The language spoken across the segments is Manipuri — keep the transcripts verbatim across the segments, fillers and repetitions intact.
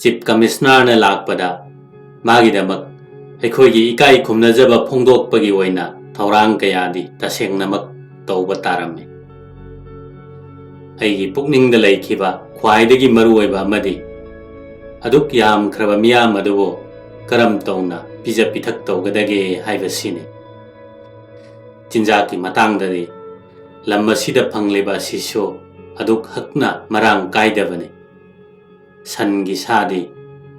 ꯆꯤꯐ ꯀꯃꯤꯁꯅꯔꯅ ꯂꯥꯛꯄꯗ ꯃꯥꯒꯤꯗꯃꯛ ꯑꯩꯈꯣꯏꯒꯤ ꯏꯀꯥꯏ ꯈꯨꯝꯅꯖꯕ ꯐꯣꯡꯗꯣꯛꯄꯒꯤ ꯑꯣꯏꯅ ꯊꯧꯔꯥꯡ ꯀꯌꯥꯗꯤ ꯇꯁꯦꯡꯅꯃꯛ ꯇꯧꯕ ꯇꯥꯔꯝꯃꯤ꯫ ꯑꯩꯒꯤ ꯄꯨꯛꯅꯤꯡꯗ ꯂꯩꯈꯤꯕ ꯈ꯭ꯋꯥꯏꯗꯒꯤ ꯃꯔꯨꯑꯣꯏꯕ ꯑꯃꯗꯤ ꯑꯗꯨꯛ ꯌꯥꯝꯈ꯭ꯔꯕ ꯃꯤꯌꯥꯝ ꯑꯗꯨꯕꯨ ꯀꯔꯝ ꯇꯧꯅ ꯄꯤꯖ ꯄꯤꯊꯛ ꯇꯧꯒꯗꯒꯦ ꯍꯥꯏꯕꯁꯤꯅꯤ꯫ ꯆꯤꯟꯖꯥꯛꯀꯤ ꯃꯇꯥꯡꯗꯗꯤ ꯂꯝ ꯑꯁꯤꯗ ꯐꯪꯂꯤꯕ ꯑꯁꯤꯁꯨ ꯑꯗꯨꯛ ꯍꯛꯅ ꯃꯔꯥꯡ ꯀꯥꯏꯗꯕꯅꯤ꯫ ꯁꯟꯒꯤ ꯁꯥꯗꯤ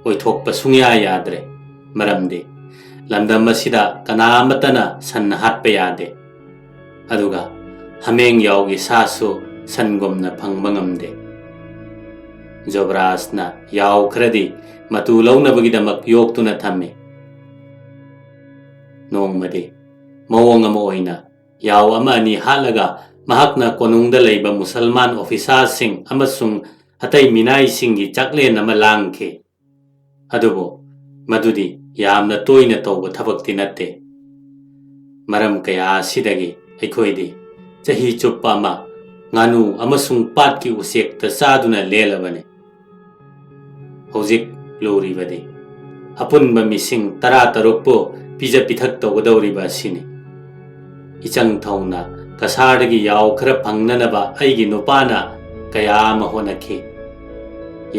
ꯑꯣꯏꯊꯣꯛꯄ ꯁꯨꯡꯌꯥ ꯌꯥꯗ꯭ꯔꯦ, ꯃꯔꯝꯗꯤ ꯂꯝꯗꯝ ꯑꯁꯤꯗ ꯀꯅꯥ ꯑꯃꯠꯇꯅ ꯁꯟ ꯍꯥꯠꯄ ꯌꯥꯗꯦ꯫ ꯑꯗꯨꯒ ꯍꯥꯃꯦꯡ ꯌꯥꯎꯒꯤ ꯁꯥꯁꯨ ꯁꯟꯒꯨꯝꯅ ꯐꯪꯕ ꯉꯝꯗꯦ꯫ ꯖꯣꯕ꯭ꯔꯥꯖꯅ ꯌꯥꯎ ꯈꯔꯗꯤ ꯃꯇꯨ ꯂꯧꯅꯕꯒꯤꯗꯃꯛ ꯌꯣꯛꯇꯨꯅ ꯊꯝꯃꯤ꯫ ꯅꯣꯡꯃꯗꯤ ꯃꯑꯣꯡ ꯑꯃ ꯑꯣꯏꯅ ꯌꯥꯎ ꯑꯃ ꯑꯅꯤ ꯍꯥꯠꯂꯒ ꯃꯍꯥꯛꯅ ꯀꯣꯅꯨꯡꯗ ꯂꯩꯕ ꯃꯨꯁꯜꯃꯥꯟ ꯑꯣꯐꯤꯁꯥꯔꯁꯤꯡ ꯑꯃꯁꯨꯡ ꯑꯇꯩ ꯃꯤꯅꯥꯏꯁꯤꯡꯒꯤ ꯆꯥꯛꯂꯦꯟ ꯑꯃ ꯂꯥꯡꯈꯤ꯫ ꯑꯗꯨꯕꯨ ꯃꯗꯨꯗꯤ ꯌꯥꯝꯅ ꯇꯣꯏꯅ ꯇꯧꯕ ꯊꯕꯛꯇꯤ ꯅꯠꯇꯦ꯫ ꯃꯔꯝ ꯀꯌꯥ ꯑꯁꯤꯗꯒꯤ ꯑꯩꯈꯣꯏꯗꯤ ꯆꯍꯤ ꯆꯨꯞꯄ ꯑꯃ ꯉꯥꯅꯨ ꯑꯃꯁꯨꯡ ꯄꯥꯠꯀꯤ ꯎꯆꯦꯛꯇ ꯆꯥꯗꯨꯅ ꯂꯦꯜꯂꯕꯅꯤ꯫ ꯍꯧꯖꯤꯛ ꯂꯨꯔꯤꯕꯗꯤ ꯑꯄꯨꯟꯕ ꯃꯤꯁꯤꯡ ꯇꯔꯥ ꯇꯔꯨꯛꯄꯨ ꯄꯤꯖ ꯄꯤꯊꯛ ꯇꯧꯒꯗꯧꯔꯤꯕ ꯑꯁꯤꯅꯤ꯫ ꯏꯆꯪ ꯊꯧꯅ ꯀꯁꯥꯔꯗꯒꯤ ꯌꯥꯎ ꯈꯔ ꯐꯪꯅꯅꯕ ꯑꯩꯒꯤ ꯅꯨꯄꯥꯅ ꯀꯌꯥ ꯑꯃ ꯍꯣꯠꯅꯈꯤ꯫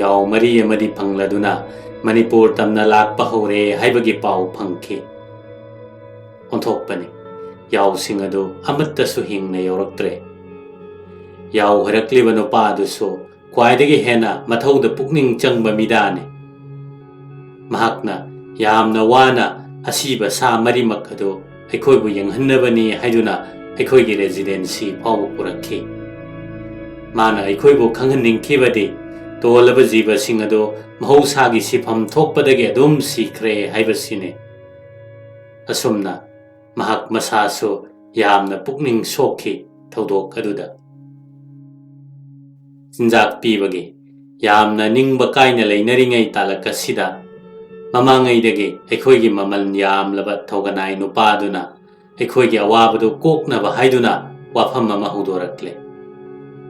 ꯌꯥꯎ ꯃꯔꯤ ꯑꯃꯗꯤ ꯐꯪꯂꯗꯨꯅ ꯃꯅꯤꯄꯨꯔ ꯇꯝꯅ ꯂꯥꯛꯄ ꯍꯧꯔꯦ ꯍꯥꯏꯕꯒꯤ ꯄꯥꯎ ꯐꯪꯈꯤ꯫ ꯑꯣꯟꯊꯣꯛꯄꯅꯤ, ꯌꯥꯎꯁꯤꯡ ꯑꯗꯨ ꯑꯃꯠꯇꯁꯨ ꯍꯤꯡꯅ ꯌꯧꯔꯛꯇ꯭ꯔꯦ꯫ ꯌꯥꯎ ꯍꯥꯏꯔꯛꯂꯤꯕ ꯅꯨꯄꯥ ꯑꯗꯨꯁꯨ ꯈ꯭ꯋꯥꯏꯗꯒꯤ ꯍꯦꯟꯅ ꯃꯊꯧꯗ ꯄꯨꯛꯅꯤꯡ ꯆꯪꯕ ꯃꯤꯗꯥꯅꯤ꯫ ꯃꯍꯥꯛꯅ ꯌꯥꯝꯅ ꯋꯥꯅ ꯑꯁꯤꯕ ꯁꯥ ꯃꯔꯤꯃꯛ ꯑꯗꯨ ꯑꯩꯈꯣꯏꯕꯨ ꯌꯦꯡꯍꯟꯅꯕꯅꯤ ꯍꯥꯏꯗꯨꯅ ꯑꯩꯈꯣꯏꯒꯤ ꯔꯦꯖꯤꯗꯦꯟꯁꯤ ꯐꯥꯎꯕ ꯄꯨꯔꯛꯈꯤ꯫ ꯃꯥꯅ ꯑꯩꯈꯣꯏꯕꯨ ꯈꯪꯍꯟꯅꯤꯡꯈꯤꯕꯗꯤ ꯇꯣꯜꯂꯕ ꯖꯤꯕꯁꯤꯡ ꯑꯗꯨ ꯃꯍꯧꯁꯥꯒꯤ ꯁꯤꯐꯝ ꯊꯣꯛꯄꯗꯒꯤ ꯑꯗꯨꯝ ꯁꯤꯈ꯭ꯔꯦ ꯍꯥꯏꯕꯁꯤꯅꯤ꯫ ꯑꯁꯨꯝꯅ ꯃꯍꯥꯛ ꯃꯁꯥꯁꯨ ꯌꯥꯝꯅ ꯄꯨꯛꯅꯤꯡ ꯁꯣꯛꯈꯤ ꯊꯧꯗꯣꯛ ꯑꯗꯨꯗ꯫ ꯆꯤꯟꯖꯥꯛ ꯄꯤꯕꯒꯤ ꯌꯥꯝꯅ ꯅꯤꯡꯕ ꯀꯥꯏꯅ ꯂꯩꯅꯔꯤꯉꯩ ꯇꯥꯂꯛ ꯑꯁꯤꯗ ꯃꯃꯥꯡꯉꯩꯗꯒꯤ ꯑꯩꯈꯣꯏꯒꯤ ꯃꯃꯜ ꯌꯥꯝꯂꯕ ꯊꯧꯒꯅꯥꯏ ꯅꯨꯄꯥꯗꯨꯅ ꯑꯩꯈꯣꯏꯒꯤ ꯑꯋꯥꯕꯗꯨ ꯀꯣꯛꯅꯕ ꯍꯥꯏꯗꯨꯅ ꯋꯥꯐꯝ ꯑꯃ ꯍꯧꯗꯣꯔꯛꯂꯦ꯫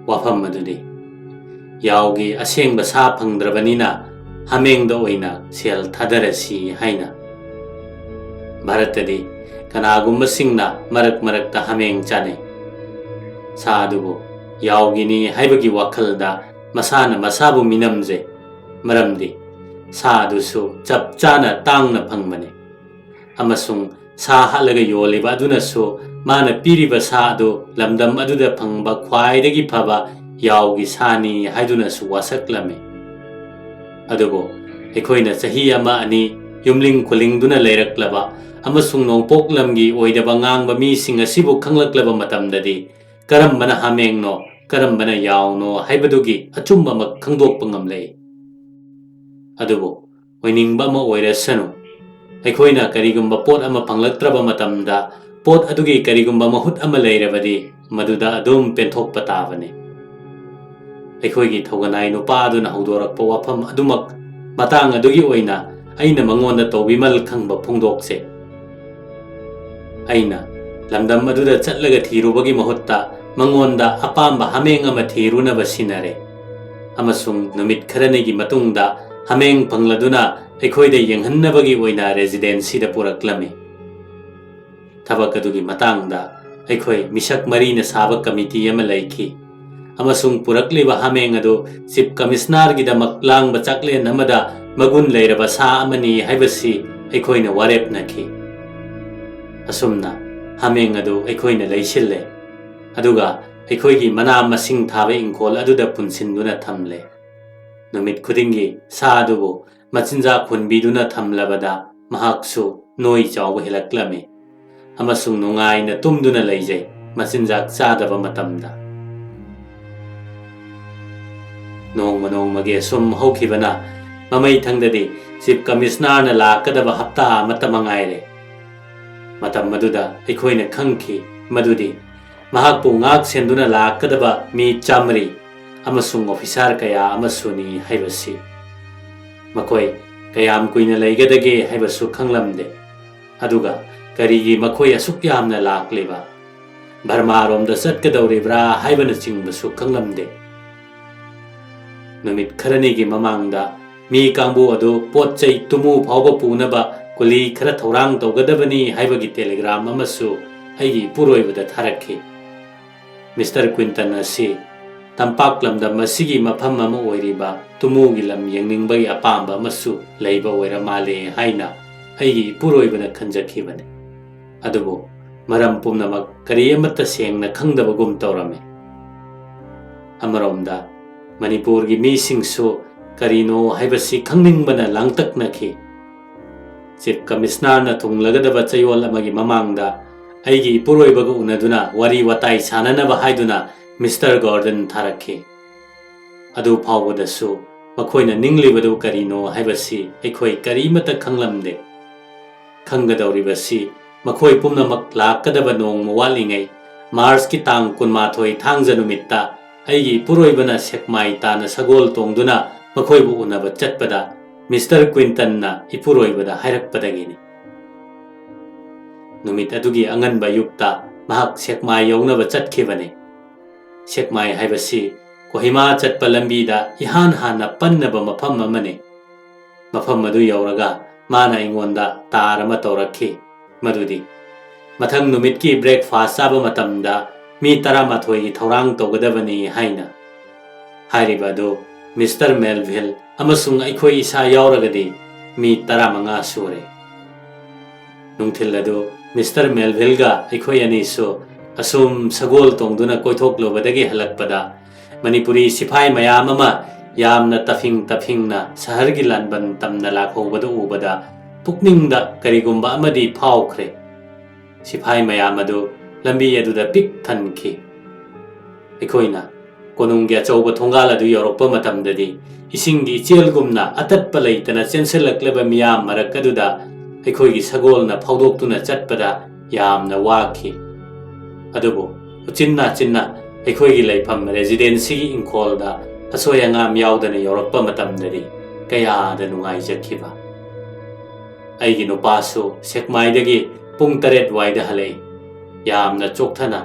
ꯋꯥꯐꯝ ꯑꯗꯨꯗꯤ ꯌꯥꯎꯒꯤ ꯑꯁꯦꯡꯕ ꯁꯥ ꯐꯪꯗ꯭ꯔꯕꯅꯤꯅ ꯍꯥꯃꯦꯡꯗ ꯑꯣꯏꯅ ꯁꯦꯜ ꯊꯥꯗꯔꯁꯤ ꯍꯥꯏꯅ꯫ ꯚꯥꯔꯠꯇꯗꯤ ꯀꯅꯥꯒꯨꯝꯕꯁꯤꯡꯅ ꯃꯔꯛ ꯃꯔꯛꯇ ꯍꯥꯃꯦꯡ ꯆꯥꯅꯩ꯫ ꯁꯥ ꯑꯗꯨꯕꯨ ꯌꯥꯎꯒꯤꯅꯤ ꯍꯥꯏꯕꯒꯤ ꯋꯥꯈꯜꯗ ꯃꯁꯥꯅ ꯃꯁꯥꯕꯨ ꯃꯤꯅꯝꯖꯩ꯫ ꯃꯔꯝꯗꯤ ꯁꯥ ꯑꯗꯨꯁꯨ ꯆꯞ ꯆꯥꯅ ꯇꯥꯡꯅ ꯐꯪꯕꯅꯤ꯫ ꯑꯃꯁꯨꯡ ꯁꯥ ꯍꯥꯠꯂꯒ ꯌꯣꯜꯂꯤꯕ ꯑꯗꯨꯅꯁꯨ ꯃꯥꯅ ꯄꯤꯔꯤꯕ ꯁꯥ ꯑꯗꯨ ꯂꯝꯗꯝ ꯑꯗꯨꯗ ꯐꯪꯕ ꯈ꯭ꯋꯥꯏꯗꯒꯤ ꯐꯕ ꯌꯥꯎꯒꯤ ꯁꯥꯅꯤ ꯍꯥꯏꯗꯨꯅꯁꯨ ꯋꯥꯁꯛꯂꯝꯃꯤ꯫ ꯑꯗꯨꯕꯨ ꯑꯩꯈꯣꯏꯅ ꯆꯍꯤ ꯑꯃ ꯑꯅꯤ ꯌꯨꯝꯂꯤꯡ ꯈꯨꯂꯤꯡꯗꯨꯅ ꯂꯩꯔꯛꯂꯕ ꯑꯃꯁꯨꯡ ꯅꯣꯡꯄꯣꯛ ꯂꯝꯒꯤ ꯑꯣꯏꯗꯕ ꯉꯥꯡꯕ ꯃꯤꯁꯤꯡ ꯑꯁꯤꯕꯨ ꯈꯪꯂꯛꯂꯕ ꯃꯇꯝꯗꯗꯤ ꯀꯔꯝꯕꯅ ꯍꯥꯃꯦꯡꯅꯣ, ꯀꯔꯝꯕꯅ ꯌꯥꯎꯅꯣ ꯍꯥꯏꯕꯗꯨꯒꯤ ꯑꯆꯨꯝꯕꯃꯛ ꯈꯪꯗꯣꯛꯄ ꯉꯝꯂꯛꯏ꯫ ꯑꯗꯨꯕꯨ ꯑꯣꯏꯅꯤꯡꯕ ꯑꯃ ꯑꯣꯏꯔꯁꯅꯨ, ꯑꯩꯈꯣꯏꯅ ꯀꯔꯤꯒꯨꯝꯕ ꯄꯣꯠ ꯑꯃ ꯐꯪꯂꯛꯇ꯭ꯔꯕ ꯃꯇꯝꯗ ꯄꯣꯠ ꯑꯗꯨꯒꯤ ꯀꯔꯤꯒꯨꯝꯕ ꯃꯍꯨꯠ ꯑꯃ ꯂꯩꯔꯕꯗꯤ ꯃꯗꯨꯗ ꯑꯗꯨꯝ ꯄꯦꯟꯊꯣꯛꯄ ꯇꯥꯕꯅꯤ꯫ ꯑꯩꯈꯣꯏꯒꯤ ꯊꯧꯒꯅꯥꯏ ꯅꯨꯄꯥ ꯑꯗꯨꯅ ꯍꯧꯗꯣꯔꯛꯄ ꯋꯥꯐꯝ ꯑꯗꯨꯃꯛ, ꯃꯇꯥꯡ ꯑꯗꯨꯒꯤ ꯑꯣꯏꯅ ꯑꯩꯅ ꯃꯉꯣꯟꯗ ꯇꯧꯕꯤꯃꯜ ꯈꯪꯕ ꯐꯣꯡꯗꯣꯛꯆꯩ꯫ ꯑꯩꯅ ꯂꯝꯗꯝ ꯑꯗꯨꯗ ꯆꯠꯂꯒ ꯊꯤꯔꯨꯕꯒꯤ ꯃꯍꯨꯠꯇ ꯃꯉꯣꯟꯗ ꯑꯄꯥꯝꯕ ꯍꯥꯃꯦꯡ ꯑꯃ ꯊꯤꯔꯨꯅꯕ ꯁꯤꯟꯅꯔꯦ, ꯑꯃꯁꯨꯡ ꯅꯨꯃꯤꯠ ꯈꯔꯅꯤꯒꯤ ꯃꯇꯨꯡꯗ ꯍꯥꯃꯦꯡ ꯐꯪꯂꯗꯨꯅ ꯑꯩꯈꯣꯏꯗ ꯌꯦꯡꯍꯟꯅꯕꯒꯤ ꯑꯣꯏꯅ ꯔꯦꯁꯤꯗꯦꯟꯁꯤꯗ ꯄꯨꯔꯛꯂꯝꯃꯤ꯫ ꯊꯕꯛ ꯑꯗꯨꯒꯤ ꯃꯇꯥꯡꯗ ꯑꯩꯈꯣꯏ ꯃꯤꯁꯛ ꯃꯔꯤꯅ ꯁꯥꯕ ꯀꯃꯤꯇꯤ ꯑꯃ ꯂꯩꯈꯤ, ꯑꯃꯁꯨꯡ ꯄꯨꯔꯛꯂꯤꯕ ꯍꯥꯃꯦꯡ ꯑꯗꯨ ꯆꯤꯐ ꯀꯃꯤꯁꯅꯔꯒꯤꯗꯃꯛ ꯂꯥꯡꯕ ꯆꯥꯛꯂꯦꯟ ꯑꯃꯗ ꯃꯒꯨꯟ ꯂꯩꯔꯕ ꯁꯥ ꯑꯃꯅꯤ ꯍꯥꯏꯕꯁꯤ ꯑꯩꯈꯣꯏꯅ ꯋꯥꯔꯦꯞꯅꯈꯤ꯫ ꯑꯁꯨꯝꯅ ꯍꯥꯃꯦꯡ ꯑꯗꯨ ꯑꯩꯈꯣꯏꯅ ꯂꯩꯁꯤꯜꯂꯦ, ꯑꯗꯨꯒ ꯑꯩꯈꯣꯏꯒꯤ ꯃꯅꯥ ꯃꯁꯤꯡ ꯊꯥꯕ ꯏꯪꯈꯣꯜ ꯑꯗꯨꯗ ꯄꯨꯟꯁꯤꯟꯗꯨꯅ ꯊꯝꯂꯦ꯫ ꯅꯨꯃꯤꯠ ꯈꯨꯗꯤꯡꯒꯤ ꯁꯥ ꯑꯗꯨꯕꯨ ꯃꯆꯤꯟꯖꯥꯛ ꯍꯨꯟꯕꯤꯗꯨꯅ ꯊꯝꯂꯕꯗ ꯃꯍꯥꯛꯁꯨ ꯅꯣꯏ ꯆꯥꯎꯕ ꯍꯦꯜꯂꯛꯂꯝꯃꯤ, ꯑꯃꯁꯨꯡ ꯅꯨꯡꯉꯥꯏꯅ ꯇꯨꯝꯗꯨꯅ ꯂꯩꯖꯩ, ꯃꯆꯤꯟꯖꯥꯛ ꯆꯥꯗꯕ ꯃꯇꯝꯗ꯫ ꯅꯣꯡꯃ ꯅꯣꯡꯃꯒꯤ ꯑꯁꯨꯝ ꯍꯧꯈꯤꯕꯅ ꯃꯃꯩꯊꯪꯗꯗꯤ ꯆꯤꯐ ꯀꯃꯤꯁꯅꯔꯅ ꯂꯥꯛꯀꯗꯕ ꯍꯞꯇꯥ ꯑꯃꯠꯇ ꯃꯉꯥꯏꯔꯦ꯫ ꯃꯇꯝ ꯑꯗꯨꯗ ꯑꯩꯈꯣꯏꯅ ꯈꯪꯈꯤ ꯃꯗꯨꯗꯤ ꯃꯍꯥꯛꯄꯨ ꯉꯥꯛ ꯁꯦꯟꯗꯨꯅ ꯂꯥꯛꯀꯗꯕ ꯃꯤ ꯆꯥꯃꯔꯤ ꯑꯃꯁꯨꯡ ꯑꯣꯐꯤꯁꯥꯔ ꯀꯌꯥ ꯑꯃꯁꯨꯅꯤ ꯍꯥꯏꯕꯁꯤ꯫ ꯃꯈꯣꯏ ꯀꯌꯥꯝ ꯀꯨꯏꯅ ꯂꯩꯒꯗꯒꯦ ꯍꯥꯏꯕꯁꯨ ꯈꯪꯂꯝꯗꯦ, ꯑꯗꯨꯒ ꯀꯔꯤꯒꯤ ꯃꯈꯣꯏ ꯑꯁꯨꯛ ꯌꯥꯝꯅ ꯂꯥꯛꯂꯤꯕ, ꯕꯔꯃꯥꯔꯣꯝꯗ ꯆꯠꯀꯗꯧꯔꯤꯕ꯭ꯔꯥ ꯍꯥꯏꯕꯅꯆꯤꯡꯕꯁꯨ ꯈꯪꯂꯝꯗꯦ꯫ ꯅꯨꯃꯤꯠ ꯈꯔꯅꯤꯒꯤ ꯃꯃꯥꯡꯗ ꯃꯤ ꯀꯥꯡꯕꯨ ꯑꯗꯨ ꯄꯣꯠ ꯆꯩ ꯇꯨꯃꯨ ꯐꯥꯎꯕ ꯄꯨꯅꯕ ꯀꯨꯂꯤ ꯈꯔ ꯊꯧꯔꯥꯡ ꯇꯧꯒꯗꯕꯅꯤ ꯍꯥꯏꯕꯒꯤ ꯇꯦꯂꯤꯒ꯭ꯔꯥꯝ ꯑꯃꯁꯨ ꯑꯩꯒꯤ ꯏꯄꯨꯔꯣꯏꯕꯗ ꯊꯥꯔꯛꯈꯤ꯫ ꯃꯤꯁꯇꯔ ꯀ꯭ꯋꯤꯟꯇꯟ ꯑꯁꯤ ꯇꯝꯄꯥꯛ ꯂꯝꯗꯝ ꯑꯁꯤꯒꯤ ꯃꯐꯝ ꯑꯃ ꯑꯣꯏꯔꯤꯕ ꯇꯨꯃꯨꯒꯤ ꯂꯝ ꯌꯦꯡꯅꯤꯡꯕꯒꯤ ꯑꯄꯥꯝꯕ ꯑꯃꯁꯨ ꯂꯩꯕ ꯑꯣꯏꯔ ꯃꯥꯜꯂꯦ ꯍꯥꯏꯅ ꯑꯩꯒꯤ ꯏꯄꯨꯔꯣꯏꯕꯅ ꯈꯟꯖꯈꯤꯕꯅꯤ꯫ ꯑꯗꯨꯕꯨ ꯃꯔꯝ ꯄꯨꯝꯅꯃꯛ ꯀꯔꯤ ꯑꯃꯠꯇ ꯁꯦꯡꯅ ꯈꯪꯗꯕꯒꯨꯝ ꯇꯧꯔꯝꯃꯤ꯫ ꯑꯃꯔꯣꯝꯗ ꯃꯅꯤꯄꯨꯔꯒꯤ ꯃꯤꯁꯤꯡꯁꯨ ꯀꯔꯤꯅꯣ ꯍꯥꯏꯕꯁꯤ ꯈꯪꯅꯤꯡꯕꯅ ꯂꯥꯡꯇꯛꯅꯈꯤ꯫ ꯆꯤꯐ ꯀꯃꯤꯁꯅꯔꯅ ꯊꯨꯡꯂꯒꯗꯕ ꯆꯌꯣꯜ ꯑꯃꯒꯤ ꯃꯃꯥꯡꯗ ꯑꯩꯒꯤ ꯏꯄꯨꯔꯣꯏꯕꯒ ꯎꯅꯗꯨꯅ ꯋꯥꯔꯤ ꯋꯥꯇꯥꯏ ꯁꯥꯟꯅꯅꯕ ꯍꯥꯏꯗꯨꯅ ꯃꯤꯁꯇꯔ ꯒꯣꯔꯗꯟ ꯊꯥꯔꯛꯈꯤ꯫ ꯑꯗꯨ ꯐꯥꯎꯕꯗꯁꯨ ꯃꯈꯣꯏꯅ ꯅꯤꯡꯂꯤꯕꯗꯨ ꯀꯔꯤꯅꯣ ꯍꯥꯏꯕꯁꯤ ꯑꯩꯈꯣꯏ ꯀꯔꯤꯃꯠꯇ ꯈꯪꯂꯝꯗꯦ꯫ ꯈꯪꯒꯗꯧꯔꯤꯕꯁꯤ ꯃꯈꯣꯏ ꯄꯨꯝꯅꯃꯛ ꯂꯥꯛꯀꯗꯕ ꯅꯣꯡꯃ ꯋꯥꯠꯂꯤꯉꯩ ꯃꯥꯔꯆꯀꯤ ꯇꯥꯡ ꯀꯨꯟꯃꯥꯊꯣꯏ ꯊꯥꯡꯖ ꯅꯨꯃꯤꯠꯇ ꯑꯩꯒꯤ ꯏꯄꯨꯔꯣꯏꯕꯅ ꯁꯦꯛꯃꯥꯏ ꯇꯥꯟꯅ ꯁꯒꯣꯜ ꯇꯣꯡꯗꯨꯅ ꯃꯈꯣꯏꯕꯨ ꯎꯅꯕ ꯆꯠꯄꯗ ꯃꯤꯁꯇꯔ ꯀ꯭ꯋꯤꯟꯇꯟꯅ ꯏꯄꯨꯔꯣꯏꯕꯗ ꯍꯥꯏꯔꯛꯄꯗꯒꯤꯅꯤ꯫ ꯅꯨꯃꯤꯠ ꯑꯗꯨꯒꯤ ꯑꯉꯟꯕ ꯑꯌꯨꯛꯇ ꯃꯍꯥꯛ ꯁꯦꯛꯃꯥꯏ ꯌꯧꯅꯕ ꯆꯠꯈꯤꯕꯅꯤ꯫ ꯁꯦꯛꯃꯥꯏ ꯍꯥꯏꯕꯁꯤ ꯀꯣꯍꯤꯃꯥ ꯆꯠꯄ ꯂꯝꯕꯤꯗ ꯏꯍꯥꯟ ꯍꯥꯟꯅ ꯄꯟꯅꯕ ꯃꯐꯝ ꯑꯃꯅꯤ꯫ ꯃꯐꯝ ꯑꯗꯨ ꯌꯧꯔꯒ ꯃꯥꯅ ꯑꯩꯉꯣꯟꯗ ꯇꯥꯔ ꯑꯃ ꯇꯧꯔꯛꯈꯤ꯫ ꯃꯗꯨꯗꯤ ꯃꯊꯪ ꯅꯨꯃꯤꯠꯀꯤ ꯕ꯭ꯔꯦꯛꯐꯥꯁ ꯆꯥꯕ ꯃꯇꯝꯗ ꯃꯤ ꯇꯔꯥꯃꯥꯊꯣꯏꯒꯤ ꯊꯧꯔꯥꯡ ꯇꯧꯒꯗꯕꯅꯤ ꯍꯥꯏꯅ꯫ ꯍꯥꯏꯔꯤꯕ ꯑꯗꯨ ꯃꯤꯁꯇꯔ ꯃꯦꯜꯚꯤꯜ ꯑꯃꯁꯨꯡ ꯑꯩꯈꯣꯏ ꯏꯁꯥ ꯌꯥꯎꯔꯒꯗꯤ ꯃꯤ ꯇꯔꯥꯃꯉꯥ ꯁꯨꯔꯦ꯫ ꯅꯨꯡꯊꯤꯜ ꯑꯗꯨ ꯃꯤꯁꯇꯔ ꯃꯦꯜꯚꯤꯜꯒ ꯑꯩꯈꯣꯏ ꯑꯅꯤꯁꯨ ꯑꯁꯨꯝ ꯁꯒꯣꯜ ꯇꯣꯡꯗꯨꯅ ꯀꯣꯏꯊꯣꯛꯂꯨꯕꯗꯒꯤ ꯍꯜꯂꯛꯄꯗ ꯃꯅꯤꯄꯨꯔꯤ ꯁꯤꯐꯥꯏ ꯃꯌꯥꯝ ꯑꯃ ꯌꯥꯝꯅ ꯇꯐꯤꯡ ꯇꯐꯤꯡꯅ ꯁꯍꯔꯒꯤ ꯂꯥꯟꯕꯟ ꯇꯝꯅ ꯂꯥꯛꯍꯧꯕꯗꯨ ꯎꯕꯗ ꯄꯨꯛꯅꯤꯡꯗ ꯀꯔꯤꯒꯨꯝꯕ ꯑꯃꯗꯤ ꯐꯥꯎꯈ꯭ꯔꯦ꯫ ꯁꯤꯐꯥꯏ ꯃꯌꯥꯝ ꯑꯗꯨ ꯂꯝꯕꯤ ꯑꯗꯨꯗ ꯄꯤꯛ ꯊꯟꯈꯤ꯫ ꯑꯩꯈꯣꯏꯅ ꯀꯣꯅꯨꯡꯒꯤ ꯑꯆꯧꯕ ꯊꯣꯡꯒꯥꯜ ꯑꯗꯨ ꯌꯧꯔꯛꯄ ꯃꯇꯝꯗꯗꯤ ꯏꯁꯤꯡꯒꯤ ꯏꯆꯦꯜꯒꯨꯝꯅ ꯑꯇꯠꯄ ꯂꯩꯇꯅ ꯆꯦꯟꯁꯤꯜꯂꯛꯂꯕ ꯃꯤꯌꯥꯝ ꯃꯔꯛ ꯑꯗꯨꯗ ꯑꯩꯈꯣꯏꯒꯤ ꯁꯒꯣꯜꯅ ꯐꯥꯎꯗꯣꯛꯇꯨꯅ ꯆꯠꯄꯗ ꯌꯥꯝꯅ ꯋꯥꯈꯤ꯫ ꯑꯗꯨꯕꯨ ꯎꯆꯤꯟ ꯅꯥꯆꯤꯟꯅ ꯑꯩꯈꯣꯏꯒꯤ ꯂꯩꯐꯝ ꯔꯦꯁꯤꯗꯦꯟꯁꯤꯒꯤ ꯏꯪꯈꯣꯜꯗ ꯑꯁꯣꯏ ꯑꯉꯥꯝ ꯌꯥꯎꯗꯅ ꯌꯧꯔꯛꯄ ꯃꯇꯝꯗꯗꯤ ꯀꯌꯥꯗ ꯅꯨꯡꯉꯥꯏꯖꯈꯤꯕ꯫ ꯑꯩꯒꯤ ꯅꯨꯄꯥꯁꯨ ꯁꯦꯛꯃꯥꯏꯗꯒꯤ ꯄꯨꯡ ꯇꯔꯦꯠ ꯋꯥꯏꯗ ꯍꯜꯂꯛꯏ꯫ ꯌꯥꯝꯅ ꯆꯣꯛꯊꯅ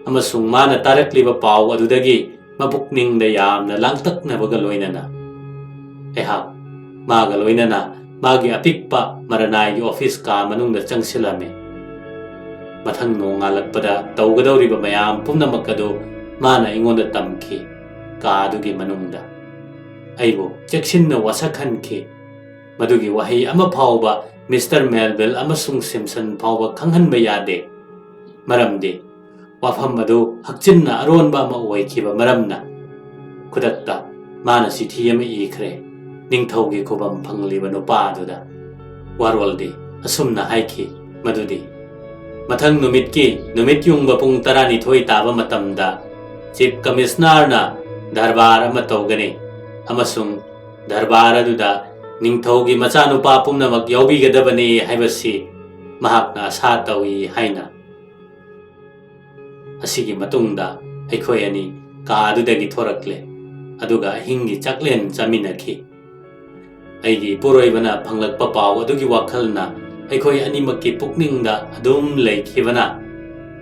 ꯑꯃꯁꯨꯡ ꯃꯥꯅ ꯇꯥꯔꯛꯂꯤꯕ ꯄꯥꯎ ꯑꯗꯨꯗꯒꯤ ꯃꯕꯨꯛꯅꯤꯡꯗ ꯌꯥꯝꯅ ꯂꯥꯡꯇꯛꯅꯕꯒ ꯂꯣꯏꯅꯅ ꯑꯩꯍꯥꯛ ꯃꯥꯒ ꯂꯣꯏꯅꯅ ꯃꯥꯒꯤ ꯑꯄꯤꯛꯄ ꯃꯔꯅꯥꯏꯒꯤ ꯑꯣꯐꯤꯁ ꯀꯥ ꯃꯅꯨꯡꯗ ꯆꯪꯁꯤꯜꯂꯝꯃꯤ꯫ ꯃꯊꯪ ꯅꯣꯡꯉꯥꯜꯂꯛꯄꯗ ꯇꯧꯒꯗꯧꯔꯤꯕ ꯃꯌꯥꯝ ꯄꯨꯝꯅꯃꯛ ꯑꯗꯨ ꯃꯥꯅ ꯑꯩꯉꯣꯟꯗ ꯇꯝꯈꯤ꯫ ꯀꯥ ꯑꯗꯨꯒꯤ ꯃꯅꯨꯡꯗ ꯑꯩꯕꯨ ꯆꯦꯛꯁꯤꯟꯅ ꯋꯥꯁꯛꯍꯟꯈꯤ꯫ ꯃꯗꯨꯒꯤ ꯋꯥꯍꯩ ꯑꯃ ꯐꯥꯎꯕ ꯃꯤꯁꯇꯔ ꯃꯦꯜꯚꯤꯜ ꯑꯃꯁꯨꯡ ꯁꯤꯝꯁꯟ ꯐꯥꯎꯕ ꯈꯪꯍꯟꯕ ꯌꯥꯗꯦ, ꯃꯔꯝꯗꯤ ꯋꯥꯐꯝ ꯑꯗꯨ ꯍꯛꯆꯤꯟꯅ ꯑꯔꯣꯟꯕ ꯑꯃ ꯑꯣꯏꯈꯤꯕ ꯃꯔꯝꯅ꯫ ꯈꯨꯗꯛꯇ ꯃꯥꯅ ꯆꯤꯊꯤ ꯑꯃ ꯏꯈ꯭ꯔꯦ, ꯅꯤꯡꯊꯧꯒꯤ ꯈꯨꯕꯝ ꯐꯪꯂꯤꯕ ꯅꯨꯄꯥ ꯑꯗꯨꯗ꯫ ꯋꯥꯔꯣꯜꯗꯤ ꯑꯁꯨꯝꯅ ꯍꯥꯏꯈꯤ ꯃꯗꯨꯗꯤ, ꯃꯊꯪ ꯅꯨꯃꯤꯠꯀꯤ ꯅꯨꯃꯤꯠ ꯌꯨꯡꯕ ꯄꯨꯡ ꯇꯔꯥꯅꯤꯊꯣꯏ ꯇꯥꯕ ꯃꯇꯝꯗ ꯆꯤꯐ ꯀꯃꯤꯁꯅꯔꯅ ꯗꯔꯕꯥꯔ ꯑꯃ ꯇꯧꯒꯅꯤ ꯑꯃꯁꯨꯡ ꯗꯔꯕꯥꯔ ꯑꯗꯨꯗ ꯅꯤꯡꯊꯧꯒꯤ ꯃꯆꯥꯅꯨꯄꯥ ꯄꯨꯝꯅꯃꯛ ꯌꯥꯎꯕꯤꯒꯗꯕꯅꯤ ꯍꯥꯏꯕꯁꯤ ꯃꯍꯥꯛꯅ ꯑꯁꯥ ꯇꯧꯏ ꯍꯥꯏꯅ꯫ ꯑꯁꯤꯒꯤ ꯃꯇꯨꯡꯗ ꯑꯩꯈꯣꯏ ꯑꯅꯤ ꯀꯥ ꯑꯗꯨꯗꯒꯤ ꯊꯣꯔꯛꯂꯦ, ꯑꯗꯨꯒ ꯑꯍꯤꯡꯒꯤ ꯆꯥꯛꯂꯦꯟ ꯆꯥꯃꯤꯟꯅꯈꯤ꯫ ꯑꯩꯒꯤ ꯏꯄꯨꯔꯣꯏꯕꯅ ꯐꯪꯂꯛꯄ ꯄꯥꯎ ꯑꯗꯨꯒꯤ ꯋꯥꯈꯜꯅ ꯑꯩꯈꯣꯏ ꯑꯅꯤꯃꯛꯀꯤ ꯄꯨꯛꯅꯤꯡꯗ ꯑꯗꯨꯝ ꯂꯩꯈꯤꯕꯅ,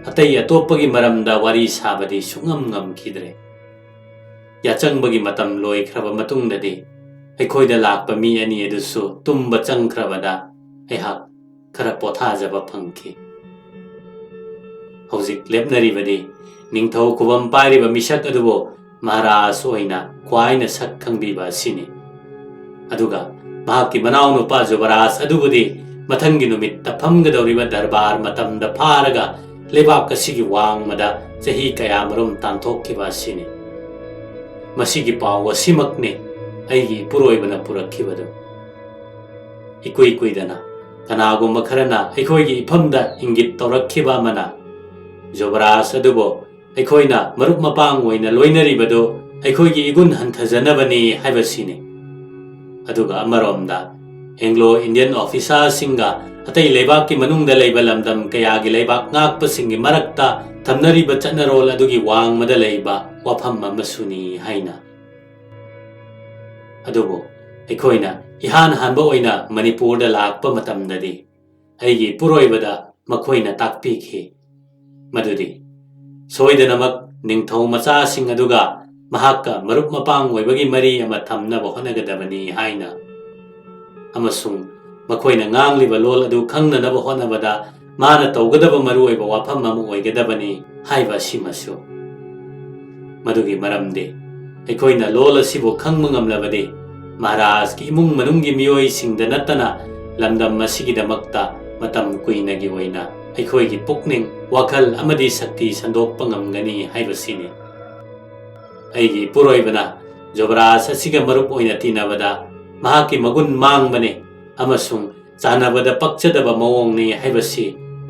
ꯑꯇꯩ ꯑꯇꯣꯞꯄꯒꯤ ꯃꯔꯝꯗ ꯋꯥꯔꯤ ꯁꯥꯕꯗꯤ ꯁꯨꯡꯉꯝ ꯉꯝꯈꯤꯗ꯭ꯔꯦ꯫ ꯌꯥꯆꯪꯕꯒꯤ ꯃꯇꯝ ꯂꯣꯏꯈ꯭ꯔꯕ ꯃꯇꯨꯡꯗꯗꯤ ꯑꯩꯈꯣꯏꯗ ꯂꯥꯛꯄ ꯃꯤ ꯑꯅꯤ ꯑꯗꯨꯁꯨ ꯇꯨꯝꯕ ꯆꯪꯈ꯭ꯔꯕꯗ ꯑꯩꯍꯥꯛ ꯈꯔ ꯄꯣꯊꯥꯖꯕ ꯐꯪꯈꯤ꯫ ꯍꯧꯖꯤꯛ ꯂꯦꯞꯅꯔꯤꯕꯗꯤ ꯅꯤꯡꯊꯧ ꯈꯨꯕꯝ ꯄꯥꯏꯔꯤꯕ ꯃꯤꯁꯛ ꯑꯗꯨꯕꯨ ꯃꯍꯥꯔꯥꯖ ꯑꯣꯏꯅ ꯈ꯭ꯋꯥꯏꯅ ꯁꯛ ꯈꯪꯕꯤꯕ ꯑꯁꯤꯅꯤ꯫ ꯑꯗꯨꯒ ꯃꯍꯥꯛꯀꯤ ꯃꯅꯥꯎꯅꯨꯄꯥ ꯖꯨꯕꯔꯥꯖ ꯑꯗꯨꯕꯨꯗꯤ ꯃꯊꯪꯒꯤ ꯅꯨꯃꯤꯠꯇ ꯐꯝꯒꯗꯧꯔꯤꯕ ꯗꯔꯕꯥꯔ ꯃꯇꯝꯗ ꯐꯥꯔꯒ ꯂꯩꯕꯥꯛ ꯑꯁꯤꯒꯤ ꯋꯥꯡꯃꯗ ꯆꯍꯤ ꯀꯌꯥꯃꯔꯨꯝ ꯇꯥꯟꯊꯣꯛꯈꯤꯕ ꯑꯁꯤꯅꯤ꯫ ꯃꯁꯤꯒꯤ ꯄꯥꯎ ꯑꯁꯤꯃꯛꯅꯤ ꯑꯩꯒꯤ ꯏꯄꯨꯔꯣꯏꯕꯅ ꯄꯨꯔꯛꯈꯤꯕꯗꯨ꯫ ꯏꯀꯨꯏ ꯀꯨꯏꯗꯅ ꯀꯅꯥꯒꯨꯝꯕ ꯈꯔꯅ ꯑꯩꯈꯣꯏꯒꯤ ꯏꯐꯝꯗ ꯏꯪꯒꯤꯠ ꯇꯧꯔꯛꯈꯤꯕ ꯑꯃꯅ, ꯖꯨꯕꯔꯥꯖ ꯑꯗꯨꯕꯨ ꯑꯩꯈꯣꯏꯅ ꯃꯔꯨꯞ ꯃꯄꯥꯡ ꯑꯣꯏꯅ ꯂꯣꯏꯅꯔꯤꯕꯗꯨ ꯑꯩꯈꯣꯏꯒꯤ ꯏꯒꯨꯟ ꯍꯟꯊꯖꯅꯕꯅꯤ ꯍꯥꯏꯕꯁꯤꯅꯤ꯫ ꯑꯗꯨꯒ ꯑꯃꯔꯣꯝꯗ ꯑꯦꯡꯒ꯭ꯂꯣ ꯏꯟꯗꯤꯌꯟ ꯑꯣꯐꯤꯁꯥꯔꯁꯤꯡꯒ ꯑꯇꯩ ꯂꯩꯕꯥꯛꯀꯤ ꯃꯅꯨꯡꯗ ꯂꯩꯕ ꯂꯝꯗꯝ ꯀꯌꯥꯒꯤ ꯂꯩꯕꯥꯛ ꯉꯥꯛꯄꯁꯤꯡꯒꯤ ꯃꯔꯛꯇ ꯊꯝꯅꯔꯤꯕ ꯆꯠꯅꯔꯣꯜ ꯑꯗꯨꯒꯤ ꯋꯥꯡꯃꯗ ꯂꯩꯕ ꯋꯥꯐꯝ ꯑꯃꯁꯨꯅꯤ ꯍꯥꯏꯅ꯫ ꯑꯗꯨꯕꯨ ꯑꯩꯈꯣꯏꯅ ꯏꯍꯥꯟ ꯍꯥꯟꯕ ꯑꯣꯏꯅ ꯃꯅꯤꯄꯨꯔꯗ ꯂꯥꯛꯄ ꯃꯇꯝꯗꯗꯤ ꯑꯩꯒꯤ ꯏꯄꯨꯔꯣꯏꯕꯗ ꯃꯈꯣꯏꯅ ꯇꯥꯛꯄꯤꯈꯤ ꯃꯗꯨꯗꯤ ꯁꯣꯏꯗꯅꯃꯛ ꯅꯤꯡꯊꯧ ꯃꯆꯥꯁꯤꯡ ꯑꯗꯨꯒ ꯃꯍꯥꯛꯀ ꯃꯔꯨꯞ ꯃꯄꯥꯡ ꯑꯣꯏꯕꯒꯤ ꯃꯔꯤ ꯑꯃ ꯊꯝꯅꯕ ꯍꯣꯠꯅꯒꯗꯕꯅꯤ ꯍꯥꯏꯅ꯫ ꯑꯃꯁꯨꯡ ꯃꯈꯣꯏꯅ ꯉꯥꯡꯂꯤꯕ ꯂꯣꯜ ꯑꯗꯨ ꯈꯪꯅꯅꯕ ꯍꯣꯠꯅꯕꯗ ꯃꯥꯅ ꯇꯧꯒꯗꯕ ꯃꯔꯨꯑꯣꯏꯕ ꯋꯥꯐꯝ ꯑꯃ ꯑꯣꯏꯒꯗꯕꯅꯤ ꯍꯥꯏꯕ ꯑꯁꯤꯃꯁꯨ꯫ ꯃꯗꯨꯒꯤ ꯃꯔꯝꯗꯤ, ꯑꯩꯈꯣꯏꯅ ꯂꯣꯜ ꯑꯁꯤꯕꯨ ꯈꯪꯕ ꯉꯝꯂꯕꯗꯤ, ꯃꯍꯥꯔꯥꯖꯀꯤ ꯏꯃꯨꯡ ꯃꯅꯨꯡꯒꯤ ꯃꯤꯑꯣꯏꯁꯤꯡꯗ ꯅꯠꯇꯅ ꯂꯝꯗꯝ ꯑꯁꯤꯒꯤꯗꯃꯛꯇ ꯃꯇꯝ ꯀꯨꯏꯅꯒꯤ ꯑꯣꯏꯅ ꯑꯩꯈꯣꯏꯒꯤ ꯄꯨꯛꯅꯤꯡ, ꯋꯥꯈꯜ ꯑꯃꯗꯤ ꯁꯛꯇꯤ ꯁꯟꯗꯣꯛꯄ ꯉꯝꯒꯅꯤ ꯍꯥꯏꯕꯁꯤꯅꯤ꯫ ꯑꯩꯒꯤ ꯏꯄꯨꯔꯣꯏꯕꯅ ꯖꯣꯕꯔꯥꯖ ꯑꯁꯤꯒ ꯃꯔꯨꯞ ꯑꯣꯏꯅ ꯇꯤꯟꯅꯕꯗ ꯃꯍꯥꯛꯀꯤ ꯃꯒꯨꯟ ꯃꯥꯡꯕꯅꯤ ꯑꯃꯁꯨꯡ ꯆꯥꯟꯅꯕꯗ ꯄꯛꯆꯗꯕ ꯃꯑꯣꯡꯅꯤ ꯍꯥꯏꯕꯁꯤ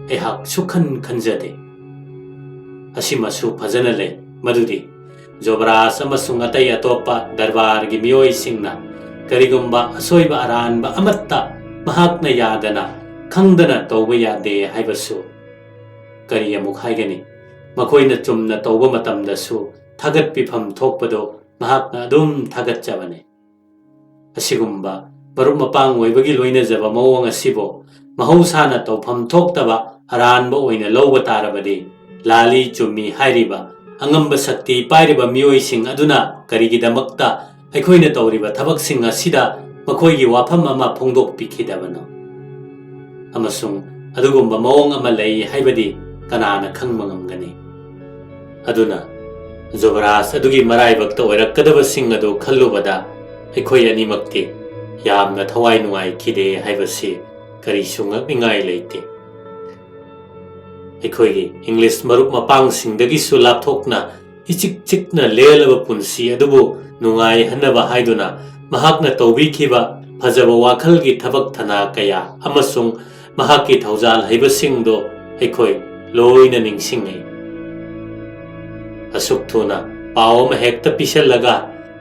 ꯑꯩꯍꯥꯛ ꯁꯨꯛꯈꯟ ꯈꯟꯖꯗꯦ꯫ ꯑꯁꯤꯃꯁꯨ ꯐꯖꯅ ꯂꯩ ꯃꯗꯨꯗꯤ, ꯖꯣꯕꯔꯥꯖ ꯑꯃꯁꯨꯡ ꯑꯇꯩ ꯑꯇꯣꯞꯄ ꯗꯔꯕꯥꯔꯒꯤ ꯃꯤꯑꯣꯏꯁꯤꯡꯅ ꯀꯔꯤꯒꯨꯝꯕ ꯑꯁꯣꯏꯕ ꯑꯔꯥꯟꯕ ꯑꯃꯠꯇ ꯃꯍꯥꯛꯅ ꯌꯥꯗꯅ ꯈꯪꯗꯅ ꯇꯧꯕ ꯌꯥꯗꯦ ꯍꯥꯏꯕꯁꯨ꯫ ꯀꯔꯤ ꯑꯃꯨꯛ ꯍꯥꯏꯒꯅꯤ? ꯃꯈꯣꯏꯅ ꯆꯨꯝꯅ ꯇꯧꯕ ꯃꯇꯝꯗꯁꯨ ꯊꯥꯒꯠꯄꯤꯐꯝ ꯊꯣꯛꯄꯗꯨ ꯃꯍꯥꯛꯅ ꯑꯗꯨꯝ ꯊꯥꯒꯠꯆꯕꯅꯤ꯫ ꯑꯁꯤꯒꯨꯝꯕ ꯃꯔꯨꯞ ꯃꯄꯥꯡ ꯑꯣꯏꯕꯒꯤ ꯂꯣꯏꯅꯖꯕ ꯃꯑꯣꯡ ꯑꯁꯤꯕꯨ ꯃꯍꯧꯁꯥꯅ ꯇꯧꯐꯝ ꯊꯣꯛꯇꯕ ꯑꯔꯥꯟꯕ ꯑꯣꯏꯅ ꯂꯧꯕ ꯇꯥꯔꯕꯗꯤ, ꯂꯥꯜꯂꯤ ꯆꯨꯝꯃꯤ ꯍꯥꯏꯔꯤꯕ ꯑꯉꯝꯕ ꯁꯛꯇꯤ ꯄꯥꯏꯔꯤꯕ ꯃꯤꯑꯣꯏꯁꯤꯡ ꯑꯗꯨꯅ ꯀꯔꯤꯒꯤꯗꯃꯛꯇ ꯑꯩꯈꯣꯏꯅ ꯇꯧꯔꯤꯕ ꯊꯕꯛꯁꯤꯡ ꯑꯁꯤꯗ ꯃꯈꯣꯏꯒꯤ ꯋꯥꯐꯝ ꯑꯃ ꯐꯣꯡꯗꯣꯛꯄꯤꯈꯤꯗꯕꯅꯣ? ꯑꯃꯁꯨꯡ ꯑꯗꯨꯒꯨꯝꯕ ꯃꯑꯣꯡ ꯑꯃ ꯂꯩ ꯍꯥꯏꯕꯗꯤ ꯀꯅꯥꯅ ꯈꯪꯕ ꯉꯝꯒꯅꯤ? ꯑꯗꯨꯅ ꯖꯨꯕꯔꯥꯖ ꯑꯗꯨꯒꯤ ꯃꯔꯥꯏꯕꯛꯇ ꯑꯣꯏꯔꯛꯀꯗꯕꯁꯤꯡ ꯑꯗꯨ ꯈꯜꯂꯨꯕꯗ ꯑꯩꯈꯣꯏ ꯑꯅꯤꯃꯛꯇꯤ ꯌꯥꯝꯅ ꯊꯋꯥꯏ ꯅꯨꯡꯉꯥꯏꯈꯤꯗꯦ ꯍꯥꯏꯕꯁꯤ ꯀꯔꯤꯁꯨ ꯉꯛꯅꯤꯡꯉꯥꯏ ꯂꯩꯇꯦ꯫ ꯑꯩꯈꯣꯏꯒꯤ ꯏꯪꯂꯤꯁ ꯃꯔꯨꯞ ꯃꯄꯥꯡꯁꯤꯡꯗꯒꯤꯁꯨ ꯂꯥꯞꯊꯣꯛꯅ ꯏꯆꯤꯛ ꯆꯤꯛꯅ ꯂꯦꯜꯂꯕ ꯄꯨꯟꯁꯤ ꯑꯗꯨꯕꯨ ꯅꯨꯡꯉꯥꯏꯍꯟꯅꯕ ꯍꯥꯏꯗꯨꯅ ꯃꯍꯥꯛꯅ ꯇꯧꯕꯤꯈꯤꯕ ꯐꯖꯕ ꯋꯥꯈꯜꯒꯤ ꯊꯕꯛ ꯊꯅꯥ ꯀꯌꯥ ꯑꯃꯁꯨꯡ ꯃꯍꯥꯛꯀꯤ ꯊꯧꯖꯥꯜ ꯍꯩꯕꯁꯤꯡꯗꯣ ꯑꯩꯈꯣꯏ ꯂꯣꯏꯅ ꯅꯤꯡꯁꯤꯡꯉꯤ꯫ ꯑꯁꯨꯛ ꯊꯨꯅ ꯄꯥꯎ ꯑꯃ ꯍꯦꯛꯇ ꯄꯤꯁꯜꯂꯒ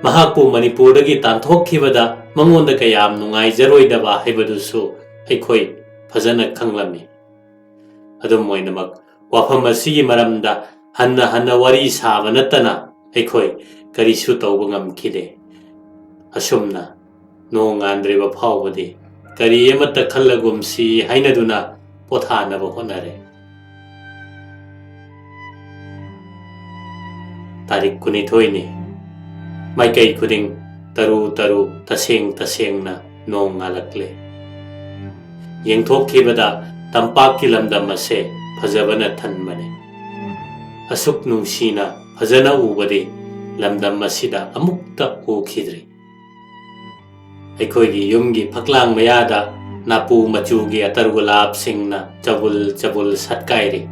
ꯃꯍꯥꯛꯄꯨ ꯃꯅꯤꯄꯨꯔꯗꯒꯤ ꯇꯥꯟꯊꯣꯛꯈꯤꯕꯗ ꯃꯉꯣꯟꯗ ꯀꯌꯥꯝ ꯅꯨꯡꯉꯥꯏꯖꯔꯣꯏꯗꯕ ꯍꯥꯏꯕꯗꯨꯁꯨ ꯑꯩꯈꯣꯏ ꯐꯖꯅ ꯈꯪꯂꯝꯃꯤ꯫ ꯑꯗꯨꯝ ꯑꯣꯏꯅꯃꯛ, ꯋꯥꯐꯝ ꯑꯁꯤꯒꯤ ꯃꯔꯝꯗ ꯍꯟꯅ ꯍꯟꯅ ꯋꯥꯔꯤ ꯁꯥꯕ ꯅꯠꯇꯅ ꯑꯩꯈꯣꯏ ꯀꯔꯤꯁꯨ ꯇꯧꯕ ꯉꯝꯈꯤꯗꯦ꯫ ꯑꯁꯨꯝꯅ ꯅꯣꯡꯉꯥꯟꯗ꯭ꯔꯤꯕ ꯐꯥꯎꯕꯗꯤ ꯀꯔꯤ ꯑꯃꯠꯇ ꯈꯜꯂꯒꯨꯝꯁꯤ ꯍꯥꯏꯅꯗꯨꯅ ꯄꯣꯊꯥꯅꯕ ꯍꯣꯠꯅꯔꯦ꯫ ꯇꯥꯔꯤꯛ ꯀꯨꯟꯅꯤꯊꯣꯏꯅꯤ꯫ ꯃꯥꯏꯀꯩ ꯈꯨꯗꯤꯡ ꯇꯔꯨ ꯇꯔꯨ, ꯇꯁꯦꯡ ꯇꯁꯦꯡꯅ ꯅꯣꯡ ꯉꯥꯜꯂꯛꯂꯦ꯫ ꯌꯦꯡꯊꯣꯛꯈꯤꯕꯗ ꯇꯝꯄꯥꯛꯀꯤ ꯂꯝꯗꯝ ꯑꯁꯦ ꯐꯖꯕꯅ ꯊꯟꯕꯅꯤ꯫ ꯑꯁꯨꯛ ꯅꯨꯡꯁꯤꯅ ꯐꯖꯅ ꯎꯕꯗꯤ ꯂꯝꯗꯝ ꯑꯁꯤꯗ ꯑꯃꯨꯛꯇ ꯎꯈꯤꯗ꯭ꯔꯤ꯫ ꯑꯩꯈꯣꯏꯒꯤ ꯌꯨꯝꯒꯤ ꯐꯛꯂꯥꯡ ꯃꯌꯥꯗ ꯅꯥꯄꯨ ꯃꯆꯨꯒꯤ ꯑꯇꯔꯒꯨꯂꯥꯞꯁꯤꯡꯅ ꯆꯕꯨꯜ ꯆꯕꯨꯜ ꯁꯠꯀꯥꯏꯔꯤ꯫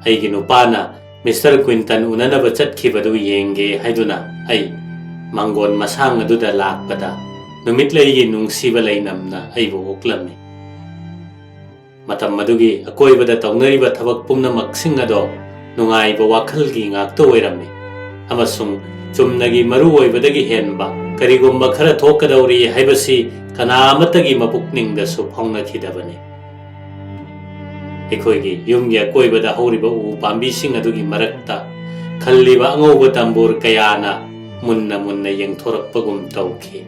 ꯑꯩꯒꯤ ꯅꯨꯄꯥꯅ ꯃꯤꯁꯇꯔ ꯀ꯭ꯋꯤꯟꯇꯟ ꯎꯅꯅꯕ ꯆꯠꯈꯤꯕꯗꯨ ꯌꯦꯡꯒꯦ ꯍꯥꯏꯗꯨꯅ ꯑꯩ ꯃꯥꯡꯒꯣꯟ ꯃꯁꯥꯡ ꯑꯗꯨꯗ ꯂꯥꯛꯄꯗ ꯅꯨꯃꯤꯠꯂꯩꯒꯤ ꯅꯨꯡꯁꯤꯕ ꯂꯩꯅꯝꯅ ꯑꯩꯕꯨ ꯑꯣꯛꯂꯝꯃꯤ꯫ ꯃꯇꯝ ꯑꯗꯨꯒꯤ ꯑꯀꯣꯏꯕꯗ ꯇꯧꯅꯔꯤꯕ ꯊꯕꯛ ꯄꯨꯝꯅꯃꯛꯁꯤꯡ ꯑꯗꯣ ꯅꯨꯡꯉꯥꯏꯕ ꯋꯥꯈꯜꯒꯤ ꯉꯥꯛꯇ ꯑꯣꯏꯔꯝꯃꯤ꯫ ꯑꯃꯁꯨꯡ ꯆꯨꯝꯅꯒꯤ ꯃꯔꯨ ꯑꯣꯏꯕꯗꯒꯤ ꯍꯦꯟꯕ ꯀꯔꯤꯒꯨꯝꯕ ꯈꯔ ꯊꯣꯛꯀꯗꯧꯔꯤ ꯍꯥꯏꯕꯁꯤ ꯀꯅꯥ ꯑꯃꯠꯇꯒꯤ ꯃꯄꯨꯛꯅꯤꯡꯗꯁꯨ ꯐꯥꯎꯅꯈꯤꯗꯕꯅꯤ꯫ ꯑꯩꯈꯣꯏꯒꯤ ꯌꯨꯝꯒꯤ ꯑꯀꯣꯏꯕꯗ ꯍꯧꯔꯤꯕ ꯎ ꯄꯥꯝꯕꯤꯁꯤꯡ ꯑꯗꯨꯒꯤ ꯃꯔꯛꯇ ꯈꯜꯂꯤꯕ ꯑꯉꯧꯕ ꯇꯝꯕꯨꯔ ꯀꯌꯥꯅ ꯃꯨꯟꯅ ꯃꯨꯟꯅ ꯌꯦꯡꯊꯣꯔꯛꯄꯒꯨꯝ ꯇꯧꯈꯤ꯫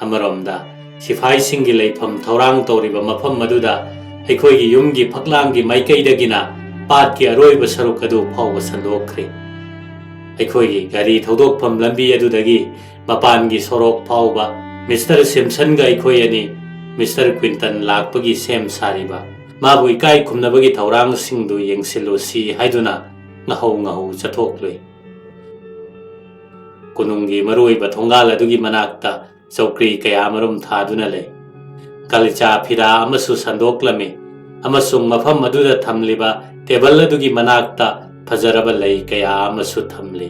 ꯑꯃꯔꯣꯝꯗ ꯁꯤꯐꯥꯏꯁꯤꯡꯒꯤ ꯂꯩꯐꯝ ꯊꯧꯔꯥꯡ ꯇꯧꯔꯤꯕ ꯃꯐꯝ ꯑꯗꯨꯗ ꯑꯩꯈꯣꯏꯒꯤ ꯌꯨꯝꯒꯤ ꯐꯛꯂꯥꯡꯒꯤ ꯃꯥꯏꯀꯩꯗꯒꯤꯅ ꯄꯥꯠꯀꯤ ꯑꯔꯣꯏꯕ ꯁꯔꯨꯛ ꯑꯗꯨ ꯐꯥꯎꯕ ꯁꯟꯗꯣꯛꯈ꯭ꯔꯦ꯫ ꯑꯩꯈꯣꯏꯒꯤ ꯒꯥꯔꯤ ꯊꯧꯗꯣꯛꯐꯝ ꯂꯝꯕꯤ ꯑꯗꯨꯗꯒꯤ ꯃꯄꯥꯟꯒꯤ ꯁꯣꯔꯣꯛ ꯐꯥꯎꯕ ꯃꯤꯁꯇꯔ ꯁꯤꯝꯁꯟꯒ ꯑꯩꯈꯣꯏ ꯑꯅꯤ ꯃꯤꯁꯇꯔ ꯀ꯭ꯋꯤꯟꯇꯟ ꯂꯥꯛꯄꯒꯤ ꯁꯦꯝ ꯁꯥꯔꯤꯕ, ꯃꯥꯕꯨ ꯏꯀꯥꯏ ꯈꯨꯝꯅꯕꯒꯤ ꯊꯧꯔꯥꯡꯁꯤꯡꯗꯨ ꯌꯦꯡꯁꯤꯜꯂꯨꯁꯤ ꯍꯥꯏꯗꯨꯅ ꯉꯥꯍꯧ ꯉꯥꯍꯧ ꯆꯠꯊꯣꯛꯂꯨꯏ꯫ ꯀꯣꯅꯨꯡꯒꯤ ꯃꯔꯨꯑꯣꯏꯕ ꯊꯣꯡꯒꯥꯜ ꯑꯗꯨꯒꯤ ꯃꯅꯥꯛꯇ ꯆꯧꯀ꯭ꯔꯤ ꯀꯌꯥ ꯑꯃꯔꯣꯝ ꯊꯥꯗꯨꯅ ꯂꯩ꯫ ꯒꯥꯂꯤꯆꯥ ꯐꯤꯗꯥ ꯑꯃꯁꯨ ꯁꯟꯗꯣꯛꯂꯝꯃꯤ ꯑꯃꯁꯨꯡ ꯃꯐꯝ ꯑꯗꯨꯗ ꯊꯝꯂꯤꯕ ꯇꯦꯕꯜ ꯑꯗꯨꯒꯤ ꯃꯅꯥꯛꯇ ꯐꯖꯔꯕ ꯂꯩ ꯀꯌꯥ ꯑꯃꯁꯨ ꯊꯝꯂꯤ꯫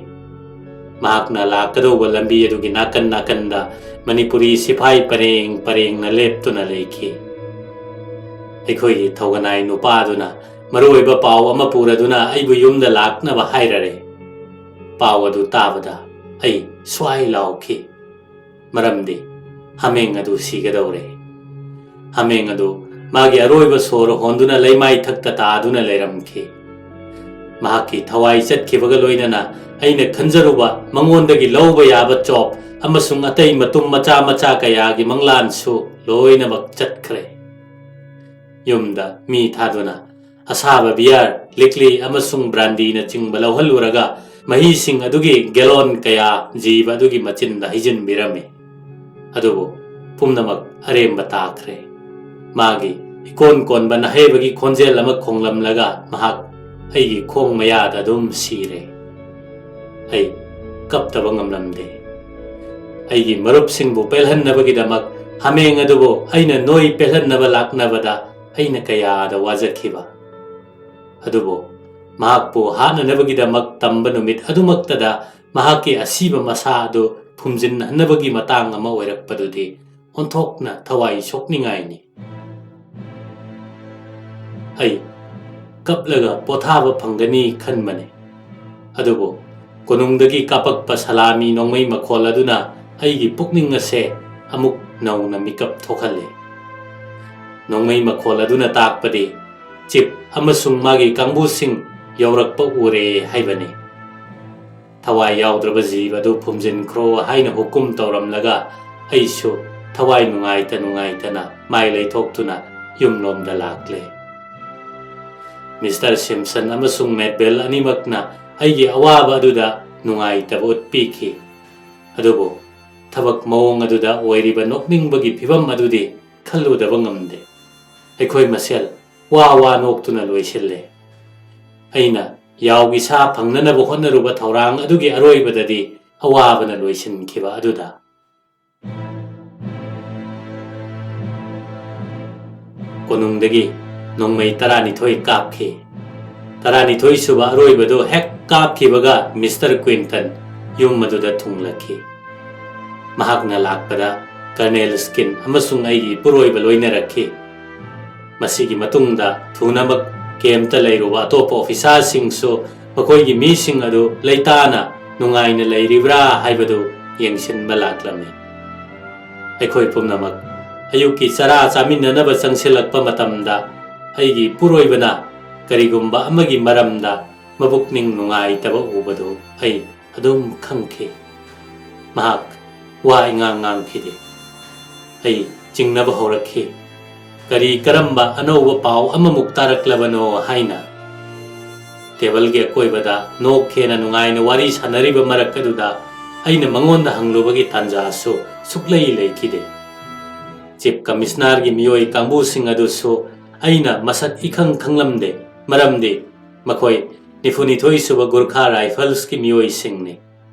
ꯃꯍꯥꯛꯅ ꯂꯥꯛꯀꯗꯧꯕ ꯂꯝꯕꯤ ꯑꯗꯨꯒꯤ ꯅꯥꯀꯟ ꯅꯥꯀꯟꯗ ꯃꯅꯤꯄꯨꯔꯤ ꯁꯤꯐꯥꯏ ꯄꯔꯦꯡ ꯄꯔꯦꯡꯅ ꯂꯦꯞꯇꯨꯅ ꯂꯩꯈꯤ꯫ ꯑꯩꯈꯣꯏꯒꯤ ꯊꯧꯒꯅꯥꯏ ꯅꯨꯄꯥꯗꯨꯅ ꯃꯔꯨꯑꯣꯏꯕ ꯄꯥꯎ ꯑꯃ ꯄꯨꯔꯗꯨꯅ ꯑꯩꯕꯨ ꯌꯨꯝꯗ ꯂꯥꯛꯅꯕ ꯍꯥꯏꯔꯔꯦ꯫ ꯄꯥꯎ ꯑꯗꯨ ꯇꯥꯕꯗ ꯑꯩ ꯁ꯭ꯋꯥꯏ ꯂꯥꯎꯈꯤ꯫ ꯃꯔꯝꯗꯤ ꯍꯥꯃꯦꯡ ꯑꯗꯨ ꯁꯤꯒꯗꯧꯔꯦ꯫ ꯍꯥꯃꯦꯡ ꯑꯗꯨ ꯃꯥꯒꯤ ꯑꯔꯣꯏꯕ ꯁꯣꯔ ꯍꯣꯟꯗꯨꯅ ꯂꯩꯃꯥꯏ ꯊꯛꯇ ꯇꯥꯗꯨꯅ ꯂꯩꯔꯝꯈꯤ꯫ ꯃꯍꯥꯛꯀꯤ ꯊꯋꯥꯏ ꯆꯠꯈꯤꯕꯒ ꯂꯣꯏꯅꯅ ꯑꯩꯅ ꯈꯟꯖꯔꯨꯕ ꯃꯉꯣꯟꯗꯒꯤ ꯂꯧꯕ ꯌꯥꯕ ꯆꯣꯞ ꯑꯃꯁꯨꯡ ꯑꯇꯩ ꯃꯇꯨꯝ ꯃꯆꯥ ꯃꯆꯥ ꯀꯌꯥꯒꯤ ꯃꯪꯂꯥꯟꯁꯨ ꯂꯣꯏꯅꯃꯛ ꯆꯠꯈ꯭ꯔꯦ꯫ ꯌꯨꯝꯗ ꯃꯤ ꯊꯥꯗꯨꯅ ꯑꯁꯥꯕ ꯕꯤꯌꯥꯔ, ꯂꯤꯛꯂꯤ ꯑꯃꯁꯨꯡ ꯕ꯭ꯔꯥꯟꯗꯤꯅꯆꯤꯡꯕ ꯂꯧꯍꯜꯂꯨꯔꯒ ꯃꯍꯤꯁꯤꯡ ꯑꯗꯨꯒꯤ ꯒꯦꯂꯣꯟ ꯀꯌꯥ ꯖꯤꯕ ꯑꯗꯨꯒꯤ ꯃꯆꯤꯟꯗ ꯍꯩꯖꯤꯟꯕꯤꯔꯝꯃꯤ꯫ ꯑꯗꯨꯕꯨ ꯄꯨꯝꯅꯃꯛ ꯑꯔꯦꯝꯕ ꯇꯥꯈ꯭ꯔꯦ꯫ ꯃꯥꯒꯤ ꯏꯀꯣꯟ ꯀꯣꯟꯕ ꯅꯍꯩꯕꯒꯤ ꯈꯣꯟꯖꯦꯜ ꯑꯃ ꯈꯣꯡꯂꯝꯂꯒ ꯃꯍꯥꯛ ꯑꯩꯒꯤ ꯈꯣꯡ ꯃꯌꯥꯗ ꯑꯗꯨꯝ ꯁꯤꯔꯦ꯫ ꯑꯩ ꯀꯞꯇꯕ ꯉꯝꯂꯝꯗꯦ꯫ ꯑꯩꯒꯤ ꯃꯔꯨꯞꯁꯤꯡꯕꯨ ꯄꯦꯜꯍꯟꯅꯕꯒꯤꯗꯃꯛ ꯍꯥꯃꯦꯡ ꯑꯗꯨꯕꯨ ꯑꯩꯅ ꯅꯣꯏ ꯄꯦꯜꯍꯟꯅꯕ ꯂꯥꯛꯅꯕꯗ ꯑꯩꯅ ꯀꯌꯥꯗ ꯋꯥꯖꯈꯤꯕ꯫ ꯑꯗꯨꯕꯨ ꯃꯍꯥꯛꯄꯨ ꯍꯥꯠꯅꯅꯕꯒꯤꯗꯃꯛ ꯇꯝꯕ ꯅꯨꯃꯤꯠ ꯑꯗꯨꯃꯛꯇꯗ ꯃꯍꯥꯛꯀꯤ ꯑꯁꯤꯕ ꯃꯁꯥ ꯑꯗꯨ ꯐꯨꯝꯖꯤꯟꯍꯟꯅꯕꯒꯤ ꯃꯇꯥꯡ ꯑꯃ ꯑꯣꯏꯔꯛꯄꯗꯨꯗꯤ ꯑꯣꯟꯊꯣꯛꯅ ꯊꯋꯥꯏ ꯁꯣꯛꯅꯤꯡꯉꯥꯏꯅꯤ꯫ ꯑꯩ ꯀꯞꯂꯒ ꯄꯣꯊꯥꯕ ꯐꯪꯒꯅꯤ ꯈꯟꯕꯅꯤ꯫ ꯑꯗꯨꯕꯨ ꯀꯣꯅꯨꯡꯗꯒꯤ ꯀꯥꯞꯄꯛꯄ ꯁꯂꯥꯃꯤ ꯅꯣꯡꯃꯩ ꯃꯈꯣꯜ ꯑꯗꯨꯅ ꯑꯩꯒꯤ ꯄꯨꯛꯅꯤꯡ ꯑꯁꯦ ꯑꯃꯨꯛ ꯅꯧꯅ ꯃꯤꯀꯞ ꯊꯣꯛꯍꯜꯂꯦ꯫ ꯅꯣꯡꯃꯩ ꯃꯈꯣꯜ ꯑꯗꯨꯅ ꯇꯥꯛꯄꯗꯤ ꯆꯤꯞ ꯑꯃꯁꯨꯡ ꯃꯥꯒꯤ ꯀꯥꯡꯕꯨꯁꯤꯡ ꯌꯧꯔꯛꯄ ꯎꯔꯦ ꯍꯥꯏꯕꯅꯤ꯫ ꯊꯋꯥꯏ ꯌꯥꯎꯗ꯭ꯔꯕ ꯖꯤꯕ ꯑꯗꯨ ꯐꯨꯝꯖꯤꯟꯈ꯭ꯔꯣ ꯍꯥꯏꯅ ꯍꯨꯀꯨꯝ ꯇꯧꯔꯝꯂꯒ ꯑꯩꯁꯨ ꯊꯋꯥꯏ ꯅꯨꯡꯉꯥꯏꯇ ꯅꯨꯡꯉꯥꯏꯇꯅ ꯃꯥꯏ ꯂꯩꯊꯣꯛꯇꯨꯅ ꯌꯨꯝꯂꯣꯝꯗ ꯂꯥꯛꯂꯦ꯫ ꯃꯤꯁꯇꯔ ꯁꯤꯝꯁꯟ ꯑꯃꯁꯨꯡ ꯃꯦꯠꯕꯦꯜ ꯑꯅꯤꯃꯛꯅ ꯑꯩꯒꯤ ꯑꯋꯥꯕ ꯑꯗꯨꯗ ꯅꯨꯡꯉꯥꯏꯇꯕ ꯎꯠꯄꯤꯈꯤ꯫ ꯑꯗꯨꯕꯨ ꯊꯕꯛ ꯃꯑꯣꯡ ꯑꯗꯨꯗ ꯑꯣꯏꯔꯤꯕ ꯅꯣꯛꯅꯤꯡꯕꯒꯤ ꯐꯤꯚꯝ ꯑꯗꯨꯗꯤ ꯈꯜꯂꯨꯗꯕ ꯉꯝꯗꯦ꯫ ꯑꯩꯈꯣꯏ ꯃꯁꯦꯜ ꯋꯥ ꯋꯥ ꯅꯣꯛꯇꯨꯅ ꯂꯣꯏꯁꯤꯜꯂꯦ꯫ ꯑꯩꯅ ꯌꯥꯎꯒꯤ ꯁꯥ ꯐꯪꯅꯅꯕ ꯍꯣꯠꯅꯔꯨꯕ ꯊꯧꯔꯥꯡ ꯑꯗꯨꯒꯤ ꯑꯔꯣꯏꯕꯗꯗꯤ ꯑꯋꯥꯕꯅ ꯂꯣꯏꯁꯤꯟꯈꯤꯕ ꯑꯗꯨꯗ ꯀꯣꯅꯨꯡꯗꯒꯤ ꯅꯣꯡꯃꯩ ꯇꯔꯥꯅꯤꯊꯣꯏ ꯀꯥꯞꯈꯤ꯫ ꯇꯔꯥꯅꯤꯊꯣꯏ ꯁꯨꯕ ꯑꯔꯣꯏꯕꯗꯨ ꯍꯦꯛ ꯀꯥꯞꯈꯤꯕꯒ ꯃꯤꯁꯇꯔ ꯀ꯭ꯋꯤꯟꯇꯟ ꯌꯨꯝ ꯑꯗꯨꯗ ꯊꯨꯡꯂꯛꯈꯤ꯫ ꯃꯍꯥꯛꯅ ꯂꯥꯛꯄꯗ ꯀꯔꯅꯦꯜ ꯁ꯭ꯀꯤꯟ ꯑꯃꯁꯨꯡ ꯑꯩꯒꯤ ꯏꯄꯨꯔꯣꯏꯕ ꯂꯣꯏꯅꯔꯛꯈꯤ꯫ ꯃꯁꯤꯒꯤ ꯃꯇꯨꯡꯗ ꯊꯨꯅꯃꯛ ꯀꯦꯝꯞꯇ ꯂꯩꯔꯨꯕ ꯑꯇꯣꯞꯄ ꯑꯣꯐꯤꯁꯥꯔꯁꯤꯡꯁꯨ ꯃꯈꯣꯏꯒꯤ ꯃꯤꯁꯤꯡ ꯑꯗꯨ ꯂꯩꯇꯥꯅ ꯅꯨꯡꯉꯥꯏꯅ ꯂꯩꯔꯤꯕ꯭ꯔꯥ ꯍꯥꯏꯕꯗꯨ ꯌꯦꯡꯁꯤꯟꯕ ꯂꯥꯛꯂꯝꯃꯤ꯫ ꯑꯩꯈꯣꯏ ꯄꯨꯝꯅꯃꯛ ꯑꯌꯨꯛꯀꯤ ꯆꯔꯥ ꯆꯥꯃꯤꯟꯅꯅꯕ ꯆꯪꯁꯤꯜꯂꯛꯄ ꯃꯇꯝꯗ ꯑꯩꯒꯤ ꯏꯄꯨꯔꯣꯏꯕꯅ ꯀꯔꯤꯒꯨꯝꯕ ꯑꯃꯒꯤ ꯃꯔꯝꯗ ꯃꯕꯨꯛꯅꯤꯡ ꯅꯨꯡꯉꯥꯏꯇꯕ ꯎꯕꯗꯨ ꯑꯩ ꯑꯗꯨꯝ ꯈꯪꯈꯤ꯫ ꯃꯍꯥꯛ ꯋꯥ ꯏꯉꯥꯡ ꯉꯥꯡꯈꯤꯗꯦ꯫ ꯑꯩ ꯆꯤꯡꯅꯕ ꯍꯧꯔꯛꯈꯤ꯫ ꯀꯔꯤ ꯀꯔꯝꯕ ꯑꯅꯧꯕ ꯄꯥꯎ ꯑꯃꯃꯨꯛ ꯇꯥꯔꯛꯂꯕꯅꯣ ꯍꯥꯏꯅ꯫ ꯇꯦꯕꯜꯒꯤ ꯑꯀꯣꯏꯕꯗ ꯅꯣꯛ ꯍꯦꯟꯅ ꯅꯨꯡꯉꯥꯏꯅ ꯋꯥꯔꯤ ꯁꯥꯟꯅꯔꯤꯕ ꯃꯔꯛ ꯑꯗꯨꯗ ꯑꯩꯅ ꯃꯉꯣꯟꯗ ꯍꯪꯂꯨꯕꯒꯤ ꯇꯥꯟꯖꯥꯁꯨ ꯁꯨꯛꯂꯩ ꯂꯩꯈꯤꯗꯦ꯫ ꯆꯤꯐ ꯀꯃꯤꯁꯅꯔꯒꯤ ꯃꯤꯑꯣꯏ ꯀꯥꯡꯕꯨꯁꯤꯡ ꯑꯗꯨꯁꯨ ꯑꯩꯅ ꯃꯁꯛ ꯏꯈꯪ ꯈꯪꯂꯝꯗꯦ, ꯃꯔꯝꯗꯤ ꯃꯈꯣꯏ ꯅꯤꯐꯨꯅꯤꯊꯣꯏ ꯁꯨꯕ ꯒꯨꯔꯈꯥ ꯔꯥꯏꯐꯜꯁꯀꯤ ꯃꯤꯑꯣꯏꯁꯤꯡꯅꯤ꯫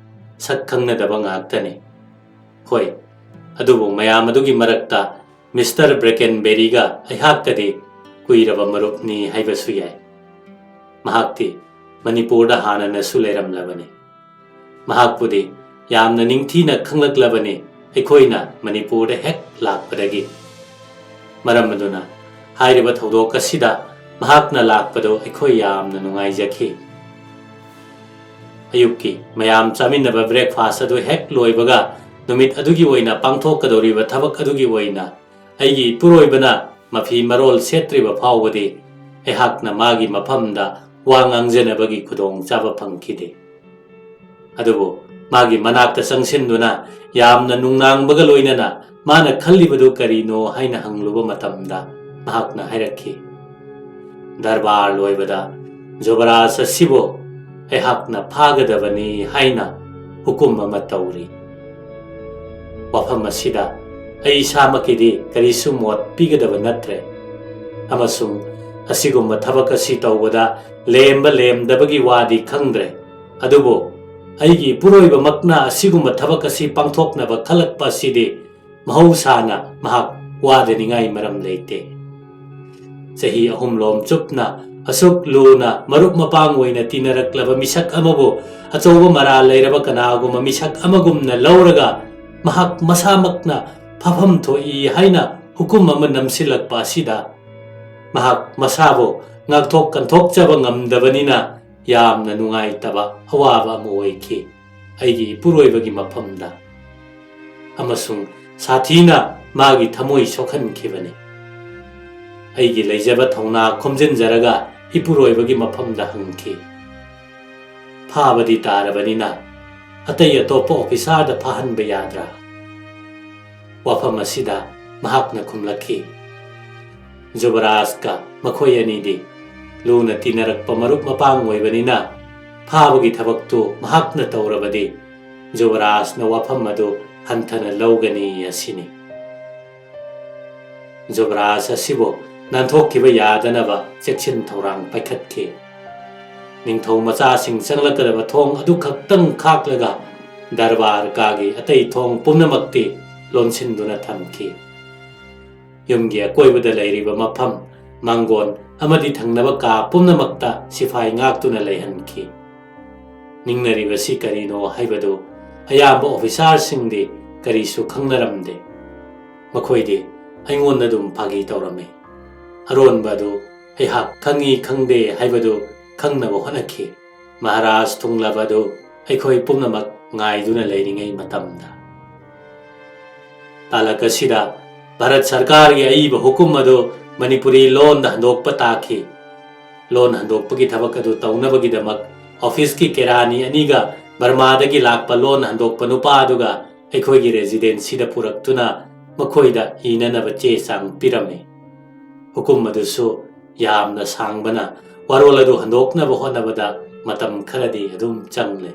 ꯁꯛ ꯈꯪꯅꯗꯕ ꯉꯥꯛꯇꯅꯤ꯫ ꯍꯣꯏ, ꯑꯗꯨꯕꯨ ꯃꯌꯥꯝ ꯑꯗꯨꯒꯤ ꯃꯔꯛꯇ ꯃꯤꯁꯇꯔ ꯕ꯭ꯔꯦꯀꯦꯟꯕꯦꯔꯤꯒ ꯑꯩꯍꯥꯛꯀꯗꯤ ꯀꯨꯏꯔꯕ ꯃꯔꯨꯞꯅꯤ ꯍꯥꯏꯕꯁꯨ ꯌꯥꯏ꯫ ꯃꯍꯥꯛꯇꯤ ꯃꯅꯤꯄꯨꯔꯗ ꯍꯥꯟꯅꯅꯁꯨ ꯂꯩꯔꯝꯂꯕꯅꯤ꯫ ꯃꯍꯥꯛꯄꯨꯗꯤ ꯌꯥꯝꯅ ꯅꯤꯡꯊꯤꯅ ꯈꯪꯂꯛꯂꯕꯅꯤ ꯑꯩꯈꯣꯏꯅ ꯃꯅꯤꯄꯨꯔꯗ ꯍꯦꯛ ꯂꯥꯛꯄꯗꯒꯤ꯫ ꯃꯔꯝ ꯑꯗꯨꯅ ꯍꯥꯏꯔꯤꯕ ꯊꯧꯗꯣꯛ ꯑꯁꯤꯗ ꯃꯍꯥꯛꯅ ꯂꯥꯛꯄꯗꯨ ꯑꯩꯈꯣꯏ ꯌꯥꯝꯅ ꯅꯨꯡꯉꯥꯏꯖꯈꯤ꯫ ꯑꯌꯨꯛꯀꯤ ꯃꯌꯥꯝ ꯆꯥꯃꯤꯟꯅꯕ ꯕ꯭ꯔꯦꯛꯐꯥꯁ ꯑꯗꯨ ꯍꯦꯛ ꯂꯣꯏꯕꯒ, ꯅꯨꯃꯤꯠ ꯑꯗꯨꯒꯤ ꯑꯣꯏꯅ ꯄꯥꯡꯊꯣꯛꯀꯗꯧꯔꯤꯕ ꯊꯕꯛ ꯑꯗꯨꯒꯤ ꯑꯣꯏꯅ ꯑꯩꯒꯤ ꯏꯄꯨꯔꯣꯏꯕꯅ ꯃꯐꯤ ꯃꯔꯣꯜ ꯁꯦꯠꯇ꯭ꯔꯤꯕ ꯐꯥꯎꯕꯗꯤ ꯑꯩꯍꯥꯛꯅ ꯃꯥꯒꯤ ꯃꯐꯝꯗ ꯋꯥ ꯉꯥꯡꯖꯅꯕꯒꯤ ꯈꯨꯗꯣꯡꯆꯥꯕ ꯐꯪꯈꯤꯗꯦ꯫ ꯑꯗꯨꯕꯨ ꯃꯥꯒꯤ ꯃꯅꯥꯛꯇ ꯆꯪꯁꯤꯟꯗꯨꯅ ꯌꯥꯝꯅ ꯅꯨꯡꯅꯥꯡꯕꯒ ꯂꯣꯏꯅꯅ ꯃꯥꯅ ꯈꯜꯂꯤꯕꯗꯨ ꯀꯔꯤꯅꯣ ꯍꯥꯏꯅ ꯍꯪꯂꯨꯕ ꯃꯇꯝꯗ, ꯃꯍꯥꯛꯅ ꯍꯥꯏꯔꯛꯈꯤ, "ꯗꯔꯕꯥꯔ ꯂꯣꯏꯕꯗ ꯖꯨꯕꯔꯥꯖ ꯑꯁꯤꯕꯨ ꯑꯩꯍꯥꯛꯅ ꯐꯥꯒꯗꯕꯅꯤ ꯍꯥꯏꯅ ꯍꯨꯀꯨꯝ ꯑꯃ ꯇꯧꯔꯤ꯫ ꯋꯥꯐꯝ ꯑꯁꯤꯗ ꯑꯩ ꯏꯁꯥꯃꯛꯀꯤꯗꯤ ꯀꯔꯤꯁꯨ ꯃꯣꯠ ꯄꯤꯒꯗꯕ ꯅꯠꯇ꯭ꯔꯦ, ꯑꯃꯁꯨꯡ ꯑꯁꯤꯒꯨꯝꯕ ꯊꯕꯛ ꯑꯁꯤ ꯇꯧꯕꯗ ꯂꯦꯝꯕ ꯂꯦꯝꯗꯕꯒꯤ ꯋꯥꯗꯤ ꯈꯪꯗ꯭ꯔꯦ꯫ ꯑꯗꯨꯕꯨ ꯑꯩꯒꯤ ꯏꯄꯨꯔꯣꯏꯕꯃꯛꯅ ꯑꯁꯤꯒꯨꯝꯕ ꯊꯕꯛ ꯑꯁꯤ ꯄꯥꯡꯊꯣꯛꯅꯕ ꯈꯜꯂꯛꯄ ꯑꯁꯤꯗꯤ ꯃꯍꯧꯁꯥꯅ ꯃꯍꯥꯛ ꯋꯥꯗꯅꯤꯡꯉꯥꯏ ꯃꯔꯝ ꯂꯩꯇꯦ꯫ ꯆꯍꯤ ꯑꯍꯨꯝꯂꯣꯝ ꯆꯨꯞꯅ ꯑꯁꯨꯛ ꯂꯨꯅ ꯃꯔꯨꯞ ꯃꯄꯥꯡ ꯑꯣꯏꯅ ꯇꯤꯟꯅꯔꯛꯂꯕ ꯃꯤꯁꯛ ꯑꯃꯕꯨ ꯑꯆꯧꯕ ꯃꯔꯥꯜ ꯂꯩꯔꯕ ꯀꯅꯥꯒꯨꯝꯕ ꯃꯤꯁꯛ ꯑꯃꯒꯨꯝꯅ ꯂꯧꯔꯒ ꯃꯍꯥꯛ ꯃꯁꯥꯃꯛꯅ ꯐꯥꯐꯝ ꯊꯣꯛꯏ ꯍꯥꯏꯅ ꯍꯨꯀꯨꯝ ꯑꯃ ꯅꯝꯁꯤꯜꯂꯛꯄ ꯑꯁꯤꯗ ꯃꯍꯥꯛ ꯃꯁꯥꯕꯨ ꯉꯥꯛꯊꯣꯛ ꯀꯟꯊꯣꯛꯆꯕ ꯉꯝꯗꯕꯅꯤꯅ ꯌꯥꯝꯅ ꯅꯨꯡꯉꯥꯏꯇꯕ ꯑꯋꯥꯕ ꯑꯃ ꯑꯣꯏꯈꯤ꯫ ꯑꯩꯒꯤ ꯏꯄꯨꯔꯣꯏꯕꯒꯤ ꯃꯐꯝꯗ ꯑꯃꯁꯨꯡ ꯁꯥꯊꯤꯅ ꯃꯥꯒꯤ ꯊꯃꯣꯏ ꯁꯣꯛꯍꯟꯈꯤꯕꯅꯤ꯫ ꯑꯩꯒꯤ ꯂꯩꯖꯕ ꯊꯧꯅꯥ ꯈꯣꯝꯖꯤꯟꯖꯔꯒ ꯏꯄꯨꯔꯣꯏꯕꯒꯤ ꯃꯐꯝꯗ ꯍꯪꯈꯤ, "ꯐꯥꯕꯗꯤ ꯇꯥꯔꯕꯅꯤꯅ ꯑꯇꯩ ꯑꯇꯣꯞꯄ ꯑꯣꯐꯤꯁꯥꯔꯗ ꯐꯥꯍꯟꯕ ꯌꯥꯗ꯭ꯔꯥ?" ꯋꯥꯐꯝ ꯑꯁꯤꯗ ꯃꯍꯥꯛꯅ ꯈꯨꯝꯂꯛꯈꯤ, "ꯖꯨꯕꯔꯥꯖꯀ ꯃꯈꯣꯏ ꯑꯅꯤꯗꯤ ꯂꯨꯅ ꯇꯤꯟꯅꯔꯛꯄ ꯃꯔꯨꯞ ꯃꯄꯥꯡ ꯑꯣꯏꯕꯅꯤꯅ ꯐꯥꯕꯒꯤ ꯊꯕꯛꯇꯨ ꯃꯍꯥꯛꯅ ꯇꯧꯔꯕꯗꯤ ꯖꯨꯕꯔꯥꯖꯅ ꯋꯥꯐꯝ ꯑꯗꯨ ꯍꯟꯊꯅ ꯂꯧꯒꯅꯤ ꯑꯁꯤꯅꯤ꯫ ꯖꯨꯕꯔꯥꯖ ꯑꯁꯤꯕꯨ ꯅꯥꯟꯊꯣꯛꯈꯤꯕ ꯌꯥꯗꯅꯕ ꯆꯦꯛꯁꯤꯟ ꯊꯧꯔꯥꯡ ꯄꯥꯏꯈꯠꯈꯤ꯫ ꯅꯤꯡꯊꯧ ꯃꯆꯥꯁꯤꯡ ꯆꯪꯂꯛꯀꯗꯕ ꯊꯣꯡ ꯑꯗꯨꯈꯛꯇꯪ ꯈꯥꯛꯂꯒ ꯗꯔꯕꯥꯔ ꯀꯥꯒꯤ ꯑꯇꯩ ꯊꯣꯡ ꯄꯨꯝꯅꯃꯛꯇꯤ ꯂꯣꯟꯁꯤꯟꯗꯨꯅ ꯊꯝꯈꯤ꯫ ꯌꯨꯝꯒꯤ ꯑꯀꯣꯏꯕꯗ ꯂꯩꯔꯤꯕ ꯃꯐꯝ, ꯃꯥꯡꯒꯣꯟ ꯑꯃꯗꯤ ꯊꯪꯅꯕ ꯀꯥ ꯄꯨꯝꯅꯃꯛꯇ ꯁꯤꯐꯥꯏ ꯉꯥꯛꯇꯨꯅ ꯂꯩꯍꯟꯈꯤ꯫ ꯅꯤꯡꯅꯔꯤꯕꯁꯤ ꯀꯔꯤꯅꯣ ꯍꯥꯏꯕꯗꯨ ꯑꯌꯥꯝꯕ ꯑꯣꯐꯤꯁꯥꯔꯁꯤꯡꯗꯤ ꯀꯔꯤꯁꯨ ꯈꯪꯅꯔꯝꯗꯦ꯫ ꯃꯈꯣꯏꯗꯤ ꯑꯩꯉꯣꯟꯗ ꯑꯗꯨꯝ ꯐꯥꯒꯤ ꯇꯧꯔꯝꯃꯤ꯫ ꯑꯔꯣꯟꯕ ꯑꯗꯨ ꯑꯩꯍꯥꯛ ꯈꯪꯏ ꯈꯪꯗꯦ ꯍꯥꯏꯕꯗꯨ ꯈꯪꯅꯕ ꯍꯣꯠꯅꯈꯤ꯫ ꯃꯍꯥꯔꯥꯖ ꯊꯨꯡꯂꯕ ꯑꯗꯨ ꯑꯩꯈꯣꯏ ꯄꯨꯝꯅꯃꯛ ꯉꯥꯏꯗꯨꯅ ꯂꯩꯔꯤꯉꯩ ꯃꯇꯝꯗ꯫ ꯇꯥꯂꯛ ꯑꯁꯤꯗ ꯚꯥꯔꯠ ꯁꯔꯀꯥꯔꯒꯤ ꯑꯏꯕ ꯍꯨꯀꯨꯝ ꯑꯗꯨ ꯃꯅꯤꯄꯨꯔꯤ ꯂꯣꯟꯗ ꯍꯟꯗꯣꯛꯄ ꯇꯥꯈꯤ꯫ ꯂꯣꯟ ꯍꯟꯗꯣꯛꯄꯒꯤ ꯊꯕꯛ ꯑꯗꯨ ꯇꯧꯅꯕꯒꯤꯗꯃꯛ ꯑꯣꯐꯤꯁꯀꯤ ꯀꯦꯔꯥꯅꯤ ꯑꯅꯤꯒ ꯕꯔꯃꯥꯗꯒꯤ ꯂꯥꯛꯄ ꯂꯣꯟ ꯍꯟꯗꯣꯛꯄ ꯅꯨꯄꯥ ꯑꯗꯨꯒ ꯑꯩꯈꯣꯏꯒꯤ ꯔꯦꯖꯤꯗꯦꯟꯁꯤꯗ ꯄꯨꯔꯛꯇꯨꯅ ꯃꯈꯣꯏꯗ ꯏꯅꯅꯕ ꯆꯦ ꯆꯥꯡ ꯄꯤꯔꯝꯃꯤ꯫ ꯍꯨꯀꯨꯝ ꯑꯗꯨꯁꯨ ꯌꯥꯝꯅ ꯁꯥꯡꯕꯅ ꯋꯥꯔꯣꯜ ꯑꯗꯨ ꯍꯟꯗꯣꯛꯅꯕ ꯍꯣꯠꯅꯕꯗ ꯃꯇꯝ ꯈꯔꯗꯤ ꯑꯗꯨꯝ ꯆꯪꯂꯦ꯫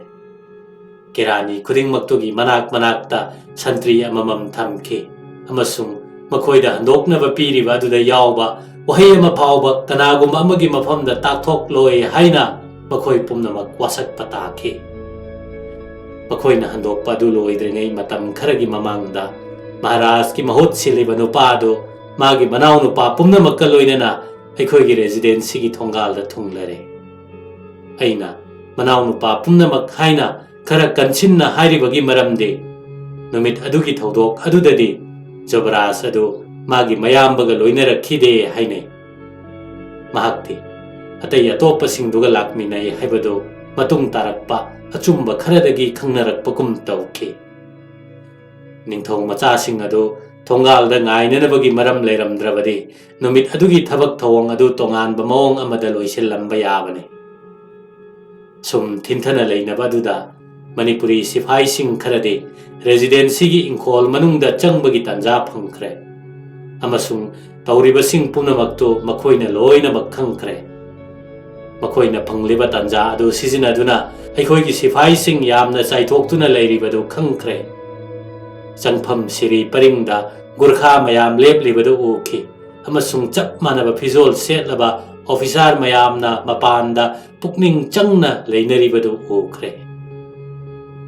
ꯀꯦꯔꯥꯅꯤ ꯈꯨꯗꯤꯡꯃꯛꯇꯨꯒꯤ ꯃꯅꯥꯛ ꯃꯅꯥꯛꯇ ꯁꯟꯇ꯭ꯔꯤ ꯑꯃꯃꯝ ꯊꯝꯈꯤ ꯑꯃꯁꯨꯡ ꯃꯈꯣꯏꯗ ꯍꯟꯗꯣꯛꯅꯕ ꯄꯤꯔꯤꯕ ꯑꯗꯨꯗ ꯌꯥꯎꯕ ꯋꯥꯍꯩ ꯑꯃ ꯐꯥꯎꯕ ꯀꯅꯥꯒꯨꯝꯕ ꯑꯃꯒꯤ ꯃꯐꯝꯗ ꯇꯥꯛꯊꯣꯛꯂꯣꯏ ꯍꯥꯏꯅ ꯃꯈꯣꯏ ꯄꯨꯝꯅꯃꯛ ꯋꯥꯁꯛꯄ ꯇꯥꯈꯤ꯫ ꯃꯈꯣꯏꯅ ꯍꯟꯗꯣꯛꯄ ꯑꯗꯨ ꯂꯣꯏꯗ꯭ꯔꯤꯉꯩ ꯃꯇꯝ ꯈꯔꯒꯤ ꯃꯃꯥꯡꯗ ꯃꯍꯥꯔꯥꯖꯀꯤ ꯃꯍꯨꯠ ꯁꯤꯜꯂꯤꯕ ꯅꯨꯄꯥ ꯑꯗꯨ ꯃꯥꯒꯤ ꯃꯅꯥꯎꯅꯨꯄꯥ ꯄꯨꯝꯅꯃꯛꯀ ꯂꯣꯏꯅꯅ ꯑꯩꯈꯣꯏꯒꯤ ꯔꯦꯖꯤꯗꯦꯟꯁꯤꯒꯤ ꯊꯣꯡꯒꯥꯜꯗ ꯊꯨꯡꯂꯔꯦ꯫ ꯑꯩꯅ ꯃꯅꯥꯎꯅꯨꯄꯥ ꯄꯨꯝꯅꯃꯛ ꯍꯥꯏꯅ ꯈꯔ ꯀꯟꯁꯤꯟꯅ ꯍꯥꯏꯔꯤꯕꯒꯤ ꯃꯔꯝꯗꯤ, ꯅꯨꯃꯤꯠ ꯑꯗꯨꯒꯤ ꯊꯧꯗꯣꯛ ꯑꯗꯨꯗꯗꯤ ꯖꯣꯕꯔꯥꯖ ꯑꯗꯨ ꯃꯥꯒꯤ ꯃꯌꯥꯝꯕꯒ ꯂꯣꯏꯅꯔꯛꯈꯤꯗꯦ ꯍꯥꯏꯅꯩ꯫ ꯃꯍꯥꯛꯇꯤ ꯑꯇꯩ ꯑꯇꯣꯞꯄꯁꯤꯡꯗꯨꯒ ꯂꯥꯛꯃꯤꯟꯅꯩ ꯍꯥꯏꯕꯗꯨ ꯃꯇꯨꯡ ꯇꯥꯔꯛꯄ ꯑꯆꯨꯝꯕ ꯈꯔꯗꯒꯤ ꯈꯪꯅꯔꯛꯄꯒꯨꯝ ꯇꯧꯈꯤ꯫ ꯅꯤꯡꯊꯧ ꯃꯆꯥꯁꯤꯡ ꯑꯗꯨ ꯊꯣꯡꯒꯥꯜꯗ ꯉꯥꯏꯅꯅꯕꯒꯤ ꯃꯔꯝ ꯂꯩꯔꯝꯗ꯭ꯔꯕꯗꯤ ꯅꯨꯃꯤꯠ ꯑꯗꯨꯒꯤ ꯊꯕꯛ ꯊꯧꯑꯣꯡ ꯑꯗꯨ ꯇꯣꯉꯥꯟꯕ ꯃꯑꯣꯡ ꯑꯃꯗ ꯂꯣꯏꯁꯤꯜꯂꯝꯕ ꯌꯥꯕꯅꯤ꯫ ꯁꯨꯝ ꯊꯤꯟꯊꯅ ꯂꯩꯅꯕ ꯑꯗꯨꯗ ꯃꯅꯤꯄꯨꯔꯤ ꯁꯤꯐꯥꯏꯁꯤꯡ ꯈꯔꯗꯤ ꯔꯦꯖꯤꯗꯦꯟꯁꯤꯒꯤ ꯏꯪꯈꯣꯜ ꯃꯅꯨꯡꯗ ꯆꯪꯕꯒꯤ ꯇꯥꯟꯖꯥ ꯐꯪꯈ꯭ꯔꯦ ꯑꯃꯁꯨꯡ ꯇꯧꯔꯤꯕꯁꯤꯡ ꯄꯨꯝꯅꯃꯛꯇꯨ ꯃꯈꯣꯏꯅ ꯂꯣꯏꯅꯃꯛ ꯈꯪꯈ꯭ꯔꯦ꯫ ꯃꯈꯣꯏꯅ ꯐꯪꯂꯤꯕ ꯇꯥꯟꯖꯥ ꯑꯗꯨ ꯁꯤꯖꯤꯟꯅꯗꯨꯅ ꯑꯩꯈꯣꯏꯒꯤ ꯁꯤꯐꯥꯏꯁꯤꯡ ꯌꯥꯝꯅ ꯆꯥꯏꯊꯣꯛꯇꯨꯅ ꯂꯩꯔꯤꯕꯗꯨ ꯈꯪꯈ꯭ꯔꯦ꯫ ꯆꯪꯐꯝ ꯁꯤꯔꯤ ꯄꯔꯤꯡꯗ ꯒꯨꯔꯈꯥ ꯃꯌꯥꯝ ꯂꯦꯞꯂꯤꯕꯗꯨ ꯎꯈꯤ ꯑꯃꯁꯨꯡ ꯆꯞ ꯃꯥꯟꯅꯕ ꯐꯤꯖꯣꯜ ꯁꯦꯠꯂꯕ ꯑꯣꯐꯤꯁꯥꯔ ꯃꯌꯥꯝꯅ ꯃꯄꯥꯟꯗ ꯄꯨꯛꯅꯤꯡ ꯆꯪꯅ ꯂꯩꯅꯔꯤꯕꯗꯨ ꯎꯈ꯭ꯔꯦ꯫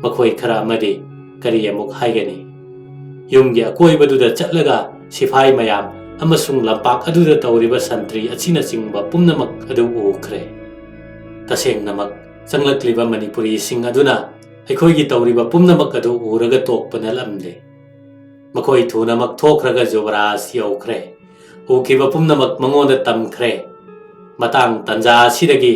ꯃꯈꯣꯏ ꯈꯔ ꯑꯃꯗꯤ ꯀꯔꯤ ꯑꯃꯨꯛ ꯍꯥꯏꯒꯅꯤ? ꯌꯨꯝꯒꯤ ꯑꯀꯣꯏꯕꯗꯨꯗ ꯆꯠꯂꯒ ꯁꯤꯐꯥꯏ ꯃꯌꯥꯝ ꯑꯃꯁꯨꯡ ꯂꯝꯄꯥꯛ ꯑꯗꯨꯗ ꯇꯧꯔꯤꯕ ꯁꯟꯇ꯭ꯔꯤ ꯑꯁꯤꯅꯆꯤꯡꯕ ꯄꯨꯝꯅꯃꯛ ꯑꯗꯨ ꯎꯈ꯭ꯔꯦ꯫ ꯇꯁꯦꯡꯅꯃꯛ ꯆꯪꯂꯛꯂꯤꯕ ꯃꯅꯤꯄꯨꯔꯤꯁꯤꯡ ꯑꯗꯨꯅ ꯑꯩꯈꯣꯏꯒꯤ ꯇꯧꯔꯤꯕ ꯄꯨꯝꯅꯃꯛ ꯑꯗꯨ ꯎꯔꯒ ꯇꯣꯛꯄ ꯅꯠꯂꯝꯗꯦ꯫ ꯃꯈꯣꯏ ꯊꯨꯅꯃꯛ ꯊꯣꯛꯈ꯭ꯔꯒ ꯖꯨꯕꯔꯥꯖ ꯌꯧꯈ꯭ꯔꯦ꯫ ꯎꯈꯤꯕ ꯄꯨꯝꯅꯃꯛ ꯃꯉꯣꯟꯗ ꯇꯝꯈ꯭ꯔꯦ꯫ ꯃꯇꯥꯡ ꯇꯥꯟꯖꯥ ꯑꯁꯤꯗꯒꯤ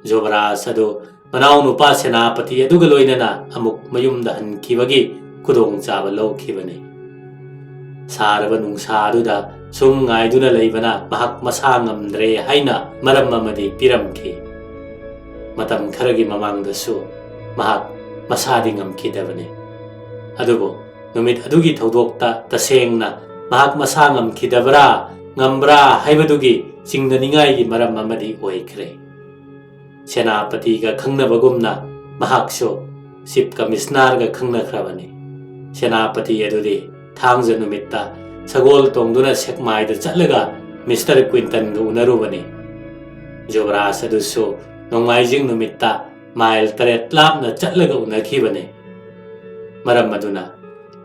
ꯖꯨꯕꯔꯥꯖ ꯑꯗꯨ ꯃꯅꯥꯎꯅꯨꯄꯥ ꯁꯦꯅꯥꯄꯇꯤ ꯑꯗꯨꯒ ꯂꯣꯏꯅꯅ ꯑꯃꯨꯛ ꯃꯌꯨꯝꯗ ꯍꯟꯈꯤꯕꯒꯤ ꯈꯨꯗꯣꯡꯆꯥꯕ ꯂꯧꯈꯤꯕꯅꯤ꯫ ꯁꯥꯔꯕ ꯅꯨꯡꯁꯥ ꯑꯗꯨꯗ ꯁꯨꯝ ꯉꯥꯏꯗꯨꯅ ꯂꯩꯕꯅ ꯃꯍꯥꯛ ꯃꯁꯥ ꯉꯝꯗ꯭ꯔꯦ ꯍꯥꯏꯅ ꯃꯔꯝ ꯑꯃꯗꯤ ꯄꯤꯔꯝꯈꯤ꯫ ꯃꯇꯝ ꯈꯔꯒꯤ ꯃꯃꯥꯡꯗꯁꯨ ꯃꯍꯥꯛ ꯃꯁꯥꯗꯤ ꯉꯝꯈꯤꯗꯕꯅꯤ꯫ ꯑꯗꯨꯕꯨ ꯅꯨꯃꯤꯠ ꯑꯗꯨꯒꯤ ꯊꯧꯗꯣꯛꯇ ꯇꯁꯦꯡꯅ ꯃꯍꯥꯛ ꯃꯁꯥ ꯉꯝꯈꯤꯗꯕ꯭ꯔꯥ, ꯉꯝꯕ꯭ꯔꯥ ꯍꯥꯏꯕꯗꯨꯒꯤ ꯆꯤꯡꯅꯅꯤꯡꯉꯥꯏꯒꯤ ꯃꯔꯝ ꯑꯃꯗꯤ ꯑꯣꯏꯈ꯭ꯔꯦ꯫ ꯁꯦꯅꯥꯄꯇꯤꯒ ꯈꯪꯅꯕꯒꯨꯝꯅ ꯃꯍꯥꯛꯁꯨ ꯆꯤꯐ ꯀꯃꯤꯁꯅꯔꯒ ꯈꯪꯅꯈ꯭ꯔꯕꯅꯤ꯫ ꯁꯦꯅꯥꯄꯇꯤ ꯑꯗꯨꯗꯤ ꯊꯥꯡꯖ ꯅꯨꯃꯤꯠꯇ ꯁꯒꯣꯜ ꯇꯣꯡꯗꯨꯅ ꯁꯦꯛꯃꯥꯏꯗ ꯆꯠꯂꯒ ꯃꯤꯁꯇꯔ ꯀ꯭ꯋꯤꯟꯇꯟꯒ ꯎꯅꯔꯨꯕꯅꯤ꯫ ꯖꯨꯕꯔꯥꯖ ꯑꯗꯨꯁꯨ ꯅꯣꯡꯃꯥꯏꯖꯤꯡ ꯅꯨꯃꯤꯠꯇ ꯃꯥꯏꯜ ꯇꯔꯦꯠ ꯂꯥꯞꯅ ꯆꯠꯂꯒ ꯎꯅꯈꯤꯕꯅꯤ꯫ ꯃꯔꯝ ꯑꯗꯨꯅ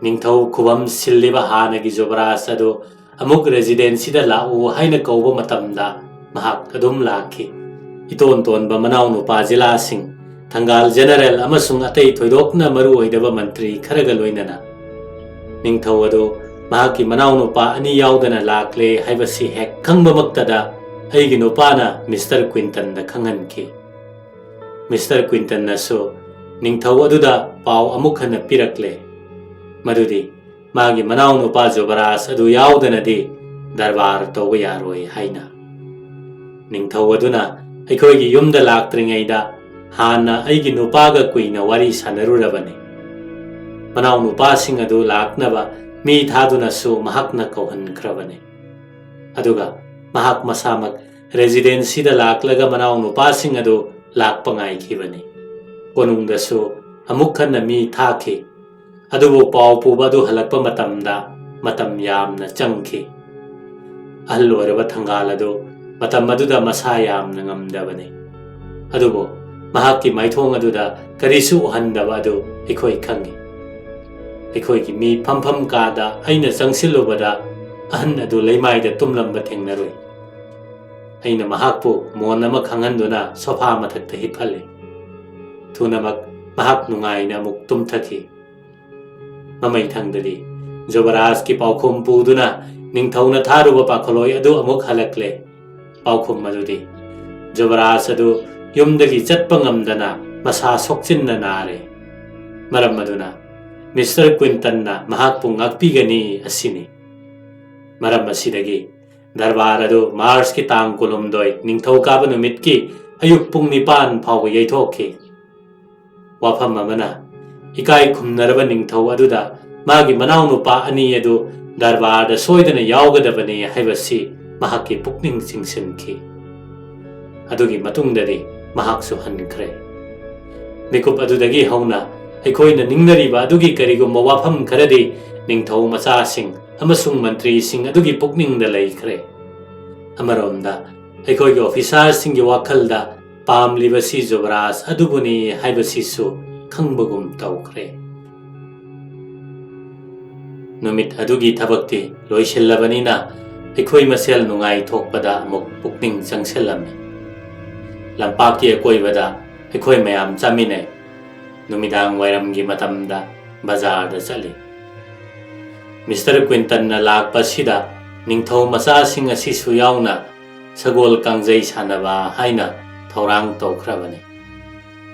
ꯅꯤꯡꯊꯧ ꯈꯨꯕꯝ ꯁꯤꯜꯂꯤꯕ ꯍꯥꯟꯅꯒꯤ ꯖꯨꯕꯔꯥꯖ ꯑꯗꯨ ꯑꯃꯨꯛ ꯔꯦꯖꯤꯗꯦꯟꯁꯤꯗ ꯂꯥꯛꯎ ꯍꯥꯏꯅ ꯀꯧꯕ ꯃꯇꯝꯗ ꯃꯍꯥꯛ ꯑꯗꯨꯝ ꯂꯥꯛꯈꯤ꯫ ꯏꯇꯣꯟ ꯇꯣꯟꯕ ꯃꯅꯥꯎꯅꯨꯄꯥ ꯖꯤꯂꯥꯁꯤꯡ, ꯊꯪꯒꯥꯜ ꯖꯦꯅꯔꯦꯜ ꯑꯃꯁꯨꯡ ꯑꯇꯩ ꯊꯣꯏꯗꯣꯛꯅ ꯃꯔꯨ ꯑꯣꯏꯗꯕ ꯃꯟꯇ꯭ꯔꯤ ꯈꯔꯒ ꯂꯣꯏꯅꯅ꯫ ꯅꯤꯡꯊꯧ ꯑꯗꯨ ꯃꯍꯥꯛꯀꯤ ꯃꯅꯥꯎꯅꯨꯄꯥ ꯑꯅꯤ ꯌꯥꯎꯗꯅ ꯂꯥꯛꯂꯦ ꯍꯥꯏꯕꯁꯤ ꯍꯦꯛ ꯈꯪꯕꯃꯛꯇꯗ ꯑꯩꯒꯤ ꯅꯨꯄꯥꯅ ꯃꯤꯁꯇꯔ ꯀ꯭ꯋꯤꯟꯇꯟꯗ ꯈꯪꯍꯟꯈꯤ꯫ ꯃꯤꯁꯇꯔ ꯀ꯭ꯋꯤꯟꯇꯟꯅꯁꯨ ꯅꯤꯡꯊꯧ ꯑꯗꯨꯗ ꯄꯥꯎ ꯑꯃꯨꯛ ꯍꯟꯅ ꯄꯤꯔꯛꯂꯦ, ꯃꯗꯨꯗꯤ ꯃꯥꯒꯤ ꯃꯅꯥꯎꯅꯨꯄꯥ ꯖꯨꯕꯔꯥꯖ ꯑꯗꯨ ꯌꯥꯎꯗꯅꯗꯤ ꯗꯔꯕꯥꯔ ꯇꯧꯕ ꯌꯥꯔꯣꯏ ꯍꯥꯏꯅ꯫ ꯅꯤꯡꯊꯧ ꯑꯗꯨꯅ ꯑꯩꯈꯣꯏꯒꯤ ꯌꯨꯝꯗ ꯂꯥꯛꯇ꯭ꯔꯤꯉꯩꯗ ꯍꯥꯟꯅ ꯑꯩꯒꯤ ꯅꯨꯄꯥꯒ ꯀꯨꯏꯅ ꯋꯥꯔꯤ ꯁꯥꯟꯅꯔꯨꯔꯕꯅꯤ꯫ ꯃꯅꯥꯎꯅꯨꯄꯥꯁꯤꯡ ꯑꯗꯨ ꯂꯥꯛꯅꯕ ꯃꯤ ꯊꯥꯗꯨꯅꯁꯨ ꯃꯍꯥꯛꯅ ꯀꯧꯍꯟꯈ꯭ꯔꯕꯅꯤ꯫ ꯑꯗꯨꯒ ꯃꯍꯥꯛ ꯃꯁꯥꯃꯛ ꯔꯦꯖꯤꯗꯦꯟꯁꯤꯗ ꯂꯥꯛꯂꯒ ꯃꯅꯥꯎ ꯅꯨꯄꯥꯁꯤꯡ ꯑꯗꯨ ꯂꯥꯛꯄ ꯉꯥꯏꯈꯤꯕꯅꯤ꯫ ꯀꯣꯅꯨꯡꯗꯁꯨ ꯑꯃꯨꯛ ꯍꯟꯅ ꯃꯤ ꯊꯥꯈꯤ꯫ ꯑꯗꯨꯕꯨ ꯄꯥꯎ ꯄꯨꯕ ꯑꯗꯨ ꯍꯜꯂꯛꯄ ꯃꯇꯝꯗ ꯃꯇꯝ ꯌꯥꯝꯅ ꯆꯪꯈꯤ꯫ ꯑꯍꯜ ꯑꯣꯏꯔꯕ ꯊꯪꯒꯥꯜ ꯑꯗꯨ ꯃꯇꯝ ꯑꯗꯨꯗ ꯃꯁꯥ ꯌꯥꯝꯅ ꯉꯝꯗꯕꯅꯤ꯫ ꯑꯗꯨꯕꯨ ꯃꯍꯥꯛꯀꯤ ꯃꯥꯏꯊꯣꯡ ꯑꯗꯨꯗ ꯀꯔꯤꯁꯨ ꯎꯍꯟꯗꯕ ꯑꯗꯨ ꯑꯩꯈꯣꯏ ꯈꯪꯏ꯫ ꯑꯩꯈꯣꯏꯒꯤ ꯃꯤ ꯐꯝꯐꯝ ꯀꯥꯗ ꯑꯩꯅ ꯆꯪꯁꯤꯜꯂꯨꯕꯗ ꯑꯍꯟ ꯑꯗꯨ ꯂꯩꯃꯥꯏꯗ ꯇꯨꯝꯂꯝꯕ ꯊꯦꯡꯅꯔꯨꯏ꯫ ꯑꯩꯅ ꯃꯍꯥꯛꯄꯨ ꯃꯣꯟ ꯑꯃ ꯈꯪꯍꯟꯗꯨꯅ ꯁꯣꯐꯥ ꯃꯊꯛꯇ ꯍꯤꯞꯍꯜꯂꯤ꯫ ꯊꯨꯅꯃꯛ ꯃꯍꯥꯛ ꯅꯨꯡꯉꯥꯏꯅ ꯑꯃꯨꯛ ꯇꯨꯝꯊꯈꯤ꯫ ꯃꯃꯩꯊꯪꯗꯗꯤ ꯖꯨꯕꯔꯥꯖꯀꯤ ꯄꯥꯎꯈꯨꯝ ꯄꯨꯗꯨꯅ ꯅꯤꯡꯊꯧꯅ ꯊꯥꯔꯨꯕ ꯄꯥꯈꯣꯜꯂꯣꯏ ꯑꯗꯨ ꯑꯃꯨꯛ ꯍꯜꯂꯛꯂꯦ꯫ ꯄꯥꯎꯈꯨꯝ ꯑꯗꯨꯗꯤ ꯖꯨꯕꯔꯥꯖ ꯑꯗꯨ ꯌꯨꯝꯗꯒꯤ ꯆꯠꯄ ꯉꯝꯗꯅ ꯃꯁꯥ ꯁꯣꯛꯆꯤꯟꯅ ꯅꯥꯔꯦ꯫ ꯃꯔꯝ ꯑꯗꯨꯅ ꯃꯤꯁꯇꯔ ꯀ꯭ꯋꯤꯟꯇꯟꯅ ꯃꯍꯥꯛꯄꯨ ꯉꯥꯛꯄꯤꯒꯅꯤ ꯑꯁꯤꯅꯤ꯫ ꯃꯔꯝ ꯑꯁꯤꯗꯒꯤ ꯗꯔꯕꯥꯔ ꯑꯗꯨ ꯃꯥꯔꯆꯀꯤ ꯇꯥꯡ ꯀꯨꯟꯍꯨꯝꯗꯣꯏ, ꯅꯤꯡꯊꯧꯀꯥꯕ ꯅꯨꯃꯤꯠꯀꯤ ꯑꯌꯨꯛ ꯄꯨꯡ ꯅꯤꯄꯥꯟ ꯐꯥꯎꯕ ꯌꯩꯊꯣꯛꯈꯤ꯫ ꯋꯥꯐꯝ ꯑꯃꯅ, ꯏꯀꯥꯏ ꯈꯨꯝꯅꯔꯕ ꯅꯤꯡꯊꯧ ꯑꯗꯨꯗ ꯃꯥꯒꯤ ꯃꯅꯥꯎꯅꯨꯄꯥ ꯑꯅꯤ ꯑꯗꯨ ꯗꯔꯕꯥꯔꯗ ꯁꯣꯏꯗꯅ ꯌꯥꯎꯒꯗꯕꯅꯤ ꯍꯥꯏꯕꯁꯤ ꯃꯍꯥꯛꯀꯤ ꯄꯨꯛꯅꯤꯡ ꯆꯤꯡꯁꯤꯟꯈꯤ꯫ ꯑꯗꯨꯒꯤ ꯃꯇꯨꯡꯗꯗꯤ ꯃꯍꯥꯛꯁꯨ ꯍꯟꯈ꯭ꯔꯦ꯫ ꯃꯤꯀꯨꯞ ꯑꯗꯨꯗꯒꯤ ꯍꯧꯅ ꯑꯩꯈꯣꯏꯅ ꯅꯤꯡꯅꯔꯤꯕ ꯑꯗꯨꯒꯤ ꯀꯔꯤꯒꯨꯝꯕ ꯋꯥꯐꯝ ꯈꯔꯗꯤ ꯅꯤꯡꯊꯧ ꯃꯆꯥꯁꯤꯡ ꯑꯃꯁꯨꯡ ꯃꯟꯇ꯭ꯔꯤꯁꯤꯡ ꯑꯗꯨꯒꯤ ꯄꯨꯛꯅꯤꯡꯗ ꯂꯩꯈ꯭ꯔꯦ꯫ ꯑꯃꯔꯣꯝꯗ, ꯑꯩꯈꯣꯏꯒꯤ ꯑꯣꯐꯤꯁꯥꯔꯁꯤꯡꯒꯤ ꯋꯥꯈꯜꯗ ꯄꯥꯝꯂꯤꯕꯁꯤ ꯖꯨꯕꯔꯥꯖ ꯑꯗꯨꯕꯨꯅꯤ ꯍꯥꯏꯕꯁꯤꯁꯨ ꯈꯪꯕꯒꯨꯝ ꯇꯧꯈ꯭ꯔꯦ꯫ ꯅꯨꯃꯤꯠ ꯑꯗꯨꯒꯤ ꯊꯕꯛꯇꯤ ꯂꯣꯏꯁꯤꯜꯂꯕꯅꯤꯅ ꯑꯩꯈꯣꯏ ꯃꯁꯦꯜ ꯅꯨꯡꯉꯥꯏꯊꯣꯛꯄꯗ ꯑꯃꯨꯛ ꯄꯨꯛꯅꯤꯡ ꯆꯪꯁꯤꯜꯂꯝꯃꯤ꯫ ꯂꯝꯄꯥꯛꯀꯤ ꯑꯀꯣꯏꯕꯗ ꯑꯩꯈꯣꯏ ꯃꯌꯥꯝ ꯆꯥꯃꯤꯟꯅꯩ꯫ ꯅꯨꯃꯤꯗꯥꯡ ꯋꯥꯏꯔꯝꯒꯤ ꯃꯇꯝꯗ ꯕꯖꯥꯔꯗ ꯆꯠꯂꯤ꯫ ꯃꯤꯁꯇꯔ ꯀ꯭ꯋꯤꯟꯇꯟꯅ ꯂꯥꯛꯄ ꯑꯁꯤꯗ ꯅꯤꯡꯊꯧ ꯃꯆꯥꯁꯤꯡ ꯑꯁꯤꯁꯨ ꯌꯥꯎꯅ ꯁꯒꯣꯜ ꯀꯥꯡꯖꯩ ꯁꯥꯟꯅꯕ ꯍꯥꯏꯅ ꯊꯧꯔꯥꯡ ꯇꯧꯈ꯭ꯔꯕꯅꯤ꯫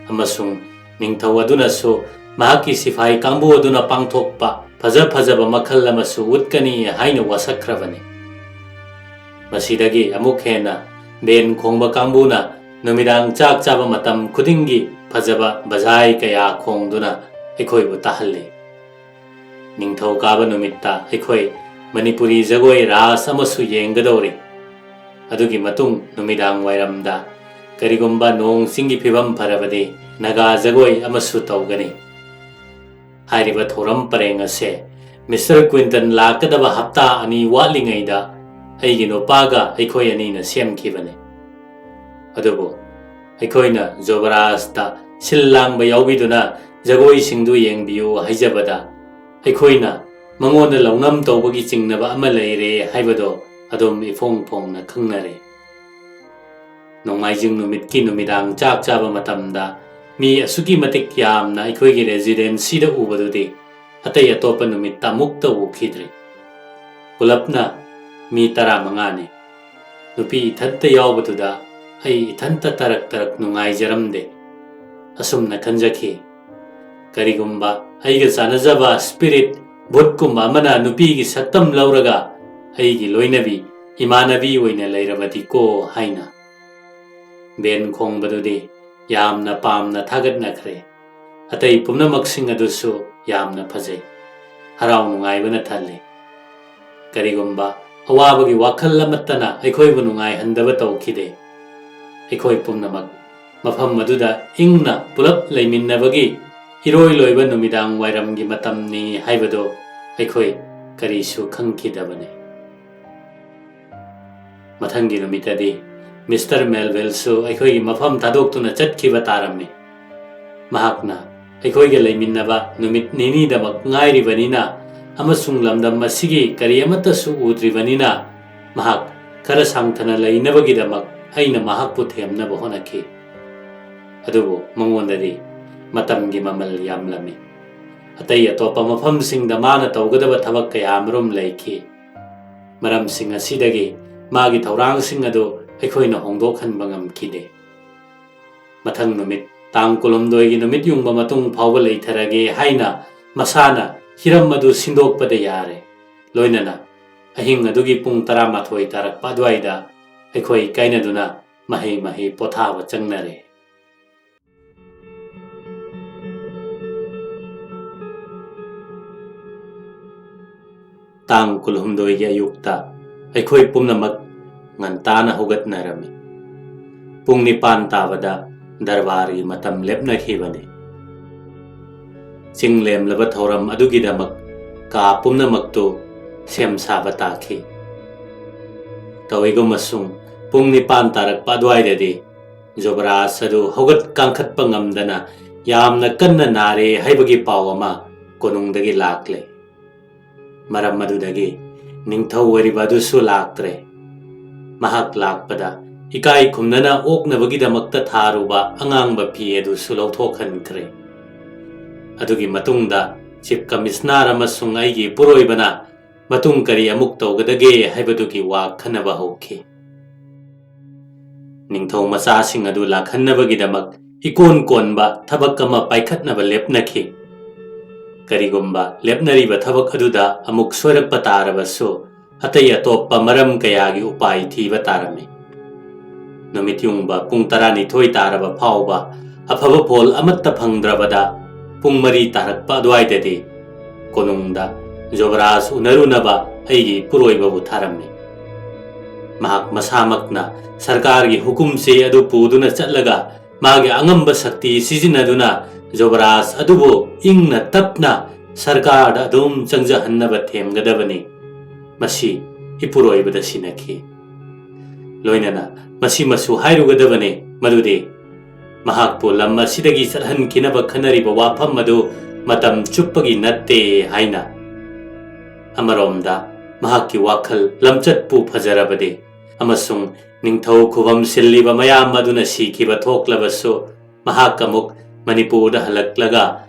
ꯑꯃꯁꯨꯡ ꯅꯤꯡꯊꯧ ꯑꯗꯨꯅꯁꯨ ꯃꯍꯥꯛꯀꯤ ꯁꯤꯐꯥꯏ ꯀꯥꯡꯕꯨ ꯑꯗꯨꯅ ꯄꯥꯡꯊꯣꯛꯄ ꯐꯖ ꯐꯖꯕ ꯃꯈꯜ ꯑꯃꯁꯨ ꯎꯠꯀꯅꯤ ꯍꯥꯏꯅ ꯋꯥꯁꯛꯈ꯭ꯔꯕꯅꯤ꯫ ꯃꯁꯤꯗꯒꯤ ꯑꯃꯨꯛ ꯍꯦꯟꯅ ꯕꯦꯟ ꯈꯣꯡꯕ ꯀꯥꯡꯕꯨꯅ ꯅꯨꯃꯤꯗꯥꯡ ꯆꯥꯛ ꯆꯥꯕ ꯃꯇꯝ ꯈꯨꯗꯤꯡꯒꯤ ꯐꯖꯕ ꯕꯖꯥꯏ ꯀꯌꯥ ꯈꯣꯡꯗꯨꯅ ꯑꯩꯈꯣꯏꯕꯨ ꯇꯥꯍꯜꯂꯤ꯫ ꯅꯤꯡꯊꯧꯀꯥꯕ ꯅꯨꯃꯤꯠꯇ ꯑꯩꯈꯣꯏ ꯃꯅꯤꯄꯨꯔꯤ ꯖꯒꯣꯏ ꯔꯥꯁ ꯑꯃꯁꯨ ꯌꯦꯡꯒꯗꯧꯔꯤ꯫ ꯑꯗꯨꯒꯤ ꯃꯇꯨꯡ ꯅꯨꯃꯤꯗꯥꯡ ꯋꯥꯏꯔꯝꯗ ꯀꯔꯤꯒꯨꯝꯕ ꯅꯣꯡ ꯆꯤꯡꯒꯤ ꯐꯤꯕꯝ ꯐꯔꯕꯗꯤ ꯅꯥꯒꯥ ꯖꯒꯣꯏ ꯑꯃꯁꯨ ꯇꯧꯒꯅꯤ꯫ ꯍꯥꯏꯔꯤꯕ ꯊꯧꯔꯝ ꯄꯔꯦꯡ ꯑꯁꯦ ꯃꯤꯁꯇꯔ ꯀ꯭ꯋꯤꯟꯇꯟ ꯂꯥꯛꯀꯗꯕ ꯍꯞꯇꯥ ꯑꯅꯤ ꯋꯥꯠꯂꯤꯉꯩꯗ ꯑꯩꯒꯤ ꯅꯨꯄꯥꯒ ꯑꯩꯈꯣꯏ ꯑꯅꯤꯅ ꯁꯦꯝꯈꯤꯕꯅꯤ꯫ ꯑꯗꯨꯕꯨ ꯑꯩꯈꯣꯏꯅ ꯖꯣꯕꯔꯥꯖꯇ ꯁꯤꯜ ꯂꯥꯡꯕ ꯌꯥꯎꯕꯤꯗꯨꯅ ꯖꯒꯣꯏꯁꯤꯡꯗꯨ ꯌꯦꯡꯕꯤꯌꯨ ꯍꯥꯏꯖꯕꯗ, ꯑꯩꯈꯣꯏꯅ ꯃꯉꯣꯟꯗ ꯂꯧꯅꯝ ꯇꯧꯕꯒꯤ ꯆꯤꯡꯅꯕ ꯑꯃ ꯂꯩꯔꯦ ꯍꯥꯏꯕꯗꯣ ꯑꯗꯨꯝ ꯏꯐꯣꯡ ꯐꯣꯡꯅ ꯈꯪꯅꯔꯦ꯫ ꯅꯣꯡꯃꯥꯏꯖꯤꯡ ꯅꯨꯃꯤꯠꯀꯤ ꯅꯨꯃꯤꯗꯥꯡ ꯆꯥꯛ ꯆꯥꯕ ꯃꯇꯝꯗ ꯃꯤ ꯑꯁꯨꯛꯀꯤ ꯃꯇꯤꯛ ꯌꯥꯝꯅ ꯑꯩꯈꯣꯏꯒꯤ ꯔꯦꯁꯤꯗꯦꯟꯁꯤꯗ ꯎꯕꯗꯨꯗꯤ ꯑꯇꯩ ꯑꯇꯣꯞꯄ ꯅꯨꯃꯤꯠꯇ ꯑꯃꯨꯛꯇ ꯎꯈꯤꯗ꯭ꯔꯤ꯫ ꯄꯨꯂꯞꯅ ꯃꯤ ꯇꯔꯥꯃꯉꯥꯅꯤ꯫ ꯅꯨꯄꯤ ꯏꯊꯟꯇ ꯌꯥꯎꯕꯗꯨꯗ ꯑꯩ ꯏꯊꯟꯇ ꯇꯔꯛ ꯇꯔꯛ ꯅꯨꯡꯉꯥꯏꯖꯔꯝꯗꯦ꯫ ꯑꯁꯨꯝꯅ ꯈꯟꯖꯈꯤ, "ꯀꯔꯤꯒꯨꯝꯕ ꯑꯩꯒ ꯆꯥꯟꯅꯖꯕ ꯁ꯭ꯄꯤꯔꯤꯠ ꯚꯨꯠꯀꯨꯝꯕ ꯑꯃꯅ ꯅꯨꯄꯤꯒꯤ ꯁꯛꯇꯝ ꯂꯧꯔꯒ ꯑꯩꯒꯤ ꯂꯣꯏꯅꯕꯤ, ꯏꯃꯥꯟꯅꯕꯤ ꯑꯣꯏꯅ ꯂꯩꯔꯕꯗꯤꯀꯣ" ꯍꯥꯏꯅ꯫ ꯕꯦꯟ ꯈꯣꯡꯕꯗꯨꯗꯤ ꯌꯥꯝꯅ ꯄꯥꯝꯅ ꯊꯥꯒꯠꯅꯈ꯭ꯔꯦ꯫ ꯑꯇꯩ ꯄꯨꯝꯅꯃꯛꯁꯤꯡ ꯑꯗꯨꯁꯨ ꯌꯥꯝꯅ ꯐꯖꯩ꯫ ꯍꯔꯥꯎ ꯅꯨꯡꯉꯥꯏꯕꯅ ꯊꯜꯂꯤ꯫ ꯀꯔꯤꯒꯨꯝꯕ ꯑꯋꯥꯕꯒꯤ ꯋꯥꯈꯜ ꯑꯃꯠꯇꯅ ꯑꯩꯈꯣꯏꯕꯨ ꯅꯨꯡꯉꯥꯏꯍꯟꯗꯕ ꯇꯧꯈꯤꯗꯦ꯫ ꯑꯩꯈꯣꯏ ꯄꯨꯝꯅꯃꯛ ꯃꯐꯝ ꯑꯗꯨꯗ ꯏꯪꯅ ꯄꯨꯂꯞ ꯂꯩꯃꯤꯟꯅꯕꯒꯤ ꯏꯔꯣꯏ ꯂꯣꯏꯕ ꯅꯨꯃꯤꯗꯥꯡ ꯋꯥꯏꯔꯝꯒꯤ ꯃꯇꯝꯅꯤ ꯍꯥꯏꯕꯗꯨ ꯑꯩꯈꯣꯏ ꯀꯔꯤꯁꯨ ꯈꯪꯈꯤꯗꯕꯅꯤ꯫ ꯃꯊꯪꯒꯤ ꯅꯨꯃꯤꯠꯇꯗꯤ ꯃꯤꯁꯇꯔ ꯃꯦꯜꯚꯤꯜꯁꯨ ꯑꯩꯈꯣꯏꯒꯤ ꯃꯐꯝ ꯊꯥꯗꯣꯛꯇꯨꯅ ꯆꯠꯈꯤꯕ ꯇꯥꯔꯝꯃꯤ꯫ ꯃꯍꯥꯛꯅ ꯑꯩꯈꯣꯏꯒ ꯂꯩꯃꯤꯟꯅꯕ ꯅꯨꯃꯤꯠ ꯅꯤꯅꯤꯗꯃꯛ ꯉꯥꯏꯔꯤꯕꯅꯤꯅ ꯑꯃꯁꯨꯡ ꯂꯝꯗꯝ ꯑꯁꯤꯒꯤ ꯀꯔꯤ ꯑꯃꯠꯇꯁꯨ ꯎꯗ꯭ꯔꯤꯕꯅꯤꯅ, ꯃꯍꯥꯛ ꯈꯔ ꯁꯥꯡꯊꯅ ꯂꯩꯅꯕꯒꯤꯗꯃꯛ ꯑꯩꯅ ꯃꯍꯥꯛꯄꯨ ꯊꯦꯝꯅꯕ ꯍꯣꯠꯅꯈꯤ꯫ ꯑꯗꯨꯕꯨ ꯃꯉꯣꯟꯗꯗꯤ ꯃꯇꯝꯒꯤ ꯃꯃꯜ ꯌꯥꯝꯂꯝꯃꯤ꯫ ꯑꯇꯩ ꯑꯇꯣꯞꯄ ꯃꯐꯝꯁꯤꯡꯗ ꯃꯥꯅ ꯇꯧꯒꯗꯕ ꯊꯕꯛ ꯀꯌꯥ ꯑꯃꯔꯣꯝ ꯂꯩꯈꯤ꯫ ꯃꯔꯝꯁꯤꯡ ꯑꯁꯤꯗꯒꯤ ꯃꯥꯒꯤ ꯊꯧꯔꯥꯡꯁꯤꯡ ꯑꯗꯨ ꯑꯩꯈꯣꯏꯅ ꯍꯣꯡꯗꯣꯛꯍꯟꯕ ꯉꯝꯈꯤꯗꯦ꯫ ꯃꯊꯪ ꯅꯨꯃꯤꯠ, ꯇꯥꯡ ꯀꯨꯟꯍꯨꯝꯗꯣꯏꯒꯤ ꯅꯨꯃꯤꯠ ꯌꯨꯡꯕ ꯃꯇꯨꯡ ꯐꯥꯎꯕ ꯂꯩꯊꯔꯒꯦ ꯍꯥꯏꯅ ꯃꯁꯥꯅ ꯍꯤꯔꯝ ꯑꯗꯨ ꯁꯤꯟꯗꯣꯛꯄꯗ ꯌꯥꯔꯦ꯫ ꯂꯣꯏꯅꯅ ꯑꯍꯤꯡ ꯑꯗꯨꯒꯤ ꯄꯨꯡ ꯇꯔꯥꯃꯥꯊꯣꯏ ꯇꯥꯔꯛꯄ ꯑꯗꯨꯋꯥꯏꯗ ꯑꯩꯈꯣꯏ ꯀꯥꯏꯅꯗꯨꯅ ꯃꯍꯩ ꯃꯍꯩ ꯄꯣꯊꯥꯕ ꯆꯪꯅꯔꯦ꯫ ꯇꯥꯡ ꯀꯨꯟꯍꯨꯝꯗꯣꯏꯒꯤ ꯑꯌꯨꯛꯇ ꯑꯩꯈꯣꯏ ꯄꯨꯝꯅꯃꯛ ꯉꯟꯇꯥꯅ ꯍꯧꯒꯠꯅꯔꯝꯃꯤ꯫ ꯄꯨꯡ ꯅꯤꯄꯥꯟ ꯇꯥꯕꯗ ꯗꯔꯕꯥꯔꯒꯤ ꯃꯇꯝ ꯂꯦꯞꯅꯈꯤꯕꯅꯤ꯫ ꯆꯤꯡ ꯂꯦꯝꯂꯕ ꯊꯧꯔꯝ ꯑꯗꯨꯒꯤꯗꯃꯛ ꯀꯥ ꯄꯨꯝꯅꯃꯛꯇꯨ ꯁꯦꯝ ꯁꯥꯕ ꯇꯥꯈꯤ꯫ ꯇꯧꯏꯒꯨꯝꯕꯁꯨꯡ ꯄꯨꯡ ꯅꯤꯄꯥꯟ ꯇꯥꯔꯛꯄ ꯑꯗꯨꯋꯥꯏꯗꯗꯤ ꯖꯨꯕꯔꯥꯖ ꯑꯗꯨ ꯍꯧꯒꯠ ꯀꯥꯡꯈꯠꯄ ꯉꯝꯗꯅ ꯌꯥꯝꯅ ꯀꯟꯅ ꯅꯥꯔꯦ ꯍꯥꯏꯕꯒꯤ ꯄꯥꯎ ꯑꯃ ꯀꯣꯅꯨꯡꯗꯒꯤ ꯂꯥꯛꯂꯦ꯫ ꯃꯔꯝ ꯑꯗꯨꯗꯒꯤ ꯅꯤꯡꯊꯧ ꯑꯣꯏꯔꯤꯕ ꯑꯗꯨꯁꯨ ꯂꯥꯛꯇ꯭ꯔꯦ꯫ ꯃꯍꯥꯛ ꯂꯥꯛꯄꯗ ꯏꯀꯥꯏ ꯈꯨꯝꯅꯅ ꯑꯣꯛꯅꯕꯒꯤꯗꯃꯛꯇ ꯊꯥꯔꯨꯕ ꯑꯉꯥꯡꯕ ꯐꯤ ꯑꯗꯨꯁꯨ ꯂꯧꯊꯣꯛꯍꯟꯈ꯭ꯔꯦ꯫ ꯑꯗꯨꯒꯤ ꯃꯇꯨꯡꯗ ꯆꯤꯐ ꯀꯃꯤꯁꯅꯔ ꯑꯃꯁꯨꯡ ꯑꯩꯒꯤ ꯏꯄꯨꯔꯣꯏꯕꯅ ꯃꯇꯨꯡ ꯀꯔꯤ ꯑꯃꯨꯛ ꯇꯧꯒꯗꯒꯦ ꯍꯥꯏꯕꯗꯨꯒꯤ ꯋꯥ ꯈꯟꯅꯕ ꯍꯧꯈꯤ꯫ ꯅꯤꯡꯊꯧ ꯃꯆꯥꯁꯤꯡ ꯑꯗꯨ ꯂꯥꯛꯍꯟꯅꯕꯒꯤꯗꯃꯛ ꯏꯀꯣꯟ ꯀꯣꯟꯕ ꯊꯕꯛ ꯑꯃ ꯄꯥꯏꯈꯠꯅꯕ ꯂꯦꯞꯅꯈꯤ꯫ ꯀꯔꯤꯒꯨꯝꯕ ꯂꯦꯞꯅꯔꯤꯕ ꯊꯕꯛ ꯑꯗꯨꯗ ꯑꯃꯨꯛ ꯁꯣꯏꯔꯛꯄ ꯇꯥꯔꯕꯁꯨ, ꯑꯇꯩ ꯑꯇꯣꯞꯄ ꯃꯔꯝ ꯀꯌꯥꯒꯤ ꯎꯄꯥꯏ ꯊꯤꯕ ꯇꯥꯔꯝꯃꯤ꯫ ꯅꯨꯃꯤꯠ ꯌꯨꯡꯕ ꯄꯨꯡ ꯇꯔꯥꯅꯤꯊꯣꯏ ꯇꯥꯔꯕ ꯐꯥꯎꯕ ꯑꯐꯕ ꯐꯣꯜ ꯑꯃꯠꯇ ꯐꯪꯗ꯭ꯔꯕꯗ, ꯄꯨꯡ ꯃꯔꯤ ꯇꯥꯔꯛꯄ ꯑꯗꯨꯋꯥꯏꯗꯗꯤ ꯀꯣꯅꯨꯡꯗ ꯖꯣꯕꯔꯥꯖ ꯎꯅꯔꯨꯅꯕ ꯑꯩꯒꯤ ꯏꯄꯨꯔꯣꯏꯕꯕꯨ ꯊꯥꯔꯝꯃꯤ꯫ ꯃꯍꯥꯛ ꯃꯁꯥꯃꯛꯅ ꯁꯔꯀꯥꯔꯒꯤ ꯍꯨꯀꯨꯝ ꯆꯦ ꯑꯗꯨ ꯄꯨꯗꯨꯅ ꯆꯠꯂꯒ ꯃꯥꯒꯤ ꯑꯉꯝꯕ ꯁꯛꯇꯤ ꯁꯤꯖꯤꯟꯅꯗꯨꯅ ꯖꯣꯕꯔꯥꯖ ꯑꯗꯨꯕꯨ ꯏꯪꯅ ꯇꯞꯅ ꯁꯔꯀꯥꯔꯗ ꯑꯗꯨꯝ ꯆꯪꯖꯍꯟꯅꯕ ꯊꯦꯝꯒꯗꯕꯅꯤ꯫ ꯃꯁꯤ ꯏꯄꯨꯔꯣꯏꯕꯗ ꯁꯤꯟꯅꯈꯤ꯫ ꯂꯣꯏꯅꯅ ꯃꯁꯤꯃꯁꯨ ꯍꯥꯏꯔꯨꯒꯗꯕꯅꯤ ꯃꯗꯨꯗꯤ ꯃꯍꯥꯛꯄꯨ ꯂꯝ ꯑꯁꯤꯗꯒꯤ ꯆꯠꯍꯟꯈꯤꯅꯕ ꯈꯟꯅꯔꯤꯕ ꯋꯥꯐꯝ ꯑꯗꯨ ꯃꯇꯝ ꯆꯨꯞꯄꯒꯤ ꯅꯠꯇꯦ ꯍꯥꯏꯅ꯫ ꯑꯃꯔꯣꯝꯗ ꯃꯍꯥꯛꯀꯤ ꯋꯥꯈꯜ ꯂꯝꯆꯠꯄꯨ ꯐꯖꯔꯕꯗꯤ ꯑꯃꯁꯨꯡ ꯅꯤꯡꯊꯧ ꯈꯨꯕꯝ ꯁꯤꯜꯂꯤꯕ ꯃꯌꯥꯝ ꯑꯗꯨꯅ ꯁꯤꯈꯤꯕ ꯊꯣꯛꯂꯕꯁꯨ, ꯃꯍꯥꯛ ꯑꯃꯨꯛ ꯃꯅꯤꯄꯨꯔꯗ ꯍꯜꯂꯛꯂꯒ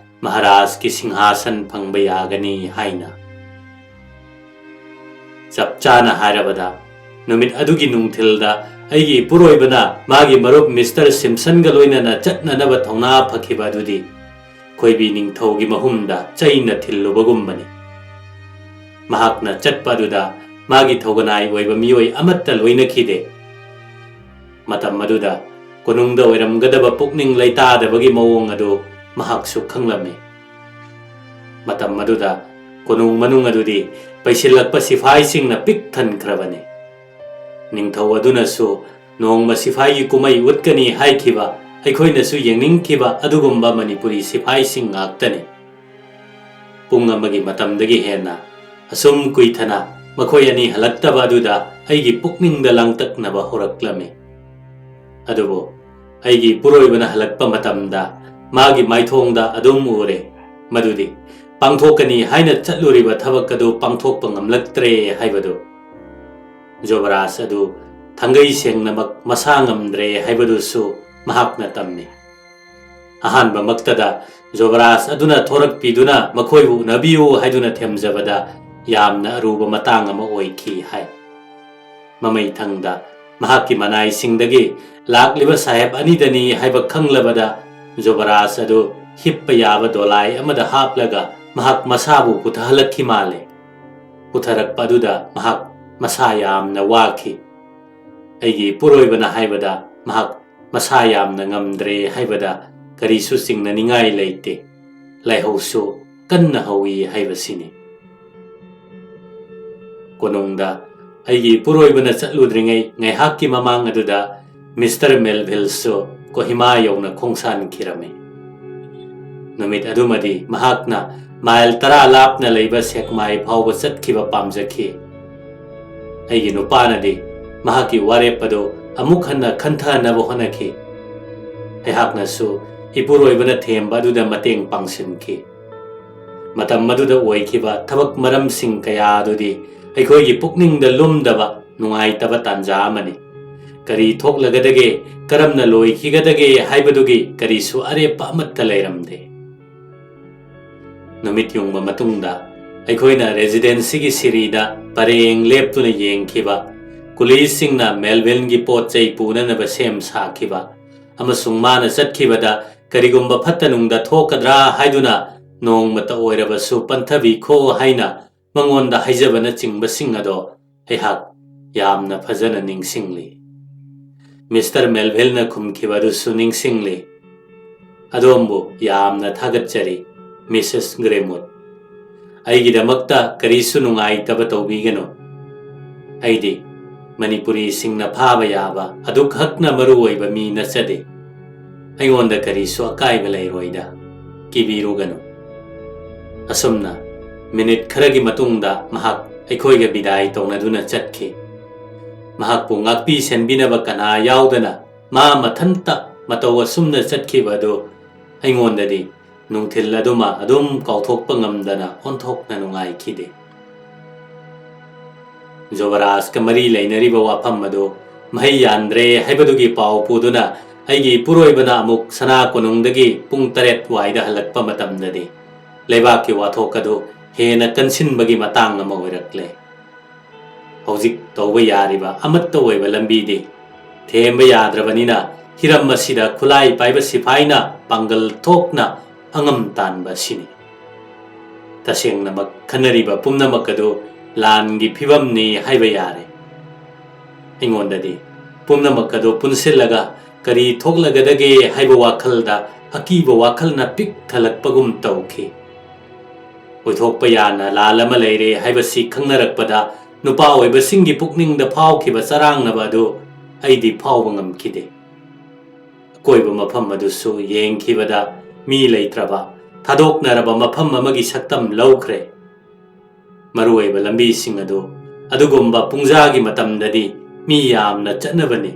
ꯃꯍꯥꯔꯥꯖꯀꯤ ꯁꯤꯡꯍꯥꯁꯟ ꯐꯪꯕ ꯌꯥꯒꯅꯤ ꯍꯥꯏꯅ꯫ ꯆꯞ ꯆꯥꯅ ꯍꯥꯏꯔꯕꯗ, ꯅꯨꯃꯤꯠ ꯑꯗꯨꯒꯤ ꯅꯨꯡꯊꯤꯜꯗ ꯑꯩꯒꯤ ꯏꯄꯨꯔꯣꯏꯕꯅ ꯃꯥꯒꯤ ꯃꯔꯨꯞ ꯃꯤꯁꯇꯔ ꯁꯤꯝꯁꯟꯒ ꯂꯣꯏꯅꯅ ꯆꯠꯅꯅꯕ ꯊꯧꯅꯥ ꯐꯈꯤꯕ ꯑꯗꯨꯗꯤ ꯈꯣꯏꯕꯤ ꯅꯤꯡꯊꯧꯒꯤ ꯃꯍꯨꯝꯗ ꯆꯩꯅ ꯊꯤꯜꯂꯨꯕꯒꯨꯝꯕꯅꯤ꯫ ꯃꯍꯥꯛꯅ ꯆꯠꯄ ꯑꯗꯨꯗ ꯃꯥꯒꯤ ꯊꯧꯒꯅꯥꯏ ꯑꯣꯏꯕ ꯃꯤꯑꯣꯏ ꯑꯃꯠꯇ ꯂꯣꯏꯅꯈꯤꯗꯦ꯫ ꯃꯇꯝ ꯑꯗꯨꯗ ꯀꯣꯅꯨꯡꯗ ꯑꯣꯏꯔꯝꯒꯗꯕ ꯄꯨꯛꯅꯤꯡ ꯂꯩꯇꯥꯗꯕꯒꯤ ꯃꯑꯣꯡ ꯑꯗꯨ ꯃꯍꯥꯛꯁꯨ ꯈꯪꯂꯝꯃꯤ꯫ ꯃꯇꯝ ꯑꯗꯨꯗ ꯀꯣꯅꯨꯡ ꯃꯅꯨꯡ ꯑꯗꯨꯗꯤ ꯄꯩꯁꯤꯜꯂꯛꯄ ꯁꯤꯐꯥꯏꯁꯤꯡꯅ ꯄꯤꯛ ꯊꯟꯈ꯭ꯔꯕꯅꯤ꯫ ꯅꯤꯡꯊꯧ ꯑꯗꯨꯅꯁꯨ ꯅꯣꯡꯃ ꯁꯤꯐꯥꯏꯒꯤ ꯀꯨꯝꯍꯩ ꯎꯠꯀꯅꯤ ꯍꯥꯏꯈꯤꯕ, ꯑꯩꯈꯣꯏꯅꯁꯨ ꯌꯦꯡꯅꯤꯡꯈꯤꯕ ꯑꯗꯨꯒꯨꯝꯕ ꯃꯅꯤꯄꯨꯔꯤ ꯁꯤꯐꯥꯏꯁꯤꯡ ꯉꯥꯛꯇꯅꯤ꯫ ꯄꯨꯡ ꯑꯃꯒꯤ ꯃꯇꯝꯗꯒꯤ ꯍꯦꯟꯅ ꯑꯁꯨꯝ ꯀꯨꯏꯊꯅ ꯃꯈꯣꯏ ꯑꯅꯤ ꯍꯜꯂꯛꯇꯕ ꯑꯗꯨꯗ ꯑꯩꯒꯤ ꯄꯨꯛꯅꯤꯡꯗ ꯂꯥꯡꯇꯛꯅꯕ ꯍꯧꯔꯛꯂꯝꯃꯤ꯫ ꯑꯗꯨꯕꯨ ꯑꯩꯒꯤ ꯏꯄꯨꯔꯣꯏꯕꯅ ꯍꯜꯂꯛꯄ ꯃꯇꯝꯗ ꯃꯥꯒꯤ ꯃꯥꯏꯊꯣꯡꯗ ꯑꯗꯨꯝ ꯎꯔꯦ, ꯃꯗꯨꯗꯤ ꯄꯥꯡꯊꯣꯛꯀꯅꯤ ꯍꯥꯏꯅ ꯆꯠꯂꯨꯔꯤꯕ ꯊꯕꯛ ꯑꯗꯨ ꯄꯥꯡꯊꯣꯛꯄ ꯉꯝꯂꯛꯇ꯭ꯔꯦ ꯍꯥꯏꯕꯗꯨ꯫ ꯖꯣꯕꯔꯥꯖ ꯑꯗꯨ ꯊꯥꯡꯒꯩ ꯁꯦꯡꯅꯃꯛ ꯃꯁꯥ ꯉꯝꯗ꯭ꯔꯦ ꯍꯥꯏꯕꯗꯨꯁꯨ ꯃꯍꯥꯛꯅ ꯇꯝꯃꯤ꯫ ꯑꯍꯥꯟꯕꯃꯛꯇꯗ ꯖꯣꯕꯔꯥꯖ ꯑꯗꯨꯅ ꯊꯣꯔꯛꯄꯤꯗꯨꯅ ꯃꯈꯣꯏꯕꯨ ꯎꯅꯕꯤꯌꯨ ꯍꯥꯏꯗꯨꯅ ꯊꯦꯝꯖꯕꯗ ꯌꯥꯝꯅ ꯑꯔꯨꯕ ꯃꯇꯥꯡ ꯑꯃ ꯑꯣꯏꯈꯤ ꯍꯥꯏ꯫ ꯃꯃꯩꯊꯪꯗ ꯃꯍꯥꯛꯀꯤ ꯃꯅꯥꯏꯁꯤꯡꯗꯒꯤ ꯂꯥꯛꯂꯤꯕ ꯁꯥꯍꯦꯕ ꯑꯅꯤꯗꯅꯤ ꯍꯥꯏꯕ ꯈꯪꯂꯕꯗ ꯖꯣꯕꯔꯥꯖ ꯑꯗꯨ ꯍꯤꯞꯄ ꯌꯥꯕ ꯗꯣꯂꯥꯏ ꯑꯃꯗ ꯍꯥꯞꯂꯒ ꯃꯍꯥꯛ ꯃꯁꯥꯕꯨ ꯄꯨꯊꯍꯜꯂꯛꯈꯤ ꯃꯥꯜꯂꯦ꯫ ꯄꯨꯊꯔꯛꯄ ꯑꯗꯨꯗ ꯃꯍꯥꯛ ꯃꯁꯥ ꯌꯥꯝꯅ ꯋꯥꯈꯤ꯫ ꯑꯩꯒꯤ ꯏꯄꯨꯔꯣꯏꯕꯅ ꯍꯥꯏꯕꯗ ꯃꯍꯥꯛ ꯃꯁꯥ ꯌꯥꯝꯅ ꯉꯝꯗ꯭ꯔꯦ ꯍꯥꯏꯕꯗ ꯀꯔꯤꯁꯨ ꯆꯤꯡꯅꯅꯤꯡꯉꯥꯏ ꯂꯩꯇꯦ꯫ ꯂꯥꯏꯍꯧꯁꯨ ꯀꯟꯅ ꯍꯧꯏ ꯍꯥꯏꯕꯁꯤꯅꯤ꯫ ꯀꯣꯅꯨꯡꯗ ꯑꯩꯒꯤ ꯏꯄꯨꯔꯣꯏꯕꯅ ꯆꯠꯂꯨꯗ꯭ꯔꯤꯉꯩ ꯉꯥꯏꯍꯥꯛꯀꯤ ꯃꯃꯥꯡ ꯑꯗꯨꯗ ꯃꯤꯁꯇꯔ ꯃꯦꯜꯚꯤꯜꯁꯨ ꯀꯣꯍꯤꯃꯥ ꯌꯧꯅ ꯈꯣꯡꯁꯥꯟꯈꯤꯔꯝꯃꯤ꯫ ꯅꯨꯃꯤꯠ ꯑꯗꯨꯃꯗꯤ ꯃꯍꯥꯛꯅ ꯃꯥꯏꯜ ꯇꯔꯥ ꯂꯥꯞꯅ ꯂꯩꯕ ꯁꯦꯛꯃꯥꯏ ꯐꯥꯎꯕ ꯆꯠꯈꯤꯕ ꯄꯥꯝꯖꯈꯤ꯫ ꯑꯩꯒꯤ ꯅꯨꯄꯥꯅꯗꯤ ꯃꯍꯥꯛꯀꯤ ꯋꯥꯔꯦꯞ ꯑꯗꯨ ꯑꯃꯨꯛ ꯍꯟꯅ ꯈꯟꯊꯅꯕ ꯍꯣꯠꯅꯈꯤ꯫ ꯑꯩꯍꯥꯛꯅꯁꯨ ꯏꯄꯨꯔꯣꯏꯕꯅ ꯊꯦꯝꯕ ꯑꯗꯨꯗ ꯃꯇꯦꯡ ꯄꯥꯡꯁꯤꯟꯈꯤ꯫ ꯃꯇꯝ ꯑꯗꯨꯗ ꯑꯣꯏꯈꯤꯕ ꯊꯕꯛ ꯃꯔꯝꯁꯤꯡ ꯀꯌꯥ ꯑꯗꯨꯗꯤ ꯑꯩꯈꯣꯏꯒꯤ ꯄꯨꯛꯅꯤꯡꯗ ꯂꯨꯝꯗꯕ ꯅꯨꯡꯉꯥꯏꯇꯕ ꯇꯥꯟꯖꯥ ꯑꯃꯅꯤ꯫ ꯀꯔꯤ ꯊꯣꯛꯂꯒꯗꯒꯦ, ꯀꯔꯝꯅ ꯂꯣꯏꯈꯤꯒꯗꯒꯦ ꯍꯥꯏꯕꯗꯨꯒꯤ ꯀꯔꯤꯁꯨ ꯑꯔꯦꯞꯄ ꯑꯃꯠꯇ ꯂꯩꯔꯝꯗꯦ꯫ ꯅꯨꯃꯤꯠ ꯌꯨꯡꯕ ꯃꯇꯨꯡꯗ ꯑꯩꯈꯣꯏꯅ ꯔꯦꯖꯤꯗꯦꯟꯁꯤꯒꯤ ꯁꯤꯔꯤꯗ ꯄꯔꯦꯡ ꯂꯦꯞꯇꯨꯅ ꯌꯦꯡꯈꯤꯕ ꯀꯨꯂꯤꯁꯁꯤꯡꯅ ꯃꯦꯜꯚꯤꯟꯒꯤ ꯄꯣꯠ ꯆꯩ ꯄꯨꯅꯅꯕ ꯁꯦꯝ ꯁꯥꯈꯤꯕ ꯑꯃꯁꯨꯡ ꯃꯥꯅ ꯆꯠꯈꯤꯕꯗ ꯀꯔꯤꯒꯨꯝꯕ ꯐꯠꯇ ꯅꯨꯡꯗ ꯊꯣꯛꯀꯗ꯭ꯔꯥ ꯍꯥꯏꯗꯨꯅ ꯅꯣꯡꯃꯇ ꯑꯣꯏꯔꯕꯁꯨ ꯄꯟꯊꯕꯤꯈꯣ ꯍꯥꯏꯅ ꯃꯉꯣꯟꯗ ꯍꯥꯏꯖꯕꯅꯆꯤꯡꯕꯁꯤꯡ ꯑꯗꯣ ꯑꯩꯍꯥꯛ ꯌꯥꯝꯅ ꯐꯖꯅ ꯅꯤꯡꯁꯤꯡꯂꯤ꯫ ꯃꯤꯁꯇꯔ ꯃꯦꯜꯚꯤꯜꯅ ꯈꯨꯝꯈꯤꯕ ꯑꯗꯨꯁꯨ ꯅꯤꯡꯁꯤꯡꯂꯤ꯫ "ꯑꯗꯣꯝꯕꯨ ꯌꯥꯝꯅ ꯊꯥꯒꯠꯆꯔꯤ, ꯃꯤꯁꯦꯁ ꯒ꯭ꯔꯦꯃꯨꯠ꯫ ꯑꯩꯒꯤꯗꯃꯛꯇ ꯀꯔꯤꯁꯨ ꯅꯨꯡꯉꯥꯏꯇꯕ ꯇꯧꯕꯤꯒꯅꯨ꯫ ꯑꯩꯗꯤ ꯃꯅꯤꯄꯨꯔꯤꯁꯤꯡꯅ ꯐꯥꯕ ꯌꯥꯕ ꯑꯗꯨꯛ ꯍꯛꯅ ꯃꯔꯨ ꯑꯣꯏꯕ ꯃꯤ ꯅꯠꯆꯗꯦ꯫ ꯑꯩꯉꯣꯟꯗ ꯀꯔꯤꯁꯨ ꯑꯀꯥꯏꯕ ꯂꯩꯔꯣꯏꯗ꯫ ꯀꯤꯕꯤꯔꯨꯒꯅꯨ꯫ ꯑꯁꯨꯝꯅ ꯃꯤꯅꯤꯠ ꯈꯔꯒꯤ ꯃꯇꯨꯡꯗ ꯃꯍꯥꯛ ꯑꯩꯈꯣꯏꯒ ꯕꯤꯗꯥꯏ ꯇꯧꯅꯗꯨꯅ ꯆꯠꯈꯤ꯫ ꯃꯍꯥꯛꯄꯨ ꯉꯥꯛꯄꯤ ꯁꯦꯟꯕꯤꯅꯕ ꯀꯅꯥ ꯌꯥꯎꯗꯅ ꯃꯥ ꯃꯊꯟꯇ ꯃꯇꯧ ꯑꯁꯨꯝꯅ ꯆꯠꯈꯤꯕ ꯑꯗꯨ ꯑꯩꯉꯣꯟꯗꯗꯤ ꯅꯨꯡꯊꯤꯜ ꯑꯗꯨꯃ ꯑꯗꯨꯝ ꯀꯥꯎꯊꯣꯛꯄ ꯉꯝꯗꯅ ꯑꯣꯟꯊꯣꯛꯅ ꯅꯨꯡꯉꯥꯏꯈꯤꯗꯦ꯫ ꯖꯣꯕꯔꯥꯖꯀ ꯃꯔꯤ ꯂꯩꯅꯔꯤꯕ ꯋꯥꯐꯝ ꯑꯗꯨ ꯃꯍꯩ ꯌꯥꯟꯗ꯭ꯔꯦ ꯍꯥꯏꯕꯗꯨꯒꯤ ꯄꯥꯎ ꯄꯨꯗꯨꯅ ꯑꯩꯒꯤ ꯏꯄꯨꯔꯣꯏꯕꯅ ꯑꯃꯨꯛ ꯁꯅꯥ ꯀꯣꯅꯨꯡꯗꯒꯤ ꯄꯨꯡ ꯇꯔꯦꯠ ꯋꯥꯏꯗ ꯍꯜꯂꯛꯄ ꯃꯇꯝꯗꯗꯤ ꯂꯩꯕꯥꯛꯀꯤ ꯋꯥꯊꯣꯛ ꯑꯗꯨ ꯍꯦꯟꯅ ꯀꯟꯁꯤꯟꯕꯒꯤ ꯃꯇꯥꯡ ꯑꯃ ꯑꯣꯏꯔꯛꯂꯦ꯫ ꯍꯧꯖꯤꯛ ꯇꯧꯕ ꯌꯥꯔꯤꯕ ꯑꯃꯠꯇ ꯑꯣꯏꯕ ꯂꯝꯕꯤꯗꯤ ꯊꯦꯝꯕ ꯌꯥꯗ꯭ꯔꯕꯅꯤꯅ ꯍꯤꯔꯝ ꯑꯁꯤꯗ ꯈꯨꯠꯂꯥꯏ ꯄꯥꯏꯕ ꯁꯤꯐꯥꯏꯅ ꯄꯥꯡꯒꯜ ꯊꯣꯛꯅ ꯑꯉꯝ ꯇꯥꯟꯕ ꯑꯁꯤꯅꯤ꯫ ꯇꯁꯦꯡꯅꯃꯛ ꯈꯟꯅꯔꯤꯕ ꯄꯨꯝꯅꯃꯛ ꯑꯗꯨ ꯂꯥꯟꯒꯤ ꯐꯤꯕꯝꯅꯤ ꯍꯥꯏꯕ ꯌꯥꯔꯦ꯫ ꯑꯩꯉꯣꯟꯗꯗꯤ ꯄꯨꯝꯅꯃꯛ ꯑꯗꯨ ꯄꯨꯟꯁꯤꯜꯂꯒ ꯀꯔꯤ ꯊꯣꯛꯂꯒꯗꯒꯦ ꯍꯥꯏꯕ ꯋꯥꯈꯜꯗ ꯑꯀꯤꯕ ꯋꯥꯈꯜꯅ ꯄꯤꯛ ꯊꯜꯂꯛꯄꯒꯨꯝ ꯇꯧꯈꯤ꯫ ꯑꯣꯏꯊꯣꯛꯄ ꯌꯥꯅ ꯂꯥꯜ ꯑꯃ ꯂꯩꯔꯦ ꯍꯥꯏꯕꯁꯤ ꯈꯪꯅꯔꯛꯄꯗ ꯅꯨꯄꯥ ꯑꯣꯏꯕꯁꯤꯡꯒꯤ ꯄꯨꯛꯅꯤꯡꯗ ꯐꯥꯎꯈꯤꯕ ꯆꯔꯥꯡꯅꯕ ꯑꯗꯨ ꯑꯩꯗꯤ ꯐꯥꯎꯕ ꯉꯝꯈꯤꯗꯦ꯫ ꯑꯀꯣꯏꯕ ꯃꯐꯝ ꯑꯗꯨꯁꯨ ꯌꯦꯡꯈꯤꯕꯗ ꯃꯤ ꯂꯩꯇ꯭ꯔꯕ, ꯊꯥꯗꯣꯛꯅꯔꯕ ꯃꯐꯝ ꯑꯃꯒꯤ ꯁꯛꯇꯝ ꯂꯧꯈ꯭ꯔꯦ꯫ ꯃꯔꯨꯑꯣꯏꯕ ꯂꯝꯕꯤꯁꯤꯡ ꯑꯗꯨ ꯑꯗꯨꯒꯨꯝꯕ ꯄꯨꯡꯖꯥꯒꯤ ꯃꯇꯝꯗꯗꯤ ꯃꯤ ꯌꯥꯝꯅ ꯆꯠꯅꯕꯅꯤ,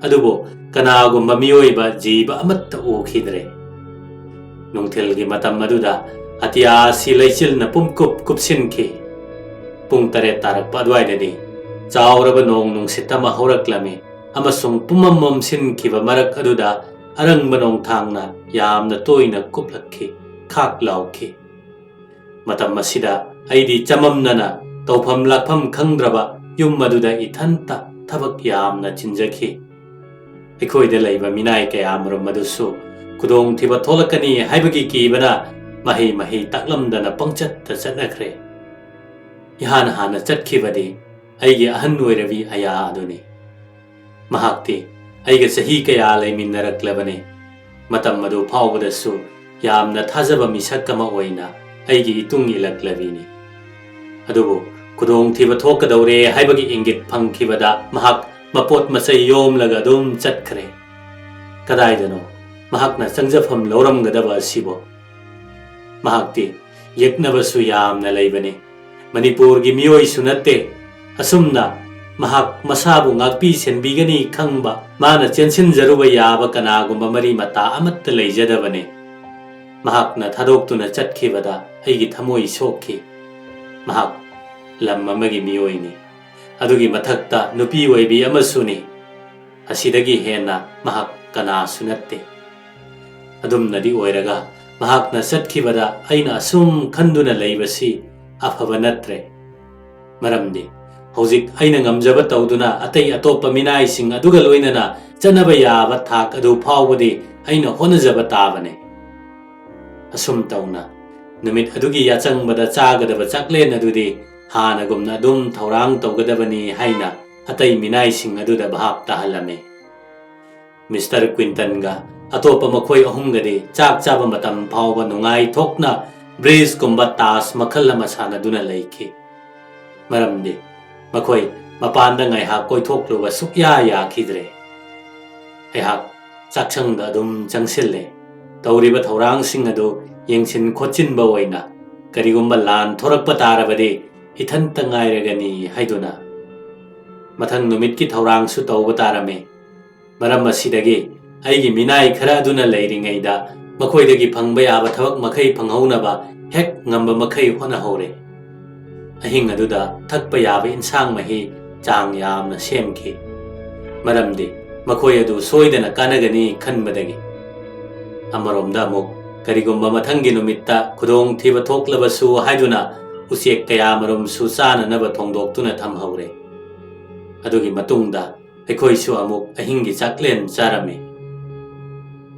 ꯑꯗꯨꯕꯨ ꯀꯅꯥꯒꯨꯝꯕ ꯃꯤꯑꯣꯏꯕ ꯖꯤꯕ ꯑꯃꯠꯇ ꯎꯈꯤꯗ꯭ꯔꯦ꯫ ꯅꯨꯡꯊꯤꯜꯒꯤ ꯃꯇꯝ ꯑꯗꯨꯗ ꯑꯇꯤꯌꯥ ꯑꯁꯤ ꯂꯩꯆꯤꯜꯅ ꯄꯨꯝꯀꯨꯞ ꯀꯨꯞꯁꯤꯟꯈꯤ꯫ ꯄꯨꯡ ꯇꯔꯦꯠ ꯇꯥꯔꯛꯄ ꯑꯗꯨꯋꯥꯏꯗꯗꯤ ꯆꯥꯎꯔꯕ ꯅꯣꯡ ꯅꯨꯡꯁꯤꯠ ꯑꯃ ꯍꯧꯔꯛꯂꯝꯃꯤ ꯑꯃꯁꯨꯡ ꯄꯨꯝꯃꯝ ꯃꯝꯁꯤꯟꯈꯤꯕ ꯃꯔꯛ ꯑꯗꯨꯗ ꯑꯔꯪꯕ ꯅꯣꯡꯊꯥꯡꯅ ꯌꯥꯝꯅ ꯇꯣꯏꯅ ꯀꯨꯞꯂꯛꯈꯤ, ꯈꯥꯛ ꯂꯥꯎꯈꯤ꯫ ꯃꯇꯝ ꯑꯁꯤꯗ ꯑꯩꯗꯤ ꯆꯃꯝꯅꯅ ꯇꯧꯐꯝ ꯂꯥꯛꯐꯝ ꯈꯪꯗ꯭ꯔꯕ ꯌꯨꯝ ꯑꯗꯨꯗ ꯏꯊꯟꯇ ꯊꯕꯛ ꯌꯥꯝꯅ ꯆꯤꯟꯖꯈꯤ꯫ ꯑꯩꯈꯣꯏꯗ ꯂꯩꯕ ꯃꯤꯅꯥꯏ ꯀꯌꯥꯃꯔꯨꯝ ꯑꯗꯨꯁꯨ ꯈꯨꯗꯣꯡꯊꯤꯕ ꯊꯣꯛꯂꯛꯀꯅꯤ ꯍꯥꯏꯕꯒꯤ ꯀꯤꯕꯅ ꯃꯍꯩ ꯃꯍꯩ ꯇꯥꯛꯂꯝꯗꯅ ꯄꯪꯆꯠꯇ ꯆꯠꯅꯈ꯭ꯔꯦ꯫ ꯏꯍꯥꯟ ꯍꯥꯟꯅ ꯆꯠꯈꯤꯕꯗꯤ ꯑꯩꯒꯤ ꯑꯍꯟ ꯑꯣꯏꯔꯕꯤ ꯑꯌꯥ ꯑꯗꯨꯅꯤ꯫ ꯃꯍꯥꯛꯇꯤ ꯑꯩꯒ ꯆꯍꯤ ꯀꯌꯥ ꯂꯩꯃꯤꯟꯅꯔꯛꯂꯕꯅꯤ꯫ ꯃꯇꯝ ꯑꯗꯨ ꯐꯥꯎꯕꯗꯁꯨ ꯌꯥꯝꯅ ꯊꯥꯖꯕ ꯃꯤꯁꯛ ꯑꯃ ꯑꯣꯏꯅ ꯑꯩꯒꯤ ꯏꯇꯨꯡ ꯏꯜꯂꯛꯂꯕꯤꯅꯤ꯫ ꯑꯗꯨꯕꯨ ꯈꯨꯗꯣꯡꯊꯤꯕ ꯊꯣꯛꯀꯗꯧꯔꯦ ꯍꯥꯏꯕꯒꯤ ꯏꯪꯒꯤꯠ ꯐꯪꯈꯤꯕꯗ ꯃꯍꯥꯛ ꯃꯄꯣꯠ ꯃꯆꯩ ꯌꯣꯝꯂꯒ ꯑꯗꯨꯝ ꯆꯠꯈ꯭ꯔꯦ꯫ ꯀꯗꯥꯏꯗꯅꯣ ꯃꯍꯥꯛꯅ ꯆꯪꯖꯐꯝ ꯂꯧꯔꯝꯒꯗꯕ ꯑꯁꯤꯕꯣ? ꯃꯍꯥꯛꯇꯤ ꯌꯦꯛꯅꯕꯁꯨ ꯌꯥꯝꯅ ꯂꯩꯕꯅꯤ꯫ ꯃꯅꯤꯄꯨꯔꯒꯤ ꯃꯤꯑꯣꯏꯁꯨ ꯅꯠꯇꯦ꯫ ꯑꯁꯨꯝꯅ ꯃꯍꯥꯛ ꯃꯁꯥꯕꯨ ꯉꯥꯛꯄꯤ ꯁꯦꯟꯕꯤꯒꯅꯤ ꯈꯪꯕ, ꯃꯥꯅ ꯆꯦꯟꯁꯤꯟꯖꯔꯨꯕ ꯌꯥꯕ ꯀꯅꯥꯒꯨꯝꯕ ꯃꯔꯤ ꯃꯇꯥ ꯑꯃꯠꯇ ꯂꯩꯖꯗꯕꯅꯤ꯫ ꯃꯍꯥꯛꯅ ꯊꯥꯗꯣꯛꯇꯨꯅ ꯆꯠꯈꯤꯕꯗ ꯑꯩꯒꯤ ꯊꯃꯣꯏ ꯁꯣꯛꯈꯤ꯫ ꯃꯍꯥꯛ ꯂꯝ ꯑꯃꯒꯤ ꯃꯤꯑꯣꯏꯅꯤ꯫ ꯑꯗꯨꯒꯤ ꯃꯊꯛꯇ ꯅꯨꯄꯤ ꯑꯣꯏꯕꯤ ꯑꯃꯁꯨꯅꯤ꯫ ꯑꯁꯤꯗꯒꯤ ꯍꯦꯟꯅ ꯃꯍꯥꯛ ꯀꯅꯥꯁꯨ ꯅꯠꯇꯦ꯫ ꯑꯗꯨꯝꯅꯗꯤ ꯑꯣꯏꯔꯒ ꯃꯍꯥꯛꯅ ꯆꯠꯈꯤꯕꯗ ꯑꯩꯅ ꯑꯁꯨꯝ ꯈꯟꯗꯨꯅ ꯂꯩꯕꯁꯤ ꯑꯐꯕ ꯅꯠꯇ꯭ꯔꯦ꯫ ꯃꯔꯝꯗꯤ ꯍꯧꯖꯤꯛ ꯑꯩꯅ ꯉꯝꯖꯕ ꯇꯧꯗꯨꯅ ꯑꯇꯩ ꯑꯇꯣꯞꯄ ꯃꯤꯅꯥꯏꯁꯤꯡ ꯑꯗꯨꯒ ꯂꯣꯏꯅꯅ ꯆꯠꯅꯕ ꯌꯥꯕ ꯊꯥꯛ ꯑꯗꯨ ꯐꯥꯎꯕꯗꯤ ꯑꯩꯅ ꯍꯣꯠꯅꯖꯕ ꯇꯥꯕꯅꯤ꯫ ꯑꯁꯨꯝ ꯇꯧꯅ ꯅꯨꯃꯤꯠ ꯑꯗꯨꯒꯤ ꯌꯥꯆꯪꯕꯗ ꯆꯥꯒꯗꯕ ꯆꯥꯛꯂꯦꯟ ꯑꯗꯨꯗꯤ ꯍꯥꯟꯅꯒꯨꯝꯅ ꯑꯗꯨꯝ ꯊꯧꯔꯥꯡ ꯇꯧꯒꯗꯕꯅꯤ ꯍꯥꯏꯅ ꯑꯇꯩ ꯃꯤꯅꯥꯏꯁꯤꯡ ꯑꯗꯨꯗ ꯚꯥꯞ ꯇꯥꯍꯜꯂꯝꯃꯤ꯫ ꯃꯤꯁꯇꯔ ꯀ꯭ꯋꯤꯟꯇꯟꯒ ꯑꯇꯣꯞꯄ ꯃꯈꯣꯏ ꯑꯍꯨꯝꯒꯗꯤ ꯆꯥꯛ ꯆꯥꯕ ꯃꯇꯝ ꯐꯥꯎꯕ ꯅꯨꯡꯉꯥꯏꯊꯣꯛꯅ ꯕ꯭ꯔꯤꯖꯀꯨꯝꯕ ꯇꯥꯁ ꯃꯈꯜ ꯑꯃ ꯁꯥꯟꯅꯗꯨꯅ ꯂꯩꯈꯤ꯫ ꯃꯔꯝꯗꯤ ꯃꯈꯣꯏ ꯃꯄꯥꯟꯗ ꯉꯥꯏꯍꯥꯛ ꯀꯣꯏꯊꯣꯛꯂꯨꯕ ꯁꯨꯛꯌꯥ ꯌꯥꯈꯤꯗ꯭ꯔꯦ꯫ ꯑꯩꯍꯥꯛ ꯆꯥꯛꯁꯪꯗ ꯑꯗꯨꯝ ꯆꯪꯁꯤꯜꯂꯦ꯫ ꯇꯧꯔꯤꯕ ꯊꯧꯔꯥꯡꯁꯤꯡ ꯑꯗꯨ ꯌꯦꯡꯁꯤꯟ ꯈꯣꯠꯆꯤꯟꯕ ꯑꯣꯏꯅ ꯀꯔꯤꯒꯨꯝꯕ ꯂꯥꯟ ꯊꯣꯔꯛꯄ ꯇꯥꯔꯕꯗꯤ ꯏꯊꯟꯇ ꯉꯥꯏꯔꯒꯅꯤ ꯍꯥꯏꯗꯨꯅ꯫ ꯃꯊꯪ ꯅꯨꯃꯤꯠꯀꯤ ꯊꯧꯔꯥꯡꯁꯨ ꯇꯧꯕ ꯇꯥꯔꯝꯃꯤ꯫ ꯃꯔꯝ ꯑꯁꯤꯗꯒꯤ ꯑꯩꯒꯤ ꯃꯤꯅꯥꯏ ꯈꯔ ꯑꯗꯨꯅ ꯂꯩꯔꯤꯉꯩꯗ ꯃꯈꯣꯏꯗꯒꯤ ꯐꯪꯕ ꯌꯥꯕ ꯊꯕꯛ ꯃꯈꯩ ꯐꯪꯍꯧꯅꯕ ꯍꯦꯛ ꯉꯝꯕ ꯃꯈꯩ ꯍꯣꯠꯅꯍꯧꯔꯦ꯫ ꯑꯍꯤꯡ ꯑꯗꯨꯗ ꯊꯛꯄ ꯌꯥꯕ ꯏꯟꯁꯥꯡ ꯃꯍꯤ ꯆꯥꯡ ꯌꯥꯝꯅ ꯁꯦꯝꯈꯤ꯫ ꯃꯔꯝꯗꯤ ꯃꯈꯣꯏ ꯑꯗꯨ ꯁꯣꯏꯗꯅ ꯀꯥꯟꯅꯒꯅꯤ ꯈꯟꯕꯗꯒꯤ꯫ ꯑꯃꯔꯣꯝꯗ ꯑꯃꯨꯛ ꯀꯔꯤꯒꯨꯝꯕ ꯃꯊꯪꯒꯤ ꯅꯨꯃꯤꯠꯇ ꯈꯨꯗꯣꯡꯊꯤꯕ ꯊꯣꯛꯂꯕꯁꯨ ꯍꯥꯏꯗꯨꯅ ꯎꯆꯦꯛ ꯀꯌꯥꯃꯔꯨꯝꯁꯨ ꯆꯥꯅꯅꯕ ꯊꯣꯡꯗꯣꯛꯇꯨꯅ ꯊꯝꯍꯧꯔꯦ꯫ ꯑꯗꯨꯒꯤ ꯃꯇꯨꯡꯗ ꯑꯩꯈꯣꯏꯁꯨ ꯑꯃꯨꯛ ꯑꯍꯤꯡꯒꯤ ꯆꯥꯛꯂꯦꯟ ꯆꯥꯔꯝꯃꯤ꯫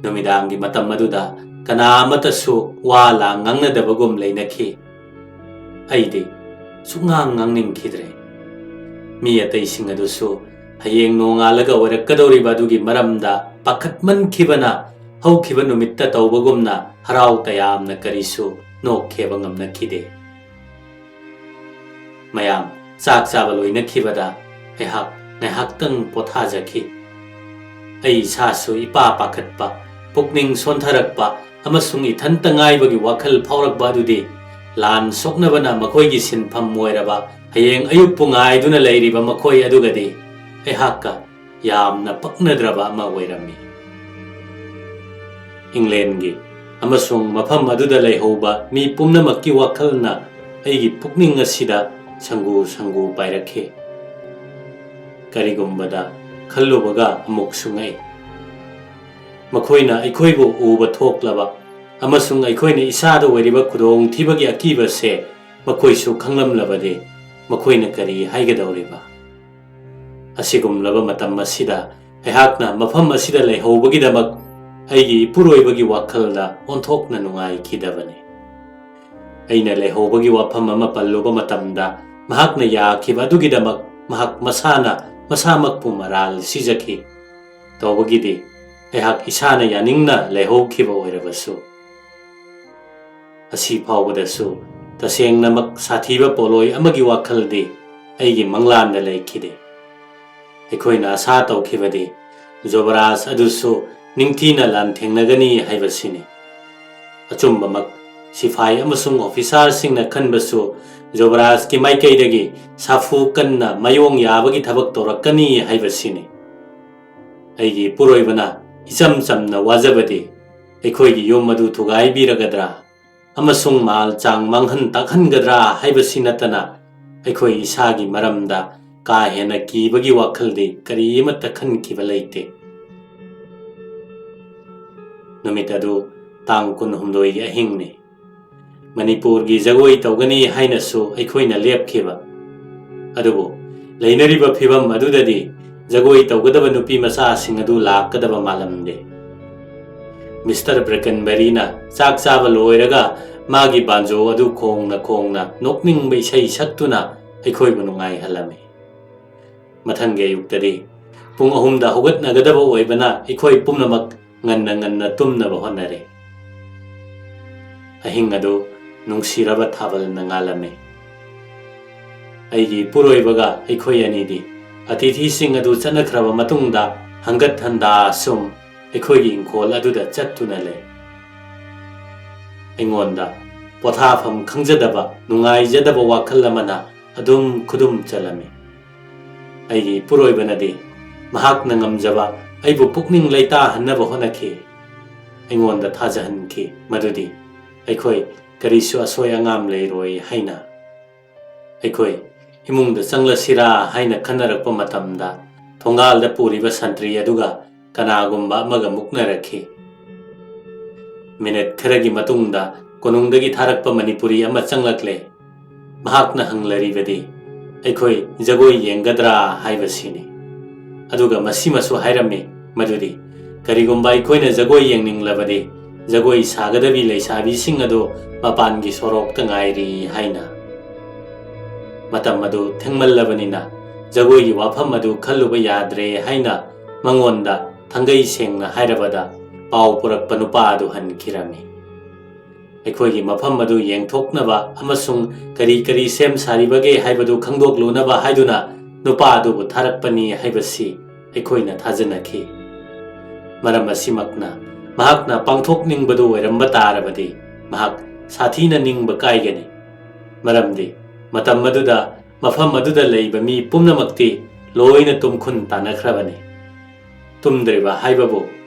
ꯅꯨꯃꯤꯗꯥꯡꯒꯤ ꯃꯇꯝ ꯑꯗꯨꯗ ꯀꯅꯥ ꯑꯃꯠꯇꯁꯨ ꯋꯥ ꯂꯥꯡ ꯉꯥꯡꯅꯗꯕꯒꯨꯝ ꯂꯩꯅꯈꯤ꯫ ꯑꯩꯗꯤ ꯁꯨꯛꯉꯥꯡ ꯉꯥꯡꯅꯤꯡꯈꯤꯗ꯭ꯔꯦ꯫ ꯃꯤ ꯑꯇꯩꯁꯤꯡ ꯑꯗꯨꯁꯨ ꯍꯌꯦꯡ ꯅꯣꯡꯉꯥꯜꯂꯒ ꯑꯣꯏꯔꯛꯀꯗꯧꯔꯤꯕ ꯑꯗꯨꯒꯤ ꯃꯔꯝꯗ ꯄꯥꯈꯠꯃꯟꯈꯤꯕꯅ ꯍꯧꯈꯤꯕ ꯅꯨꯃꯤꯠꯇ ꯇꯧꯕꯒꯨꯝꯅ ꯍꯔꯥꯎ ꯇꯌꯥꯝꯅ ꯀꯔꯤꯁꯨ ꯅꯣꯛꯈꯦꯕ ꯉꯝꯅꯈꯤꯗꯦ꯫ ꯃꯌꯥꯝ ꯆꯥꯛ ꯆꯥꯕ ꯂꯣꯏꯅꯈꯤꯕꯗ ꯑꯩꯍꯥꯛ ꯉꯥꯏꯍꯥꯛꯇꯪ ꯄꯣꯊꯥꯖꯈꯤ꯫ ꯑꯩ ꯏꯁꯥꯁꯨ ꯏꯄꯥ ꯄꯥꯈꯠꯄ, ꯄꯨꯛꯅꯤꯡ ꯁꯣꯟꯊꯔꯛꯄ ꯑꯃꯁꯨꯡ ꯏꯊꯟꯇ ꯉꯥꯏꯕꯒꯤ ꯋꯥꯈꯜ ꯐꯥꯎꯔꯛꯄ ꯑꯗꯨꯗꯤ ꯂꯥꯟ ꯁꯣꯛꯅꯕꯅ ꯃꯈꯣꯏꯒꯤ ꯁꯤꯟꯐꯝ ꯑꯣꯏꯔꯕ ꯍꯌꯦꯡ ꯑꯌꯨꯛꯄꯨ ꯉꯥꯏꯗꯨꯅ ꯂꯩꯔꯤꯕ ꯃꯈꯣꯏ ꯑꯗꯨꯒꯗꯤ ꯑꯩꯍꯥꯛꯀ ꯌꯥꯝꯅ ꯄꯛꯅꯗ꯭ꯔꯕ ꯑꯃ ꯑꯣꯏꯔꯝꯃꯤ꯫ ꯏꯪꯂꯦꯟꯒꯤ ꯑꯃꯁꯨꯡ ꯃꯐꯝ ꯑꯗꯨꯗ ꯂꯩꯍꯧꯕ ꯃꯤ ꯄꯨꯝꯅꯃꯛꯀꯤ ꯋꯥꯈꯜꯅ ꯑꯩꯒꯤ ꯄꯨꯛꯅꯤꯡ ꯑꯁꯤꯗ ꯁꯪꯒꯨ ꯁꯪꯒꯨ ꯄꯥꯏꯔꯛꯈꯤ꯫ ꯀꯔꯤꯒꯨꯝꯕꯗ ꯈꯜꯂꯨꯕꯒ ꯑꯃꯨꯛꯁꯨ ꯉꯛꯏ꯫ ꯃꯈꯣꯏꯅ ꯑꯩꯈꯣꯏꯕꯨ ꯎꯕ ꯊꯣꯛꯂꯕ ꯑꯃꯁꯨꯡ ꯑꯩꯈꯣꯏꯅ ꯏꯁꯥꯗ ꯑꯣꯏꯔꯤꯕ ꯈꯨꯗꯣꯡꯊꯤꯕꯒꯤ ꯑꯀꯤꯕꯁꯦ ꯃꯈꯣꯏꯁꯨ ꯈꯪꯂꯝꯂꯕꯗꯤ ꯃꯈꯣꯏꯅ ꯀꯔꯤ ꯍꯥꯏꯒꯗꯧꯔꯤꯕ? ꯑꯁꯤꯒꯨꯝꯂꯕ ꯃꯇꯝ ꯑꯁꯤꯗ ꯑꯩꯍꯥꯛꯅ ꯃꯐꯝ ꯑꯁꯤꯗ ꯂꯩꯍꯧꯕꯒꯤꯗꯃꯛ ꯑꯩꯒꯤ ꯏꯄꯨꯔꯣꯏꯕꯒꯤ ꯋꯥꯈꯜꯗ ꯑꯣꯟꯊꯣꯛꯅ ꯅꯨꯡꯉꯥꯏꯈꯤꯗꯕꯅꯤ꯫ ꯑꯩꯅ ꯂꯩꯍꯧꯕꯒꯤ ꯋꯥꯐꯝ ꯑꯃ ꯄꯜꯂꯨꯕ ꯃꯇꯝꯗ ꯃꯍꯥꯛꯅ ꯌꯥꯈꯤꯕ ꯑꯗꯨꯒꯤꯗꯃꯛ ꯃꯍꯥꯛ ꯃꯁꯥꯅ ꯃꯁꯥꯃꯛꯄꯨ ꯃꯔꯥꯜ ꯁꯤꯖꯈꯤ꯫ ꯇꯧꯕꯒꯤꯗꯤ ꯑꯩꯍꯥꯛ ꯏꯁꯥꯅ ꯌꯥꯅꯤꯡꯅ ꯂꯩꯍꯧꯈꯤꯕ ꯑꯣꯏꯔꯕꯁꯨ꯫ ꯑꯁꯤ ꯐꯥꯎꯕꯗꯁꯨ ꯇꯁꯦꯡꯅꯃꯛ ꯁꯥꯊꯤꯕ ꯄꯣꯠꯂꯣꯏ ꯑꯃꯒꯤ ꯋꯥꯈꯜꯗꯤ ꯑꯩꯒꯤ ꯃꯪꯂꯥꯟꯗ ꯂꯩꯈꯤꯗꯦ꯫ ꯑꯩꯈꯣꯏꯅ ꯑꯁꯥ ꯇꯧꯈꯤꯕꯗꯤ ꯖꯣꯕꯔꯥꯖ ꯑꯗꯨꯁꯨ ꯅꯤꯡꯊꯤꯅ ꯂꯥꯟꯊꯦꯡꯅꯒꯅꯤ ꯍꯥꯏꯕꯁꯤꯅꯤ꯫ ꯑꯆꯨꯝꯕꯃꯛ ꯁꯤꯐꯥꯏ ꯑꯃꯁꯨꯡ ꯑꯣꯐꯤꯁꯥꯔꯁꯤꯡꯅ ꯈꯟꯕꯁꯨ ꯖꯣꯕꯔꯥꯖꯀꯤ ꯃꯥꯏꯀꯩꯗꯒꯤ ꯁꯥꯐꯨ ꯀꯟꯅ ꯃꯥꯌꯣꯡ ꯌꯥꯕꯒꯤ ꯊꯕꯛ ꯇꯧꯔꯛꯀꯅꯤ ꯍꯥꯏꯕꯁꯤꯅꯤ꯫ ꯑꯩꯒꯤ ꯏꯄꯨꯔꯣꯏꯕꯅ ꯏꯆꯝ ꯆꯝꯅ ꯋꯥꯖꯕꯗꯤ ꯑꯩꯈꯣꯏꯒꯤ ꯌꯨꯝ ꯑꯗꯨ ꯊꯨꯒꯥꯏꯕꯤꯔꯒꯗ꯭ꯔꯥ ꯑꯃꯁꯨꯡ ꯃꯥꯜ ꯆꯥꯡ ꯃꯥꯡꯍꯟ ꯇꯥꯛꯍꯟꯒꯗ꯭ꯔꯥ ꯍꯥꯏꯕꯁꯤ ꯅꯠꯇꯅ ꯑꯩꯈꯣꯏ ꯏꯁꯥꯒꯤ ꯃꯔꯝꯗ ꯀꯥ ꯍꯦꯟꯅ ꯀꯤꯕꯒꯤ ꯋꯥꯈꯜꯗꯤ ꯀꯔꯤ ꯑꯃꯠꯇ ꯈꯟꯈꯤꯕ ꯂꯩꯇꯦ꯫ ꯅꯨꯃꯤꯠ ꯑꯗꯨ ꯇꯥꯡ ꯀꯨꯟꯍꯨꯝꯗꯣꯏꯒꯤ ꯑꯍꯤꯡꯅꯤ꯫ ꯃꯅꯤꯄꯨꯔꯒꯤ ꯖꯒꯣꯏ ꯇꯧꯒꯅꯤ ꯍꯥꯏꯅꯁꯨ ꯑꯩꯈꯣꯏꯅ ꯂꯦꯞꯈꯤꯕ꯫ ꯑꯗꯨꯕꯨ ꯂꯩꯅꯔꯤꯕ ꯐꯤꯚꯝ ꯑꯗꯨꯗꯗꯤ ꯖꯒꯣꯏ ꯇꯧꯒꯗꯕ ꯅꯨꯄꯤ ꯃꯆꯥꯁꯤꯡ ꯑꯗꯨ ꯂꯥꯛꯀꯗꯕ ꯃꯥꯜꯂꯝꯗꯦ꯫ ꯃꯤꯁꯇꯔ ꯕ꯭ꯔꯦꯀꯟꯕꯔꯤꯅ ꯆꯥꯛ ꯆꯥꯕ ꯂꯣꯏꯔꯒ ꯃꯥꯒꯤ ꯕꯥꯟꯖꯣ ꯑꯗꯨ ꯈꯣꯡꯅ ꯈꯣꯡꯅ ꯅꯣꯛꯅꯤꯡꯕ ꯏꯁꯩ ꯁꯛꯇꯨꯅ ꯑꯩꯈꯣꯏꯕꯨ ꯅꯨꯡꯉꯥꯏꯍꯜꯂꯝꯃꯤ꯫ ꯃꯊꯪꯒꯤ ꯑꯌꯨꯛꯇꯗꯤ ꯄꯨꯡ ꯑꯍꯨꯝꯗ ꯍꯧꯒꯠꯅꯒꯗꯕ ꯑꯣꯏꯕꯅ ꯑꯩꯈꯣꯏ ꯄꯨꯝꯅꯃꯛ ꯉꯟꯅ ꯉꯟꯅ ꯇꯨꯝꯅꯕ ꯍꯣꯠꯅꯔꯦ꯫ ꯑꯍꯤꯡ ꯑꯗꯨ ꯅꯨꯡꯁꯤꯔꯕ ꯊꯥꯕꯜꯅ ꯉꯥꯜꯂꯝꯃꯤ꯫ ꯑꯩꯒꯤ ꯏꯄꯨꯔꯣꯏꯕꯒ ꯑꯩꯈꯣꯏ ꯑꯅꯤꯗꯤ ꯑꯇꯤꯊꯤꯁꯤꯡ ꯑꯗꯨ ꯆꯠꯅꯈ꯭ꯔꯕ ꯃꯇꯨꯡꯗ ꯍꯪꯒꯠ ꯍꯟꯗꯥ ꯁꯨꯝ ꯑꯩꯈꯣꯏꯒꯤ ꯏꯪꯈꯣꯜ ꯑꯗꯨꯗ ꯆꯠꯇꯨꯅ ꯂꯩ꯫ ꯑꯩꯉꯣꯟꯗ ꯄꯣꯊꯥꯐꯝ ꯈꯪꯖꯗꯕ, ꯅꯨꯡꯉꯥꯏꯖꯗꯕ ꯋꯥꯈꯜ ꯑꯃꯅ ꯑꯗꯨꯝ ꯈꯨꯗꯨꯝ ꯆꯜꯂꯝꯃꯤ꯫ ꯑꯩꯒꯤ ꯏꯄꯨꯔꯣꯏꯕꯅꯗꯤ ꯃꯍꯥꯛꯅ ꯉꯝꯖꯕ ꯑꯩꯕꯨ ꯄꯨꯛꯅꯤꯡ ꯂꯩꯇꯥꯍꯟꯅꯕ ꯍꯣꯠꯅꯈꯤ꯫ ꯑꯩꯉꯣꯟꯗ ꯊꯥꯖꯍꯟꯈꯤ ꯃꯗꯨꯗꯤ ꯑꯩꯈꯣꯏ ꯀꯔꯤꯁꯨ ꯑꯁꯣꯏ ꯑꯉꯥꯝ ꯂꯩꯔꯣꯏ ꯍꯥꯏꯅ꯫ ꯑꯩꯈꯣꯏ ꯏꯃꯨꯡꯗ ꯆꯪꯂꯁꯤꯔꯥ ꯍꯥꯏꯅ ꯈꯟꯅꯔꯛꯄ ꯃꯇꯝꯗ, ꯊꯣꯡꯒꯥꯜꯗ ꯄꯨꯔꯤꯕ ꯁꯟꯇ꯭ꯔꯤ ꯑꯗꯨꯒ ꯀꯅꯥꯒꯨꯝꯕ ꯑꯃꯒ ꯃꯨꯛꯅꯔꯛꯈꯤ꯫ ꯃꯤꯅꯤꯠ ꯈꯔꯒꯤ ꯃꯇꯨꯡꯗ ꯀꯣꯅꯨꯡꯗꯒꯤ ꯊꯥꯔꯛꯄ ꯃꯅꯤꯄꯨꯔꯤ ꯑꯃ ꯆꯪꯂꯛꯂꯦ꯫ ꯃꯍꯥꯛꯅ ꯍꯪꯂꯔꯤꯕꯗꯤ ꯑꯩꯈꯣꯏ ꯖꯒꯣꯏ ꯌꯦꯡꯒꯗ꯭ꯔꯥ ꯍꯥꯏꯕꯁꯤꯅꯤ꯫ ꯑꯗꯨꯒ ꯃꯁꯤꯃꯁꯨ ꯍꯥꯏꯔꯝꯃꯤ ꯃꯗꯨꯗꯤ, ꯀꯔꯤꯒꯨꯝꯕ ꯑꯩꯈꯣꯏꯅ ꯖꯒꯣꯏ ꯌꯦꯡꯅꯤꯡꯂꯕꯗꯤ, ꯖꯒꯣꯏ ꯁꯥꯒꯗꯕꯤ ꯂꯩꯁꯥꯕꯤꯁꯤꯡ ꯑꯗꯨ ꯃꯄꯥꯟꯒꯤ ꯁꯣꯔꯣꯛꯇ ꯉꯥꯏꯔꯤ ꯍꯥꯏꯅ꯫ ꯃꯇꯝ ꯑꯗꯨ ꯊꯦꯡꯃꯜꯂꯕꯅꯤꯅ ꯖꯒꯣꯏꯒꯤ ꯋꯥꯐꯝ ꯑꯗꯨ ꯈꯜꯂꯨꯕ ꯌꯥꯗ꯭ꯔꯦ ꯍꯥꯏꯅ ꯃꯉꯣꯟꯗ ꯊꯥꯡꯒꯩ ꯁꯦꯡꯅ ꯍꯥꯏꯔꯕꯗ, ꯄꯥꯎ ꯄꯨꯔꯛꯄ ꯅꯨꯄꯥ ꯑꯗꯨ ꯍꯟꯈꯤꯔꯝꯃꯤ꯫ ꯑꯩꯈꯣꯏꯒꯤ ꯃꯐꯝ ꯑꯗꯨ ꯌꯦꯡꯊꯣꯛꯅꯕ ꯑꯃꯁꯨꯡ ꯀꯔꯤ ꯀꯔꯤ ꯁꯦꯝ ꯁꯥꯔꯤꯕꯒꯦ ꯍꯥꯏꯕꯗꯨ ꯈꯪꯗꯣꯛꯂꯨꯅꯕ ꯍꯥꯏꯗꯨꯅ ꯅꯨꯄꯥ ꯑꯗꯨꯕꯨ ꯊꯥꯔꯛꯄꯅꯤ ꯍꯥꯏꯕꯁꯤ ꯑꯩꯈꯣꯏꯅ ꯊꯥꯖꯅꯈꯤ꯫ ꯃꯔꯝ ꯑꯁꯤꯃꯛꯅ ꯃꯍꯥꯛꯅ ꯄꯥꯡꯊꯣꯛꯅꯤꯡꯕꯗꯨ ꯑꯣꯏꯔꯝꯕ ꯇꯥꯔꯕꯗꯤ, ꯃꯍꯥꯛ ꯁꯥꯊꯤꯅ ꯅꯤꯡꯕ ꯀꯥꯏꯒꯅꯤ꯫ ꯃꯔꯝꯗꯤ ꯃꯇꯝ ꯑꯗꯨꯗ ꯃꯐꯝ ꯑꯗꯨꯗ ꯂꯩꯕ ꯃꯤ ꯄꯨꯝꯅꯃꯛꯇꯤ ꯂꯣꯏꯅ ꯇꯨꯝꯈꯨꯟ ꯇꯥꯅꯈ꯭ꯔꯕꯅꯤ꯫ ꯇꯨꯝꯗ꯭ꯔꯤꯕ ꯍꯥꯏꯕꯕꯨ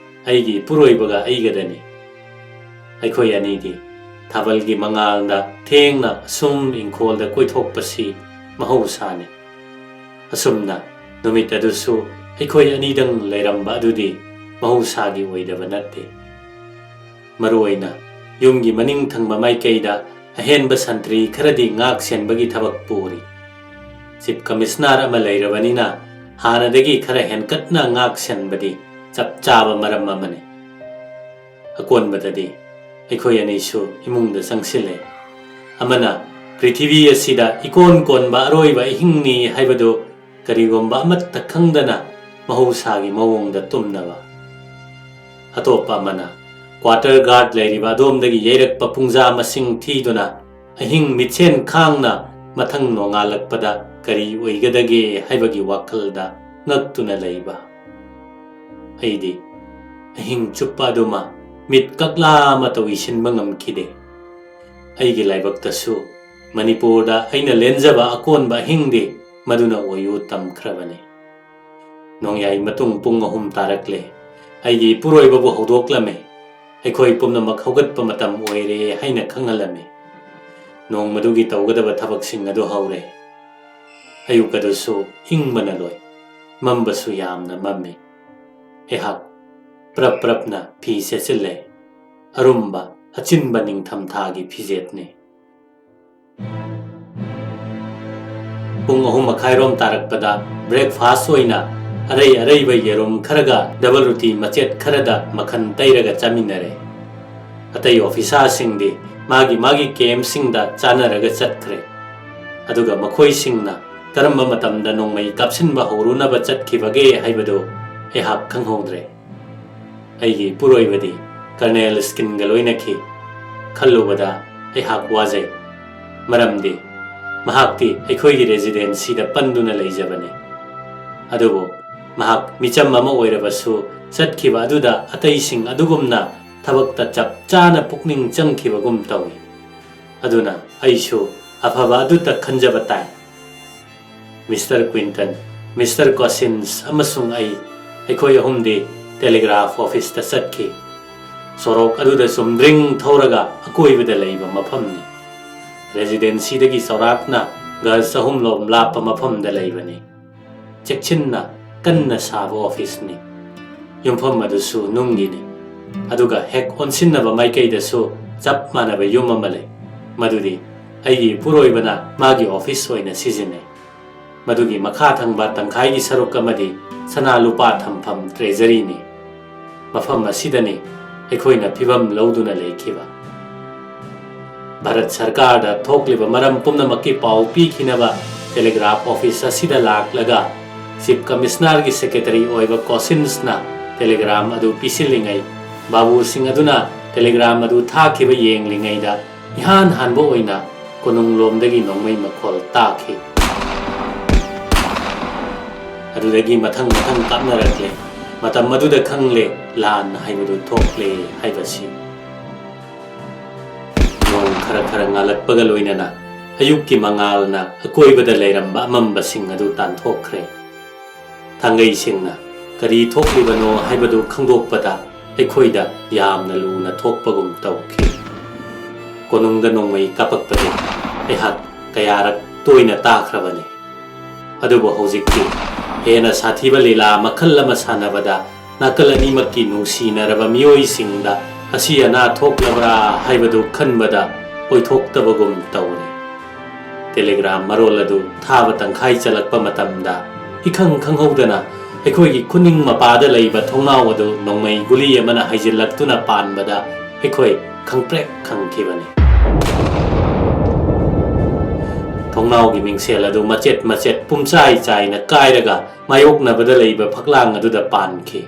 ꯑꯩꯒꯤ ꯏꯄꯨꯔꯣꯏꯕꯒ ꯑꯩꯒꯗꯅꯤ꯫ ꯑꯩꯈꯣꯏ ꯑꯅꯤꯗꯤ ꯊꯥꯕꯜꯒꯤ ꯃꯉꯥꯜꯗ ꯊꯦꯡꯅ ꯑꯁꯨꯝ ꯏꯪꯈꯣꯜꯗ ꯀꯣꯏꯊꯣꯛꯄꯁꯤ ꯃꯍꯧꯁꯥꯅꯤ꯫ ꯑꯁꯨꯝꯅ ꯅꯨꯃꯤꯠ ꯑꯗꯨꯁꯨ ꯑꯩꯈꯣꯏ ꯑꯅꯤꯗꯪ ꯂꯩꯔꯝꯕ ꯑꯗꯨꯗꯤ ꯃꯍꯧꯁꯥꯒꯤ ꯑꯣꯏꯗꯕ ꯅꯠꯇꯦ꯫ ꯃꯔꯨꯑꯣꯏꯅ ꯌꯨꯝꯒꯤ ꯃꯅꯤꯡ ꯊꯪꯕ ꯃꯥꯏꯀꯩꯗ ꯑꯍꯦꯟꯕ ꯁꯟꯇ꯭ꯔꯤ ꯈꯔꯗꯤ ꯉꯥꯛ ꯁꯦꯟꯕꯒꯤ ꯊꯕꯛ ꯄꯨꯔꯤ꯫ ꯆꯤꯐ ꯀꯃꯤꯁꯅꯔ ꯑꯃ ꯂꯩꯔꯕꯅꯤꯅ ꯍꯥꯟꯅꯗꯒꯤ ꯈꯔ ꯍꯦꯟꯀꯠꯅ ꯉꯥꯛ ꯁꯦꯟꯕꯗꯤ ꯆꯞ ꯆꯥꯕ ꯃꯔꯝ ꯑꯃꯅꯤ꯫ ꯑꯀꯣꯟꯕꯗꯗꯤ ꯑꯩꯈꯣꯏ ꯑꯅꯤꯁꯨ ꯏꯃꯨꯡꯗ ꯆꯪꯁꯤꯜꯂꯦ꯫ ꯑꯃꯅ ꯄ꯭ꯔꯤꯊꯤꯕꯤ ꯑꯁꯤꯗ ꯏꯀꯣꯟ ꯀꯣꯟꯕ ꯑꯔꯣꯏꯕ ꯑꯍꯤꯡꯅꯤ ꯍꯥꯏꯕꯗꯨ ꯀꯔꯤꯒꯨꯝꯕ ꯑꯃꯠꯇ ꯈꯪꯗꯅ ꯃꯍꯧꯁꯥꯒꯤ ꯃꯑꯣꯡꯗ ꯇꯨꯝꯅꯕ꯫ ꯑꯇꯣꯞꯄ ꯑꯃꯅ ꯀ꯭ꯋꯥꯇꯔ ꯒꯥꯔꯗ ꯂꯩꯔꯤꯕ ꯑꯗꯣꯝꯗꯒꯤ ꯌꯩꯔꯛꯄ ꯄꯨꯡꯖꯥ ꯃꯁꯤꯡ ꯊꯤꯗꯨꯅ ꯑꯍꯤꯡ ꯃꯤꯠꯁꯦꯟ ꯈꯥꯡꯅ ꯃꯊꯪ ꯅꯣꯡꯉꯥꯜꯂꯛꯄꯗ ꯀꯔꯤ ꯑꯣꯏꯒꯗꯒꯦ ꯍꯥꯏꯕꯒꯤ ꯋꯥꯈꯜꯗ ꯉꯛꯇꯨꯅ ꯂꯩꯕ꯫ ꯑꯩꯗꯤ ꯑꯍꯤꯡ ꯆꯨꯞꯄ ꯑꯗꯨꯃ ꯃꯤꯠ ꯀꯛꯂꯥ ꯑꯃꯠꯇ ꯎꯏꯁꯤꯟꯕ ꯉꯝꯈꯤꯗꯦ꯫ ꯑꯩꯒꯤ ꯂꯥꯏꯕꯛꯇꯁꯨ ꯃꯅꯤꯄꯨꯔꯗ ꯑꯩꯅ ꯂꯦꯟꯖꯕ ꯑꯀꯣꯟꯕ ꯑꯍꯤꯡꯗꯤ ꯃꯗꯨꯅ ꯑꯣꯏꯌꯨ ꯇꯝꯈ꯭ꯔꯕꯅꯤ꯫ ꯅꯣꯡꯌꯥꯏ ꯃꯇꯨꯡ ꯄꯨꯡ ꯑꯍꯨꯝ ꯇꯥꯔꯛꯂꯦ꯫ ꯑꯩꯒꯤ ꯏꯄꯨꯔꯣꯏꯕꯕꯨ ꯍꯧꯗꯣꯛꯂꯝꯃꯤ꯫ ꯑꯩꯈꯣꯏ ꯄꯨꯝꯅꯃꯛ ꯍꯧꯒꯠꯄ ꯃꯇꯝ ꯑꯣꯏꯔꯦ ꯍꯥꯏꯅ ꯈꯪꯍꯜꯂꯝꯃꯤ꯫ ꯅꯣꯡꯃꯗꯨꯒꯤ ꯇꯧꯒꯗꯕ ꯊꯕꯛꯁꯤꯡ ꯑꯗꯨ ꯍꯧꯔꯦ꯫ ꯑꯌꯨꯛ ꯑꯗꯨꯁꯨ ꯏꯪꯕꯅ ꯂꯣꯏ꯫ ꯃꯝꯕꯁꯨ ꯌꯥꯝꯅ ꯃꯝꯃꯤ꯫ ꯑꯩꯍꯥꯛ ꯄ꯭ꯔꯞ ꯄ꯭ꯔꯞꯅ ꯐꯤ ꯁꯦꯠꯆꯤꯜꯂꯦ꯫ ꯑꯔꯨꯝꯕ, ꯑꯆꯤꯟꯕ ꯅꯤꯡꯊꯝꯊꯥꯒꯤ ꯐꯤꯖꯦꯠꯅꯤ꯫ ꯄꯨꯡ ꯑꯍꯨꯝ ꯃꯈꯥꯏꯔꯣꯝ ꯇꯥꯔꯛꯄꯗ breakfast ꯑꯣꯏꯅ ꯑꯔꯩ ꯑꯔꯩꯕ ꯌꯦꯔꯨꯝ ꯈꯔꯒ double ꯔꯣꯇꯤ ꯃꯆꯦꯠ ꯈꯔꯗ ꯃꯈꯟ ꯇꯩꯔꯒ ꯆꯥꯃꯤꯟꯅꯔꯦ꯫ ꯑꯇꯩ ꯑꯣꯐꯤꯁꯥꯔꯁꯤꯡꯗꯤ ꯃꯥꯒꯤ ꯃꯥꯒꯤ ꯀꯦꯝꯁꯤꯡꯗ ꯆꯥꯅꯔꯒ ꯆꯠꯈ꯭ꯔꯦ꯫ ꯑꯗꯨꯒ ꯃꯈꯣꯏꯁꯤꯡꯅ ꯀꯔꯝꯕ ꯃꯇꯝꯗ ꯅꯣꯡꯃꯩ ꯀꯥꯞꯁꯤꯟꯕ ꯍꯧꯔꯨꯅꯕ ꯆꯠꯈꯤꯕꯒꯦ ꯍꯥꯏꯕꯗꯨ ꯑꯩꯍꯥꯛ ꯈꯪꯍꯧꯗ꯭ꯔꯦ꯫ ꯑꯩꯒꯤ ꯏꯄꯨꯔꯣꯏꯕꯗꯤ ꯀꯔꯅꯦꯜ ꯁ꯭ꯀꯤꯟꯒ ꯂꯣꯏꯅꯈꯤ꯫ ꯈꯜꯂꯨꯕꯗ ꯑꯩꯍꯥꯛ ꯋꯥꯖꯩ꯫ ꯃꯔꯝꯗꯤ ꯃꯍꯥꯛꯇꯤ ꯑꯩꯈꯣꯏꯒꯤ ꯔꯦꯖꯤꯗꯦꯟꯁꯤꯗ ꯄꯟꯗꯨꯅ ꯂꯩꯖꯕꯅꯤ꯫ ꯑꯗꯨꯕꯨ ꯃꯍꯥꯛ ꯃꯤꯆꯝ ꯑꯃ ꯑꯣꯏꯔꯕꯁꯨ ꯆꯠꯈꯤꯕ ꯑꯗꯨꯗ ꯑꯇꯩꯁꯤꯡ ꯑꯗꯨꯒꯨꯝꯅ ꯊꯕꯛꯇ ꯆꯞ ꯆꯥꯅ ꯄꯨꯛꯅꯤꯡ ꯆꯪꯈꯤꯕꯒꯨꯝ ꯇꯧꯏ꯫ ꯑꯗꯨꯅ ꯑꯩꯁꯨ ꯑꯐꯕ ꯑꯗꯨꯇ ꯈꯟꯖꯕ ꯇꯥꯏ꯫ ꯃꯤꯁꯇꯔ ꯀ꯭ꯋꯤꯟꯇꯟ, ꯃꯤꯁꯇꯔ ꯀꯣꯁꯤꯟꯁ ꯑꯃꯁꯨꯡ ꯑꯩ, ꯑꯩꯈꯣꯏ ꯑꯍꯨꯝꯗꯤ ꯇꯦꯂꯤꯒ꯭ꯔꯥꯐ ꯑꯣꯐꯤꯁꯇ ꯆꯠꯈꯤ꯫ ꯁꯣꯔꯣꯛ ꯑꯗꯨꯗ ꯆꯨꯝꯗ꯭ꯔꯤꯡ ꯊꯧꯔꯒ ꯑꯀꯣꯏꯕꯗ ꯂꯩꯕ ꯃꯐꯝꯅꯤ꯫ ꯔꯦꯖꯤꯗꯦꯟꯁꯤꯗꯒꯤ ꯆꯥꯎꯔꯥꯛꯅ ꯒꯖ ꯆꯍꯨꯝ ꯂꯣꯝ ꯂꯥꯞꯄ ꯃꯐꯝꯗ ꯂꯩꯕꯅꯤ꯫ ꯆꯦꯛꯁꯤꯟꯅ ꯀꯟꯅ ꯁꯥꯕ ꯑꯣꯐꯤꯁꯅꯤ꯫ ꯌꯨꯝꯐꯝ ꯑꯗꯨꯁꯨ ꯅꯨꯡꯒꯤꯅꯤ꯫ ꯑꯗꯨꯒ ꯍꯦꯛ ꯑꯣꯟꯁꯤꯟꯅꯕ ꯃꯥꯏꯀꯩꯗꯁꯨ ꯆꯞ ꯃꯥꯟꯅꯕ ꯌꯨꯝ ꯑꯃ ꯂꯩ, ꯃꯗꯨꯗꯤ ꯑꯩꯒꯤ ꯏꯄꯨꯔꯣꯏꯕꯅ ꯃꯥꯒꯤ ꯑꯣꯐꯤꯁ ꯑꯣꯏꯅ ꯁꯤꯖꯤꯟꯅꯩ꯫ ꯃꯗꯨꯒꯤ ꯃꯈꯥ ꯊꯪꯕ ꯇꯪꯈꯥꯏꯒꯤ ꯁꯔꯨꯛ ꯑꯃꯗꯤ ꯁꯅꯥ ꯂꯨꯄꯥ ꯊꯝꯐꯝ ꯇ꯭ꯔꯦꯖꯔꯤꯅꯤ꯫ ꯃꯐꯝ ꯑꯁꯤꯗꯅꯤ ꯑꯩꯈꯣꯏꯅ ꯐꯤꯕꯝ ꯂꯧꯗꯨꯅ ꯂꯩꯈꯤꯕ꯫ ꯚꯥꯔꯠ ꯁꯔꯀꯥꯔꯗ ꯊꯣꯛꯂꯤꯕ ꯃꯔꯝ ꯄꯨꯝꯅꯃꯛꯀꯤ ꯄꯥꯎ ꯄꯤꯈꯤꯅꯕ ꯇꯦꯂꯤꯒ꯭ꯔꯥꯐ ꯑꯣꯐꯤꯁ ꯑꯁꯤꯗ ꯂꯥꯛꯂꯒ ꯆꯤꯐ ꯀꯃꯤꯁꯅꯔꯒꯤ ꯁꯦꯀ꯭ꯔꯦꯇꯔꯤ ꯑꯣꯏꯕ ꯀꯣꯁꯤꯟꯁꯅ ꯇꯦꯂꯤꯒ꯭ꯔꯥꯝ ꯑꯗꯨ ꯄꯤꯁꯤꯜꯂꯤꯉꯩ, ꯕꯥꯕꯨꯁꯤꯡ ꯑꯗꯨꯅ ꯇꯦꯂꯤꯒ꯭ꯔꯥꯝ ꯑꯗꯨ ꯊꯥꯈꯤꯕ ꯌꯦꯡꯂꯤꯉꯩꯗ, ꯏꯍꯥꯟ ꯍꯥꯟꯕ ꯑꯣꯏꯅ ꯀꯣꯅꯨꯡꯂꯣꯝꯗꯒꯤ ꯅꯣꯡꯃꯩ ꯃꯈꯣꯜ ꯇꯥꯈꯤ꯫ ꯑꯗꯨꯗꯒꯤ ꯃꯊꯪ ꯃꯊꯪ ꯀꯥꯞꯅꯔꯛꯂꯦ꯫ ꯃꯇꯝ ꯑꯗꯨꯗ ꯈꯪꯂꯦ, ꯂꯥꯟ ꯍꯥꯏꯕꯗꯨ ꯊꯣꯛꯂꯦ ꯍꯥꯏꯕꯁꯤ꯫ ꯅꯣꯡ ꯈꯔ ꯈꯔ ꯉꯥꯜꯂꯛꯄꯒ ꯂꯣꯏꯅꯅ ꯑꯌꯨꯛꯀꯤ ꯃꯉꯥꯜꯅ ꯑꯀꯣꯏꯕꯗ ꯂꯩꯔꯝꯕ ꯑꯃꯝꯕꯁꯤꯡ ꯑꯗꯨ ꯇꯥꯟꯊꯣꯛꯈ꯭ꯔꯦ꯫ ꯊꯥꯡꯒꯩꯁꯤꯡꯅ ꯀꯔꯤ ꯊꯣꯛꯂꯤꯕꯅꯣ ꯍꯥꯏꯕꯗꯨ ꯈꯪꯗꯣꯛꯄꯗ ꯑꯩꯈꯣꯏꯗ ꯌꯥꯝꯅ ꯂꯨꯅ ꯊꯣꯛꯄꯒꯨꯝ ꯇꯧꯈꯤ꯫ ꯀꯣꯅꯨꯡꯗ ꯅꯣꯡꯃꯩ ꯀꯥꯞꯄꯛꯄꯗꯤ ꯑꯩꯍꯥꯛ ꯀꯌꯥꯔꯛ ꯇꯣꯏꯅ ꯇꯥꯈ꯭ꯔꯕꯅꯤ꯫ ꯑꯗꯨꯕꯨ ꯍꯧꯖꯤꯛꯇꯤ ꯍꯦꯟꯅ ꯁꯥꯊꯤꯕ ꯂꯤꯂꯥ ꯃꯈꯜ ꯑꯃ ꯁꯥꯟꯅꯕꯗ ꯅꯥꯀꯜ ꯑꯅꯤꯃꯛꯀꯤ ꯅꯨꯡꯁꯤꯅꯔꯕ ꯃꯤꯑꯣꯏꯁꯤꯡꯗ ꯑꯁꯤ ꯑꯅꯥ ꯊꯣꯛꯂꯕ꯭ꯔꯥ ꯍꯥꯏꯕꯗꯨ ꯈꯟꯕꯗ ꯑꯣꯏꯊꯣꯛꯇꯕꯒꯨꯝ ꯇꯧꯔꯦ꯫ ꯇꯦꯂꯤꯒ꯭ꯔꯥꯝ ꯃꯔꯣꯜ ꯑꯗꯨ ꯊꯥꯕ ꯇꯪꯈꯥꯏ ꯆꯜꯂꯛꯄ ꯃꯇꯝꯗ ꯏꯈꯪ ꯈꯪꯍꯧꯗꯅ ꯑꯩꯈꯣꯏꯒꯤ ꯈꯨꯅꯤꯡ ꯃꯄꯥꯗ ꯂꯩꯕ ꯊꯣꯡꯅꯥꯎ ꯑꯗꯨ ꯅꯣꯡꯃꯩ ꯒꯨꯂꯤ ꯑꯃꯅ ꯍꯩꯖꯤꯜꯂꯛꯇꯨꯅ ꯄꯥꯟꯕꯗ ꯑꯩꯈꯣꯏ ꯈꯪꯄ꯭ꯔꯦꯛ ꯈꯪꯈꯤꯕꯅꯤ꯫ ꯊꯣꯡꯅꯥꯎꯒꯤ ꯃꯤꯡꯁꯦꯜ ꯑꯗꯨ ꯃꯆꯦꯠ ꯃꯆꯦꯠ ꯄꯨꯝꯆꯥꯏ ꯆꯥꯏꯅ ꯀꯥꯏꯔꯒ ꯃꯥꯌꯣꯛꯅꯕꯗ ꯂꯩꯕ ꯐꯛꯂꯥꯡ ꯑꯗꯨꯗ ꯄꯥꯟꯈꯤ꯫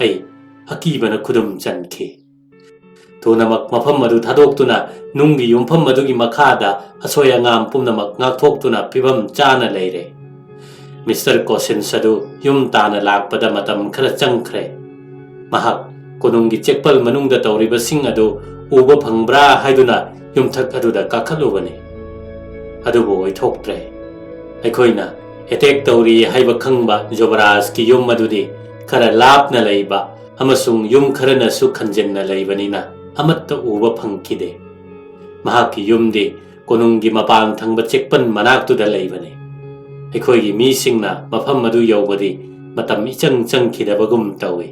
ꯑꯩ ꯑꯀꯤꯕꯅ ꯈꯨꯗꯨꯝ ꯆꯟꯈꯤ꯫ ꯊꯨꯅꯃꯛ ꯃꯐꯝ ꯑꯗꯨ ꯊꯥꯗꯣꯛꯇꯨꯅ ꯅꯨꯡꯒꯤ ꯌꯨꯝꯐꯝ ꯑꯗꯨꯒꯤ ꯃꯈꯥꯗ ꯑꯁꯣꯏ ꯑꯉꯥꯝ ꯄꯨꯝꯅꯃꯛ ꯉꯥꯛꯊꯣꯛꯇꯨꯅ ꯐꯤꯕꯝ ꯆꯥꯅ ꯂꯩꯔꯦ꯫ ꯃꯤꯁꯇꯔ ꯀꯣꯁꯤꯟꯁ ꯑꯗꯨ ꯌꯨꯝ ꯇꯥꯅ ꯂꯥꯛꯄꯗ ꯃꯇꯝ ꯈꯔ ꯆꯪꯈ꯭ꯔꯦ꯫ ꯃꯍꯥꯛ ꯀꯣꯅꯨꯡꯒꯤ ꯆꯦꯛꯄꯜ ꯃꯅꯨꯡꯗ ꯇꯧꯔꯤꯕꯁꯤꯡ ꯑꯗꯨ ꯎꯕ ꯐꯪꯕ꯭ꯔꯥ ꯍꯥꯏꯗꯨꯅ ꯌꯨꯝꯊꯛ ꯑꯗꯨꯗ ꯀꯥꯈꯠꯂꯨꯕꯅꯤ꯫ ꯑꯗꯨꯕꯨ ꯑꯣꯏꯊꯣꯛꯇ꯭ꯔꯦ꯫ ꯑꯩꯈꯣꯏꯅ ꯑꯦꯇꯦꯛ ꯇꯧꯔꯤ ꯍꯥꯏꯕ ꯈꯪꯕ ꯖꯣꯕꯔꯥꯖꯀꯤ ꯌꯨꯝ ꯑꯗꯨꯗꯤ ꯈꯔ ꯂꯥꯞꯅ ꯂꯩꯕ ꯑꯃꯁꯨꯡ ꯌꯨꯝ ꯈꯔꯅꯁꯨ ꯈꯟꯖꯤꯟꯅ ꯂꯩꯕꯅꯤꯅ ꯑꯃꯠꯇ ꯎꯕ ꯐꯪꯈꯤꯗꯦ꯫ ꯃꯍꯥꯛꯀꯤ ꯌꯨꯝꯗꯤ ꯀꯣꯅꯨꯡꯒꯤ ꯃꯄꯥꯟ ꯊꯪꯕ ꯆꯦꯛꯄꯟ ꯃꯅꯥꯛꯇꯨꯗ ꯂꯩꯕꯅꯤ꯫ ꯑꯩꯈꯣꯏꯒꯤ ꯃꯤꯁꯤꯡꯅ ꯃꯐꯝ ꯑꯗꯨ ꯌꯧꯕꯗꯤ ꯃꯇꯝ ꯏꯆꯪ ꯆꯪꯈꯤꯗꯕꯒꯨꯝ ꯇꯧꯏ꯫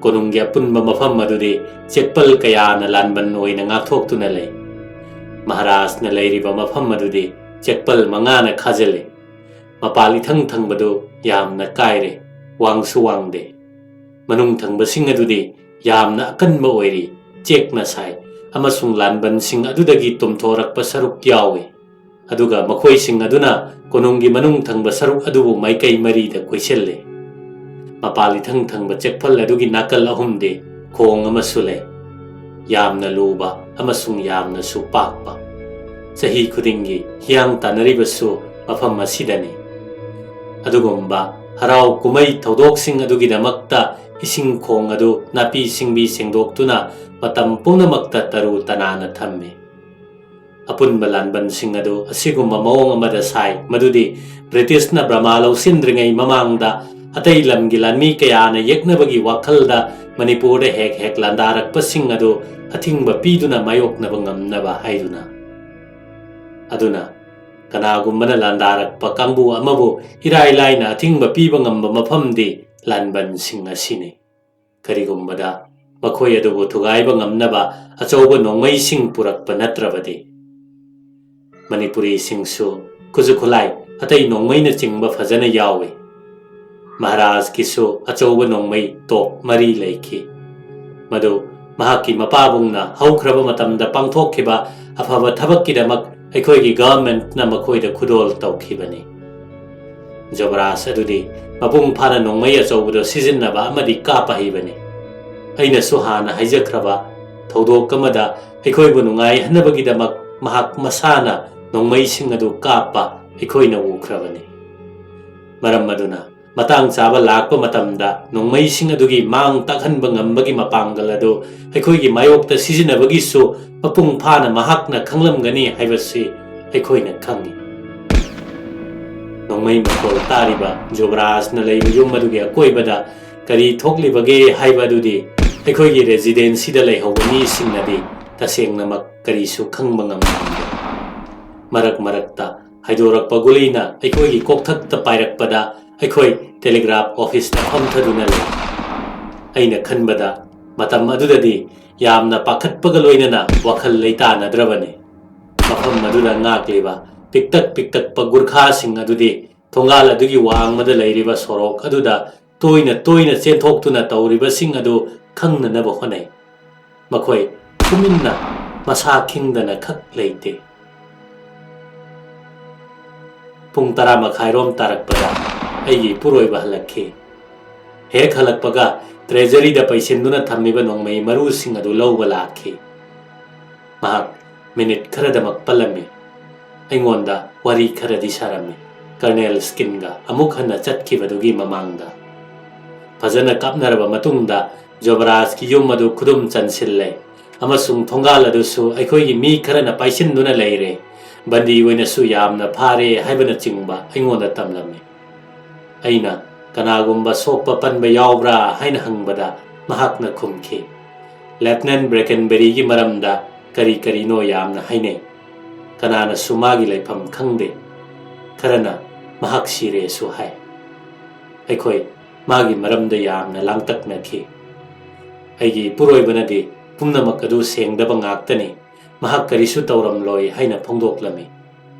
ꯀꯣꯅꯨꯡꯒꯤ ꯑꯄꯨꯟꯕ ꯃꯐꯝ ꯑꯗꯨꯗꯤ ꯆꯦꯛꯄꯜ ꯀꯌꯥꯅ ꯂꯥꯟꯕꯟ ꯑꯣꯏꯅ ꯉꯥꯛꯊꯣꯛꯇꯨꯅ ꯂꯩ꯫ ꯃꯍꯥꯔꯥꯖꯅ ꯂꯩꯔꯤꯕ ꯃꯐꯝ ꯑꯗꯨꯗꯤ ꯆꯦꯛꯄꯜ ꯃꯉꯥꯅ ꯈꯥꯖꯤꯜꯂꯤ꯫ ꯃꯄꯥꯜ ꯏꯊꯪ ꯊꯪꯕꯗꯨ ꯌꯥꯝꯅ ꯀꯥꯏꯔꯦ, ꯋꯥꯡꯁꯨ ꯋꯥꯡꯗꯦ꯫ ꯃꯅꯨꯡ ꯊꯪꯕꯁꯤꯡ ꯑꯗꯨꯗꯤ ꯌꯥꯝꯅ ꯑꯀꯟꯕ ꯑꯣꯏꯔꯤ, ꯆꯦꯛꯅ ꯁꯥꯏ, ꯑꯃꯁꯨꯡ ꯂꯥꯟꯕꯟꯁꯤꯡ ꯑꯗꯨꯗꯒꯤ ꯇꯨꯝꯊꯣꯔꯛꯄ ꯁꯔꯨꯛ ꯌꯥꯎꯏ꯫ ꯑꯗꯨꯒ ꯃꯈꯣꯏꯁꯤꯡ ꯑꯗꯨꯅ ꯀꯣꯅꯨꯡꯒꯤ ꯃꯅꯨꯡ ꯊꯪꯕ ꯁꯔꯨꯛ ꯑꯗꯨꯕꯨ ꯃꯥꯏꯀꯩ ꯃꯔꯤꯗ ꯀꯣꯏꯁꯤꯜꯂꯤ꯫ ꯃꯄꯥꯜ ꯏꯊꯪ ꯊꯪꯕ ꯆꯦꯛꯐꯜ ꯑꯗꯨꯒꯤ ꯅꯥꯀꯜ ꯑꯍꯨꯝꯗꯤ ꯈꯣꯡ ꯑꯃꯁꯨ ꯂꯩ, ꯌꯥꯝꯅ ꯂꯨꯕ ꯑꯃꯁꯨꯡ ꯌꯥꯝꯅꯁꯨ ꯄꯥꯛꯄ꯫ ꯆꯍꯤ ꯈꯨꯗꯤꯡꯒꯤ ꯍꯤꯌꯥꯡ ꯇꯥꯟꯅꯔꯤꯕꯁꯨ ꯃꯐꯝ ꯑꯁꯤꯗꯅꯤ꯫ ꯑꯗꯨꯒꯨꯝꯕ ꯍꯔꯥꯎ ꯀꯨꯝꯍꯩ ꯊꯧꯗꯣꯛꯁꯤꯡ ꯑꯗꯨꯒꯤꯗꯃꯛꯇ ꯏꯁꯤꯡ ꯈꯣꯡ ꯑꯗꯨ ꯅꯥꯄꯤ ꯁꯤꯡꯕꯤ ꯁꯦꯡꯗꯣꯛꯇꯨꯅ ꯃꯇꯝ ꯄꯨꯝꯅꯃꯛꯇ ꯇꯔꯨ ꯇꯅꯥꯟꯅ ꯊꯝꯃꯤ꯫ ꯑꯄꯨꯟꯕ ꯂꯥꯟꯕꯟꯁꯤꯡ ꯑꯗꯨ ꯑꯁꯤꯒꯨꯝꯕ ꯃꯑꯣꯡ ꯑꯃꯗ ꯁꯥꯏ, ꯃꯗꯨꯗꯤ ꯕ꯭ꯔꯤꯇꯤꯁꯅ ꯕ꯭ꯔꯃꯥ ꯂꯧꯁꯤꯟꯗ꯭ꯔꯤꯉꯩ ꯃꯃꯥꯡꯗ ꯑꯇꯩ ꯂꯝꯒꯤ ꯂꯥꯟꯃꯤ ꯀꯌꯥꯅ ꯌꯦꯛꯅꯕꯒꯤ ꯋꯥꯈꯜꯗ ꯃꯅꯤꯄꯨꯔꯗ ꯍꯦꯛ ꯍꯦꯛ ꯂꯥꯟꯗꯥꯔꯛꯄꯁꯤꯡ ꯑꯗꯨ ꯑꯊꯤꯡꯕ ꯄꯤꯗꯨꯅ ꯃꯥꯌꯣꯛꯅꯕ ꯉꯝꯅꯕ ꯍꯥꯏꯗꯨꯅ꯫ ꯑꯗꯨꯅ ꯀꯅꯥꯒꯨꯝꯕꯅ ꯂꯥꯟꯗꯥꯔꯛꯄ ꯀꯥꯡꯕꯨ ꯑꯃꯕꯨ ꯏꯔꯥꯏ ꯂꯥꯏꯅ ꯑꯊꯤꯡꯕ ꯄꯤꯕ ꯉꯝꯕ ꯃꯐꯝꯗꯤ ꯂꯥꯟꯕꯟꯁꯤꯡ ꯑꯁꯤꯅꯤ꯫ ꯀꯔꯤꯒꯨꯝꯕꯗ ꯃꯈꯣꯏ ꯑꯗꯨꯕꯨ ꯊꯨꯒꯥꯏꯕ ꯉꯝꯅꯕ ꯑꯆꯧꯕ ꯅꯣꯡꯃꯩꯁꯤꯡ ꯄꯨꯔꯛꯄ ꯅꯠꯇ꯭ꯔꯕꯗꯤ꯫ ꯃꯅꯤꯄꯨꯔꯤꯁꯤꯡꯁꯨ ꯈꯨꯠꯁꯨ ꯈꯨꯠꯂꯥꯏ ꯑꯇꯩ ꯅꯣꯡꯃꯩꯅꯆꯤꯡꯕ ꯐꯖꯅ ꯌꯥꯎꯏ꯫ ꯃꯍꯥꯔꯥꯖꯀꯤꯁꯨ ꯑꯆꯧꯕ ꯅꯣꯡꯃꯩ ꯇꯣꯞ ꯃꯔꯤ ꯂꯩꯈꯤ꯫ ꯃꯗꯨ ꯃꯍꯥꯛꯀꯤ ꯃꯄꯥꯕꯨꯡꯅ ꯍꯧꯈ꯭ꯔꯕ ꯃꯇꯝꯗ ꯄꯥꯡꯊꯣꯛꯈꯤꯕ ꯑꯐꯕ ꯊꯕꯛꯀꯤꯗꯃꯛ ꯑꯩꯈꯣꯏꯒꯤ ꯒꯚꯔꯟꯃꯦꯟꯠꯅ ꯃꯈꯣꯏꯗ ꯈꯨꯗꯣꯜ ꯇꯧꯈꯤꯕꯅꯤ꯫ ꯖꯣꯕꯔꯥꯖ ꯑꯗꯨꯗꯤ ꯃꯄꯨꯡ ꯐꯥꯅ ꯅꯣꯡꯃꯩ ꯑꯆꯧꯕꯗꯣ ꯁꯤꯖꯤꯟꯅꯕ ꯑꯃꯗꯤ ꯀꯥꯞꯄ ꯍꯩꯕꯅꯤ꯫ ꯑꯩꯅꯁꯨ ꯍꯥꯟꯅ ꯍꯥꯏꯖꯈ꯭ꯔꯕ ꯊꯧꯗꯣꯛ ꯑꯃꯗ ꯑꯩꯈꯣꯏꯕꯨ ꯅꯨꯡꯉꯥꯏꯍꯟꯅꯕꯒꯤꯗꯃꯛ ꯃꯍꯥꯛ ꯃꯁꯥꯅ ꯅꯣꯡꯃꯩꯁꯤꯡ ꯑꯗꯨ ꯀꯥꯞꯄ ꯑꯩꯈꯣꯏꯅ ꯎꯈ꯭ꯔꯕꯅꯤ꯫ ꯃꯔꯝ ꯑꯗꯨꯅ ꯃꯇꯥꯡ ꯆꯥꯕ ꯂꯥꯛꯄ ꯃꯇꯝꯗ ꯅꯣꯡꯃꯩꯁꯤꯡ ꯑꯗꯨꯒꯤ ꯃꯥꯡ ꯇꯥꯛꯍꯟꯕ ꯉꯝꯕꯒꯤ ꯃꯄꯥꯡꯒꯜ ꯑꯗꯨ ꯑꯩꯈꯣꯏꯒꯤ ꯃꯥꯌꯣꯛꯇ ꯁꯤꯖꯤꯟꯅꯕꯒꯤꯁꯨ ꯃꯄꯨꯡ ꯐꯥꯅ ꯃꯍꯥꯛꯅ ꯈꯪꯂꯝꯒꯅꯤ ꯍꯥꯏꯕꯁꯤ ꯑꯩꯈꯣꯏꯅ ꯈꯪꯏ꯫ ꯅꯣꯡꯃꯩ ꯃꯈꯣꯜ ꯇꯥꯔꯤꯕ ꯖꯨꯕꯔꯥꯖꯅ ꯂꯩꯕ ꯌꯨꯝ ꯑꯗꯨꯒꯤ ꯑꯀꯣꯏꯕꯗ ꯀꯔꯤ ꯊꯣꯛꯂꯤꯕꯒꯦ ꯍꯥꯏꯕ ꯑꯗꯨꯗꯤ ꯑꯩꯈꯣꯏꯒꯤ ꯔꯦꯖꯤꯗꯦꯟꯁꯤꯗ ꯂꯩꯍꯧꯕ ꯃꯤꯁꯤꯡꯅꯗꯤ ꯇꯁꯦꯡꯅꯃꯛ ꯀꯔꯤꯁꯨ ꯈꯪꯕ ꯉꯝꯂꯝꯗꯦ꯫ ꯃꯔꯛ ꯃꯔꯛꯇ ꯍꯥꯏꯗꯣꯔꯛꯄ ꯒꯨꯂꯤꯅ ꯑꯩꯈꯣꯏꯒꯤ ꯀꯣꯛꯊꯛꯇ ꯄꯥꯏꯔꯛꯄꯗ ꯑꯩꯈꯣꯏ ꯇꯦꯂꯤꯒ꯭ꯔꯥꯐ ꯑꯣꯐꯤꯁꯇ ꯐꯝꯊꯗꯨꯅ ꯂꯩ꯫ ꯑꯩꯅ ꯈꯟꯕꯗ ꯃꯇꯝ ꯑꯗꯨꯗꯗꯤ ꯌꯥꯝꯅ ꯄꯥꯈꯠꯄꯒ ꯂꯣꯏꯅꯅ ꯋꯥꯈꯜ ꯂꯩꯇꯥꯅꯗ꯭ꯔꯕꯅꯤ꯫ ꯃꯐꯝ ꯑꯗꯨꯗ ꯉꯥꯛꯂꯤꯕ ꯄꯤꯛꯇꯛ ꯄꯤꯛꯇꯛꯄ ꯒꯨꯔꯈꯥꯁꯤꯡ ꯑꯗꯨꯗꯤ ꯊꯣꯡꯒꯥꯜ ꯑꯗꯨꯒꯤ ꯋꯥꯡꯃꯗ ꯂꯩꯔꯤꯕ ꯁꯣꯔꯣꯛ ꯑꯗꯨꯗ ꯇꯣꯏꯅ ꯇꯣꯏꯅ ꯆꯦꯟꯊꯣꯛꯇꯨꯅ ꯇꯧꯔꯤꯕꯁꯤꯡ ꯑꯗꯨ ꯈꯪꯅꯅꯕ ꯍꯣꯠꯅꯩ꯫ ꯃꯈꯣꯏ ꯇꯨꯃꯤꯟꯅ ꯃꯁꯥ ꯈꯤꯡꯗꯅ ꯈꯛ ꯂꯩꯇꯦ꯫ ꯄꯨꯡ ꯇꯔꯥ ꯃꯈꯥꯏꯔꯣꯝ ꯇꯥꯔꯛꯄꯗ ꯑꯩꯒꯤ ꯏꯄꯨꯔꯣꯏꯕ ꯍꯜꯂꯛꯈꯤ꯫ ꯍꯦꯛ ꯍꯜꯂꯛꯄꯒ ꯇ꯭ꯔꯦꯖꯔꯤꯗ ꯄꯩꯁꯤꯟꯗꯨꯅ ꯊꯝꯃꯤꯕ ꯅꯣꯡꯃꯩ ꯃꯔꯨꯁꯤꯡ ꯑꯗꯨ ꯂꯧꯕ ꯂꯥꯛꯈꯤ꯫ ꯃꯍꯥꯛ ꯃꯤꯅꯤꯠ ꯈꯔꯗꯃꯛ ꯄꯜꯂꯝꯃꯤ꯫ ꯑꯩꯉꯣꯟꯗ ꯋꯥꯔꯤ ꯈꯔꯗꯤ ꯁꯥꯔꯝꯃꯤ, ꯀꯔꯅꯦꯜ ꯁ꯭ꯀꯤꯟꯒ ꯑꯃꯨꯛ ꯍꯟꯅ ꯆꯠꯈꯤꯕꯗꯨꯒꯤ ꯃꯃꯥꯡꯗ꯫ ꯐꯖꯅ ꯀꯥꯞꯅꯔꯕ ꯃꯇꯨꯡꯗ ꯖꯣꯕꯔꯥꯖꯀꯤ ꯌꯨꯝ ꯑꯗꯨ ꯈꯨꯗꯨꯝ ꯆꯟꯁꯤꯜꯂꯦ ꯑꯃꯁꯨꯡ ꯊꯣꯡꯒꯥꯜ ꯑꯗꯨꯁꯨ ꯑꯩꯈꯣꯏꯒꯤ ꯃꯤ ꯈꯔꯅ ꯄꯥꯏꯁꯤꯟꯗꯨꯅ ꯂꯩꯔꯦ, ꯕꯟꯗꯤ ꯑꯣꯏꯅꯁꯨ ꯌꯥꯝꯅ ꯐꯥꯔꯦ ꯍꯥꯏꯕꯅꯆꯤꯡꯕ ꯑꯩꯉꯣꯟꯗ ꯇꯝꯂꯝꯃꯤ꯫ ꯑꯩꯅ ꯀꯅꯥꯒꯨꯝꯕ ꯁꯣꯛꯄ ꯄꯟꯕ ꯌꯥꯎꯕ꯭ꯔꯥ ꯍꯥꯏꯅ ꯍꯪꯕꯗ ꯃꯍꯥꯛꯅ ꯈꯨꯝꯈꯤ, "ꯂꯦꯐꯇꯤꯅꯦꯟ ꯕ꯭ꯔꯦꯀꯟꯕꯦꯔꯤꯒꯤ ꯃꯔꯝꯗ ꯀꯔꯤ ꯀꯔꯤꯅꯣ ꯌꯥꯝꯅ ꯍꯥꯏꯅꯩ꯫ ꯀꯅꯥꯅꯁꯨ ꯃꯥꯒꯤ ꯂꯩꯐꯝ ꯈꯪꯗꯦ꯫ ꯈꯔꯅ ꯃꯍꯥꯛ ꯁꯤꯔꯦꯁꯨ ꯍꯥꯏ꯫" ꯑꯩꯈꯣꯏ ꯃꯥꯒꯤ ꯃꯔꯝꯗ ꯌꯥꯝꯅ ꯂꯥꯡꯇꯛꯅꯈꯤ꯫ ꯑꯩꯒꯤ ꯏꯄꯨꯔꯣꯏꯕꯅꯗꯤ ꯄꯨꯝꯅꯃꯛ ꯑꯗꯨ ꯁꯦꯡꯗꯕ ꯉꯥꯛꯇꯅꯤ, ꯃꯍꯥꯛ ꯀꯔꯤꯁꯨ ꯇꯧꯔꯝꯂꯣꯏ ꯍꯥꯏꯅ ꯐꯣꯡꯗꯣꯛꯂꯝꯃꯤ꯫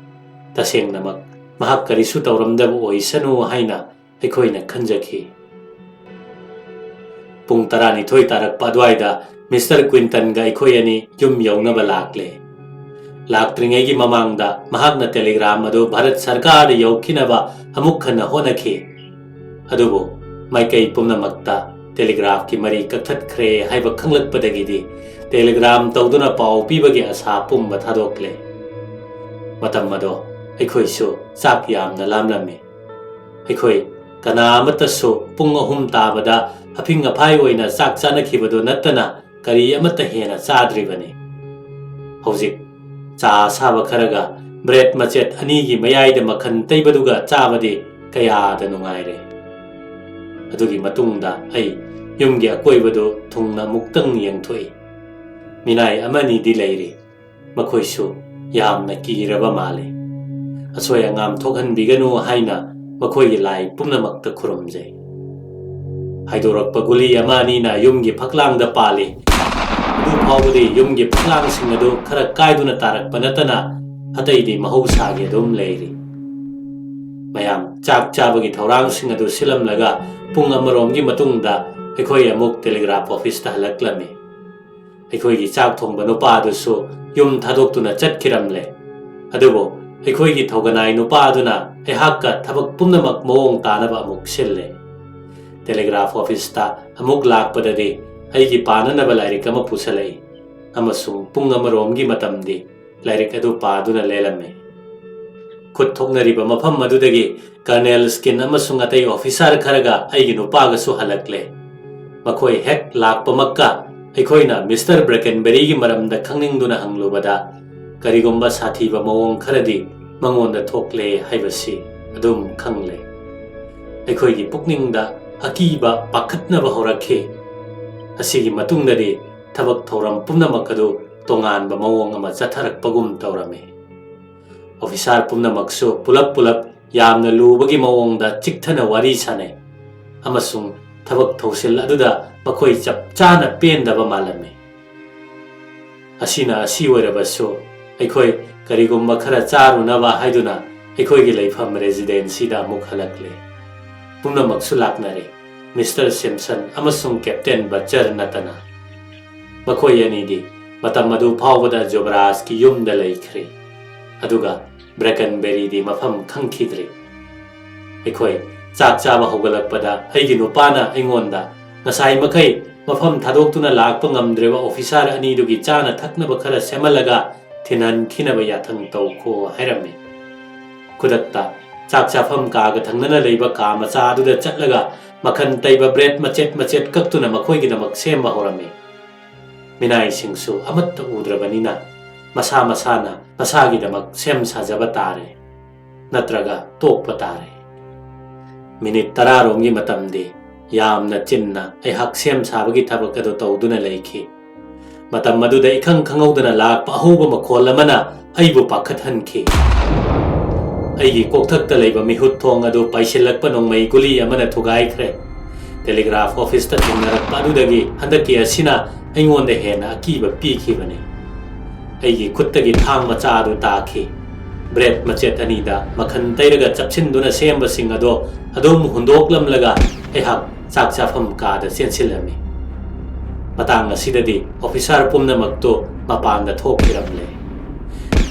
ꯇꯁꯦꯡꯅꯃꯛ ꯃꯍꯥꯛ ꯀꯔꯤꯁꯨ ꯇꯧꯔꯝꯗꯕ ꯑꯣꯏꯁꯅꯨ ꯍꯥꯏꯅ ꯑꯩꯈꯣꯏꯅ ꯈꯟꯖꯈꯤ꯫ ꯄꯨꯡ ꯇꯔꯥꯅꯤꯊꯣꯏ ꯇꯥꯔꯛꯄ ꯑꯗꯨꯋꯥꯏꯗ ꯃꯤꯁꯇꯔ ꯀ꯭ꯋꯤꯟꯇꯟꯒ ꯑꯩꯈꯣꯏ ꯑꯅꯤ ꯌꯨꯝ ꯌꯧꯅꯕ ꯂꯥꯛꯂꯦ꯫ ꯂꯥꯛꯇ꯭ꯔꯤꯉꯩꯒꯤ ꯃꯃꯥꯡꯗ ꯃꯍꯥꯛꯅ ꯇꯦꯂꯤꯒ꯭ꯔꯥꯝ ꯑꯗꯨ ꯚꯥꯔꯠ ꯁꯔꯀꯥꯔꯗ ꯌꯧꯈꯤꯅꯕ ꯑꯃꯨꯛ ꯍꯟꯅ ꯍꯣꯠꯅꯈꯤ꯫ ꯑꯗꯨꯕꯨ ꯃꯥꯏꯀꯩ ꯄꯨꯝꯅꯃꯛꯇ ꯇꯦꯂꯤꯒ꯭ꯔꯥꯐꯀꯤ ꯃꯔꯤ ꯀꯛꯊꯠꯈ꯭ꯔꯦ ꯍꯥꯏꯕ ꯈꯪꯂꯛꯄꯗꯒꯤꯗꯤ ꯇꯦꯂꯤꯒ꯭ꯔꯥꯝ ꯇꯧꯗꯨꯅ ꯄꯥꯎ ꯄꯤꯕꯒꯤ ꯑꯁꯥ ꯄꯨꯝꯕ ꯊꯥꯗꯣꯛꯂꯦ꯫ ꯃꯇꯝ ꯑꯗꯣ ꯑꯩꯈꯣꯏꯁꯨ ꯆꯥꯛ ꯌꯥꯝꯅ ꯂꯥꯝꯂꯝꯃꯤ꯫ ꯑꯩꯈꯣꯏ ꯀꯅꯥ ꯑꯃꯠꯇꯁꯨ ꯄꯨꯡ ꯑꯍꯨꯝ ꯇꯥꯕꯗ ꯑꯐꯤꯡ ꯑꯐꯥꯏ ꯑꯣꯏꯅ ꯆꯥꯛ ꯆꯥꯅꯈꯤꯕꯗꯨ ꯅꯠꯇꯅ ꯀꯔꯤ ꯑꯃꯠꯇ ꯍꯦꯟꯅ ꯆꯥꯗ꯭ꯔꯤꯕꯅꯤ꯫ ꯍꯧꯖꯤꯛ ꯆꯥ ꯑꯁꯥꯕ ꯈꯔꯒ ꯕ꯭ꯔꯦꯗ ꯃꯆꯦꯠ ꯑꯅꯤꯒꯤ ꯃꯌꯥꯏꯗ ꯃꯈꯟ ꯇꯩꯕꯗꯨꯒ ꯆꯥꯕꯗꯤ ꯀꯌꯥꯗ ꯅꯨꯡꯉꯥꯏꯔꯦ꯫ ꯑꯗꯨꯒꯤ ꯃꯇꯨꯡꯗ ꯑꯩ ꯌꯨꯝꯒꯤ ꯑꯀꯣꯏꯕꯗꯨ ꯊꯨꯡꯅ ꯑꯃꯨꯛꯇꯪ ꯌꯦꯡꯊꯣꯛꯏ꯫ ꯃꯤꯅꯥꯏ ꯑꯃꯅꯤꯗꯤ ꯂꯩꯔꯤ꯫ ꯃꯈꯣꯏꯁꯨ ꯌꯥꯝꯅ ꯀꯤꯔꯕ ꯃꯥꯜꯂꯤ꯫ ꯑꯁꯣꯏ ꯑꯉꯥꯝ ꯊꯣꯛꯍꯟꯕꯤꯒꯅꯨ ꯍꯥꯏꯅ ꯃꯈꯣꯏꯒꯤ ꯂꯥꯏ ꯄꯨꯝꯅꯃꯛꯇ ꯈꯨꯔꯨꯝꯖꯩ꯫ ꯍꯥꯏꯗꯣꯔꯛꯄ ꯒꯨꯂꯤ ꯑꯃ ꯑꯅꯤꯅ ꯌꯨꯝꯒꯤ ꯐꯛꯂꯥꯡꯗ ꯄꯥꯜꯂꯤ꯫ ꯑꯗꯨ ꯐꯥꯎꯕꯗꯤ ꯌꯨꯝꯒꯤ ꯐꯛꯂꯥꯡꯁꯤꯡ ꯑꯗꯨ ꯈꯔ ꯀꯥꯏꯗꯨꯅ ꯇꯥꯔꯛꯄ ꯅꯠꯇꯅ ꯑꯇꯩꯗꯤ ꯃꯍꯧꯁꯥꯒꯤ ꯑꯗꯨꯝ ꯂꯩꯔꯤ꯫ ꯃꯌꯥꯝ ꯆꯥꯛ ꯆꯥꯕꯒꯤ ꯊꯧꯔꯥꯡꯁꯤꯡ ꯑꯗꯨ ꯁꯤꯜꯂꯝꯂꯒ ꯄꯨꯡ ꯑꯃꯔꯣꯝꯒꯤ ꯃꯇꯨꯡꯗ ꯑꯩꯈꯣꯏ ꯑꯃꯨꯛ ꯇꯦꯂꯤꯒ꯭ꯔꯥꯐ ꯑꯣꯐꯤꯁꯇ ꯍꯜꯂꯛꯂꯝꯃꯤ꯫ ꯑꯩꯈꯣꯏꯒꯤ ꯆꯥꯛ ꯊꯣꯡꯕ ꯅꯨꯄꯥ ꯑꯗꯨꯁꯨ ꯌꯨꯝ ꯊꯥꯗꯣꯛꯇꯨꯅ ꯆꯠꯈꯤꯔꯝꯂꯦ꯫ ꯑꯗꯨꯕꯨ ꯑꯩꯈꯣꯏꯒꯤ ꯊꯧꯒꯅꯥꯏ ꯅꯨꯄꯥ ꯑꯗꯨꯅ ꯑꯩꯍꯥꯛꯀ ꯊꯕꯛ ꯄꯨꯝꯅꯃꯛ ꯃꯑꯣꯡ ꯇꯥꯅꯕ ꯑꯃꯨꯛ ꯁꯤꯜꯂꯦ꯫ ꯇꯦꯂꯤꯒ꯭ꯔꯥꯐ ꯑꯣꯐꯤꯁꯇ ꯑꯃꯨꯛ ꯂꯥꯛꯄꯗꯗꯤ ꯑꯩꯒꯤ ꯄꯥꯅꯅꯕ ꯂꯥꯏꯔꯤꯛ ꯑꯃ ꯄꯨꯁꯜꯂꯛꯏ꯫ ꯑꯃꯁꯨꯡ ꯄꯨꯡ ꯑꯃꯔꯣꯝꯒꯤ ꯃꯇꯝꯗꯤ ꯂꯥꯏꯔꯤꯛ ꯑꯗꯨ ꯄꯥꯗꯨꯅ ꯂꯦꯜꯂꯝꯃꯤ꯫ ꯈꯨꯠ ꯊꯣꯛꯅꯔꯤꯕ ꯃꯐꯝ ꯑꯗꯨꯗꯒꯤ ꯀꯔꯅꯦꯜ ꯁ꯭ꯀꯤꯟ ꯑꯃꯁꯨꯡ ꯑꯇꯩ ꯑꯣꯐꯤꯁꯥꯔ ꯈꯔꯒ ꯑꯩꯒꯤ ꯅꯨꯄꯥꯒꯁꯨ ꯍꯜꯂꯛꯂꯦ꯫ ꯃꯈꯣꯏ ꯍꯦꯛ ꯂꯥꯛꯄꯃꯛꯀ ꯑꯩꯈꯣꯏꯅ ꯃꯤꯁꯇꯔ ꯕ꯭ꯔꯦꯀꯦꯟꯕꯦꯔꯤꯒꯤ ꯃꯔꯝꯗ ꯈꯪꯅꯤꯡꯗꯨꯅ ꯍꯪꯂꯨꯕꯗ, ꯀꯔꯤꯒꯨꯝꯕ ꯁꯥꯊꯤꯕ ꯃꯑꯣꯡ ꯈꯔꯗꯤ ꯃꯉꯣꯟꯗ ꯊꯣꯛꯂꯦ ꯍꯥꯏꯕꯁꯤ ꯑꯗꯨꯝ ꯈꯪꯂꯦ꯫ ꯑꯩꯈꯣꯏꯒꯤ ꯄꯨꯛꯅꯤꯡꯗ ꯑꯀꯤꯕ ꯄꯥꯈꯠꯅꯕ ꯍꯧꯔꯛꯈꯤ꯫ ꯑꯁꯤꯒꯤ ꯃꯇꯨꯡꯗꯗꯤ ꯊꯕꯛ ꯊꯧꯔꯝ ꯄꯨꯝꯅꯃꯛ ꯑꯗꯨ ꯇꯣꯉꯥꯟꯕ ꯃꯑꯣꯡ ꯑꯃ ꯆꯠꯊꯔꯛꯄꯒꯨꯝ ꯇꯧꯔꯝꯃꯤ꯫ ꯑꯣꯐꯤꯁꯥꯔ ꯄꯨꯝꯅꯃꯛꯁꯨ ꯄꯨꯂꯞ ꯄꯨꯂꯞ ꯌꯥꯝꯅ ꯂꯨꯕꯒꯤ ꯃꯑꯣꯡꯗ ꯆꯤꯛꯊꯅ ꯋꯥꯔꯤ ꯁꯥꯅꯩ ꯑꯃꯁꯨꯡ ꯊꯕꯛ ꯊꯧꯁꯤꯜ ꯑꯗꯨꯗ ꯃꯈꯣꯏ ꯆꯞ ꯆꯥꯅ ꯄꯦꯟꯗꯕ ꯃꯥꯜꯂꯝꯃꯤ꯫ ꯑꯁꯤꯅ ꯑꯁꯤ ꯑꯣꯏꯔꯕꯁꯨ, ꯑꯩꯈꯣꯏ ꯀꯔꯤꯒꯨꯝꯕ ꯈꯔ ꯆꯥꯔꯨꯅꯕ ꯍꯥꯏꯗꯨꯅ ꯑꯩꯈꯣꯏꯒꯤ ꯂꯩꯐꯝ ꯔꯦꯁꯤꯗꯦꯟꯁꯤꯗ ꯑꯃꯨꯛ ꯍꯜꯂꯛꯂꯦ꯫ ꯄꯨꯝꯅꯃꯛꯁꯨ ꯂꯥꯛꯅꯔꯦ, ꯃꯤꯁꯇꯔ ꯁꯤꯝꯁꯟ ꯑꯃꯁꯨꯡ ꯀꯦꯞꯇꯦꯟ ꯕꯠꯆꯔ ꯅꯠꯇꯅ꯫ ꯃꯈꯣꯏ ꯑꯅꯤꯗꯤ ꯃꯇꯝ ꯑꯗꯨ ꯐꯥꯎꯕꯗ ꯖꯨꯕꯔꯥꯖꯀꯤ ꯌꯨꯝꯗ ꯂꯩꯈ꯭ꯔꯦ, ꯑꯗꯨꯒ ꯕ꯭ꯔꯦꯀꯟꯕꯦꯔꯤꯗꯤ ꯃꯐꯝ ꯈꯪꯈꯤꯗ꯭ꯔꯦ꯫ ꯑꯩꯈꯣꯏ ꯆꯥꯛ ꯆꯥꯕ ꯍꯧꯒꯠꯂꯛꯄꯗ ꯑꯩꯒꯤ ꯅꯨꯄꯥꯅ ꯑꯩꯉꯣꯟꯗ ꯉꯁꯥꯏ ꯃꯈꯩ ꯃꯐꯝ ꯊꯥꯗꯣꯛꯇꯨꯅ ꯂꯥꯛꯄ ꯉꯝꯗ꯭ꯔꯤꯕ ꯑꯣꯐꯤꯁꯥꯔ ꯑꯅꯤꯗꯨꯒꯤ ꯆꯥꯅ ꯊꯛꯅꯕ ꯈꯔ ꯁꯦꯝꯍꯜꯂꯒ ꯊꯤꯟꯍꯟꯈꯤꯅꯕ ꯌꯥꯊꯪ ꯇꯧꯈꯣ ꯍꯥꯏꯔꯝꯃꯤ꯫ ꯈꯨꯗꯛꯇ ꯆꯥꯛ ꯆꯥꯐꯝ ꯀꯥꯒ ꯊꯪꯅꯅ ꯂꯩꯕ ꯀꯥ ꯃꯆꯥ ꯑꯗꯨꯗ ꯆꯠꯂꯒ ꯃꯈꯟ ꯇꯩꯕ ꯕ꯭ꯔꯦꯗ ꯃꯆꯦꯠ ꯃꯆꯦꯠ ꯀꯛꯇꯨꯅ ꯃꯈꯣꯏꯒꯤꯗꯃꯛ ꯁꯦꯝꯕ ꯍꯧꯔꯝꯃꯤ꯫ ꯃꯤꯅꯥꯏꯁꯤꯡꯁꯨ ꯑꯃꯠꯇ ꯎꯗ꯭ꯔꯕꯅꯤꯅ ꯃꯁꯥ ꯃꯁꯥꯅ ꯃꯁꯥꯒꯤꯗꯃꯛ ꯁꯦꯝ ꯁꯥꯖꯕ ꯇꯥꯔꯦ, ꯅꯠꯇ꯭ꯔꯒ ꯇꯣꯛꯄ ꯇꯥꯔꯦ꯫ ꯃꯤꯅꯤꯠ ꯇꯔꯥꯔꯣꯝꯒꯤ ꯃꯇꯝꯗꯤ ꯌꯥꯝꯅ ꯆꯤꯟꯅ ꯑꯩꯍꯥꯛ ꯁꯦꯝ ꯁꯥꯕꯒꯤ ꯊꯕꯛ ꯑꯗꯨ ꯇꯧꯗꯨꯅ ꯂꯩꯈꯤ꯫ ꯃꯇꯝ ꯑꯗꯨꯗ ꯏꯈꯪ ꯈꯪꯍꯧꯗꯅ ꯂꯥꯛꯄ ꯑꯍꯧꯕ ꯃꯈꯣꯜ ꯑꯃꯅ ꯑꯩꯕꯨ ꯄꯥꯈꯠꯍꯟꯈꯤ꯫ ꯑꯩꯒꯤ ꯀꯣꯛꯊꯛꯇ ꯂꯩꯕ ꯃꯤꯍꯨꯠ ꯊꯣꯡ ꯑꯗꯨ ꯄꯥꯏꯁꯤꯜꯂꯛꯄ ꯅꯣꯡꯃꯩ ꯒꯨꯂꯤ ꯑꯃꯅ ꯊꯨꯒꯥꯏꯈ꯭ꯔꯦ꯫ ꯇꯦꯂꯤꯒ꯭ꯔꯥꯐ ꯑꯣꯐꯤꯁꯇ ꯊꯦꯡꯅꯔꯛꯄ ꯑꯗꯨꯗꯒꯤ ꯍꯟꯗꯛꯀꯤ ꯑꯁꯤꯅ ꯑꯩꯉꯣꯟꯗ ꯍꯦꯟꯅ ꯑꯀꯤꯕ ꯄꯤꯈꯤꯕꯅꯤ꯫ ꯑꯩꯒꯤ ꯈꯨꯠꯇꯒꯤ ꯊꯥꯡ ꯃꯆꯥ ꯑꯗꯨ ꯇꯥꯈꯤ꯫ ꯕ꯭ꯔꯦꯗ ꯃꯆꯦꯠ ꯑꯅꯤꯗ ꯃꯈꯟ ꯇꯩꯔꯒ ꯆꯞꯁꯤꯟꯗꯨꯅ ꯁꯦꯝꯕꯁꯤꯡ ꯑꯗꯣ ꯑꯗꯨꯝ ꯍꯨꯟꯗꯣꯛꯂꯝꯂꯒ ꯑꯩꯍꯥꯛ ꯆꯥꯛ ꯆꯥꯐꯝ ꯀꯥꯗ ꯆꯦꯟꯁꯤꯜꯂꯝꯃꯤ꯫ ꯃꯇꯥꯡ ꯑꯁꯤꯗꯗꯤ ꯑꯣꯐꯤꯁꯥꯔ ꯄꯨꯝꯅꯃꯛꯇꯨ ꯃꯄꯥꯟꯗ ꯊꯣꯛꯈꯤꯔꯝꯂꯦ꯫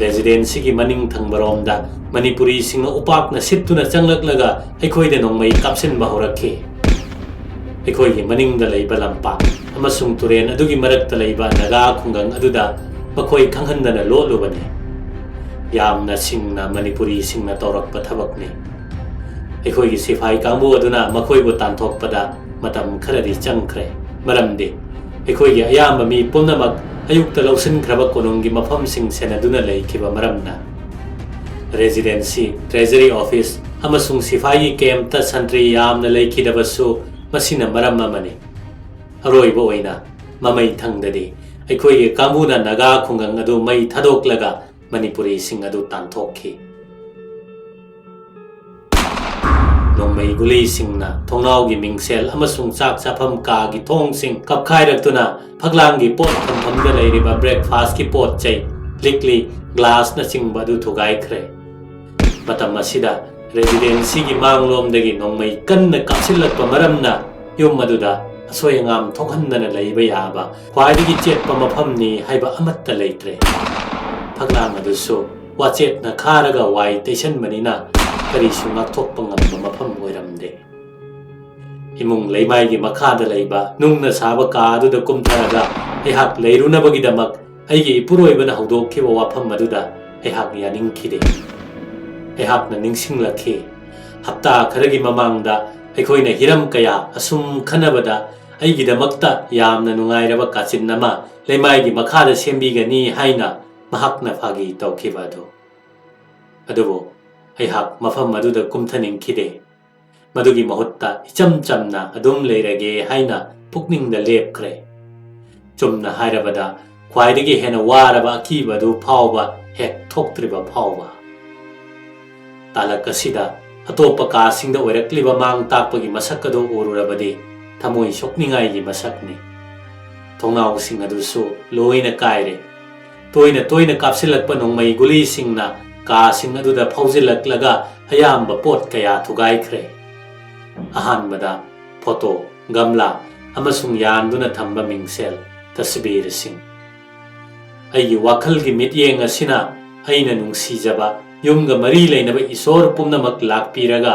ꯔꯦꯁꯤꯗꯦꯟꯁꯤꯒꯤ ꯃꯅꯤꯡ ꯊꯪꯕꯔꯣꯝꯗ ꯃꯅꯤꯄꯨꯔꯤꯁꯤꯡꯅ ꯎꯄꯥꯛꯅ ꯁꯤꯠꯇꯨꯅ ꯆꯪꯂꯛꯂꯒ ꯑꯩꯈꯣꯏꯗ ꯅꯣꯡꯃꯩ ꯀꯥꯞꯁꯤꯟꯕ ꯍꯧꯔꯛꯈꯤ꯫ ꯑꯩꯈꯣꯏꯒꯤ ꯃꯅꯤꯡꯗ ꯂꯩꯕ ꯂꯝꯄꯥꯛ ꯑꯃꯁꯨꯡ ꯇꯨꯔꯦꯜ ꯑꯗꯨꯒꯤ ꯃꯔꯛꯇ ꯂꯩꯕ ꯅꯥꯒꯥ ꯈꯨꯡꯒꯪ ꯑꯗꯨꯗ ꯃꯈꯣꯏ ꯈꯪꯍꯟꯗꯅ ꯂꯣꯠꯂꯨꯕꯅꯤ꯫ ꯌꯥꯝꯅ ꯁꯤꯡꯅ ꯃꯅꯤꯄꯨꯔꯤꯁꯤꯡꯅ ꯇꯧꯔꯛꯄ ꯊꯕꯛꯅꯤ꯫ ꯑꯩꯈꯣꯏꯒꯤ ꯁꯤꯐꯥꯏ ꯀꯥꯡꯕꯨ ꯑꯗꯨꯅ ꯃꯈꯣꯏꯕꯨ ꯇꯥꯟꯊꯣꯛꯄꯗ ꯃꯇꯝ ꯈꯔꯗꯤ ꯆꯪꯈ꯭ꯔꯦ, ꯃꯔꯝꯗꯤ ꯑꯩꯈꯣꯏꯒꯤ ꯑꯌꯥꯝꯕ ꯃꯤ ꯄꯨꯝꯅꯃꯛ ꯑꯌꯨꯛꯇ ꯂꯧꯁꯤꯟꯈ꯭ꯔꯕ ꯀꯣꯅꯨꯡꯒꯤ ꯃꯐꯝꯁꯤꯡ ꯁꯦꯟꯅꯗꯨꯅ ꯂꯩꯈꯤꯕ ꯃꯔꯝꯅ꯫ ꯔꯦꯖꯤꯗꯦꯟꯁꯤ, ꯇ꯭ꯔꯦꯖꯔꯤ ꯑꯣꯐꯤꯁ ꯑꯃꯁꯨꯡ ꯁꯤꯐꯥꯏꯒꯤ ꯀꯦꯝꯞꯇ ꯁꯟꯇ꯭ꯔꯤ ꯌꯥꯝꯅ ꯂꯩꯈꯤꯗꯕꯁꯨ ꯃꯁꯤꯅ ꯃꯔꯝ ꯑꯃꯅꯤ꯫ ꯑꯔꯣꯏꯕ ꯑꯣꯏꯅ, ꯃꯃꯩ ꯊꯪꯗꯗꯤ ꯑꯩꯈꯣꯏꯒꯤ ꯀꯥꯡꯕꯨꯅ ꯅꯥꯒꯥ ꯈꯨꯡꯒꯪ ꯑꯗꯨ ꯃꯩ ꯊꯥꯗꯣꯛꯂꯒ ꯃꯅꯤꯄꯨꯔꯤꯁꯤꯡ ꯑꯗꯨ ꯇꯥꯟꯊꯣꯛꯈꯤ꯫ ꯅꯣꯡꯃꯩ ꯒꯨꯂꯤꯁꯤꯡꯅ ꯊꯣꯡꯅꯥꯎꯒꯤ ꯃꯤꯡꯁꯦꯜ ꯑꯃꯁꯨꯡ ꯆꯥꯛ ꯆꯥꯐꯝ ꯀꯥꯒꯤ ꯊꯣꯡꯁꯤꯡ ꯀꯞꯈꯥꯏꯔꯛꯇꯨꯅ ꯐꯛꯂꯥꯡꯒꯤ ꯄꯣꯠ ꯊꯝꯐꯝꯗ ꯂꯩꯔꯤꯕ ꯕ꯭ꯔꯦꯛꯐꯥꯁꯀꯤ ꯄꯣꯠ ꯆꯩ, ꯂꯤꯛꯂꯤ, ꯒ꯭ꯂꯥꯁꯅꯆꯤꯡꯕ ꯑꯗꯨ ꯊꯨꯒꯥꯏꯈ꯭ꯔꯦ꯫ ꯃꯇꯝ ꯑꯁꯤꯗ ꯔꯦꯖꯤꯗꯦꯟꯁꯤꯒꯤ ꯃꯥꯡꯂꯣꯝꯗꯒꯤ ꯅꯣꯡꯃꯩ ꯀꯟꯅ ꯀꯥꯞꯁꯤꯜꯂꯛꯄ ꯃꯔꯝꯅ ꯌꯨꯝ ꯑꯗꯨꯗ ꯑꯁꯣꯏ ꯑꯉꯥꯝ ꯊꯣꯛꯍꯟꯗꯅ ꯂꯩꯕ ꯌꯥꯕ ꯈ꯭ꯋꯥꯏꯗꯒꯤ ꯆꯦꯠꯄ ꯃꯐꯝꯅꯤ ꯍꯥꯏꯕ ꯑꯃꯠꯇ ꯂꯩꯇ꯭ꯔꯦ꯫ ꯐꯛꯂꯥꯡ ꯑꯗꯨꯁꯨ ꯋꯥꯆꯦꯠꯅ ꯈꯥꯔꯒ ꯋꯥꯏ ꯇꯩꯁꯟꯕꯅꯤꯅ ꯀꯔꯤꯁꯨ ꯉꯥꯛꯊꯣꯛꯄ ꯉꯝꯕ ꯃꯐꯝ ꯑꯣꯏꯔꯝꯗꯦ꯫ ꯏꯃꯨꯡ ꯂꯩꯃꯥꯏꯒꯤ ꯃꯈꯥꯗ ꯂꯩꯕ ꯅꯨꯡꯅ ꯁꯥꯕ ꯀꯥ ꯑꯗꯨꯗ ꯀꯨꯝꯊꯔꯒ ꯑꯩꯍꯥꯛ ꯂꯩꯔꯨꯅꯕꯒꯤꯗꯃꯛ ꯑꯩꯒꯤ ꯏꯄꯨꯔꯣꯏꯕꯅ ꯍꯧꯗꯣꯛꯈꯤꯕ ꯋꯥꯐꯝ ꯑꯗꯨꯗ ꯑꯩꯍꯥꯛ ꯌꯥꯅꯤꯡꯈꯤꯗꯦ꯫ ꯑꯩꯍꯥꯛꯅ ꯅꯤꯡꯁꯤꯡꯂꯛꯈꯤ, ꯍꯞꯇꯥ ꯈꯔꯒꯤ ꯃꯃꯥꯡꯗ ꯑꯩꯈꯣꯏꯅ ꯍꯤꯔꯝ ꯀꯌꯥ ꯑꯁꯨꯝ ꯈꯟꯅꯕꯗ ꯑꯩꯒꯤꯗꯃꯛꯇ ꯌꯥꯝꯅ ꯅꯨꯡꯉꯥꯏꯔꯕ ꯀꯥꯆꯤꯟ ꯑꯃ ꯂꯩꯃꯥꯏꯒꯤ ꯃꯈꯥꯗ ꯁꯦꯝꯕꯤꯒꯅꯤ ꯍꯥꯏꯅ ꯃꯍꯥꯛꯅ ꯐꯥꯒꯤ ꯇꯧꯈꯤꯕ ꯑꯗꯨ꯫ ꯑꯗꯨꯕꯨ ꯑꯩꯍꯥꯛ ꯃꯐꯝ ꯑꯗꯨꯗ ꯀꯨꯝꯊꯅꯤꯡꯈꯤꯗꯦ꯫ ꯃꯗꯨꯒꯤ ꯃꯍꯨꯠꯇ ꯏꯆꯝ ꯆꯝꯅ ꯑꯗꯨꯝ ꯂꯩꯔꯒꯦ ꯍꯥꯏꯅ ꯄꯨꯛꯅꯤꯡꯗ ꯂꯦꯞꯈ꯭ꯔꯦ꯫ ꯆꯨꯝꯅ ꯍꯥꯏꯔꯕꯗ, ꯈ꯭ꯋꯥꯏꯗꯒꯤ ꯍꯦꯟꯅ ꯋꯥꯔꯕ ꯑꯀꯤꯕ ꯑꯗꯨ ꯐꯥꯎꯕ ꯍꯦꯛ ꯊꯣꯛꯇ꯭ꯔꯤꯕ ꯐꯥꯎꯕ꯫ ꯇꯥꯂꯛ ꯑꯁꯤꯗ ꯑꯇꯣꯞꯄ ꯀꯥꯁꯤꯡꯗ ꯑꯣꯏꯔꯛꯂꯤꯕ ꯃꯥꯡ ꯇꯥꯛꯄꯒꯤ ꯃꯁꯛ ꯑꯗꯨ ꯎꯔꯨꯔꯕꯗꯤ ꯊꯃꯣꯏ ꯁꯣꯛꯅꯤꯡꯉꯥꯏꯒꯤ ꯃꯁꯛꯅꯤ꯫ ꯊꯣꯡꯅꯥꯎꯁꯤꯡ ꯑꯗꯨꯁꯨ ꯂꯣꯏꯅ ꯀꯥꯏꯔꯦ꯫ ꯇꯣꯏꯅ ꯇꯣꯏꯅ ꯀꯥꯞꯁꯤꯜꯂꯛꯄ ꯅꯣꯡꯃꯩ ꯒꯨꯂꯤꯁꯤꯡꯅ ꯀꯥꯁꯤꯡ ꯑꯗꯨꯗ ꯐꯥꯎꯖꯤꯜꯂꯛꯂꯒ ꯑꯌꯥꯝꯕ ꯄꯣꯠ ꯀꯌꯥ ꯊꯨꯒꯥꯏꯈ꯭ꯔꯦ꯫ ꯑꯍꯥꯟꯕꯗ ꯐꯣꯇꯣ, ꯒꯝꯂꯥ ꯑꯃꯁꯨꯡ ꯌꯥꯟꯗꯨꯅ ꯊꯝꯕ ꯃꯤꯡꯁꯦꯜ, ꯇꯁꯕꯤꯔꯁꯤꯡ꯫ ꯑꯩꯒꯤ ꯋꯥꯈꯜꯒꯤ ꯃꯤꯠꯌꯦꯡ ꯑꯁꯤꯅ ꯑꯩꯅ ꯅꯨꯡꯁꯤꯖꯕ ꯌꯨꯝꯒ ꯃꯔꯤ ꯂꯩꯅꯕ ꯏꯁꯣꯔ ꯄꯨꯝꯅꯃꯛ ꯂꯥꯛꯄꯤꯔꯒ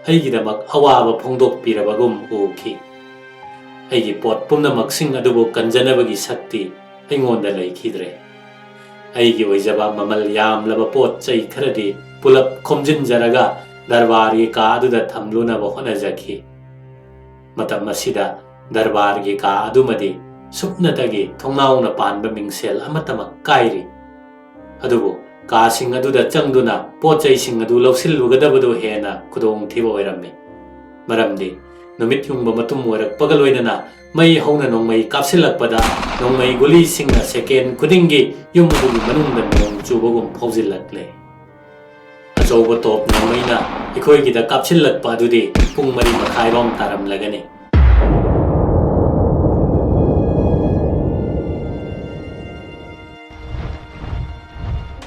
ꯑꯩꯒꯤꯗꯃꯛ ꯑꯋꯥꯕ ꯐꯣꯡꯗꯣꯛꯄꯤꯔꯕꯒꯨꯝ ꯎꯈꯤ꯫ ꯑꯩꯒꯤ ꯄꯣꯠ ꯄꯨꯝꯅꯃꯛꯁꯤꯡ ꯑꯗꯨꯕꯨ ꯀꯟꯖꯅꯕꯒꯤ ꯁꯛꯇꯤ ꯑꯩꯉꯣꯟꯗ ꯂꯩꯈꯤꯗ꯭ꯔꯦ꯫ ꯑꯩꯒꯤ ꯑꯣꯏꯖꯕ ꯃꯃꯜ ꯌꯥꯝꯂꯕ ꯄꯣꯠ ꯆꯩ ꯈꯔꯗꯤ ꯄꯨꯂꯞ ꯈꯣꯝꯖꯤꯟꯖꯔꯒ ꯗꯔꯕꯥꯔꯒꯤ ꯀꯥ ꯑꯗꯨꯗ ꯊꯝꯂꯨꯅꯕ ꯍꯣꯠꯅꯖꯈꯤ꯫ ꯃꯇꯝ ꯑꯁꯤꯗ ꯗꯔꯕꯥꯔꯒꯤ ꯀꯥ ꯑꯗꯨꯃꯗꯤ ꯁꯨꯞꯅꯇꯒꯤ ꯊꯣꯡꯅꯥꯎꯅ ꯄꯥꯟꯕ ꯃꯤꯡꯁꯦꯜ ꯑꯃꯠꯇꯃꯛ ꯀꯥꯏꯔꯤ꯫ ꯑꯗꯨꯕꯨ ꯀꯥꯁꯤꯡ ꯑꯗꯨꯗ ꯆꯪꯗꯨꯅ ꯄꯣꯠ ꯆꯩꯁꯤꯡ ꯑꯗꯨ ꯂꯧꯁꯤꯜꯂꯨꯒꯗꯕꯗꯨ ꯍꯦꯟꯅ ꯈꯨꯗꯣꯡꯊꯤꯕ ꯑꯣꯏꯔꯝꯃꯤ꯫ ꯃꯔꯝꯗꯤ ꯅꯨꯃꯤꯠ ꯌꯨꯡꯕ ꯃꯇꯨꯝ ꯑꯣꯏꯔꯛꯄꯒ ꯂꯣꯏꯅꯅ ꯃꯩ ꯍꯧꯅ ꯅꯣꯡꯃꯩ ꯀꯥꯞꯁꯤꯜꯂꯛꯄꯗ ꯅꯣꯡꯃꯩ ꯒꯨꯂꯤꯁꯤꯡꯅ ꯁꯦꯀꯦꯟ ꯈꯨꯗꯤꯡꯒꯤ ꯌꯨꯝ ꯑꯗꯨꯒꯤ ꯃꯅꯨꯡꯗ ꯅꯣꯡ ꯆꯨꯕꯒꯨꯝ ꯐꯥꯎꯖꯤꯜꯂꯛꯂꯦ꯫ ꯑꯆꯧꯕ ꯇꯣꯞ ꯅꯣꯡꯃꯩꯅ ꯑꯩꯈꯣꯏꯒꯤꯗ ꯀꯥꯞꯁꯤꯜꯂꯛꯄ ꯑꯗꯨꯗꯤ ꯄꯨꯡ ꯃꯔꯤ ꯃꯈꯥꯏꯔꯣꯝ ꯇꯥꯔꯝꯂꯒꯅꯤ꯫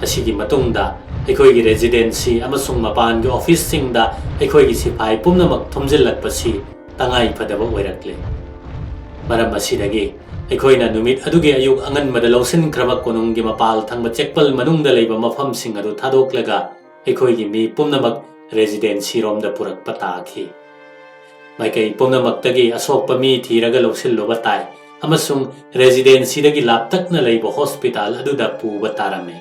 ꯑꯁꯤꯒꯤ ꯃꯇꯨꯡꯗ ꯑꯩꯈꯣꯏꯒꯤ ꯔꯦꯖꯤꯗꯦꯟꯁꯤ ꯑꯃꯁꯨꯡ ꯃꯄꯥꯟꯒꯤ ꯑꯣꯐꯤꯁꯁꯤꯡꯗ ꯑꯩꯈꯣꯏꯒꯤ ꯁꯤꯐꯥꯏ ꯄꯨꯝꯅꯃꯛ ꯊꯣꯝꯖꯤꯜꯂꯛꯄꯁꯤ ꯇꯉꯥꯏ ꯐꯗꯕ ꯑꯣꯏꯔꯛꯂꯦ꯫ ꯃꯔꯝ ꯑꯁꯤꯗꯒꯤ ꯑꯩꯈꯣꯏꯅ ꯅꯨꯃꯤꯠ ꯑꯗꯨꯒꯤ ꯑꯌꯨꯛ ꯑꯉꯟꯕꯗ ꯂꯧꯁꯤꯟꯈ꯭ꯔꯕ ꯀꯣꯅꯨꯡꯒꯤ ꯃꯄꯥꯜ ꯊꯪꯕ ꯆꯦꯛꯄꯜ ꯃꯅꯨꯡꯗ ꯂꯩꯕ ꯃꯐꯝꯁꯤꯡ ꯑꯗꯨ ꯊꯥꯗꯣꯛꯂꯒ ꯑꯩꯈꯣꯏꯒꯤ ꯃꯤ ꯄꯨꯝꯅꯃꯛ ꯔꯦꯖꯤꯗꯦꯟꯁꯤꯔꯣꯝꯗ ꯄꯨꯔꯛꯄ ꯇꯥꯈꯤ꯫ ꯃꯥꯏꯀꯩ ꯄꯨꯝꯅꯃꯛꯇꯒꯤ ꯑꯁꯣꯛꯄ ꯃꯤ ꯊꯤꯔꯒ ꯂꯧꯁꯤꯜꯂꯨꯕ ꯇꯥꯏ ꯑꯃꯁꯨꯡ ꯔꯦꯖꯤꯗꯦꯟꯁꯤꯗꯒꯤ ꯂꯥꯞꯇꯛꯅ ꯂꯩꯕ ꯍꯣꯁꯄꯤꯇꯥꯜ ꯑꯗꯨꯗ ꯄꯨꯕ ꯇꯥꯔꯝꯃꯤ꯫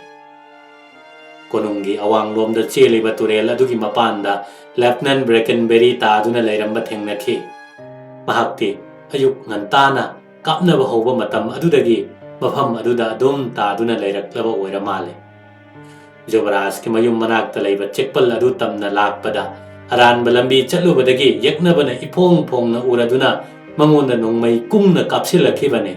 ꯀꯣꯅꯨꯡꯒꯤ ꯑꯋꯥꯡꯂꯣꯝꯗ ꯆꯦꯜꯂꯤꯕ ꯇꯨꯔꯦꯜ ꯑꯗꯨꯒꯤ ꯃꯄꯥꯟꯗ ꯂꯦꯐꯇꯅꯦꯟ ꯕ꯭ꯔꯦꯀꯟꯕꯦꯔꯤ ꯇꯥꯗꯨꯅ ꯂꯩꯔꯝꯕ ꯊꯦꯡꯅꯈꯤ꯫ ꯃꯍꯥꯛꯇꯤ ꯑꯌꯨꯛ ꯉꯟꯇꯥꯅ ꯀꯥꯞꯅꯕ ꯍꯧꯕ ꯃꯇꯝ ꯑꯗꯨꯗꯒꯤ ꯃꯐꯝ ꯑꯗꯨꯗ ꯑꯗꯨꯝ ꯇꯥꯗꯨꯅ ꯂꯩꯔꯛꯂꯕ ꯑꯣꯏꯔ ꯃꯥꯜꯂꯦ꯫ ꯌꯨꯕꯔꯥꯖꯀꯤ ꯃꯌꯨꯝ ꯃꯅꯥꯛꯇ ꯂꯩꯕ ꯆꯦꯛꯄꯜ ꯑꯗꯨ ꯇꯝꯅ ꯂꯥꯛꯄꯗ ꯑꯔꯥꯟꯕ ꯂꯝꯕꯤ ꯆꯠꯂꯨꯕꯗꯒꯤ ꯌꯦꯛꯅꯕꯅ ꯏꯐꯣꯡ ꯐꯣꯡꯅ ꯎꯔꯗꯨꯅ ꯃꯉꯣꯟꯗ ꯅꯣꯡꯃꯩ ꯀꯨꯡꯅ ꯀꯥꯞꯁꯤꯜꯂꯛꯈꯤꯕꯅꯤ꯫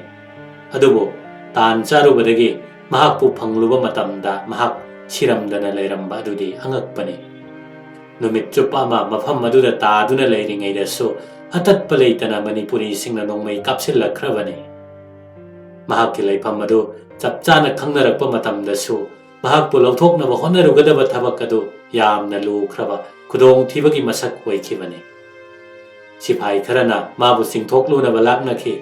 ꯑꯗꯨꯕꯨ ꯇꯥꯟ ꯆꯥꯔꯨꯕꯗꯒꯤ ꯃꯍꯥꯛꯄꯨ ꯐꯪꯂꯨꯕ ꯃꯇꯝꯗ ꯃꯍꯥꯛ ꯁꯤꯔꯝꯗꯅ ꯂꯩꯔꯝꯕ ꯑꯗꯨꯗꯤ ꯑꯉꯛꯄꯅꯤ꯫ ꯅꯨꯃꯤꯠ ꯆꯨꯞꯄ ꯑꯃ ꯃꯐꯝ ꯑꯗꯨꯗ ꯇꯥꯗꯨꯅ ꯂꯩꯔꯤꯉꯩꯗꯁꯨ ꯑꯇꯠꯄ ꯂꯩꯇꯅ ꯃꯅꯤꯄꯨꯔꯤꯁꯤꯡꯅ ꯅꯣꯡꯃꯩ ꯀꯥꯞꯁꯤꯜꯂꯛꯈ꯭ꯔꯕꯅꯤ꯫ ꯃꯍꯥꯛꯀꯤ ꯂꯩꯐꯝ ꯑꯗꯨ ꯆꯞ ꯆꯥꯅ ꯈꯪꯅꯔꯛꯄ ꯃꯇꯝꯗꯁꯨ ꯃꯍꯥꯛꯄꯨ ꯂꯧꯊꯣꯛꯅꯕ ꯍꯣꯠꯅꯔꯨꯒꯗꯕ ꯊꯕꯛ ꯑꯗꯨ ꯌꯥꯝꯅ ꯂꯨꯈ꯭ꯔꯕ ꯈꯨꯗꯣꯡꯊꯤꯕꯒꯤ ꯃꯁꯛ ꯑꯣꯏꯈꯤꯕꯅꯤ꯫ ꯁꯤꯐꯥꯏ ꯈꯔꯅ ꯃꯥꯕꯨ ꯆꯤꯡꯊꯣꯛꯂꯨꯅꯕ ꯂꯥꯛꯅꯈꯤ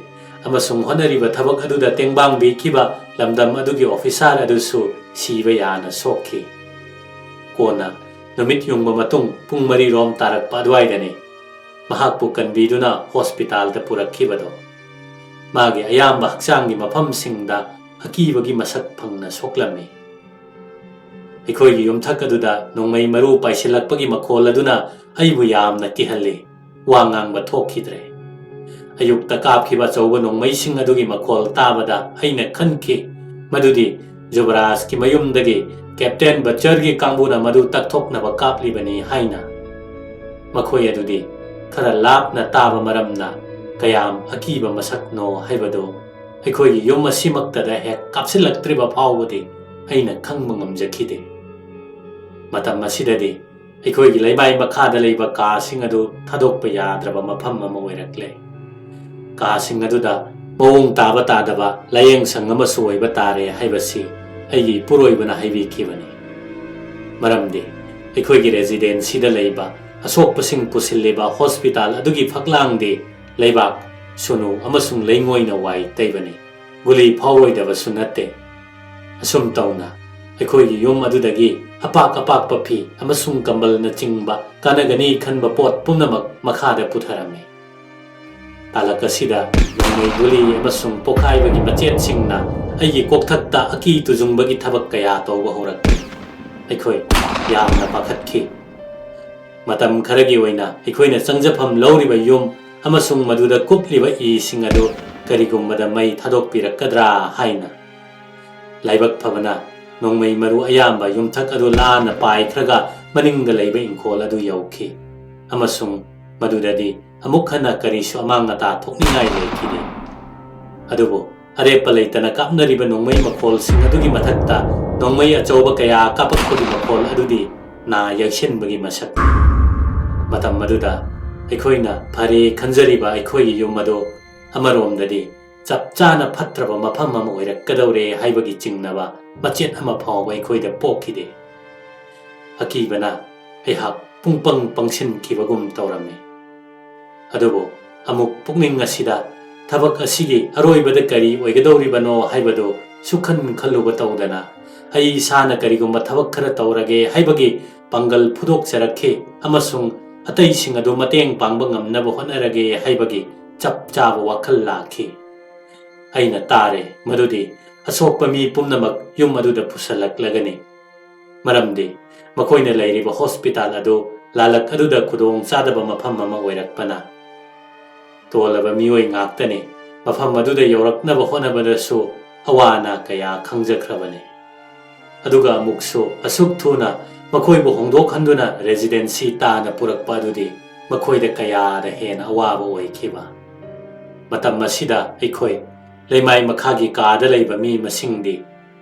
ꯑꯃꯁꯨꯡ ꯍꯣꯠꯅꯔꯤꯕ ꯊꯕꯛ ꯑꯗꯨꯗ ꯇꯦꯡꯕꯥꯡꯕꯤꯈꯤꯕ ꯂꯝꯗꯝ ꯑꯗꯨꯒꯤ ꯑꯣꯐꯤꯁꯥꯔ ꯑꯗꯨꯁꯨ ꯁꯤꯕ ꯌꯥꯅ ꯁꯣꯛꯈꯤ꯫ ꯀꯣꯟꯅ ꯅꯨꯃꯤꯠ ꯌꯨꯡꯕ ꯃꯇꯨꯡ ꯄꯨꯡ ꯃꯔꯤ ꯔꯣꯝ ꯇꯥꯔꯛꯄ ꯑꯗꯨꯋꯥꯏꯗꯅꯤ꯫ ꯃꯍꯥꯛꯄꯨ ꯀꯟꯕꯤꯗꯨꯅ ꯍꯣꯁꯄꯤꯇꯥꯜꯗ ꯄꯨꯔꯛꯈꯤꯕꯗꯣ꯫ ꯃꯥꯒꯤ ꯑꯌꯥꯝꯕ ꯍꯛꯆꯥꯡꯒꯤ ꯃꯐꯝꯁꯤꯡꯗ ꯑꯀꯤꯕꯒꯤ ꯃꯁꯛ ꯐꯪꯅ ꯁꯣꯛꯂꯝꯃꯤ꯫ ꯑꯩꯈꯣꯏꯒꯤ ꯌꯨꯝꯊꯛ ꯑꯗꯨꯗ ꯅꯣꯡꯃꯩ ꯃꯔꯨ ꯄꯥꯏꯁꯤꯜꯂꯛꯄꯒꯤ ꯃꯈꯣꯜ ꯑꯗꯨꯅ ꯑꯩꯕꯨ ꯌꯥꯝꯅ ꯀꯤꯍꯜꯂꯤ꯫ ꯋꯥ ꯉꯥꯡꯕ ꯊꯣꯛꯈꯤꯗ꯭ꯔꯦ꯫ ꯑꯌꯨꯛꯇ ꯀꯥꯞꯈꯤꯕ ꯑꯆꯧꯕ ꯅꯣꯡꯃꯩꯁꯤꯡ ꯑꯗꯨꯒꯤ ꯃꯈꯣꯜ ꯇꯥꯕꯗ ꯑꯩꯅ ꯈꯟꯈꯤ ꯃꯗꯨꯗꯤ ꯖꯨꯕꯔꯥꯖꯀꯤ ꯃꯌꯨꯝꯗꯒꯤ ꯀꯦꯞꯇꯦꯟ ꯕꯆꯔꯒꯤ ꯀꯥꯡꯕꯨꯅ ꯃꯗꯨ ꯇꯛꯊꯣꯛꯅꯕ ꯀꯥꯞꯂꯤꯕꯅꯤ ꯍꯥꯏꯅ꯫ ꯃꯈꯣꯏ ꯑꯗꯨꯗꯤ ꯈꯔ ꯂꯥꯞꯅ ꯇꯥꯕ ꯃꯔꯝꯅ ꯀꯌꯥꯝ ꯑꯀꯤꯕ ꯃꯁꯛꯅꯣ ꯍꯥꯏꯕꯗꯨ ꯑꯩꯈꯣꯏꯒꯤ ꯌꯨꯝ ꯑꯁꯤꯃꯛꯇꯗ ꯍꯦꯛ ꯀꯥꯞꯁꯤꯜꯂꯛꯇ꯭ꯔꯤꯕ ꯐꯥꯎꯕꯗꯤ ꯑꯩꯅ ꯈꯪꯕ ꯉꯝꯖꯈꯤꯗꯦ꯫ ꯃꯇꯝ ꯑꯁꯤꯗꯗꯤ ꯑꯩꯈꯣꯏꯒꯤ ꯂꯩꯃꯥꯏ ꯃꯈꯥꯗ ꯂꯩꯕ ꯀꯥꯁꯤꯡ ꯑꯗꯨ ꯊꯥꯗꯣꯛꯄ ꯌꯥꯗ꯭ꯔꯕ ꯃꯐꯝ ꯑꯃ ꯑꯣꯏꯔꯛꯂꯦ꯫ ꯀꯥꯁꯤꯡ ꯑꯗꯨꯗ ꯃꯑꯣꯡ ꯇꯥꯕ ꯇꯥꯗꯕ ꯂꯥꯌꯦꯡꯁꯪ ꯑꯃꯁꯨ ꯑꯣꯏꯕ ꯇꯥꯔꯦ ꯍꯥꯏꯕꯁꯤ ꯑꯩꯒꯤ ꯏꯄꯨꯔꯣꯏꯕꯅ ꯍꯥꯏꯕꯤꯈꯤꯕꯅꯤ꯫ ꯃꯔꯝꯗꯤ ꯑꯩꯈꯣꯏꯒꯤ ꯔꯦꯖꯤꯗꯦꯟꯁꯤꯗ ꯂꯩꯕ ꯑꯁꯣꯛꯄꯁꯤꯡ ꯄꯨꯁꯤꯜꯂꯤꯕ ꯍꯣꯁꯄꯤꯇꯥꯜ ꯑꯗꯨꯒꯤ ꯐꯛꯂꯥꯡꯗꯤ ꯂꯩꯕꯥꯛ, ꯁꯨꯅꯨ ꯑꯃꯁꯨꯡ ꯂꯩꯉꯣꯏꯅ ꯋꯥꯏ ꯇꯩꯕꯅꯤ꯫ ꯒꯨꯂꯤ ꯐꯥꯎꯔꯣꯏꯗꯕꯁꯨ ꯅꯠꯇꯦ꯫ ꯑꯁꯨꯝ ꯇꯧꯅ ꯑꯩꯈꯣꯏꯒꯤ ꯌꯨꯝ ꯑꯗꯨꯗꯒꯤ ꯑꯄꯥꯛ ꯑꯄꯥꯛꯄ ꯐꯤ ꯑꯃꯁꯨꯡ ꯀꯝꯕꯜꯅꯆꯤꯡꯕ ꯀꯥꯟꯅꯒꯅꯤ ꯈꯟꯕ ꯄꯣꯠ ꯄꯨꯝꯅꯃꯛ ꯃꯈꯥꯗ ꯄꯨꯊꯔꯝꯃꯤ꯫ ꯇꯥꯂꯛ ꯑꯁꯤꯗ ꯅꯣꯡꯃꯩ ꯒꯨꯂꯤ ꯑꯃꯁꯨꯡ ꯄꯣꯈꯥꯏꯕꯒꯤ ꯃꯆꯦꯠꯁꯤꯡꯅ ꯑꯩꯒꯤ ꯀꯣꯛꯊꯛꯇ ꯑꯀꯤ ꯇꯨꯖꯨꯡꯕꯒꯤ ꯊꯕꯛ ꯀꯌꯥ ꯇꯧꯕ ꯍꯧꯔꯛꯈꯤ꯫ ꯑꯩꯈꯣꯏ ꯌꯥꯝꯅ ꯄꯥꯈꯠꯈꯤ꯫ ꯃꯇꯝ ꯈꯔꯒꯤ ꯑꯣꯏꯅ ꯑꯩꯈꯣꯏꯅ ꯆꯪꯖꯐꯝ ꯂꯧꯔꯤꯕ ꯌꯨꯝ ꯑꯃꯁꯨꯡ ꯃꯗꯨꯗ ꯀꯨꯞꯂꯤꯕ ꯏꯁꯤꯡ ꯑꯗꯨ ꯀꯔꯤꯒꯨꯝꯕꯗ ꯃꯩ ꯊꯥꯗꯣꯛꯄꯤꯔꯛꯀꯗ꯭ꯔꯥ ꯍꯥꯏꯅ꯫ ꯂꯥꯏꯕꯛ ꯐꯕꯅ ꯅꯣꯡꯃꯩ ꯃꯔꯨ ꯑꯌꯥꯝꯕ ꯌꯨꯝꯊꯛ ꯑꯗꯨ ꯂꯥꯟꯅ ꯄꯥꯏꯈ꯭ꯔꯒ ꯃꯅꯤꯡꯗ ꯂꯩꯕ ꯏꯪꯈꯣꯜ ꯑꯗꯨ ꯌꯧꯈꯤ ꯑꯃꯁꯨꯡ ꯃꯗꯨꯗꯗꯤ ꯑꯃꯨꯛ ꯍꯟꯅ ꯀꯔꯤꯁꯨ ꯑꯃꯥꯡ ꯑꯇꯥ ꯊꯣꯛꯅꯤꯡꯉꯥꯏ ꯂꯩꯈꯤꯗꯦ꯫ ꯑꯗꯨꯕꯨ ꯑꯔꯦꯞꯄ ꯂꯩꯇꯅ ꯀꯥꯞꯅꯔꯤꯕ ꯅꯣꯡꯃꯩ ꯃꯈꯣꯜꯁꯤꯡ ꯑꯗꯨꯒꯤ ꯃꯊꯛꯇ ꯅꯣꯡꯃꯩ ꯑꯆꯧꯕ ꯀꯌꯥ ꯀꯥꯞꯄꯛꯄꯒꯤ ꯃꯈꯣꯜ ꯑꯗꯨꯗꯤ ꯅꯥ ꯌꯩꯁꯤꯟꯕꯒꯤ ꯃꯁꯛꯅꯤ꯫ ꯃꯇꯝ ꯑꯗꯨꯗ ꯑꯩꯈꯣꯏꯅ ꯐꯔꯦ ꯈꯟꯖꯔꯤꯕ ꯑꯩꯈꯣꯏꯒꯤ ꯌꯨꯝ ꯑꯗꯨ ꯑꯃꯔꯣꯝꯗꯗꯤ ꯆꯞ ꯆꯥꯅ ꯐꯠꯇ꯭ꯔꯕ ꯃꯐꯝ ꯑꯃ ꯑꯣꯏꯔꯛꯀꯗꯧꯔꯦ ꯍꯥꯏꯕꯒꯤ ꯆꯤꯡꯅꯕ ꯃꯆꯦꯠ ꯑꯃ ꯐꯥꯎꯕ ꯑꯩꯈꯣꯏꯗ ꯄꯣꯛꯈꯤꯗꯦ꯫ ꯑꯀꯤꯕꯅ ꯑꯩꯍꯥꯛ ꯄꯨꯡꯄꯪ ꯄꯪꯁꯤꯟꯈꯤꯕꯒꯨꯝ ꯇꯧꯔꯝꯃꯤ꯫ ꯑꯗꯨꯕꯨ ꯑꯃꯨꯛ ꯄꯨꯛꯅꯤꯡ ꯑꯁꯤꯗ ꯊꯕꯛ ꯑꯁꯤꯒꯤ ꯑꯔꯣꯏꯕꯗ ꯀꯔꯤ ꯑꯣꯏꯒꯗꯧꯔꯤꯕꯅꯣ ꯍꯥꯏꯕꯗꯨ ꯁꯨꯈꯟ ꯈꯜꯂꯨꯕ ꯇꯧꯗꯅ ꯑꯩ ꯏꯁꯥꯅ ꯀꯔꯤꯒꯨꯝꯕ ꯊꯕꯛ ꯈꯔ ꯇꯧꯔꯒꯦ ꯍꯥꯏꯕꯒꯤ ꯄꯥꯡꯒꯜ ꯐꯨꯗꯣꯛꯆꯔꯛꯈꯤ ꯑꯃꯁꯨꯡ ꯑꯇꯩꯁꯤꯡ ꯑꯗꯨ ꯃꯇꯦꯡ ꯄꯥꯡꯕ ꯉꯝꯅꯕ ꯍꯣꯠꯅꯔꯒꯦ ꯍꯥꯏꯕꯒꯤ ꯆꯞ ꯆꯥꯕ ꯋꯥꯈꯜ ꯂꯥꯛꯈꯤ꯫ ꯑꯩꯅ ꯇꯥꯔꯦ ꯃꯗꯨꯗꯤ ꯑꯁꯣꯛꯄ ꯃꯤ ꯄꯨꯝꯅꯃꯛ ꯌꯨꯝ ꯑꯗꯨꯗ ꯄꯨꯁꯜꯂꯛꯂꯒꯅꯤ꯫ ꯃꯔꯝꯗꯤ ꯃꯈꯣꯏꯅ ꯂꯩꯔꯤꯕ ꯍꯣꯁꯄꯤꯇꯥꯜ ꯑꯗꯨ ꯂꯥꯂꯛ ꯑꯗꯨꯗ ꯈꯨꯗꯣꯡ ꯆꯥꯗꯕ ꯃꯐꯝ ꯑꯃ ꯑꯣꯏꯔꯛꯄꯅ꯫ ꯇꯣꯜꯂꯕ ꯃꯤꯑꯣꯏ ꯉꯥꯛꯇꯅꯤ ꯃꯐꯝ ꯑꯗꯨꯗ ꯌꯧꯔꯛꯅꯕ ꯍꯣꯠꯅꯕꯗꯁꯨ ꯑꯋꯥ ꯑꯅꯥ ꯀꯌꯥ ꯈꯪꯖꯈ꯭ꯔꯕꯅꯤ꯫ ꯑꯗꯨꯒ ꯑꯃꯨꯛꯁꯨ ꯑꯁꯨꯛ ꯊꯨꯅ ꯃꯈꯣꯏꯕꯨ ꯍꯣꯡꯗꯣꯛꯍꯟꯗꯨꯅ ꯔꯦꯖꯤꯗꯦꯟꯁꯤ ꯇꯥꯅ ꯄꯨꯔꯛꯄ ꯑꯗꯨꯗꯤ ꯃꯈꯣꯏꯗ ꯀꯌꯥꯗ ꯍꯦꯟꯅ ꯑꯋꯥꯕ ꯑꯣꯏꯈꯤꯕ꯫ ꯃꯇꯝ ꯑꯁꯤꯗ ꯑꯩꯈꯣꯏ ꯂꯩꯃꯥꯏ ꯃꯈꯥꯒꯤ ꯀꯥꯗ ꯂꯩꯕ ꯃꯤ ꯃꯁꯤꯡꯗꯤ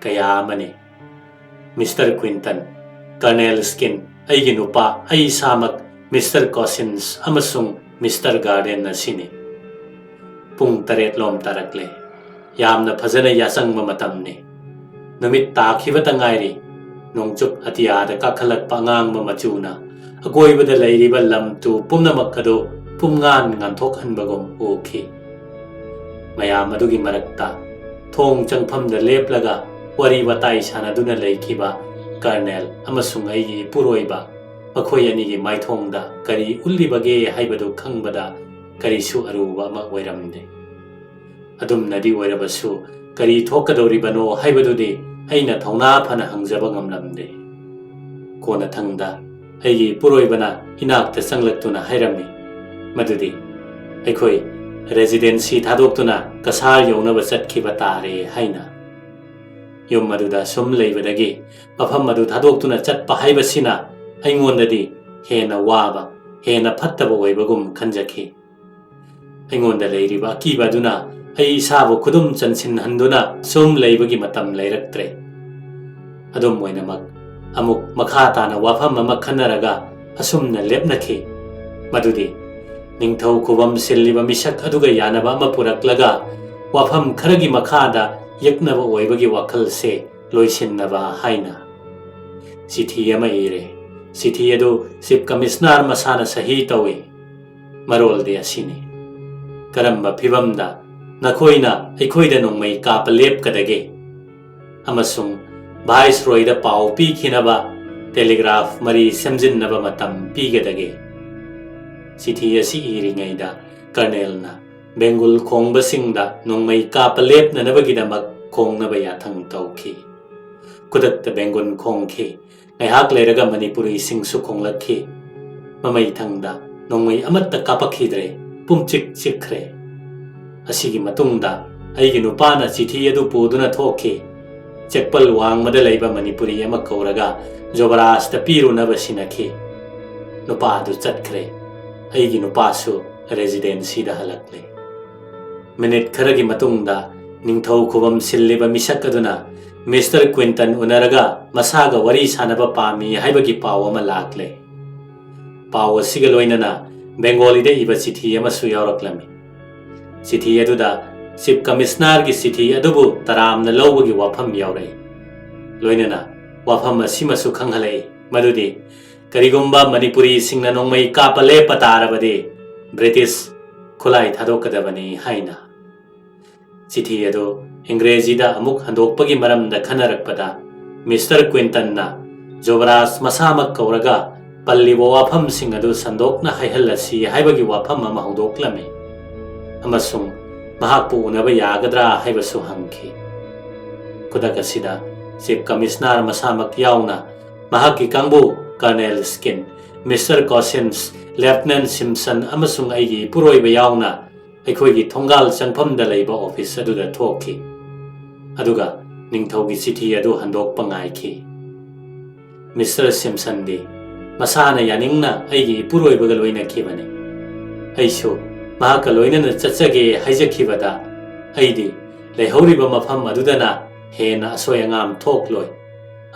ꯀꯌꯥ ꯑꯃꯅꯤ꯫ ꯃꯤꯁꯇꯔ ꯀ꯭ꯋꯤꯟꯇꯟ, ꯀꯔꯅꯦꯜ ꯁ꯭ꯀꯤꯟ, ꯑꯩꯒꯤ ꯅꯨꯄꯥ, ꯑꯩ ꯏꯁꯥꯃꯛ, ꯃꯤꯁꯇꯔ ꯀꯣꯁꯤꯟꯁ ꯑꯃꯁꯨꯡ ꯃꯤꯁꯇꯔ ꯒꯥꯔꯗꯦꯟ ꯑꯁꯤꯅꯤ꯫ ꯄꯨꯡ ꯇꯔꯦꯠ ꯂꯣꯝ ꯇꯥꯔꯛꯂꯦ꯫ ꯌꯥꯝꯅ ꯐꯖꯅ ꯌꯥꯆꯪꯕ ꯃꯇꯝꯅꯤ꯫ ꯅꯨꯃꯤꯠ ꯇꯥꯈꯤꯕꯇ ꯉꯥꯏꯔꯤ꯫ ꯅꯣꯡꯆꯨꯞ ꯑꯇꯤꯌꯥꯗ ꯀꯥꯈꯠꯂꯛꯄ ꯑꯉꯥꯡꯕ ꯃꯆꯨꯅ ꯑꯀꯣꯏꯕꯗ ꯂꯩꯔꯤꯕ ꯂꯝ ꯇꯨ ꯄꯨꯝꯅꯃꯛ ꯑꯗꯨ ꯄꯨꯝꯉꯥꯟ ꯉꯥꯟꯊꯣꯛꯍꯟꯕꯒꯨꯝ ꯎꯈꯤ꯫ ꯃꯌꯥꯝ ꯑꯗꯨꯒꯤ ꯃꯔꯛꯇ ꯊꯣꯡ ꯆꯪꯐꯝꯗ ꯂꯦꯞꯂꯒ ꯋꯥꯔꯤ ꯋꯥꯇꯥꯏ ꯁꯥꯟꯅꯗꯨꯅ ꯂꯩꯈꯤꯕ ꯀꯔꯅꯦꯜ ꯑꯃꯁꯨꯡ ꯑꯩꯒꯤ ꯏꯄꯨꯔꯣꯏꯕ, ꯃꯈꯣꯏ ꯑꯅꯤꯒꯤ ꯃꯥꯏꯊꯣꯡꯗ ꯀꯔꯤ ꯎꯠꯂꯤꯕꯒꯦ ꯍꯥꯏꯕꯗꯨ ꯈꯪꯕꯗ ꯀꯔꯤꯁꯨ ꯑꯔꯨꯕ ꯑꯃ ꯑꯣꯏꯔꯝꯗꯦ꯫ ꯑꯗꯨꯝꯅꯗꯤ ꯑꯣꯏꯔꯕꯁꯨ, ꯀꯔꯤ ꯊꯣꯛꯀꯗꯧꯔꯤꯕꯅꯣ ꯍꯥꯏꯕꯗꯨꯗꯤ ꯑꯩꯅ ꯊꯧꯅꯥ ꯐꯅ ꯍꯪꯖꯕ ꯉꯝꯂꯝꯗꯦ꯫ ꯀꯣꯟꯅꯊꯪꯗ ꯑꯩꯒꯤ ꯏꯄꯨꯔꯣꯏꯕꯅ ꯏꯅꯥꯛꯇ ꯆꯪꯂꯛꯇꯨꯅ ꯍꯥꯏꯔꯝꯃꯤ ꯃꯗꯨꯗꯤ ꯑꯩꯈꯣꯏ ꯔꯦꯖꯤꯗꯦꯟꯁꯤ ꯊꯥꯗꯣꯛꯇꯨꯅ ꯀꯁꯥꯔ ꯌꯧꯅꯕ ꯆꯠꯈꯤꯕ ꯇꯥꯔꯦ ꯍꯥꯏꯅ꯫ ꯌꯨꯝ ꯑꯗꯨꯗ ꯁꯨꯝ ꯂꯩꯕꯗꯒꯤ ꯃꯐꯝ ꯑꯗꯨ ꯊꯥꯗꯣꯛꯇꯨꯅ ꯆꯠꯄ ꯍꯥꯏꯕꯁꯤꯅ ꯑꯩꯉꯣꯟꯗꯗꯤ ꯍꯦꯟꯅ ꯋꯥꯕ, ꯍꯦꯟꯅ ꯐꯠꯇꯕ ꯑꯣꯏꯕꯒꯨꯝ ꯈꯟꯖꯈꯤ꯫ ꯑꯩꯉꯣꯟꯗ ꯂꯩꯔꯤꯕ ꯑꯀꯤꯕ ꯑꯗꯨꯅ ꯑꯩ ꯏꯁꯥꯕꯨ ꯈꯨꯗꯨꯝ ꯆꯟꯁꯤꯟꯍꯟꯗꯨꯅ ꯁꯨꯝ ꯂꯩꯕꯒꯤ ꯃꯇꯝ ꯂꯩꯔꯛꯇ꯭ꯔꯦ꯫ ꯑꯗꯨꯝ ꯑꯣꯏꯅꯃꯛ, ꯑꯃꯨꯛ ꯃꯈꯥ ꯇꯥꯅ ꯋꯥꯐꯝ ꯑꯃ ꯈꯟꯅꯔꯒ ꯑꯁꯨꯝꯅ ꯂꯦꯞꯅꯈꯤ ꯃꯗꯨꯗꯤ, ꯅꯤꯡꯊꯧ ꯈꯨꯕꯝ ꯁꯤꯜꯂꯤꯕ ꯃꯤꯁꯛ ꯑꯗꯨꯒ ꯌꯥꯅꯕ ꯑꯃ ꯄꯨꯔꯛꯂꯒ ꯋꯥꯐꯝ ꯈꯔꯒꯤ ꯃꯈꯥꯗ ꯌꯦꯛꯅꯕ ꯑꯣꯏꯕꯒꯤ ꯋꯥꯈꯜꯁꯦ ꯂꯣꯏꯁꯤꯟꯅꯕ ꯍꯥꯏꯅ꯫ ꯆꯤꯊꯤ ꯑꯃ ꯏꯔꯦ꯫ ꯆꯤꯊꯤ ꯑꯗꯨ ꯆꯤꯐ ꯀꯃꯤꯁꯅꯔ ꯃꯁꯥꯅ ꯁꯍꯤ ꯇꯧꯏ꯫ ꯃꯔꯣꯜꯗꯤ ꯑꯁꯤꯅꯤ: ꯀꯔꯝꯕ ꯐꯤꯚꯝꯗ ꯅꯈꯣꯏꯅ ꯑꯩꯈꯣꯏꯗ ꯅꯣꯡꯃꯩ ꯀꯥꯞꯄ ꯂꯦꯞꯀꯗꯒꯦ? ꯑꯃꯁꯨꯡ ꯚꯥꯏꯁꯔꯣꯏꯗ ꯄꯥꯎ ꯄꯤꯈꯤꯅꯕ ꯇꯦꯂꯤꯒ꯭ꯔꯥꯐ ꯃꯔꯤ ꯁꯦꯝꯖꯤꯟꯅꯕ ꯃꯇꯝ ꯄꯤꯒꯗꯒꯦ? ꯆꯤꯊꯤ ꯑꯁꯤ ꯏꯔꯤꯉꯩꯗ ꯀꯔꯅꯦꯜꯅ ꯕꯦꯡꯒꯨꯜ ꯈꯣꯡꯕꯁꯤꯡꯗ ꯅꯣꯡꯃꯩ ꯀꯥꯞꯄ ꯂꯦꯞꯅꯅꯕꯒꯤꯗꯃꯛ ꯈꯣꯡꯅꯕ ꯌꯥꯊꯪ ꯇꯧꯈꯤ꯫ ꯈꯨꯗꯛꯇ ꯕꯦꯡꯒꯨꯜ ꯈꯣꯡꯈꯤ꯫ ꯉꯥꯏꯍꯥꯛ ꯂꯩꯔꯒ ꯃꯅꯤꯄꯨꯔꯤꯁꯤꯡꯁꯨ ꯈꯣꯡꯂꯛꯈꯤ꯫ ꯃꯃꯩꯊꯪꯗ ꯅꯣꯡꯃꯩ ꯑꯃꯠꯇ ꯀꯥꯞꯄꯛꯈꯤꯗ꯭ꯔꯦ꯫ ꯄꯨꯝꯆꯤꯛ ꯆꯤꯛꯈ꯭ꯔꯦ꯫ ꯑꯁꯤꯒꯤ ꯃꯇꯨꯡꯗ ꯑꯩꯒꯤ ꯅꯨꯄꯥꯅ ꯆꯤꯊꯤ ꯑꯗꯨ ꯄꯨꯗꯨꯅ ꯊꯣꯛꯈꯤ꯫ ꯆꯦꯛꯄꯜ ꯋꯥꯡꯃꯗ ꯂꯩꯕ ꯃꯅꯤꯄꯨꯔꯤ ꯑꯃ ꯀꯧꯔꯒ ꯖꯣꯕꯔꯥꯖꯇ ꯄꯤꯔꯨꯅꯕ ꯁꯤꯟꯅꯈꯤ꯫ ꯅꯨꯄꯥ ꯑꯗꯨ ꯆꯠꯈ꯭ꯔꯦ꯫ ꯑꯩꯒꯤ ꯅꯨꯄꯥꯁꯨ ꯔꯦꯖꯤꯗꯦꯟꯁꯤꯗ ꯍꯜꯂꯛꯂꯦ꯫ ꯃꯤꯅꯤꯠ ꯈꯔꯒꯤ ꯃꯇꯨꯡꯗ ꯅꯤꯡꯊꯧ ꯈꯨꯕꯝ ꯁꯤꯜꯂꯤꯕ ꯃꯤꯁꯛ ꯑꯗꯨꯅ ꯃꯤꯁꯇꯔ ꯀ꯭ꯋꯤꯟꯇꯟ ꯎꯅꯔꯒ ꯃꯁꯥꯒ ꯋꯥꯔꯤ ꯁꯥꯅꯕ ꯄꯥꯝꯃꯤ ꯍꯥꯏꯕꯒꯤ ꯄꯥꯎ ꯑꯃ ꯂꯥꯛꯂꯦ꯫ ꯄꯥꯎ ꯑꯁꯤꯒ ꯂꯣꯏꯅꯅ ꯕꯦꯡꯒꯣꯂꯤꯗ ꯏꯕ ꯆꯤꯊꯤ ꯑꯃꯁꯨ ꯌꯥꯎꯔꯛꯂꯝꯃꯤ꯫ ꯆꯤꯊꯤ ꯑꯗꯨꯗ ꯆꯤꯐ ꯀꯃꯤꯁꯅꯔꯒꯤ ꯆꯤꯊꯤ ꯑꯗꯨꯕꯨ ꯇꯔꯥꯝꯅ ꯂꯧꯕꯒꯤ ꯋꯥꯐꯝ ꯌꯥꯎꯔꯛꯏ꯫ ꯂꯣꯏꯅꯅ ꯋꯥꯐꯝ ꯑꯁꯤꯃꯁꯨ ꯈꯪꯍꯜꯂꯛꯏ, ꯃꯗꯨꯗꯤ ꯀꯔꯤꯒꯨꯝꯕ ꯃꯅꯤꯄꯨꯔꯤꯁꯤꯡꯅ ꯅꯣꯡꯃꯩ ꯀꯥꯞꯄ ꯂꯦꯞꯄ ꯇꯥꯔꯕꯗꯤ ꯕ꯭ꯔꯤꯇꯤꯁ ꯈꯨꯠꯂꯥꯏ ꯊꯥꯗꯣꯛꯀꯗꯕꯅꯤ ꯍꯥꯏꯅ꯫ ꯆꯤꯊꯤ ꯑꯗꯨ ꯏꯪꯒ꯭ꯔꯦꯖꯤꯗ ꯑꯃꯨꯛ ꯍꯟꯗꯣꯛꯄꯒꯤ ꯃꯔꯝꯗ ꯈꯟꯅꯔꯛꯄꯗ, ꯃꯤꯁꯇꯔ ꯀ꯭ꯋꯤꯟꯇꯟꯅ ꯖꯣꯕꯔꯥꯖ ꯃꯁꯥꯃꯛ ꯀꯧꯔꯒ ꯄꯜꯂꯤꯕ ꯋꯥꯐꯝꯁꯤꯡ ꯑꯗꯨ ꯁꯟꯗꯣꯛꯅ ꯍꯥꯏꯍꯜꯂꯁꯤ ꯍꯥꯏꯕꯒꯤ ꯋꯥꯐꯝ ꯑꯃ ꯍꯧꯗꯣꯛꯂꯝꯃꯤ, ꯑꯃꯁꯨꯡ ꯃꯍꯥꯛꯄꯨ ꯎꯅꯕ ꯌꯥꯒꯗ꯭ꯔꯥ ꯍꯥꯏꯕꯁꯨ ꯍꯪꯈꯤ꯫ ꯈꯨꯗꯛ ꯑꯁꯤꯗ ꯆꯤꯐ ꯀꯃꯤꯁꯅꯔ ꯃꯁꯥꯃꯛ ꯌꯥꯎꯅ ꯃꯍꯥꯛꯀꯤ ꯀꯥꯡꯕꯨ, ꯀꯔꯅꯦꯜ ꯁ꯭ꯀꯤꯟ, ꯃꯤꯁꯇꯔ ꯀꯣꯁꯤꯟꯁ, ꯂꯦꯐꯇꯤꯅꯦꯟ ꯁꯤꯝꯁꯟ ꯑꯃꯁꯨꯡ ꯑꯩꯒꯤ ꯏꯄꯨꯔꯣꯏꯕ ꯌꯥꯎꯅ ꯑꯩꯈꯣꯏꯒꯤ ꯊꯣꯡꯒꯥꯜ ꯆꯪꯐꯝꯗ ꯂꯩꯕ ꯑꯣꯐꯤꯁ ꯑꯗꯨꯗ ꯊꯣꯛꯈꯤ꯫ ꯑꯗꯨꯒ ꯅꯤꯡꯊꯧꯒꯤ ꯆꯤꯊꯤ ꯑꯗꯨ ꯍꯟꯗꯣꯛꯄ ꯉꯥꯏꯈꯤ꯫ ꯃꯤꯁꯇꯔ ꯁꯤꯝꯁꯟꯗꯤ ꯃꯁꯥꯅ ꯌꯥꯅꯤꯡꯅ ꯑꯩꯒꯤ ꯏꯄꯨꯔꯣꯏꯕꯒ ꯂꯣꯏꯅꯈꯤꯕꯅꯤ꯫ ꯑꯩꯁꯨ ꯃꯍꯥꯛꯀ ꯂꯣꯏꯅꯅ ꯆꯠꯆꯒꯦ ꯍꯥꯏꯖꯈꯤꯕꯗ, ꯑꯩꯗꯤ ꯂꯩꯍꯧꯔꯤꯕ ꯃꯐꯝ ꯑꯗꯨꯗꯅ ꯍꯦꯟꯅ ꯑꯁꯣꯏ ꯑꯉꯥꯝ ꯊꯣꯛꯂꯣꯏ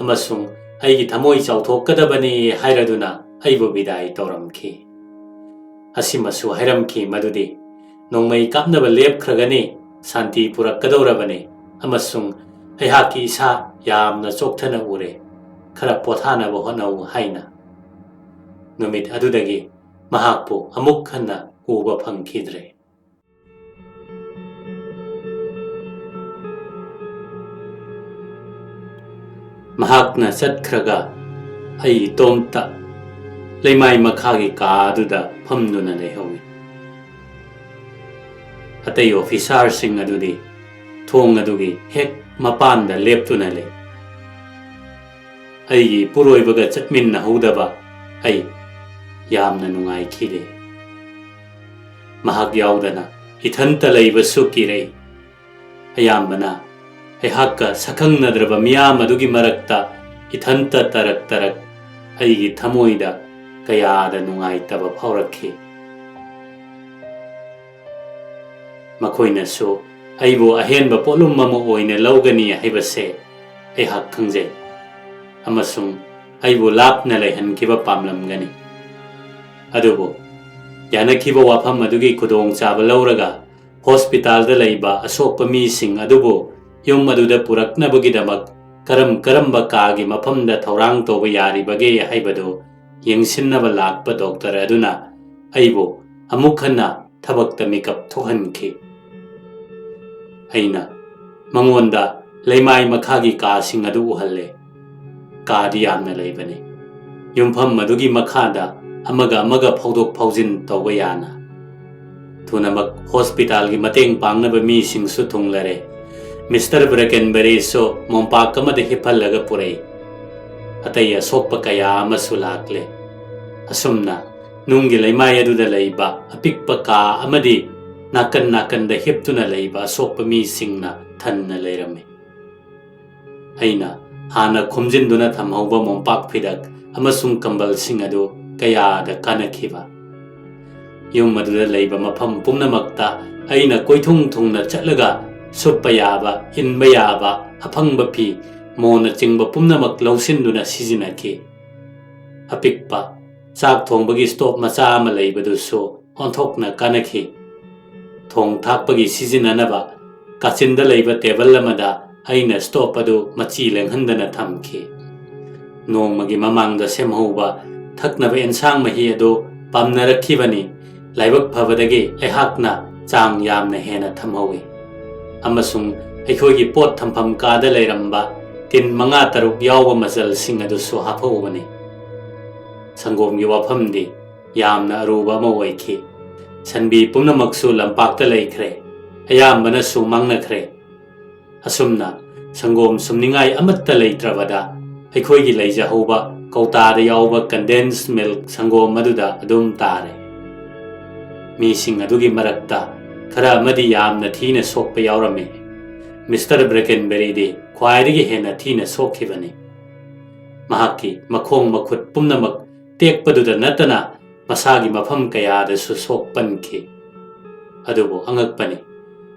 ꯑꯃꯁꯨꯡ ꯑꯩꯒꯤ ꯊꯃꯣꯏ ꯆꯥꯎꯊꯣꯛꯀꯗꯕꯅꯤ ꯍꯥꯏꯔꯗꯨꯅ ꯑꯩꯕꯨ ꯕꯤꯗꯥꯏ ꯇꯧꯔꯝꯈꯤ꯫ ꯑꯁꯤꯃꯁꯨ ꯍꯥꯏꯔꯝꯈꯤ ꯃꯗꯨꯗꯤ ꯅꯣꯡꯃꯩ ꯀꯥꯞꯅꯕ ꯂꯦꯞꯈ꯭ꯔꯒꯅꯤ, ꯁꯥꯟꯇꯤ ꯄꯨꯔꯛꯀꯗꯧꯔꯕꯅꯤ ꯑꯃꯁꯨꯡ ꯑꯩꯍꯥꯛꯀꯤ ꯏꯁꯥ ꯌꯥꯝꯅ ꯆꯣꯛꯊꯅ ꯎꯔꯦ, ꯈꯔ ꯄꯣꯊꯥꯅꯕ ꯍꯣꯠꯅꯧ ꯍꯥꯏꯅ꯫ ꯅꯨꯃꯤꯠ ꯑꯗꯨꯗꯒꯤ ꯃꯍꯥꯛꯄꯨ ꯑꯃꯨꯛ ꯍꯟꯅ ꯎꯕ ꯐꯪꯈꯤꯗ꯭ꯔꯦ꯫ ꯃꯍꯥꯛꯅ ꯆꯠꯈ꯭ꯔꯒ ꯑꯩ ꯏꯇꯣꯝꯇ ꯂꯩꯃꯥꯏ ꯃꯈꯥꯒꯤ ꯀꯥ ꯑꯗꯨꯗ ꯐꯝꯗꯨꯅ ꯂꯩꯍꯧꯏ꯫ ꯑꯇꯩ ꯑꯣꯐꯤꯁꯥꯔꯁꯤꯡ ꯑꯗꯨꯗꯤ ꯊꯣꯡ ꯑꯗꯨꯒꯤ ꯍꯦꯛ ꯃꯄꯥꯟꯗ ꯂꯦꯞꯇꯨꯅ ꯂꯩ꯫ ꯑꯩꯒꯤ ꯏꯄꯨꯔꯣꯏꯕꯒ ꯆꯠꯃꯤꯟꯅꯍꯧꯗꯕ ꯑꯩ ꯌꯥꯝꯅ ꯅꯨꯡꯉꯥꯏꯈꯤꯗꯦ꯫ ꯃꯍꯥꯛ ꯌꯥꯎꯗꯅ ꯏꯊꯟꯇ ꯂꯩꯕꯁꯨ ꯀꯤꯔꯛꯏ꯫ ꯑꯌꯥꯝꯕꯅ ꯑꯩꯍꯥꯛꯀ ꯁꯛꯈꯪꯅꯗ꯭ꯔꯕ ꯃꯤꯌꯥꯝ ꯑꯗꯨꯒꯤ ꯃꯔꯛꯇ ꯏꯊꯟꯇ ꯇꯔꯛ ꯇꯔꯛ ꯑꯩꯒꯤ ꯊꯃꯣꯏꯗ ꯀꯌꯥꯗ ꯅꯨꯡꯉꯥꯏꯇꯕ ꯐꯥꯎꯔꯛꯈꯤ꯫ ꯃꯈꯣꯏꯅꯁꯨ ꯑꯩꯕꯨ ꯑꯍꯦꯟꯕ ꯄꯣꯠꯂꯨꯝ ꯑꯃ ꯑꯣꯏꯅ ꯂꯧꯒꯅꯤ ꯍꯥꯏꯕꯁꯦ ꯑꯩꯍꯥꯛ ꯈꯪꯖꯩ, ꯑꯃꯁꯨꯡ ꯑꯩꯕꯨ ꯂꯥꯞꯅ ꯂꯩꯍꯟꯈꯤꯕ ꯄꯥꯝꯂꯝꯒꯅꯤ꯫ ꯑꯗꯨꯕꯨ ꯌꯥꯅꯈꯤꯕ ꯋꯥꯐꯝ ꯑꯗꯨꯒꯤ ꯈꯨꯗꯣꯡꯆꯥꯕ ꯂꯧꯔꯒ ꯍꯣꯁꯄꯤꯇꯥꯜꯗ ꯂꯩꯕ ꯑꯁꯣꯛꯄ ꯃꯤꯁꯤꯡ ꯑꯗꯨꯕꯨ ꯌꯨꯝ ꯑꯗꯨꯗ ꯄꯨꯔꯛꯅꯕꯒꯤꯗꯃꯛ ꯀꯔꯝ ꯀꯔꯝꯕ ꯀꯥꯒꯤ ꯃꯐꯝꯗ ꯊꯧꯔꯥꯡ ꯇꯧꯕ ꯌꯥꯔꯤꯕꯒꯦ ꯍꯥꯏꯕꯗꯨ ꯌꯦꯡꯁꯤꯟꯅꯕ ꯂꯥꯛꯄ ꯗꯣꯛꯇꯔ ꯑꯗꯨꯅ ꯑꯩꯕꯨ ꯑꯃꯨꯛ ꯍꯟꯅ ꯊꯕꯛꯇ ꯃꯤꯀꯞ ꯊꯣꯛꯍꯟꯈꯤ꯫ ꯑꯩꯅ ꯃꯉꯣꯟꯗ ꯂꯩꯃꯥꯏ ꯃꯈꯥꯒꯤ ꯀꯥꯁꯤꯡ ꯑꯗꯨ ꯎꯍꯜꯂꯦ꯫ ꯀꯥꯗꯤ ꯌꯥꯝꯅ ꯂꯩꯕꯅꯤ꯫ ꯌꯨꯝꯐꯝ ꯑꯗꯨꯒꯤ ꯃꯈꯥꯗ ꯑꯃꯒ ꯑꯃꯒ ꯐꯥꯎꯗꯣꯛ ꯐꯥꯎꯖꯤꯟ ꯇꯧꯕ ꯌꯥꯅ꯫ ꯊꯨꯅꯃꯛ ꯍꯣꯁꯄꯤꯇꯥꯜꯒꯤ ꯃꯇꯦꯡ ꯄꯥꯡꯅꯕ ꯃꯤꯁꯤꯡꯁꯨ ꯊꯨꯡꯂꯔꯦ꯫ ꯃꯤꯁꯇꯔ ꯕ꯭ꯔꯦꯀꯦꯟꯕꯔꯤꯁꯨ ꯃꯣꯝꯄꯥꯛ ꯑꯃꯗ ꯍꯤꯞꯍꯜꯂꯒ ꯄꯨꯔꯛꯏ꯫ ꯑꯇꯩ ꯑꯁꯣꯛꯄ ꯀꯌꯥ ꯑꯃꯁꯨ ꯂꯥꯛꯂꯦ꯫ ꯑꯁꯨꯝꯅ ꯅꯨꯡꯒꯤ ꯂꯩꯃꯥꯏ ꯑꯗꯨꯗ ꯂꯩꯕ ꯑꯄꯤꯛꯄ ꯀꯥ ꯑꯃꯗꯤ ꯅꯥꯀꯟ ꯅꯥꯀꯟꯗ ꯍꯤꯞꯇꯨꯅ ꯂꯩꯕ ꯑꯁꯣꯛꯄ ꯃꯤꯁꯤꯡꯅ ꯊꯟꯅ ꯂꯩꯔꯝꯃꯤ꯫ ꯑꯩꯅ ꯍꯥꯟꯅ ꯈꯣꯝꯖꯤꯟꯗꯨꯅ ꯊꯝꯍꯧꯕ ꯃꯣꯝꯄꯥꯛ ꯐꯤꯗꯛ ꯑꯃꯁꯨꯡ ꯀꯝꯕꯜꯁꯤꯡ ꯑꯗꯨ ꯀꯌꯥꯗ ꯀꯥꯟꯅꯈꯤꯕ꯫ ꯌꯨꯝ ꯑꯗꯨꯗ ꯂꯩꯕ ꯃꯐꯝ ꯄꯨꯝꯅꯃꯛꯇ ꯑꯩꯅ ꯀꯣꯏꯊꯨꯡ ꯊꯨꯡꯅ ꯆꯠꯂꯒ ꯁꯨꯞꯄ ꯌꯥꯕ, ꯏꯟꯕ ꯌꯥꯕ, ꯑꯐꯪꯕ ꯐꯤ, ꯃꯣꯟꯅꯆꯤꯡꯕ ꯄꯨꯝꯅꯃꯛ ꯂꯧꯁꯤꯟꯗꯨꯅ ꯁꯤꯖꯤꯟꯅꯈꯤ꯫ ꯑꯄꯤꯛꯄ ꯆꯥꯛ ꯊꯣꯡꯕꯒꯤ ꯁ꯭ꯇꯣꯞ ꯃꯆꯥ ꯑꯃ ꯂꯩꯕꯗꯨꯁꯨ ꯑꯣꯟꯊꯣꯛꯅ ꯀꯥꯟꯅꯈꯤ꯫ ꯊꯣꯡ ꯊꯥꯛꯄꯒꯤ ꯁꯤꯖꯤꯟꯅꯅꯕ ꯀꯥꯆꯤꯟꯗ ꯂꯩꯕ ꯇꯦꯕꯜ ꯑꯃꯗ ꯑꯩꯅ ꯁ꯭ꯇꯣꯞ ꯑꯗꯨ ꯃꯆꯤ ꯂꯦꯡꯍꯟꯗꯅ ꯊꯝꯈꯤ꯫ ꯅꯣꯡꯃꯒꯤ ꯃꯃꯥꯡꯗ ꯁꯦꯝꯍꯧꯕ ꯊꯛꯅꯕ ꯑꯦꯟꯁꯥꯡ ꯃꯍꯤ ꯑꯗꯨ ꯄꯥꯝꯅꯔꯛꯈꯤꯕꯅꯤ꯫ ꯂꯥꯏꯕꯛ ꯐꯕꯗꯒꯤ ꯑꯩꯍꯥꯛꯅ ꯆꯥꯡ ꯌꯥꯝꯅ ꯍꯦꯟꯅ ꯊꯝꯍꯧꯏ, ꯑꯃꯁꯨꯡ ꯑꯩꯈꯣꯏꯒꯤ ꯄꯣꯠ ꯊꯝꯐꯝ ꯀꯥꯗ ꯂꯩꯔꯝꯕ ꯇꯤꯟ ꯃꯉꯥ ꯇꯔꯨꯛ ꯌꯥꯎꯕ ꯃꯆꯜꯁꯤꯡ ꯑꯗꯨꯁꯨ ꯍꯥꯞꯍꯧꯕꯅꯤ꯫ ꯁꯪꯒꯣꯝꯒꯤ ꯋꯥꯐꯝꯗꯤ ꯌꯥꯝꯅ ꯑꯔꯨꯕ ꯑꯃ ꯑꯣꯏꯈꯤ꯫ ꯁꯟꯕꯤ ꯄꯨꯝꯅꯃꯛꯁꯨ ꯂꯝꯄꯥꯛꯇ ꯂꯩꯈ꯭ꯔꯦ, ꯑꯌꯥꯝꯕꯅꯁꯨ ꯃꯥꯡꯅꯈ꯭ꯔꯦ꯫ ꯑꯁꯨꯝꯅ ꯁꯪꯒꯣꯝ ꯁꯨꯝꯅꯤꯡꯉꯥꯏ ꯑꯃꯠꯇ ꯂꯩꯇ꯭ꯔꯕꯗ, ꯑꯩꯈꯣꯏꯒꯤ ꯂꯩꯖꯍꯧꯕ ꯀꯧꯇꯥꯗ ꯌꯥꯎꯕ condensed milk ꯁꯪꯒꯣꯝ ꯑꯗꯨꯗ ꯑꯗꯨꯝ ꯇꯥꯔꯦ꯫ ꯃꯤꯁꯤꯡ ꯑꯗꯨꯒꯤ ꯃꯔꯛꯇ ꯈꯔ ꯑꯃꯗꯤ ꯌꯥꯝꯅ ꯊꯤꯅ ꯁꯣꯛꯄ ꯌꯥꯎꯔꯝꯃꯤ꯫ ꯃꯤꯁꯇꯔ ꯕ꯭ꯔꯦꯀꯦꯟꯕꯦꯔꯤꯗꯤ ꯈ꯭ꯋꯥꯏꯗꯒꯤ ꯍꯦꯟꯅ ꯊꯤꯅ ꯁꯣꯛꯈꯤꯕꯅꯤ꯫ ꯃꯍꯥꯛꯀꯤ ꯃꯈꯣꯡ ꯃꯈꯨꯠ ꯄꯨꯝꯅꯃꯛ ꯇꯦꯛꯄꯗꯨꯗ ꯅꯠꯇꯅ ꯃꯁꯥꯒꯤ ꯃꯐꯝ ꯀꯌꯥꯗꯁꯨ ꯁꯣꯛꯄꯟꯈꯤ꯫ ꯑꯗꯨꯕꯨ ꯑꯉꯛꯄꯅꯤ,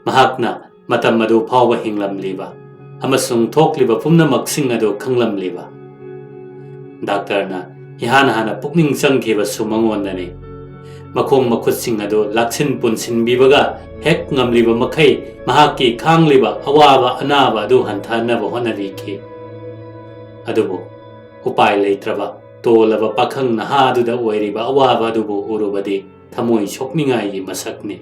ꯃꯍꯥꯛꯅ ꯃꯇꯝ ꯑꯗꯨ ꯐꯥꯎꯕ ꯍꯤꯡꯂꯝꯂꯤꯕ ꯑꯃꯁꯨꯡ ꯊꯣꯛꯂꯤꯕ ꯄꯨꯝꯅꯃꯛꯁꯤꯡ ꯑꯗꯨ ꯈꯪꯂꯝꯂꯤꯕ꯫ ꯗꯥꯛꯇꯔꯅ ꯏꯍꯥꯟ ꯍꯥꯟꯅ ꯄꯨꯛꯅꯤꯡ ꯆꯪꯈꯤꯕꯁꯨ ꯃꯉꯣꯟꯗꯅꯤ꯫ ꯃꯈꯣꯡ ꯃꯈꯨꯠꯁꯤꯡ ꯑꯗꯨ ꯂꯥꯛꯁꯤꯟ ꯄꯨꯟꯁꯤꯟꯕꯤꯕꯒ ꯍꯦꯛ ꯉꯝꯂꯤꯕ ꯃꯈꯩ ꯃꯍꯥꯛꯀꯤ ꯈꯥꯡꯂꯤꯕ ꯑꯋꯥꯕ ꯑꯅꯥꯕ ꯑꯗꯨ ꯍꯟꯊꯍꯟꯅꯕ ꯍꯣꯠꯅꯕꯤꯈꯤ꯫ ꯑꯗꯨꯕꯨ ꯎꯄꯥꯏ ꯂꯩꯇ꯭ꯔꯕ ꯇꯣꯜꯂꯕ ꯄꯥꯈꯪ ꯅꯍꯥ ꯑꯗꯨꯗ ꯑꯣꯏꯔꯤꯕ ꯑꯋꯥꯕ ꯑꯗꯨꯕꯨ ꯎꯔꯨꯕꯗꯤ ꯊꯃꯣꯏ ꯁꯣꯛꯅꯤꯡꯉꯥꯏꯒꯤ ꯃꯁꯛꯅꯤ꯫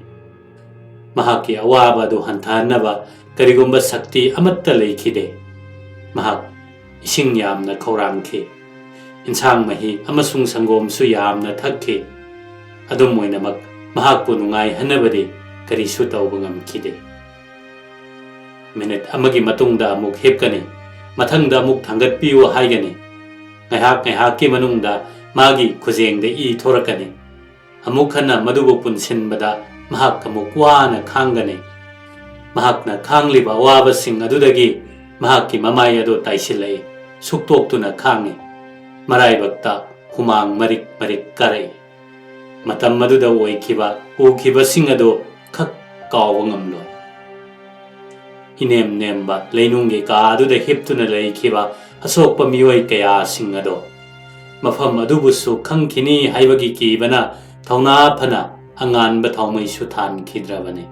ꯃꯍꯥꯛꯀꯤ ꯑꯋꯥꯕ ꯑꯗꯨ ꯍꯟꯊꯍꯟꯅꯕ ꯀꯔꯤꯒꯨꯝꯕ ꯁꯛꯇꯤ ꯑꯃꯠꯇ ꯂꯩꯈꯤꯗꯦ꯫ ꯃꯍꯥꯛ ꯏꯁꯤꯡ ꯌꯥꯝꯅ ꯈꯧꯔꯥꯡꯈꯤ꯫ ꯏꯟꯁꯥꯡ ꯃꯍꯤ ꯑꯃꯁꯨꯡ ꯁꯪꯒꯣꯝꯁꯨ ꯌꯥꯝꯅ ꯊꯛꯈꯤ꯫ ꯑꯗꯨꯝ ꯑꯣꯏꯅꯃꯛ, ꯃꯍꯥꯛꯄꯨ ꯅꯨꯡꯉꯥꯏꯍꯟꯅꯕꯗꯤ ꯀꯔꯤꯁꯨ ꯇꯧꯕ ꯉꯝꯈꯤꯗꯦ꯫ ꯃꯤꯅꯤꯠ ꯑꯃꯒꯤ ꯃꯇꯨꯡꯗ ꯑꯃꯨꯛ ꯍꯤꯞꯀꯅꯤ, ꯃꯊꯪꯗ ꯑꯃꯨꯛ ꯊꯥꯡꯒꯠꯄꯤꯌꯨ ꯍꯥꯏꯒꯅꯤ꯫ ꯉꯥꯏꯍꯥꯛ ꯉꯥꯏꯍꯥꯛꯀꯤ ꯃꯅꯨꯡꯗ ꯃꯥꯒꯤ ꯈꯨꯖꯦꯡꯗ ꯏ ꯊꯣꯔꯛꯀꯅꯤ꯫ ꯑꯃꯨꯛ ꯍꯟꯅ ꯃꯗꯨꯕꯨ ꯄꯨꯟꯁꯤꯟꯕꯗ ꯃꯍꯥꯛ ꯑꯃꯨꯛ ꯋꯥꯅ ꯈꯥꯡꯒꯅꯤ꯫ ꯃꯍꯥꯛꯅ ꯈꯥꯡꯂꯤꯕ ꯑꯋꯥꯕꯁꯤꯡ ꯑꯗꯨꯗꯒꯤ ꯃꯍꯥꯛꯀꯤ ꯃꯃꯥꯏ ꯑꯗꯨ ꯇꯥꯏꯁꯤꯜꯂꯛꯏ, ꯁꯨꯛꯇꯣꯛꯇꯨꯅ ꯈꯥꯡꯏ꯫ ꯃꯔꯥꯏꯕꯛꯇ ꯍꯨꯃꯥꯡ ꯃꯔꯤꯛ ꯃꯔꯤꯛ ꯀꯥꯔꯛꯏ꯫ ꯃꯇꯝ ꯑꯗꯨꯗ ꯑꯣꯏꯈꯤꯕ, ꯎꯈꯤꯕꯁꯤꯡ ꯑꯗꯨ ꯈꯛ ꯀꯥꯎꯕ ꯉꯝꯂꯣꯏ꯫ ꯏꯅꯦꯝ ꯅꯦꯝꯕ ꯂꯩꯅꯨꯡꯒꯤ ꯀꯥ ꯑꯗꯨꯗ ꯍꯤꯞꯇꯨꯅ ꯂꯩꯈꯤꯕ ꯑꯁꯣꯛꯄ ꯃꯤꯑꯣꯏ ꯀꯌꯥꯁꯤꯡ ꯑꯗꯣ, ꯃꯐꯝ ꯑꯗꯨꯕꯨꯁꯨ ꯈꯪꯈꯤꯅꯤ ꯍꯥꯏꯕꯒꯤ ꯀꯤꯕꯅ ꯊꯧꯅꯥ ꯐꯅ ꯑꯉꯥꯟꯕ ꯊꯥꯎꯃꯩꯁꯨ ꯊꯥꯟꯈꯤꯗ꯭ꯔꯕꯅꯤ꯫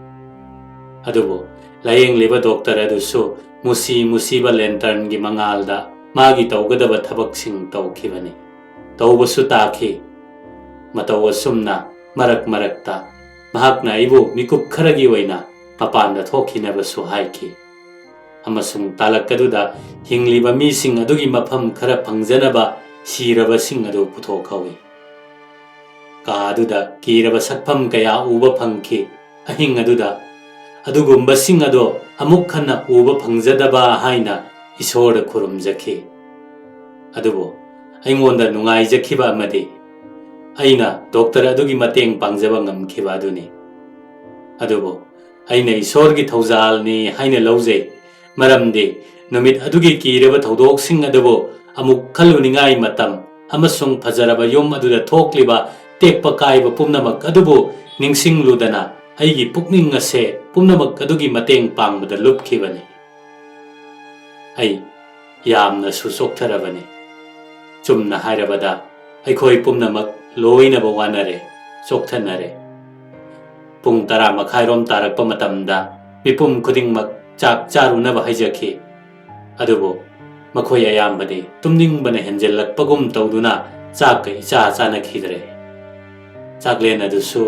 ꯑꯗꯨꯕꯨ ꯂꯥꯌꯦꯡꯂꯤꯕ ꯗꯣꯛꯇꯔ ꯑꯗꯨꯁꯨ ꯃꯨꯁꯤ ꯃꯨꯁꯤꯕ ꯂꯦꯟꯇꯔꯟꯒꯤ ꯃꯉꯥꯜꯗ ꯃꯥꯒꯤ ꯇꯧꯒꯗꯕ ꯊꯕꯛꯁꯤꯡ ꯇꯧꯈꯤꯕꯅꯤ꯫ ꯇꯧꯕꯁꯨ ꯇꯥꯈꯤ꯫ ꯃꯇꯧ ꯑꯁꯨꯝꯅ ꯃꯔꯛ ꯃꯔꯛꯇ ꯃꯍꯥꯛꯅ ꯑꯩꯕꯨ ꯃꯤꯀꯨꯞ ꯈꯔꯒꯤ ꯑꯣꯏꯅ ꯃꯄꯥꯟꯗ ꯊꯣꯛꯈꯤꯅꯕꯁꯨ ꯍꯥꯏꯈꯤ꯫ ꯑꯃꯁꯨꯡ ꯇꯥꯂꯛ ꯑꯗꯨꯗ ꯍꯤꯡꯂꯤꯕ ꯃꯤꯁꯤꯡ ꯑꯗꯨꯒꯤ ꯃꯐꯝ ꯈꯔ ꯐꯪꯖꯅꯕ ꯁꯤꯔꯕꯁꯤꯡ ꯑꯗꯨ ꯄꯨꯊꯣꯛꯍꯧꯏ꯫ ꯀꯥ ꯑꯗꯨꯗ ꯀꯤꯔꯕ ꯁꯛꯐꯝ ꯀꯌꯥ ꯎꯕ ꯐꯪꯈꯤ꯫ ꯑꯍꯤꯡ ꯑꯗꯨꯗ ꯑꯗꯨꯒꯨꯝꯕꯁꯤꯡ ꯑꯗꯣ ꯑꯃꯨꯛ ꯍꯟꯅ ꯎꯕ ꯐꯪꯖꯗꯕ ꯍꯥꯏꯅ ꯏꯁꯣꯔꯗ ꯈꯨꯔꯨꯝꯖꯈꯤ꯫ ꯑꯗꯨꯕꯨ ꯑꯩꯉꯣꯟꯗ ꯅꯨꯡꯉꯥꯏꯖꯈꯤꯕ ꯑꯃꯗꯤ ꯑꯩꯅ ꯗꯣꯛꯇꯔ ꯑꯗꯨꯒꯤ ꯃꯇꯦꯡ ꯄꯥꯡꯖꯕ ꯉꯝꯈꯤꯕ ꯑꯗꯨꯅꯤ꯫ ꯑꯗꯨꯕꯨ ꯑꯩꯅ ꯏꯁꯣꯔꯒꯤ ꯊꯧꯖꯥꯜꯅꯤ ꯍꯥꯏꯅ ꯂꯧꯖꯩ, ꯃꯔꯝꯗꯤ ꯅꯨꯃꯤꯠ ꯑꯗꯨꯒꯤ ꯀꯤꯔꯕ ꯊꯧꯗꯣꯛꯁꯤꯡ ꯑꯗꯨꯕꯨ ꯑꯃꯨꯛ ꯈꯜꯂꯨꯅꯤꯡꯉꯥꯏ ꯃꯇꯝ ꯑꯃꯁꯨꯡ ꯐꯖꯔꯕ ꯌꯨꯝ ꯑꯗꯨꯗ ꯊꯣꯛꯂꯤꯕ ꯇꯦꯛꯄ ꯀꯥꯏꯕ ꯄꯨꯝꯅꯃꯛ ꯑꯗꯨꯕꯨ ꯅꯤꯡꯁꯤꯡꯂꯨꯗꯅ ꯑꯩꯒꯤ ꯄꯨꯛꯅꯤꯡ ꯑꯁꯦ ꯄꯨꯝꯅꯃꯛ ꯑꯗꯨꯒꯤ ꯃꯇꯦꯡ ꯄꯥꯡꯕꯗ ꯂꯨꯞꯈꯤꯕꯅꯤ꯫ ꯑꯩ ꯌꯥꯝꯅꯁꯨ ꯆꯣꯛꯊꯔꯕꯅꯤ꯫ ꯆꯨꯝꯅ ꯍꯥꯏꯔꯕꯗ, ꯑꯩꯈꯣꯏ ꯄꯨꯝꯅꯃꯛ ꯂꯣꯏꯅꯕ ꯋꯥꯅꯔꯦ, ꯆꯣꯛꯊꯅꯔꯦ꯫ ꯄꯨꯡ ꯇꯔꯥ ꯃꯈꯥꯏꯔꯣꯝ ꯇꯥꯔꯛꯄ ꯃꯇꯝꯗ ꯃꯤꯄꯨꯝ ꯈꯨꯗꯤꯡꯃꯛ ꯆꯥꯛ ꯆꯥꯔꯨꯅꯕ ꯍꯥꯏꯖꯈꯤ꯫ ꯑꯗꯨꯕꯨ ꯃꯈꯣꯏ ꯑꯌꯥꯝꯕꯗꯤ ꯇꯨꯝꯅꯤꯡꯕꯅ ꯍꯦꯟꯖꯤꯜꯂꯛꯄꯒꯨꯝ ꯇꯧꯗꯨꯅ ꯆꯥꯛꯀ ꯏꯆꯥ ꯆꯥꯅꯈꯤꯗ꯭ꯔꯦ꯫ ꯆꯥꯛꯂꯦꯟ ꯑꯗꯨꯁꯨ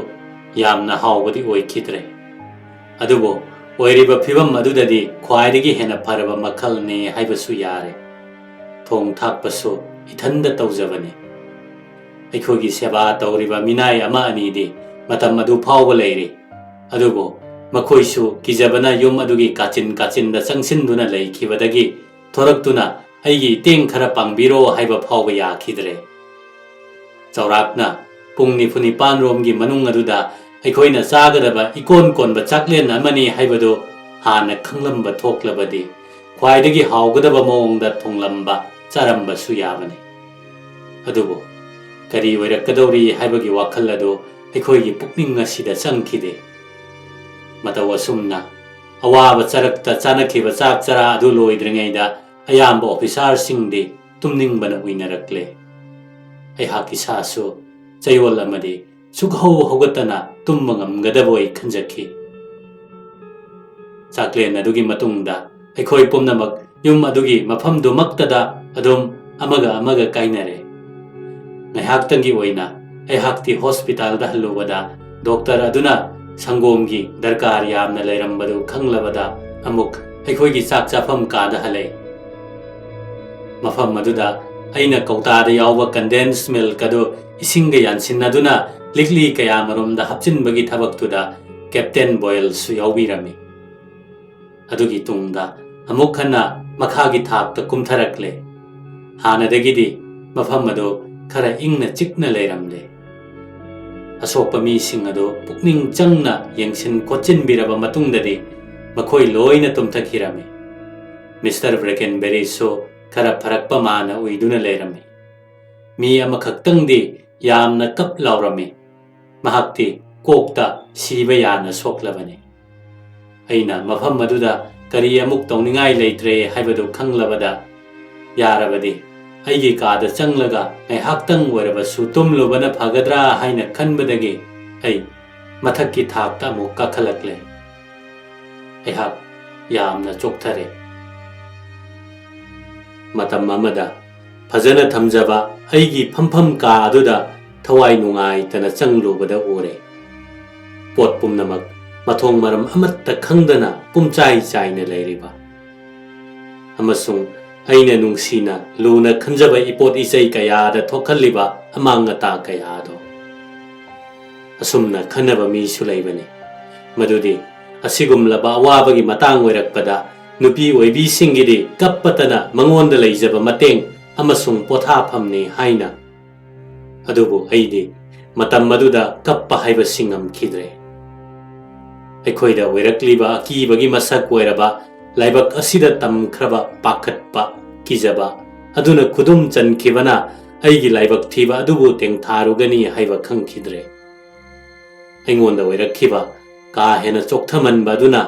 ꯌꯥꯝꯅ ꯍꯥꯎꯕꯗꯤ ꯑꯣꯏꯈꯤꯗ꯭ꯔꯦ꯫ ꯑꯗꯨꯕꯨ ꯑꯣꯏꯔꯤꯕ ꯐꯤꯕꯝ ꯑꯗꯨꯗꯗꯤ ꯈ꯭ꯋꯥꯏꯗꯒꯤ ꯍꯦꯟꯅ ꯐꯔꯕ ꯃꯈꯜꯅꯤ ꯍꯥꯏꯕꯁꯨ ꯌꯥꯔꯦ꯫ ꯊꯣꯡ ꯊꯥꯛꯄꯁꯨ ꯏꯊꯟꯗ ꯇꯧꯖꯕꯅꯤ꯫ ꯑꯩꯈꯣꯏꯒꯤ ꯁꯦꯕꯥ ꯇꯧꯔꯤꯕ ꯃꯤꯅꯥꯏ ꯑꯃ ꯑꯅꯤꯗꯤ ꯃꯇꯝ ꯑꯗꯨ ꯐꯥꯎꯕ ꯂꯩꯔꯤ꯫ ꯑꯗꯨꯕꯨ ꯃꯈꯣꯏꯁꯨ ꯀꯤꯖꯕꯅ ꯌꯨꯝ ꯑꯗꯨꯒꯤ ꯀꯥꯆꯤꯟ ꯀꯥꯆꯤꯟꯗ ꯆꯪꯁꯤꯟꯗꯨꯅ ꯂꯩꯈꯤꯕꯗꯒꯤ ꯊꯣꯔꯛꯇꯨꯅ ꯑꯩꯒꯤ ꯏꯇꯦꯡ ꯈꯔ ꯄꯥꯡꯕꯤꯔꯣ ꯍꯥꯏꯕ ꯐꯥꯎꯕ ꯌꯥꯈꯤꯗ꯭ꯔꯦ꯫ ꯆꯥꯎꯔꯥꯛꯅ ꯄꯨꯡ ꯅꯤꯐꯨ ꯅꯤꯄꯥꯟ ꯔꯣꯝꯒꯤ ꯃꯅꯨꯡ ꯑꯗꯨꯗ ꯑꯩꯈꯣꯏꯅ ꯆꯥꯒꯗꯕ ꯏꯀꯣꯟ ꯀꯣꯟꯕ ꯆꯥꯛꯂꯦꯟ ꯑꯃꯅꯤ ꯍꯥꯏꯕꯗꯨ ꯍꯥꯟꯅ ꯈꯪꯂꯝꯕ ꯊꯣꯛꯂꯕꯗꯤ ꯈ꯭ꯋꯥꯏꯗꯒꯤ ꯍꯥꯎꯒꯗꯕ ꯃꯑꯣꯡꯗ ꯊꯣꯡꯂꯝꯕ ꯆꯥꯔꯝꯕꯁꯨ ꯌꯥꯕꯅꯤ꯫ ꯑꯗꯨꯕꯨ ꯀꯔꯤ ꯑꯣꯏꯔꯛꯀꯗꯧꯔꯤ ꯍꯥꯏꯕꯒꯤ ꯋꯥꯈꯜ ꯑꯗꯨ ꯑꯩꯈꯣꯏꯒꯤ ꯄꯨꯛꯅꯤꯡ ꯑꯁꯤꯗ ꯆꯪꯈꯤꯗꯦ꯫ ꯃꯇꯧ ꯑꯁꯨꯝꯅ ꯑꯋꯥꯕ ꯆꯔꯛꯇ ꯆꯥꯅꯈꯤꯕ ꯆꯥꯛ ꯆꯔꯥ ꯑꯗꯨ ꯂꯣꯏꯗ꯭ꯔꯤꯉꯩꯗ ꯑꯌꯥꯝꯕ ꯑꯣꯐꯤꯁꯥꯔꯁꯤꯡꯗꯤ ꯇꯨꯝꯅꯤꯡꯕꯅ ꯎꯏꯅꯔꯛꯂꯦ꯫ ꯑꯩꯍꯥꯛ ꯏꯁꯥꯁꯨ ꯆꯌꯣꯜ ꯑꯃꯗꯤ ꯁꯨꯛꯍꯧ ꯍꯧꯒꯠꯇꯅ ꯇꯨꯝꯕ ꯉꯝꯒꯗꯕꯣꯏ ꯈꯟꯖꯈꯤ꯫ ꯆꯥꯛꯂꯦꯟ ꯑꯗꯨꯒꯤ ꯃꯇꯨꯡꯗ ꯑꯩꯈꯣꯏ ꯄꯨꯝꯅꯃꯛ ꯌꯨꯝ ꯑꯗꯨꯒꯤ ꯃꯐꯝꯗꯨꯃꯛꯇꯗ ꯑꯗꯨꯝ ꯑꯃꯒ ꯑꯃꯒ ꯀꯥꯏꯅꯔꯦ꯫ ꯉꯥꯏꯍꯥꯛꯇꯪꯒꯤ ꯑꯣꯏꯅ ꯑꯩꯍꯥꯛꯇꯤ ꯍꯣꯁꯄꯤꯇꯥꯜꯗ ꯍꯜꯂꯨꯕꯗ ꯗꯣꯛꯇꯔ ꯑꯗꯨꯅ ꯁꯪꯒꯣꯝꯒꯤ ꯗꯔꯀꯥꯔ ꯌꯥꯝꯅ ꯂꯩꯔꯝꯕꯗꯨ ꯈꯪꯂꯕꯗ ꯑꯃꯨꯛ ꯑꯩꯈꯣꯏꯒꯤ ꯆꯥꯛ ꯆꯥꯐꯝ ꯀꯥꯗ ꯍꯜꯂꯛꯏ꯫ ꯃꯐꯝ ꯑꯗꯨꯗ ꯑꯩꯅ ꯀꯧꯇꯥꯗ ꯌꯥꯎꯕ condensed milk ꯑꯗꯨ ꯏꯁꯤꯡꯒ ꯌꯥꯟꯁꯤꯟꯅꯗꯨꯅ ꯂꯤꯛꯂꯤ ꯀꯌꯥꯃꯔꯣꯝꯗ ꯍꯥꯞꯆꯤꯟꯕꯒꯤ ꯊꯕꯛꯇꯨꯗ ꯀꯦꯞꯇꯦꯟ ꯕꯣꯏꯜꯁꯨ ꯌꯥꯎꯕꯤꯔꯝꯃꯤ꯫ ꯑꯗꯨꯒꯤ ꯇꯨꯡꯗ ꯑꯃꯨꯛ ꯍꯟꯅ ꯃꯈꯥꯒꯤ ꯊꯥꯛꯇ ꯀꯨꯝꯊꯔꯛꯂꯦ꯫ ꯍꯥꯟꯅꯗꯒꯤꯗꯤ ꯃꯐꯝ ꯑꯗꯨ ꯈꯔ ꯏꯪꯅ ꯆꯤꯛꯅ ꯂꯩꯔꯝꯂꯦ꯫ ꯑꯁꯣꯛꯄ ꯃꯤꯁꯤꯡ ꯑꯗꯨ ꯄꯨꯛꯅꯤꯡ ꯆꯪꯅ ꯌꯦꯡꯁꯤꯟ ꯈꯣꯠꯆꯤꯟꯕꯤꯔꯕ ꯃꯇꯨꯡꯗꯗꯤ ꯃꯈꯣꯏ ꯂꯣꯏꯅ ꯇꯨꯝꯊꯈꯤꯔꯝꯃꯤ꯫ ꯃꯤꯁꯇꯔ ꯕ꯭ꯔꯦꯀꯦꯟꯕꯦꯔꯤꯁꯁꯨ ꯈꯔ ꯐꯔꯛꯄ ꯃꯥꯅ ꯎꯏꯗꯨꯅ ꯂꯩꯔꯝꯃꯤ꯫ ꯃꯤ ꯑꯃꯈꯛꯇꯪꯗꯤ ꯌꯥꯝꯅ ꯀꯞ ꯂꯥꯎꯔꯝꯃꯤ꯫ ꯃꯍꯥꯛꯇꯤ ꯀꯣꯛꯇ ꯁꯤꯕ ꯌꯥꯅ ꯁꯣꯛꯂꯕꯅꯤ꯫ ꯑꯩꯅ ꯃꯐꯝ ꯑꯗꯨꯗ ꯀꯔꯤ ꯑꯃꯨꯛ ꯇꯧꯅꯤꯡꯉꯥꯏ ꯂꯩꯇ꯭ꯔꯦ ꯍꯥꯏꯕꯗꯨ ꯈꯪꯂꯕꯗ, ꯌꯥꯔꯕꯗꯤ ꯑꯩꯒꯤ ꯀꯥꯗ ꯆꯪꯂꯒ ꯉꯥꯏꯍꯥꯛꯇꯪ ꯑꯣꯏꯔꯕꯁꯨ ꯇꯨꯝꯂꯨꯕꯅ ꯐꯒꯗ꯭ꯔꯥ ꯍꯥꯏꯅ ꯈꯟꯕꯗꯒꯤ ꯑꯩ ꯃꯊꯛꯀꯤ ꯊꯥꯛꯇ ꯑꯃꯨꯛ ꯀꯥꯈꯠꯂꯛꯂꯦ꯫ ꯑꯩꯍꯥꯛ ꯌꯥꯝꯅ ꯆꯣꯛꯊꯔꯦ꯫ ꯃꯇꯝ ꯑꯃꯗ ꯐꯖꯅ ꯊꯝꯖꯕ ꯑꯩꯒꯤ ꯐꯝꯐꯝ ꯀꯥ ꯑꯗꯨꯗ ꯊꯋꯥꯏ ꯅꯨꯡꯉꯥꯏꯇꯅ ꯆꯪꯂꯨꯕꯗ ꯎꯔꯦ꯫ ꯄꯣꯠ ꯄꯨꯝꯅꯃꯛ ꯃꯊꯣꯡ ꯃꯔꯝ ꯑꯃꯠꯇ ꯈꯪꯗꯅ ꯄꯨꯝꯆꯥꯏ ꯆꯥꯏꯅ ꯂꯩꯔꯤꯕ ꯑꯃꯁꯨꯡ ꯑꯩꯅ ꯅꯨꯡꯁꯤꯅ ꯂꯨꯅ ꯈꯟꯖꯕ ꯏꯄꯣꯠ ꯏꯆꯩ ꯀꯌꯥꯗ ꯊꯣꯛꯍꯜꯂꯤꯕ ꯑꯃꯥꯡ ꯑꯇꯥ ꯀꯌꯥꯗꯣ꯫ ꯑꯁꯨꯝꯅ ꯈꯟꯅꯕ ꯃꯤꯁꯨ ꯂꯩꯕꯅꯤ, ꯃꯗꯨꯗꯤ ꯑꯁꯤꯒꯨꯝꯂꯕ ꯑꯋꯥꯕꯒꯤ ꯃꯇꯥꯡ ꯑꯣꯏꯔꯛꯄꯗ ꯅꯨꯄꯤ ꯑꯣꯏꯕꯤꯁꯤꯡꯒꯤꯗꯤ ꯀꯞꯄꯇꯅ ꯃꯉꯣꯟꯗ ꯂꯩꯖꯕ ꯃꯇꯦꯡ ꯑꯃꯁꯨꯡ ꯄꯣꯊꯥꯐꯝꯅꯤ ꯍꯥꯏꯅ꯫ ꯑꯗꯨꯕꯨ ꯑꯩꯗꯤ ꯃꯇꯝ ꯑꯗꯨꯗ ꯀꯞꯄ ꯍꯥꯏꯕꯁꯤ ꯉꯝꯈꯤꯗ꯭ꯔꯦ꯫ ꯑꯩꯈꯣꯏꯗ ꯑꯣꯏꯔꯛꯂꯤꯕ ꯑꯀꯤꯕꯒꯤ ꯃꯁꯛ ꯑꯣꯏꯔꯕ ꯂꯥꯏꯕꯛ ꯑꯁꯤꯗ ꯇꯝꯈ꯭ꯔꯕ ꯄꯥꯈꯠꯄ, ꯀꯤꯖꯕ ꯑꯗꯨꯅ ꯈꯨꯗꯨꯝ ꯆꯟꯈꯤꯕꯅ ꯑꯩꯒꯤ ꯂꯥꯏꯕꯛ ꯊꯤꯕ ꯑꯗꯨꯕꯨ ꯇꯦꯡꯊꯥꯔꯨꯒꯅꯤ ꯍꯥꯏꯕ ꯈꯪꯈꯤꯗ꯭ꯔꯦ꯫ ꯑꯩꯉꯣꯟꯗ ꯑꯣꯏꯔꯛꯈꯤꯕ ꯀꯥ ꯍꯦꯟꯅ ꯆꯣꯛꯊꯃꯟꯕ ꯑꯗꯨꯅ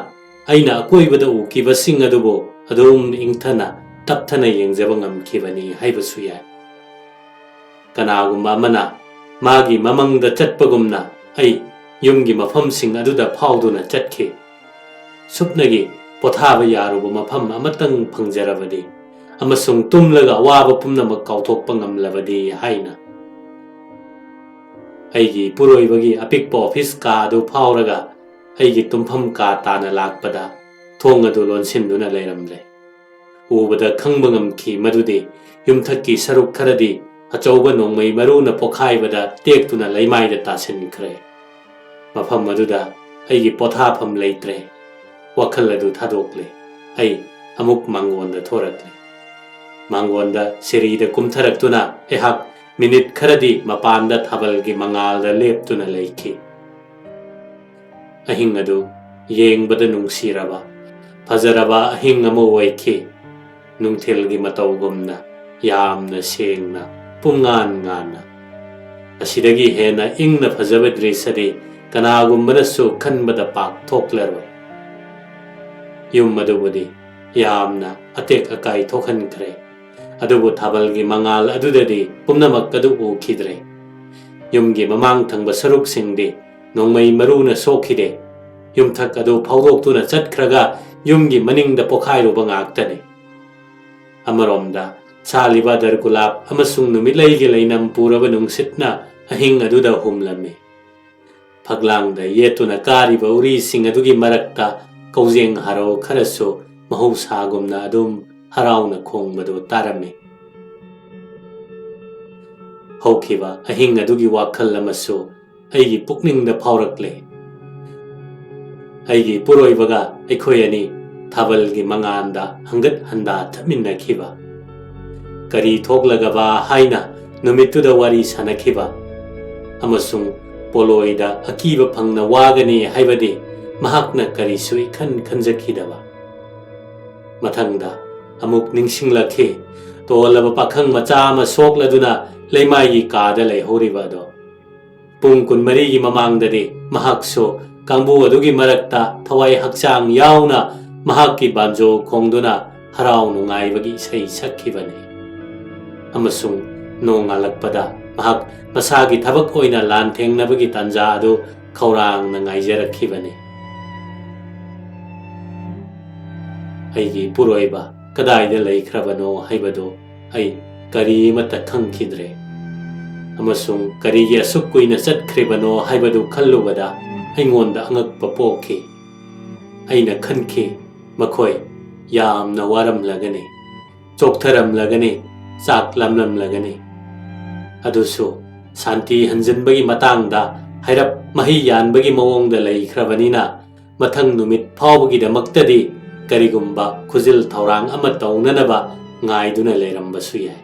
ꯑꯩꯅ ꯑꯀꯣꯏꯕꯗ ꯎꯈꯤꯕꯁꯤꯡ ꯑꯗꯨꯕꯨ ꯑꯗꯨꯝ ꯏꯪꯊꯅ, ꯇꯞꯊꯅ ꯌꯦꯡꯖꯕ ꯉꯝꯈꯤꯕꯅꯤ ꯍꯥꯏꯕꯁꯨ ꯌꯥꯏ꯫ ꯀꯅꯥꯒꯨꯝꯕ ꯑꯃꯅ ꯃꯥꯒꯤ ꯃꯃꯪꯗ ꯆꯠꯄꯒꯨꯝꯅ ꯑꯩ ꯌꯨꯝꯒꯤ ꯃꯐꯝꯁꯤꯡ ꯑꯗꯨꯗ ꯐꯥꯎꯗꯨꯅ ꯆꯠꯈꯤ꯫ ꯁꯨꯞꯅꯒꯤ ꯄꯣꯊꯥꯕ ꯌꯥꯔꯨꯕ ꯃꯐꯝ ꯑꯃꯇꯪ ꯐꯪꯖꯔꯕꯗꯤ ꯑꯃꯁꯨꯡ ꯇꯨꯝꯂꯒ ꯑꯋꯥꯕ ꯄꯨꯝꯅꯃꯛ ꯀꯥꯎꯊꯣꯛꯄ ꯉꯝꯂꯕꯗꯤ ꯍꯥꯏꯅ꯫ ꯑꯩꯒꯤ ꯏꯄꯨꯔꯣꯏꯕꯒꯤ ꯑꯄꯤꯛꯄ ꯑꯣꯐꯤꯁ ꯀꯥ ꯑꯗꯨ ꯐꯥꯎꯔꯒ ꯑꯩꯒꯤ ꯇꯨꯝꯐꯝ ꯀꯥ ꯇꯥꯅ ꯂꯥꯛꯄꯗ ꯊꯣꯡ ꯑꯗꯨ ꯂꯣꯟꯁꯤꯟꯗꯨꯅ ꯂꯩꯔꯝꯂꯦ꯫ ꯎꯕꯗ ꯈꯪꯕ ꯉꯝꯈꯤ ꯃꯗꯨꯗꯤ ꯌꯨꯝꯊꯛꯀꯤ ꯁꯔꯨꯛ ꯈꯔꯗꯤ ꯑꯆꯧꯕ ꯅꯣꯡꯃꯩ ꯃꯔꯨꯅ ꯄꯣꯈꯥꯏꯕꯗ ꯇꯦꯛꯇꯨꯅ ꯂꯩꯃꯥꯏꯗ ꯇꯥꯁꯤꯟꯈ꯭ꯔꯦ꯫ ꯃꯐꯝ ꯑꯗꯨꯗ ꯑꯩꯒꯤ ꯄꯣꯊꯥꯐꯝ ꯂꯩꯇ꯭ꯔꯦ꯫ ꯋꯥꯈꯜ ꯑꯗꯨ ꯊꯥꯗꯣꯛꯂꯦ꯫ ꯑꯩ ꯑꯃꯨꯛ ꯃꯥꯡꯒꯣꯟꯗ ꯊꯣꯔꯛꯂꯦ꯫ ꯃꯥꯡꯒꯣꯟꯗ ꯁꯤꯔꯤꯗ ꯀꯨꯝꯊꯔꯛꯇꯨꯅ ꯑꯩꯍꯥꯛ ꯃꯤꯅꯤꯠ ꯈꯔꯗꯤ ꯃꯄꯥꯟꯗ ꯊꯥꯕꯜꯒꯤ ꯃꯉꯥꯜꯗ ꯂꯦꯞꯇꯨꯅ ꯂꯩꯈꯤ꯫ ꯑꯍꯤꯡ ꯑꯗꯨ ꯌꯦꯡꯕꯗ ꯅꯨꯡꯁꯤꯔꯕ, ꯐꯖꯔꯕ ꯑꯍꯤꯡ ꯑꯃ ꯑꯣꯏꯈꯤ꯫ ꯅꯨꯡꯊꯤꯜꯒꯤ ꯃꯇꯧꯒꯨꯝꯅ ꯌꯥꯝꯅ ꯁꯦꯡꯅ, ꯄꯨꯡꯉꯥꯟ ꯉꯥꯟꯅ꯫ ꯑꯁꯤꯗꯒꯤ ꯍꯦꯟꯅ ꯏꯪꯅ ꯐꯖꯕ ꯗ꯭ꯔꯤꯁ꯭ꯌꯗꯤ ꯀꯅꯥꯒꯨꯝꯕꯅꯁꯨ ꯈꯟꯕꯗ ꯄꯥꯛ ꯊꯣꯛꯂꯔꯣꯏ꯫ ꯌꯨꯝ ꯑꯗꯨꯕꯨꯗꯤ ꯌꯥꯝꯅ ꯑꯇꯦꯛ ꯑꯀꯥꯏ ꯊꯣꯛꯍꯟꯈ꯭ꯔꯦ, ꯑꯗꯨꯕꯨ ꯊꯥꯕꯜꯒꯤ ꯃꯉꯥꯜ ꯑꯗꯨꯗꯗꯤ ꯄꯨꯝꯅꯃꯛ ꯑꯗꯨ ꯎꯈꯤꯗ꯭ꯔꯦ꯫ ꯌꯨꯝꯒꯤ ꯃꯃꯥꯡ ꯊꯪꯕ ꯁꯔꯨꯛꯁꯤꯡꯗꯤ ꯅꯣꯡꯃꯩ ꯃꯔꯨꯅ ꯁꯣꯛꯈꯤꯗꯦ꯫ ꯌꯨꯝꯊꯛ ꯑꯗꯨ ꯐꯥꯎꯗꯣꯛꯇꯨꯅ ꯆꯠꯈ꯭ꯔꯒ ꯌꯨꯝꯒꯤ ꯃꯅꯤꯡꯗ ꯄꯣꯈꯥꯏꯔꯨꯕ ꯉꯥꯛꯇꯅꯤ꯫ ꯑꯃꯔꯣꯝꯗ ꯁꯥꯠꯂꯤꯕ ꯗꯔꯒꯨꯂꯥꯞ ꯑꯃꯁꯨꯡ ꯅꯨꯃꯤꯠꯂꯩꯒꯤ ꯂꯩꯅꯝ ꯄꯨꯔꯕ ꯅꯨꯡꯁꯤꯠꯅ ꯑꯍꯤꯡ ꯑꯗꯨꯗ ꯍꯨꯝꯂꯝꯃꯤ꯫ ꯐꯛꯂꯥꯡꯗ ꯌꯦꯠꯇꯨꯅ ꯀꯥꯔꯤꯕ ꯎꯔꯤꯁꯤꯡ ꯑꯗꯨꯒꯤ ꯃꯔꯛꯇ ꯀꯧꯖꯦꯡ ꯍꯥꯔꯧ ꯈꯔꯁꯨ ꯃꯍꯧꯁꯥꯒꯨꯝꯅ ꯑꯗꯨꯝ ꯍꯔꯥꯎꯅ ꯈꯣꯡꯕꯗꯨ ꯇꯥꯔꯝꯃꯤ꯫ ꯍꯧꯈꯤꯕ ꯑꯍꯤꯡ ꯑꯗꯨꯒꯤ ꯋꯥꯈꯜ ꯑꯃꯁꯨ ꯑꯩꯒꯤ ꯄꯨꯛꯅꯤꯡꯗ ꯐꯥꯎꯔꯛꯂꯦ꯫ ꯑꯩꯒꯤ ꯏꯄꯨꯔꯣꯏꯕꯒ ꯑꯩꯈꯣꯏ ꯑꯅꯤ ꯊꯥꯕꯜꯒꯤ ꯃꯉꯥꯜꯗ ꯍꯪꯒꯠ ꯍꯟꯗꯥ ꯊꯠꯃꯤꯟꯅꯈꯤꯕ, ꯀꯔꯤ ꯊꯣꯛꯂꯒꯕ ꯍꯥꯏꯅ ꯅꯨꯃꯤꯠꯇꯨꯗ ꯋꯥꯔꯤ ꯁꯥꯅꯈꯤꯕ, ꯑꯃꯁꯨꯡ ꯄꯣꯂꯣꯏꯗ ꯑꯀꯤꯕ ꯐꯪꯅ ꯋꯥꯒꯅꯤ ꯍꯥꯏꯕꯗꯤ ꯃꯍꯥꯛꯅ ꯀꯔꯤꯁꯨ ꯏꯈꯟ ꯈꯟꯖꯈꯤꯗꯕ꯫ ꯃꯊꯪꯗ ꯑꯃꯨꯛ ꯅꯤꯡꯁꯤꯡꯂꯛꯈꯤ, ꯇꯣꯜꯂꯕ ꯄꯥꯈꯪ ꯃꯆꯥ ꯑꯃ ꯁꯣꯛꯂꯗꯨꯅ ꯂꯩꯃꯥꯏꯒꯤ ꯀꯥꯗ ꯂꯩꯍꯧꯔꯤꯕ ꯑꯗꯣ꯫ ꯄꯨꯡ ꯀꯨꯟꯃꯔꯤꯒꯤ ꯃꯃꯥꯡꯗꯗꯤ ꯃꯍꯥꯛꯁꯨ ꯀꯥꯡꯕꯨ ꯑꯗꯨꯒꯤ ꯃꯔꯛꯇ ꯊꯋꯥꯏ ꯍꯛꯆꯥꯡ ꯌꯥꯎꯅ ꯃꯍꯥꯛꯀꯤ ꯕꯥꯟꯖꯣ ꯈꯣꯡꯗꯨꯅ ꯍꯔꯥꯎ ꯅꯨꯡꯉꯥꯏꯕꯒꯤ ꯏꯁꯩ ꯁꯛꯈꯤꯕꯅꯤ꯫ ꯑꯃꯁꯨꯡ ꯅꯣꯡꯉꯥꯜꯂꯛꯄꯗ ꯃꯍꯥꯛ ꯃꯁꯥꯒꯤ ꯊꯕꯛ ꯑꯣꯏꯅ ꯂꯥꯟꯊꯦꯡꯅꯕꯒꯤ ꯇꯥꯟꯖꯥ ꯑꯗꯨ ꯈꯧꯔꯥꯡꯅ ꯉꯥꯏꯖꯔꯛꯈꯤꯕꯅꯤ꯫ ꯑꯩꯒꯤ ꯏꯄꯨꯔꯣꯏꯕ ꯀꯗꯥꯏꯗ ꯂꯩꯈ꯭ꯔꯕꯅꯣ ꯍꯥꯏꯕꯗꯨ ꯑꯩ ꯀꯔꯤꯃꯠꯇ ꯈꯪꯈꯤꯗ꯭ꯔꯦ, ꯑꯃꯁꯨꯡ ꯀꯔꯤꯒꯤ ꯑꯁꯨꯛ ꯀꯨꯏꯅ ꯆꯠꯈ꯭ꯔꯤꯕꯅꯣ ꯍꯥꯏꯕꯗꯨ ꯈꯜꯂꯨꯕꯗ ꯑꯩꯉꯣꯟꯗ ꯑꯉꯛꯄ ꯄꯣꯛꯈꯤ꯫ ꯑꯩꯅ ꯈꯟꯈꯤ, ꯃꯈꯣꯏ ꯌꯥꯝꯅ ꯋꯥꯔꯝꯂꯒꯅꯤ, ꯆꯣꯛꯊꯔꯝꯂꯒꯅꯤ, ꯆꯥꯛ ꯂꯥꯝꯂꯝꯂꯒꯅꯤ꯫ ꯑꯗꯨꯁꯨ ꯁꯥꯟꯇꯤ ꯍꯟꯖꯤꯟꯕꯒꯤ ꯃꯇꯥꯡꯗ ꯍꯥꯏꯔꯞ ꯃꯍꯩ ꯌꯥꯟꯕꯒꯤ ꯃꯑꯣꯡꯗ ꯂꯩꯈ꯭ꯔꯕꯅꯤꯅ, ꯃꯊꯪ ꯅꯨꯃꯤꯠ ꯐꯥꯎꯕꯒꯤꯗꯃꯛꯇꯗꯤ ꯀꯔꯤꯒꯨꯝꯕ ꯈꯨꯖꯤꯜ ꯊꯧꯔꯥꯡ ꯑꯃ ꯇꯧꯅꯅꯕ ꯉꯥꯏꯗꯨꯅ ꯂꯩꯔꯝꯕꯁꯨ ꯌꯥꯏ꯫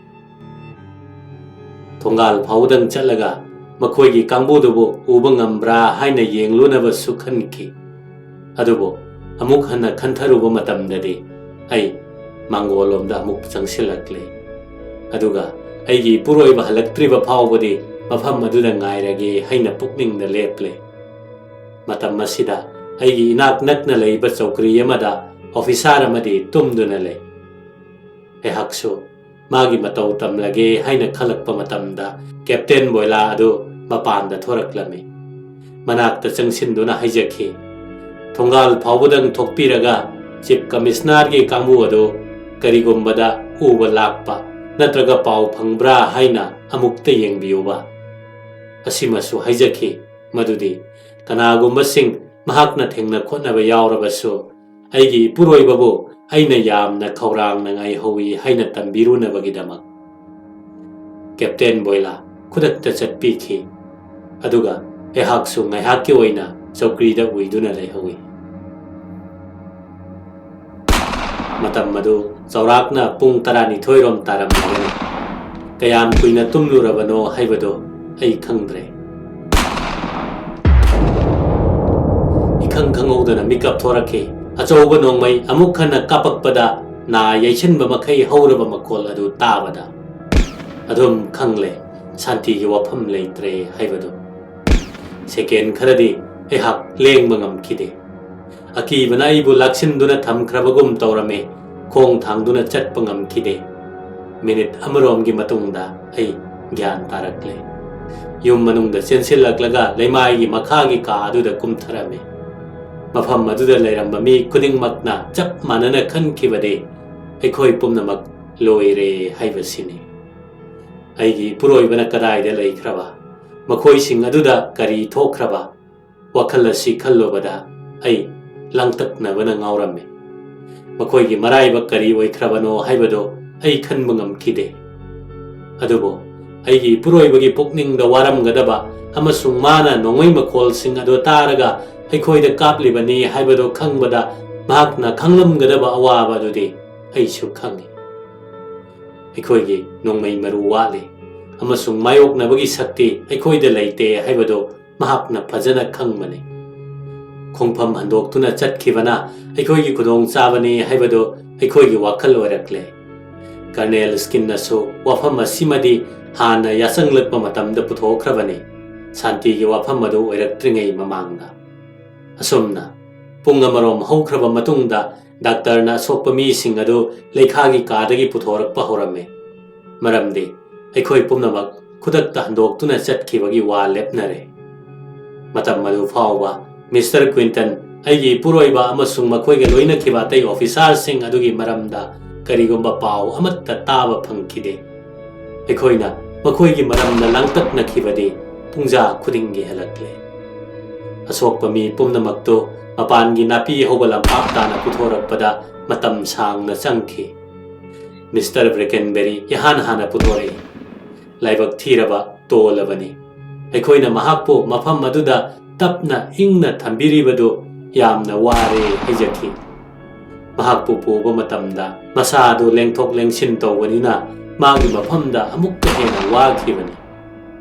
ꯊꯣꯡꯒꯥꯜ ꯐꯥꯎꯕꯗꯪ ꯆꯠꯂꯒ ꯃꯈꯣꯏꯒꯤ ꯀꯥꯡꯕꯨꯗꯨꯕꯨ ꯎꯕ ꯉꯝꯕ꯭ꯔꯥ ꯍꯥꯏꯅ ꯌꯦꯡꯂꯨꯅꯕꯁꯨ ꯈꯟꯈꯤ꯫ ꯑꯗꯨꯕꯨ ꯑꯃꯨꯛ ꯍꯟꯅ ꯈꯟꯊꯔꯨꯕ ꯃꯇꯝꯗꯗꯤ ꯑꯩ ꯃꯥꯡꯒꯣꯜꯂꯣꯝꯗ ꯑꯃꯨꯛ ꯆꯪꯁꯤꯜꯂꯛꯂꯦ꯫ ꯑꯗꯨꯒ ꯑꯩꯒꯤ ꯏꯄꯨꯔꯣꯏꯕ ꯍꯜꯂꯛꯇ꯭ꯔꯤꯕ ꯐꯥꯎꯕꯗꯤ ꯃꯐꯝ ꯑꯗꯨꯗ ꯉꯥꯏꯔꯒꯦ ꯍꯥꯏꯅ ꯄꯨꯛꯅꯤꯡꯗ ꯂꯦꯞꯂꯦ꯫ ꯃꯇꯝ ꯑꯁꯤꯗ ꯑꯩꯒꯤ ꯏꯅꯥꯛ ꯅꯛꯅ ꯂꯩꯕ ꯆꯧꯀ꯭ꯔꯤ ꯑꯃꯗ ꯑꯣꯐꯤꯁꯥꯔ ꯑꯃꯗꯤ ꯇꯨꯝꯗꯨꯅ ꯂꯩ꯫ ꯑꯩꯍꯥꯛꯁꯨ ꯃꯥꯒꯤ ꯃꯇꯧ ꯇꯝꯂꯒꯦ ꯍꯥꯏꯅ ꯈꯜꯂꯛꯄ ꯃꯇꯝꯗ ꯀꯦꯞꯇꯦꯟ ꯕꯣꯏꯂꯥ ꯑꯗꯨ ꯃꯄꯥꯟꯗ ꯊꯣꯔꯛꯂꯝꯃꯤ꯫ ꯃꯅꯥꯛꯇ ꯆꯪꯁꯤꯟꯗꯨꯅ ꯍꯥꯏꯖꯈꯤ, "ꯊꯣꯡꯒꯥꯜ ꯐꯥꯎꯕꯗꯪ ꯊꯣꯛꯄꯤꯔꯒ ꯆꯤꯐ ꯀꯃꯤꯁꯅꯔꯒꯤ ꯀꯥꯡꯕꯨ ꯑꯗꯨ ꯀꯔꯤꯒꯨꯝꯕꯗ ꯎꯕ ꯂꯥꯛꯄ ꯅꯠꯇ꯭ꯔꯒ ꯄꯥꯎ ꯐꯪꯕ꯭ꯔꯥ ꯍꯥꯏꯅ ꯑꯃꯨꯛꯇ ꯌꯦꯡꯕꯤꯌꯨꯕ꯫" ꯑꯁꯤꯃꯁꯨ ꯍꯥꯏꯖꯈꯤ, ꯃꯗꯨꯗꯤ ꯀꯅꯥꯒꯨꯝꯕꯁꯤꯡ ꯃꯍꯥꯛꯅ ꯊꯦꯡꯅ ꯈꯣꯠꯅꯕ ꯌꯥꯎꯔꯕꯁꯨ ꯑꯩꯒꯤ ꯏꯄꯨꯔꯣꯏꯕꯕꯨ ꯑꯩꯅ ꯌꯥꯝꯅ ꯈꯧꯔꯥꯡꯅ ꯉꯥꯏꯍꯧꯏ ꯍꯥꯏꯅ ꯇꯝꯕꯤꯔꯨꯅꯕꯒꯤꯗꯃꯛ꯫ ꯀꯦꯞꯇꯦꯟ ꯕꯣꯏꯂꯥ ꯈꯨꯗꯛꯇ ꯆꯠꯄꯤꯈꯤ, ꯑꯗꯨꯒ ꯑꯩꯍꯥꯛꯁꯨ ꯉꯥꯏꯍꯥꯛꯀꯤ ꯑꯣꯏꯅ ꯆꯧꯀ꯭ꯔꯤꯗ ꯎꯏꯗꯨꯅ ꯂꯩꯍꯧꯏ꯫ ꯃꯇꯝ ꯑꯗꯨ ꯆꯥꯎꯔꯥꯛꯅ ꯄꯨꯡ ꯇꯔꯥꯅꯤꯊꯣꯏꯔꯣꯝ ꯇꯥꯔꯝꯂꯒꯅꯤ꯫ ꯀꯌꯥꯝ ꯀꯨꯏꯅ ꯇꯨꯝꯂꯨꯔꯕꯅꯣ ꯍꯥꯏꯕꯗꯨ ꯑꯩ ꯈꯪꯗ꯭ꯔꯦ꯫ ꯏꯈꯪ ꯈꯪꯍꯧꯗꯅ ꯃꯤꯀꯞ ꯊꯣꯔꯛꯈꯤ꯫ ꯑꯆꯧꯕ ꯅꯣꯡꯃꯩ ꯑꯃꯨꯛ ꯍꯟꯅ ꯀꯥꯞꯄꯛꯄꯗ ꯅꯥ ꯌꯩꯁꯤꯟꯕ ꯃꯈꯩ ꯍꯧꯔꯕ ꯃꯈꯣꯜ ꯑꯗꯨ ꯇꯥꯕꯗ ꯑꯗꯨꯝ ꯈꯪꯂꯦ, ꯁꯥꯟꯇꯤꯒꯤ ꯋꯥꯐꯝ ꯂꯩꯇ꯭ꯔꯦ ꯍꯥꯏꯕꯗꯨ꯫ ꯁꯦꯀꯦꯟ ꯈꯔꯗꯤ ꯑꯩꯍꯥꯛ ꯂꯦꯡꯕ ꯉꯝꯈꯤꯗꯦ꯫ ꯑꯀꯤꯕꯅ ꯑꯩꯕꯨ ꯂꯥꯛꯁꯤꯟꯗꯨꯅ ꯊꯝꯈ꯭ꯔꯕꯒꯨꯝ ꯇꯧꯔꯝꯃꯤ꯫ ꯈꯣꯡ ꯊꯥꯡꯗꯨꯅ ꯆꯠꯄ ꯉꯝꯈꯤꯗꯦ꯫ ꯃꯤꯅꯤꯠ ꯑꯃꯔꯣꯝꯒꯤ ꯃꯇꯨꯡꯗ ꯑꯩ ꯒ꯭ꯌꯥꯟ ꯇꯥꯔꯛꯂꯦ꯫ ꯌꯨꯝ ꯃꯅꯨꯡꯗ ꯆꯦꯟꯁꯤꯜꯂꯛꯂꯒ ꯂꯩꯃꯥꯏꯒꯤ ꯃꯈꯥꯒꯤ ꯀꯥ ꯑꯗꯨꯗ ꯀꯨꯝꯊꯔꯝꯃꯤ꯫ ꯃꯐꯝ ꯑꯗꯨꯗ ꯂꯩꯔꯝꯕ ꯃꯤ ꯈꯨꯗꯤꯡꯃꯛꯅ ꯆꯞ ꯃꯥꯟꯅꯅ ꯈꯟꯈꯤꯕꯗꯤ ꯑꯩꯈꯣꯏ ꯄꯨꯝꯅꯃꯛ ꯂꯣꯏꯔꯦ ꯍꯥꯏꯕꯁꯤꯅꯤ꯫ ꯑꯩꯒꯤ ꯏꯄꯨꯔꯣꯏꯕꯅ ꯀꯗꯥꯏꯗ ꯂꯩꯈ꯭ꯔꯕ? ꯃꯈꯣꯏꯁꯤꯡ ꯑꯗꯨꯗ ꯀꯔꯤ ꯊꯣꯛꯈ꯭ꯔꯕ? ꯋꯥꯈꯜ ꯑꯁꯤ ꯈꯜꯂꯨꯕꯗ ꯑꯩ ꯂꯥꯡꯇꯛꯅꯕꯅ ꯉꯥꯎꯔꯝꯃꯤ꯫ ꯃꯈꯣꯏꯒꯤ ꯃꯔꯥꯏꯕꯛ ꯀꯔꯤ ꯑꯣꯏꯈ꯭ꯔꯕꯅꯣ ꯍꯥꯏꯕꯗꯨ ꯑꯩ ꯈꯟꯕ ꯉꯝꯈꯤꯗꯦ꯫ ꯑꯗꯨꯕꯨ ꯑꯩꯒꯤ ꯏꯄꯨꯔꯣꯏꯕꯒꯤ ꯄꯨꯛꯅꯤꯡꯗ ꯋꯥꯔꯝꯒꯗꯕ ꯑꯃꯁꯨꯡ ꯃꯥꯅ ꯅꯣꯡꯃꯩ ꯃꯈꯣꯜꯁꯤꯡ ꯑꯗꯨ ꯇꯥꯔꯒ ꯑꯩꯈꯣꯏꯗ ꯀꯥꯞꯂꯤꯕꯅꯤ ꯍꯥꯏꯕꯗꯨ ꯈꯪꯕꯗ ꯃꯍꯥꯛꯅ ꯈꯪꯂꯝꯒꯗꯕ ꯑꯋꯥꯕ ꯑꯗꯨꯗꯤ ꯑꯩꯁꯨ ꯈꯪꯏ꯫ ꯑꯩꯈꯣꯏꯒꯤ ꯅꯣꯡꯃꯩ ꯃꯔꯨ ꯋꯥꯠꯂꯤ ꯑꯃꯁꯨꯡ ꯃꯥꯌꯣꯛꯅꯕꯒꯤ ꯁꯛꯇꯤ ꯑꯩꯈꯣꯏꯗ ꯂꯩꯇꯦ ꯍꯥꯏꯕꯗꯨ ꯃꯍꯥꯛꯅ ꯐꯖꯅ ꯈꯪꯕꯅꯤ꯫ ꯈꯣꯡꯐꯝ ꯍꯟꯗꯣꯛꯇꯨꯅ ꯆꯠꯈꯤꯕꯅ ꯑꯩꯈꯣꯏꯒꯤ ꯈꯨꯗꯣꯡꯆꯥꯕꯅꯤ ꯍꯥꯏꯕꯗꯨ ꯑꯩꯈꯣꯏꯒꯤ ꯋꯥꯈꯜ ꯑꯣꯏꯔꯛꯂꯦ꯫ ꯀꯔꯅꯦꯜ ꯁ꯭ꯀꯤꯟꯅꯁꯨ ꯋꯥꯐꯝ ꯑꯁꯤꯃꯗꯤ ꯍꯥꯟꯅ ꯌꯥꯆꯪꯂꯛꯄ ꯃꯇꯝꯗ ꯄꯨꯊꯣꯛꯈ꯭ꯔꯕꯅꯤ, ꯁꯥꯟꯇꯤꯒꯤ ꯋꯥꯐꯝ ꯑꯗꯨ ꯑꯣꯏꯔꯛꯇ꯭ꯔꯤꯉꯩ ꯃꯃꯥꯡꯗ꯫ ꯑꯁꯨꯝꯅ ꯄꯨꯡ ꯑꯃꯔꯣꯝ ꯍꯧꯈ꯭ꯔꯕ ꯃꯇꯨꯡꯗ ꯗꯥꯛꯇꯔꯅ ꯑꯁꯣꯛꯄ ꯃꯤꯁꯤꯡ ꯑꯗꯨ ꯂꯩꯈꯥꯒꯤ ꯀꯥꯗꯒꯤ ꯄꯨꯊꯣꯔꯛꯄ ꯍꯧꯔꯝꯃꯤ꯫ ꯃꯔꯝꯗꯤ ꯑꯩꯈꯣꯏ ꯄꯨꯝꯅꯃꯛ ꯈꯨꯗꯛꯇ ꯍꯟꯗꯣꯛꯇꯨꯅ ꯆꯠꯈꯤꯕꯒꯤ ꯋꯥ ꯂꯦꯞꯅꯔꯦ꯫ ꯃꯇꯝ ꯑꯗꯨ ꯐꯥꯎꯕ ꯃꯤꯁꯇꯔ ꯀ꯭ꯋꯤꯟꯇꯟ, ꯑꯩꯒꯤ ꯏꯄꯨꯔꯣꯏꯕ ꯑꯃꯁꯨꯡ ꯃꯈꯣꯏꯒ ꯂꯣꯏꯅꯈꯤꯕ ꯑꯇꯩ ꯑꯣꯐꯤꯁꯥꯔꯁꯤꯡ ꯑꯗꯨꯒꯤ ꯃꯔꯝꯗ ꯀꯔꯤꯒꯨꯝꯕ ꯄꯥꯎ ꯑꯃꯠꯇ ꯇꯥꯕ ꯐꯪꯈꯤꯗꯦ꯫ ꯑꯩꯈꯣꯏꯅ ꯃꯈꯣꯏꯒꯤ ꯃꯔꯝꯗ ꯂꯥꯡꯇꯛꯅꯈꯤꯕꯗꯤ ꯄꯨꯡꯖꯥ ꯈꯨꯗꯤꯡꯒꯤ ꯍꯦꯜꯂꯛꯂꯦ꯫ ꯑꯁꯣꯛꯄ ꯃꯤ ꯄꯨꯝꯅꯃꯛꯇꯨ ꯃꯄꯥꯟꯒꯤ ꯅꯥꯄꯤ ꯍꯧꯕ ꯂꯝꯄꯥꯛ ꯇꯥꯅ ꯄꯨꯊꯣꯔꯛꯄꯗ ꯃꯇꯝ ꯁꯥꯡꯅ ꯆꯪꯈꯤ꯫ ꯃꯤꯁꯇꯔ ꯕ꯭ꯔꯦꯀꯦꯟꯕꯦꯔꯤ ꯏꯍꯥꯟ ꯍꯥꯟꯅ ꯄꯨꯊꯣꯔꯛꯏ꯫ ꯂꯥꯏꯕꯛ ꯊꯤꯔꯕ ꯇꯣꯜꯂꯕꯅꯤ꯫ ꯑꯩꯈꯣꯏꯅ ꯃꯍꯥꯛꯄꯨ ꯃꯐꯝ ꯑꯗꯨꯗ ꯇꯞꯅ ꯏꯪꯅ ꯊꯝꯕꯤꯔꯤꯕꯗꯨ ꯌꯥꯝꯅ ꯋꯥꯔꯦ ꯍꯥꯏꯖꯈꯤ꯫ ꯃꯍꯥꯛꯄꯨ ꯄꯨꯕ ꯃꯇꯝꯗ ꯃꯁꯥ ꯑꯗꯨ ꯂꯦꯡꯊꯣꯛ ꯂꯦꯡꯁꯤꯟ ꯇꯧꯕꯅꯤꯅ ꯃꯥꯒꯤ ꯃꯐꯝꯗ ꯑꯃꯨꯛꯀ ꯍꯦꯟꯅ ꯋꯥꯈꯤꯕꯅꯤ꯫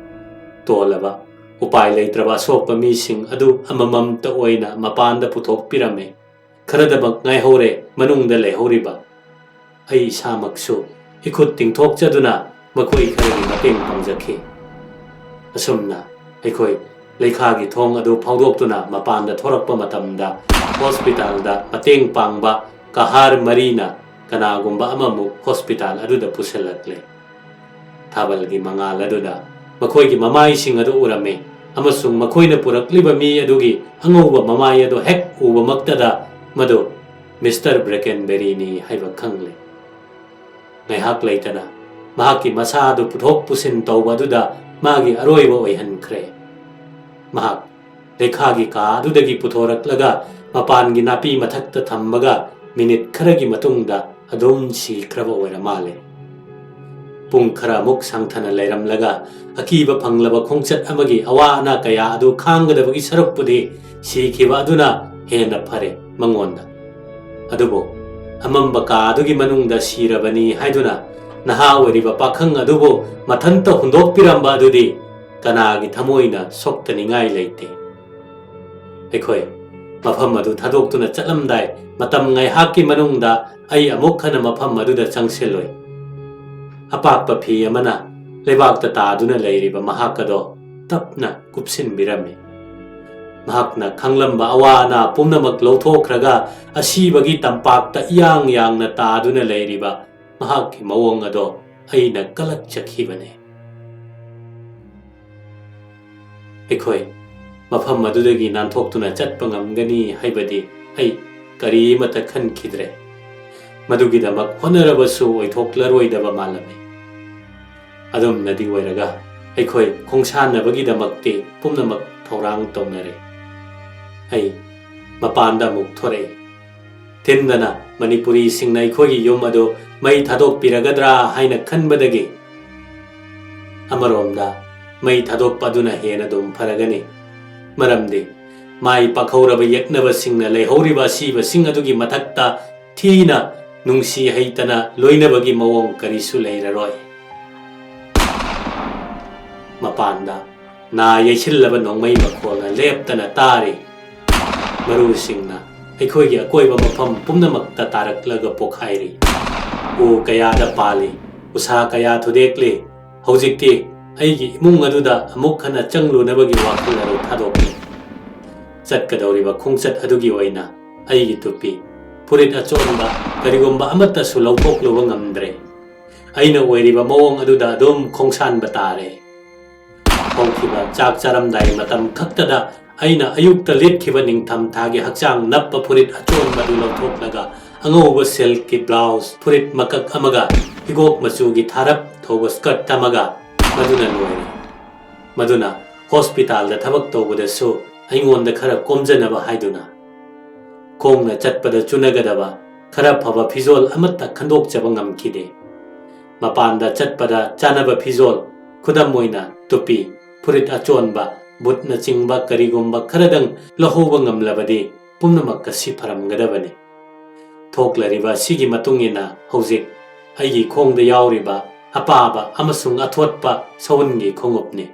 ꯇꯣꯜꯂꯕ, ꯎꯄꯥꯏ ꯂꯩꯇ꯭ꯔꯕ ꯑꯁꯣꯛꯄ ꯃꯤꯁꯤꯡ ꯑꯗꯨ ꯑꯃꯃꯝꯇ ꯑꯣꯏꯅ ꯃꯄꯥꯟꯗ ꯄꯨꯊꯣꯛꯄꯤꯔꯝꯃꯤ꯫ ꯈꯔꯗꯃꯛ ꯉꯥꯏꯍꯧꯔꯦ ꯃꯅꯨꯡꯗ ꯂꯩꯍꯧꯔꯤꯕ꯫ ꯑꯩ ꯏꯁꯥꯃꯛꯁꯨ ꯏꯈꯨꯠ ꯇꯤꯡꯊꯣꯛꯆꯗꯨꯅ ꯃꯈꯣꯏ ꯈꯔꯒꯤ ꯃꯇꯦꯡ ꯄꯥꯡꯖꯈꯤ꯫ ꯑꯁꯨꯝꯅ ꯑꯩꯈꯣꯏ ꯂꯩꯈꯥꯒꯤ ꯊꯣꯡ ꯑꯗꯨ ꯐꯥꯎꯗꯣꯛꯇꯨꯅ ꯃꯄꯥꯟꯗ ꯊꯣꯔꯛꯄ ꯃꯇꯝꯗ ꯍꯣꯁꯄꯤꯇꯥꯜꯗ ꯃꯇꯦꯡ ꯄꯥꯡꯕ ꯀꯍꯥꯔ ꯃꯔꯤꯅ ꯀꯅꯥꯒꯨꯝꯕ ꯑꯃꯃꯨꯛ ꯍꯣꯁꯄꯤꯇꯥꯜ ꯑꯗꯨꯗ ꯄꯨꯁꯤꯜꯂꯛꯂꯦ꯫ ꯊꯥꯕꯜꯒꯤ ꯃꯉꯥꯜ ꯑꯗꯨꯗ ꯃꯈꯣꯏꯒꯤ ꯃꯃꯥꯏꯁꯤꯡ ꯑꯗꯨ ꯎꯔꯝꯃꯤ, ꯑꯃꯁꯨꯡ ꯃꯈꯣꯏꯅ ꯄꯨꯔꯛꯂꯤꯕ ꯃꯤ ꯑꯗꯨꯒꯤ ꯑꯉꯧꯕ ꯃꯃꯥꯏ ꯑꯗꯨ ꯍꯦꯛ ꯎꯕꯃꯛꯇꯗ ꯃꯗꯨ ꯃꯤꯁꯇꯔ ꯕ꯭ꯔꯦꯀꯦꯟꯕꯦꯔꯤꯅꯤ ꯍꯥꯏꯕ ꯈꯪꯂꯦ꯫ ꯉꯥꯏꯍꯥꯛ ꯂꯩꯇꯅ ꯃꯍꯥꯛꯀꯤ ꯃꯁꯥ ꯑꯗꯨ ꯄꯨꯊꯣꯛ ꯄꯨꯁꯤꯟ ꯇꯧꯕ ꯑꯗꯨꯗ ꯃꯥꯒꯤ ꯑꯔꯣꯏꯕ ꯑꯣꯏꯍꯟꯈ꯭ꯔꯦ꯫ ꯃꯍꯥꯛ ꯂꯩꯈꯥꯒꯤ ꯀꯥ ꯑꯗꯨꯗꯒꯤ ꯄꯨꯊꯣꯔꯛꯂꯒ ꯃꯄꯥꯟꯒꯤ ꯅꯥꯄꯤ ꯃꯊꯛꯇ ꯊꯝꯕꯒ ꯃꯤꯅꯤꯠ ꯈꯔꯒꯤ ꯃꯇꯨꯡꯗ ꯑꯗꯨꯝ ꯁꯤꯈ꯭ꯔꯕ ꯑꯣꯏꯔ ꯃꯥꯜꯂꯦ꯫ ꯄꯨꯡ ꯈꯔꯃꯨꯛ ꯁꯥꯡꯊꯅ ꯂꯩꯔꯝꯂꯒ ꯑꯀꯤꯕ ꯐꯪꯂꯕ ꯈꯣꯡꯆꯠ ꯑꯃꯒꯤ ꯑꯋꯥ ꯑꯅꯥ ꯀꯌꯥ ꯑꯗꯨ ꯈꯥꯡꯒꯗꯕꯒꯤ ꯁꯔꯨꯛꯄꯨꯗꯤ ꯁꯤꯈꯤꯕ ꯑꯗꯨꯅ ꯍꯦꯟꯅ ꯐꯔꯦ ꯃꯉꯣꯟꯗ꯫ ꯑꯗꯨꯕꯨ ꯑꯃꯝꯕ ꯀꯥ ꯑꯗꯨꯒꯤ ꯃꯅꯨꯡꯗ ꯁꯤꯔꯕꯅꯤ ꯍꯥꯏꯗꯨꯅ ꯅꯍꯥ ꯑꯣꯏꯔꯤꯕ ꯄꯥꯈꯪ ꯑꯗꯨꯕꯨ ꯃꯊꯟꯇ ꯍꯨꯟꯗꯣꯛꯄꯤꯔꯝꯕ ꯑꯗꯨꯗꯤ ꯀꯅꯥꯒꯤ ꯊꯃꯣꯏꯅ ꯁꯣꯛꯇꯅꯤꯡꯉꯥꯏ ꯂꯩꯇꯦ꯫ ꯑꯩꯈꯣꯏ ꯃꯐꯝ ꯑꯗꯨ ꯊꯥꯗꯣꯛꯇꯨꯅ ꯆꯠꯂꯝꯗꯥꯏ ꯃꯇꯝ ꯉꯥꯏꯍꯥꯛꯀꯤ ꯃꯅꯨꯡꯗ ꯑꯩ ꯑꯃꯨꯛ ꯍꯟꯅ ꯃꯐꯝ ꯑꯗꯨꯗ ꯆꯪꯁꯤꯜꯂꯨꯏ꯫ ꯑꯄꯥꯛꯄ ꯐꯤ ꯑꯃꯅ ꯂꯩꯕꯥꯛꯇ ꯇꯥꯗꯨꯅ ꯂꯩꯔꯤꯕ ꯃꯍꯥꯛ ꯑꯗꯣ ꯇꯞꯅ ꯀꯨꯞꯁꯤꯟꯕꯤꯔꯝꯃꯤ꯫ ꯃꯍꯥꯛꯅ ꯈꯪꯂꯝꯕ ꯑꯋꯥ ꯑꯅꯥ ꯄꯨꯝꯅꯃꯛ ꯂꯧꯊꯣꯛꯈ꯭ꯔꯒ ꯑꯁꯤꯕꯒꯤ ꯇꯝꯄꯥꯛꯇ ꯏꯌꯥꯡ ꯌꯥꯡꯅ ꯇꯥꯗꯨꯅ ꯂꯩꯔꯤꯕ ꯃꯍꯥꯛꯀꯤ ꯃꯑꯣꯡ ꯑꯗꯣ ꯑꯩꯅ ꯀꯂꯛꯆꯈꯤꯕꯅꯤ꯫ ꯑꯩꯈꯣꯏ ꯃꯐꯝ ꯑꯗꯨꯗꯒꯤ ꯅꯥꯟꯊꯣꯛꯇꯨꯅ ꯆꯠꯄ ꯉꯝꯒꯅꯤ ꯍꯥꯏꯕꯗꯤ ꯑꯩ ꯀꯔꯤꯃꯠꯇ ꯈꯟꯈꯤꯗ꯭ꯔꯦ꯫ ꯃꯗꯨꯒꯤꯗꯃꯛ ꯍꯣꯠꯅꯔꯕꯁꯨ ꯑꯣꯏꯊꯣꯛꯂꯔꯣꯏꯗꯕ ꯃꯥꯜꯂꯝꯃꯤ꯫ ꯑꯗꯨꯝꯅꯗꯤ ꯑꯣꯏꯔꯒ ꯑꯩꯈꯣꯏ ꯈꯣꯡꯁꯥꯟꯅꯕꯒꯤꯗꯃꯛꯇꯤ ꯄꯨꯝꯅꯃꯛ ꯊꯧꯔꯥꯡ ꯇꯧꯅꯔꯦ꯫ ꯑꯩ ꯃꯄꯥꯟꯗ ꯑꯃꯨꯛ ꯊꯣꯔꯛꯏ꯫ ꯊꯤꯟꯗꯅ ꯃꯅꯤꯄꯨꯔꯤꯁꯤꯡꯅ ꯑꯩꯈꯣꯏꯒꯤ ꯌꯨꯝ ꯑꯗꯨ ꯃꯩ ꯊꯥꯗꯣꯛꯄꯤꯔꯒꯗ꯭ꯔꯥ ꯍꯥꯏꯅ ꯈꯟꯕꯗꯒꯤ ꯑꯃꯔꯣꯝꯗ ꯃꯩ ꯊꯥꯗꯣꯛꯄ ꯑꯗꯨꯅ ꯍꯦꯟꯅ ꯑꯗꯨꯝ ꯐꯔꯒꯅꯤ꯫ ꯃꯔꯝꯗꯤ ꯃꯥꯏ ꯄꯥꯛꯍꯧꯔꯕ ꯌꯦꯛꯅꯕꯁꯤꯡꯅ ꯂꯩꯍꯧꯔꯤꯕ ꯑꯁꯤꯕꯁꯤꯡ ꯑꯗꯨꯒꯤ ꯃꯊꯛꯇ ꯊꯤꯅ ꯅꯨꯡꯁꯤ ꯍꯩꯇꯅ ꯂꯣꯏꯅꯕꯒꯤ ꯃꯑꯣꯡ ꯀꯔꯤꯁꯨ ꯂꯩꯔꯔꯣꯏ꯫ ꯃꯄꯥꯟꯗ ꯅꯥ ꯌꯩꯁꯤꯜꯂꯕ ꯅꯣꯡꯃꯩ ꯃꯈꯣꯜꯅ ꯂꯦꯞꯇꯅ ꯇꯥꯔꯤ꯫ ꯃꯔꯨꯁꯤꯡꯅ ꯑꯩꯈꯣꯏꯒꯤ ꯑꯀꯣꯏꯕ ꯃꯐꯝ ꯄꯨꯝꯅꯃꯛꯇ ꯇꯥꯔꯛꯂꯒ ꯄꯣꯛꯈꯥꯏꯔꯤ꯫ ꯎ ꯀꯌꯥꯗ ꯄꯥꯜꯂꯤ, ꯎꯁꯥ ꯀꯌꯥ ꯊꯨꯗꯦꯛꯂꯤ꯫ ꯍꯧꯖꯤꯛꯇꯤ ꯑꯩꯒꯤ ꯏꯃꯨꯡ ꯑꯗꯨꯗ ꯑꯃꯨꯛ ꯍꯟꯅ ꯆꯪꯂꯨꯅꯕꯒꯤ ꯋꯥꯈꯜ ꯑꯗꯨ ꯊꯥꯗꯣꯛꯂꯤ꯫ ꯆꯠꯀꯗꯧꯔꯤꯕ ꯈꯣꯡꯆꯠ ꯑꯗꯨꯒꯤ ꯑꯣꯏꯅ ꯑꯩꯒꯤ ꯇꯨꯄꯤ, ꯐꯨꯔꯤꯠ ꯑꯆꯣꯟꯕ ꯀꯔꯤꯒꯨꯝꯕ ꯑꯃꯠꯇꯁꯨ ꯂꯧꯊꯣꯛꯂꯨꯕ ꯉꯝꯗ꯭ꯔꯦ꯫ ꯑꯩꯅ ꯑꯣꯏꯔꯤꯕ ꯃꯑꯣꯡ ꯑꯗꯨꯗ ꯑꯗꯨꯝ ꯈꯣꯡꯁꯥꯟꯕ ꯇꯥꯔꯦ꯫ ꯍꯧꯈꯤꯕ ꯆꯥꯛ ꯆꯥꯔꯝꯗꯥꯏ ꯃꯇꯝ ꯈꯛꯇꯗ ꯑꯩꯅ ꯑꯌꯨꯛꯇ ꯂꯤꯠꯈꯤꯕ ꯅꯤꯡꯊꯝ ꯊꯥꯒꯤ ꯍꯛꯆꯥꯡ ꯅꯞꯄ ꯐꯨꯔꯤꯠ ꯑꯆꯣꯟꯕꯗꯨ ꯂꯧꯊꯣꯛꯂꯒ ꯑꯉꯧꯕ ꯁꯤꯜꯛꯀꯤ ꯕ꯭ꯂꯥꯎꯁ, ꯐꯨꯔꯤꯠ ꯃꯀꯛ ꯑꯃꯒ ꯍꯤꯒꯣꯛ ꯃꯆꯨꯒꯤ ꯊꯥꯔꯞ ꯊꯧꯕ ꯁ꯭ꯀꯔꯠ ꯑꯃꯒ ꯃꯗꯨꯅ ꯂꯣꯏꯔꯦ꯫ ꯃꯗꯨꯅ ꯍꯣꯁꯄꯤꯇꯥꯜꯗ ꯊꯕꯛ ꯇꯧꯕꯗꯁꯨ ꯑꯩꯉꯣꯟꯗ ꯈꯔ ꯀꯣꯝꯖꯅꯕ ꯍꯥꯏꯗꯨꯅ ꯈꯣꯡꯅ ꯆꯠꯄꯗ ꯆꯨꯅꯒꯗꯕ ꯈꯔ ꯐꯕ ꯐꯤꯖꯣꯜ ꯑꯃꯠꯇ ꯈꯟꯗꯣꯛꯆꯕ ꯉꯝꯈꯤꯗꯦ꯫ ꯃꯄꯥꯟꯗ ꯆꯠꯄꯗ ꯆꯥꯅꯕ ꯐꯤꯖꯣꯜ, ꯈꯨꯗꯝ ꯑꯣꯏꯅ ꯇꯨꯄꯤ, ꯐꯨꯔꯤꯠ ꯑꯆꯣꯟꯕ, ꯕꯨꯠꯅꯆꯤꯡꯕ ꯀꯔꯤꯒꯨꯝꯕ ꯈꯔꯗꯪ ꯂꯧꯍꯧꯕ ꯉꯝꯂꯕꯗꯤ ꯄꯨꯝꯅꯃꯛ ꯑꯁꯤ ꯐꯔꯝꯒꯗꯕꯅꯤ꯫ ꯊꯣꯛꯂꯔꯤꯕ ꯑꯁꯤꯒꯤ ꯃꯇꯨꯡ ꯏꯟꯅ ꯍꯧꯖꯤꯛ ꯑꯩꯒꯤ ꯈꯣꯡꯗ ꯌꯥꯎꯔꯤꯕ ꯑꯄꯥꯕ ꯑꯃꯁꯨꯡ ꯑꯊꯣꯠꯄ ꯁꯎꯟꯒꯤ ꯈꯣꯡꯎꯞꯅꯤ꯫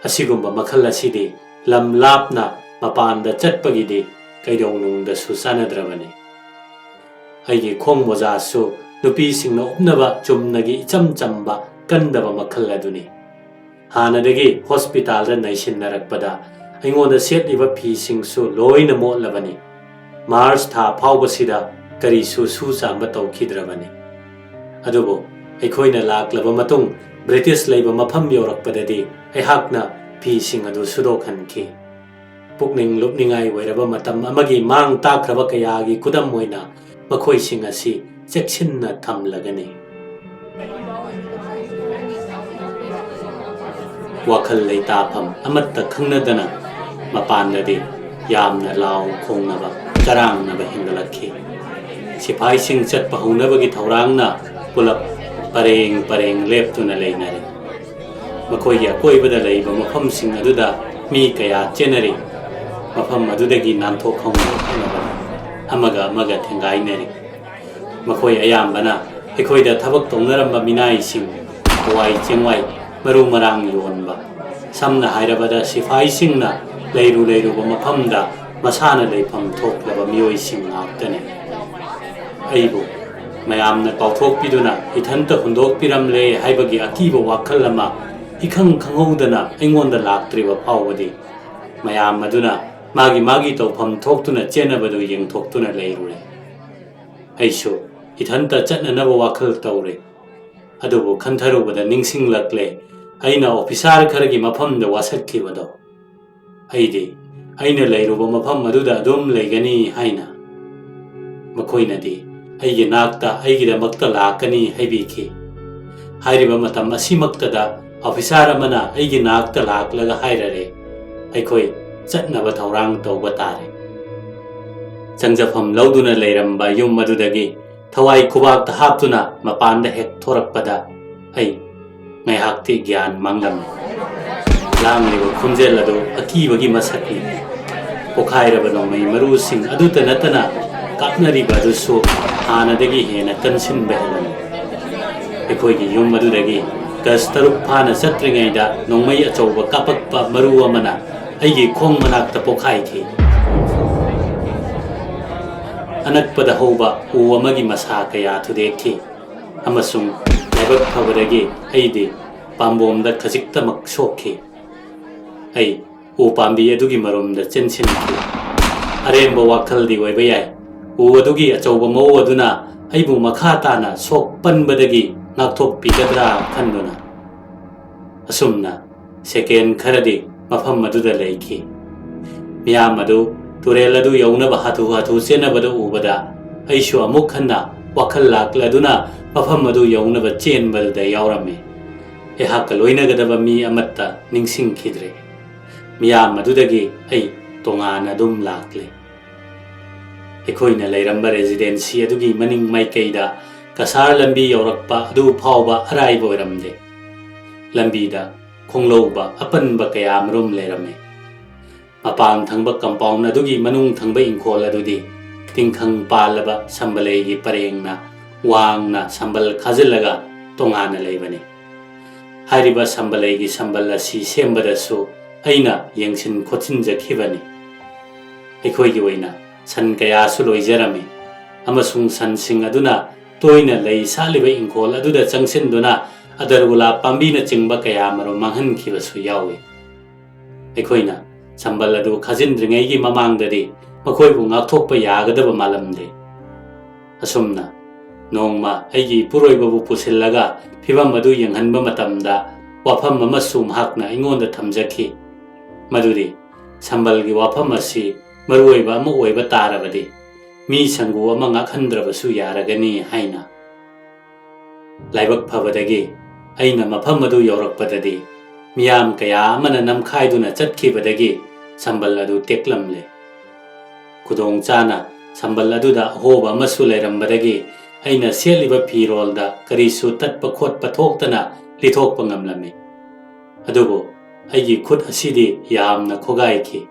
ꯑꯁꯤꯒꯨꯝꯕ ꯃꯈꯜ ꯑꯁꯤꯗꯤ ꯂꯝ ꯂꯥꯞꯅ ꯃꯄꯥꯟꯗ ꯆꯠꯄꯒꯤꯗꯤ ꯀꯩꯗꯧꯅꯨꯡꯗꯁꯨ ꯆꯥꯟꯅꯗ꯭ꯔꯕꯅꯤ꯫ ꯑꯩꯒꯤ ꯈꯣꯡ ꯃꯣꯖꯥꯁꯨ ꯅꯨꯄꯤꯁꯤꯡꯅ ꯎꯞꯅꯕ ꯆꯨꯝꯅꯒꯤ ꯏꯆꯝ ꯆꯝꯕ ꯀꯟꯗꯕ ꯃꯈꯜ ꯑꯗꯨꯅꯤ꯫ ꯍꯥꯟꯅꯗꯒꯤ ꯍꯣꯁꯄꯤꯇꯥꯜꯗ ꯅꯩꯁꯤꯟꯅꯔꯛꯄꯗ ꯑꯩꯉꯣꯟꯗ ꯁꯦꯠꯂꯤꯕ ꯐꯤꯁꯤꯡꯁꯨ ꯂꯣꯏꯅ ꯃꯣꯠꯂꯕꯅꯤ꯫ ꯃꯥꯔꯆ ꯊꯥ ꯐꯥꯎꯕꯁꯤꯗ ꯀꯔꯤꯁꯨ ꯁꯨ ꯆꯥꯝꯕ ꯇꯧꯈꯤꯗ꯭ꯔꯕꯅꯤ꯫ ꯑꯗꯨꯕꯨ ꯑꯩꯈꯣꯏꯅ ꯂꯥꯛꯂꯕ ꯃꯇꯨꯡ ꯕ꯭ꯔꯤꯇꯤꯁ ꯂꯩꯕ ꯃꯐꯝ ꯌꯧꯔꯛꯄꯗꯗꯤ ꯑꯩꯍꯥꯛꯅ ꯐꯤꯁꯤꯡ ꯑꯗꯨ ꯁꯨꯗꯣꯛꯍꯟꯈꯤ꯫ ꯄꯨꯛꯅꯤꯡ ꯂꯨꯞꯅꯤꯡꯉꯥꯏ ꯑꯣꯏꯔꯕ ꯃꯇꯝ ꯑꯃꯒꯤ ꯃꯥꯡ ꯇꯥꯛꯈ꯭ꯔꯕ ꯀꯌꯥꯒꯤ ꯈꯨꯗꯝ ꯑꯣꯏꯅ ꯃꯈꯣꯏꯁꯤꯡ ꯑꯁꯤ ꯆꯦꯛꯁꯤꯟꯅ ꯊꯝꯂꯒꯅꯤ꯫ ꯋꯥꯈꯜ ꯂꯩꯇꯥꯐꯝ ꯑꯃꯠꯇ ꯈꯪꯅꯗꯅ ꯃꯄꯥꯟꯗꯗꯤ ꯌꯥꯝꯅ ꯂꯥꯎ ꯈꯣꯡꯅꯕ, ꯆꯔꯥꯡꯅꯕ ꯍꯦꯟꯒꯠꯂꯛꯈꯤ꯫ ꯁꯤꯐꯥꯏꯁꯤꯡ ꯆꯠꯄ ꯍꯧꯅꯕꯒꯤ ꯊꯧꯔꯥꯡꯅ ꯄꯨꯂꯞ ꯄꯔꯦꯡ ꯄꯔꯦꯡ ꯂꯦꯞꯇꯨꯅ ꯂꯩꯅꯔꯦ꯫ ꯃꯈꯣꯏꯒꯤ ꯑꯀꯣꯏꯕꯗ ꯂꯩꯕ ꯃꯐꯝꯁꯤꯡ ꯑꯗꯨꯗ ꯃꯤ ꯀꯌꯥ ꯆꯦꯟꯅꯔꯤ꯫ ꯃꯐꯝ ꯑꯗꯨꯗꯒꯤ ꯅꯥꯟꯊꯣꯛꯍꯧꯅꯕ ꯍꯣꯠꯅꯕꯗ ꯑꯃꯒ ꯑꯃꯒ ꯊꯦꯡꯒꯥꯏꯅꯔꯤ꯫ ꯃꯈꯣꯏ ꯑꯌꯥꯝꯕꯅ ꯑꯩꯈꯣꯏꯗ ꯊꯕꯛ ꯇꯧꯅꯔꯝꯕ ꯃꯤꯅꯥꯏꯁꯤꯡ, ꯍꯋꯥꯏ ꯆꯦꯡꯋꯥꯏ, ꯃꯔꯨ ꯃꯔꯥꯡ ꯌꯣꯟꯕ, ꯁꯝꯅ ꯍꯥꯏꯔꯕꯗ ꯁꯤꯐꯥꯏꯁꯤꯡꯅ ꯂꯩꯔꯨ ꯂꯩꯔꯨꯕ ꯃꯐꯝꯗ ꯃꯁꯥꯅ ꯂꯩꯐꯝ ꯊꯣꯛꯂꯕ ꯃꯤꯑꯣꯏꯁꯤꯡ ꯉꯥꯛꯇꯅꯤ꯫ ꯑꯩꯕꯨ ꯃꯌꯥꯝꯅ ꯀꯥꯎꯊꯣꯛꯄꯤꯗꯨꯅ ꯏꯊꯟꯇ ꯍꯨꯟꯗꯣꯛꯄꯤꯔꯝꯂꯦ ꯍꯥꯏꯕꯒꯤ ꯑꯀꯤꯕ ꯋꯥꯈꯜ ꯑꯃ ꯏꯈꯪ ꯈꯪꯍꯧꯗꯅ ꯑꯩꯉꯣꯟꯗ ꯂꯥꯛꯇ꯭ꯔꯤꯕ ꯐꯥꯎꯕꯗꯤ ꯃꯌꯥꯝ ꯑꯗꯨꯅ ꯃꯥꯒꯤ ꯃꯥꯒꯤ ꯇꯧꯐꯝ ꯊꯣꯛꯇꯨꯅ ꯆꯦꯟꯅꯕꯗꯨ ꯌꯦꯡꯊꯣꯛꯇꯨꯅ ꯂꯩꯔꯨꯔꯦ꯫ ꯑꯩꯁꯨ ꯏꯊꯟꯇ ꯆꯠꯅꯅꯕ ꯋꯥꯈꯜ ꯇꯧꯔꯦ꯫ ꯑꯗꯨꯕꯨ ꯈꯟꯊꯔꯨꯕꯗ ꯅꯤꯡꯁꯤꯡꯂꯛꯂꯦ, ꯑꯩꯅ ꯑꯣꯐꯤꯁꯥꯔ ꯈꯔꯒꯤ ꯃꯐꯝꯗ ꯋꯥꯁꯛꯈꯤꯕꯗꯣ꯫ ꯑꯩꯗꯤ ꯑꯩꯅ ꯂꯩꯔꯨꯕ ꯃꯐꯝ ꯑꯗꯨꯗ ꯑꯗꯨꯝ ꯂꯩꯒꯅꯤ ꯍꯥꯏꯅ꯫ ꯃꯈꯣꯏꯅꯗꯤ ꯑꯩꯒꯤ ꯅꯥꯛꯇ ꯑꯩꯒꯤꯗꯃꯛꯇ ꯂꯥꯛꯀꯅꯤ ꯍꯥꯏꯕꯤꯈꯤ꯫ ꯍꯥꯏꯔꯤꯕ ꯃꯇꯝ ꯑꯁꯤꯃꯛꯇꯗ ꯑꯣꯐꯤꯁꯥꯔ ꯑꯃꯅ ꯑꯩꯒꯤ ꯅꯥꯛꯇ ꯂꯥꯛꯂꯒ ꯍꯥꯏꯔꯔꯦ, "ꯑꯩꯈꯣꯏ ꯆꯠꯅꯕ ꯊꯧꯔꯥꯡ ꯇꯧꯕ ꯇꯥꯔꯦ"꯫ ꯆꯪꯖꯐꯝ ꯂꯧꯗꯨꯅ ꯂꯩꯔꯝꯕ ꯌꯨꯝ ꯑꯗꯨꯗꯒꯤ ꯊꯋꯥꯏ ꯈꯨꯕꯥꯛꯇ ꯍꯥꯞꯇꯨꯅ ꯃꯄꯥꯟꯗ ꯍꯦꯛ ꯊꯣꯔꯛꯄꯗ ꯑꯩ ꯉꯥꯏꯍꯥꯛꯇꯤ ꯒ꯭ꯌꯥꯟ ꯃꯥꯡꯂꯝꯃꯤ꯫ ꯂꯥꯡꯂꯤꯕ ꯈꯣꯟꯖꯦꯜ ꯑꯗꯨ ꯑꯀꯤꯕꯒꯤ ꯃꯁꯛꯅꯤ꯫ ꯄꯣꯈꯥꯏꯔꯕ ꯅꯣꯡꯃꯩ ꯃꯔꯨꯁꯤꯡ ꯑꯗꯨꯇ ꯅꯠꯇꯅ ꯀꯥꯞꯅꯔꯤꯕ ꯑꯗꯨꯁꯨ ꯍꯥꯟꯅꯗꯒꯤ ꯍꯦꯟꯅ ꯀꯟꯁꯤꯟꯕ ꯍꯦꯜꯂꯝꯃꯤ꯫ ꯑꯩꯈꯣꯏꯒꯤ ꯌꯨꯝ ꯑꯗꯨꯗꯒꯤ ꯒꯖ ꯇꯔꯨꯛ ꯐꯥꯅ ꯆꯠꯇ꯭ꯔꯤꯉꯩꯗ ꯅꯣꯡꯃꯩ ꯑꯆꯧꯕ ꯀꯥꯞꯄꯛꯄ ꯃꯔꯨ ꯑꯃꯅ ꯑꯩꯒꯤ ꯈꯣꯡ ꯃꯅꯥꯛꯇ ꯄꯣꯈꯥꯏꯈꯤ꯫ ꯑꯅꯛꯄꯗ ꯍꯧꯕ ꯎ ꯑꯃꯒꯤ ꯃꯁꯥ ꯀꯌꯥ ꯊꯨꯗꯦꯛꯈꯤ ꯑꯃꯁꯨꯡ ꯂꯥꯏꯕꯛ ꯐꯕꯗꯒꯤ ꯑꯩꯗꯤ ꯄꯥꯝꯕꯣꯝꯗ ꯈꯖꯤꯛꯇꯃꯛ ꯁꯣꯛꯈꯤ꯫ ꯑꯩ ꯎ ꯄꯥꯝꯕꯤ ꯑꯗꯨꯒꯤ ꯃꯔꯨꯝꯗ ꯆꯦꯟꯁꯤꯟꯈꯤ꯫ ꯑꯔꯦꯝꯕ ꯋꯥꯈꯜꯗꯤ ꯑꯣꯏꯕ ꯌꯥꯏ, ꯎ ꯑꯗꯨꯒꯤ ꯑꯆꯧꯕ ꯃꯧ ꯑꯗꯨꯅ ꯑꯩꯕꯨ ꯃꯈꯥ ꯇꯥꯅ ꯁꯣꯛꯄꯟꯕꯗꯒꯤ ꯉꯥꯛꯊꯣꯛꯄꯤꯒꯗ꯭ꯔꯥ ꯈꯟꯗꯨꯅ꯫ ꯑꯁꯨꯝꯅ ꯁꯦꯀꯦꯟ ꯈꯔꯗꯤ ꯃꯐꯝ ꯑꯗꯨꯗ ꯂꯩꯈꯤ꯫ ꯃꯤꯌꯥꯝ ꯑꯗꯨ ꯇꯨꯔꯦꯜ ꯑꯗꯨ ꯌꯧꯅꯕ ꯍꯥꯊꯨ ꯍꯥꯊꯨ ꯆꯦꯟꯅꯕꯗ ꯎꯕꯗ ꯑꯩꯁꯨ ꯑꯃꯨꯛ ꯍꯟꯅ ꯋꯥꯈꯜ ꯂꯥꯛꯂꯗꯨꯅ ꯃꯐꯝ ꯑꯗꯨ ꯌꯧꯅꯕ ꯆꯦꯟꯕꯗꯨꯗ ꯌꯥꯎꯔꯝꯃꯤ꯫ ꯑꯩꯍꯥꯛꯀ ꯂꯣꯏꯅꯒꯗꯕ ꯃꯤ ꯑꯃꯠꯇ ꯅꯤꯡꯁꯤꯡꯈꯤꯗ꯭ꯔꯦ꯫ ꯃꯤꯌꯥꯝ ꯑꯗꯨꯗꯒꯤ ꯑꯩ ꯇꯣꯉꯥꯟꯅ ꯑꯗꯨꯝ ꯂꯥꯛꯂꯦ꯫ ꯑꯩꯈꯣꯏꯅ ꯂꯩꯔꯝꯕ ꯔꯦꯁꯤꯗꯦꯟꯁꯤ ꯑꯗꯨꯒꯤ ꯃꯅꯤꯡ ꯃꯥꯏꯀꯩꯗ ꯀꯁꯥꯔ ꯂꯝꯕꯤ ꯌꯧꯔꯛꯄ ꯑꯗꯨ ꯐꯥꯎꯕ ꯑꯔꯥꯏꯕ ꯑꯣꯏꯔꯝꯗꯦ꯫ ꯂꯝꯕꯤꯗ ꯈꯣꯡꯂꯧꯕ ꯑꯄꯟꯕ ꯀꯌꯥ ꯃꯔꯨꯝ ꯂꯩꯔꯝꯃꯤ꯫ ꯃꯄꯥꯟ ꯊꯪꯕ ꯀꯝꯄꯥꯎꯟ ꯑꯗꯨꯒꯤ ꯃꯅꯨꯡ ꯊꯪꯕ ꯏꯪꯈꯣꯜ ꯑꯗꯨꯗꯤ ꯇꯤꯡꯈꯪ ꯄꯥꯜꯂꯕ ꯁꯝꯕꯂꯩꯒꯤ ꯄꯔꯦꯡꯅ ꯋꯥꯡꯅ ꯁꯝꯕꯜ ꯈꯥꯖꯤꯜꯂꯒ ꯇꯣꯉꯥꯟꯅ ꯂꯩꯕꯅꯤ꯫ ꯍꯥꯏꯔꯤꯕ ꯁꯝꯕꯂꯩꯒꯤ ꯁꯝꯕꯜ ꯑꯁꯤ ꯁꯦꯝꯕꯗꯁꯨ ꯑꯩꯅ ꯌꯦꯡꯁꯤꯟ ꯈꯣꯠꯆꯤꯟꯖꯈꯤꯕꯅꯤ꯫ ꯑꯩꯈꯣꯏꯒꯤ ꯑꯣꯏꯅ ꯁꯟ ꯀꯌꯥꯁꯨ ꯂꯣꯏꯖꯔꯝꯃꯤ ꯑꯃꯁꯨꯡ ꯁꯟꯁꯤꯡ ꯑꯗꯨꯅ ꯇꯣꯏꯅ ꯂꯩ ꯁꯥꯠꯂꯤꯕ ꯏꯪꯈꯣꯜ ꯑꯗꯨꯗ ꯆꯪꯁꯤꯟꯗꯨꯅ ꯑꯗꯔꯒꯨꯂꯥ ꯄꯥꯝꯕꯤꯅꯆꯤꯡꯕ ꯀꯌꯥ ꯃꯔꯨꯝ ꯃꯥꯡꯍꯟꯈꯤꯕꯁꯨ ꯌꯥꯎꯏ꯫ ꯑꯩꯈꯣꯏꯅ ꯁꯝꯕꯜ ꯑꯗꯨ ꯈꯥꯖꯤꯟꯗ꯭ꯔꯤꯉꯩꯒꯤ ꯃꯃꯥꯡꯗꯗꯤ ꯃꯈꯣꯏꯕꯨ ꯉꯥꯛꯊꯣꯛꯄ ꯌꯥꯒꯗꯕ ꯃꯥꯜꯂꯝꯗꯦ꯫ ꯑꯁꯨꯝꯅ ꯅꯣꯡꯃ ꯑꯩꯒꯤ ꯏꯄꯨꯔꯣꯏꯕꯕꯨ ꯄꯨꯁꯤꯜꯂꯒ ꯐꯤꯚꯝ ꯑꯗꯨ ꯌꯦꯡꯍꯟꯕ ꯃꯇꯝꯗ ꯋꯥꯐꯝ ꯑꯃꯁꯨ ꯃꯍꯥꯛꯅ ꯑꯩꯉꯣꯟꯗ ꯊꯝꯖꯈꯤ, ꯃꯗꯨꯗꯤ ꯁꯝꯕꯜꯒꯤ ꯋꯥꯐꯝ ꯑꯁꯤ ꯃꯔꯨꯑꯣꯏꯕ ꯑꯃ ꯑꯣꯏꯕ ꯇꯥꯔꯕꯗꯤ ꯃꯤ ꯁꯪꯒꯨ ꯑꯃ ꯉꯥꯛꯍꯟꯗ꯭ꯔꯕꯁꯨ ꯌꯥꯔꯒꯅꯤ ꯍꯥꯏꯅ꯫ ꯂꯥꯏꯕꯛ ꯐꯕꯗꯒꯤ ꯑꯩꯅ ꯃꯐꯝ ꯑꯗꯨ ꯌꯧꯔꯛꯄꯗꯗꯤ ꯃꯤꯌꯥꯝ ꯀꯌꯥ ꯑꯃꯅ ꯅꯝꯈꯥꯏꯗꯨꯅ ꯆꯠꯈꯤꯕꯗꯒꯤ ꯁꯝꯕꯜ ꯑꯗꯨ ꯇꯦꯛꯂꯝꯂꯦ꯫ ꯈꯨꯗꯣꯡ ꯆꯥꯅ ꯁꯝꯕꯜ ꯑꯗꯨꯗ ꯑꯍꯣꯕ ꯑꯃꯁꯨ ꯂꯩꯔꯝꯕꯗꯒꯤ ꯑꯩꯅ ꯁꯦꯠꯂꯤꯕ ꯐꯤꯔꯣꯜꯗ ꯀꯔꯤꯁꯨ ꯇꯠꯄ ꯈꯣꯠꯄ ꯊꯣꯛꯇꯅ ꯂꯤꯊꯣꯛꯄ ꯉꯝꯂꯝꯃꯤ꯫ ꯑꯗꯨꯕꯨ ꯑꯩꯒꯤ ꯈꯨꯠ ꯑꯁꯤꯗꯤ ꯌꯥꯝꯅ ꯈꯣꯒꯥꯏꯈꯤ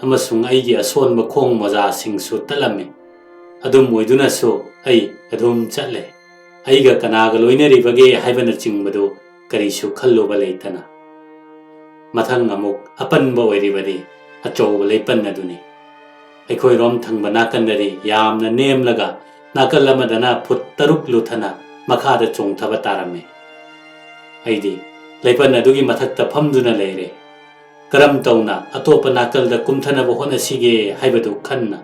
ꯑꯃꯁꯨꯡ ꯑꯩꯒꯤ ꯑꯁꯣꯟꯕ ꯈꯣꯡ ꯃꯣꯖꯥꯁꯤꯡꯁꯨ ꯇꯠꯂꯝꯃꯤ꯫ ꯑꯗꯨꯝ ꯑꯣꯏꯗꯨꯅꯁꯨ ꯑꯩ ꯑꯗꯨꯝ ꯆꯠꯂꯦ꯫ ꯑꯩꯒ ꯀꯅꯥꯒ ꯂꯣꯏꯅꯔꯤꯕꯒꯦ ꯍꯥꯏꯕꯅꯆꯤꯡꯕꯗꯨ ꯀꯔꯤꯁꯨ ꯈꯜꯂꯨꯕ ꯂꯩꯇꯅ꯫ ꯃꯊꯪ ꯑꯃꯨꯛ ꯑꯄꯟꯕ ꯑꯣꯏꯔꯤꯕꯗꯤ ꯑꯆꯧꯕ ꯂꯩꯄꯟ ꯑꯗꯨꯅꯤ꯫ ꯑꯩꯈꯣꯏꯔꯣꯝ ꯊꯪꯕ ꯅꯥꯀꯟꯗꯗꯤ ꯌꯥꯝꯅ ꯅꯦꯝꯂꯒ ꯅꯥꯀꯜ ꯑꯃꯗꯅ ꯐꯨꯠ ꯇꯔꯨꯛ ꯂꯨꯊꯅ ꯃꯈꯥꯗ ꯆꯣꯡꯊꯕ ꯇꯥꯔꯝꯃꯤ꯫ ꯑꯩꯗꯤ ꯂꯩꯄꯟ ꯑꯗꯨꯒꯤ ꯃꯊꯛꯇ ꯐꯝꯗꯨꯅ ꯂꯩꯔꯦ꯫ ꯀꯔꯝ ꯇꯧꯅ ꯑꯇꯣꯞꯄ ꯅꯥꯀꯜꯗ ꯀꯨꯝꯊꯅꯕ ꯍꯣꯠꯅꯁꯤꯒꯦ ꯍꯥꯏꯕꯗꯨ ꯈꯟꯅ꯫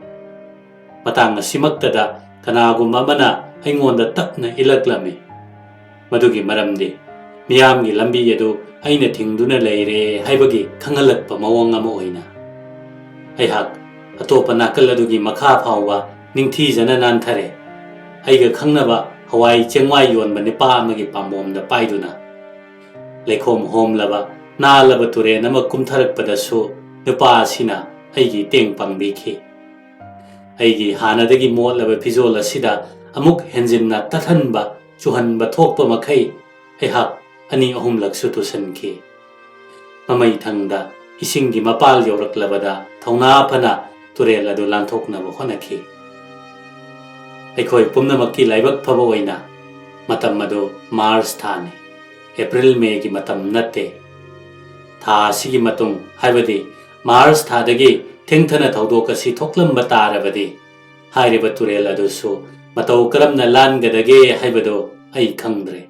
ꯃꯇꯥꯡ ꯑꯁꯤꯃꯛꯇꯗ ꯀꯅꯥꯒꯨꯝꯕ ꯑꯃꯅ ꯑꯩꯉꯣꯟꯗ ꯇꯞꯅ ꯏꯜꯂꯛꯂꯝꯃꯤ꯫ ꯃꯗꯨꯒꯤ ꯃꯔꯝꯗꯤ ꯃꯤꯌꯥꯝꯒꯤ ꯂꯝꯕꯤ ꯑꯗꯨ ꯑꯩꯅ ꯊꯤꯡꯗꯨꯅ ꯂꯩꯔꯦ ꯍꯥꯏꯕꯒꯤ ꯈꯪꯍꯜꯂꯛꯄ ꯃꯑꯣꯡ ꯑꯃ ꯑꯣꯏꯅ꯫ ꯑꯩꯍꯥꯛ ꯑꯇꯣꯞꯄ ꯅꯥꯀꯜ ꯑꯗꯨꯒꯤ ꯃꯈꯥ ꯐꯥꯎꯕ ꯅꯤꯡꯊꯤꯖꯅ ꯅꯥꯟꯊꯔꯦ꯫ ꯑꯩꯒ ꯈꯪꯅꯕ ꯍꯋꯥꯏ ꯆꯦꯡꯋꯥꯏ ꯌꯣꯟꯕ ꯅꯨꯄꯥ ꯑꯃꯒꯤ ꯄꯥꯝꯕꯣꯝꯗ ꯄꯥꯏꯗꯨꯅ꯫ ꯂꯩꯈꯣꯝ ꯍꯣꯝꯂꯕ ꯅꯥꯜꯂꯕ ꯇꯨꯔꯦꯜ ꯑꯃ ꯀꯨꯝꯊꯔꯛꯄꯗꯁꯨ ꯅꯨꯄꯥ ꯑꯁꯤꯅ ꯑꯩꯒꯤ ꯇꯦꯡ ꯄꯥꯡꯕꯤꯈꯤ꯫ ꯑꯩꯒꯤ ꯍꯥꯟꯅꯗꯒꯤ ꯃꯣꯠꯂꯕ ꯐꯤꯖꯣꯜ ꯑꯁꯤꯗ ꯑꯃꯨꯛ ꯍꯦꯟꯖꯤꯟꯅ ꯇꯠꯍꯟꯕ ꯆꯨꯍꯟꯕ ꯊꯣꯛꯄ ꯃꯈꯩ ꯑꯩꯍꯥꯛ ꯑꯅꯤ ꯑꯍꯨꯝꯂꯛꯁꯨ ꯇꯨꯁꯟꯈꯤ꯫ ꯃꯃꯩ ꯊꯪꯗ ꯏꯁꯤꯡꯒꯤ ꯃꯄꯥꯜ ꯌꯧꯔꯛꯂꯕꯗ ꯊꯧꯅꯥ ꯐꯅ ꯇꯨꯔꯦꯜ ꯑꯗꯨ ꯂꯥꯟꯊꯣꯛꯅꯕ ꯍꯣꯠꯅꯈꯤ꯫ ꯑꯩꯈꯣꯏ ꯄꯨꯝꯅꯃꯛꯀꯤ ꯂꯥꯏꯕꯛ ꯐꯕ ꯑꯣꯏꯅ ꯃꯇꯝ ꯑꯗꯨ ꯃꯥꯔꯆ ꯊꯥꯅꯤ, ꯑꯦꯄ꯭ꯔꯤꯜ ꯃꯦꯒꯤ ꯃꯇꯝ ꯅꯠꯇꯦ꯫ ꯊꯥ ꯑꯁꯤꯒꯤ ꯃꯇꯨꯡ, ꯍꯥꯏꯕꯗꯤ ꯃꯥꯔꯆ ꯊꯥꯗꯒꯤ ꯊꯦꯡꯊꯅ ꯊꯧꯗꯣꯛ ꯑꯁꯤ ꯊꯣꯛꯂꯝꯕ ꯇꯥꯔꯕꯗꯤ ꯍꯥꯏꯔꯤꯕ ꯇꯨꯔꯦꯜ ꯑꯗꯨꯁꯨ ꯃꯇꯧ ꯀꯔꯝꯅ ꯂꯥꯟꯒꯗꯒꯦ ꯍꯥꯏꯕꯗꯨ ꯑꯩ ꯈꯪꯗ꯭ꯔꯦ꯫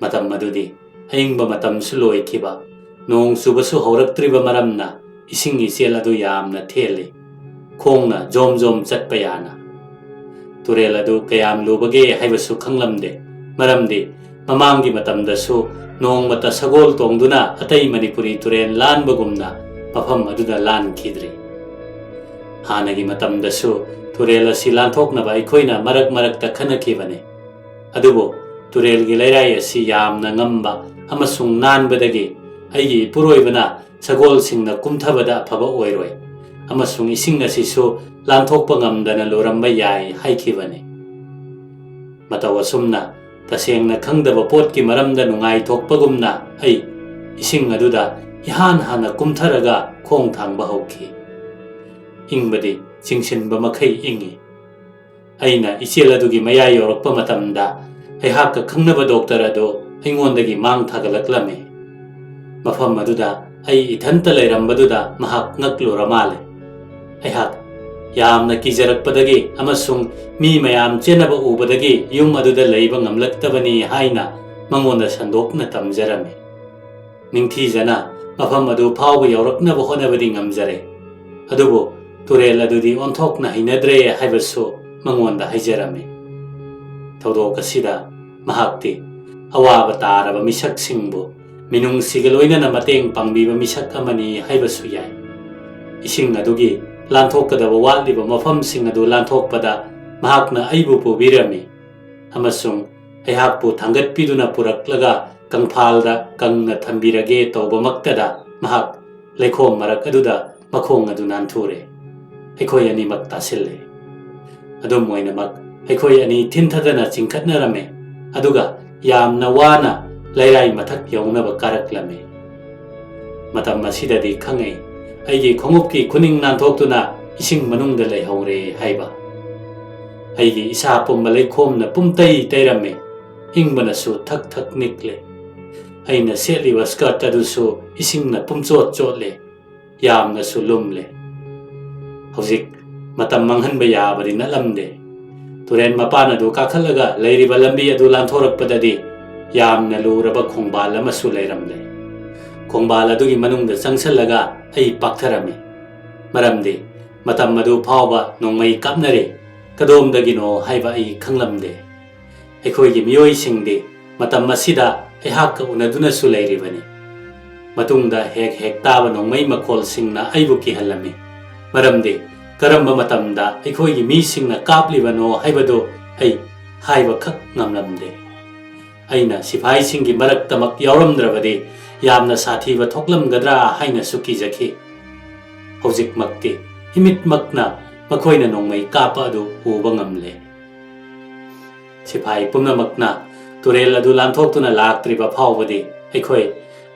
ꯃꯇꯝ ꯑꯗꯨꯗꯤ ꯑꯏꯪꯕ ꯃꯇꯝꯁꯨ ꯂꯣꯏꯈꯤꯕ, ꯅꯣꯡ ꯆꯨꯕꯁꯨ ꯍꯧꯔꯛꯇ꯭ꯔꯤꯕ ꯃꯔꯝꯅ ꯏꯁꯤꯡ ꯏꯆꯦꯜ ꯑꯗꯨ ꯌꯥꯝꯅ ꯊꯦꯜꯂꯤ꯫ ꯈꯣꯡꯅ ꯖꯣꯝ ꯖꯣꯝ ꯆꯠꯄ ꯌꯥꯅ꯫ ꯇꯨꯔꯦꯜ ꯑꯗꯨ ꯀꯌꯥꯝ ꯂꯨꯕꯒꯦ ꯍꯥꯏꯕꯁꯨ ꯈꯪꯂꯝꯗꯦ, ꯃꯔꯝꯗꯤ ꯃꯃꯥꯡꯒꯤ ꯃꯇꯝꯗꯁꯨ ꯅꯣꯡꯃꯇ ꯁꯒꯣꯜ ꯇꯣꯡꯗꯨꯅ ꯑꯇꯩ ꯃꯅꯤꯄꯨꯔꯤ ꯇꯨꯔꯦꯜ ꯂꯥꯟꯕꯒꯨꯝꯅ ꯃꯐꯝ ꯑꯗꯨꯗ ꯂꯥꯟꯈꯤꯗ꯭ꯔꯤ꯫ ꯍꯥꯟꯅꯒꯤ ꯃꯇꯝꯗꯁꯨ ꯇꯨꯔꯦꯜ ꯑꯁꯤ ꯂꯥꯟꯊꯣꯛꯅꯕ ꯑꯩꯈꯣꯏꯅ ꯃꯔꯛ ꯃꯔꯛꯇ ꯈꯟꯅꯈꯤꯕꯅꯤ꯫ ꯑꯗꯨꯕꯨ ꯇꯨꯔꯦꯜꯒꯤ ꯂꯩꯔꯥꯏ ꯑꯁꯤ ꯌꯥꯝꯅ ꯉꯝꯕ ꯑꯃꯁꯨꯡ ꯅꯥꯟꯕꯗꯒꯤ ꯑꯩꯒꯤ ꯏꯄꯨꯔꯣꯏꯕꯅ ꯁꯒꯣꯜꯁꯤꯡꯅ ꯀꯨꯝꯊꯕꯗ ꯑꯐꯕ ꯑꯣꯏꯔꯣꯏ꯫ ꯑꯃꯁꯨꯡ ꯏꯁꯤꯡ ꯑꯁꯤꯁꯨ ꯂꯥꯟꯊꯣꯛꯄ ꯉꯝꯗꯅ ꯂꯨꯔꯝꯕ ꯌꯥꯏ ꯍꯥꯏꯈꯤꯕꯅꯤ꯫ ꯃꯇꯧ ꯑꯁꯨꯝꯅ ꯇꯁꯦꯡꯅ ꯈꯪꯗꯕ ꯄꯣꯠꯀꯤ ꯃꯔꯝꯗ ꯅꯨꯡꯉꯥꯏꯊꯣꯛꯄꯒꯨꯝꯅ ꯑꯩ ꯏꯁꯤꯡ ꯑꯗꯨꯗ ꯏꯍꯥꯟ ꯍꯥꯟꯅ ꯀꯨꯝꯊꯔꯒ ꯈꯣꯡ ꯊꯥꯡꯕ ꯍꯧꯈꯤ꯫ ꯏꯪꯕꯗꯤ ꯆꯤꯡꯁꯤꯟꯕ ꯃꯈꯩ ꯏꯪꯏ꯫ ꯑꯩꯅ ꯏꯆꯦꯜ ꯑꯗꯨꯒꯤ ꯃꯌꯥꯏ ꯌꯧꯔꯛꯄ ꯃꯇꯝꯗ ꯑꯩꯍꯥꯛꯀ ꯈꯪꯅꯕ ꯗꯣꯛꯇꯔ ꯑꯗꯨ ꯑꯩꯉꯣꯟꯗꯒꯤ ꯃꯥꯡ ꯊꯥꯒꯠꯂꯛꯂꯝꯃꯤ꯫ ꯃꯐꯝ ꯑꯗꯨꯗ ꯑꯩ ꯏꯊꯟꯇ ꯂꯩꯔꯝꯕꯗꯨꯗ ꯃꯍꯥꯛ ꯉꯛꯂꯨꯔ ꯃꯥꯜꯂꯦ꯫ ꯑꯩꯍꯥꯛ ꯌꯥꯝꯅ ꯀꯤꯖꯔꯛꯄꯗꯒꯤ ꯑꯃꯁꯨꯡ ꯃꯤ ꯃꯌꯥꯝ ꯆꯦꯟꯅꯕ ꯎꯕꯗꯒꯤ ꯌꯨꯝ ꯑꯗꯨꯗ ꯂꯩꯕ ꯉꯝꯂꯛꯇꯕꯅꯤ ꯍꯥꯏꯅ ꯃꯉꯣꯟꯗ ꯁꯟꯗꯣꯛꯅ ꯇꯝꯖꯔꯝꯃꯤ꯫ ꯅꯤꯡꯊꯤꯖꯅ ꯃꯐꯝ ꯑꯗꯨ ꯐꯥꯎꯕ ꯌꯧꯔꯛꯅꯕ ꯍꯣꯠꯅꯕꯗꯤ ꯉꯝꯖꯔꯦ, ꯑꯗꯨꯕꯨ ꯇꯨꯔꯦꯜ ꯑꯗꯨꯗꯤ ꯑꯣꯟꯊꯣꯛꯅ ꯍꯩꯅꯗ꯭ꯔꯦ ꯍꯥꯏꯕꯁꯨ ꯃꯉꯣꯟꯗ ꯍꯥꯏꯖꯔꯝꯃꯤ꯫ ꯊꯧꯗꯣꯛ ꯑꯁꯤꯗ ꯃꯍꯥꯛꯇꯤ ꯑꯋꯥꯕ ꯇꯥꯔꯕ ꯃꯤꯁꯛꯁꯤꯡꯕꯨ ꯃꯤꯅꯨꯡꯁꯤꯒ ꯂꯣꯏꯅꯅ ꯃꯇꯦꯡ ꯄꯥꯡꯕꯤꯕ ꯃꯤꯁꯛ ꯑꯃꯅꯤ ꯍꯥꯏꯕꯁꯨ ꯌꯥꯏ꯫ ꯏꯁꯤꯡ ꯑꯗꯨꯒꯤ ꯂꯥꯟꯊꯣꯛꯀꯗꯕ ꯋꯥꯠꯂꯤꯕ ꯃꯐꯝꯁꯤꯡ ꯑꯗꯨ ꯂꯥꯟꯊꯣꯛꯄꯗ ꯃꯍꯥꯛꯅ ꯑꯩꯕꯨ ꯄꯨꯕꯤꯔꯝꯃꯤ ꯑꯃꯁꯨꯡ ꯑꯩꯍꯥꯛꯄꯨ ꯊꯥꯡꯒꯠꯄꯤꯗꯨꯅ ꯄꯨꯔꯛꯂꯒ ꯀꯪꯐꯥꯜꯗ ꯀꯪꯅ ꯊꯝꯕꯤꯔꯒꯦ ꯇꯧꯕꯃꯛꯇꯗ ꯃꯍꯥꯛ ꯂꯩꯈꯣꯝ ꯃꯔꯛ ꯑꯗꯨꯗ ꯃꯈꯣꯡ ꯑꯗꯨ ꯅꯥꯟꯊꯨꯔꯦ꯫ ꯑꯩꯈꯣꯏ ꯑꯅꯤꯃꯛ ꯇꯥꯁꯤꯜꯂꯦ꯫ ꯑꯗꯨꯝ ꯑꯣꯏꯅꯃꯛ, ꯑꯩꯈꯣꯏ ꯑꯅꯤ ꯊꯤꯟꯊꯗꯅ ꯆꯤꯡꯈꯠꯅꯔꯝꯃꯦ, ꯑꯗꯨꯒ ꯌꯥꯝꯅ ꯋꯥꯅ ꯂꯩꯔꯥꯏ ꯃꯊꯛ ꯌꯧꯅꯕ ꯀꯥꯔꯛꯂꯝꯃꯤ꯫ ꯃꯇꯝ ꯑꯁꯤꯗꯗꯤ ꯈꯪꯉꯦ, ꯑꯩꯒꯤ ꯈꯣꯡꯎꯞꯀꯤ ꯈꯨꯅꯤꯡ ꯅꯥꯟꯊꯣꯛꯇꯨꯅ ꯏꯁꯤꯡ ꯃꯅꯨꯡꯗ ꯂꯩꯍꯧꯔꯦ ꯍꯥꯏꯕ꯫ ꯑꯩꯒꯤ ꯏꯁꯥ ꯄꯨꯝꯕ ꯂꯩꯈꯣꯝꯅ ꯄꯨꯝꯇꯩ ꯇꯩꯔꯝꯃꯤ, ꯏꯪꯕꯅꯁꯨ ꯊꯛ ꯊꯛ ꯅꯤꯛꯂꯦ꯫ ꯑꯩꯅ ꯁꯦꯠꯂꯤꯕ ꯁ꯭ꯀꯔꯠ ꯑꯗꯨꯁꯨ ꯏꯁꯤꯡꯅ ꯄꯨꯝꯆꯣꯠ ꯆꯣꯠꯂꯦ, ꯌꯥꯝꯅꯁꯨ ꯂꯨꯝꯂꯦ꯫ ꯍꯧꯖꯤꯛ ꯃꯇꯝ ꯃꯥꯡꯍꯟꯕ ꯌꯥꯕꯗꯤ ꯅꯠꯂꯝꯗꯦ꯫ ꯇꯨꯔꯦꯟ ꯃꯄꯥꯟ ꯑꯗꯨ ꯀꯥꯈꯠꯂꯒ ꯂꯩꯔꯤꯕ ꯂꯝꯕꯤ ꯑꯗꯨ ꯂꯥꯟꯊꯣꯔꯛꯄꯗꯗꯤ ꯌꯥꯝꯅ ꯂꯨꯔꯕ ꯈꯣꯡꯕꯥꯜ ꯑꯃꯁꯨ ꯂꯩꯔꯝꯂꯦ꯫ ꯈꯣꯡꯕꯥꯜ ꯑꯗꯨꯒꯤ ꯃꯅꯨꯡꯗ ꯆꯪꯁꯤꯜꯂꯒ ꯑꯩ ꯄꯥꯛꯊꯔꯝꯃꯤ, ꯃꯔꯝꯗꯤ ꯃꯇꯝ ꯑꯗꯨ ꯐꯥꯎꯕ ꯅꯣꯡꯃꯩ ꯀꯥꯞꯅꯔꯤ꯫ ꯀꯗꯣꯝꯗꯒꯤꯅꯣ ꯍꯥꯏꯕ ꯑꯩ ꯈꯪꯂꯝꯗꯦ꯫ ꯑꯩꯈꯣꯏꯒꯤ ꯃꯤꯑꯣꯏꯁꯤꯡꯗꯤ ꯃꯇꯝ ꯑꯁꯤꯗ ꯑꯩꯍꯥꯛꯀ ꯎꯅꯗꯨꯅꯁꯨ ꯂꯩꯔꯤꯕꯅꯤ꯫ ꯃꯇꯨꯡꯗ ꯍꯦꯛ ꯍꯦꯛ ꯇꯥꯕ ꯅꯣꯡꯃꯩ ꯃꯈꯣꯜꯁꯤꯡꯅ ꯑꯩꯕꯨ ꯀꯤꯍꯜꯂꯝꯃꯤ, ꯃꯔꯝꯗꯤ ꯀꯔꯝꯕ ꯃꯇꯝꯗ ꯑꯩꯈꯣꯏꯒꯤ ꯃꯤꯁꯤꯡꯅ ꯀꯥꯞꯂꯤꯕꯅꯣ ꯍꯥꯏꯕꯗꯨ ꯑꯩ ꯍꯥꯏꯕꯈꯛ ꯉꯝꯂꯝꯗꯦ꯫ ꯑꯩꯅ ꯁꯤꯐꯥꯏꯁꯤꯡꯒꯤ ꯃꯔꯛꯇꯃꯛ ꯌꯥꯎꯔꯝꯗ꯭ꯔꯕꯗꯤ ꯌꯥꯝꯅ ꯁꯥꯊꯤꯕ ꯊꯣꯛꯂꯝꯒꯗ꯭ꯔꯥ ꯍꯥꯏꯅꯁꯨ ꯀꯤꯖꯈꯤ꯫ ꯍꯧꯖꯤꯛꯃꯛꯇꯤ ꯏꯃꯤꯠꯃꯛꯅ ꯃꯈꯣꯏꯅ ꯅꯣꯡꯃꯩ ꯀꯥꯞꯄ ꯑꯗꯨ ꯎꯕ ꯉꯝꯂꯦ꯫ ꯁꯤꯐꯥꯏ ꯄꯨꯝꯅꯃꯛꯅ ꯇꯨꯔꯦꯜ ꯑꯗꯨ ꯂꯥꯟꯊꯣꯛꯇꯨꯅ ꯂꯥꯛꯇ꯭ꯔꯤꯕ ꯐꯥꯎꯕꯗꯤ ꯑꯩꯈꯣꯏ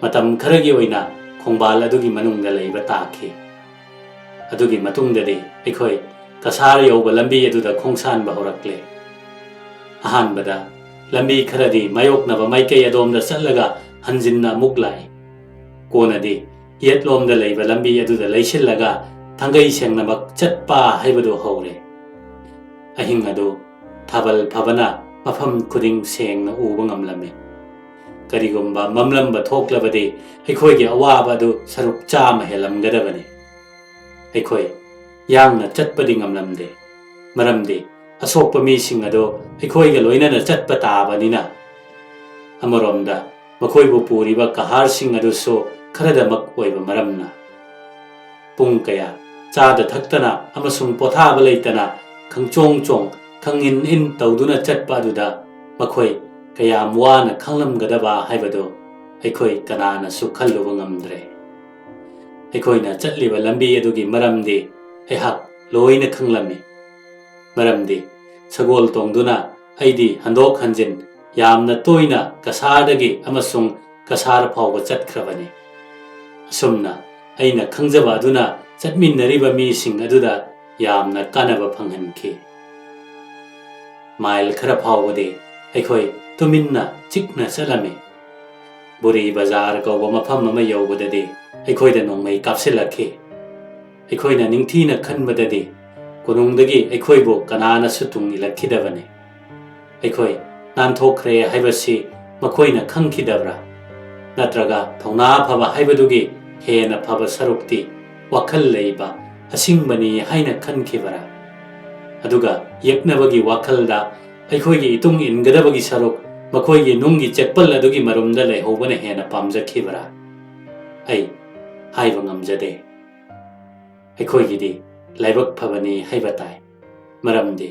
ꯃꯇꯝ ꯈꯔꯒꯤ ꯑꯣꯏꯅ ꯈꯣꯡꯕꯥꯜ ꯑꯗꯨꯒꯤ ꯃꯅꯨꯡꯗ ꯂꯩꯕ ꯇꯥꯈꯤ꯫ ꯑꯗꯨꯒꯤ ꯃꯇꯨꯡꯗꯗꯤ ꯑꯩꯈꯣꯏ ꯀꯁꯥꯔ ꯌꯧꯕ ꯂꯝꯕꯤ ꯑꯗꯨꯗ ꯈꯣꯡꯁꯥꯟꯕ ꯍꯧꯔꯛꯂꯦ꯫ ꯑꯍꯥꯟꯕꯗ ꯂꯝꯕꯤ ꯈꯔꯗꯤ ꯃꯥꯌꯣꯛꯅꯕ ꯃꯥꯏꯀꯩ ꯑꯗꯣꯝꯗ ꯆꯠꯂꯒ ꯍꯟꯖꯤꯟꯅ ꯑꯃꯨꯛ ꯂꯥꯛꯏ꯫ ꯀꯣꯟꯅꯗꯤ ꯌꯦꯠꯂꯣꯝꯗ ꯂꯩꯕ ꯂꯝꯕꯤ ꯑꯗꯨꯗ ꯂꯩꯁꯤꯜꯂꯒ ꯊꯥꯡꯒꯩ ꯁꯦꯡꯅꯃꯛ ꯆꯠꯄ ꯍꯥꯏꯕꯗꯨ ꯍꯧꯔꯦ꯫ ꯑꯍꯤꯡ ꯑꯗꯨ ꯊꯥꯕꯜ ꯐꯕꯅ ꯃꯐꯝ ꯈꯨꯗꯤꯡ ꯁꯦꯡꯅ ꯎꯕ ꯉꯝꯂꯝꯃꯤ꯫ ꯀꯔꯤꯒꯨꯝꯕ ꯃꯝꯂꯝꯕ ꯊꯣꯛꯂꯕꯗꯤ ꯑꯩꯈꯣꯏꯒꯤ ꯑꯋꯥꯕ ꯑꯗꯨ ꯁꯔꯨꯛ ꯆꯥꯝꯃ ꯍꯦꯜꯂꯝꯒꯗꯕꯅꯤ꯫ ꯑꯩꯈꯣꯏ ꯌꯥꯡꯅ ꯆꯠꯄꯗꯤ ꯉꯝꯂꯝꯗꯦ, ꯃꯔꯝꯗꯤ ꯑꯁꯣꯛꯄ ꯃꯤꯁꯤꯡ ꯑꯗꯨ ꯑꯩꯈꯣꯏꯒ ꯂꯣꯏꯅꯅ ꯆꯠꯄ ꯇꯥꯕꯅꯤꯅ꯫ ꯑꯃꯔꯣꯝꯗ ꯃꯈꯣꯏꯕꯨ ꯄꯨꯔꯤꯕ ꯀꯍꯥꯔꯁꯤꯡ ꯑꯗꯨꯁꯨ ꯈꯔꯗꯃꯛ ꯑꯣꯏꯕ ꯃꯔꯝꯅ꯫ ꯄꯨꯡ ꯀꯌꯥ ꯆꯥꯗ ꯊꯛꯇꯅ ꯑꯃꯁꯨꯡ ꯄꯣꯊꯥꯕ ꯂꯩꯇꯅ ꯈꯪꯆꯣꯡ ꯆꯣꯡ, ꯈꯪꯏꯟ ꯏꯟ ꯇꯧꯗꯨꯅ ꯆꯠꯄ ꯑꯗꯨꯗ ꯃꯈꯣꯏ ꯀꯌꯥꯝ ꯋꯥꯅ ꯈꯪꯂꯝꯒꯗꯕ ꯍꯥꯏꯕꯗꯨ ꯑꯩꯈꯣꯏ ꯀꯅꯥꯅꯁꯨ ꯈꯜꯂꯨꯕ ꯉꯝꯗ꯭ꯔꯦ꯫ ꯑꯩꯈꯣꯏꯅ ꯆꯠꯂꯤꯕ ꯂꯝꯕꯤ ꯑꯗꯨꯒꯤ ꯃꯔꯝꯗꯤ ꯑꯩꯍꯥꯛ ꯂꯣꯏꯅ ꯈꯪꯂꯝꯃꯤ꯫ ꯃꯔꯝꯗꯤ ꯁꯒꯣꯜ ꯇꯣꯡꯗꯨꯅ ꯑꯩꯗꯤ ꯍꯟꯗꯣꯛ ꯍꯟꯖꯤꯟ ꯌꯥꯝꯅ ꯇꯣꯏꯅ ꯀꯁꯥꯔꯗꯒꯤ ꯑꯃꯁꯨꯡ ꯀꯁꯥꯔ ꯐꯥꯎꯕ ꯆꯠꯈ꯭ꯔꯕꯅꯤ꯫ ꯑꯁꯨꯝꯅ ꯑꯩꯅ ꯈꯪꯖꯕ ꯑꯗꯨꯅ ꯆꯠꯃꯤꯟꯅꯔꯤꯕ ꯃꯤꯁꯤꯡ ꯑꯗꯨꯗ ꯌꯥꯝꯅ ꯀꯥꯟꯅꯕ ꯐꯪꯍꯟꯈꯤ꯫ ꯃꯥꯏꯜ ꯈꯔ ꯐꯥꯎꯕꯗꯤ ꯑꯩꯈꯣꯏ ꯇꯨꯃꯤꯟꯅ ꯆꯤꯛꯅ ꯆꯠꯂꯝꯃꯤ꯫ ꯕꯨꯔꯤ ꯕꯖꯥꯔ ꯀꯧꯕ ꯃꯐꯝ ꯑꯃ ꯌꯧꯕꯗꯗꯤ ꯑꯩꯈꯣꯏꯗ ꯅꯣꯡꯃꯩ ꯀꯥꯞꯁꯤꯜꯂꯛꯈꯤ꯫ ꯑꯩꯈꯣꯏꯅ ꯅꯤꯡꯊꯤꯅ ꯈꯟꯕꯗꯗꯤ ꯀꯣꯅꯨꯡꯗꯒꯤ ꯑꯩꯈꯣꯏꯕꯨ ꯀꯅꯥꯅꯁꯨ ꯇꯨꯡ ꯏꯜꯂꯛꯈꯤꯗꯕꯅꯤ꯫ ꯑꯩꯈꯣꯏ ꯅꯥꯟꯊꯣꯛꯈ꯭ꯔꯦ ꯍꯥꯏꯕꯁꯤ ꯃꯈꯣꯏꯅ ꯈꯪꯈꯤꯗꯕ꯭ꯔꯥ? ꯅꯠꯇ꯭ꯔꯒ ꯊꯧꯅꯥ ꯐꯕ ꯍꯥꯏꯕꯗꯨꯒꯤ ꯍꯦꯟꯅ ꯐꯕ ꯁꯔꯨꯛꯇꯤ ꯋꯥꯈꯜ ꯂꯩꯕ ꯑꯁꯤꯡꯕꯅꯤ ꯍꯥꯏꯅ ꯈꯟꯈꯤꯕ꯭ꯔꯥ? ꯑꯗꯨꯒ ꯌꯦꯛꯅꯕꯒꯤ ꯋꯥꯈꯜꯗ ꯑꯩꯈꯣꯏꯒꯤ ꯏꯇꯨꯡ ꯏꯟꯒꯗꯕꯒꯤ ꯁꯔꯨꯛ ꯃꯈꯣꯏꯒꯤ ꯅꯨꯡꯒꯤ ꯆꯦꯛꯄꯜ ꯑꯗꯨꯒꯤ ꯃꯔꯨꯝꯗ ꯂꯩꯍꯧꯕꯅ ꯍꯦꯟꯅ ꯄꯥꯝꯖꯈꯤꯕ꯭ꯔꯥ? ꯑꯩ ꯍꯥꯏꯕ ꯉꯝꯖꯗꯦ꯫ ꯑꯩꯈꯣꯏꯒꯤꯗꯤ ꯂꯥꯏꯕꯛ ꯐꯕꯅꯤ ꯍꯥꯏꯕ ꯇꯥꯏ, ꯃꯔꯝꯗꯤ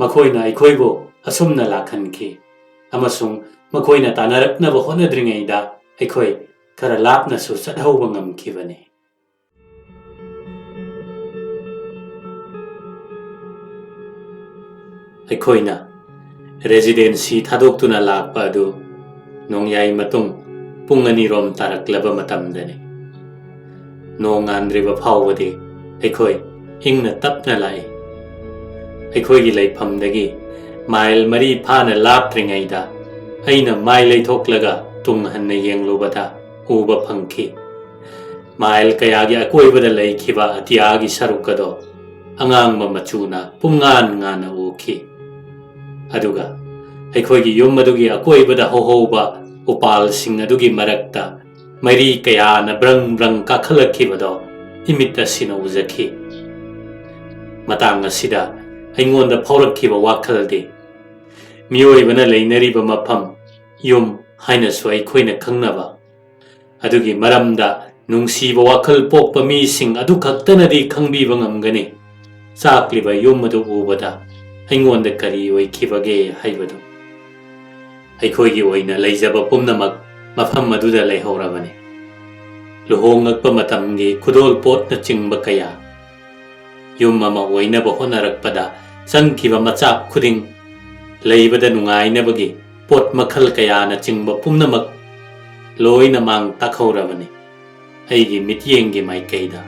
ꯃꯈꯣꯏꯅ ꯑꯩꯈꯣꯏꯕꯨ ꯑꯁꯨꯝꯅ ꯂꯥꯛꯍꯟꯈꯤ ꯑꯃꯁꯨꯡ ꯃꯈꯣꯏꯅ ꯇꯥꯟꯅꯔꯛꯅꯕ ꯍꯣꯠꯅꯗ꯭ꯔꯤꯉꯩꯗ ꯑꯩꯈꯣꯏ ꯈꯔ ꯂꯥꯞꯅꯁꯨ ꯆꯠꯍꯧꯕ ꯉꯝꯈꯤꯕꯅꯤ꯫ ꯑꯩꯈꯣꯏꯅ ꯔꯦꯁꯤꯗꯦꯟꯁꯤ ꯊꯥꯗꯣꯛꯇꯨꯅ ꯂꯥꯛꯄ ꯑꯗꯨ ꯅꯣꯡꯌꯥꯏ ꯃꯇꯨꯡ ꯄꯨꯡ ꯑꯅꯤꯔꯣꯝ ꯇꯥꯔꯛꯂꯕ ꯃꯇꯝꯗꯅꯤ꯫ ꯅꯣꯡ ꯉꯥꯟꯗ꯭ꯔꯤꯕ ꯐꯥꯎꯕꯗꯤ ꯑꯩꯈꯣꯏ ꯏꯪꯅ ꯇꯞꯅ ꯂꯥꯛꯏ꯫ ꯑꯩꯈꯣꯏꯒꯤ ꯂꯩꯐꯝꯗꯒꯤ ꯃꯥꯏꯜ ꯃꯔꯤ ꯐꯥꯅ ꯂꯥꯞꯇ꯭ꯔꯤꯉꯩꯗ ꯑꯩꯅ ꯃꯥꯏ ꯂꯩꯊꯣꯛꯂꯒ ꯇꯨꯡ ꯍꯟꯅ ꯌꯦꯡꯂꯨꯕꯗ ꯎꯕ ꯐꯪꯈꯤ꯫ ꯃꯥꯏꯜ ꯀꯌꯥꯒꯤ ꯑꯀꯣꯏꯕꯗ ꯂꯩꯈꯤꯕ ꯑꯇꯤꯌꯥꯒꯤ ꯁꯔꯨꯛ ꯑꯗꯣ ꯑꯉꯥꯡꯕ ꯃꯆꯨꯅ ꯄꯨꯡꯉꯥꯟ ꯉꯥꯟꯅ ꯎꯈꯤ꯫ ꯑꯗꯨꯒ ꯑꯩꯈꯣꯏꯒꯤ ꯌꯨꯝ ꯑꯗꯨꯒꯤ ꯑꯀꯣꯏꯕꯗ ꯍꯧꯍꯧꯕ ꯎꯄꯥꯜꯁꯤꯡ ꯑꯗꯨꯒꯤ ꯃꯔꯛꯇ ꯃꯩꯔꯤ ꯀꯌꯥꯅ ꯕ꯭ꯔꯪ ꯕ꯭ꯔꯪ ꯀꯥꯈꯠꯂꯛꯈꯤꯕꯗꯣ ꯏꯃꯤꯠ ꯑꯁꯤꯅ ꯎꯖꯈꯤ꯫ ꯃꯇꯥꯡ ꯑꯁꯤꯗ ꯑꯩꯉꯣꯟꯗ ꯐꯥꯎꯔꯛꯈꯤꯕ ꯋꯥꯈꯜꯗꯤ, ꯃꯤꯑꯣꯏꯕꯅ ꯂꯩꯅꯔꯤꯕ ꯃꯐꯝ, ꯌꯨꯝ ꯍꯥꯏꯅꯁꯨ ꯑꯩꯈꯣꯏꯅ ꯈꯪꯅꯕ, ꯑꯗꯨꯒꯤ ꯃꯔꯝꯗ ꯅꯨꯡꯁꯤꯕ ꯋꯥꯈꯜ ꯄꯣꯛꯄ ꯃꯤꯁꯤꯡ ꯑꯗꯨ ꯈꯛꯇꯅꯗꯤ ꯈꯪꯕꯤꯕ ꯉꯝꯒꯅꯤ꯫ ꯆꯥꯛꯂꯤꯕ ꯌꯨꯝ ꯑꯗꯨ ꯎꯕꯗ ꯑꯩꯉꯣꯟꯗ ꯀꯔꯤ ꯑꯣꯏꯈꯤꯕꯒꯦ ꯍꯥꯏꯕꯗꯨ꯫ ꯑꯩꯈꯣꯏꯒꯤ ꯑꯣꯏꯅ ꯂꯩꯖꯕ ꯄꯨꯝꯅꯃꯛ ꯃꯐꯝ ꯑꯗꯨꯗ ꯂꯩꯍꯧꯔꯕꯅꯤ꯫ ꯂꯨꯍꯣꯡꯂꯛꯄ ꯃꯇꯝꯒꯤ ꯈꯨꯗꯣꯜ ꯄꯣꯠꯅꯆꯤꯡꯕ ꯀꯌꯥ, ꯌꯨꯝ ꯑꯃ ꯑꯣꯏꯅꯕ ꯍꯣꯠꯅꯔꯛꯄꯗ ꯆꯪꯈꯤꯕ ꯃꯆꯥꯛ ꯈꯨꯗꯤꯡ, ꯂꯩꯕꯗ ꯅꯨꯡꯉꯥꯏꯅꯕꯒꯤ ꯄꯣꯠ ꯃꯈꯜ ꯀꯌꯥꯅꯆꯤꯡꯕ ꯄꯨꯝꯅꯃꯛ ꯂꯣꯏꯅ ꯃꯥꯡ ꯇꯥꯛꯍꯧꯔꯕꯅꯤ ꯑꯩꯒꯤ ꯃꯤꯠꯌꯦꯡꯒꯤ ꯃꯥꯏꯀꯩꯗ꯫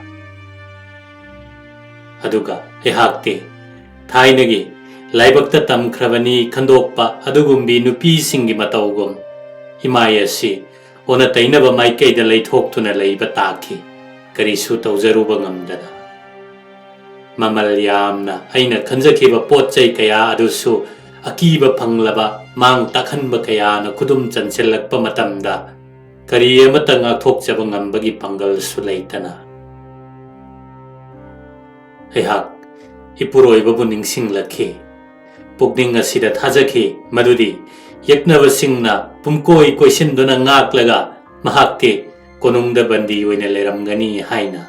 ꯑꯗꯨꯒ ꯑꯩꯍꯥꯛꯇꯤ ꯊꯥꯏꯅꯒꯤ ꯂꯥꯏꯕꯛꯇ ꯇꯝꯈ꯭ꯔꯕꯅꯤ ꯈꯟꯗꯣꯛꯄ ꯑꯗꯨꯒꯨꯝꯕꯤ ꯅꯨꯄꯤꯁꯤꯡꯒꯤ ꯃꯇꯧꯒꯨꯝ ꯏꯃꯥꯏ ꯑꯁꯤ ꯑꯣꯟꯅ ꯇꯩꯅꯕ ꯃꯥꯏꯀꯩꯗ ꯂꯩꯊꯣꯛꯇꯨꯅ ꯂꯩꯕ ꯇꯥꯈꯤ, ꯀꯔꯤꯁꯨ ꯇꯧꯖꯔꯨꯕ ꯉꯝꯗꯅ꯫ ꯃꯃꯜ ꯌꯥꯝꯅ ꯑꯩꯅ ꯈꯟꯖꯈꯤꯕ ꯄꯣꯠ ꯆꯩ ꯀꯌꯥ ꯑꯗꯨꯁꯨ ꯑꯀꯤꯕ ꯐꯪꯂꯕ ꯃꯥꯡ ꯇꯥꯛꯍꯟꯕ ꯀꯌꯥꯅ ꯈꯨꯗꯨꯝ ꯆꯟꯁꯤꯜꯂꯛꯄ ꯃꯇꯝꯗ ꯀꯔꯤ ꯑꯃꯠꯇ ꯉꯥꯛꯊꯣꯛꯆꯕ ꯉꯝꯕꯒꯤ ꯄꯥꯡꯒꯜꯁꯨ ꯂꯩꯇꯅ꯫ ꯑꯩꯍꯥꯛ ꯏꯄꯨꯔꯣꯏꯕꯕꯨ ꯅꯤꯡꯁꯤꯡꯂꯛꯈꯤ꯫ ꯄꯨꯛꯅꯤꯡ ꯑꯁꯤꯗ ꯊꯥꯖꯈꯤ ꯃꯗꯨꯗꯤ ꯌꯦꯛꯅꯕꯁꯤꯡꯅ ꯄꯨꯝꯀꯣꯏ ꯀꯣꯏꯁꯤꯟꯗꯨꯅ ꯉꯥꯛꯂꯒ ꯃꯍꯥꯛꯇꯤ ꯀꯣꯅꯨꯡꯗ ꯕꯟꯗꯤ ꯑꯣꯏꯅ ꯂꯩꯔꯝꯒꯅꯤ ꯍꯥꯏꯅ꯫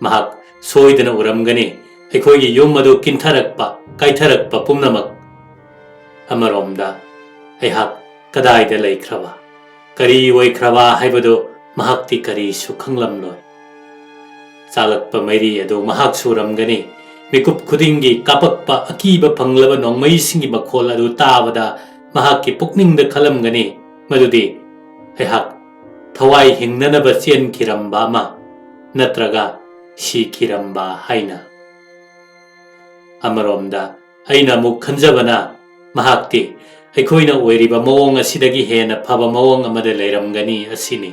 ꯃꯍꯥꯛ ꯁꯣꯏꯗꯅ ꯎꯔꯝꯒꯅꯤ ꯑꯩꯈꯣꯏꯒꯤ ꯌꯨꯝ ꯑꯗꯨ ꯀꯤꯟꯊꯔꯛꯄ, ꯀꯥꯏꯊꯔꯛꯄ ꯄꯨꯝꯅꯃꯛ꯫ ꯑꯃꯔꯣꯝꯗ ꯑꯩꯍꯥꯛ ꯀꯗꯥꯏꯗ ꯂꯩꯈ꯭ꯔꯕ, ꯀꯔꯤ ꯑꯣꯏꯈ꯭ꯔꯕ ꯍꯥꯏꯕꯗꯨ ꯃꯍꯥꯛꯇꯤ ꯀꯔꯤꯁꯨ ꯈꯪꯂꯝꯂꯣꯏ꯫ ꯆꯥꯂꯛꯄ ꯃꯩꯔꯤ ꯑꯗꯨ ꯃꯍꯥꯛ ꯁꯨꯔꯝꯒꯅꯤ, ꯃꯤꯀꯨꯞ ꯈꯨꯗꯤꯡꯒꯤ ꯀꯥꯞꯄꯛꯄ ꯑꯀꯤꯕ ꯐꯪꯂꯕ ꯅꯣꯡꯃꯩꯁꯤꯡꯒꯤ ꯃꯈꯣꯜ ꯑꯗꯨ ꯇꯥꯕꯗ ꯃꯍꯥꯛꯀꯤ ꯄꯨꯛꯅꯤꯡꯗ ꯈꯜꯂꯝꯒꯅꯤ ꯃꯗꯨꯗꯤ ꯑꯩꯍꯥꯛ ꯊꯋꯥꯏ ꯍꯤꯡꯅꯅꯕ ꯆꯦꯟꯈꯤꯔꯝꯕ ꯑꯃ ꯅꯠꯇ꯭ꯔꯒ ꯁꯤꯈꯤꯔꯝꯕ ꯍꯥꯏꯅ꯫ ꯑꯃꯔꯣꯝꯗ ꯑꯩꯅ ꯑꯃꯨꯛ ꯈꯟꯖꯕꯅ ꯃꯍꯥꯛꯇꯤ ꯑꯩꯈꯣꯏꯅ ꯑꯣꯏꯔꯤꯕ ꯃꯑꯣꯡ ꯑꯁꯤꯗꯒꯤ ꯍꯦꯟꯅ ꯐꯕ ꯃꯑꯣꯡ ꯑꯃꯗ ꯂꯩꯔꯝꯒꯅꯤ ꯑꯁꯤꯅꯤ꯫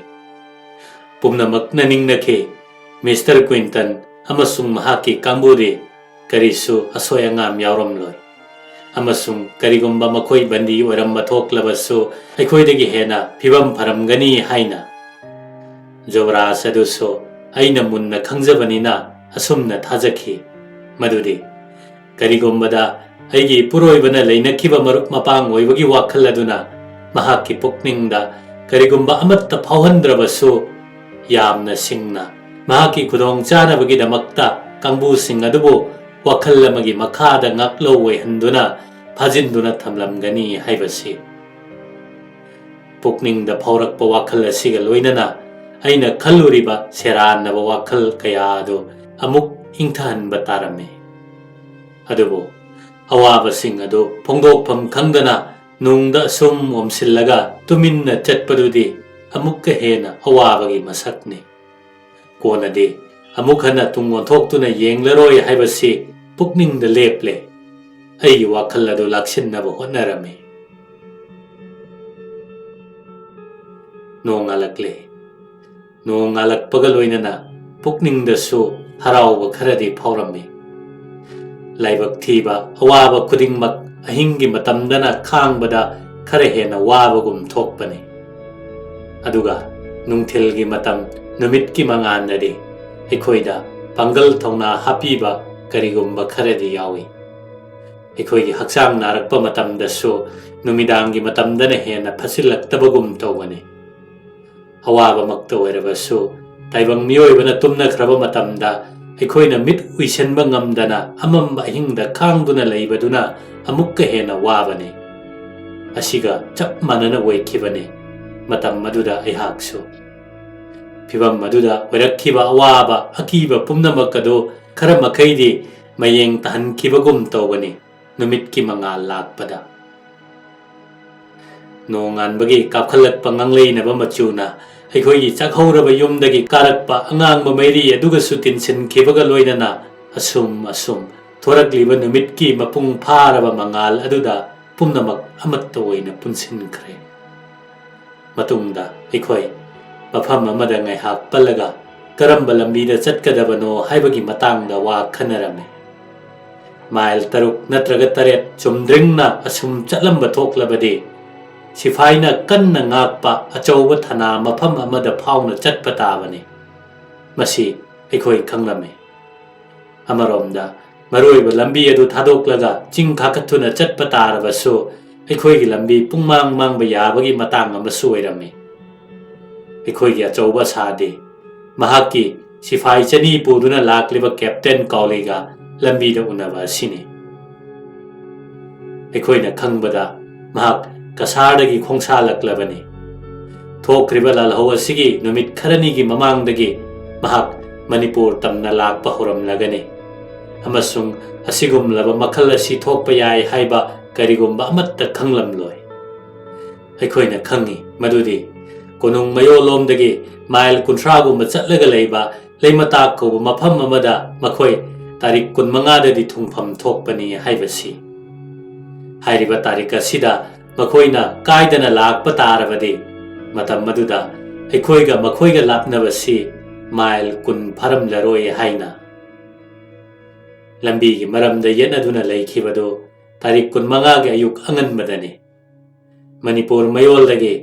ꯄꯨꯝꯅꯃꯛꯅ ꯅꯤꯡꯅꯈꯤ꯫ ꯃꯤꯁꯇꯔ ꯀ꯭ꯋꯤꯟꯇꯟ ꯑꯃꯁꯨꯡ ꯃꯍꯥꯛꯀꯤ ꯀꯥꯡꯕꯨꯗꯤ ꯀꯔꯤꯁꯨ ꯑꯁꯣꯏ ꯑꯉꯥꯝ ꯌꯥꯎꯔꯝꯂꯣꯏ꯫ ꯑꯃꯁꯨꯡ ꯀꯔꯤꯒꯨꯝꯕ ꯃꯈꯣꯏ ꯕꯟꯗꯤ ꯑꯣꯏꯔꯝꯕ ꯊꯣꯛꯂꯕꯁꯨ ꯑꯩꯈꯣꯏꯗꯒꯤ ꯍꯦꯟꯅ ꯐꯤꯕꯝ ꯐꯔꯝꯒꯅꯤ ꯍꯥꯏꯅ꯫ ꯖꯣꯕꯔꯥꯖ ꯑꯗꯨꯁꯨ ꯑꯩꯅ ꯃꯨꯟꯅ ꯈꯪꯖꯕꯅꯤꯅ ꯑꯁꯨꯝꯅ ꯊꯥꯖꯈꯤ ꯃꯗꯨꯗꯤ ꯀꯔꯤꯒꯨꯝꯕꯗ ꯑꯩꯒꯤ ꯏꯄꯨꯔꯣꯏꯕꯅ ꯂꯩꯅꯈꯤꯕ ꯃꯔꯨꯞ ꯃꯄꯥꯡ ꯑꯣꯏꯕꯒꯤ ꯋꯥꯈꯜ ꯑꯗꯨꯅ ꯃꯍꯥꯛꯀꯤ ꯄꯨꯛꯅꯤꯡꯗ ꯀꯔꯤꯒꯨꯝꯕ ꯑꯃꯠꯇ ꯐꯥꯎꯍꯟꯗ꯭ꯔꯕꯁꯨ ꯌꯥꯝꯅ ꯁꯤꯡꯅ ꯃꯍꯥꯛꯀꯤ ꯈꯨꯗꯣꯡ ꯆꯥꯅꯕꯒꯤꯗꯃꯛꯇ ꯀꯥꯡꯕꯨꯁꯤꯡ ꯑꯗꯨꯕꯨ ꯋꯥꯈꯜ ꯑꯃꯒꯤ ꯃꯈꯥꯗ ꯉꯥꯛꯂꯧ ꯑꯣꯏꯍꯟꯗꯨꯅ ꯐꯥꯖꯤꯟꯗꯨꯅ ꯊꯝꯂꯝꯒꯅꯤ ꯍꯥꯏꯕꯁꯤ꯫ ꯄꯨꯛꯅꯤꯡꯗ ꯐꯥꯎꯔꯛꯄ ꯋꯥꯈꯜ ꯑꯁꯤꯒ ꯂꯣꯏꯅꯅ ꯑꯩꯅ ꯈꯜꯂꯨꯔꯤꯕ ꯁꯦꯔꯥꯟꯅꯕ ꯋꯥꯈꯜ ꯀꯌꯥ ꯑꯗꯨ ꯑꯃꯨꯛ ꯏꯪꯊꯍꯟꯕ ꯇꯥꯔꯝꯃꯤ꯫ ꯑꯗꯨꯕꯨ ꯑꯋꯥꯕꯁꯤꯡ ꯑꯗꯨ ꯐꯣꯡꯗꯣꯛꯐꯝ ꯈꯪꯗꯅ ꯅꯨꯡꯗ ꯑꯁꯨꯝ ꯑꯣꯝꯁꯤꯜꯂꯒ ꯇꯨꯃꯤꯟꯅ ꯆꯠꯄꯗꯨꯗꯤ ꯑꯃꯨꯛꯀ ꯍꯦꯟꯅ ꯑꯋꯥꯕꯒꯤ ꯃꯁꯛꯅꯤ꯫ ꯀꯣꯟꯅꯗꯤ ꯑꯃꯨꯛ ꯍꯟꯅ ꯇꯨꯡ ꯑꯣꯟꯊꯣꯛꯇꯨꯅ ꯌꯦꯡꯂꯔꯣꯏ ꯍꯥꯏꯕꯁꯤ ꯄꯨꯛꯅꯤꯡꯗ ꯂꯦꯞꯂꯦ꯫ ꯑꯩꯒꯤ ꯋꯥꯈꯜ ꯑꯗꯨ ꯂꯥꯛꯁꯤꯟꯅꯕ ꯍꯣꯠꯅꯔꯝꯃꯤ꯫ ꯅꯣꯡꯉꯥꯜꯂꯛꯂꯦ꯫ ꯅꯣꯡꯉꯥꯜꯂꯛꯄꯒ ꯂꯣꯏꯅꯅ ꯄꯨꯛꯅꯤꯡꯗꯁꯨ ꯍꯔꯥꯎꯕ ꯈꯔꯗꯤ ꯐꯥꯎꯔꯝꯃꯤ꯫ ꯂꯥꯏꯕꯛ ꯊꯤꯕ ꯑꯋꯥꯕ ꯈꯨꯗꯤꯡꯃꯛ ꯑꯍꯤꯡꯒꯤ ꯃꯇꯝꯗꯅ ꯈꯥꯡꯕꯗ ꯈꯔ ꯍꯦꯟꯅ ꯋꯥꯕꯒꯨꯝ ꯊꯣꯛꯄꯅꯤ꯫ ꯑꯗꯨꯒ ꯅꯨꯡꯊꯤꯜꯒꯤ ꯃꯇꯝ, ꯅꯨꯃꯤꯠꯀꯤ ꯃꯉꯥꯜꯅꯗꯤ ꯑꯩꯈꯣꯏꯗ ꯄꯥꯡꯒꯜ ꯊꯧꯅꯥ ꯍꯥꯞꯄꯤꯕ ꯀꯔꯤꯒꯨꯝꯕ ꯈꯔꯗꯤ ꯌꯥꯎꯏ꯫ ꯑꯩꯈꯣꯏꯒꯤ ꯍꯛꯆꯥꯡ ꯅꯥꯔꯛꯄ ꯃꯇꯝꯗꯁꯨ ꯅꯨꯃꯤꯗꯥꯡꯒꯤ ꯃꯇꯝꯗꯅ ꯍꯦꯟꯅ ꯐꯠꯁꯤꯜꯂꯛꯇꯕꯒꯨꯝ ꯇꯧꯕꯅꯤ꯫ ꯑꯋꯥꯕꯃꯛꯇ ꯑꯣꯏꯔꯕꯁꯨ, ꯇꯥꯏꯕꯪ ꯃꯤꯑꯣꯏꯕꯅ ꯇꯨꯝꯅꯈ꯭ꯔꯕ ꯃꯇꯝꯗ ꯑꯩꯈꯣꯏꯅ ꯃꯤꯠ ꯎꯏꯁꯤꯟꯕ ꯉꯝꯗꯅ ꯑꯃꯝꯕ ꯑꯍꯤꯡꯗ ꯈꯥꯡꯗꯨꯅ ꯂꯩꯕꯗꯨꯅ ꯑꯃꯨꯛꯀ ꯍꯦꯟꯅ ꯋꯥꯕꯅꯤ꯫ ꯑꯁꯤꯒ ꯆꯞ ꯃꯥꯟꯅꯅ ꯑꯣꯏꯈꯤꯕꯅꯤ ꯃꯇꯝ ꯑꯗꯨꯗ ꯑꯩꯍꯥꯛꯁꯨ꯫ ꯐꯤꯚꯝ ꯑꯗꯨꯗ ꯑꯣꯏꯔꯛꯈꯤꯕ ꯑꯋꯥꯕ, ꯑꯀꯤꯕ ꯄꯨꯝꯅꯃꯛ ꯑꯗꯨ ꯈꯔ ꯃꯈꯩꯗꯤ ꯃꯌꯦꯡ ꯇꯥꯍꯟꯈꯤꯕꯒꯨꯝ ꯇꯧꯕꯅꯤ ꯅꯨꯃꯤꯠꯀꯤ ꯃꯉꯥꯜ ꯂꯥꯛꯄꯗ꯫ ꯅꯣꯡꯉꯥꯟꯕꯒꯤ ꯀꯥꯞꯈꯠꯂꯛꯄ ꯉꯥꯡꯂꯩꯅꯕ ꯃꯆꯨꯅ ꯑꯩꯈꯣꯏꯒꯤ ꯆꯥꯛꯍꯧꯔꯕ ꯌꯨꯝꯗꯒꯤ ꯀꯥꯔꯛꯄ ꯑꯉꯥꯡꯕ ꯃꯩꯔꯤ ꯑꯗꯨꯒꯁꯨ ꯇꯤꯟꯁꯤꯟꯈꯤꯕꯒ ꯂꯣꯏꯅꯅ ꯑꯁꯨꯝ ꯑꯁꯨꯝ ꯊꯣꯔꯛꯂꯤꯕ ꯅꯨꯃꯤꯠꯀꯤ ꯃꯄꯨꯡ ꯐꯥꯔꯕ ꯃꯉꯥꯜ ꯑꯗꯨꯗ ꯄꯨꯝꯅꯃꯛ ꯑꯃꯠꯇ ꯑꯣꯏꯅ ꯄꯨꯟꯁꯤꯟꯈ꯭ꯔꯦ꯫ ꯃꯇꯨꯡꯗ ꯑꯩꯈꯣꯏ ꯃꯐꯝ ꯑꯃꯗ ꯉꯥꯏꯍꯥꯛ ꯄꯜꯂꯒ ꯀꯔꯝꯕ ꯂꯝꯕꯤꯗ ꯆꯠꯀꯗꯕꯅꯣ ꯍꯥꯏꯕꯒꯤ ꯃꯇꯥꯡꯗ ꯋꯥ ꯈꯟꯅꯔꯝꯃꯤ꯫ ꯃꯥꯏꯜ ꯇꯔꯨꯛ ꯅꯠꯇ꯭ꯔꯒ ꯇꯔꯦꯠ ꯆꯨꯝꯗ꯭ꯔꯤꯡꯅ ꯑꯁꯨꯝ ꯆꯠꯂꯝꯕ ꯊꯣꯛꯂꯕꯗꯤ, ꯁꯤꯐꯥꯏꯅ ꯀꯟꯅ ꯉꯥꯛꯄ ꯑꯆꯧꯕ ꯊꯅꯥ ꯃꯐꯝ ꯑꯃꯗ ꯐꯥꯎꯅ ꯆꯠꯄ ꯇꯥꯕꯅꯤ꯫ ꯃꯁꯤ ꯑꯩꯈꯣꯏ ꯈꯪꯂꯝꯃꯤ꯫ ꯑꯃꯔꯣꯝꯗ, ꯃꯔꯨꯑꯣꯏꯕ ꯂꯝꯕꯤ ꯑꯗꯨ ꯊꯥꯗꯣꯛꯂꯒ ꯆꯤꯡ ꯀꯥꯈꯠꯇꯨꯅ ꯆꯠꯄ ꯇꯥꯔꯕꯁꯨ, ꯑꯩꯈꯣꯏꯒꯤ ꯂꯝꯕꯤ ꯄꯨꯡꯃꯥꯡ ꯃꯥꯡꯕ ꯌꯥꯕꯒꯤ ꯃꯇꯥꯡ ꯑꯃꯁꯨ ꯑꯣꯏꯔꯝꯃꯤ꯫ ꯑꯩꯈꯣꯏꯒꯤ ꯑꯆꯧꯕ ꯑꯁꯥꯗꯤ ꯃꯍꯥꯛꯀꯤ ꯁꯤꯐꯥꯏ ꯆꯅꯤ ꯄꯨꯗꯨꯅ ꯂꯥꯛꯂꯤꯕ ꯀꯦꯞꯇꯦꯟ ꯀꯥꯎꯂꯤꯒ ꯂꯝꯕꯤꯗ ꯎꯅꯕ ꯑꯁꯤꯅꯤ꯫ ꯑꯩꯈꯣꯏꯅ ꯈꯪꯕꯗ, ꯃꯍꯥꯛ ꯀꯁꯥꯔꯗꯒꯤ ꯈꯣꯡꯁꯥꯜꯂꯛꯂꯕꯅꯤ꯫ ꯊꯣꯛꯈ꯭ꯔꯤꯕ ꯂꯥꯜꯍꯧ ꯑꯁꯤꯒꯤ ꯅꯨꯃꯤꯠ ꯈꯔꯅꯤꯒꯤ ꯃꯃꯥꯡꯗꯒꯤ ꯃꯍꯥꯛ ꯃꯅꯤꯄꯨꯔ ꯇꯝꯅ ꯂꯥꯛꯄ ꯍꯧꯔꯝꯂꯒꯅꯤ, ꯑꯃꯁꯨꯡ ꯑꯁꯤꯒꯨꯝꯂꯕ ꯃꯈꯜ ꯑꯁꯤ ꯊꯣꯛꯄ ꯌꯥꯏ ꯍꯥꯏꯕ ꯀꯔꯤꯒꯨꯝꯕ ꯑꯃꯠꯇ ꯈꯪꯂꯝꯂꯣꯏ꯫ ꯑꯩꯈꯣꯏꯅ ꯈꯪꯏ ꯃꯗꯨꯗꯤ ꯀꯣꯅꯨꯡ ꯃꯌꯣꯜꯂꯣꯝꯗꯒꯤ ꯃꯥꯏꯜ ꯀꯨꯟꯊ꯭ꯔꯥꯒꯨꯝꯕ ꯆꯠꯂꯒ ꯂꯩꯕ ꯂꯩꯃꯇꯥꯛ ꯀꯧꯕ ꯃꯐꯝ ꯑꯃꯗ ꯃꯈꯣꯏ ꯇꯥꯔꯤꯛ ꯀꯨꯟꯃꯉꯥꯗꯗꯤ ꯊꯨꯡꯐꯝ ꯊꯣꯛꯄꯅꯤ ꯍꯥꯏꯕꯁꯤ꯫ ꯍꯥꯏꯔꯤꯕ ꯇꯥꯔꯤꯛ ꯑꯁꯤꯗ ꯃꯈꯣꯏꯅ ꯀꯥꯏꯗꯅ ꯂꯥꯛꯄ ꯇꯥꯔꯕꯗꯤ, ꯃꯇꯝ ꯑꯗꯨꯗ ꯑꯩꯈꯣꯏꯒ ꯃꯈꯣꯏꯒ ꯂꯥꯞꯅꯕꯁꯤ ꯃꯥꯏꯜ ꯀꯨꯟ ꯐꯥꯔꯝꯂꯔꯣꯏ ꯍꯥꯏꯅ꯫ ꯂꯝꯕꯤꯒꯤ ꯃꯔꯝꯗ ꯌꯦꯠꯅꯗꯨꯅ ꯂꯩꯈꯤꯕꯗꯨ ꯇꯥꯔꯤꯛ ꯀꯨꯟꯃꯉꯥꯒꯤ ꯑꯌꯨꯛ ꯑꯉꯟꯕꯗꯅꯤ꯫ ꯃꯅꯤꯄꯨꯔ ꯃꯌꯣꯜꯗꯒꯤ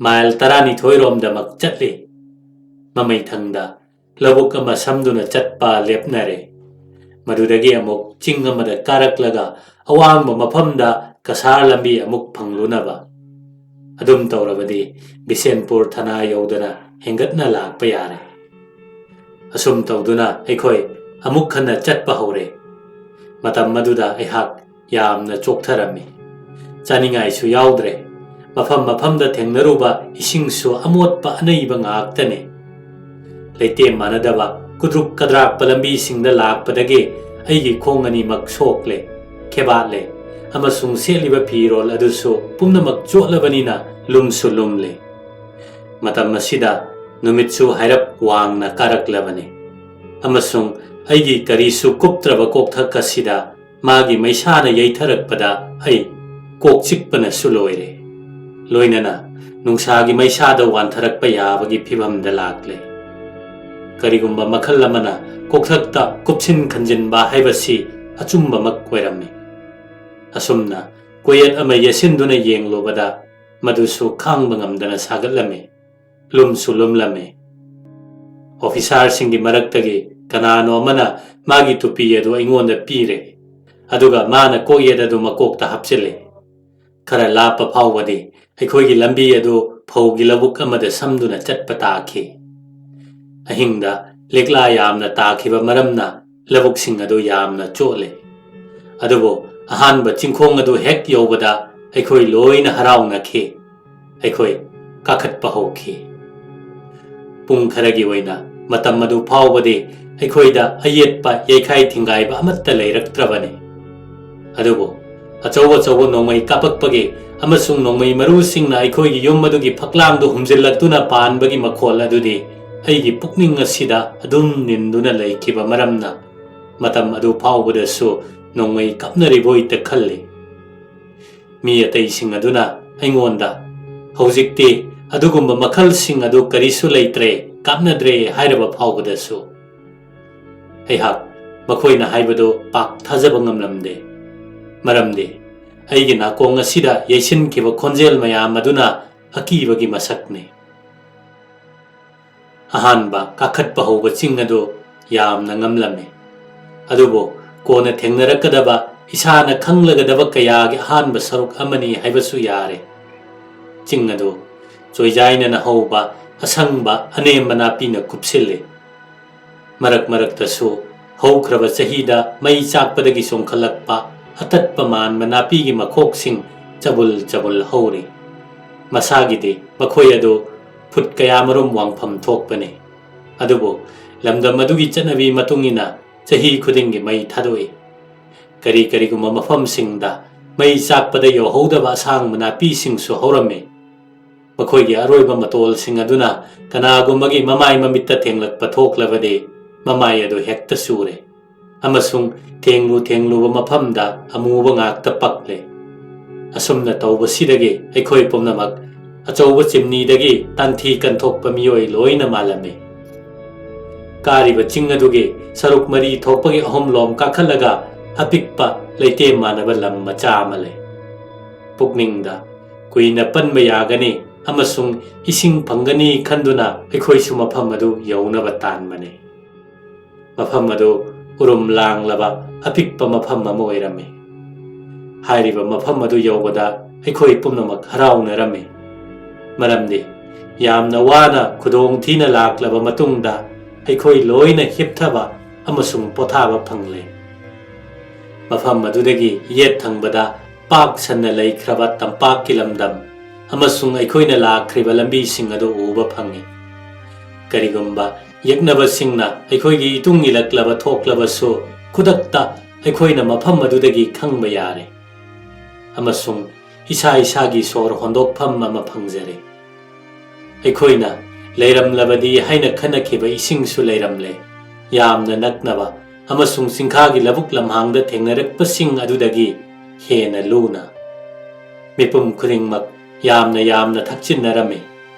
ꯃꯥꯏꯜ ꯇꯔꯥꯅꯤꯊꯣꯏ ꯔꯣꯝꯗꯃꯛ ꯆꯠꯂꯤ꯫ ꯃꯃꯩꯊꯪꯗ ꯂꯧꯕꯨꯛ ꯑꯃ ꯁꯝꯗꯨꯅ ꯆꯠꯄ ꯂꯦꯞꯅꯔꯦ꯫ ꯃꯗꯨꯗꯒꯤ ꯑꯃꯨꯛ ꯆꯤꯡ ꯑꯃꯗ ꯀꯥꯔꯛꯂꯒ ꯑꯋꯥꯡꯕ ꯃꯐꯝꯗ ꯀꯁꯥꯔ ꯂꯝꯕꯤ ꯑꯃꯨꯛ ꯐꯪꯂꯨꯅꯕ꯫ ꯑꯗꯨꯝ ꯇꯧꯔꯕꯗꯤ ꯕꯤꯁꯦꯟꯄꯨꯔ ꯊꯅꯥ ꯌꯧꯗꯅ ꯍꯦꯟꯒꯠꯅ ꯂꯥꯛꯄ ꯌꯥꯔꯦ꯫ ꯑꯁꯨꯝ ꯇꯧꯗꯨꯅ ꯑꯩꯈꯣꯏ ꯑꯃꯨꯛ ꯍꯟꯅ ꯆꯠꯄ ꯍꯧꯔꯦ꯫ ꯃꯇꯝ ꯑꯗꯨꯗ ꯑꯩꯍꯥꯛ ꯌꯥꯝꯅ ꯆꯣꯛꯊꯔꯝꯃꯤ꯫ ꯆꯥꯅꯤꯡꯉꯥꯏꯁꯨ ꯌꯥꯎꯗ꯭ꯔꯦ꯫ ꯃꯐꯝ ꯃꯐꯝꯗ ꯊꯦꯡꯅꯔꯨꯕ ꯏꯁꯤꯡꯁꯨ ꯑꯃꯣꯠꯄ ꯑꯅꯩꯕ ꯉꯥꯛꯇꯅꯤ꯫ ꯂꯩꯇꯦꯝ ꯃꯥꯟꯅꯗꯕ ꯀꯨꯗ꯭ꯔꯨꯛ ꯀꯗ꯭ꯔꯥꯛꯄ ꯂꯝꯕꯤꯁꯤꯡꯗ ꯂꯥꯛꯄꯗꯒꯤ ꯑꯩꯒꯤ ꯈꯣꯡ ꯑꯅꯤꯃꯛ ꯁꯣꯛꯂꯦ, ꯈꯦꯕꯥꯠꯂꯦ, ꯑꯃꯁꯨꯡ ꯁꯦꯠꯂꯤꯕ ꯐꯤꯔꯣꯜ ꯑꯗꯨꯁꯨ ꯄꯨꯝꯅꯃꯛ ꯆꯣꯠꯂꯕꯅꯤꯅ ꯂꯨꯝꯁꯨ ꯂꯨꯝꯂꯦ꯫ ꯃꯇꯝ ꯑꯁꯤꯗ ꯅꯨꯃꯤꯠꯁꯨ ꯍꯥꯏꯔꯞ ꯋꯥꯡꯅ ꯀꯥꯔꯛꯂꯕꯅꯤ, ꯑꯃꯁꯨꯡ ꯑꯩꯒꯤ ꯀꯔꯤꯁꯨ ꯀꯨꯞꯇ꯭ꯔꯕ ꯀꯣꯛꯊꯛ ꯑꯁꯤꯗ ꯃꯥꯒꯤ ꯃꯩꯁꯥꯅ ꯌꯩꯊꯔꯛꯄꯗ ꯑꯩ ꯀꯣꯛ ꯆꯤꯛꯄꯅꯁꯨ ꯂꯣꯏꯔꯦ꯫ ꯂꯣꯏꯅꯅ ꯅꯨꯡꯁꯥꯒꯤ ꯃꯩꯁꯥꯗ ꯋꯥꯟꯊꯔꯛꯄ ꯌꯥꯕꯒꯤ ꯐꯤꯚꯝꯗ ꯂꯥꯛꯂꯦ꯫ ꯀꯔꯤꯒꯨꯝꯕ ꯃꯈꯜ ꯑꯃꯅ ꯀꯣꯛꯊꯛꯇ ꯀꯨꯞꯁꯤꯟ ꯈꯟꯖꯤꯟꯕ ꯍꯥꯏꯕꯁꯤ ꯑꯆꯨꯝꯕꯃꯛ ꯑꯣꯏꯔꯝꯃꯤ꯫ ꯑꯁꯨꯝꯅ ꯀꯣꯌꯦꯠ ꯑꯃ ꯌꯦꯠꯁꯤꯟꯗꯨꯅ ꯌꯦꯡꯂꯨꯕꯗ ꯃꯗꯨꯁꯨ ꯈꯥꯡꯕ ꯉꯝꯗꯅ ꯁꯥꯒꯠꯂꯝꯃꯤ, ꯂꯨꯝꯁꯨ ꯂꯨꯝꯂꯝꯃꯤ꯫ ꯑꯣꯐꯤꯁꯥꯔꯁꯤꯡꯒꯤ ꯃꯔꯛꯇꯒꯤ ꯀꯅꯥꯅꯣ ꯑꯃꯅ ꯃꯥꯒꯤ ꯇꯨꯄꯤ ꯑꯗꯨ ꯑꯩꯉꯣꯟꯗ ꯄꯤꯔꯦ, ꯑꯗꯨꯒ ꯃꯥꯅ ꯀꯣꯛꯌꯦꯠ ꯑꯗꯨ ꯃꯀꯣꯛꯇ ꯍꯥꯞꯆꯤꯜꯂꯦ꯫ ꯈꯔ ꯂꯥꯞꯄ ꯐꯥꯎꯕꯗꯤ ꯑꯩꯈꯣꯏꯒꯤ ꯂꯝꯕꯤ ꯑꯗꯨ ꯐꯧꯒꯤ ꯂꯧꯕꯨꯛ ꯑꯃꯗ ꯁꯝꯗꯨꯅ ꯆꯠꯄ ꯇꯥꯈꯤ꯫ ꯑꯍꯤꯡꯗ ꯂꯤꯛꯂꯥ ꯌꯥꯝꯅ ꯇꯥꯈꯤꯕ ꯃꯔꯝꯅ ꯂꯧꯕꯨꯛꯁꯤꯡ ꯑꯗꯨ ꯌꯥꯝꯅ ꯆꯣꯠꯂꯦ꯫ ꯑꯗꯨꯕꯨ ꯑꯍꯥꯟꯕ ꯆꯤꯡꯈꯣꯡ ꯑꯗꯨ ꯍꯦꯛ ꯌꯧꯕꯗ ꯑꯩꯈꯣꯏ ꯂꯣꯏꯅ ꯍꯔꯥꯎꯅꯈꯤ꯫ ꯑꯩꯈꯣꯏ ꯀꯥꯈꯠꯄ ꯍꯧꯈꯤ꯫ ꯄꯨꯡ ꯈꯔꯒꯤ ꯑꯣꯏꯅ ꯃꯇꯝ ꯑꯗꯨ ꯐꯥꯎꯕꯗꯤ ꯑꯩꯈꯣꯏꯗ ꯑꯌꯦꯠꯄ ꯌꯩꯈꯥꯏ ꯊꯤꯡꯒꯥꯏꯕ ꯑꯃꯠꯇ ꯂꯩꯔꯛꯇ꯭ꯔꯕꯅꯤ꯫ ꯑꯗꯨꯕꯨ ꯑꯆꯧ ꯑꯆꯧꯕ ꯅꯣꯡꯃꯩ ꯀꯥꯞꯄꯛꯄꯒꯤ ꯑꯃꯁꯨꯡ ꯅꯣꯡꯃꯩ ꯃꯔꯨꯁꯤꯡꯅ ꯑꯩꯈꯣꯏꯒꯤ ꯌꯨꯝ ꯑꯗꯨꯒꯤ ꯐꯛꯂꯥꯡꯗꯨ ꯍꯨꯝꯖꯤꯜꯂꯛꯇꯨꯅ ꯄꯥꯟꯕꯒꯤ ꯃꯈꯣꯜ ꯑꯗꯨꯗꯤ ꯑꯩꯒꯤ ꯄꯨꯛꯅꯤꯡ ꯑꯁꯤꯗ ꯑꯗꯨꯝ ꯅꯤꯟꯗꯨꯅ ꯂꯩꯈꯤꯕ ꯃꯔꯝꯅ ꯃꯇꯝ ꯑꯗꯨ ꯐꯥꯎꯕꯗꯁꯨ ꯅꯣꯡꯃꯩ ꯀꯥꯞꯅꯔꯤꯕꯣꯏꯇ ꯈꯜꯂꯤ꯫ ꯃꯤ ꯑꯇꯩꯁꯤꯡ ꯑꯗꯨꯅ ꯑꯩꯉꯣꯟꯗ, "ꯍꯧꯖꯤꯛꯇꯤ ꯑꯗꯨꯒꯨꯝꯕ ꯃꯈꯜꯁꯤꯡ ꯑꯗꯨ ꯀꯔꯤꯁꯨ ꯂꯩꯇ꯭ꯔꯦ, ꯀꯥꯞꯅꯗ꯭ꯔꯦ" ꯍꯥꯏꯔꯕ ꯐꯥꯎꯕꯗꯁꯨ ꯑꯩꯍꯥꯛ ꯃꯈꯣꯏꯅ ꯍꯥꯏꯕꯗꯨ ꯄꯥꯛ ꯊꯥꯖꯕ ꯉꯝꯂꯝꯗꯦ꯫ ꯃꯔꯝꯗꯤ ꯑꯩꯒꯤ ꯅꯥꯀꯣꯡ ꯑꯁꯤꯗ ꯌꯩꯁꯤꯟꯈꯤꯕ ꯈꯣꯟꯖꯦꯜ ꯃꯌꯥꯝ ꯑꯗꯨꯅ ꯑꯀꯤꯕꯒꯤ ꯃꯁꯛꯅꯤ꯫ ꯑꯍꯥꯟꯕ ꯀꯥꯈꯠꯄ ꯍꯧꯕ ꯆꯤꯡ ꯑꯗꯨ ꯌꯥꯝꯅ ꯉꯝꯂꯝꯃꯤ꯫ ꯑꯗꯨꯕꯨ ꯀꯣꯟꯅ ꯊꯦꯡꯅꯔꯛꯀꯗꯕ ꯏꯁꯥꯅ ꯈꯪꯂꯒꯗꯕ ꯀꯌꯥꯒꯤ ꯑꯍꯥꯟꯕ ꯁꯔꯨꯛ ꯑꯃꯅꯤ ꯍꯥꯏꯕꯁꯨ ꯌꯥꯔꯦ꯫ ꯆꯤꯡ ꯑꯗꯨ ꯆꯣꯏꯖꯥꯏꯅꯅ ꯍꯧꯕ ꯑꯁꯪꯕ ꯑꯅꯦꯝꯕ ꯅꯥꯄꯤꯅ ꯀꯨꯞꯁꯤꯜꯂꯤ꯫ ꯃꯔꯛ ꯃꯔꯛꯇꯁꯨ ꯍꯧꯈ꯭ꯔꯕ ꯆꯍꯤꯗ ꯃꯩ ꯆꯥꯛꯄꯗꯒꯤ ꯆꯣꯡꯈꯠꯂꯛꯄ ꯑꯇꯠꯄ ꯃꯥꯟꯕ ꯅꯥꯄꯤꯒꯤ ꯃꯈꯣꯛꯁꯤꯡ ꯆꯕꯨꯜ ꯆꯕꯨꯜ ꯍꯧꯔꯤ꯫ ꯃꯁꯥꯒꯤꯗꯤ ꯃꯈꯣꯏ ꯑꯗꯨ ꯐꯨꯠ ꯀꯌꯥꯃꯔꯨꯝ ꯋꯥꯡꯐꯝ ꯊꯣꯛꯄꯅꯤ꯫ ꯑꯗꯨꯕꯨ ꯂꯝꯗꯝ ꯑꯗꯨꯒꯤ ꯆꯠꯅꯕꯤ ꯃꯇꯨꯡ ꯏꯟꯅ ꯆꯍꯤ ꯈꯨꯗꯤꯡꯒꯤ ꯃꯩ ꯊꯥꯗꯣꯛꯏ꯫ ꯀꯔꯤ ꯀꯔꯤꯒꯨꯝꯕ ꯃꯐꯝꯁꯤꯡꯗ ꯃꯩ ꯆꯥꯛꯄꯗ ꯌꯧꯍꯧꯗꯕ ꯑꯁꯥꯡꯕ ꯅꯥꯄꯤꯁꯤꯡꯁꯨ ꯍꯧꯔꯝꯃꯤ꯫ ꯃꯈꯣꯏꯒꯤ ꯑꯔꯣꯏꯕ ꯃꯇꯣꯜꯁꯤꯡ ꯑꯗꯨꯅ ꯀꯅꯥꯒꯨꯝꯕꯒꯤ ꯃꯃꯥꯏ ꯃꯃꯤꯠꯇ ꯊꯦꯡꯂꯛꯄ ꯊꯣꯛꯂꯕꯗꯤ ꯃꯃꯥꯏ ꯑꯗꯨ ꯍꯦꯛꯇ ꯆꯨꯔꯦ ꯑꯃꯁꯨꯡ ꯊꯦꯡꯂꯨ ꯊꯦꯡꯂꯨꯕ ꯃꯐꯝꯗ ꯑꯃꯨꯕ ꯉꯥꯛꯇ ꯄꯛꯂꯦ꯫ ꯑꯁꯨꯝꯅ ꯇꯧꯕꯁꯤꯗꯒꯤ ꯑꯩꯈꯣꯏ ꯄꯨꯝꯅꯃꯛ ꯑꯆꯧꯕ ꯆꯤꯝꯅꯤꯗꯒꯤ ꯇꯟꯊꯤ ꯀꯟꯊꯣꯛꯄ ꯃꯤꯑꯣꯏ ꯂꯣꯏꯅ ꯃꯥꯜꯂꯝꯃꯤ꯫ ꯀꯥꯔꯤꯕ ꯆꯤꯡ ꯑꯗꯨꯒꯤ ꯁꯔꯨꯛ ꯃꯔꯤ ꯊꯣꯛꯄꯒꯤ ꯑꯍꯨꯝꯂꯣꯝ ꯀꯥꯈꯠꯂꯒ ꯑꯄꯤꯛꯄ ꯂꯩꯇꯦꯝ ꯃꯥꯟꯅꯕ ꯂꯝ ꯃꯆꯥ ꯑꯃ ꯂꯩ꯫ ꯄꯨꯛꯅꯤꯡꯗ ꯀꯨꯏꯅ ꯄꯟꯕ ꯌꯥꯒꯅꯤ ꯑꯃꯁꯨꯡ ꯏꯁꯤꯡ ꯐꯪꯒꯅꯤ ꯈꯟꯗꯨꯅ ꯑꯩꯈꯣꯏꯁꯨ ꯃꯐꯝ ꯑꯗꯨ ꯌꯧꯅꯕ ꯇꯥꯟꯕꯅꯤ꯫ ꯃꯐꯝ ꯑꯗꯨ ꯎꯔꯨꯝ ꯂꯥꯡꯂꯕ ꯑꯄꯤꯛꯄ ꯃꯐꯝ ꯑꯃ ꯑꯣꯏꯔꯝꯃꯤ꯫ ꯍꯥꯏꯔꯤꯕ ꯃꯐꯝ ꯑꯗꯨ ꯌꯧꯕꯗ ꯑꯩꯈꯣꯏ ꯄꯨꯝꯅꯃꯛ ꯍꯔꯥꯎꯅꯔꯝꯃꯤ, ꯃꯔꯝꯗꯤ ꯌꯥꯝꯅ ꯋꯥꯅ ꯈꯨꯗꯣꯡ ꯊꯤꯅ ꯂꯥꯛꯂꯕ ꯃꯇꯨꯡꯗ ꯑꯩꯈꯣꯏ ꯂꯣꯏꯅ ꯍꯤꯞꯊꯕ ꯑꯃꯁꯨꯡ ꯄꯣꯊꯥꯕ ꯐꯪꯂꯦ꯫ ꯃꯐꯝ ꯑꯗꯨꯗꯒꯤ ꯌꯦꯠ ꯊꯪꯕꯗ ꯄꯥꯛ ꯁꯟꯅ ꯂꯩꯈ꯭ꯔꯕ ꯇꯝꯄꯥꯛꯀꯤ ꯂꯝꯗꯝ ꯑꯃꯁꯨꯡ ꯑꯩꯈꯣꯏꯅ ꯂꯥꯛꯈ꯭ꯔꯤꯕ ꯂꯝꯕꯤꯁꯤꯡ ꯑꯗꯨ ꯎꯕ ꯐꯪꯏ꯫ ꯀꯔꯤꯒꯨꯝꯕ ꯌꯦꯛꯅꯕꯁꯤꯡꯅ ꯑꯩꯈꯣꯏꯒꯤ ꯏꯇꯨꯡ ꯏꯜꯂꯛꯂꯕ ꯊꯣꯛꯂꯕꯁꯨ, ꯈꯨꯗꯛꯇ ꯑꯩꯈꯣꯏꯅ ꯃꯐꯝ ꯑꯗꯨꯗꯒꯤ ꯈꯪꯕ ꯌꯥꯔꯦ ꯑꯃꯁꯨꯡ ꯏꯁꯥ ꯏꯁꯥꯒꯤ ꯁꯣꯔ ꯍꯣꯟꯗꯣꯛꯐꯝ ꯑꯃ ꯐꯪꯖꯔꯦ꯫ ꯑꯩꯈꯣꯏꯅ ꯂꯩꯔꯝꯂꯕꯗꯤ ꯍꯥꯏꯅ ꯈꯟꯅꯈꯤꯕ ꯏꯁꯤꯡꯁꯨ ꯂꯩꯔꯝꯂꯦ, ꯌꯥꯝꯅ ꯅꯛꯅꯕ ꯑꯃꯁꯨꯡ ꯆꯤꯡꯈꯥꯒꯤ ꯂꯧꯕꯨꯛ ꯂꯝꯍꯥꯡꯗ ꯊꯦꯡꯅꯔꯛꯄꯁꯤꯡ ꯑꯗꯨꯗꯒꯤ ꯍꯦꯟꯅ ꯂꯨꯅ꯫ ꯃꯤꯄꯨꯝ ꯈꯨꯗꯤꯡꯃꯛ ꯌꯥꯝꯅ ꯌꯥꯝꯅ ꯊꯛꯆꯤꯟꯅꯔꯝꯃꯤ꯫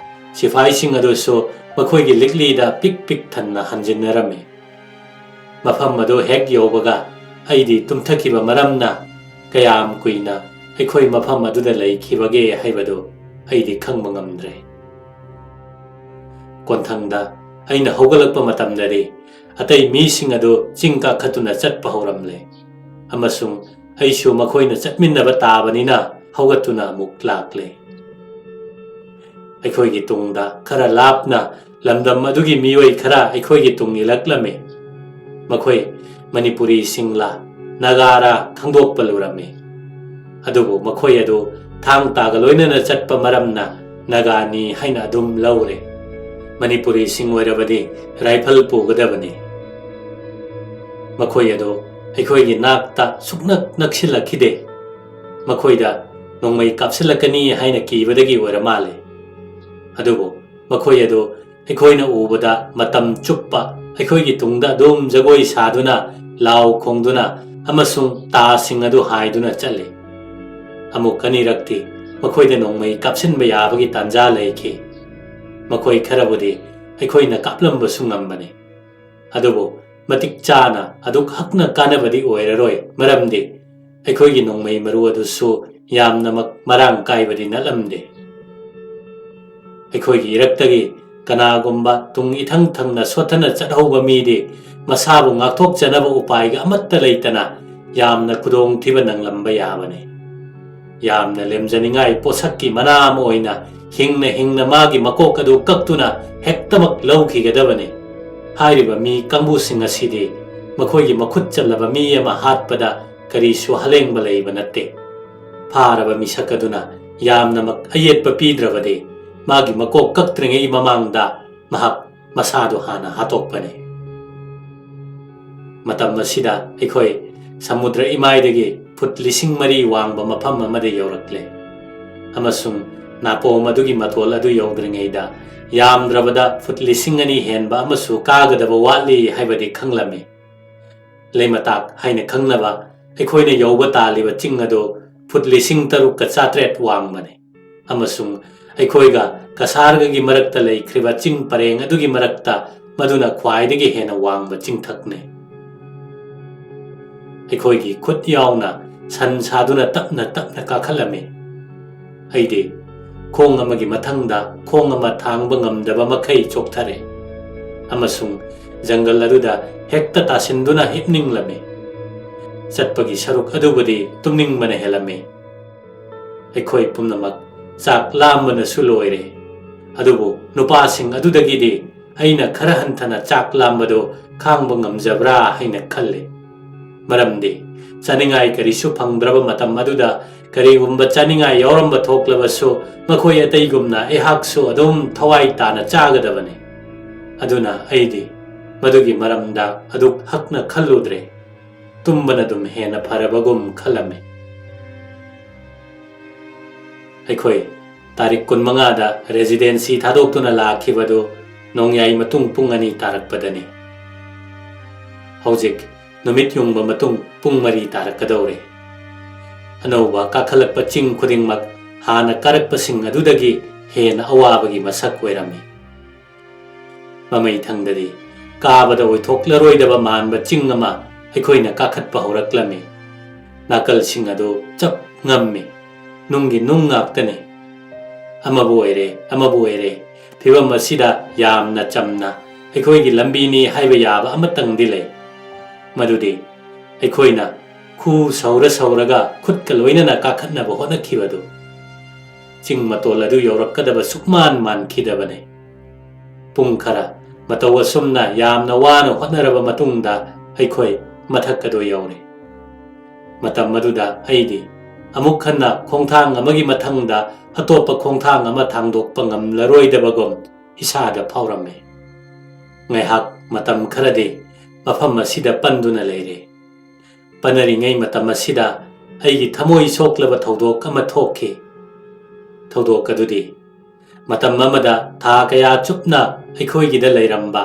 ꯁꯤꯐꯥꯏꯁꯤꯡ ꯑꯗꯨꯁꯨ ꯃꯈꯣꯏꯒꯤ ꯂꯤꯛꯂꯤꯗ ꯄꯤꯛ ꯄꯤꯛ ꯊꯟꯅ ꯍꯟꯖꯤꯟꯅꯔꯝꯃꯤ꯫ ꯃꯐꯝ ꯑꯗꯨ ꯍꯦꯛ ꯌꯧꯕꯒ ꯑꯩꯗꯤ ꯇꯨꯝꯊꯈꯤꯕ ꯃꯔꯝꯅ ꯀꯌꯥꯝ ꯀꯨꯏꯅ ꯑꯩꯈꯣꯏ ꯃꯐꯝ ꯑꯗꯨꯗ ꯂꯩꯈꯤꯕꯒꯦ ꯍꯥꯏꯕꯗꯨ ꯑꯩꯗꯤ ꯈꯪꯕ ꯉꯝꯗ꯭ꯔꯦ꯫ ꯀꯣꯟꯊꯪꯗ ꯑꯩꯅ ꯍꯧꯒꯠꯂꯛꯄ ꯃꯇꯝꯗꯗꯤ ꯑꯇꯩ ꯃꯤꯁꯤꯡ ꯑꯗꯨ ꯆꯤꯡ ꯀꯥꯈꯠꯇꯨꯅ ꯆꯠꯄ ꯍꯧꯔꯝꯂꯦ ꯑꯃꯁꯨꯡ ꯑꯩꯁꯨ ꯃꯈꯣꯏꯅ ꯆꯠꯃꯤꯟꯅꯕ ꯇꯥꯕꯅꯤꯅ ꯍꯧꯒꯠꯇꯨꯅ ꯑꯃꯨꯛ ꯂꯥꯛꯂꯦ꯫ ꯑꯩꯈꯣꯏꯒꯤ ꯇꯨꯡꯗ ꯈꯔ ꯂꯥꯞꯅ ꯂꯝꯗꯝ ꯑꯗꯨꯒꯤ ꯃꯤꯑꯣꯏ ꯈꯔ ꯑꯩꯈꯣꯏꯒꯤ ꯇꯨꯡ ꯏꯜꯂꯛꯂꯝꯃꯤ꯫ ꯃꯈꯣꯏ ꯃꯅꯤꯄꯨꯔꯤꯁꯤꯡꯂꯥ ꯅꯥꯒꯥꯔꯥ ꯈꯪꯗꯣꯛꯄ ꯂꯨꯔꯝꯃꯤ꯫ ꯑꯗꯨꯕꯨ ꯃꯈꯣꯏ ꯑꯗꯨ ꯊꯥꯡ ꯇꯥꯒ ꯂꯣꯏꯅꯅ ꯆꯠꯄ ꯃꯔꯝꯅ ꯅꯥꯒꯥꯅꯤ ꯍꯥꯏꯅ ꯑꯗꯨꯝ ꯂꯧꯔꯦ꯫ ꯃꯅꯤꯄꯨꯔꯤꯁꯤꯡ ꯑꯣꯏꯔꯕꯗꯤ ꯔꯥꯏꯐꯜ ꯄꯨꯒꯗꯕꯅꯤ꯫ ꯃꯈꯣꯏ ꯑꯗꯨ ꯑꯩꯈꯣꯏꯒꯤ ꯅꯥꯛꯇ ꯁꯨꯛꯅꯛ ꯅꯛꯁꯤꯜꯂꯛꯈꯤꯗꯦ꯫ ꯃꯈꯣꯏꯗ ꯅꯣꯡꯃꯩ ꯀꯥꯞꯁꯤꯜꯂꯛꯀꯅꯤ ꯍꯥꯏꯅ ꯀꯤꯕꯗꯒꯤ ꯑꯣꯏꯔ ꯃꯥꯜꯂꯦ꯫ ꯑꯗꯨꯕꯨ ꯃꯈꯣꯏ ꯑꯗꯨ ꯑꯩꯈꯣꯏꯅ ꯎꯕꯗ ꯃꯇꯝ ꯆꯨꯞꯄ ꯑꯩꯈꯣꯏꯒꯤ ꯇꯨꯡꯗ ꯑꯗꯨꯝ ꯖꯒꯣꯏ ꯁꯥꯗꯨꯅ, ꯂꯥꯎ ꯈꯣꯡꯗꯨꯅ ꯑꯃꯁꯨꯡ ꯇꯥꯁꯤꯡ ꯑꯗꯨ ꯍꯥꯏꯗꯨꯅ ꯆꯠꯂꯤ꯫ ꯑꯃꯨꯛ ꯑꯅꯤꯔꯛꯇꯤ ꯃꯈꯣꯏꯗ ꯅꯣꯡꯃꯩ ꯀꯥꯞꯁꯤꯟꯕ ꯌꯥꯕꯒꯤ ꯇꯥꯟꯖꯥ ꯂꯩꯈꯤ꯫ ꯃꯈꯣꯏ ꯈꯔꯕꯨꯗꯤ ꯑꯩꯈꯣꯏꯅ ꯀꯥꯞꯂꯝꯕꯁꯨ ꯉꯝꯕꯅꯤ꯫ ꯑꯗꯨꯕꯨ ꯃꯇꯤꯛ ꯆꯥꯅ ꯑꯗꯨꯛ ꯍꯛꯅ ꯀꯥꯟꯅꯕꯗꯤ ꯑꯣꯏꯔꯔꯣꯏ, ꯃꯔꯝꯗꯤ ꯑꯩꯈꯣꯏꯒꯤ ꯅꯣꯡꯃꯩ ꯃꯔꯨ ꯑꯗꯨꯁꯨ ꯌꯥꯝꯅꯃꯛ ꯃꯔꯥꯡ ꯀꯥꯏꯕꯗꯤ ꯅꯠꯂꯝꯗꯦ꯫ ꯑꯩꯈꯣꯏꯒꯤ ꯏꯔꯛꯇꯒꯤ ꯀꯅꯥꯒꯨꯝꯕ ꯇꯨꯡ ꯏꯊꯪ ꯊꯪꯅ ꯁꯣꯠꯊꯅ ꯆꯠꯍꯧꯕ ꯃꯤꯗꯤ ꯃꯁꯥꯕꯨ ꯉꯥꯛꯊꯣꯛꯆꯅꯕ ꯎꯄꯥꯏꯒ ꯑꯃꯠꯇ ꯂꯩꯇꯅ ꯌꯥꯝꯅ ꯈꯨꯗꯣꯡꯊꯤꯕ ꯅꯪꯂꯝꯕ ꯌꯥꯕꯅꯤ꯫ ꯌꯥꯝꯅ ꯂꯦꯝꯖꯅꯤꯡꯉꯥꯏ ꯄꯣꯠꯁꯛꯀꯤ ꯃꯅꯥ ꯑꯃ ꯑꯣꯏꯅ ꯍꯤꯡꯅ ꯍꯤꯡꯅ ꯃꯥꯒꯤ ꯃꯀꯣꯛ ꯑꯗꯨ ꯀꯛꯇꯨꯅ ꯍꯦꯛꯇꯃꯛ ꯂꯧꯈꯤꯒꯗꯕꯅꯤ꯫ ꯍꯥꯏꯔꯤꯕ ꯃꯤ ꯀꯥꯡꯕꯨꯁꯤꯡ ꯑꯁꯤꯗꯤ ꯃꯈꯣꯏꯒꯤ ꯃꯈꯨꯠ ꯆꯜꯂꯕ ꯃꯤ ꯑꯃ ꯍꯥꯠꯄꯗ ꯀꯔꯤꯁꯨ ꯍꯂꯦꯡꯕ ꯂꯩꯕ ꯅꯠꯇꯦ꯫ ꯐꯥꯔꯕ ꯃꯤꯁꯛ ꯑꯗꯨꯅ ꯌꯥꯝꯅꯃꯛ ꯑꯌꯦꯠꯄ ꯄꯤꯗ꯭ꯔꯕꯗꯤ ꯃꯥꯒꯤ ꯃꯀꯣꯛ ꯀꯛꯇ꯭ꯔꯤꯉꯩ ꯃꯃꯥꯡꯗ ꯃꯍꯥꯛ ꯃꯁꯥꯗꯨ ꯍꯥꯟꯅ ꯍꯥꯠꯇꯣꯛꯄꯅꯤ꯫ ꯃꯇꯝ ꯑꯁꯤꯗ ꯑꯩꯈꯣꯏ ꯁꯃꯨꯗ꯭ꯔ ꯏꯃꯥꯏꯗꯒꯤ ꯐꯨꯠ ꯂꯤꯁꯤꯡ ꯃꯔꯤ ꯋꯥꯡꯕ ꯃꯐꯝ ꯑꯃꯗ ꯌꯧꯔꯛꯂꯦ, ꯑꯃꯁꯨꯡ ꯅꯥꯄꯣꯝ ꯑꯗꯨꯒꯤ ꯃꯇꯣꯜ ꯑꯗꯨ ꯌꯧꯗ꯭ꯔꯤꯉꯩꯗ ꯌꯥꯝꯗ꯭ꯔꯕꯗ ꯐꯨꯠ ꯂꯤꯁꯤꯡ ꯑꯅꯤ ꯍꯦꯟꯕ ꯑꯃꯁꯨ ꯀꯥꯒꯗꯕ ꯋꯥꯠꯂꯤ ꯍꯥꯏꯕꯗꯤ ꯈꯪꯂꯝꯃꯤ꯫ ꯂꯩꯃꯇꯥꯛ ꯍꯥꯏꯅ ꯈꯪꯅꯕ ꯑꯩꯈꯣꯏꯅ ꯌꯧꯕ ꯇꯥꯜꯂꯤꯕ ꯆꯤꯡ ꯑꯗꯨ ꯐꯨꯠ ꯂꯤꯁꯤꯡ ꯇꯔꯨꯛꯀ ꯆꯥꯇ꯭ꯔꯦꯠ ꯋꯥꯡꯕꯅꯤ, ꯑꯃꯁꯨꯡ ꯑꯩꯈꯣꯏꯒ ꯀꯁꯥꯔꯒꯒꯤ ꯃꯔꯛꯇ ꯂꯩꯈ꯭ꯔꯤꯕ ꯆꯤꯡ ꯄꯔꯦꯡ ꯑꯗꯨꯒꯤ ꯃꯔꯛꯇ ꯃꯗꯨꯅ ꯈ꯭ꯋꯥꯏꯗꯒꯤ ꯍꯦꯟꯅ ꯋꯥꯡꯕ ꯆꯤꯡꯊꯛꯅꯤ꯫ ꯑꯩꯈꯣꯏꯒꯤ ꯈꯨꯠ ꯌꯥꯎꯅ ꯁꯟ ꯁꯥꯗꯨꯅ ꯇꯞꯅ ꯇꯞꯅ ꯀꯥꯈꯠꯂꯝꯃꯤ꯫ ꯑꯩꯗꯤ ꯈꯣꯡ ꯑꯃꯒꯤ ꯃꯊꯪꯗ ꯈꯣꯡ ꯑꯃ ꯊꯥꯡꯕ ꯉꯝꯗꯕ ꯃꯈꯩ ꯆꯣꯛꯊꯔꯦ, ꯑꯃꯁꯨꯡ ꯖꯪꯒꯜ ꯑꯗꯨꯗ ꯍꯦꯛꯇ ꯇꯥꯁꯤꯟꯗꯨꯅ ꯍꯤꯞꯅꯤꯡꯂꯝꯃꯤ꯫ ꯆꯠꯄꯒꯤ ꯁꯔꯨꯛ ꯑꯗꯨꯕꯨꯗꯤ ꯇꯨꯝꯅꯤꯡꯕꯅ ꯍꯦꯜꯂꯝꯃꯤ꯫ ꯑꯩꯈꯣꯏ ꯄꯨꯝꯅꯃꯛ ꯆꯥꯛ ꯂꯥꯝꯕꯅꯁꯨ ꯂꯣꯏꯔꯦ, ꯑꯗꯨꯕꯨ ꯅꯨꯄꯥꯁꯤꯡ ꯑꯗꯨꯗꯒꯤꯗꯤ ꯑꯩꯅ ꯈꯔ ꯍꯟꯊꯅ ꯆꯥꯛ ꯂꯥꯝꯕꯗꯨ ꯈꯥꯡꯕ ꯉꯝꯖꯕ꯭ꯔꯥ ꯍꯥꯏꯅ ꯈꯜꯂꯤ꯫ ꯃꯔꯝꯗꯤ ꯆꯥꯅꯤꯡꯉꯥꯏ ꯀꯔꯤꯁꯨ ꯐꯪꯗ꯭ꯔꯕ ꯃꯇꯝ ꯑꯗꯨꯗ ꯀꯔꯤꯒꯨꯝꯕ ꯆꯥꯅꯤꯡꯉꯥꯏ ꯌꯥꯎꯔꯝꯕ ꯊꯣꯛꯂꯕꯁꯨ ꯃꯈꯣꯏ ꯑꯇꯩꯒꯨꯝꯅ ꯑꯩꯍꯥꯛꯁꯨ ꯑꯗꯨꯝ ꯊꯋꯥꯏ ꯇꯥꯅ ꯆꯥꯒꯗꯕꯅꯤ꯫ ꯑꯗꯨꯅ ꯑꯩꯗꯤ ꯃꯗꯨꯒꯤ ꯃꯔꯝꯗ ꯑꯗꯨꯛ ꯍꯛꯅ ꯈꯜꯂꯨꯗ꯭ꯔꯦ꯫ ꯇꯨꯝꯕꯅ ꯑꯗꯨꯝ ꯍꯦꯟꯅ ꯐꯔꯕꯒꯨꯝ ꯈꯜꯂꯝꯃꯤ꯫ ꯑꯩꯈꯣꯏ ꯇꯥꯔꯤꯛ ꯀꯨꯟꯃꯉꯥꯗ ꯔꯦꯖꯤꯗꯦꯟꯁꯤ ꯊꯥꯗꯣꯛꯇꯨꯅ ꯂꯥꯛꯈꯤꯕꯗꯨ ꯅꯣꯡꯌꯥꯏ ꯃꯇꯨꯡ ꯄꯨꯡ ꯑꯅꯤ ꯇꯥꯔꯛꯄꯗꯅꯤ꯫ ꯍꯧꯖꯤꯛ ꯅꯨꯃꯤꯠ ꯌꯨꯡꯕ ꯃꯇꯨꯡ ꯄꯨꯡ ꯃꯔꯤ ꯇꯥꯔꯛꯀꯗꯧꯔꯦ꯫ ꯑꯅꯧꯕ ꯀꯥꯈꯠꯂꯛꯄ ꯆꯤꯡ ꯈꯨꯗꯤꯡꯃꯛ ꯍꯥꯟꯅ ꯀꯥꯔꯛꯄꯁꯤꯡ ꯑꯗꯨꯗꯒꯤ ꯍꯦꯟꯅ ꯑꯋꯥꯕꯒꯤ ꯃꯁꯛ ꯑꯣꯏꯔꯝꯃꯤ꯫ ꯃꯃꯩ ꯊꯪꯗꯗꯤ ꯀꯥꯕꯗ ꯑꯣꯏꯊꯣꯛꯂꯔꯣꯏꯗꯕ ꯃꯥꯟꯕ ꯆꯤꯡ ꯑꯃ ꯑꯩꯈꯣꯏꯅ ꯀꯥꯈꯠꯄ ꯍꯧꯔꯛꯂꯝꯃꯤ꯫ ꯅꯥꯀꯜꯁꯤꯡ ꯑꯗꯨ ꯆꯞ ꯉꯝꯃꯤ꯫ ꯅꯨꯡꯒꯤ ꯅꯨꯡ ꯉꯥꯛꯇꯅꯤ꯫ ꯑꯃꯕꯨ ꯑꯣꯏꯔꯦ, ꯑꯃꯕꯨ ꯑꯣꯏꯔꯦ, ꯐꯤꯚꯝ ꯑꯁꯤꯗ ꯌꯥꯝꯅ ꯆꯝꯅ ꯑꯩꯈꯣꯏꯒꯤ ꯂꯝꯕꯤꯅꯤ ꯍꯥꯏꯕ ꯌꯥꯕ ꯑꯃꯇꯪꯗꯤ ꯂꯩ꯫ ꯃꯗꯨꯗꯤ ꯑꯩꯈꯣꯏꯅ ꯈꯨ ꯁꯧꯔ ꯁꯧꯔꯒ ꯈꯨꯠꯀ ꯂꯣꯏꯅꯅ ꯀꯥꯈꯠꯅꯕ ꯍꯣꯠꯅꯈꯤꯕꯗꯨ꯫ ꯆꯤꯡ ꯃꯇꯣꯜ ꯑꯗꯨ ꯌꯧꯔꯛꯀꯗꯕ ꯁꯨꯛꯃꯥꯟ ꯃꯥꯟꯈꯤꯗꯕꯅꯤ꯫ ꯄꯨꯡ ꯈꯔ ꯃꯇꯧ ꯑꯁꯨꯝꯅ ꯌꯥꯝꯅ ꯋꯥꯅ ꯍꯣꯠꯅꯔꯕ ꯃꯇꯨꯡꯗ ꯑꯩꯈꯣꯏ ꯃꯊꯛ ꯑꯗꯨ ꯌꯧꯔꯦ꯫ ꯃꯇꯝ ꯑꯗꯨꯗ ꯑꯩꯗꯤ ꯑꯃꯨꯛ ꯍꯟꯅ ꯈꯣꯡꯊꯥꯡ ꯑꯃꯒꯤ ꯃꯊꯪꯗ ꯑꯇꯣꯞꯄ ꯈꯣꯡꯊꯥꯡ ꯑꯃ ꯊꯥꯡꯗꯣꯛꯄ ꯉꯝꯂꯔꯣꯏꯗꯕꯒꯨꯝ ꯏꯁꯥꯗ ꯐꯥꯎꯔꯝꯃꯤ꯫ ꯉꯥꯏꯍꯥꯛ ꯃꯇꯝ ꯈꯔꯗꯤ ꯃꯐꯝ ꯑꯁꯤꯗ ꯄꯟꯗꯨꯅ ꯂꯩꯔꯦ꯫ ꯄꯟꯅꯔꯤꯉꯩ ꯃꯇꯝ ꯑꯁꯤꯗ ꯑꯩꯒꯤ ꯊꯃꯣꯏ ꯁꯣꯛꯂꯕ ꯊꯧꯗꯣꯛ ꯑꯃ ꯊꯣꯛꯈꯤ꯫ ꯊꯧꯗꯣꯛ ꯑꯗꯨꯗꯤ ꯃꯇꯝ ꯑꯃꯗ ꯊꯥ ꯀꯌꯥ ꯆꯨꯞꯅ ꯑꯩꯈꯣꯏꯒꯤꯗ ꯂꯩꯔꯝꯕ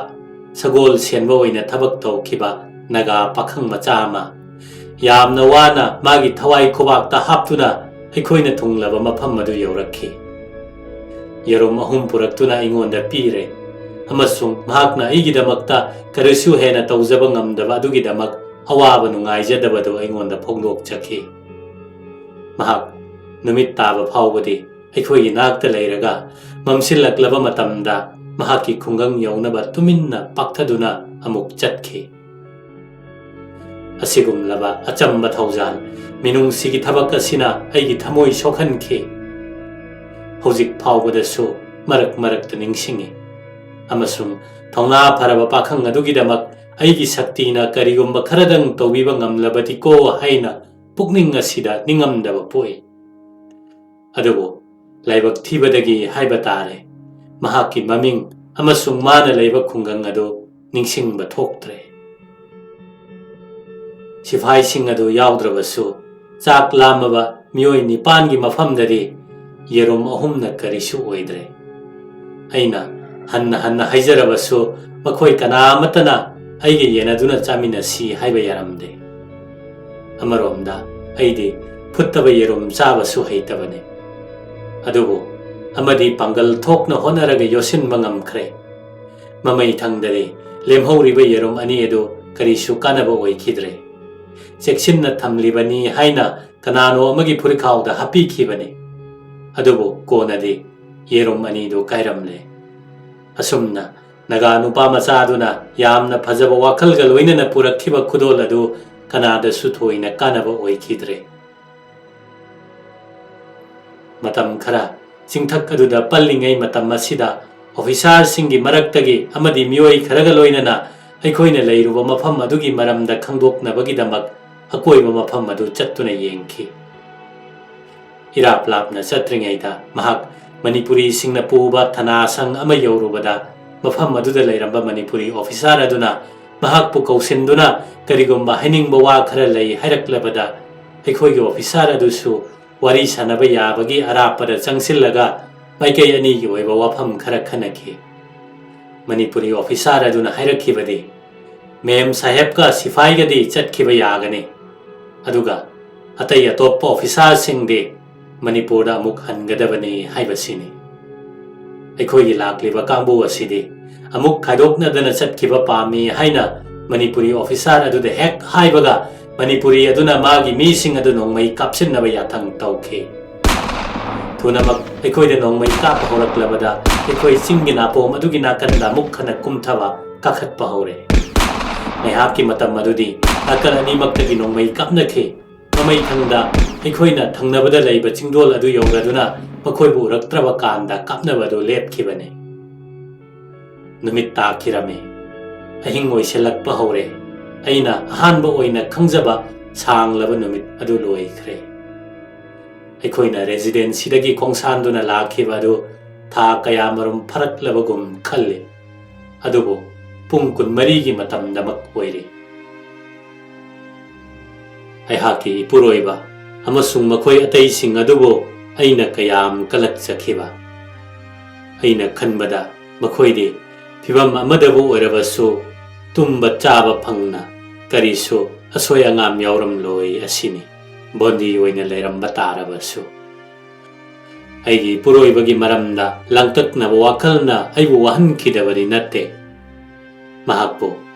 ꯁꯒꯣꯜ ꯁꯦꯟꯕ ꯑꯣꯏꯅ ꯊꯕꯛ ꯇꯧꯈꯤꯕ ꯅꯥꯒꯥ ꯄꯥꯈꯪ ꯃꯆꯥ ꯑꯃ ꯌꯥꯝꯅ ꯋꯥꯅ ꯃꯥꯒꯤ ꯊꯋꯥꯏ ꯈꯨꯕꯥꯛꯇ ꯍꯥꯞꯇꯨꯅ ꯑꯩꯈꯣꯏꯅ ꯊꯨꯡꯂꯕ ꯃꯐꯝ ꯑꯗꯨ ꯌꯧꯔꯛꯈꯤ꯫ ꯌꯦꯔꯨꯝ ꯑꯍꯨꯝ ꯄꯨꯔꯛꯇꯨꯅ ꯑꯩꯉꯣꯟꯗ ꯄꯤꯔꯦ ꯑꯃꯁꯨꯡ ꯃꯍꯥꯛꯅ ꯑꯩꯒꯤꯗꯃꯛꯇ ꯀꯔꯤꯁꯨ ꯍꯦꯟꯅ ꯇꯧꯖꯕ ꯉꯝꯗꯕ ꯑꯗꯨꯒꯤꯗꯃꯛ ꯑꯋꯥꯕ ꯅꯨꯡꯉꯥꯏꯖꯗꯕꯗꯨ ꯑꯩꯉꯣꯟꯗ ꯐꯣꯡꯗꯣꯛꯆꯈꯤ꯫ ꯃꯍꯥꯛ ꯅꯨꯃꯤꯠ ꯇꯥꯕ ꯐꯥꯎꯕꯗꯤ ꯑꯩꯈꯣꯏꯒꯤ ꯅꯥꯛꯇ ꯂꯩꯔꯒ ꯃꯝꯁꯤꯜꯂꯛꯂꯕ ꯃꯇꯝꯗ ꯃꯍꯥꯛꯀꯤ ꯈꯨꯡꯒꯪ ꯌꯧꯅꯕ ꯇꯨꯃꯤꯟꯅ ꯄꯥꯛꯊꯗꯨꯅ ꯑꯃꯨꯛ ꯆꯠꯈꯤ꯫ ꯑꯁꯤꯒꯨꯝꯂꯕ ꯑꯆꯝꯕ ꯊꯧꯖꯥꯜ, ꯃꯤꯅꯨꯡꯁꯤꯒꯤ ꯊꯕꯛ ꯑꯁꯤꯅ ꯑꯩꯒꯤ ꯊꯃꯣꯏ ꯁꯣꯛꯍꯟꯈꯤ꯫ ꯍꯧꯖꯤꯛ ꯐꯥꯎꯕꯗꯁꯨ ꯃꯔꯛ ꯃꯔꯛꯇ ꯅꯤꯡꯁꯤꯡꯏ ꯑꯃꯁꯨꯡ ꯊꯧꯅꯥ ꯐꯔꯕ ꯄꯥꯈꯪ ꯑꯗꯨꯒꯤꯗꯃꯛ ꯑꯩꯒꯤ ꯁꯛꯇꯤꯅ ꯀꯔꯤꯒꯨꯝꯕ ꯈꯔꯗꯪ ꯇꯧꯕꯤꯕ ꯉꯝꯂꯕꯗꯤꯀꯣ ꯍꯥꯏꯅ ꯄꯨꯛꯅꯤꯡ ꯑꯁꯤꯗ ꯅꯤꯡꯉꯝꯗꯕ ꯄꯣꯛꯏ꯫ ꯑꯗꯨꯕꯨ ꯂꯥꯏꯕꯛ ꯊꯤꯕꯗꯒꯤ ꯍꯥꯏꯕ ꯇꯥꯔꯦ, ꯃꯍꯥꯛꯀꯤ ꯃꯃꯤꯡ ꯑꯃꯁꯨꯡ ꯃꯥꯅ ꯂꯩꯕ ꯈꯨꯡꯒꯪ ꯑꯗꯨ ꯅꯤꯡꯁꯤꯡꯕ ꯊꯣꯛꯇ꯭ꯔꯦ꯫ ꯁꯤꯐꯥꯏꯁꯤꯡ ꯑꯗꯨ ꯌꯥꯎꯗ꯭ꯔꯕꯁꯨ, ꯆꯥꯛ ꯂꯥꯝꯃꯕ ꯃꯤꯑꯣꯏ ꯅꯤꯄꯥꯟꯒꯤ ꯃꯐꯝꯗꯗꯤ ꯌꯦꯔꯨꯝ ꯑꯍꯨꯝꯅ ꯀꯔꯤꯁꯨ ꯑꯣꯏꯗ꯭ꯔꯦ꯫ ꯑꯩꯅ ꯍꯟꯅ ꯍꯟꯅ ꯍꯥꯏꯖꯔꯕꯁꯨ, ꯃꯈꯣꯏ ꯀꯅꯥ ꯑꯃꯠꯇꯅ ꯑꯩꯒ ꯌꯦꯟꯅꯗꯨꯅ ꯆꯥꯃꯤꯟꯅꯁꯤ ꯍꯥꯏꯕ ꯌꯥꯔꯝꯗꯦ꯫ ꯑꯃꯔꯣꯝꯗ, ꯑꯩꯗꯤ ꯐꯨꯠꯇꯕ ꯌꯦꯔꯨꯝ ꯆꯥꯕꯁꯨ ꯍꯩꯇꯕꯅꯤ꯫ ꯑꯗꯨꯕꯨ ꯑꯃꯗꯤ ꯄꯥꯡꯒꯜ ꯊꯣꯛꯅ ꯍꯣꯠꯅꯔꯒ ꯌꯣꯠꯁꯤꯟꯕ ꯉꯝꯈ꯭ꯔꯦ꯫ ꯃꯃꯩ ꯊꯪꯗꯗꯤ ꯂꯦꯝꯍꯧꯔꯤꯕ ꯌꯦꯔꯨꯝ ꯑꯅꯤ ꯑꯗꯨ ꯀꯔꯤꯁꯨ ꯀꯥꯟꯅꯕ ꯑꯣꯏꯈꯤꯗ꯭ꯔꯦ꯫ ꯆꯦꯛꯁꯤꯟꯅ ꯊꯝꯂꯤꯕꯅꯤ ꯍꯥꯏꯅ ꯀꯅꯥꯅꯣ ꯑꯃꯒꯤ ꯐꯨꯔꯤꯈꯥꯎꯗ ꯍꯥꯞꯄꯤꯈꯤꯕꯅꯤ꯫ ꯑꯗꯨꯕꯨ ꯀꯣꯟꯅꯗꯤ ꯌꯦꯔꯨꯝ ꯑꯅꯤꯗꯨ ꯀꯥꯏꯔꯝꯂꯦ꯫ ꯑꯁꯨꯝꯅ ꯅꯥꯒꯥ ꯅꯨꯄꯥ ꯃꯆꯥ ꯑꯗꯨꯅ ꯌꯥꯝꯅ ꯐꯖꯕ ꯋꯥꯈꯜꯒ ꯂꯣꯏꯅꯅ ꯄꯨꯔꯛꯈꯤꯕ ꯈꯨꯗꯣꯜ ꯑꯗꯨ ꯀꯅꯥꯗꯁꯨ ꯊꯣꯏꯅ ꯀꯥꯟꯅꯕ ꯑꯣꯏꯈꯤꯗ꯭ꯔꯦ꯫ ꯃꯇꯝ ꯈꯔ ꯆꯤꯡꯊꯛ ꯑꯗꯨꯗ ꯄꯜꯂꯤꯉꯩ ꯃꯇꯝ ꯑꯁꯤꯗ, ꯑꯣꯐꯤꯁꯥꯔꯁꯤꯡꯒꯤ ꯃꯔꯛꯇꯒꯤ ꯑꯃꯗꯤ ꯃꯤꯑꯣꯏ ꯈꯔꯒ ꯂꯣꯏꯅꯅ ꯑꯩꯈꯣꯏꯅ ꯂꯩꯔꯨꯕ ꯃꯐꯝ ꯑꯗꯨꯒꯤ ꯃꯔꯝꯗ ꯈꯪꯗꯣꯛꯅꯕꯒꯤꯗꯃꯛ ꯑꯀꯣꯏꯕ ꯃꯐꯝ ꯑꯗꯨ ꯆꯠꯇꯨꯅ ꯌꯦꯡꯈꯤ꯫ ꯏꯔꯥꯞ ꯂꯥꯞꯅ ꯆꯠꯇ꯭ꯔꯤꯉꯩꯗ ꯃꯍꯥꯛ ꯃꯅꯤꯄꯨꯔꯤꯁꯤꯡꯅ ꯄꯨꯕ ꯊꯅꯥ ꯁꯪ ꯑꯃ ꯌꯧꯔꯨꯕꯗ, ꯃꯐꯝ ꯑꯗꯨꯗ ꯂꯩꯔꯝꯕ ꯃꯅꯤꯄꯨꯔꯤ ꯑꯣꯐꯤꯁꯥꯔ ꯑꯗꯨꯅ ꯃꯍꯥꯛꯄꯨ ꯀꯧꯁꯤꯟꯗꯨꯅ ꯀꯔꯤꯒꯨꯝꯕ ꯍꯥꯏꯅꯤꯡꯕ ꯋꯥ ꯈꯔ ꯂꯩ ꯍꯥꯏꯔꯛꯂꯕꯗ, ꯑꯩꯈꯣꯏꯒꯤ ꯑꯣꯐꯤꯁꯥꯔ ꯑꯗꯨꯁꯨ ꯋꯥꯔꯤ ꯁꯥꯟꯅꯕ ꯌꯥꯕꯒꯤ ꯑꯔꯥꯞꯄꯗ ꯆꯪꯁꯤꯜꯂꯒ ꯃꯥꯏꯀꯩ ꯑꯅꯤꯒꯤ ꯑꯣꯏꯕ ꯋꯥꯐꯝ ꯈꯔ ꯈꯟꯅꯈꯤ꯫ ꯃꯅꯤꯄꯨꯔꯤ ꯑꯣꯐꯤꯁꯥꯔ ꯑꯗꯨꯅ ꯍꯥꯏꯔꯛꯈꯤꯕꯗꯤ, "ꯃꯦꯝ ꯁꯥꯍꯦꯕꯀ ꯁꯤꯐꯥꯏꯒꯗꯤ ꯆꯠꯈꯤꯕ ꯌꯥꯒꯅꯤ, ꯑꯗꯨꯒ ꯑꯇꯩ ꯑꯇꯣꯞꯄ ꯑꯣꯐꯤꯁꯥꯔꯁꯤꯡꯗꯤ ꯃꯅꯤꯄꯨꯔꯗ ꯑꯃꯨꯛ ꯍꯟꯒꯗꯕꯅꯤ" ꯍꯥꯏꯕꯁꯤꯅꯤ꯫ ꯑꯩꯈꯣꯏꯒꯤ ꯂꯥꯛꯂꯤꯕ ꯀꯥꯡꯕꯨ ꯑꯁꯤꯗꯤ ꯑꯃꯨꯛ ꯈꯥꯏꯗꯣꯛꯅꯗꯅ ꯆꯠꯈꯤꯕ ꯄꯥꯝꯃꯤ ꯍꯥꯏꯅ ꯃꯅꯤꯄꯨꯔꯤ ꯑꯣꯐꯤꯁꯥꯔ ꯑꯗꯨꯗ ꯍꯦꯛ ꯍꯥꯏꯕꯒ, ꯃꯅꯤꯄꯨꯔꯤ ꯑꯗꯨꯅ ꯃꯥꯒꯤ ꯃꯤꯁꯤꯡ ꯑꯗꯨ ꯅꯣꯡꯃꯩ ꯀꯥꯞꯁꯤꯟꯅꯕ ꯌꯥꯊꯪ ꯇꯧꯈꯤ꯫ ꯊꯨꯅꯃꯛ ꯑꯩꯈꯣꯏꯗ ꯅꯣꯡꯃꯩ ꯀꯥꯞꯄ ꯍꯧꯔꯛꯂꯕꯗ, ꯑꯩꯈꯣꯏ ꯆꯤꯡꯒꯤ ꯅꯥꯄꯣꯝ ꯑꯗꯨꯒꯤ ꯅꯥꯀꯟꯗ ꯑꯃꯨꯛ ꯍꯟꯅ ꯀꯨꯝꯊꯕ ꯀꯥꯈꯠꯄ ꯍꯧꯔꯦ꯫ ꯉꯥꯏꯍꯥꯛꯀꯤ ꯃꯇꯝ ꯑꯗꯨꯗꯤ ꯅꯥꯀꯜ ꯑꯅꯤꯃꯛꯇꯒꯤ ꯅꯣꯡꯃꯩ ꯀꯥꯞꯅꯈꯤ꯫ ꯃꯃꯩ ꯊꯪꯗ ꯑꯩꯈꯣꯏꯅ ꯊꯪꯅꯕꯗ ꯂꯩꯕ ꯆꯤꯡꯗꯣꯜ ꯑꯗꯨ ꯌꯧꯔꯗꯨꯅ ꯃꯈꯣꯏꯕꯨ ꯎꯔꯛꯇ꯭ꯔꯕ ꯀꯥꯟꯗ ꯀꯥꯞꯅꯕ ꯑꯗꯨ ꯂꯦꯞꯈꯤꯕꯅꯤ꯫ ꯅꯨꯃꯤꯠ ꯇꯥꯈꯤꯔꯝꯃꯤ꯫ ꯑꯍꯤꯡ ꯑꯣꯏꯁꯤꯜꯂꯛꯄ ꯍꯧꯔꯦ꯫ ꯑꯩꯅ ꯑꯍꯥꯟꯕ ꯑꯣꯏꯅ ꯈꯪꯖꯕ ꯁꯥꯡꯂꯕ ꯅꯨꯃꯤꯠ ꯑꯗꯨ ꯂꯣꯏꯈ꯭ꯔꯦ꯫ ꯑꯩꯈꯣꯏꯅ ꯔꯦꯁꯤꯗꯦꯟꯁꯤꯗꯒꯤ ꯈꯣꯡꯁꯥꯟꯗꯨꯅ ꯂꯥꯛꯈꯤꯕ ꯑꯗꯨ ꯊꯥ ꯀꯌꯥꯃꯔꯨꯝ ꯐꯔꯛꯂꯕꯒꯨꯝ ꯈꯜꯂꯤ꯫ ꯑꯗꯨꯕꯨ ꯄꯨꯡ ꯀꯨꯟꯃꯔꯤꯒꯤ ꯃꯇꯝꯗꯃꯛ ꯑꯣꯏꯔꯤ꯫ ꯑꯩꯍꯥꯛꯀꯤ ꯏꯄꯨꯔꯣꯏꯕ ꯑꯃꯁꯨꯡ ꯃꯈꯣꯏ ꯑꯇꯩꯁꯤꯡ ꯑꯗꯨꯕꯨ ꯑꯩꯅ ꯀꯌꯥꯝ ꯀꯂꯛꯆꯈꯤꯕ꯫ ꯑꯩꯅ ꯈꯟꯕꯗ ꯃꯈꯣꯏꯗꯤ ꯐꯤꯚꯝ ꯑꯃꯗꯕꯨ ꯑꯣꯏꯔꯕꯁꯨ ꯇꯨꯝꯕ ꯆꯥꯕ ꯐꯪꯅ ꯀꯔꯤꯁꯨ ꯑꯁꯣꯏ ꯑꯉꯥꯝ ꯌꯥꯎꯔꯝꯂꯣꯏ ꯑꯁꯤꯅꯤ, ꯕꯣꯟꯗꯤ ꯑꯣꯏꯅ ꯂꯩꯔꯝꯕ ꯇꯥꯔꯕꯁꯨ꯫ ꯑꯩꯒꯤ ꯏꯄꯨꯔꯣꯏꯕꯒꯤ ꯃꯔꯝꯗ ꯂꯥꯡꯇꯛꯅꯕ ꯋꯥꯈꯜꯅ ꯑꯩꯕꯨ ꯋꯥꯍꯟꯈꯤꯗꯕꯗꯤ ꯅꯠꯇꯦ꯫ ꯃꯍꯥꯛꯄꯨ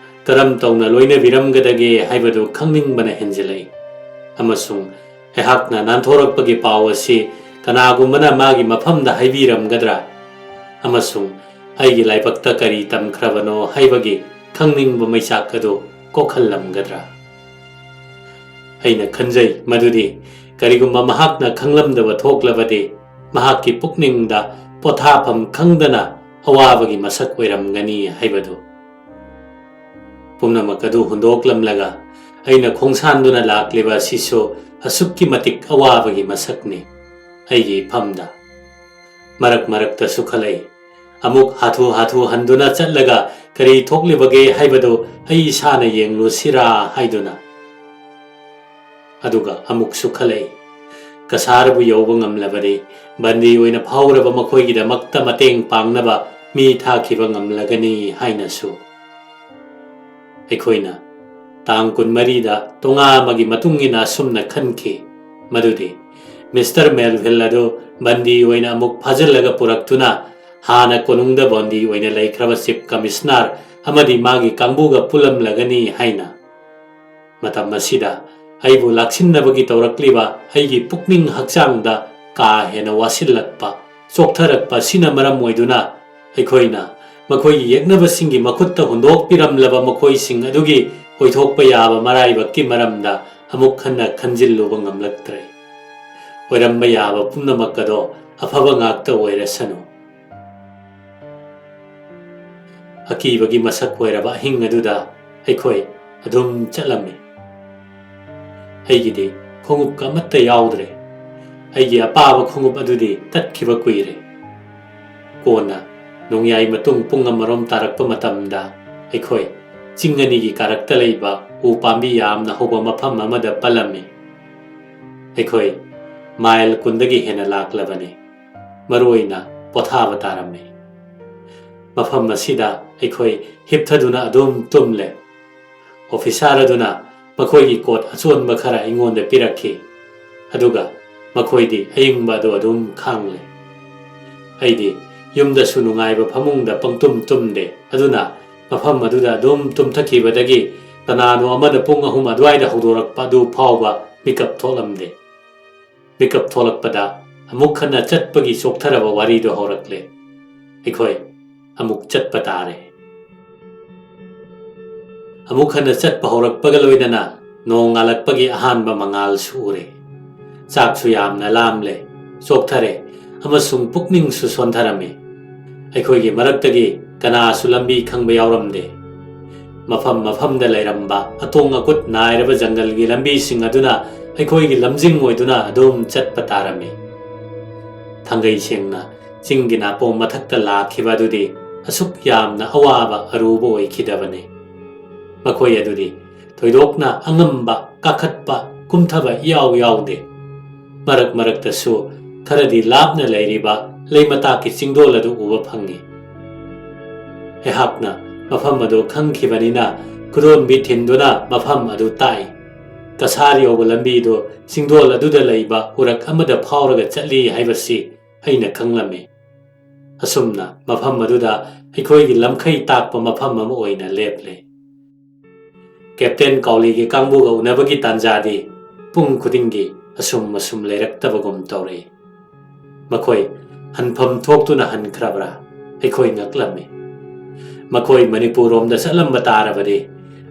ꯀꯔꯝ ꯇꯧꯅ ꯂꯣꯏꯅꯕꯤꯔꯝꯒꯗꯒꯦ ꯍꯥꯏꯕꯗꯨ ꯈꯪꯅꯤꯡꯕꯅ ꯍꯦꯟꯖꯤꯜꯂꯛꯏ꯫ ꯑꯃꯁꯨꯡ ꯑꯩꯍꯥꯛꯅ ꯅꯥꯟꯊꯣꯔꯛꯄꯒꯤ ꯄꯥꯎ ꯑꯁꯤ ꯀꯅꯥꯒꯨꯝꯕꯅ ꯃꯥꯒꯤ ꯃꯐꯝꯗ ꯍꯥꯏꯕꯤꯔꯝꯒꯗ꯭ꯔꯥ? ꯑꯃꯁꯨꯡ ꯑꯩꯒꯤ ꯂꯥꯏꯕꯛꯇ ꯀꯔꯤ ꯇꯝꯈ꯭ꯔꯕꯅꯣ ꯍꯥꯏꯕꯒꯤ ꯈꯪꯅꯤꯡꯕ ꯃꯩꯆꯥꯛ ꯑꯗꯨ ꯀꯣꯛꯍꯜꯂꯝꯒꯗ꯭ꯔꯥ? ꯑꯩꯅ ꯈꯟꯖꯩ ꯃꯗꯨꯗꯤ ꯀꯔꯤꯒꯨꯝꯕ ꯃꯍꯥꯛꯅ ꯈꯪꯂꯝꯗꯕ ꯊꯣꯛꯂꯕꯗꯤ ꯃꯍꯥꯛꯀꯤ ꯄꯨꯛꯅꯤꯡꯗ ꯄꯣꯊꯥꯐꯝ ꯈꯪꯗꯅ ꯑꯋꯥꯕꯒꯤ ꯃꯁꯛ ꯑꯣꯏꯔꯝꯒꯅꯤ ꯍꯥꯏꯕꯗꯨ꯫ ꯄꯨꯝꯅꯃꯛ ꯑꯗꯨ ꯍꯨꯟꯗꯣꯛꯂꯝꯂꯒ ꯑꯩꯅ ꯈꯣꯡꯁꯥꯟꯗꯨꯅ ꯂꯥꯛꯂꯤꯕ ꯑꯁꯤꯁꯨ ꯑꯁꯨꯛꯀꯤ ꯃꯇꯤꯛ ꯑꯋꯥꯕꯒꯤ ꯃꯁꯛꯅꯤ꯫ ꯑꯩꯒꯤ ꯏꯐꯝꯗ ꯃꯔꯛ ꯃꯔꯛꯇꯁꯨ ꯈꯜꯂꯛꯏ, ꯑꯃꯨꯛ ꯍꯥꯊꯨ ꯍꯥꯊꯨ ꯍꯟꯗꯨꯅ ꯆꯠꯂꯒ ꯀꯔꯤ ꯊꯣꯛꯂꯤꯕꯒꯦ ꯍꯥꯏꯕꯗꯨ ꯑꯩ ꯏꯁꯥꯅ ꯌꯦꯡꯂꯨꯁꯤꯔꯥ ꯍꯥꯏꯗꯨꯅ꯫ ꯑꯗꯨꯒ ꯑꯃꯨꯛꯁꯨ ꯈꯜꯂꯛꯏ, ꯀꯁꯥꯔꯕꯨ ꯌꯧꯕ ꯉꯝꯂꯕꯗꯤ ꯕꯟꯗꯤ ꯑꯣꯏꯅ ꯐꯥꯎꯔꯕ ꯃꯈꯣꯏꯒꯤꯗꯃꯛꯇ ꯃꯇꯦꯡ ꯄꯥꯡꯅꯕ ꯃꯤ ꯊꯥꯈꯤꯕ ꯉꯝꯂꯒꯅꯤ ꯍꯥꯏꯅꯁꯨ꯫ ꯑꯩꯈꯣꯏꯅ ꯇꯥꯡ ꯀꯨꯟꯃꯔꯤꯗ ꯇꯣꯉꯥ ꯑꯃꯒꯤ ꯃꯇꯨꯡ ꯏꯟꯅ ꯑꯁꯨꯝꯅ ꯈꯟꯈꯤ ꯃꯗꯨꯗꯤ ꯃꯤꯁꯇꯔ ꯃꯦꯜꯚꯤꯜ ꯑꯗꯨ ꯕꯟꯗꯤ ꯑꯣꯏꯅ ꯑꯃꯨꯛ ꯐꯥꯖꯤꯜꯂꯒ ꯄꯨꯔꯛꯇꯨꯅ ꯍꯥꯟꯅ ꯀꯣꯅꯨꯡꯗ ꯕꯟꯗꯤ ꯑꯣꯏꯅ ꯂꯩꯈ꯭ꯔꯕ ꯆꯤꯐ ꯀꯃꯤꯁꯅꯔ ꯑꯃꯗꯤ ꯃꯥꯒꯤ ꯀꯥꯡꯕꯨꯒ ꯄꯨꯜꯂꯝꯂꯒꯅꯤ ꯍꯥꯏꯅ꯫ ꯃꯇꯝ ꯑꯁꯤꯗ ꯑꯩꯕꯨ ꯂꯥꯛꯁꯤꯟꯅꯕꯒꯤ ꯇꯧꯔꯛꯂꯤꯕ ꯑꯩꯒꯤ ꯄꯨꯛꯅꯤꯡ ꯍꯛꯆꯥꯡꯗ ꯀꯥ ꯍꯦꯟꯅ ꯋꯥꯁꯤꯜꯂꯛꯄ, ꯆꯣꯛꯊꯔꯛꯄ ꯑꯁꯤꯅ ꯃꯔꯝ ꯑꯣꯏꯗꯨꯅ ꯑꯩꯈꯣꯏꯅ ꯃꯈꯣꯏꯒꯤ ꯌꯦꯛꯅꯕꯁꯤꯡꯒꯤ ꯃꯈꯨꯠꯇ ꯍꯨꯟꯗꯣꯛꯄꯤꯔꯝꯂꯕ ꯃꯈꯣꯏꯁꯤꯡ ꯑꯗꯨꯒꯤ ꯑꯣꯏꯊꯣꯛꯄ ꯌꯥꯕ ꯃꯔꯥꯏꯕꯛꯀꯤ ꯃꯔꯝꯗ ꯑꯃꯨꯛ ꯍꯟꯅ ꯈꯟꯖꯤꯜꯂꯨꯕ ꯉꯝꯂꯛꯇ꯭ꯔꯦ꯫ ꯑꯣꯏꯔꯝꯕ ꯌꯥꯕ ꯄꯨꯝꯅꯃꯛ ꯑꯗꯣ ꯑꯐꯕ ꯉꯥꯛꯇ ꯑꯣꯏꯔꯁꯅꯨ꯫ ꯑꯀꯤꯕꯒꯤ ꯃꯁꯛ ꯑꯣꯏꯔꯕ ꯑꯍꯤꯡ ꯑꯗꯨꯗ ꯑꯩꯈꯣꯏ ꯑꯗꯨꯝ ꯆꯠꯂꯝꯃꯤ꯫ ꯑꯩꯒꯤꯗꯤ ꯈꯣꯡꯎꯞꯀ ꯑꯃꯠꯇ ꯌꯥꯎꯗ꯭ꯔꯦ꯫ ꯑꯩꯒꯤ ꯑꯄꯥꯕ ꯈꯣꯡꯎꯞ ꯑꯗꯨꯗꯤ ꯇꯠꯈꯤꯕ ꯀꯨꯏꯔꯦ꯫ ꯀꯣꯟꯅ ꯅꯣꯡꯌꯥꯏ ꯃꯇꯨꯡ ꯄꯨꯡ ꯑꯃꯔꯣꯝ ꯇꯥꯔꯛꯄ ꯃꯇꯝꯗ ꯑꯩꯈꯣꯏ ꯆꯤꯡ ꯑꯅꯤꯒꯤ ꯀꯥꯔꯛꯇ ꯂꯩꯕ ꯎ ꯄꯥꯝꯕꯤ ꯌꯥꯝꯅ ꯍꯧꯕ ꯃꯐꯝ ꯑꯃꯗ ꯄꯜꯂꯝꯃꯤ꯫ ꯑꯩꯈꯣꯏ ꯃꯥꯏꯜ ꯀꯨꯟꯗꯒꯤ ꯍꯦꯟꯅ ꯂꯥꯛꯂꯕꯅꯤ꯫ ꯃꯔꯨꯑꯣꯏꯅ ꯄꯣꯊꯥꯕ ꯇꯥꯔꯝꯃꯤ꯫ ꯃꯐꯝ ꯑꯁꯤꯗ ꯑꯩꯈꯣꯏ ꯍꯤꯞꯊꯗꯨꯅ ꯑꯗꯨꯝ ꯇꯨꯝꯂꯦ꯫ ꯑꯣꯐꯤꯁꯥꯔ ꯑꯗꯨꯅ ꯃꯈꯣꯏꯒꯤ ꯀꯣꯠ ꯑꯆꯣꯟꯕ ꯈꯔ ꯑꯩꯉꯣꯟꯗ ꯄꯤꯔꯛꯈꯤ꯫ ꯑꯗꯨꯒ ꯃꯈꯣꯏꯗꯤ ꯑꯏꯪꯕ ꯑꯗꯨ ꯑꯗꯨꯝ ꯈꯥꯡꯂꯦ꯫ ꯑꯩꯗꯤ ꯌꯨꯝꯗꯁꯨ ꯅꯨꯡꯉꯥꯏꯕ ꯐꯃꯨꯡꯗ ꯄꯪꯇꯨꯝ ꯇꯨꯝꯗꯦ꯫ ꯑꯗꯨꯅ ꯃꯐꯝ ꯑꯗꯨꯗ ꯑꯗꯨꯝ ꯇꯨꯝꯊꯈꯤꯕꯗꯒꯤ ꯀꯅꯥꯅꯣ ꯑꯃꯅ ꯄꯨꯡ ꯑꯍꯨꯝ ꯑꯗꯨꯋꯥꯏꯗ ꯍꯧꯗꯣꯔꯛꯄ ꯑꯗꯨ ꯐꯥꯎꯕ ꯃꯤꯀꯞ ꯊꯣꯛꯂꯝꯗꯦ꯫ ꯃꯤꯀꯞ ꯊꯣꯛꯂꯛꯄꯗ ꯑꯃꯨꯛ ꯍꯟꯅ ꯆꯠꯄꯒꯤ ꯆꯣꯛꯊꯔꯕ ꯋꯥꯔꯤꯗꯨ ꯍꯧꯔꯛꯂꯦ꯫ ꯑꯩꯈꯣꯏ ꯑꯃꯨꯛ ꯆꯠꯄ ꯇꯥꯔꯦ꯫ ꯑꯃꯨꯛ ꯍꯟꯅ ꯆꯠꯄ ꯍꯧꯔꯛꯄꯒ ꯂꯣꯏꯅꯅ ꯅꯣꯡ ꯉꯥꯜꯂꯛꯄꯒꯤ ꯑꯍꯥꯟꯕ ꯃꯉꯥꯜꯁꯨ ꯎꯔꯦ꯫ ꯆꯥꯛꯁꯨ ꯌꯥꯝꯅ ꯂꯥꯝꯂꯦ, ꯆꯣꯛꯊꯔꯦ ꯑꯃꯁꯨꯡ ꯄꯨꯛꯅꯤꯡꯁꯨ ꯁꯣꯟꯊꯔꯝꯃꯤ꯫ ꯑꯩꯈꯣꯏꯒꯤ ꯃꯔꯛꯇꯒꯤ ꯀꯅꯥꯁꯨ ꯂꯝꯕꯤ ꯈꯪꯕ ꯌꯥꯎꯔꯝꯗꯦ꯫ ꯃꯐꯝ ꯃꯐꯝꯗ ꯂꯩꯔꯝꯕ ꯑꯇꯣꯡ ꯑꯀꯨꯠ ꯅꯥꯏꯔꯕ ꯖꯪꯒꯜꯒꯤ ꯂꯝꯕꯤꯁꯤꯡ ꯑꯗꯨꯅ ꯑꯩꯈꯣꯏꯒꯤ ꯂꯝꯖꯤꯡ ꯑꯣꯏꯗꯨꯅ ꯑꯗꯨꯝ ꯆꯠꯄ ꯇꯥꯔꯝꯃꯤ꯫ ꯊꯥꯡꯒꯩ ꯁꯦꯡꯅ ꯆꯤꯡꯒꯤ ꯅꯥꯄꯣꯝ ꯃꯊꯛꯇ ꯂꯥꯛꯈꯤꯕ ꯑꯗꯨꯗꯤ ꯑꯁꯨꯛ ꯌꯥꯝꯅ ꯑꯋꯥꯕ ꯑꯔꯨꯕ ꯑꯣꯏꯈꯤꯗꯕꯅꯤ꯫ ꯃꯈꯣꯏ ꯑꯗꯨꯗꯤ ꯊꯣꯏꯗꯣꯛꯅ ꯑꯉꯝꯕ, ꯀꯥꯈꯠꯄ, ꯀꯨꯝꯊꯕ ꯏꯌꯥꯎ ꯌꯥꯎꯗꯦ꯫ ꯃꯔꯛ ꯃꯔꯛꯇꯁꯨ ꯈꯔꯗꯤ ꯂꯥꯞꯅ ꯂꯩꯔꯤꯕ ꯂꯩꯃꯇꯥꯛꯀꯤ ꯆꯤꯡꯗꯣꯜ ꯑꯗꯨ ꯎꯕ ꯐꯪꯏ꯫ ꯑꯩꯍꯥꯛꯅ ꯃꯐꯝ ꯑꯗꯨ ꯈꯪꯈꯤꯕꯅꯤꯅ ꯈꯨꯗꯣꯝꯕꯤ ꯊꯤꯟꯗꯨꯅ ꯃꯐꯝ ꯑꯗꯨ ꯇꯥꯛꯏ꯫ ꯀꯁꯥꯔ ꯌꯧꯕ ꯂꯝꯕꯤꯗꯨ ꯆꯤꯡꯗꯣꯜ ꯑꯗꯨꯗ ꯂꯩꯕ ꯎꯔꯛ ꯑꯃꯗ ꯐꯥꯎꯔꯒ ꯆꯠꯂꯤ ꯍꯥꯏꯕꯁꯤ ꯑꯩꯅ ꯈꯪꯂꯝꯃꯤ꯫ ꯑꯁꯨꯝꯅ ꯃꯐꯝ ꯑꯗꯨꯗ ꯑꯩꯈꯣꯏꯒꯤ ꯂꯝꯈꯩ ꯇꯥꯛꯄ ꯃꯐꯝ ꯑꯃ ꯑꯣꯏꯅ ꯂꯦꯞꯂꯦ꯫ ꯀꯦꯞꯇꯦꯟ ꯀꯥꯎꯂꯤꯒꯤ ꯀꯥꯡꯕꯨꯒ ꯎꯅꯕꯒꯤ ꯇꯥꯟꯖꯥꯗꯤ ꯄꯨꯡ ꯈꯨꯗꯤꯡꯒꯤ ꯑꯁꯨꯝ ꯑꯁꯨꯝ ꯂꯩꯔꯛꯇꯕꯒꯨꯝ ꯇꯧꯔꯛꯏ꯫ ꯃꯈꯣꯏ ꯍꯟꯐꯝ ꯊꯣꯛꯇꯨꯅ ꯍꯟꯈ꯭ꯔꯕ꯭ꯔꯥ? ꯑꯩꯈꯣꯏ ꯉꯛꯂꯝꯃꯤ꯫ ꯃꯈꯣꯏ ꯃꯅꯤꯄꯨꯔ ꯔꯣꯝꯗ ꯆꯠꯂꯝꯕ ꯇꯥꯔꯕꯗꯤ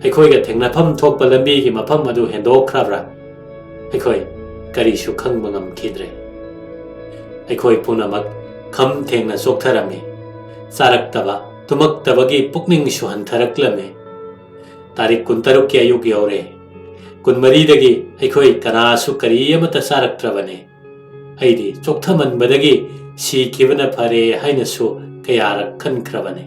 ꯑꯩꯈꯣꯏꯒ ꯊꯦꯡꯅꯐꯝ ꯊꯣꯛꯄ ꯂꯝꯕꯤꯒꯤ ꯃꯐꯝ ꯑꯗꯨ ꯍꯦꯟꯗꯣꯛꯈ꯭ꯔꯕ꯭ꯔꯥ? ꯑꯩꯈꯣꯏ ꯀꯔꯤꯁꯨ ꯈꯪꯕ ꯉꯝꯈꯤꯗ꯭ꯔꯦ꯫ ꯑꯩꯈꯣꯏ ꯄꯨꯝꯅꯃꯛ ꯈꯝ ꯊꯦꯡꯅ ꯆꯣꯛꯊꯔꯝꯃꯤ꯫ ꯆꯥꯔꯛꯇꯕ, ꯇꯨꯝꯃꯛꯇꯕꯒꯤ ꯄꯨꯛꯅꯤꯡꯁꯨ ꯍꯟꯊꯔꯛꯂꯝꯃꯤ꯫ ꯇꯥꯔꯤꯛ ꯀꯨꯟꯇꯔꯨꯛꯀꯤ ꯑꯌꯨꯛ ꯌꯧꯔꯦ꯫ ꯀꯨꯟꯃꯔꯤꯗꯒꯤ ꯑꯩꯈꯣꯏ ꯀꯅꯥꯁꯨ ꯀꯔꯤ ꯑꯃꯠꯇ ꯆꯥꯔꯛꯇ꯭ꯔꯕꯅꯤ꯫ ꯑꯩꯗꯤ ꯆꯣꯛꯊꯃꯟꯕꯗꯒꯤ ꯁꯤꯈꯤꯕꯅ ꯐꯔꯦ ꯍꯥꯏꯅꯁꯨ ꯀꯌꯥꯔꯛ ꯈꯟꯈ꯭ꯔꯕꯅꯤ꯫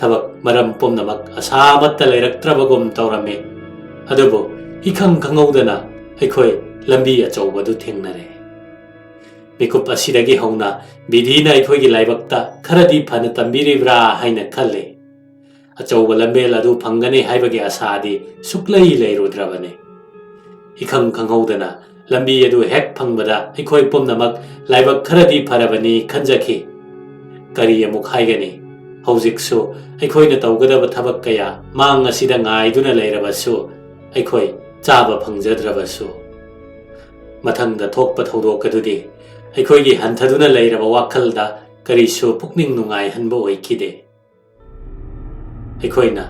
ꯊꯕꯛ ꯃꯔꯝ ꯄꯨꯝꯅꯃꯛ ꯑꯁꯥꯃꯠꯇ ꯂꯩꯔꯛꯇ꯭ꯔꯕꯒꯨꯝ ꯇꯧꯔꯝꯃꯤ꯫ ꯑꯗꯨꯕꯨ ꯏꯈꯪ ꯈꯪꯍꯧꯗꯅ ꯑꯩꯈꯣꯏ ꯂꯝꯕꯤ ꯑꯆꯧꯕꯗꯨ ꯊꯦꯡꯅꯔꯦ꯫ ꯃꯤꯀꯨꯞ ꯑꯁꯤꯗꯒꯤ ꯍꯧꯅ ꯕꯤꯙꯤꯅ ꯑꯩꯈꯣꯏꯒꯤ ꯂꯥꯏꯕꯛꯇ ꯈꯔꯗꯤ ꯐꯅ ꯇꯝꯕꯤꯔꯤꯕ꯭ꯔꯥ ꯍꯥꯏꯅ ꯈꯜꯂꯤ꯫ ꯑꯆꯧꯕ ꯂꯝꯕꯦꯜ ꯑꯗꯨ ꯐꯪꯒꯅꯤ ꯍꯥꯏꯕꯒꯤ ꯑꯁꯥꯗꯤ ꯁꯨꯛꯂꯩ ꯂꯩꯔꯨꯗ꯭ꯔꯕꯅꯤ꯫ ꯏꯈꯪ ꯈꯪꯍꯧꯗꯅ ꯂꯝꯕꯤ ꯑꯗꯨ ꯍꯦꯛ ꯐꯪꯕꯗ ꯑꯩꯈꯣꯏ ꯄꯨꯝꯅꯃꯛ ꯂꯥꯏꯕꯛ ꯈꯔꯗꯤ ꯐꯔꯕꯅꯤ ꯈꯟꯖꯈꯤ꯫ ꯀꯔꯤ ꯑꯃꯨꯛ ꯍꯥꯏꯒꯅꯤ? ꯍꯧꯖꯤꯛꯁꯨ ꯑꯩꯈꯣꯏꯅ ꯇꯧꯒꯗꯕ ꯊꯕꯛ ꯀꯌꯥ ꯃꯥꯡ ꯑꯁꯤꯗ ꯉꯥꯏꯗꯨꯅ ꯂꯩꯔꯕꯁꯨ, ꯑꯩꯈꯣꯏ ꯆꯥꯕ ꯐꯪꯖꯗ꯭ꯔꯕꯁꯨ, ꯃꯊꯪꯗ ꯊꯣꯛꯄ ꯊꯧꯗꯣꯛ ꯑꯗꯨꯗꯤ ꯑꯩꯈꯣꯏꯒꯤ ꯍꯟꯊꯗꯨꯅ ꯂꯩꯔꯕ ꯋꯥꯈꯜꯗ ꯀꯔꯤꯁꯨ ꯄꯨꯛꯅꯤꯡ ꯅꯨꯡꯉꯥꯏꯍꯟꯕ ꯑꯣꯏꯈꯤꯗꯦ꯫ ꯑꯩꯈꯣꯏꯅ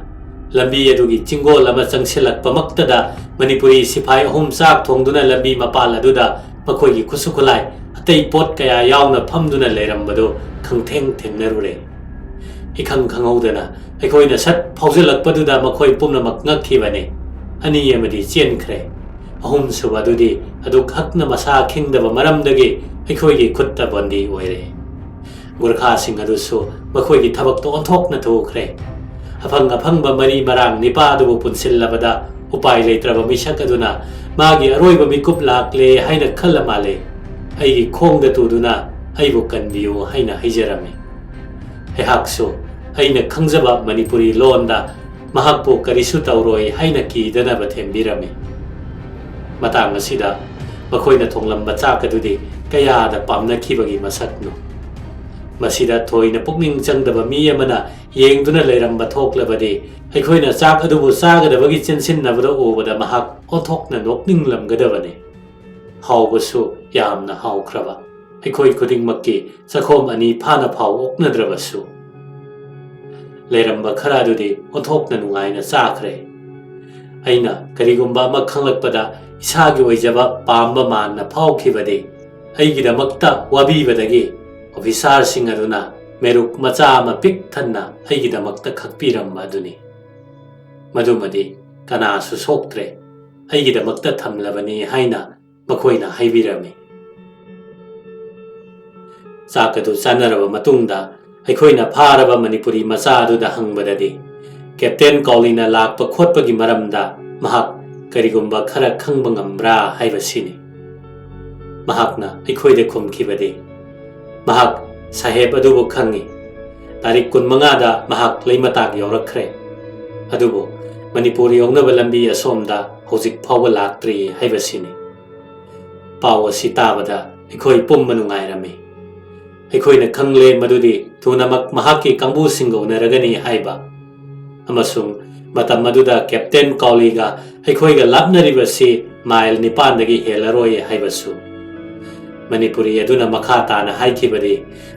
ꯂꯝꯕꯤ ꯑꯗꯨꯒꯤ ꯆꯤꯡꯒꯣꯜ ꯑꯃ ꯆꯪꯁꯤꯜꯂꯛꯄꯃꯛꯇꯗ ꯃꯅꯤꯄꯨꯔꯤ ꯁꯤꯐꯥꯏ ꯑꯍꯨꯝ ꯆꯥꯛ ꯊꯣꯡꯗꯨꯅ ꯂꯝꯕꯤ ꯃꯄꯥꯜ ꯑꯗꯨꯗ ꯃꯈꯣꯏꯒꯤ ꯈꯨꯠꯁꯨ ꯈꯨꯠꯂꯥꯏ ꯑꯇꯩ ꯄꯣꯠ ꯀꯌꯥ ꯌꯥꯎꯅ ꯐꯝꯗꯨꯅ ꯂꯩꯔꯝꯕꯗꯨ ꯈꯪꯊꯦꯡ ꯊꯦꯡꯅꯔꯨꯔꯦ꯫ ꯏꯈꯪ ꯈꯪꯍꯧꯗꯅ ꯑꯩꯈꯣꯏꯅ ꯁꯠ ꯐꯥꯎꯖꯤꯜꯂꯛꯄꯗꯨꯗ ꯃꯈꯣꯏ ꯄꯨꯝꯅꯃꯛ ꯉꯛꯈꯤꯕꯅꯤ꯫ ꯑꯅꯤ ꯑꯃꯗꯤ ꯆꯦꯟꯈ꯭ꯔꯦ꯫ ꯑꯍꯨꯝꯁꯨꯕ ꯑꯗꯨꯗꯤ ꯑꯗꯨꯛ ꯍꯛꯅ ꯃꯁꯥ ꯈꯤꯡꯗꯕ ꯃꯔꯝꯗꯒꯤ ꯑꯩꯈꯣꯏꯒꯤ ꯈꯨꯠꯇ ꯕꯟꯗꯤ ꯑꯣꯏꯔꯦ꯫ ꯒꯨꯔꯈꯥꯁꯤꯡ ꯑꯗꯨꯁꯨ ꯃꯈꯣꯏꯒꯤ ꯊꯕꯛꯇ ꯑꯣꯟꯊꯣꯛꯅ ꯊꯨꯈ꯭ꯔꯦ꯫ ꯑꯐꯪ ꯑꯐꯪꯕ ꯃꯔꯤ ꯃꯔꯥꯡ ꯅꯤꯄꯥꯗꯨꯕꯨ ꯄꯨꯟꯁꯤꯜꯂꯕꯗ ꯎꯄꯥꯏ ꯂꯩꯇ꯭ꯔꯕ ꯃꯤꯁꯛ ꯑꯗꯨꯅ ꯃꯥꯒꯤ ꯑꯔꯣꯏꯕ ꯃꯤꯀꯨꯞ ꯂꯥꯛꯂꯦ ꯍꯥꯏꯅ ꯈꯜꯂ ꯃꯥꯜꯂꯦ꯫ ꯑꯩꯒꯤ ꯈꯣꯡꯗ ꯇꯨꯗꯨꯅ ꯑꯩꯕꯨ ꯀꯟꯕꯤꯌꯨ ꯍꯥꯏꯅ ꯍꯩꯖꯔꯝꯃꯤ꯫ ꯑꯩꯍꯥꯛꯁꯨ ꯑꯩꯅ ꯈꯪꯖꯕ ꯃꯅꯤꯄꯨꯔꯤ ꯂꯣꯟꯗ ꯃꯍꯥꯛꯄꯨ ꯀꯔꯤꯁꯨ ꯇꯧꯔꯣꯏ ꯍꯥꯏꯅ ꯀꯤꯗꯅꯕ ꯊꯦꯝꯕꯤꯔꯝꯃꯤ꯫ ꯃꯇꯥꯡ ꯑꯁꯤꯗ ꯃꯈꯣꯏꯅ ꯊꯣꯡꯂꯝꯕ ꯆꯥꯛ ꯑꯗꯨꯗꯤ ꯀꯌꯥꯗ ꯄꯥꯝꯅꯈꯤꯕꯒꯤ ꯃꯁꯛꯅꯣ꯫ ꯃꯁꯤꯗ ꯊꯣꯏꯅ ꯄꯨꯛꯅꯤꯡ ꯆꯪꯗꯕ ꯃꯤ ꯑꯃꯅ ꯌꯦꯡꯗꯨꯅ ꯂꯩꯔꯝꯕ ꯊꯣꯛꯂꯕꯗꯤ ꯑꯩꯈꯣꯏꯅ ꯆꯥꯛ ꯑꯗꯨꯕꯨ ꯆꯥꯒꯗꯕꯒꯤ ꯆꯦꯟꯁꯤꯟꯅꯕꯗ ꯎꯕꯗ ꯃꯍꯥꯛ ꯑꯣꯟꯊꯣꯛꯅ ꯅꯣꯛꯅꯤꯡꯂꯝꯒꯗꯕꯅꯤ꯫ ꯍꯥꯎꯕꯁꯨ ꯌꯥꯝꯅ ꯍꯥꯎꯈ꯭ꯔꯕ, ꯑꯩꯈꯣꯏ ꯈꯨꯗꯤꯡꯃꯛꯀꯤ ꯆꯥꯛꯈꯣꯝ ꯑꯅꯤ ꯐꯥꯅ ꯐꯥꯎ ꯑꯣꯛꯅꯗ꯭ꯔꯕꯁꯨ꯫ ꯂꯩꯔꯝꯕ ꯈꯔ ꯑꯗꯨꯗꯤ ꯑꯣꯟꯊꯣꯛꯅ ꯅꯨꯡꯉꯥꯏꯅ ꯆꯥꯈ꯭ꯔꯦ꯫ ꯑꯩꯅ ꯀꯔꯤꯒꯨꯝꯕ ꯑꯃ ꯈꯪꯂꯛꯄꯗ ꯏꯁꯥꯒꯤ ꯑꯣꯏꯖꯕ ꯄꯥꯝꯕ ꯃꯥꯟꯅ ꯐꯥꯎꯈꯤꯕꯗꯤ ꯑꯩꯒꯤꯗꯃꯛꯇ ꯋꯥꯕꯤꯕꯗꯒꯤ ꯑꯣꯐꯤꯁꯥꯔꯁꯤꯡ ꯑꯗꯨꯅ ꯃꯦꯔꯨꯛ ꯃꯆꯥ ꯑꯃ ꯄꯤꯛ ꯊꯟꯅ ꯑꯩꯒꯤꯗꯃꯛꯇ ꯈꯛꯄꯤꯔꯝꯕ ꯑꯗꯨꯅꯤ꯫ ꯃꯗꯨꯃꯗꯤ ꯀꯅꯥꯁꯨ ꯁꯣꯛꯇ꯭ꯔꯦ, ꯑꯩꯒꯤꯗꯃꯛꯇ ꯊꯝꯂꯕꯅꯤ ꯍꯥꯏꯅ ꯃꯈꯣꯏꯅ ꯍꯥꯏꯕꯤꯔꯝꯃꯤ꯫ ꯆꯥꯛ ꯑꯗꯨ ꯆꯥꯅꯔꯕ ꯃꯇꯨꯡꯗ ꯑꯩꯈꯣꯏꯅ ꯐꯥꯔꯕ ꯃꯅꯤꯄꯨꯔꯤ ꯃꯆꯥ ꯑꯗꯨꯗ ꯍꯪꯕꯗꯗꯤ, ꯀꯦꯞꯇꯦꯟ ꯀꯥꯎꯂꯤꯅ ꯂꯥꯛꯄ ꯈꯣꯠꯄꯒꯤ ꯃꯔꯝꯗ ꯃꯍꯥꯛ ꯀꯔꯤꯒꯨꯝꯕ ꯈꯔ ꯈꯪꯕ ꯉꯝꯕ꯭ꯔꯥ ꯍꯥꯏꯕꯁꯤꯅꯤ꯫ ꯃꯍꯥꯛꯅ ꯑꯩꯈꯣꯏꯗ ꯈꯨꯝꯈꯤꯕꯗꯤ, ꯃꯍꯥꯛ ꯁꯥꯍꯦꯕ ꯑꯗꯨꯕꯨ ꯈꯪꯏ꯫ ꯇꯥꯔꯤꯛ ꯀꯨꯟꯃꯉꯥꯗ ꯃꯍꯥꯛ ꯂꯩꯃꯇꯥꯛ ꯌꯧꯔꯛꯈ꯭ꯔꯦ꯫ ꯑꯗꯨꯕꯨ ꯃꯅꯤꯄꯨꯔ ꯌꯧꯅꯕ ꯂꯝꯕꯤ ꯑꯁꯣꯝꯗ ꯍꯧꯖꯤꯛ ꯐꯥꯎꯕ ꯂꯥꯛꯇ꯭ꯔꯤ ꯍꯥꯏꯕꯁꯤꯅꯤ꯫ ꯄꯥꯎ ꯑꯁꯤ ꯇꯥꯕꯗ ꯑꯩꯈꯣꯏ ꯄꯨꯝꯕ ꯅꯨꯡꯉꯥꯏꯔꯝꯃꯤ꯫ ꯑꯩꯈꯣꯏꯅ ꯈꯪꯂꯦ ꯃꯗꯨꯗꯤ ꯊꯨꯅꯃꯛ ꯃꯍꯥꯛꯀꯤ ꯀꯥꯡꯕꯨꯁꯤꯡꯒ ꯎꯅꯔꯒꯅꯤ ꯍꯥꯏꯕ, ꯑꯃꯁꯨꯡ ꯃꯇꯝ ꯑꯗꯨꯗ ꯀꯦꯞꯇꯦꯟ ꯀꯥꯎꯂꯤꯒ ꯑꯩꯈꯣꯏꯒ ꯂꯥꯞꯅꯔꯤꯕꯁꯤ ꯃꯥꯏꯜ ꯅꯤꯄꯥꯟꯗꯒꯤ ꯍꯦꯜꯂꯔꯣꯏ ꯍꯥꯏꯕꯁꯨ꯫ ꯃꯅꯤꯄꯨꯔꯤ ꯑꯗꯨꯅ ꯃꯈꯥ ꯇꯥꯅ ꯍꯥꯏꯈꯤꯕꯗꯤ,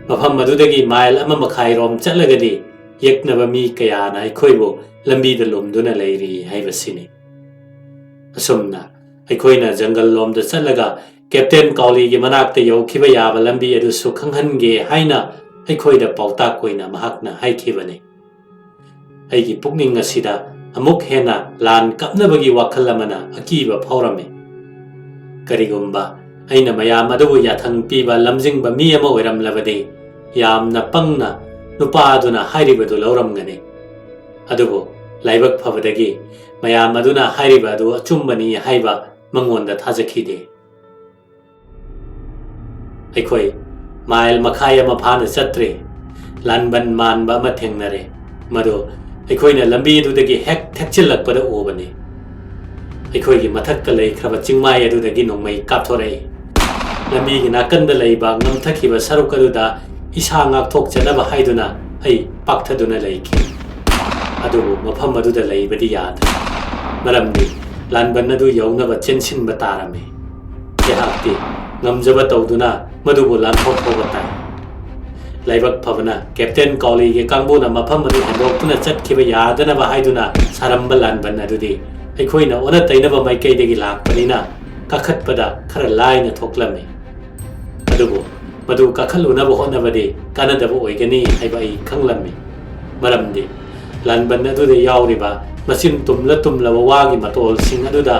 ꯃꯐꯝ ꯑꯗꯨꯗꯒꯤ ꯃꯥꯏꯜ ꯑꯃ ꯃꯈꯥꯏꯔꯣꯝ ꯆꯠꯂꯒꯗꯤ ꯌꯦꯛꯅꯕ ꯃꯤ ꯀꯌꯥꯅ ꯑꯩꯈꯣꯏꯕꯨ ꯂꯝꯕꯤꯗ ꯂꯨꯝꯗꯨꯅ ꯂꯩꯔꯤ ꯍꯥꯏꯕꯁꯤꯅꯤ꯫ ꯑꯁꯨꯝꯅ ꯑꯩꯈꯣꯏꯅ ꯖꯪꯒꯜ ꯂꯣꯝꯗ ꯆꯠꯂꯒ ꯀꯦꯞꯇꯦꯟ ꯀꯥꯎꯂꯤꯒꯤ ꯃꯅꯥꯛꯇ ꯌꯧꯈꯤꯕ ꯌꯥꯕ ꯂꯝꯕꯤ ꯑꯗꯨꯁꯨ ꯈꯪꯍꯟꯒꯦ ꯍꯥꯏꯅ ꯑꯩꯈꯣꯏꯗ ꯄꯥꯎꯇꯥꯛ ꯑꯣꯏꯅ ꯃꯍꯥꯛꯅ ꯍꯥꯏꯈꯤꯕꯅꯤ꯫ ꯑꯩꯒꯤ ꯄꯨꯛꯅꯤꯡ ꯑꯁꯤꯗ ꯑꯃꯨꯛ ꯍꯦꯟꯅ ꯂꯥꯟ ꯀꯞꯅꯕꯒꯤ ꯋꯥꯈꯜ ꯑꯃꯅ ꯑꯀꯤꯕ ꯐꯥꯎꯔꯝꯃꯤ꯫ ꯀꯔꯤꯒꯨꯝꯕ ꯑꯩꯅ ꯃꯌꯥꯝ ꯑꯗꯨꯕꯨ ꯌꯥꯊꯪ ꯄꯤꯕ ꯂꯝꯖꯤꯡꯕ ꯃꯤ ꯑꯃ ꯑꯣꯏꯔꯝꯂꯕꯗꯤ, ꯌꯥꯝꯅ ꯄꯪꯅ ꯅꯨꯄꯥ ꯑꯗꯨꯅ ꯍꯥꯏꯔꯤꯕꯗꯨ ꯂꯧꯔꯝꯒꯅꯤ꯫ ꯑꯗꯨꯕꯨ ꯂꯥꯏꯕꯛ ꯐꯕꯗꯒꯤ ꯃꯌꯥꯝ ꯑꯗꯨꯅ ꯍꯥꯏꯔꯤꯕ ꯑꯗꯨ ꯑꯆꯨꯝꯕꯅꯤ ꯍꯥꯏꯕ ꯃꯉꯣꯟꯗ ꯊꯥꯖꯈꯤꯗꯦ꯫ ꯑꯩꯈꯣꯏ ꯃꯥꯏꯜ ꯃꯈꯥꯏ ꯑꯃ ꯐꯥꯅ ꯆꯠꯇ꯭ꯔꯦ꯫ ꯂꯥꯟꯕꯟ ꯃꯥꯟꯕ ꯑꯃ ꯊꯦꯡꯅꯔꯦ꯫ ꯃꯗꯨ ꯑꯩꯈꯣꯏꯅ ꯂꯝꯕꯤ ꯑꯗꯨꯗꯒꯤ ꯍꯦꯛ ꯊꯦꯛꯆꯤꯜꯂꯛꯄꯗ ꯎꯕꯅꯤ꯫ ꯑꯩꯈꯣꯏꯒꯤ ꯃꯊꯛꯇ ꯂꯩꯈ꯭ꯔꯕ ꯆꯤꯡꯃꯥꯏ ꯑꯗꯨꯗꯒꯤ ꯅꯣꯡꯃꯩ ꯀꯥꯞꯊꯣꯔꯛꯏ꯫ ꯂꯝꯕꯤꯒꯤ ꯅꯥꯀꯟꯗ ꯂꯩꯕ ꯉꯝꯊꯈꯤꯕ ꯁꯔꯨꯛ ꯑꯗꯨꯗ ꯏꯁꯥ ꯉꯥꯛꯊꯣꯛꯆꯅꯕ ꯍꯥꯏꯗꯨꯅ ꯑꯩ ꯄꯥꯛꯊꯗꯨꯅ ꯂꯩꯈꯤ꯫ ꯑꯗꯨꯕꯨ ꯃꯐꯝ ꯑꯗꯨꯗ ꯂꯩꯕꯗꯤ ꯌꯥꯗ꯭ꯔꯦ, ꯃꯔꯝꯗꯤ ꯂꯥꯟꯕꯟ ꯑꯗꯨ ꯌꯧꯅꯕ ꯆꯦꯟꯁꯤꯟꯕ ꯇꯥꯔꯝꯃꯤ꯫ ꯑꯩꯍꯥꯛꯇꯤ ꯉꯝꯖꯕ ꯇꯧꯗꯨꯅ ꯃꯗꯨꯕꯨ ꯂꯥꯟꯊꯣꯛ ꯐꯥꯎꯕ ꯇꯥꯏ꯫ ꯂꯥꯏꯕꯛ ꯐꯕꯅ ꯀꯦꯞꯇꯦꯟ ꯀꯥꯎꯂꯤꯒꯤ ꯀꯥꯡꯕꯨꯅ ꯃꯐꯝ ꯑꯗꯨ ꯍꯦꯟꯗꯣꯛꯇꯨꯅ ꯆꯠꯈꯤꯕ ꯌꯥꯗꯅꯕ ꯍꯥꯏꯗꯨꯅ ꯁꯥꯔꯝꯕ ꯂꯥꯟꯕꯟ ꯑꯗꯨꯗꯤ ꯑꯩꯈꯣꯏꯅ ꯑꯣꯟꯅ ꯇꯩꯅꯕ ꯃꯥꯏꯀꯩꯗꯒꯤ ꯂꯥꯛꯄꯅꯤꯅ ꯀꯥꯈꯠꯄꯗ ꯈꯔ ꯂꯥꯏꯅ ꯊꯣꯛꯂꯝꯃꯤ꯫ ꯑꯗꯨꯕꯨ ꯃꯗꯨ ꯀꯥꯈꯠꯂꯨꯅꯕ ꯍꯣꯠꯅꯕꯗꯤ ꯀꯥꯟꯅꯗꯕ ꯑꯣꯏꯒꯅꯤ ꯍꯥꯏꯕ ꯑꯩ ꯈꯪꯂꯝꯃꯤ꯫ ꯃꯔꯝꯗꯤ ꯂꯥꯟꯕꯟ ꯑꯗꯨꯗ ꯌꯥꯎꯔꯤꯕ ꯃꯆꯤꯟ ꯇꯨꯝꯂ ꯇꯨꯝꯂꯕ ꯋꯥꯒꯤ ꯃꯇꯣꯜꯁꯤꯡ ꯑꯗꯨꯗ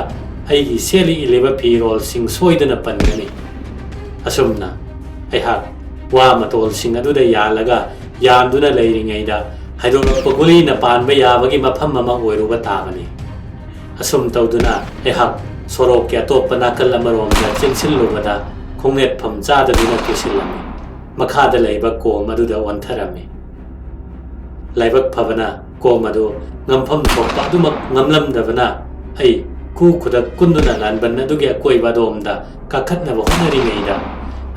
ꯑꯩꯒꯤ ꯁꯦꯠꯂꯤ ꯏꯜꯂꯤꯕ ꯐꯤꯔꯣꯜꯁꯤꯡ ꯁꯣꯏꯗꯅ ꯄꯟꯒꯅꯤ꯫ ꯑꯁꯨꯝꯅ ꯑꯩꯍꯥꯛ ꯋꯥ ꯃꯇꯣꯜꯁꯤꯡ ꯑꯗꯨꯗ ꯌꯥꯜꯂꯒ ꯌꯥꯟꯗꯨꯅ ꯂꯩꯔꯤꯉꯩꯗ ꯍꯥꯏꯗꯣꯔꯛꯄ ꯒꯨꯂꯤꯅ ꯄꯥꯟꯕ ꯌꯥꯕꯒꯤ ꯃꯐꯝ ꯑꯃ ꯑꯣꯏꯔꯨꯕ ꯇꯥꯕꯅꯤ꯫ ꯑꯁꯨꯝ ꯇꯧꯗꯨꯅ ꯑꯩꯍꯥꯛ ꯁꯣꯔꯣꯛꯀꯤ ꯑꯇꯣꯞꯄ ꯅꯥꯀꯜ ꯑꯃꯔꯣꯝꯗ ꯆꯦꯟꯁꯤꯜꯂꯨꯕꯗ ꯈꯣꯡꯅꯦꯠꯐꯝ ꯆꯥꯗꯗꯨꯅ ꯇꯨꯁꯤꯜꯂꯝꯃꯤ꯫ ꯃꯈꯥꯗ ꯂꯩꯕ ꯀꯣꯝ ꯑꯗꯨꯗ ꯑꯣꯟꯊꯔꯝꯃꯤ꯫ ꯂꯥꯏꯕꯛ ꯐꯕꯅ ꯀꯣꯝ ꯑꯗꯨ ꯉꯝꯐꯝ ꯊꯣꯛꯄ ꯑꯗꯨꯃꯛ ꯉꯝꯂꯝꯗꯕꯅ ꯑꯩ ꯈꯨ ꯈꯨꯗꯛ ꯀꯨꯟꯗꯨꯅ ꯂꯥꯟꯕꯟ ꯑꯗꯨꯒꯤ ꯑꯀꯣꯏꯕ ꯑꯗꯣꯝꯗ ꯀꯥꯈꯠꯅꯕ ꯍꯣꯠꯅꯔꯤꯉꯩꯗ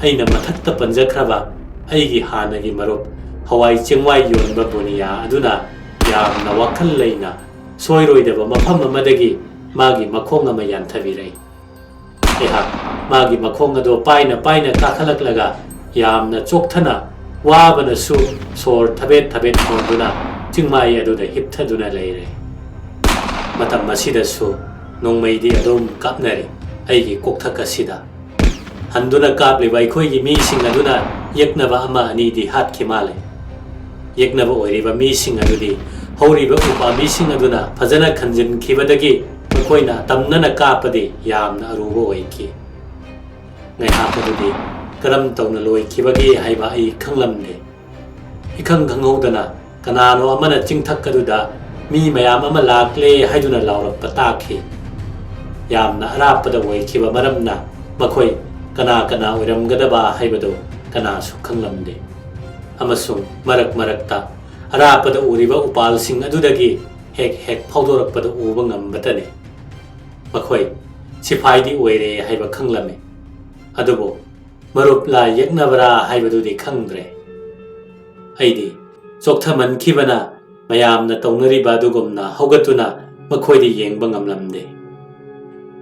ꯑꯩꯅ ꯃꯊꯛꯇ ꯄꯟꯖꯈ꯭ꯔꯕ ꯑꯩꯒꯤ ꯍꯥꯟꯅꯒꯤ ꯃꯔꯨꯞ ꯍꯋꯥꯏ ꯆꯦꯡꯋꯥꯏ ꯌꯣꯟꯕ ꯕꯣꯅꯤꯌꯥ ꯑꯗꯨꯅ ꯌꯥꯝꯅ ꯋꯥꯈꯜ ꯂꯩꯅ ꯁꯣꯏꯔꯣꯏꯗꯕ ꯃꯐꯝ ꯑꯃꯗꯒꯤ ꯃꯥꯒꯤ ꯃꯈꯣꯡ ꯑꯃ ꯌꯥꯟꯊꯕꯤꯔꯛꯏ꯫ ꯑꯩꯍꯥꯛ ꯃꯥꯒꯤ ꯃꯈꯣꯡ ꯑꯗꯨ ꯄꯥꯏꯅ ꯄꯥꯏꯅ ꯀꯥꯈꯠꯂꯛꯂꯒ ꯌꯥꯝꯅ ꯆꯣꯛꯊꯅ ꯋꯥꯕꯅꯁꯨ ꯁꯣꯔ ꯊꯕꯦꯠ ꯊꯕꯦꯠ ꯍꯣꯟꯗꯨꯅ ꯆꯤꯡꯃꯥꯏ ꯑꯗꯨꯗ ꯍꯤꯞꯊꯗꯨꯅ ꯂꯩꯔꯦ꯫ ꯃꯇꯝ ꯑꯁꯤꯗꯁꯨ ꯅꯣꯡꯃꯩꯗꯤ ꯑꯗꯨꯝ ꯀꯥꯞꯅꯔꯤ ꯑꯩꯒꯤ ꯀꯣꯛꯊꯛ ꯑꯁꯤꯗ꯫ ꯍꯟꯗꯨꯅ ꯀꯥꯞꯂꯤꯕ ꯑꯩꯈꯣꯏꯒꯤ ꯃꯤꯁꯤꯡ ꯑꯗꯨꯅ ꯌꯦꯛꯅꯕ ꯑꯃ ꯑꯅꯤꯗꯤ ꯍꯥꯠꯈꯤ ꯃꯥꯜꯂꯦ꯫ ꯌꯦꯛꯅꯕ ꯑꯣꯏꯔꯤꯕ ꯃꯤꯁꯤꯡ ꯑꯗꯨꯗꯤ ꯍꯧꯔꯤꯕ ꯎꯄꯥꯝꯕꯤꯁꯤꯡ ꯑꯗꯨꯅ ꯐꯖꯅ ꯈꯟꯖꯤꯟꯈꯤꯕꯗꯒꯤ ꯃꯈꯣꯏꯅ ꯇꯝꯅꯅ ꯀꯥꯞꯄꯗꯤ ꯌꯥꯝꯅ ꯑꯔꯨꯕ ꯑꯣꯏꯈꯤ꯫ ꯉꯥꯏꯍꯥꯛ ꯑꯗꯨꯗꯤ ꯀꯔꯝ ꯇꯧꯅ ꯂꯣꯏꯈꯤꯕꯒꯦ ꯍꯥꯏꯕ ꯑꯩ ꯈꯪꯂꯝꯗꯦ꯫ ꯏꯈꯪ ꯈꯪꯍꯧꯗꯅ ꯀꯅꯥꯅꯣ ꯑꯃꯅ ꯆꯤꯡꯊꯛ ꯑꯗꯨꯗ ꯃꯤ ꯃꯌꯥꯝ ꯑꯃ ꯂꯥꯛꯂꯦ ꯍꯥꯏꯗꯨꯅ ꯂꯥꯎꯔꯛꯄ ꯇꯥꯈꯤ꯫ ꯌꯥꯝꯅ ꯑꯔꯥꯞꯄꯗ ꯑꯣꯏꯈꯤꯕ ꯃꯔꯝꯅ ꯃꯈꯣꯏ ꯀꯅꯥ ꯀꯅꯥ ꯑꯣꯏꯔꯝꯒꯗꯕ ꯍꯥꯏꯕꯗꯨ ꯀꯅꯥꯁꯨ ꯈꯪꯂꯝꯗꯦ꯫ ꯑꯃꯁꯨꯡ ꯃꯔꯛ ꯃꯔꯛꯇ ꯑꯔꯥꯞꯄꯗ ꯎꯔꯤꯕ ꯎꯄꯥꯜꯁꯤꯡ ꯑꯗꯨꯗꯒꯤ ꯍꯦꯛ ꯍꯦꯛ ꯐꯥꯎꯗꯣꯔꯛꯄꯗ ꯎꯕ ꯉꯝꯕꯇꯅꯤ꯫ ꯃꯈꯣꯏ ꯁꯤꯐꯥꯏꯗꯤ ꯑꯣꯏꯔꯦ ꯍꯥꯏꯕ ꯈꯪꯂꯝꯃꯤ, ꯑꯗꯨꯕꯨ ꯃꯔꯨꯞꯂꯥ ꯌꯦꯛꯅꯕꯔꯥ ꯍꯥꯏꯕꯗꯨꯗꯤ ꯈꯪꯗ꯭ꯔꯦ꯫ ꯑꯩꯗꯤ ꯆꯣꯛꯊꯃꯟꯈꯤꯕꯅ ꯃꯌꯥꯝꯅ ꯇꯧꯅꯔꯤꯕ ꯑꯗꯨꯒꯨꯝꯅ ꯍꯧꯒꯠꯇꯨꯅ ꯃꯈꯣꯏꯗ ꯌꯦꯡꯕ ꯉꯝꯂꯝꯗꯦ꯫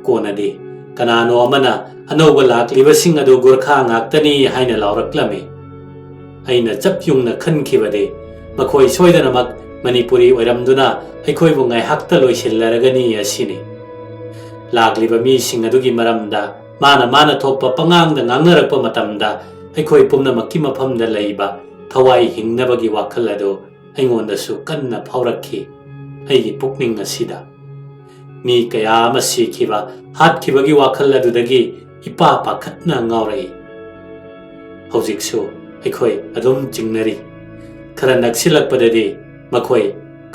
ꯀꯣꯟꯅꯗꯤ ꯀꯅꯥꯅꯣ ꯑꯃꯅ ꯑꯅꯧꯕ ꯂꯥꯛꯂꯤꯕꯁꯤꯡ ꯑꯗꯨ ꯒꯨꯔꯈꯥ ꯉꯥꯛꯇꯅꯤ ꯍꯥꯏꯅ ꯂꯥꯎꯔꯛꯂꯝꯃꯤ꯫ ꯑꯩꯅ ꯆꯞ ꯌꯨꯡꯅ ꯈꯟꯈꯤꯕꯗꯤ ꯃꯈꯣꯏ ꯁꯣꯏꯗꯅꯃꯛ ꯃꯅꯤꯄꯨꯔꯤ ꯑꯣꯏꯔꯝꯗꯨꯅ ꯑꯩꯈꯣꯏꯕꯨ ꯉꯥꯏꯍꯥꯛꯇ ꯂꯣꯏꯁꯤꯜꯂꯔꯒꯅꯤ ꯑꯁꯤꯅꯤ꯫ ꯂꯥꯛꯂꯤꯕ ꯃꯤꯁꯤꯡ ꯑꯗꯨꯒꯤ ꯃꯔꯝꯗ ꯃꯥꯅ ꯃꯥꯅ ꯊꯣꯛꯄ ꯄꯉꯥꯡꯗ ꯉꯥꯡꯅꯔꯛꯄ ꯃꯇꯝꯗ ꯑꯩꯈꯣꯏ ꯄꯨꯝꯅꯃꯛꯀꯤ ꯃꯐꯝꯗ ꯂꯩꯕ ꯊꯋꯥꯏ ꯍꯤꯡꯅꯕꯒꯤ ꯋꯥꯈꯜ ꯑꯗꯨ ꯑꯩꯉꯣꯟꯗꯁꯨ ꯀꯟꯅ ꯐꯥꯎꯔꯛꯈꯤ꯫ ꯑꯩꯒꯤ ꯄꯨꯛꯅꯤꯡ ꯑꯁꯤꯗ ꯃꯤ ꯀꯌꯥ ꯑꯃ ꯁꯤꯈꯤꯕ, ꯍꯥꯠꯈꯤꯕꯒꯤ ꯋꯥꯈꯜ ꯑꯗꯨꯗꯒꯤ ꯏꯄꯥ ꯄꯥꯈꯠꯅ ꯉꯥꯎꯔꯛꯏ꯫ ꯍꯧꯖꯤꯛꯁꯨ ꯑꯩꯈꯣꯏ ꯑꯗꯨꯝ ꯆꯤꯡꯅꯔꯤ꯫ ꯈꯔ ꯅꯛꯁꯤꯜꯂꯛꯄꯗꯗꯤ ꯃꯈꯣꯏ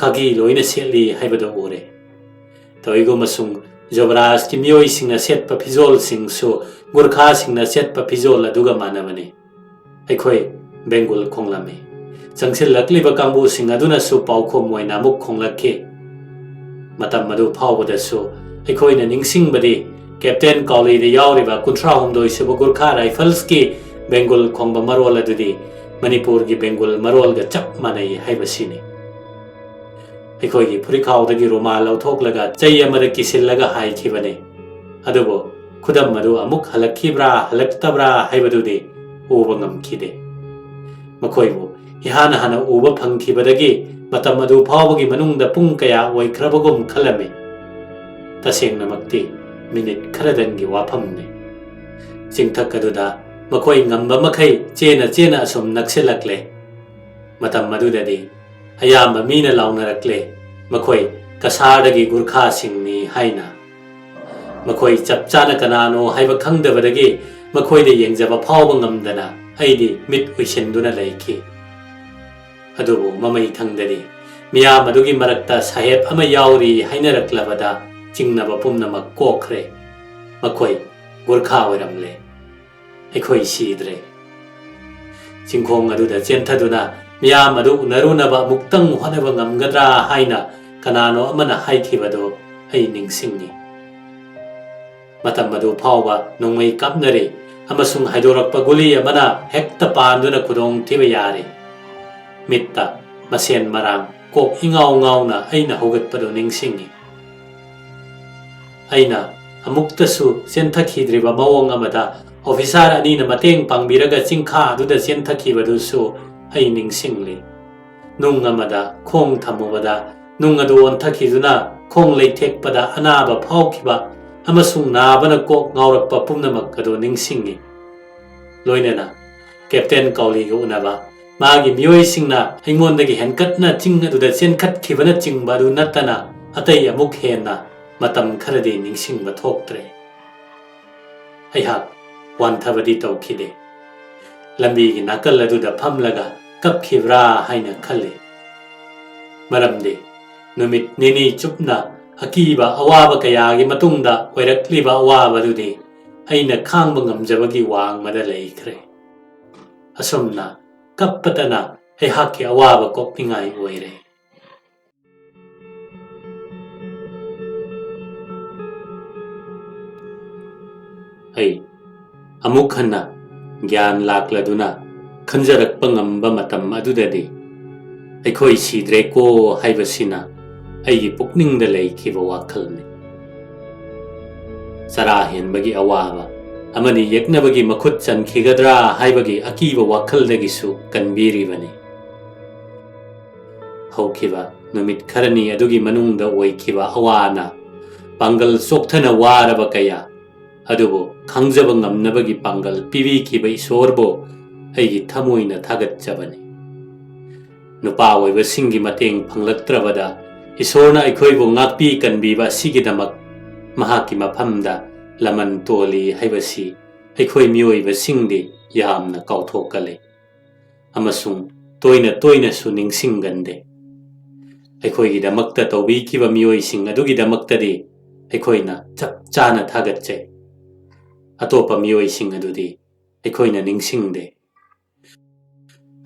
ꯈꯥꯒꯤ ꯂꯣꯏꯅ ꯁꯦꯠꯂꯤ ꯍꯥꯏꯕꯗꯨ ꯎꯔꯦ꯫ ꯇꯧꯏꯒꯨꯝꯕꯁꯨꯡ ꯖꯣꯕꯔꯥꯖꯀꯤ ꯃꯤꯑꯣꯏꯁꯤꯡꯅ ꯁꯦꯠꯄ ꯐꯤꯖꯣꯜꯁꯤꯡꯁꯨ ꯒꯨꯔꯈꯥꯁꯤꯡꯅ ꯁꯦꯠꯄ ꯐꯤꯖꯣꯜ ꯑꯗꯨꯒ ꯃꯥꯟꯅꯕꯅꯤ꯫ ꯑꯩꯈꯣꯏ ꯕꯦꯡꯒꯨꯜ ꯈꯣꯡꯂꯝꯃꯤ꯫ ꯆꯪꯁꯤꯜꯂꯛꯂꯤꯕ ꯀꯥꯡꯕꯨꯁꯤꯡ ꯑꯗꯨꯅꯁꯨ ꯄꯥꯎꯈꯨꯝ ꯑꯣꯏꯅ ꯑꯃꯨꯛ ꯈꯣꯡꯂꯛꯈꯤ꯫ ꯃꯇꯝ ꯑꯗꯨ ꯐꯥꯎꯕꯗꯁꯨ ꯑꯩꯈꯣꯏꯅ ꯅꯤꯡꯁꯤꯡꯕꯗꯤ ꯀꯦꯞꯇꯦꯟ ꯀꯥꯎꯂꯤꯗ ꯌꯥꯎꯔꯤꯕ ꯀꯨꯟꯊ꯭ꯔꯥ ꯍꯨꯝꯗꯣꯏ ꯁꯨꯕ ꯒꯨꯔꯈꯥ ꯔꯥꯏꯐꯜꯁꯀꯤ ꯕꯦꯡꯒꯨꯜ ꯈꯣꯡꯕ ꯃꯔꯣꯜ ꯑꯗꯨꯗꯤ ꯃꯅꯤꯄꯨꯔꯒꯤ ꯕꯦꯡꯒꯨꯜ ꯃꯔꯣꯜꯒ ꯆꯞ ꯃꯥꯟꯅꯩ ꯍꯥꯏꯕꯁꯤꯅꯤ꯫ ꯑꯩꯈꯣꯏꯒꯤ ꯐꯨꯔꯤꯈꯥꯎꯗꯒꯤ ꯔꯨꯃꯥꯜ ꯂꯧꯊꯣꯛꯂꯒ ꯆꯩ ꯑꯃꯗ ꯀꯤꯁꯤꯜꯂꯒ ꯍꯥꯏꯈꯤꯕꯅꯤ꯫ ꯑꯗꯨꯕꯨ ꯈꯨꯗꯝ ꯑꯗꯨ ꯑꯃꯨꯛ ꯍꯜꯂꯛꯈꯤꯕ꯭ꯔꯥ ꯍꯜꯂꯛꯇꯕ꯭ꯔꯥ ꯍꯥꯏꯕꯗꯨꯗꯤ ꯎꯕ ꯉꯝꯈꯤꯗꯦ꯫ ꯃꯈꯣꯏꯕꯨ ꯏꯍꯥꯟ ꯍꯥꯟꯅ ꯎꯕ ꯐꯪꯈꯤꯕꯗꯒꯤ ꯃꯇꯝ ꯑꯗꯨ ꯐꯥꯎꯕꯒꯤ ꯃꯅꯨꯡꯗ ꯄꯨꯡ ꯀꯌꯥ ꯑꯣꯏꯈ꯭ꯔꯕꯒꯨꯝ ꯈꯜꯂꯝꯃꯤ꯫ ꯇꯁꯦꯡꯅꯃꯛꯇꯤ ꯃꯤꯅꯤꯠ ꯈꯔꯗꯪꯒꯤ ꯋꯥꯐꯝꯅꯤ꯫ ꯆꯤꯡꯊꯛ ꯑꯗꯨꯗ ꯃꯈꯣꯏ ꯉꯝꯕ ꯃꯈꯩ ꯆꯦꯅ ꯆꯦꯅ ꯑꯁꯨꯝ ꯅꯛꯁꯤꯜꯂꯛꯂꯦ꯫ ꯃꯇꯝ ꯑꯗꯨꯗꯗꯤ ꯑꯌꯥꯝꯕ ꯃꯤꯅ ꯂꯥꯎꯅꯔꯛꯂꯦ, "ꯃꯈꯣꯏ ꯀꯁꯥꯔꯗꯒꯤ ꯒꯨꯔꯈꯥꯁꯤꯡꯅꯤ" ꯍꯥꯏꯅ꯫ ꯃꯈꯣꯏ ꯆꯞ ꯆꯥꯅ ꯀꯅꯥꯅꯣ ꯍꯥꯏꯕ ꯈꯪꯗꯕꯗꯒꯤ ꯃꯈꯣꯏꯗ ꯌꯦꯡꯖꯕ ꯐꯥꯎꯕ ꯉꯝꯗꯅ ꯑꯩꯗꯤ ꯃꯤꯠ ꯎꯏꯁꯤꯟꯗꯨꯅ ꯂꯩꯈꯤ꯫ ꯑꯗꯨꯕꯨ ꯃꯃꯩ ꯊꯪꯗꯗꯤ ꯃꯤꯌꯥꯝ ꯑꯗꯨꯒꯤ ꯃꯔꯛꯇ ꯁꯥꯍꯦꯕ ꯑꯃ ꯌꯥꯎꯔꯤ ꯍꯥꯏꯅꯔꯛꯂꯕꯗ ꯆꯤꯡꯅꯕ ꯄꯨꯝꯅꯃꯛ ꯀꯣꯛꯈ꯭ꯔꯦ꯫ ꯃꯈꯣꯏ ꯒꯨꯔꯈꯥ ꯑꯣꯏꯔꯝꯂꯦ꯫ ꯑꯩꯈꯣꯏ ꯁꯤꯗ꯭ꯔꯦ꯫ ꯆꯤꯡꯈꯣꯡ ꯑꯗꯨꯗ ꯆꯦꯟꯊꯗꯨꯅ ꯃꯤꯌꯥꯝ ꯑꯗꯨ ꯎꯅꯔꯨꯅꯕ ꯑꯃꯨꯛꯇꯪ ꯍꯣꯠꯅꯕ ꯉꯝꯒꯗ꯭ꯔꯥ ꯍꯥꯏꯅ ꯀꯅꯥꯅꯣ ꯑꯃꯅ ꯍꯥꯏꯈꯤꯕꯗꯨ ꯑꯩ ꯅꯤꯡꯁꯤꯡꯏ꯫ ꯃꯇꯝ ꯑꯗꯨ ꯐꯥꯎꯕ ꯅꯣꯡꯃꯩ ꯀꯥꯞꯅꯔꯤ ꯑꯃꯁꯨꯡ ꯍꯥꯏꯗꯣꯔꯛꯄ ꯒꯨꯂꯤ ꯑꯃꯅ ꯍꯦꯛꯇ ꯄꯥꯟꯗꯨꯅ ꯈꯨꯗꯣꯡ ꯊꯤꯕ ꯌꯥꯔꯤ꯫ ꯃꯤꯠꯇ ꯃꯁꯦꯟ ꯃꯔꯥꯡ ꯀꯣꯛ ꯏꯉꯥꯎ ꯉꯥꯎꯅ ꯑꯩꯅ ꯍꯧꯒꯠꯄꯗꯨ ꯅꯤꯡꯁꯤꯡꯏ꯫ ꯑꯩꯅ ꯑꯃꯨꯛꯇꯁꯨ ꯆꯦꯟꯊꯈꯤꯗ꯭ꯔꯤꯕ ꯃꯑꯣꯡ ꯑꯃꯗ ꯑꯣꯐꯤꯁꯥꯔ ꯑꯅꯤꯅ ꯃꯇꯦꯡ ꯄꯥꯡꯕꯤꯔꯒ ꯆꯤꯡꯈꯥ ꯑꯗꯨꯗ ꯆꯦꯟꯊꯈꯤꯕꯗꯨꯁꯨ ꯑꯩ ꯅꯤꯡꯁꯤꯡꯂꯤ꯫ ꯅꯨꯡ ꯑꯃꯗ ꯈꯣꯡ ꯊꯝꯃꯨꯕꯗ ꯅꯨꯡ ꯑꯗꯨ ꯑꯣꯟꯊꯈꯤꯗꯨꯅ ꯈꯣꯡ ꯂꯩꯊꯦꯛꯄꯗ ꯑꯅꯥꯕ ꯐꯥꯎꯈꯤꯕ ꯑꯃꯁꯨꯡ ꯅꯥꯕꯅ ꯀꯣꯛ ꯉꯥꯎꯔꯛꯄ ꯄꯨꯝꯅꯃꯛ ꯑꯗꯨ ꯅꯤꯡꯁꯤꯡꯏ꯫ ꯂꯣꯏꯅꯅ ꯀꯦꯞꯇꯦꯟ ꯀꯥꯎꯂꯤꯒ ꯎꯅꯕ, ꯃꯥꯒꯤ ꯃꯤꯑꯣꯏꯁꯤꯡꯅ ꯑꯩꯉꯣꯟꯗꯒꯤ ꯍꯦꯟꯀꯠꯅ ꯆꯤꯡ ꯑꯗꯨꯗ ꯆꯦꯟꯈꯠꯈꯤꯕꯅꯆꯤꯡꯕ ꯑꯗꯨ ꯅꯠꯇꯅ ꯑꯇꯩ ꯑꯃꯨꯛ ꯍꯦꯟꯅ ꯃꯇꯝ ꯈꯔꯗꯤ ꯅꯤꯡꯁꯤꯡꯕ ꯊꯣꯛꯇ꯭ꯔꯦ꯫ ꯑꯩꯍꯥꯛ ꯋꯥꯟꯊꯕꯗꯤ ꯇꯧꯈꯤꯗꯦ꯫ ꯂꯝꯕꯤꯒꯤ ꯅꯥꯀꯜ ꯑꯗꯨꯗ ꯐꯝꯂꯒ ꯀꯞꯈꯤꯕ꯭ꯔꯥ ꯍꯥꯏꯅ ꯈꯜꯂꯤ꯫ ꯃꯔꯝꯗꯤ ꯅꯨꯃꯤꯠ ꯅꯤꯅꯤ ꯆꯨꯞꯅ ꯑꯀꯤꯕ ꯑꯋꯥꯕ ꯀꯌꯥꯒꯤ ꯃꯇꯨꯡꯗ ꯑꯣꯏꯔꯛꯂꯤꯕ ꯑꯋꯥꯕꯗꯨꯗꯤ ꯑꯩꯅ ꯈꯥꯡꯕ ꯉꯝꯖꯕꯒꯤ ꯋꯥꯡꯃꯗ ꯂꯩꯈ꯭ꯔꯦ꯫ ꯑꯁꯨꯝꯅ ꯀꯞꯄꯇꯅ ꯑꯩꯍꯥꯛꯀꯤ ꯑꯋꯥꯕ ꯀꯣꯛꯅꯤꯡꯉꯥꯏ ꯑꯣꯏꯔꯦ꯫ ꯑꯩ ꯑꯃꯨꯛ ꯍꯟꯅ ꯒ꯭ꯌꯥꯟ ꯂꯥꯛꯂꯗꯨꯅ ꯈꯟꯖꯔꯛꯄ ꯉꯝꯕ ꯃꯇꯝ ꯑꯗꯨꯗꯗꯤ ꯑꯩꯈꯣꯏ ꯁꯤꯗ꯭ꯔꯦꯀꯣ ꯍꯥꯏꯕꯁꯤꯅ ꯑꯩꯒꯤ ꯄꯨꯛꯅꯤꯡꯗ ꯂꯩꯈꯤꯕ ꯋꯥꯈꯜꯅꯤ꯫ ꯆꯔꯥ ꯍꯦꯟꯕꯒꯤ ꯑꯋꯥꯕ ꯑꯃꯗꯤ ꯌꯦꯛꯅꯕꯒꯤ ꯃꯈꯨꯠ ꯆꯟꯈꯤꯒꯗ꯭ꯔꯥ ꯍꯥꯏꯕꯒꯤ ꯑꯀꯤꯕ ꯋꯥꯈꯜꯗꯒꯤꯁꯨ ꯀꯟꯕꯤꯔꯤꯕꯅꯤ꯫ ꯍꯧꯈꯤꯕ ꯅꯨꯃꯤꯠ ꯈꯔꯅꯤ ꯑꯗꯨꯒꯤ ꯃꯅꯨꯡꯗ ꯑꯣꯏꯈꯤꯕ ꯑꯋꯥ ꯑꯅꯥ, ꯄꯥꯡꯒꯜ ꯆꯣꯛꯊꯅ ꯋꯥꯔꯕ ꯀꯌꯥ ꯑꯗꯨꯕꯨ ꯈꯪꯖꯕ ꯉꯝꯅꯕꯒꯤ ꯄꯥꯡꯒꯜ ꯄꯤꯕꯤꯈꯤꯕ ꯏꯁꯣꯔꯕꯨ ꯑꯩꯒꯤ ꯊꯃꯣꯏꯅ ꯊꯥꯒꯠꯆꯕꯅꯤ꯫ ꯅꯨꯄꯥ ꯑꯣꯏꯕꯁꯤꯡꯒꯤ ꯃꯇꯦꯡ ꯐꯪꯂꯛꯇ꯭ꯔꯕꯗ ꯏꯁꯣꯔꯅ ꯑꯩꯈꯣꯏꯕꯨ ꯉꯥꯛꯄꯤ ꯀꯟꯕꯤꯕ ꯑꯁꯤꯒꯤꯗꯃꯛ ꯃꯍꯥꯛꯀꯤ ꯃꯐꯝꯗ ꯂꯃꯟ ꯇꯣꯜꯂꯤ ꯍꯥꯏꯕꯁꯤ ꯑꯩꯈꯣꯏ ꯃꯤꯑꯣꯏꯕꯁꯤꯡꯗꯤ ꯌꯥꯝꯅ ꯀꯥꯎꯊꯣꯛꯀꯜꯂꯤ ꯑꯃꯁꯨꯡ ꯇꯣꯏꯅ ꯇꯣꯏꯅꯁꯨ ꯅꯤꯡꯁꯤꯡꯒꯟꯗꯦ꯫ ꯑꯩꯈꯣꯏꯒꯤꯗꯃꯛꯇ ꯇꯧꯕꯤꯈꯤꯕ ꯃꯤꯑꯣꯏꯁꯤꯡ ꯑꯗꯨꯒꯤꯗꯃꯛꯇꯗꯤ ꯑꯩꯈꯣꯏꯅ ꯆꯞ ꯆꯥꯅ ꯊꯥꯒꯠꯆꯩ꯫ ꯑꯇꯣꯞꯄ ꯃꯤꯑꯣꯏꯁꯤꯡ ꯑꯗꯨꯗꯤ ꯑꯩꯈꯣꯏꯅ ꯅꯤꯡꯁꯤꯡꯗꯦ꯫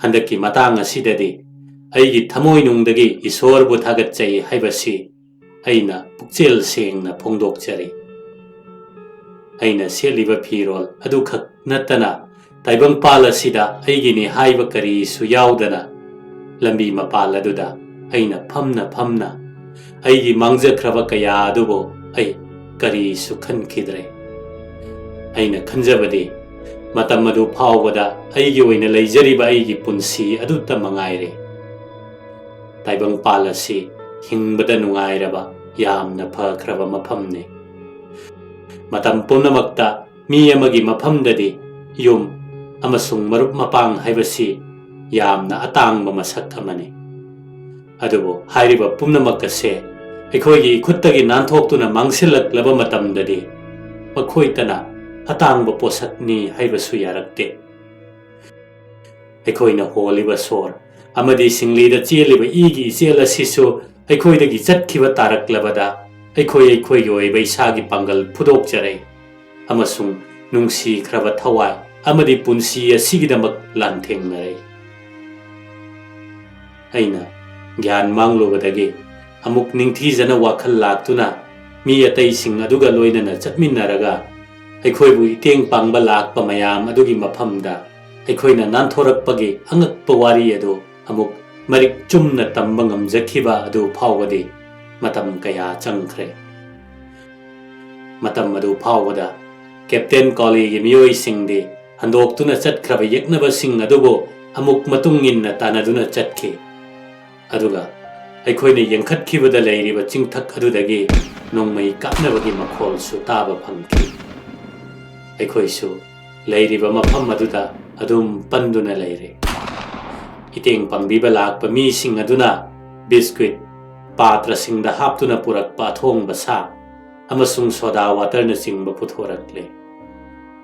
ꯍꯟꯗꯛꯀꯤ ꯃꯇꯥꯡ ꯑꯁꯤꯗꯗꯤ ꯑꯩꯒꯤ ꯊꯃꯣꯏꯅꯨꯡꯗꯒꯤ ꯏꯁꯣꯔꯕꯨ ꯊꯥꯒꯠꯆꯩ ꯍꯥꯏꯕꯁꯤ ꯑꯩꯅ ꯄꯨꯛꯆꯦꯜ ꯁꯦꯡꯅ ꯐꯣꯡꯗꯣꯛꯆꯔꯤ꯫ ꯑꯩꯅ ꯁꯦꯠꯂꯤꯕ ꯐꯤꯔꯣꯜ ꯑꯗꯨꯈꯛ ꯅꯠꯇꯅ ꯇꯥꯏꯕꯪꯄꯥꯜ ꯑꯁꯤꯗ ꯑꯩꯒꯤꯅꯤ ꯍꯥꯏꯕ ꯀꯔꯤꯁꯨ ꯌꯥꯎꯗꯅ ꯂꯝꯕꯤ ꯃꯄꯥꯜ ꯑꯗꯨꯗ ꯑꯩꯅ ꯐꯝꯅ ꯐꯝꯅ ꯑꯩꯒꯤ ꯃꯥꯡꯖꯈ꯭ꯔꯕ ꯀꯌꯥ ꯑꯗꯨꯕꯨ ꯑꯩ ꯀꯔꯤꯁꯨ ꯈꯟꯈꯤꯗ꯭ꯔꯦ꯫ ꯑꯩꯅ ꯈꯟꯖꯕꯗꯤ ꯃꯇꯝ ꯑꯗꯨ ꯐꯥꯎꯕꯗ ꯑꯩꯒꯤ ꯑꯣꯏꯅ ꯂꯩꯖꯔꯤꯕ ꯑꯩꯒꯤ ꯄꯨꯟꯁꯤ ꯑꯗꯨꯇ ꯃꯉꯥꯏꯔꯦ꯫ ꯇꯥꯏꯕꯪꯄꯥꯜ ꯑꯁꯤ ꯍꯤꯡꯕꯗ ꯅꯨꯡꯉꯥꯏꯔꯕ ꯌꯥꯝꯅ ꯐꯈ꯭ꯔꯕ ꯃꯐꯝꯅꯤ꯫ ꯃꯇꯝ ꯄꯨꯝꯅꯃꯛꯇ ꯃꯤ ꯑꯃꯒꯤ ꯃꯐꯝꯗꯗꯤ ꯌꯨꯝ ꯑꯃꯁꯨꯡ ꯃꯔꯨꯞ ꯃꯄꯥꯡ ꯍꯥꯏꯕꯁꯤ ꯌꯥꯝꯅ ꯑꯇꯥꯡꯕ ꯃꯁꯛ ꯑꯃꯅꯤ꯫ ꯑꯗꯨꯕꯨ ꯍꯥꯏꯔꯤꯕ ꯄꯨꯝꯅꯃꯛ ꯑꯁꯦ ꯑꯩꯈꯣꯏꯒꯤ ꯏꯈꯨꯠꯇꯒꯤ ꯅꯥꯟꯊꯣꯛꯇꯨꯅ ꯃꯥꯡꯁꯤꯜꯂꯛꯂꯕ ꯃꯇꯝꯗꯗꯤ ꯃꯈꯣꯏꯇꯅ ꯑꯇꯥꯡꯕ ꯄꯣꯠꯁꯛꯅꯤ ꯍꯥꯏꯕꯁꯨ ꯌꯥꯔꯛꯇꯦ꯫ ꯑꯩꯈꯣꯏꯅ ꯍꯣꯜꯂꯤꯕ ꯁꯣꯔ ꯑꯃꯗꯤ ꯁꯤꯡꯂꯤꯗ ꯆꯦꯜꯂꯤꯕ ꯏꯒꯤ ꯏꯆꯦꯜ ꯑꯁꯤꯁꯨ ꯑꯩꯈꯣꯏꯗꯒꯤ ꯆꯠꯈꯤꯕ ꯇꯥꯔꯛꯂꯕꯗ, ꯑꯩꯈꯣꯏ ꯑꯩꯈꯣꯏꯒꯤ ꯑꯣꯏꯕ ꯏꯁꯥꯒꯤ ꯄꯥꯡꯒꯜ ꯐꯨꯗꯣꯛꯆꯔꯦ ꯑꯃꯁꯨꯡ ꯅꯨꯡꯁꯤꯈ꯭ꯔꯕ ꯊꯋꯥꯏ ꯑꯃꯗꯤ ꯄꯨꯟꯁꯤ ꯑꯁꯤꯒꯤꯗꯃꯛ ꯂꯥꯟꯊꯦꯡꯅꯔꯦ꯫ ꯑꯩꯅ ꯒ꯭ꯌꯥꯟ ꯃꯥꯡꯂꯨꯕꯗꯒꯤ ꯑꯃꯨꯛ ꯅꯤꯡꯊꯤꯖꯅ ꯋꯥꯈꯜ ꯂꯥꯛꯇꯨꯅ, ꯃꯤ ꯑꯇꯩꯁꯤꯡ ꯑꯗꯨꯒ ꯂꯣꯏꯅꯅ ꯆꯠꯃꯤꯟꯅꯔꯒ ꯑꯩꯈꯣꯏꯕꯨ ꯏꯇꯦꯡ ꯄꯥꯡꯕ ꯂꯥꯛꯄ ꯃꯌꯥꯝ ꯑꯗꯨꯒꯤ ꯃꯐꯝꯗ ꯑꯩꯈꯣꯏꯅ ꯅꯥꯟꯊꯣꯔꯛꯄꯒꯤ ꯑꯉꯛꯄ ꯋꯥꯔꯤ ꯑꯗꯨ ꯑꯃꯨꯛ ꯃꯔꯤꯛ ꯆꯨꯝꯅ ꯇꯝꯕ ꯉꯝꯖꯈꯤꯕ ꯑꯗꯨ ꯐꯥꯎꯕꯗꯤ ꯃꯇꯝ ꯀꯌꯥ ꯆꯪꯈ꯭ꯔꯦ꯫ ꯃꯇꯝ ꯑꯗꯨ ꯐꯥꯎꯕꯗ ꯀꯦꯞꯇꯦꯟ ꯀꯣꯂꯤꯒꯤ ꯃꯤꯑꯣꯏꯁꯤꯡꯗꯤ ꯍꯟꯗꯣꯛꯇꯨꯅ ꯆꯠꯈ꯭ꯔꯕ ꯌꯦꯛꯅꯕꯁꯤꯡ ꯑꯗꯨꯕꯨ ꯑꯃꯨꯛ ꯃꯇꯨꯡ ꯏꯟꯅ ꯇꯥꯟꯅꯗꯨꯅ ꯆꯠꯈꯤ꯫ ꯑꯗꯨꯒ ꯑꯩꯈꯣꯏꯅ ꯌꯦꯡꯈꯠꯈꯤꯕꯗ ꯂꯩꯔꯤꯕ ꯆꯤꯡꯊꯛ ꯑꯗꯨꯗꯒꯤ ꯅꯣꯡꯃꯩ ꯀꯥꯞꯅꯕꯒꯤ ꯃꯈꯣꯜꯁꯨ ꯇꯥꯕ ꯐꯪꯈꯤ꯫ ꯑꯩꯈꯣꯏꯁꯨ ꯂꯩꯔꯤꯕ ꯃꯐꯝ ꯑꯗꯨꯗ ꯑꯗꯨꯝ ꯄꯟꯗꯨꯅ ꯂꯩꯔꯦ꯫ ꯏꯇꯦꯡ ꯄꯥꯡꯕꯤꯕ ꯂꯥꯛꯄ ꯃꯤꯁꯤꯡ ꯑꯗꯨꯅ ꯕꯤꯁꯀ꯭ꯋꯤꯠ, ꯄꯥꯇ꯭ꯔꯁꯤꯡꯗ ꯍꯥꯞꯇꯨꯅ ꯄꯨꯔꯛꯄ ꯑꯊꯣꯡꯕ ꯁꯥ ꯑꯃꯁꯨꯡ ꯁꯣꯗꯥ ꯋꯥꯇꯔꯅꯆꯤꯡꯕ ꯄꯨꯊꯣꯔꯛꯂꯦ꯫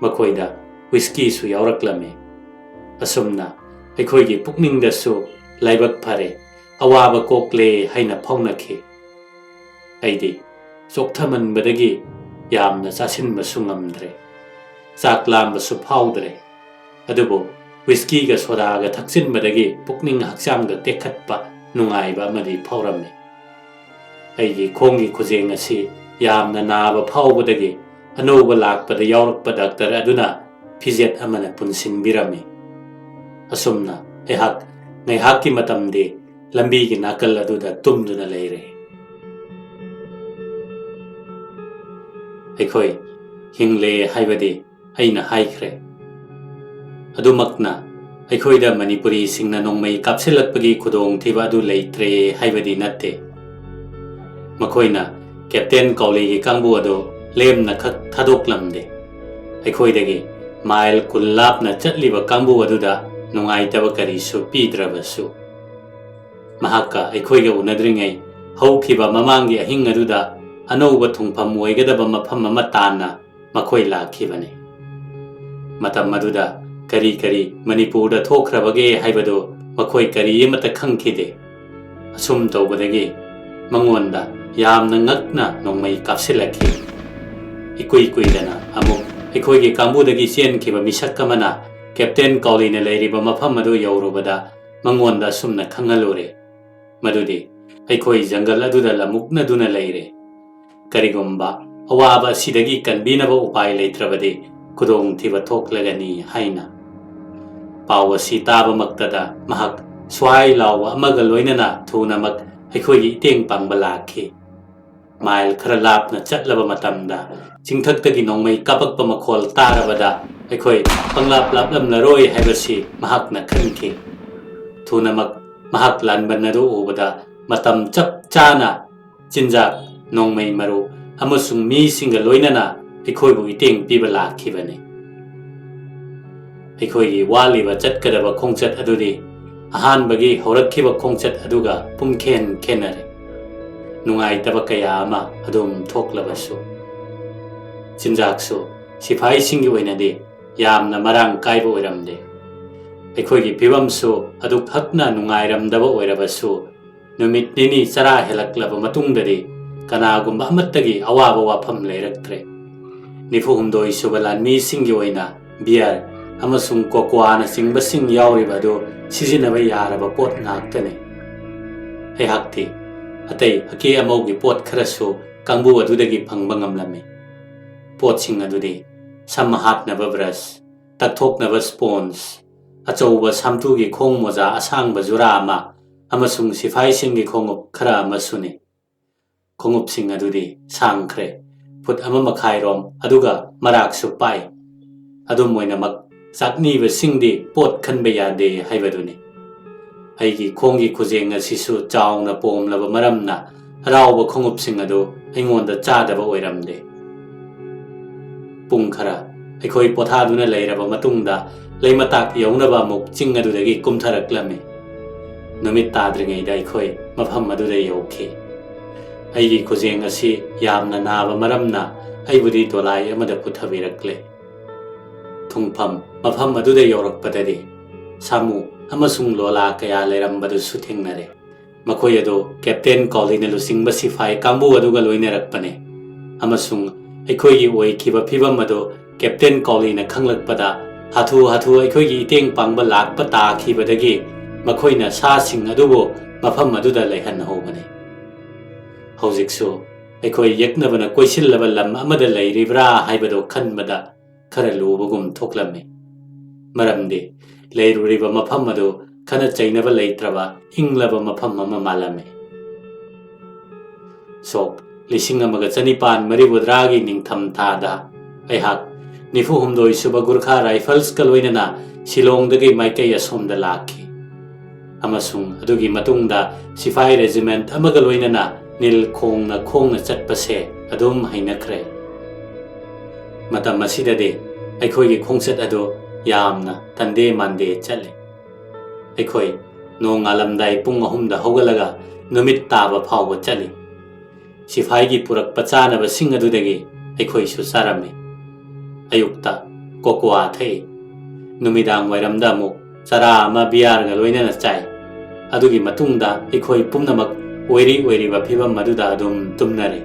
ꯃꯈꯣꯏꯗ ꯋꯤꯁꯀꯤꯁꯨ ꯌꯥꯎꯔꯛꯂꯝꯃꯤ꯫ ꯑꯁꯨꯝꯅ ꯑꯩꯈꯣꯏꯒꯤ ꯄꯨꯛꯅꯤꯡꯗꯁꯨ ꯂꯥꯏꯕꯛ ꯐꯔꯦ, ꯑꯋꯥꯕ ꯀꯣꯛꯂꯦ ꯍꯥꯏꯅ ꯐꯥꯎꯅꯈꯤ꯫ ꯑꯩꯗꯤ ꯆꯣꯛꯊꯃꯟꯕꯗꯒꯤ ꯌꯥꯝꯅ ꯆꯥꯁꯤꯟꯕꯁꯨ ꯉꯝꯗ꯭ꯔꯦ꯫ ꯆꯥꯛ ꯂꯥꯝꯕꯁꯨ ꯐꯥꯎꯗ꯭ꯔꯦ꯫ ꯑꯗꯨꯕꯨ ꯋꯤꯁꯀꯤꯒ ꯁꯣꯗꯥꯒ ꯊꯛꯆꯤꯟꯕꯗꯒꯤ ꯄꯨꯛꯅꯤꯡ ꯍꯛꯆꯥꯡꯗ ꯇꯦꯛꯈꯠꯄ ꯅꯨꯡꯉꯥꯏꯕ ꯑꯃꯗꯤ ꯐꯥꯎꯔꯝꯃꯤ꯫ ꯑꯩꯒꯤ ꯈꯣꯡꯒꯤ ꯈꯨꯖꯦꯡ ꯑꯁꯤ ꯌꯥꯝꯅ ꯅꯥꯕ ꯐꯥꯎꯕꯗꯒꯤ ꯑꯅꯧꯕ ꯂꯥꯛꯄꯗ ꯌꯥꯎꯔꯛꯄ ꯗꯥꯛꯇꯔ ꯑꯗꯨꯅ ꯐꯤꯖꯦꯠ ꯑꯃꯅ ꯄꯨꯟꯁꯤꯟꯕꯤꯔꯝꯃꯤ꯫ ꯑꯁꯨꯝꯅ ꯑꯩꯍꯥꯛ ꯉꯥꯏꯍꯥꯛꯀꯤ ꯃꯇꯝꯗꯤ ꯂꯝꯕꯤꯒꯤ ꯅꯥꯀꯜ ꯑꯗꯨꯗ ꯇꯨꯝꯗꯨꯅ ꯂꯩꯔꯦ꯫ ꯑꯩꯈꯣꯏ ꯍꯤꯡꯂꯦ ꯍꯥꯏꯕꯗꯤ ꯑꯩꯅ ꯍꯥꯏꯈ꯭ꯔꯦ꯫ ꯑꯗꯨꯃꯛꯅ ꯑꯩꯈꯣꯏꯗ ꯃꯅꯤꯄꯨꯔꯤꯁꯤꯡꯅ ꯅꯣꯡꯃꯩ ꯀꯥꯞꯁꯤꯜꯂꯛꯄꯒꯤ ꯈꯨꯗꯣꯡꯊꯤꯕ ꯑꯗꯨ ꯂꯩꯇ꯭ꯔꯦ ꯍꯥꯏꯕꯗꯤ ꯅꯠꯇꯦ꯫ ꯃꯈꯣꯏꯅ ꯀꯦꯞꯇꯦꯟ ꯀꯥꯎꯂꯤꯒꯤ ꯀꯥꯡꯕꯨ ꯑꯗꯨ ꯂꯦꯝꯅ ꯈꯛ ꯊꯥꯗꯣꯛꯂꯝꯗꯦ꯫ ꯑꯩꯈꯣꯏꯗꯒꯤ ꯃꯥꯏꯜ ꯀꯨꯟ ꯂꯥꯞꯅ ꯆꯠꯂꯤꯕ ꯀꯥꯡꯕꯨ ꯑꯗꯨꯗ ꯅꯨꯡꯉꯥꯏꯇꯕ ꯀꯔꯤꯁꯨ ꯄꯤꯗ꯭ꯔꯕꯁꯨ, ꯃꯍꯥꯛꯀ ꯑꯩꯈꯣꯏꯒ ꯎꯅꯗ꯭ꯔꯤꯉꯩ ꯍꯧꯈꯤꯕ ꯃꯃꯥꯡꯒꯤ ꯑꯍꯤꯡ ꯑꯗꯨꯗ ꯑꯅꯧꯕ ꯊꯨꯡꯐꯝ ꯑꯣꯏꯒꯗꯕ ꯃꯐꯝ ꯑꯃ ꯇꯥꯟꯅ ꯃꯈꯣꯏ ꯂꯥꯛꯈꯤꯕꯅꯤ꯫ ꯃꯇꯝ ꯑꯗꯨꯗ ꯀꯔꯤ ꯀꯔꯤ ꯃꯅꯤꯄꯨꯔꯗ ꯊꯣꯛꯈ꯭ꯔꯕꯒꯦ ꯍꯥꯏꯕꯗꯨ ꯃꯈꯣꯏ ꯀꯔꯤ ꯑꯃꯠꯇ ꯈꯪꯈꯤꯗꯦ꯫ ꯑꯁꯨꯝ ꯇꯧꯕꯗꯒꯤ ꯃꯉꯣꯟꯗ ꯌꯥꯝꯅ ꯉꯛꯅ ꯅꯣꯡꯃꯩ ꯀꯥꯞꯁꯤꯜꯂꯛꯈꯤ꯫ ꯏꯀꯨꯏ ꯀꯨꯏꯗꯅ ꯑꯃꯨꯛ ꯑꯩꯈꯣꯏꯒꯤ ꯀꯥꯡꯕꯨꯗꯒꯤ ꯆꯦꯟꯈꯤꯕ ꯃꯤꯁꯛ ꯑꯃꯅ ꯀꯦꯞꯇꯦꯟ ꯀꯥꯎꯂꯤꯅ ꯂꯩꯔꯤꯕ ꯃꯐꯝ ꯑꯗꯨ ꯌꯧꯔꯨꯕꯗ ꯃꯉꯣꯟꯗ ꯑꯁꯨꯝꯅ ꯈꯪꯍꯜꯂꯨꯔꯦ ꯃꯗꯨꯗꯤ ꯑꯩꯈꯣꯏ ꯖꯪꯒꯜ ꯑꯗꯨꯗ ꯂꯝꯃꯨꯛꯅꯗꯨꯅ ꯂꯩꯔꯦ꯫ ꯀꯔꯤꯒꯨꯝꯕ ꯑꯋꯥꯕ ꯑꯁꯤꯗꯒꯤ ꯀꯟꯕꯤꯅꯕ ꯎꯄꯥꯏ ꯂꯩꯇ꯭ꯔꯕꯗꯤ ꯈꯨꯗꯣꯡꯊꯤꯕ ꯊꯣꯛꯂꯒꯅꯤ ꯍꯥꯏꯅ꯫ ꯄꯥꯎ ꯑꯁꯤ ꯇꯥꯕꯃꯛꯇꯗ ꯃꯍꯥꯛ ꯁ꯭ꯋꯥꯏ ꯂꯥꯎꯕ ꯑꯃꯒ ꯂꯣꯏꯅꯅ ꯊꯨꯅꯃꯛ ꯑꯩꯈꯣꯏꯒꯤ ꯏꯇꯦꯡ ꯄꯥꯡꯕ ꯂꯥꯛꯈꯤ꯫ ꯃꯥꯏꯜ ꯈꯔ ꯂꯥꯞꯅ ꯆꯠꯂꯕ ꯃꯇꯝꯗ ꯆꯤꯡꯊꯛꯇꯒꯤ ꯅꯣꯡꯃꯩ ꯀꯥꯞꯄꯛꯄ ꯃꯈꯣꯜ ꯇꯥꯔꯕꯗ ꯑꯩꯈꯣꯏ ꯄꯪꯂꯥꯞ ꯂꯥꯞꯂꯝꯂꯔꯣꯏ ꯍꯥꯏꯕꯁꯤ ꯃꯍꯥꯛꯅ ꯈꯟꯈꯤ꯫ ꯊꯨꯅꯃꯛ ꯃꯍꯥꯛ ꯂꯥꯟꯕꯟ ꯑꯗꯨ ꯎꯕꯗ ꯃꯇꯝ ꯆꯞ ꯆꯥꯅ ꯆꯤꯟꯖꯥꯛ, ꯅꯣꯡꯃꯩ ꯃꯔꯨ ꯑꯃꯁꯨꯡ ꯃꯤꯁꯤꯡꯒ ꯂꯣꯏꯅꯅ ꯑꯩꯈꯣꯏꯕꯨ ꯏꯇꯦꯡ ꯄꯤꯕ ꯂꯥꯛꯈꯤꯕꯅꯤ꯫ ꯑꯩꯈꯣꯏꯒꯤ ꯋꯥꯠꯂꯤꯕ ꯆꯠꯀꯗꯕ ꯈꯣꯡꯆꯠ ꯑꯗꯨꯗꯤ ꯑꯍꯥꯟꯕꯒꯤ ꯍꯧꯔꯛꯈꯤꯕ ꯈꯣꯡꯆꯠ ꯑꯗꯨꯒ ꯄꯨꯝꯈꯦꯟ ꯈꯦꯟꯅꯔꯦ꯫ ꯅꯨꯡꯉꯥꯏꯇꯕ ꯀꯌꯥ ꯑꯃ ꯑꯗꯨꯝ ꯊꯣꯛꯂꯕꯁꯨ, ꯆꯤꯟꯖꯥꯛꯁꯨ ꯁꯤꯐꯥꯏꯁꯤꯡꯒꯤ ꯑꯣꯏꯅꯗꯤ ꯌꯥꯝꯅ ꯃꯔꯥꯡ ꯀꯥꯏꯕ ꯑꯣꯏꯔꯝꯗꯦ꯫ ꯑꯩꯈꯣꯏꯒꯤ ꯐꯤꯕꯝꯁꯨ ꯑꯗꯨꯛ ꯍꯛꯅ ꯅꯨꯡꯉꯥꯏꯔꯝꯗꯕ ꯑꯣꯏꯔꯕꯁꯨ, ꯅꯨꯃꯤꯠ ꯅꯤꯅꯤ ꯆꯔꯥ ꯍꯦꯜꯂꯛꯂꯕ ꯃꯇꯨꯡꯗꯗꯤ ꯀꯅꯥꯒꯨꯝꯕ ꯑꯃꯠꯇꯒꯤ ꯑꯋꯥꯕ ꯋꯥꯐꯝ ꯂꯩꯔꯛꯇ꯭ꯔꯦ꯫ ꯅꯤꯐꯨ ꯍꯨꯝꯗꯣꯏ ꯁꯨꯕ ꯂꯥꯟꯃꯤꯁꯤꯡꯒꯤ ꯑꯣꯏꯅ ꯕꯤꯌꯔ ꯑꯃꯁꯨꯡ ꯀꯣꯀ꯭ꯋꯥꯅꯆꯤꯡꯕꯁꯤꯡ ꯌꯥꯎꯔꯤꯕ ꯑꯗꯨ ꯁꯤꯖꯤꯟꯅꯕ ꯌꯥꯔꯕ ꯄꯣꯠ ꯉꯥꯛꯇꯅꯤ꯫ ꯑꯩꯍꯥꯛꯇꯤ ꯑꯇꯩ ꯑꯀꯦ ꯑꯃꯧꯒꯤ ꯄꯣꯠ ꯈꯔꯁꯨ ꯀꯥꯡꯕꯨ ꯑꯗꯨꯗꯒꯤ ꯐꯪꯕ ꯉꯝꯂꯝꯃꯤ꯫ ꯄꯣꯠꯁꯤꯡ ꯑꯗꯨꯗꯤ ꯁꯝ ꯍꯥꯠꯅꯕ ꯕ꯭ꯔꯁ, ꯇꯛꯊꯣꯛꯅꯕ ꯁ꯭ꯄꯣꯟꯖ, ꯑꯆꯧꯕ ꯁꯥꯝꯇꯨꯒꯤ ꯈꯣꯡ ꯃꯣꯖꯥ ꯑꯁꯥꯡꯕ ꯖꯨꯔꯥ ꯑꯃ ꯑꯃꯁꯨꯡ ꯁꯤꯐꯥꯏꯁꯤꯡꯒꯤ ꯈꯣꯡꯎꯞ ꯈꯔ ꯑꯃꯁꯨꯅꯤ꯫ ꯈꯣꯡꯎꯞꯁꯤꯡ ꯑꯗꯨꯗꯤ ꯁꯥꯡꯈ꯭ꯔꯦ, ꯐꯨꯠ ꯑꯃ ꯃꯈꯥꯏꯔꯣꯝ, ꯑꯗꯨꯒ ꯃꯔꯥꯛꯁꯨ ꯄꯥꯏ꯫ ꯑꯗꯨꯝ ꯑꯣꯏꯅꯃꯛ, ꯆꯥꯛꯅꯤꯕꯁꯤꯡꯗꯤ ꯄꯣꯠ ꯈꯟꯕ ꯌꯥꯗꯦ ꯍꯥꯏꯕꯗꯨꯅꯤ꯫ ꯑꯩꯒꯤ ꯈꯣꯡꯒꯤ ꯈꯨꯖꯦꯡ ꯑꯁꯤꯁꯨ ꯆꯥꯎꯅ ꯄꯣꯝꯂꯕ ꯃꯔꯝꯅ ꯑꯔꯥꯎꯕ ꯈꯣꯡꯎꯞꯁꯤꯡ ꯑꯗꯨ ꯑꯩꯉꯣꯟꯗ ꯆꯥꯗꯕ ꯑꯣꯏꯔꯝꯗꯦ꯫ ꯄꯨꯡ ꯈꯔ ꯑꯩꯈꯣꯏ ꯄꯣꯊꯥꯗꯨꯅ ꯂꯩꯔꯕ ꯃꯇꯨꯡꯗ ꯂꯩꯃꯇꯥꯛ ꯌꯧꯅꯕ ꯑꯃꯨꯛ ꯆꯤꯡ ꯑꯗꯨꯗꯒꯤ ꯀꯨꯝꯊꯔꯛꯂꯝꯃꯤ꯫ ꯅꯨꯃꯤꯠ ꯇꯥꯗ꯭ꯔꯤꯉꯩꯗ ꯑꯩꯈꯣꯏ ꯃꯐꯝ ꯑꯗꯨꯗ ꯌꯧꯈꯤ꯫ ꯑꯩꯒꯤ ꯈꯨꯖꯦꯡ ꯑꯁꯤ ꯌꯥꯝꯅ ꯅꯥꯕ ꯃꯔꯝꯅ ꯑꯩꯕꯨꯗꯤ ꯗꯣꯂꯥꯏ ꯑꯃꯗ ꯄꯨꯊꯕꯤꯔꯛꯂꯦ꯫ ꯊꯨꯡꯐꯝ ꯃꯐꯝ ꯑꯗꯨꯗ ꯌꯧꯔꯛꯄꯗꯗꯤ ꯁꯥꯃꯨ ꯑꯃꯁꯨꯡ ꯂꯣꯂꯥ ꯀꯌꯥ ꯂꯩꯔꯝꯕꯗꯨꯁꯨ ꯊꯦꯡꯅꯔꯦ꯫ ꯃꯈꯣꯏ ꯑꯗꯨ ꯀꯦꯞꯇꯦꯟ ꯀꯥꯎꯂꯤꯅ ꯂꯨꯆꯤꯡꯕ ꯁꯤꯐꯥꯏ ꯀꯥꯡꯕꯨ ꯑꯗꯨꯒ ꯂꯣꯏꯅꯔꯛꯄꯅꯤ, ꯑꯃꯁꯨꯡ ꯑꯩꯈꯣꯏꯒꯤ ꯑꯣꯏꯈꯤꯕ ꯐꯤꯚꯝ ꯑꯗꯨ ꯀꯦꯞꯇꯦꯟ ꯀꯥꯎꯂꯤꯅ ꯈꯪꯂꯛꯄꯗ, ꯍꯥꯊꯨ ꯍꯥꯊꯨ ꯑꯩꯈꯣꯏꯒꯤ ꯏꯇꯦꯡ ꯄꯥꯡꯕ ꯂꯥꯛꯄ ꯇꯥꯈꯤꯕꯗꯒꯤ ꯃꯈꯣꯏꯅ ꯁꯥꯁꯤꯡ ꯑꯗꯨꯕꯨ ꯃꯐꯝ ꯑꯗꯨꯗ ꯂꯩꯍꯟꯍꯧꯕꯅꯤ꯫ ꯍꯧꯖꯤꯛꯁꯨ ꯑꯩꯈꯣꯏ ꯌꯦꯛꯅꯕꯅ ꯀꯣꯏꯁꯤꯜꯂꯕ ꯂꯝ ꯑꯃꯗ ꯂꯩꯔꯤꯕ꯭ꯔꯥ ꯍꯥꯏꯕꯗꯨ ꯈꯟꯕꯗ ꯈꯔ ꯂꯨꯕꯒꯨꯝ ꯊꯣꯛꯂꯝꯃꯤ, ꯃꯔꯝꯗꯤ ꯂꯩꯔꯨꯔꯤꯕ ꯃꯐꯝ ꯑꯗꯨ ꯈꯠꯅ ꯆꯩꯅꯕ ꯂꯩꯇ꯭ꯔꯕ ꯏꯪꯂꯕ ꯃꯐꯝ ꯑꯃ ꯃꯥꯜꯂꯝꯃꯤ꯫ ꯁꯣꯛ ꯂꯤꯁꯤꯡ ꯑꯃꯒ ꯆꯅꯤꯄꯥꯟ ꯃꯔꯤꯐꯨꯇꯔꯥꯒꯤ ꯅꯤꯡꯊꯝ ꯊꯥꯗ ꯑꯩꯍꯥꯛ ꯅꯤꯐꯨ ꯍꯨꯝꯗꯣꯏ ꯁꯨꯕ ꯒꯨꯔꯈꯥ ꯔꯥꯏꯐꯜꯁꯀ ꯂꯣꯏꯅꯅ ꯁꯤꯂꯣꯡꯗꯒꯤ ꯃꯥꯏꯀꯩ ꯑꯁꯣꯝꯗ ꯂꯥꯛꯈꯤ, ꯑꯃꯁꯨꯡ ꯑꯗꯨꯒꯤ ꯃꯇꯨꯡꯗ ꯁꯤꯐꯥꯏ ꯔꯦꯖꯤꯃꯦꯟꯠ ꯑꯃꯒ ꯂꯣꯏꯅꯅ ꯅꯤꯜ ꯈꯣꯡꯅ ꯈꯣꯡꯅ ꯆꯠꯄꯁꯦ ꯑꯗꯨꯝ ꯍꯩꯅꯈ꯭ꯔꯦ꯫ ꯃꯇꯝ ꯑꯁꯤꯗꯗꯤ ꯑꯩꯈꯣꯏꯒꯤ ꯈꯣꯡꯆꯠ ꯑꯗꯨ ꯌꯥꯝꯅ ꯇꯟꯗꯦ ꯃꯥꯟꯗꯦ ꯆꯠꯂꯤ꯫ ꯑꯩꯈꯣꯏ ꯅꯣꯡꯉꯥꯜꯂꯝꯗꯥꯏ ꯄꯨꯡ ꯑꯍꯨꯝꯗ ꯍꯧꯒꯠꯂꯒ ꯅꯨꯃꯤꯠ ꯇꯥꯕ ꯐꯥꯎꯕ ꯆꯠꯂꯤ꯫ ꯁꯤꯐꯥꯏꯒꯤ ꯄꯨꯔꯛꯄ ꯆꯥꯅꯕꯁꯤꯡ ꯑꯗꯨꯗꯒꯤ ꯑꯩꯈꯣꯏꯁꯨ ꯆꯥꯔꯝꯃꯤ꯫ ꯑꯌꯨꯛꯇ ꯀꯣꯀꯣꯋꯥ ꯊꯛꯏ꯫ ꯅꯨꯃꯤꯗꯥꯡ ꯋꯥꯏꯔꯝꯗ ꯑꯃꯨꯛ ꯆꯔꯥ ꯑꯃ ꯕꯤꯌꯥꯔꯒ ꯂꯣꯏꯅꯅ ꯆꯥꯏ꯫ ꯑꯗꯨꯒꯤ ꯃꯇꯨꯡꯗ ꯑꯩꯈꯣꯏ ꯄꯨꯝꯅꯃꯛ ꯑꯣꯏꯔꯤ ꯑꯣꯏꯔꯤꯕ ꯐꯤꯚꯝ ꯑꯗꯨꯗ ꯑꯗꯨꯝ ꯇꯨꯝꯅꯔꯦ,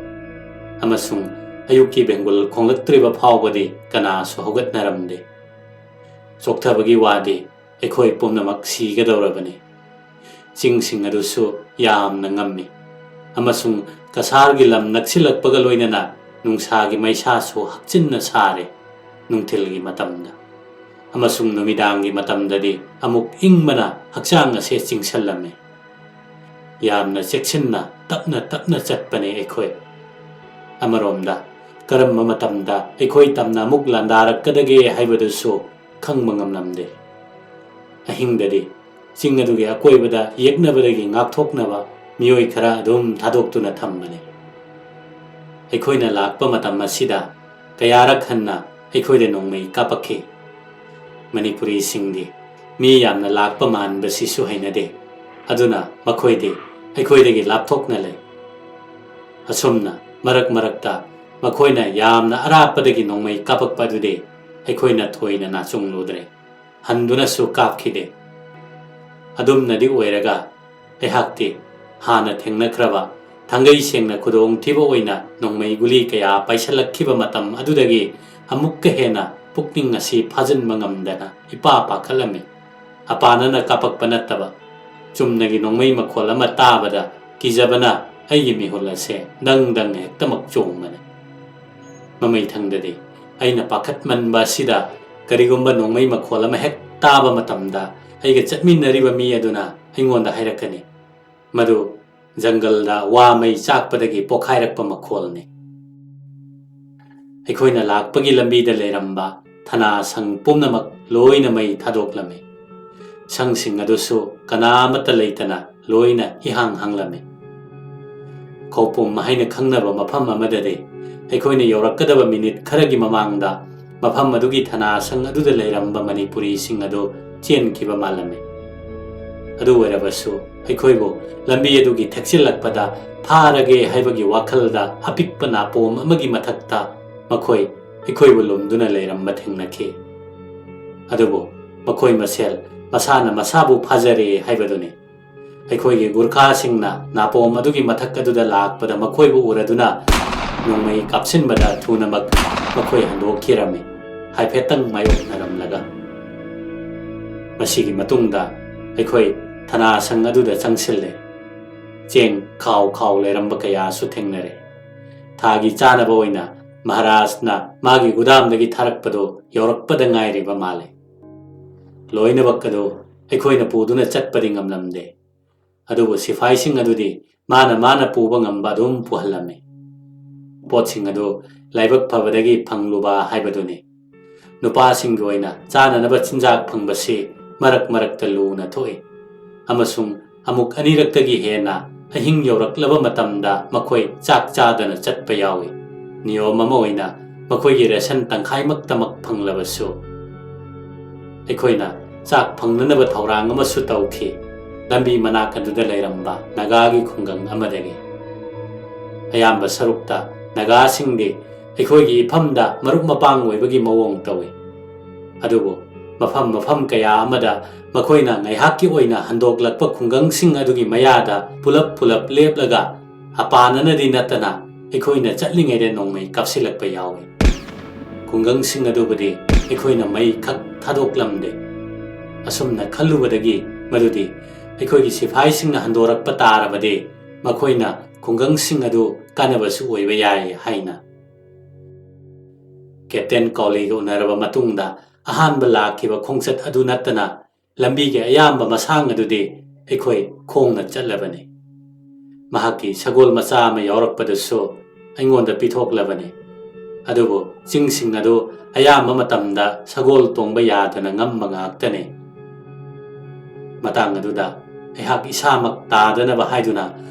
ꯑꯃꯁꯨꯡ ꯑꯌꯨꯛꯀꯤ ꯕꯦꯡꯒꯨꯜ ꯈꯣꯡꯂꯛꯇ꯭ꯔꯤꯕ ꯐꯥꯎꯕꯗꯤ ꯀꯅꯥꯁꯨ ꯍꯧꯒꯠꯅꯔꯝꯗꯦ꯫ ꯆꯣꯛꯊꯕꯒꯤ ꯋꯥꯗꯤ, ꯑꯩꯈꯣꯏ ꯄꯨꯝꯅꯃꯛ ꯁꯤꯒꯗꯧꯔꯕꯅꯤ꯫ ꯆꯤꯡꯁꯤꯡ ꯑꯗꯨꯁꯨ ꯌꯥꯝꯅ ꯉꯝꯃꯤ, ꯑꯃꯁꯨꯡ ꯀꯁꯥꯔꯒꯤ ꯂꯝ ꯅꯛꯁꯤꯜꯂꯛꯄꯒ ꯂꯣꯏꯅꯅ ꯅꯨꯡꯁꯥꯒꯤ ꯃꯩꯁꯥꯁꯨ ꯍꯛꯆꯤꯟꯅ ꯁꯥꯔꯦ꯫ ꯅꯨꯡꯊꯤꯜꯒꯤ ꯃꯇꯝꯗ ꯑꯃꯁꯨꯡ ꯅꯨꯃꯤꯗꯥꯡꯒꯤ ꯃꯇꯝꯗꯗꯤ ꯑꯃꯨꯛ ꯏꯪꯕꯅ ꯍꯛꯆꯥꯡ ꯑꯁꯦ ꯆꯤꯡꯁꯤꯜꯂꯝꯃꯤ꯫ ꯌꯥꯝꯅ ꯆꯦꯛꯁꯤꯟꯅ ꯇꯞꯅ ꯇꯞꯅ ꯆꯠꯄꯅꯦ ꯑꯩꯈꯣꯏ꯫ ꯑꯃꯔꯣꯝꯗ, ꯀꯔꯝꯕ ꯃꯇꯝꯗ ꯑꯩꯈꯣꯏ ꯇꯝꯅ ꯑꯃꯨꯛ ꯂꯥꯟꯗꯥꯔꯛꯀꯗꯒꯦ ꯍꯥꯏꯕꯗꯨꯁꯨ ꯈꯪꯕ ꯉꯝꯂꯝꯗꯦ꯫ ꯑꯍꯤꯡꯗꯗꯤ ꯆꯤꯡ ꯑꯗꯨꯒꯤ ꯑꯀꯣꯏꯕꯗ ꯌꯦꯛꯅꯕꯗꯒꯤ ꯉꯥꯛꯊꯣꯛꯅꯕ ꯃꯤꯑꯣꯏ ꯈꯔ ꯑꯗꯨꯝ ꯊꯥꯗꯣꯛꯇꯨꯅ ꯊꯝꯕꯅꯤ꯫ ꯑꯩꯈꯣꯏꯅ ꯂꯥꯛꯄ ꯃꯇꯝ ꯑꯁꯤꯗ ꯀꯌꯥꯔꯛ ꯍꯟꯅ ꯑꯩꯈꯣꯏꯗ ꯅꯣꯡꯃꯩ ꯀꯥꯞꯄꯛꯈꯤ꯫ ꯃꯅꯤꯄꯨꯔꯤꯁꯤꯡꯗꯤ ꯃꯤ ꯌꯥꯝꯅ ꯂꯥꯛꯄ ꯃꯥꯟꯕꯁꯤꯁꯨ ꯍꯩꯅꯗꯦ, ꯑꯗꯨꯅ ꯃꯈꯣꯏꯗꯤ ꯑꯩꯈꯣꯏꯗꯒꯤ ꯂꯥꯞꯊꯣꯛꯅ ꯂꯩ꯫ ꯑꯁꯨꯝꯅ ꯃꯔꯛ ꯃꯔꯛꯇ ꯃꯈꯣꯏꯅ ꯌꯥꯝꯅ ꯑꯔꯥꯞꯄꯗꯒꯤ ꯅꯣꯡꯃꯩ ꯀꯥꯞꯄꯛꯄ ꯑꯗꯨꯗꯤ ꯑꯩꯈꯣꯏꯅ ꯊꯣꯏꯅ ꯅꯥꯆꯨꯡꯂꯨꯗ꯭ꯔꯦ꯫ ꯍꯟꯗꯨꯅꯁꯨ ꯀꯥꯞꯈꯤꯗꯦ꯫ ꯑꯗꯨꯝꯅꯗꯤ ꯑꯣꯏꯔꯒ ꯑꯩꯍꯥꯛꯇꯤ ꯍꯥꯟꯅ ꯊꯦꯡꯅꯈ꯭ꯔꯕ ꯊꯥꯡꯒꯩ ꯁꯦꯡꯅ ꯈꯨꯗꯣꯡꯊꯤꯕ ꯑꯣꯏꯅ ꯅꯣꯡꯃꯩ ꯒꯨꯂꯤ ꯀꯌꯥ ꯄꯥꯏꯁꯤꯜꯂꯛꯈꯤꯕ ꯃꯇꯝ ꯑꯗꯨꯗꯒꯤ ꯑꯃꯨꯛꯀ ꯍꯦꯟꯅ ꯄꯨꯛꯅꯤꯡ ꯑꯁꯤ ꯐꯥꯖꯤꯟꯕ ꯉꯝꯗꯅ ꯏꯄꯥ ꯄꯥꯈꯠꯂꯝꯃꯤ꯫ ꯑꯄꯥꯅꯅ ꯀꯥꯞꯄꯛꯄ ꯅꯠꯇꯕ ꯆꯨꯝꯅꯒꯤ ꯅꯣꯡꯃꯩ ꯃꯈꯣꯜ ꯑꯃ ꯇꯥꯕꯗ ꯀꯤꯖꯕꯅ ꯑꯩꯒꯤ ꯃꯤꯍꯨꯜ ꯑꯁꯦ ꯗꯪ ꯗꯪ ꯍꯦꯛꯇꯃꯛ ꯆꯣꯡꯕꯅꯤ꯫ ꯃꯃꯩꯊꯪꯗꯗꯤ ꯑꯩꯅ ꯄꯥꯈꯠꯃꯟꯕ ꯑꯁꯤꯗ ꯀꯔꯤꯒꯨꯝꯕ ꯅꯣꯡꯃꯩ ꯃꯈꯣꯜ ꯑꯃ ꯍꯦꯛ ꯇꯥꯕ ꯃꯇꯝꯗ ꯑꯩꯒ ꯆꯠꯃꯤꯟꯅꯔꯤꯕ ꯃꯤ ꯑꯗꯨꯅ ꯑꯩꯉꯣꯟꯗ ꯍꯥꯏꯔꯛꯀꯅꯤ, "ꯃꯗꯨ ꯖꯪꯒꯜꯗ ꯋꯥ ꯃꯩ ꯆꯥꯛꯄꯗꯒꯤ ꯄꯣꯈꯥꯏꯔꯛꯄ ꯃꯈꯣꯜꯅꯤ"꯫ ꯑꯩꯈꯣꯏꯅ ꯂꯥꯛꯄꯒꯤ ꯂꯝꯕꯤꯗ ꯂꯩꯔꯝꯕ ꯊꯅꯥ ꯁꯪ ꯄꯨꯝꯅꯃꯛ ꯂꯣꯏꯅ ꯃꯩ ꯊꯥꯗꯣꯛꯂꯝꯃꯤ꯫ ꯁꯪꯁꯤꯡ ꯑꯗꯨꯁꯨ ꯀꯅꯥ ꯑꯃꯠꯇ ꯂꯩꯇꯅ ꯂꯣꯏꯅ ꯏꯍꯥꯡ ꯍꯥꯡꯂꯝꯃꯤ꯫ ꯈꯧꯄꯨꯝ ꯍꯥꯏꯅ ꯈꯪꯅꯕ ꯃꯐꯝ ꯑꯃꯗꯗꯤ ꯑꯩꯈꯣꯏꯅ ꯌꯧꯔꯛꯀꯗꯕ ꯃꯤꯅꯤꯠ ꯈꯔꯒꯤ ꯃꯃꯥꯡꯗ ꯃꯐꯝ ꯑꯗꯨꯒꯤ ꯊꯅꯥ ꯁꯪ ꯑꯗꯨꯗ ꯂꯩꯔꯝꯕ ꯃꯅꯤꯄꯨꯔꯤꯁꯤꯡ ꯑꯗꯨ ꯆꯦꯟꯈꯤꯕ ꯃꯥꯜꯂꯝꯃꯤ꯫ ꯑꯗꯨ ꯑꯣꯏꯔꯕꯁꯨ ꯑꯩꯈꯣꯏꯕꯨ ꯂꯝꯕꯤ ꯑꯗꯨꯒꯤ ꯊꯦꯛꯆꯤꯜꯂꯛꯄꯗ ꯐꯥꯔꯒꯦ ꯍꯥꯏꯕꯒꯤ ꯋꯥꯈꯜꯗ ꯑꯄꯤꯛꯄ ꯅꯥꯄꯣꯝ ꯑꯃꯒꯤ ꯃꯊꯛꯇ ꯃꯈꯣꯏ ꯑꯩꯈꯣꯏꯕꯨ ꯂꯨꯝꯗꯨꯅ ꯂꯩꯔꯝꯕ ꯊꯦꯡꯅꯈꯤ꯫ ꯑꯗꯨꯕꯨ ꯃꯈꯣꯏ ꯃꯁꯦꯜ ꯃꯁꯥꯅ ꯃꯁꯥꯕꯨ ꯐꯥꯖꯔꯦ ꯍꯥꯏꯕꯗꯨꯅꯤ꯫ ꯑꯩꯈꯣꯏꯒꯤ ꯒꯨꯔꯈꯥꯁꯤꯡꯅ ꯅꯥꯄꯣꯝ ꯑꯗꯨꯒꯤ ꯃꯊꯛ ꯑꯗꯨꯗ ꯂꯥꯛꯄꯗ ꯃꯈꯣꯏꯕꯨ ꯎꯔꯗꯨꯅ ꯅꯣꯡꯃꯩ ꯀꯥꯞꯁꯤꯟꯕꯗ ꯊꯨꯅꯃꯛ ꯃꯈꯣꯏ ꯍꯟꯗꯣꯛꯈꯤꯔꯝꯃꯤ꯫ ꯍꯥꯏꯐꯦꯠꯇꯪ ꯃꯥꯌꯣꯛꯅꯔꯝꯂꯒ꯫ ꯃꯁꯤꯒꯤ ꯃꯇꯨꯡꯗ ꯑꯩꯈꯣꯏ ꯊꯅꯥ ꯁꯪ ꯑꯗꯨꯗ ꯆꯪꯁꯤꯜꯂꯦ꯫ ꯆꯦꯡ ꯈꯥꯎ ꯈꯥꯎ ꯂꯩꯔꯝꯕ ꯀꯌꯥꯁꯨ ꯊꯦꯡꯅꯔꯦ꯫ ꯊꯥꯒꯤ ꯆꯥꯅꯕ ꯑꯣꯏꯅ ꯃꯍꯥꯔꯥꯖꯅ ꯃꯥꯒꯤ ꯒꯨꯗꯥꯝꯗꯒꯤ ꯊꯥꯔꯛꯄꯗꯨ ꯌꯧꯔꯛꯄꯗ ꯉꯥꯏꯔꯤꯕ ꯃꯥꯜꯂꯦ꯫ ꯂꯣꯏꯅꯃꯛ ꯑꯗꯨ ꯑꯩꯈꯣꯏꯅ ꯄꯨꯗꯨꯅ ꯆꯠꯄꯗꯤ ꯉꯝꯂꯝꯗꯦ꯫ ꯑꯗꯨꯕꯨ ꯁꯤꯐꯥꯏꯁꯤꯡ ꯑꯗꯨꯗꯤ ꯃꯥꯅ ꯃꯥꯅ ꯄꯨꯕ ꯉꯝꯕ ꯑꯗꯨꯝ ꯄꯨꯍꯜꯂꯝꯃꯤ꯫ ꯄꯣꯠꯁꯤꯡ ꯑꯗꯨ ꯂꯥꯏꯕꯛ ꯐꯕꯗꯒꯤ ꯐꯪꯂꯨꯕ ꯍꯥꯏꯕꯗꯨꯅꯤ꯫ ꯅꯨꯄꯥꯁꯤꯡꯒꯤ ꯑꯣꯏꯅ ꯆꯥꯅꯅꯕ ꯆꯤꯟꯖꯥꯛ ꯐꯪꯕꯁꯤ ꯃꯔꯛ ꯃꯔꯛꯇ ꯂꯨꯅ ꯊꯣꯛꯏ, ꯑꯃꯁꯨꯡ ꯑꯃꯨꯛ ꯑꯅꯤꯔꯛꯇꯒꯤ ꯍꯦꯟꯅ ꯑꯍꯤꯡ ꯌꯧꯔꯛꯂꯕ ꯃꯇꯝꯗ ꯃꯈꯣꯏ ꯆꯥꯛ ꯆꯥꯗꯅ ꯆꯠꯄ ꯌꯥꯎꯏ꯫ ꯅꯤꯌꯣꯝ ꯑꯃ ꯑꯣꯏꯅ ꯃꯈꯣꯏꯒꯤ ꯔꯦꯁꯟ ꯇꯪꯈꯥꯏꯃꯛꯇꯃꯛ ꯐꯪꯂꯕꯁꯨ꯫ ꯑꯩꯈꯣꯏꯅ ꯆꯥꯛ ꯐꯪꯅꯅꯕ ꯊꯧꯔꯥꯡ ꯑꯃꯁꯨ ꯇꯧꯈꯤ꯫ ꯂꯝꯕꯤ ꯃꯅꯥꯛ ꯑꯗꯨꯗ ꯂꯩꯔꯝꯕ ꯅꯥꯒꯥꯒꯤ ꯈꯨꯡꯒꯪ ꯑꯃꯗꯒꯤ꯫ ꯑꯌꯥꯝꯕ ꯁꯔꯨꯛꯇ ꯅꯥꯒꯥꯁꯤꯡꯗꯤ ꯑꯩꯈꯣꯏꯒꯤ ꯏꯐꯝꯗ ꯃꯔꯨꯞ ꯃꯄꯥꯡ ꯑꯣꯏꯕꯒꯤ ꯃꯑꯣꯡ ꯇꯧꯏ꯫ ꯑꯗꯨꯕꯨ ꯃꯐꯝ ꯃꯐꯝ ꯀꯌꯥ ꯑꯃꯗ ꯃꯈꯣꯏꯅ ꯉꯥꯏꯍꯥꯛꯀꯤ ꯑꯣꯏꯅ ꯍꯟꯗꯣꯛꯂꯛꯄ ꯈꯨꯡꯒꯪꯁꯤꯡ ꯑꯗꯨꯒꯤ ꯃꯌꯥꯗ ꯄꯨꯂꯞ ꯄꯨꯂꯞ ꯂꯦꯞꯂꯒ ꯑꯄꯥꯅꯅꯗꯤ ꯅꯠꯇꯅ ꯑꯩꯈꯣꯏꯅ ꯆꯠꯂꯤꯉꯩꯗ ꯅꯣꯡꯃꯩ ꯀꯥꯞꯁꯤꯜꯂꯛꯄ ꯌꯥꯎꯏ꯫ ꯈꯨꯡꯒꯪꯁꯤꯡ ꯑꯗꯨꯕꯨꯗꯤ ꯑꯩꯈꯣꯏꯅ ꯃꯩ ꯈꯛ ꯊꯥꯗꯣꯛꯂꯝꯗꯦ꯫ ꯑꯁꯨꯝꯅ ꯈꯜꯂꯨꯕꯗꯒꯤ ꯃꯗꯨꯗꯤ ꯑꯩꯈꯣꯏꯒꯤ ꯁꯤꯐꯥꯏꯁꯤꯡꯅ ꯍꯟꯗꯣꯔꯛꯄ ꯇꯥꯔꯕꯗꯤ ꯃꯈꯣꯏꯅ ꯈꯨꯡꯒꯪꯁꯤꯡ ꯑꯗꯨ ꯀꯥꯟꯅꯕꯁꯨ ꯑꯣꯏꯕ ꯌꯥꯏ ꯍꯥꯏꯅ ꯀꯦꯞꯇꯦꯟ ꯀꯥꯎꯂꯤꯒ ꯎꯅꯔꯕ ꯃꯇꯨꯡꯗ ꯑꯍꯥꯟꯕ ꯂꯥꯛꯈꯤꯕ ꯈꯣꯡꯆꯠ ꯑꯗꯨ ꯅꯠꯇꯅ ꯂꯝꯕꯤꯒꯤ ꯑꯌꯥꯝꯕ ꯃꯁꯥꯡ ꯑꯗꯨꯗꯤ ꯑꯩꯈꯣꯏ ꯈꯣꯡꯅ ꯆꯠꯂꯕꯅꯤ꯫ ꯃꯍꯥꯛꯀꯤ ꯁꯒꯣꯜ ꯃꯆꯥ ꯑꯃ ꯌꯥꯎꯔꯛꯄꯗꯨꯁꯨ ꯑꯩꯉꯣꯟꯗ ꯄꯤꯊꯣꯛꯂꯕꯅꯤ꯫ ꯑꯗꯨꯕꯨ ꯆꯤꯡꯁꯤꯡ ꯑꯗꯨ ꯑꯌꯥꯝꯕ ꯃꯇꯝꯗ ꯁꯒꯣꯜ ꯇꯣꯡꯕ ꯌꯥꯗꯅ ꯉꯝꯕ ꯉꯥꯛꯇꯅꯤ꯫ ꯃꯇꯥꯡ ꯑꯗꯨꯗ ꯑꯩꯍꯥꯛ ꯏꯁꯥꯃꯛ ꯇꯥꯗꯅꯕ ꯍꯥꯏꯗꯨꯅ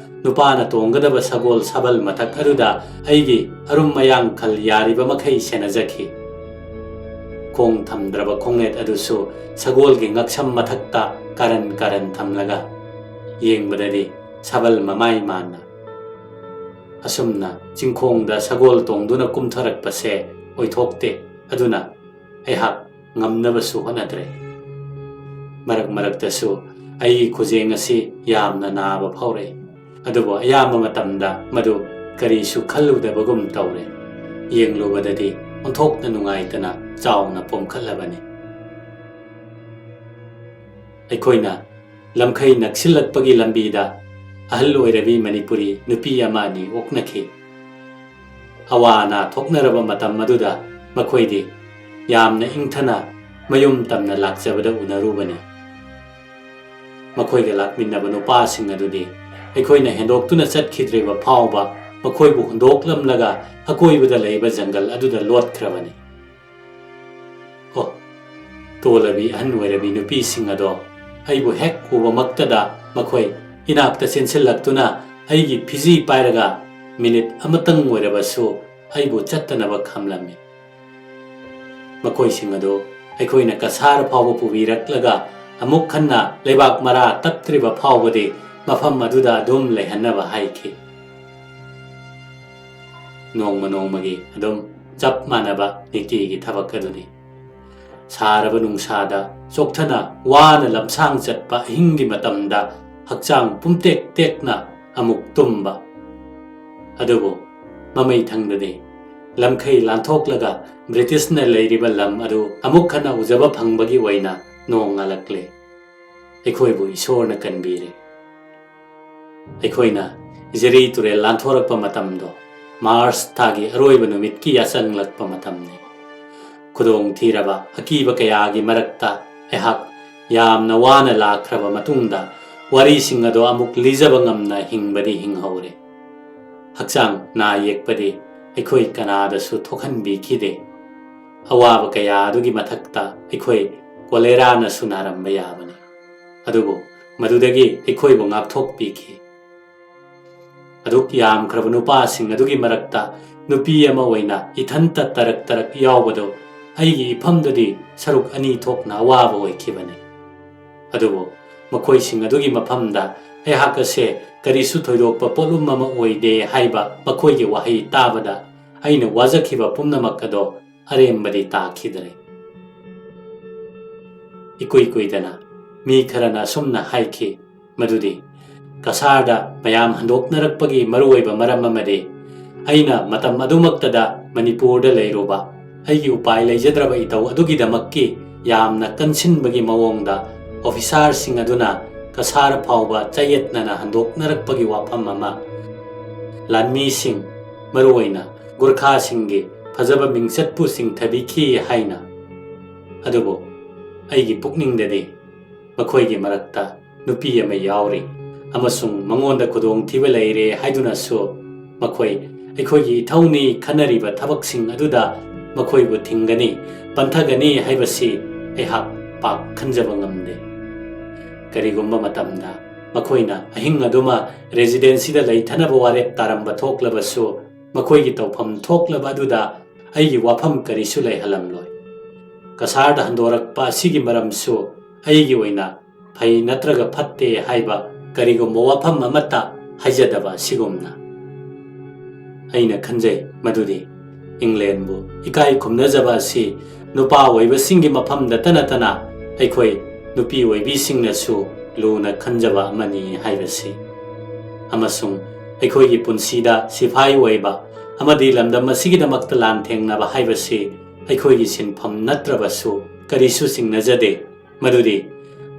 ꯅꯨꯄꯥꯅ ꯇꯣꯡꯒꯗꯕ ꯁꯒꯣꯜ ꯁꯥꯕꯜ ꯃꯊꯛ ꯑꯗꯨꯗ ꯑꯩꯒꯤ ꯑꯔꯨꯝ ꯑꯌꯥꯡ ꯈꯜ ꯌꯥꯔꯤꯕ ꯃꯈꯩ ꯁꯦꯟꯅꯖꯈꯤ꯫ ꯈꯣꯡ ꯊꯝꯗ꯭ꯔꯕ ꯈꯣꯡꯅꯦꯠ ꯑꯗꯨꯁꯨ ꯁꯒꯣꯜꯒꯤ ꯉꯛꯁꯝ ꯃꯊꯛꯇ ꯀꯥꯔꯟ ꯀꯥꯔꯟ ꯊꯝꯂꯒ ꯌꯦꯡꯕꯗꯗꯤ ꯁꯥꯕꯜ ꯃꯃꯥꯏ ꯃꯥꯟꯅ꯫ ꯑꯁꯨꯝꯅ ꯆꯤꯡꯈꯣꯡꯗ ꯁꯒꯣꯜ ꯇꯣꯡꯗꯨꯅ ꯀꯨꯝꯊꯔꯛꯄꯁꯦ ꯑꯣꯏꯊꯣꯛꯇꯦ꯫ ꯑꯗꯨꯅ ꯑꯩꯍꯥꯛ ꯉꯝꯅꯕꯁꯨ ꯍꯣꯠꯅꯗ꯭ꯔꯦ꯫ ꯃꯔꯛ ꯃꯔꯛꯇꯁꯨ ꯑꯩꯒꯤ ꯈꯨꯖꯦꯡ ꯑꯁꯤ ꯌꯥꯝꯅ ꯅꯥꯕ ꯐꯥꯎꯔꯛꯏ꯫ ꯑꯗꯨꯕꯨ ꯑꯌꯥꯝꯕ ꯃꯇꯝꯗ ꯃꯗꯨ ꯀꯔꯤꯁꯨ ꯈꯜꯂꯨꯗꯕꯒꯨꯝ ꯇꯧꯔꯦ꯫ ꯌꯦꯡꯂꯨꯕꯗꯗꯤ ꯑꯣꯟꯊꯣꯛꯅ ꯅꯨꯡꯉꯥꯏꯇꯅ ꯆꯥꯎꯅ ꯄꯣꯝꯈꯠꯂꯕꯅꯤ꯫ ꯑꯩꯈꯣꯏꯅ ꯂꯝꯈꯩ ꯅꯛꯁꯤꯜꯂꯛꯄꯒꯤ ꯂꯝꯕꯤꯗ ꯑꯍꯜ ꯑꯣꯏꯔꯕꯤ ꯃꯅꯤꯄꯨꯔꯤ ꯅꯨꯄꯤ ꯑꯃ ꯑꯅꯤ ꯑꯣꯛꯅꯈꯤ꯫ ꯑꯋꯥ ꯑꯅꯥ ꯊꯣꯛꯅꯔꯕ ꯃꯇꯝ ꯑꯗꯨꯗ ꯃꯈꯣꯏꯗꯤ ꯌꯥꯝꯅ ꯏꯪꯊꯅ ꯃꯌꯨꯝ ꯇꯝꯅ ꯂꯥꯛꯆꯕꯗ ꯎꯅꯔꯨꯕꯅꯤ꯫ ꯃꯈꯣꯏꯒ ꯂꯥꯛꯃꯤꯟꯅꯕ ꯅꯨꯄꯥꯁꯤꯡ ꯑꯗꯨꯗꯤ ꯑꯩꯈꯣꯏꯅ ꯍꯦꯟꯗꯣꯛꯇꯨꯅ ꯆꯠꯈꯤꯗ꯭ꯔꯤꯕ ꯐꯥꯎꯕ ꯃꯈꯣꯏꯕꯨ ꯍꯨꯟꯗꯣꯛꯂꯝꯂꯒ ꯑꯀꯣꯏꯕꯗ ꯂꯩꯕ ꯖꯪꯒꯜ ꯑꯗꯨꯗ ꯂꯣꯠꯈ꯭ꯔꯕꯅꯤ꯫ ꯑꯣ, ꯇꯣꯜꯂꯕꯤ ꯑꯍꯟ ꯑꯣꯏꯔꯕꯤ ꯅꯨꯄꯤꯁꯤꯡ ꯑꯗꯣ ꯑꯩꯕꯨ ꯍꯦꯛ ꯎꯕꯃꯛꯇꯗ ꯃꯈꯣꯏ ꯏꯅꯥꯛꯇ ꯆꯦꯟꯁꯤꯜꯂꯛꯇꯨꯅ ꯑꯩꯒꯤ ꯐꯤꯖꯤ ꯄꯥꯏꯔꯒ ꯃꯤꯅꯤꯠ ꯑꯃꯇꯪ ꯑꯣꯏꯔꯕꯁꯨ ꯑꯩꯕꯨ ꯆꯠꯇꯅꯕ ꯈꯝꯂꯝꯃꯤ꯫ ꯃꯈꯣꯏꯁꯤꯡ ꯑꯗꯨ ꯑꯩꯈꯣꯏꯅ ꯀꯁꯥꯔ ꯐꯥꯎꯕ ꯄꯨꯕꯤꯔꯛꯂꯒ ꯑꯃꯨꯛ ꯍꯟꯅ ꯂꯩꯕꯥꯛ ꯃꯔꯥ ꯇꯞꯇ꯭ꯔꯤꯕ ꯐꯥꯎꯕꯗꯤ ꯃꯐꯝ ꯑꯗꯨꯗ ꯑꯗꯨꯝ ꯂꯩꯍꯟꯅꯕ ꯍꯥꯏꯈꯤ꯫ ꯅꯣꯡꯃ ꯅꯣꯡꯃꯒꯤ ꯑꯗꯨꯝ ꯆꯞ ꯃꯥꯟꯅꯕ ꯅꯤꯇꯤꯒꯤ ꯊꯕꯛ ꯑꯗꯨꯅꯤ꯫ ꯁꯥꯔꯕ ꯅꯨꯡꯁꯥꯗ ꯆꯣꯛꯊꯅ ꯋꯥꯅ ꯂꯝꯁꯥꯡ ꯆꯠꯄ ꯑꯍꯤꯡꯒꯤ ꯃꯇꯝꯗ ꯍꯛꯆꯥꯡ ꯄꯨꯝꯇꯦꯛ ꯇꯦꯛꯅ ꯑꯃꯨꯛ ꯇꯨꯝꯕ꯫ ꯑꯗꯨꯕꯨ ꯃꯃꯩ ꯊꯪꯗꯗꯤ ꯂꯝꯈꯩ ꯂꯥꯟꯊꯣꯛꯂꯒ ꯕ꯭ꯔꯤꯇꯤꯁꯅ ꯂꯩꯔꯤꯕ ꯂꯝ ꯑꯗꯨ ꯑꯃꯨꯛ ꯍꯟꯅ ꯎꯖꯕ ꯐꯪꯕꯒꯤ ꯑꯣꯏꯅ ꯅꯣꯡ ꯉꯥꯜꯂꯛꯂꯦ꯫ ꯑꯩꯈꯣꯏꯕꯨ ꯏꯁꯣꯔꯅ ꯀꯟꯕꯤꯔꯦ꯫ ꯑꯩꯈꯣꯏꯅ ꯖꯤꯔꯤ ꯇꯨꯔꯦꯜ ꯂꯥꯟꯊꯣꯔꯛꯄ ꯃꯇꯝꯗꯣ ꯃꯥꯔꯆ ꯊꯥꯒꯤ ꯑꯔꯣꯏꯕ ꯅꯨꯃꯤꯠꯀꯤ ꯌꯥꯆꯪꯂꯛꯄ ꯃꯇꯝꯅꯤ꯫ ꯈꯨꯗꯣꯡ ꯊꯤꯔꯕ ꯑꯀꯤꯕ ꯀꯌꯥꯒꯤ ꯃꯔꯛꯇ ꯑꯩꯍꯥꯛ ꯌꯥꯝꯅ ꯋꯥꯅ ꯂꯥꯛꯈ꯭ꯔꯕ ꯃꯇꯨꯡꯗ ꯋꯥꯔꯤꯁꯤꯡ ꯑꯗꯣ ꯑꯃꯨꯛ ꯂꯤꯖꯕ ꯉꯝꯅ ꯍꯤꯡꯕꯗꯤ ꯍꯤꯡꯍꯧꯔꯦ꯫ ꯍꯛꯆꯥꯡ ꯅꯥ ꯌꯦꯛꯄꯗꯤ ꯑꯩꯈꯣꯏ ꯀꯅꯥꯗꯁꯨ ꯊꯣꯛꯍꯟꯕꯤꯈꯤꯗꯦ꯫ ꯑꯋꯥꯕ ꯀꯌꯥ ꯑꯗꯨꯒꯤ ꯃꯊꯛꯇ ꯑꯩꯈꯣꯏ ꯀꯣꯂꯦꯔꯥꯅꯁꯨ ꯅꯥꯔꯝꯕ ꯌꯥꯕꯅꯤ꯫ ꯑꯗꯨꯕꯨ ꯃꯗꯨꯗꯒꯤ ꯑꯩꯈꯣꯏꯕꯨ ꯉꯥꯛꯊꯣꯛꯄꯤꯈꯤ꯫ ꯑꯗꯨꯛ ꯌꯥꯝꯈ꯭ꯔꯕ ꯅꯨꯄꯥꯁꯤꯡ ꯑꯗꯨꯒꯤ ꯃꯔꯛꯇ ꯅꯨꯄꯤ ꯑꯃ ꯑꯣꯏꯅ ꯏꯊꯟꯇ ꯇꯔꯛ ꯇꯔꯛ ꯌꯥꯎꯕꯗꯨ ꯑꯩꯒꯤ ꯏꯐꯝꯗꯗꯤ ꯁꯔꯨꯛ ꯑꯅꯤ ꯊꯣꯛꯅ ꯑꯋꯥꯕ ꯑꯣꯏꯈꯤꯕꯅꯤ꯫ ꯑꯗꯨꯕꯨ ꯃꯈꯣꯏꯁꯤꯡ ꯑꯗꯨꯒꯤ ꯃꯐꯝꯗ ꯑꯩꯍꯥꯛ ꯑꯁꯦ ꯀꯔꯤꯁꯨ ꯊꯣꯏꯗꯣꯛꯄ ꯄꯣꯠꯂꯨꯝ ꯑꯃ ꯑꯣꯏꯗꯦ ꯍꯥꯏꯕ ꯃꯈꯣꯏꯒꯤ ꯋꯥꯍꯩ ꯇꯥꯕꯗ ꯑꯩꯅ ꯋꯥꯖꯈꯤꯕ ꯄꯨꯝꯅꯃꯛ ꯑꯗꯣ ꯑꯔꯦꯝꯕꯗꯤ ꯇꯥꯈꯤꯗ꯭ꯔꯦ꯫ ꯏꯀꯨꯏ ꯀꯨꯏꯗꯅ ꯃꯤ ꯈꯔꯅ ꯑꯁꯨꯝꯅ ꯍꯥꯏꯈꯤ ꯃꯗꯨꯗꯤ ꯀꯁꯥꯔꯗ ꯃꯌꯥꯝ ꯍꯟꯗꯣꯛꯅꯔꯛꯄꯒꯤ ꯃꯔꯨꯑꯣꯏꯕ ꯃꯔꯝ ꯑꯃꯗꯤ ꯑꯩꯅ ꯃꯇꯝ ꯑꯗꯨꯃꯛꯇꯗ ꯃꯅꯤꯄꯨꯔꯗ ꯂꯩꯔꯨꯕ ꯑꯩꯒꯤ ꯎꯄꯥꯏ ꯂꯩꯖꯗ꯭ꯔꯕ ꯏꯇꯧ ꯑꯗꯨꯒꯤꯗꯃꯛꯀꯤ ꯌꯥꯝꯅ ꯀꯟꯁꯤꯟꯕꯒꯤ ꯃꯑꯣꯡꯗ ꯑꯣꯐꯤꯁꯥꯔꯁꯤꯡ ꯑꯗꯨꯅ ꯀꯁꯥꯔ ꯐꯥꯎꯕ ꯆꯌꯦꯠꯅꯅ ꯍꯟꯗꯣꯛꯅꯔꯛꯄꯒꯤ ꯋꯥꯐꯝ ꯑꯃ ꯂꯥꯟꯃꯤꯁꯤꯡ, ꯃꯔꯨꯑꯣꯏꯅ ꯒꯨꯔꯈꯥꯁꯤꯡꯒꯤ ꯐꯖꯕ ꯃꯤꯡꯆꯠꯄꯨ ꯆꯤꯡꯊꯕꯤꯈꯤ ꯍꯥꯏꯅ꯫ ꯑꯗꯨꯕꯨ ꯑꯩꯒꯤ ꯄꯨꯛꯅꯤꯡꯗꯗꯤ ꯃꯈꯣꯏꯒꯤ ꯃꯔꯛꯇ ꯅꯨꯄꯤ ꯑꯃ ꯌꯥꯎꯔꯤ ꯑꯃꯁꯨꯡ ꯃꯉꯣꯟꯗ ꯈꯨꯗꯣꯡꯊꯤꯕ ꯂꯩꯔꯦ ꯍꯥꯏꯗꯨꯅꯁꯨ ꯃꯈꯣꯏ ꯑꯩꯈꯣꯏꯒꯤ ꯏꯊꯧꯅꯤ ꯈꯟꯅꯔꯤꯕ ꯊꯕꯛꯁꯤꯡ ꯑꯗꯨꯗ ꯃꯈꯣꯏꯕꯨ ꯊꯤꯡꯒꯅꯤ, ꯄꯟꯊꯒꯅꯤ ꯍꯥꯏꯕꯁꯤ ꯑꯩꯍꯥꯛ ꯄꯥꯛ ꯈꯟꯖꯕ ꯉꯝꯗꯦ꯫ ꯀꯔꯤꯒꯨꯝꯕ ꯃꯇꯝꯗ ꯃꯈꯣꯏꯅ ꯑꯍꯤꯡ ꯑꯗꯨꯃ ꯔꯦꯖꯤꯗꯦꯟꯁꯤꯗ ꯂꯩꯊꯅꯕ ꯋꯥꯔꯦꯞ ꯇꯥꯔꯝꯕ ꯊꯣꯛꯂꯕꯁꯨ ꯃꯈꯣꯏꯒꯤ ꯇꯧꯐꯝ ꯊꯣꯛꯂꯕ ꯑꯗꯨꯗ ꯑꯩꯒꯤ ꯋꯥꯐꯝ ꯀꯔꯤꯁꯨ ꯂꯩꯍꯜꯂꯝꯂꯣꯏ꯫ ꯀꯁꯥꯔꯗ ꯍꯟꯗꯣꯔꯛꯄ ꯑꯁꯤꯒꯤ ꯃꯔꯝꯁꯨ ꯑꯩꯒꯤ ꯑꯣꯏꯅ ꯐꯩ ꯅꯠꯇ꯭ꯔꯒ ꯐꯠꯇꯦ ꯍꯥꯏꯕ ꯀꯔꯤꯒꯨꯝꯕ ꯋꯥꯐꯝ ꯑꯃꯠꯇ ꯍꯥꯏꯖꯗꯕ ꯑꯁꯤꯒꯨꯝꯅ꯫ ꯑꯩꯅ ꯈꯟꯖꯩ ꯃꯗꯨꯗꯤ ꯏꯪꯂꯦꯟꯕꯨ ꯏꯀꯥꯏ ꯈꯨꯝꯅꯖꯕ ꯑꯁꯤ ꯅꯨꯄꯥ ꯑꯣꯏꯕꯁꯤꯡꯒꯤ ꯃꯐꯝꯗꯇ ꯅꯠꯇꯅ ꯑꯩꯈꯣꯏ ꯅꯨꯄꯤ ꯑꯣꯏꯕꯤꯁꯤꯡꯅꯁꯨ ꯂꯨꯅ ꯈꯟꯖꯕ ꯑꯃꯅꯤ ꯍꯥꯏꯕꯁꯤ꯫ ꯑꯃꯁꯨꯡ ꯑꯩꯈꯣꯏꯒꯤ ꯄꯨꯟꯁꯤꯗ ꯁꯤꯐꯥꯏ ꯑꯣꯏꯕ ꯑꯃꯗꯤ ꯂꯝꯗꯝ ꯑꯁꯤꯒꯤꯗꯃꯛꯇ ꯂꯥꯟꯊꯦꯡꯅꯕ ꯍꯥꯏꯕꯁꯤ ꯑꯩꯈꯣꯏꯒꯤ ꯁꯤꯟꯐꯝ ꯅꯠꯇ꯭ꯔꯕꯁꯨ ꯀꯔꯤꯁꯨ ꯆꯤꯡꯅꯖꯗꯦ꯫ ꯃꯗꯨꯗꯤ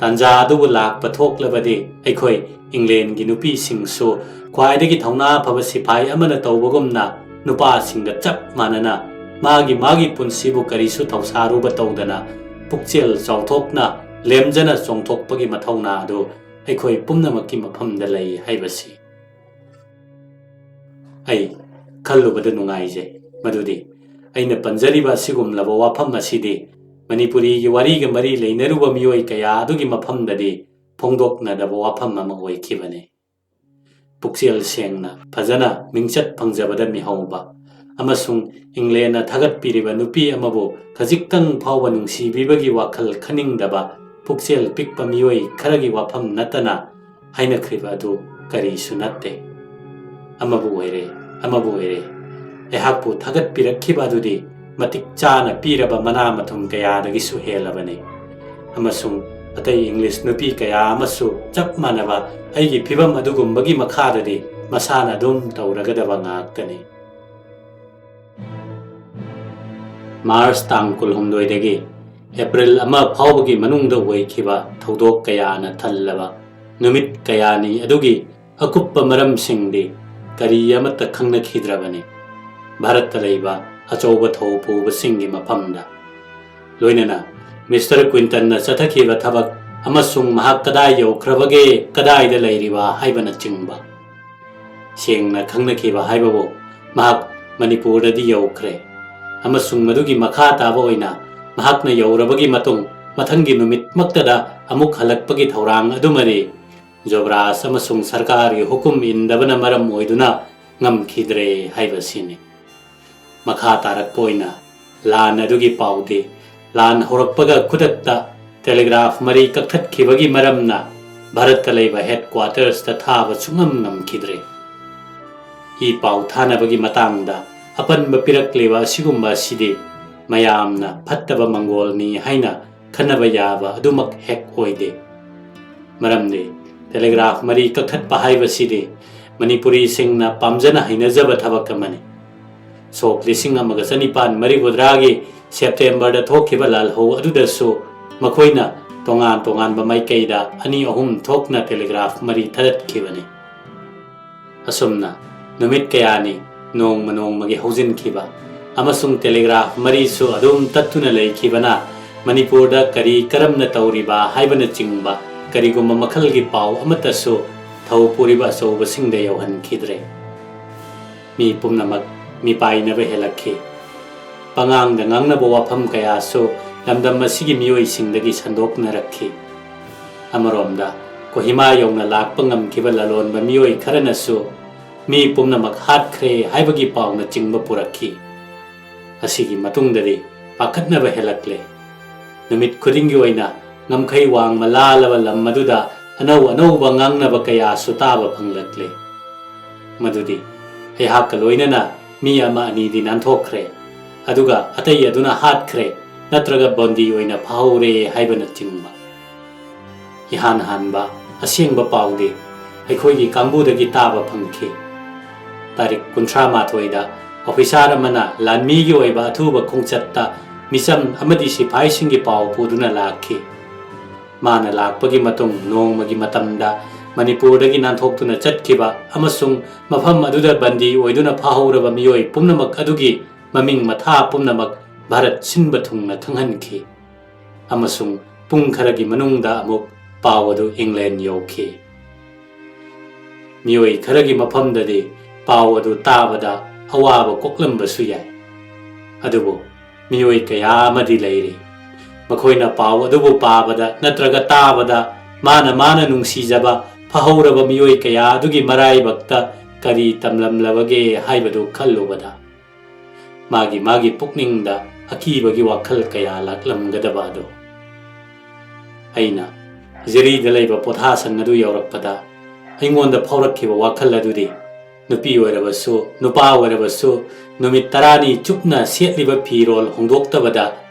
ꯇꯥꯟꯖꯥ ꯑꯗꯨꯕꯨ ꯂꯥꯛꯄ ꯊꯣꯛꯂꯕꯗꯤ ꯑꯩꯈꯣꯏ ꯏꯪꯂꯦꯟꯒꯤ ꯅꯨꯄꯤꯁꯤꯡꯁꯨ ꯈ꯭ꯋꯥꯏꯗꯒꯤ ꯊꯧꯅꯥ ꯐꯕ ꯁꯤꯐꯥꯏ ꯑꯃꯅ ꯇꯧꯕꯒꯨꯝꯅ ꯅꯨꯄꯥꯁꯤꯡꯒ ꯆꯞ ꯃꯥꯟꯅꯅ ꯃꯥꯒꯤ ꯃꯥꯒꯤ ꯄꯨꯟꯁꯤꯕꯨ ꯀꯔꯤꯁꯨ ꯊꯧꯁꯥꯔꯨꯕ ꯇꯧꯗꯅ ꯄꯨꯛꯆꯦꯜ ꯆꯥꯎꯊꯣꯛꯅ ꯂꯦꯝꯖꯅ ꯆꯣꯡꯊꯣꯛꯄꯒꯤ ꯃꯊꯧꯅꯥ ꯑꯗꯨ ꯑꯩꯈꯣꯏ ꯄꯨꯝꯅꯃꯛꯀꯤ ꯃꯐꯝꯗ ꯂꯩ ꯍꯥꯏꯕꯁꯤ꯫ ꯑꯩ ꯈꯜꯂꯨꯕꯗ ꯅꯨꯡꯉꯥꯏꯖꯩ ꯃꯗꯨꯗꯤ ꯑꯩꯅ ꯄꯟꯖꯔꯤꯕ ꯑꯁꯤꯒꯨꯝꯂꯕ ꯋꯥꯐꯝ ꯑꯁꯤꯗꯤ ꯃꯅꯤꯄꯨꯔꯤꯒꯤ ꯋꯥꯔꯤꯒ ꯃꯔꯤ ꯂꯩꯅꯔꯨꯕ ꯃꯤꯑꯣꯏ ꯀꯌꯥ ꯑꯗꯨꯒꯤ ꯃꯐꯝꯗꯗꯤ ꯐꯣꯡꯗꯣꯛꯅꯗꯕ ꯋꯥꯐꯝ ꯑꯃ ꯑꯣꯏꯈꯤꯕꯅꯤ꯫ ꯄꯨꯛꯆꯦꯜ ꯁꯦꯡꯅ ꯐꯖꯅ ꯃꯤꯡꯆꯠ ꯐꯪꯖꯕꯗ ꯃꯤꯍꯧꯕ ꯑꯃꯁꯨꯡ ꯏꯪꯂꯦꯟꯅ ꯊꯥꯒꯠꯄꯤꯔꯤꯕ ꯅꯨꯄꯤ ꯑꯃꯕꯨ ꯈꯖꯤꯛꯇꯪ ꯐꯥꯎꯕ ꯅꯨꯡꯁꯤꯕꯤꯕꯒꯤ ꯋꯥꯈꯜ ꯈꯟꯅꯤꯡꯗꯕ ꯄꯨꯛꯆꯦꯜ ꯄꯤꯛꯄ ꯃꯤꯑꯣꯏ ꯈꯔꯒꯤ ꯋꯥꯐꯝ ꯅꯠꯇꯅ ꯍꯥꯏꯅꯈ꯭ꯔꯤꯕ ꯑꯗꯨ ꯀꯔꯤꯁꯨ ꯅꯠꯇꯦ꯫ ꯑꯃꯕꯨ ꯑꯣꯏꯔꯦ, ꯑꯃꯕꯨ ꯑꯣꯏꯔꯦ, ꯑꯩꯍꯥꯛꯄꯨ ꯊꯥꯒꯠꯄꯤꯔꯛꯈꯤꯕ ꯑꯗꯨꯗꯤ ꯃꯇꯤꯛ ꯆꯥꯅ ꯄꯤꯔꯕ ꯃꯅꯥ ꯃꯊꯨꯝ ꯀꯌꯥꯗꯒꯤꯁꯨ ꯍꯦꯜꯂꯕꯅꯤ꯫ ꯑꯃꯁꯨꯡ ꯑꯇꯩ ꯏꯪꯂꯤꯁ ꯅꯨꯄꯤ ꯀꯌꯥ ꯑꯃꯁꯨ ꯆꯞ ꯃꯥꯟꯅꯕ ꯑꯩꯒꯤ ꯐꯤꯚꯝ ꯑꯗꯨꯒꯨꯝꯕꯒꯤ ꯃꯈꯥꯗꯗꯤ ꯃꯁꯥꯅ ꯑꯗꯨꯝ ꯇꯧꯔꯒꯗꯕ ꯉꯥꯛꯇꯅꯤ꯫ ꯃꯥꯔꯆ ꯇꯥꯡ ꯀꯨꯟꯍꯨꯝꯗꯣꯏꯗꯒꯤ ꯑꯦꯄ꯭ꯔꯤꯜ ꯑꯃ ꯐꯥꯎꯕꯒꯤ ꯃꯅꯨꯡꯗ ꯑꯣꯏꯈꯤꯕ ꯊꯧꯗꯣꯛ ꯀꯌꯥꯅ ꯊꯜꯂꯕ ꯅꯨꯃꯤꯠ ꯀꯌꯥꯅꯤ ꯑꯗꯨꯒꯤ ꯑꯀꯨꯞꯄ ꯃꯔꯝꯁꯤꯡꯗꯤ ꯀꯔꯤ ꯑꯃꯠꯇ ꯈꯪꯅꯈꯤꯗ꯭ꯔꯕꯅꯤ꯫ ꯚꯥꯔꯠꯇ ꯂꯩꯕ ꯑꯆꯧꯕ ꯊꯧ ꯄꯨꯕꯁꯤꯡꯒꯤ ꯃꯐꯝꯗ, ꯂꯣꯏꯅꯅ ꯃꯤꯁꯇꯔ ꯀ꯭ꯋꯤꯟꯇꯟꯅ ꯆꯠꯊꯈꯤꯕ ꯊꯕꯛ ꯑꯃꯁꯨꯡ ꯃꯍꯥꯛ ꯀꯗꯥꯏ ꯌꯧꯈ꯭ꯔꯕꯒꯦ, ꯀꯗꯥꯏꯗ ꯂꯩꯔꯤꯕ ꯍꯥꯏꯕꯅꯆꯤꯡꯕ꯫ ꯁꯦꯡꯅ ꯈꯪꯅꯈꯤꯕ ꯍꯥꯏꯕꯕꯨ ꯃꯍꯥꯛ ꯃꯅꯤꯄꯨꯔꯗꯗꯤ ꯌꯧꯈ꯭ꯔꯦ ꯑꯃꯁꯨꯡ ꯃꯗꯨꯒꯤ ꯃꯈꯥ ꯇꯥꯕ ꯑꯣꯏꯅ ꯃꯍꯥꯛꯅ ꯌꯧꯔꯕꯒꯤ ꯃꯇꯨꯡ ꯃꯊꯪꯒꯤ ꯅꯨꯃꯤꯠꯃꯛꯇꯗ ꯑꯃꯨꯛ ꯍꯜꯂꯛꯄꯒꯤ ꯊꯧꯔꯥꯡ ꯑꯗꯨꯃꯗꯤ ꯖꯣꯕ꯭ꯔꯥꯖ ꯑꯃꯁꯨꯡ ꯁꯔꯀꯥꯔꯒꯤ ꯍꯨꯀꯨꯝ ꯏꯟꯗꯕꯅ ꯃꯔꯝ ꯑꯣꯏꯗꯨꯅ ꯉꯝꯈꯤꯗ꯭ꯔꯦ ꯍꯥꯏꯕꯁꯤꯅꯤ꯫ ꯃꯈꯥ ꯇꯥꯔꯛꯄ ꯑꯣꯏꯅ ꯂꯥꯟ ꯑꯗꯨꯒꯤ ꯄꯥꯎꯗꯤ ꯂꯥꯟ ꯍꯧꯔꯛꯄꯒ ꯈꯨꯗꯛꯇ ꯇꯦꯂꯤꯒ꯭ꯔꯥꯐ ꯃꯔꯤ ꯀꯛꯊꯠꯈꯤꯕꯒꯤ ꯃꯔꯝꯅ ꯚꯥꯔꯠꯇ ꯂꯩꯕ ꯍꯦꯗꯀ꯭ꯋꯥꯇꯔꯁꯇ ꯊꯥꯕ ꯁꯨꯡꯉꯝ ꯉꯝꯈꯤꯗ꯭ꯔꯦ꯫ ꯏ ꯄꯥꯎ ꯊꯥꯅꯕꯒꯤ ꯃꯇꯥꯡꯗ ꯑꯄꯟꯕ ꯄꯤꯔꯛꯂꯤꯕ ꯑꯁꯤꯒꯨꯝꯕ ꯑꯁꯤꯗꯤ ꯃꯌꯥꯝꯅ ꯐꯠꯇꯕ ꯃꯪꯒꯣꯜꯅꯤ ꯍꯥꯏꯅ ꯈꯟꯅꯕ ꯌꯥꯕ ꯑꯗꯨꯃꯛ ꯍꯦꯛ ꯑꯣꯏꯗꯦ꯫ ꯃꯔꯝꯗꯤ ꯇꯦꯂꯤꯒ꯭ꯔꯥꯐ ꯃꯔꯤ ꯀꯛꯊꯠꯄ ꯍꯥꯏꯕꯁꯤꯗꯤ ꯃꯅꯤꯄꯨꯔꯤꯁꯤꯡꯅ ꯄꯥꯝꯖꯅ ꯍꯩꯅꯖꯕ ꯊꯕꯛ ꯑꯃꯅꯤ꯫ ꯁꯣꯛ ꯂꯤꯁꯤꯡ ꯑꯃꯒ ꯆꯅꯤꯄꯥꯟ ꯃꯔꯤꯐꯨꯇꯔꯥꯒꯤ ꯁꯦꯞꯇꯦꯝꯕꯔꯗ ꯊꯣꯛꯈꯤꯕ ꯂꯥꯜꯍꯧ ꯑꯗꯨꯗꯁꯨ ꯃꯈꯣꯏꯅ ꯇꯣꯉꯥꯟ ꯇꯣꯉꯥꯟꯕ ꯃꯥꯏꯀꯩꯗ ꯑꯅꯤ ꯑꯍꯨꯝ ꯊꯣꯛꯅ ꯇꯦꯂꯤꯒ꯭ꯔꯥꯐ ꯃꯔꯤ ꯊꯥꯗꯠꯈꯤꯕꯅꯤ꯫ ꯑꯁꯨꯝꯅ ꯅꯨꯃꯤꯠ ꯀꯌꯥꯅꯤ ꯅꯣꯡꯃ ꯅꯣꯡꯃꯒꯤ ꯍꯧꯖꯤꯟꯈꯤꯕ ꯑꯃꯁꯨꯡ ꯇꯦꯂꯤꯒ꯭ꯔꯥꯐ ꯃꯔꯤꯁꯨ ꯑꯗꯨꯝ ꯇꯠꯇꯨꯅ ꯂꯩꯈꯤꯕꯅ ꯃꯅꯤꯄꯨꯔꯗ ꯀꯔꯤ ꯀꯔꯝꯅ ꯇꯧꯔꯤꯕ ꯍꯥꯏꯕꯅꯆꯤꯡꯕ ꯀꯔꯤꯒꯨꯝꯕ ꯃꯈꯜꯒꯤ ꯄꯥꯎ ꯑꯃꯠꯇꯁꯨ ꯊꯧ ꯄꯨꯔꯤꯕ ꯑꯆꯧꯕꯁꯤꯡꯗ ꯌꯧꯍꯟꯈꯤꯗ꯭ꯔꯦ꯫ ꯃꯤ ꯄꯨꯝꯅꯃꯛ ꯃꯤꯄꯥꯏꯅꯕ ꯍꯦꯜꯂꯛꯈꯤ꯫ ꯄꯉꯥꯡꯗ ꯉꯥꯡꯅꯕ ꯋꯥꯐꯝ ꯀꯌꯥꯁꯨ ꯂꯝꯗꯝ ꯑꯁꯤꯒꯤ ꯃꯤꯑꯣꯏꯁꯤꯡꯗꯒꯤ ꯁꯟꯗꯣꯛꯅꯔꯛꯈꯤ꯫ ꯑꯃꯔꯣꯝꯗ ꯀꯣꯍꯤꯃꯥ ꯌꯧꯅ ꯂꯥꯛꯄ ꯉꯝꯈꯤꯕ ꯂꯂꯣꯟꯕ ꯃꯤꯑꯣꯏ ꯈꯔꯅꯁꯨ ꯃꯤ ꯄꯨꯝꯅꯃꯛ ꯍꯥꯠꯈ꯭ꯔꯦ ꯍꯥꯏꯕꯒꯤ ꯄꯥꯎꯅꯆꯤꯡꯕ ꯄꯨꯔꯛꯈꯤ꯫ ꯑꯁꯤꯒꯤ ꯃꯇꯨꯡꯗꯗꯤ ꯄꯥꯈꯠꯅꯕ ꯍꯦꯜꯂꯛꯂꯦ꯫ ꯅꯨꯃꯤꯠ ꯈꯨꯗꯤꯡꯒꯤ ꯑꯣꯏꯅ ꯉꯝꯈꯩ ꯋꯥꯡꯃ ꯂꯥꯜꯂꯕ ꯂꯝ ꯑꯗꯨꯗ ꯑꯅꯧ ꯑꯅꯧꯕ ꯉꯥꯡꯅꯕ ꯀꯌꯥꯁꯨ ꯇꯥꯕ ꯐꯪꯂꯛꯂꯦ꯫ ꯃꯗꯨꯗꯤ ꯑꯩꯍꯥꯛꯀ ꯂꯣꯏꯅꯅ ꯃꯤ ꯑꯃ ꯑꯅꯤꯗꯤ ꯅꯥꯟꯊꯣꯛꯈ꯭ꯔꯦ, ꯑꯗꯨꯒ ꯑꯇꯩ ꯑꯗꯨꯅ ꯍꯥꯠꯈ꯭ꯔꯦ ꯅꯠꯇ꯭ꯔꯒ ꯕꯟꯗꯤ ꯑꯣꯏꯅ ꯐꯥꯍꯧꯔꯦ ꯍꯥꯏꯕꯅꯆꯤꯡꯕ꯫ ꯏꯍꯥꯟ ꯍꯥꯟꯕ ꯑꯁꯦꯡꯕ ꯄꯥꯎꯗꯤ ꯑꯩꯈꯣꯏꯒꯤ ꯀꯥꯡꯕꯨꯗꯒꯤ ꯇꯥꯕ ꯐꯪꯈꯤ꯫ ꯇꯥꯔꯤꯛ ꯀꯨꯟꯊ꯭ꯔꯥ ꯃꯥꯊꯣꯏꯗ ꯑꯣꯐꯤꯁꯥꯔ ꯑꯃꯅ ꯂꯥꯟꯃꯤꯒꯤ ꯑꯣꯏꯕ ꯑꯊꯨꯕ ꯈꯣꯡꯆꯠꯇ ꯃꯤꯆꯝ ꯑꯃꯗꯤ ꯁꯤꯐꯥꯏꯁꯤꯡꯒꯤ ꯄꯥꯎ ꯄꯨꯗꯨꯅ ꯂꯥꯛꯈꯤ꯫ ꯃꯥꯅ ꯂꯥꯛꯄꯒꯤ ꯃꯇꯨꯡ ꯅꯣꯡꯃꯒꯤ ꯃꯇꯝꯗ ꯃꯅꯤꯄꯨꯔꯗꯒꯤ ꯅꯥꯟꯊꯣꯛꯇꯨꯅ ꯆꯠꯈꯤꯕ ꯑꯃꯁꯨꯡ ꯃꯐꯝ ꯑꯗꯨꯗ ꯕꯟꯗꯤ ꯑꯣꯏꯗꯨꯅ ꯐꯥꯍꯧꯔꯕ ꯃꯤꯑꯣꯏ ꯄꯨꯝꯅꯃꯛ ꯑꯗꯨꯒꯤ ꯃꯃꯤꯡ ꯃꯊꯥ ꯄꯨꯝꯅꯃꯛ ꯚꯥꯔꯠ ꯁꯤꯟꯕ ꯊꯨꯡꯅ ꯈꯪꯍꯟꯈꯤ꯫ ꯑꯃꯁꯨꯡ ꯄꯨꯡ ꯈꯔꯒꯤ ꯃꯅꯨꯡꯗ ꯑꯃꯨꯛ ꯄꯥꯎ ꯑꯗꯨ ꯏꯪꯂꯦꯟ ꯌꯧꯈꯤ꯫ ꯃꯤꯑꯣꯏ ꯈꯔꯒꯤ ꯃꯐꯝꯗꯗꯤ ꯄꯥꯎ ꯑꯗꯨ ꯇꯥꯕꯗ ꯑꯋꯥꯕ ꯀꯣꯛꯂꯝꯕꯁꯨ ꯌꯥꯏ꯫ ꯑꯗꯨꯕꯨ ꯃꯤꯑꯣꯏ ꯀꯌꯥ ꯑꯃꯗꯤ ꯂꯩꯔꯤ꯫ ꯃꯈꯣꯏꯅ ꯄꯥꯎ ꯑꯗꯨꯕꯨ ꯄꯥꯕꯗ ꯅꯠꯇ꯭ꯔꯒ ꯇꯥꯕꯗ ꯃꯥꯅ ꯃꯥꯅ ꯅꯨꯡꯁꯤꯖꯕ ꯐꯍꯧꯔꯕ ꯃꯤꯑꯣꯏ ꯀꯌꯥ ꯑꯗꯨꯒꯤ ꯃꯔꯥꯏꯕꯛꯇ ꯀꯔꯤ ꯇꯝꯂꯝꯂꯕꯒꯦ ꯍꯥꯏꯕꯗꯨ ꯈꯜꯂꯨꯕꯗ ꯃꯥꯒꯤ ꯃꯥꯒꯤ ꯄꯨꯛꯅꯤꯡꯗ ꯑꯀꯤꯕꯒꯤ ꯋꯥꯈꯜ ꯀꯌꯥ ꯂꯥꯛꯂꯝꯒꯗꯕ ꯑꯗꯨ꯫ ꯑꯩꯅ ꯖꯤꯔꯤꯗ ꯂꯩꯕ ꯄꯣꯊꯥꯁꯪ ꯑꯗꯨ ꯌꯧꯔꯛꯄꯗ ꯑꯩꯉꯣꯟꯗ ꯐꯥꯎꯔꯛꯈꯤꯕ ꯋꯥꯈꯜ ꯑꯗꯨꯗꯤ ꯅꯨꯄꯤ ꯑꯣꯏꯔꯕꯁꯨ, ꯅꯨꯄꯥ ꯑꯣꯏꯔꯕꯁꯨ, ꯅꯨꯃꯤꯠ ꯇꯔꯥꯅꯤ ꯆꯨꯞꯅ ꯁꯦꯠꯂꯤꯕ ꯐꯤꯔꯣꯜ ꯍꯣꯡꯗꯣꯛꯇꯕꯗ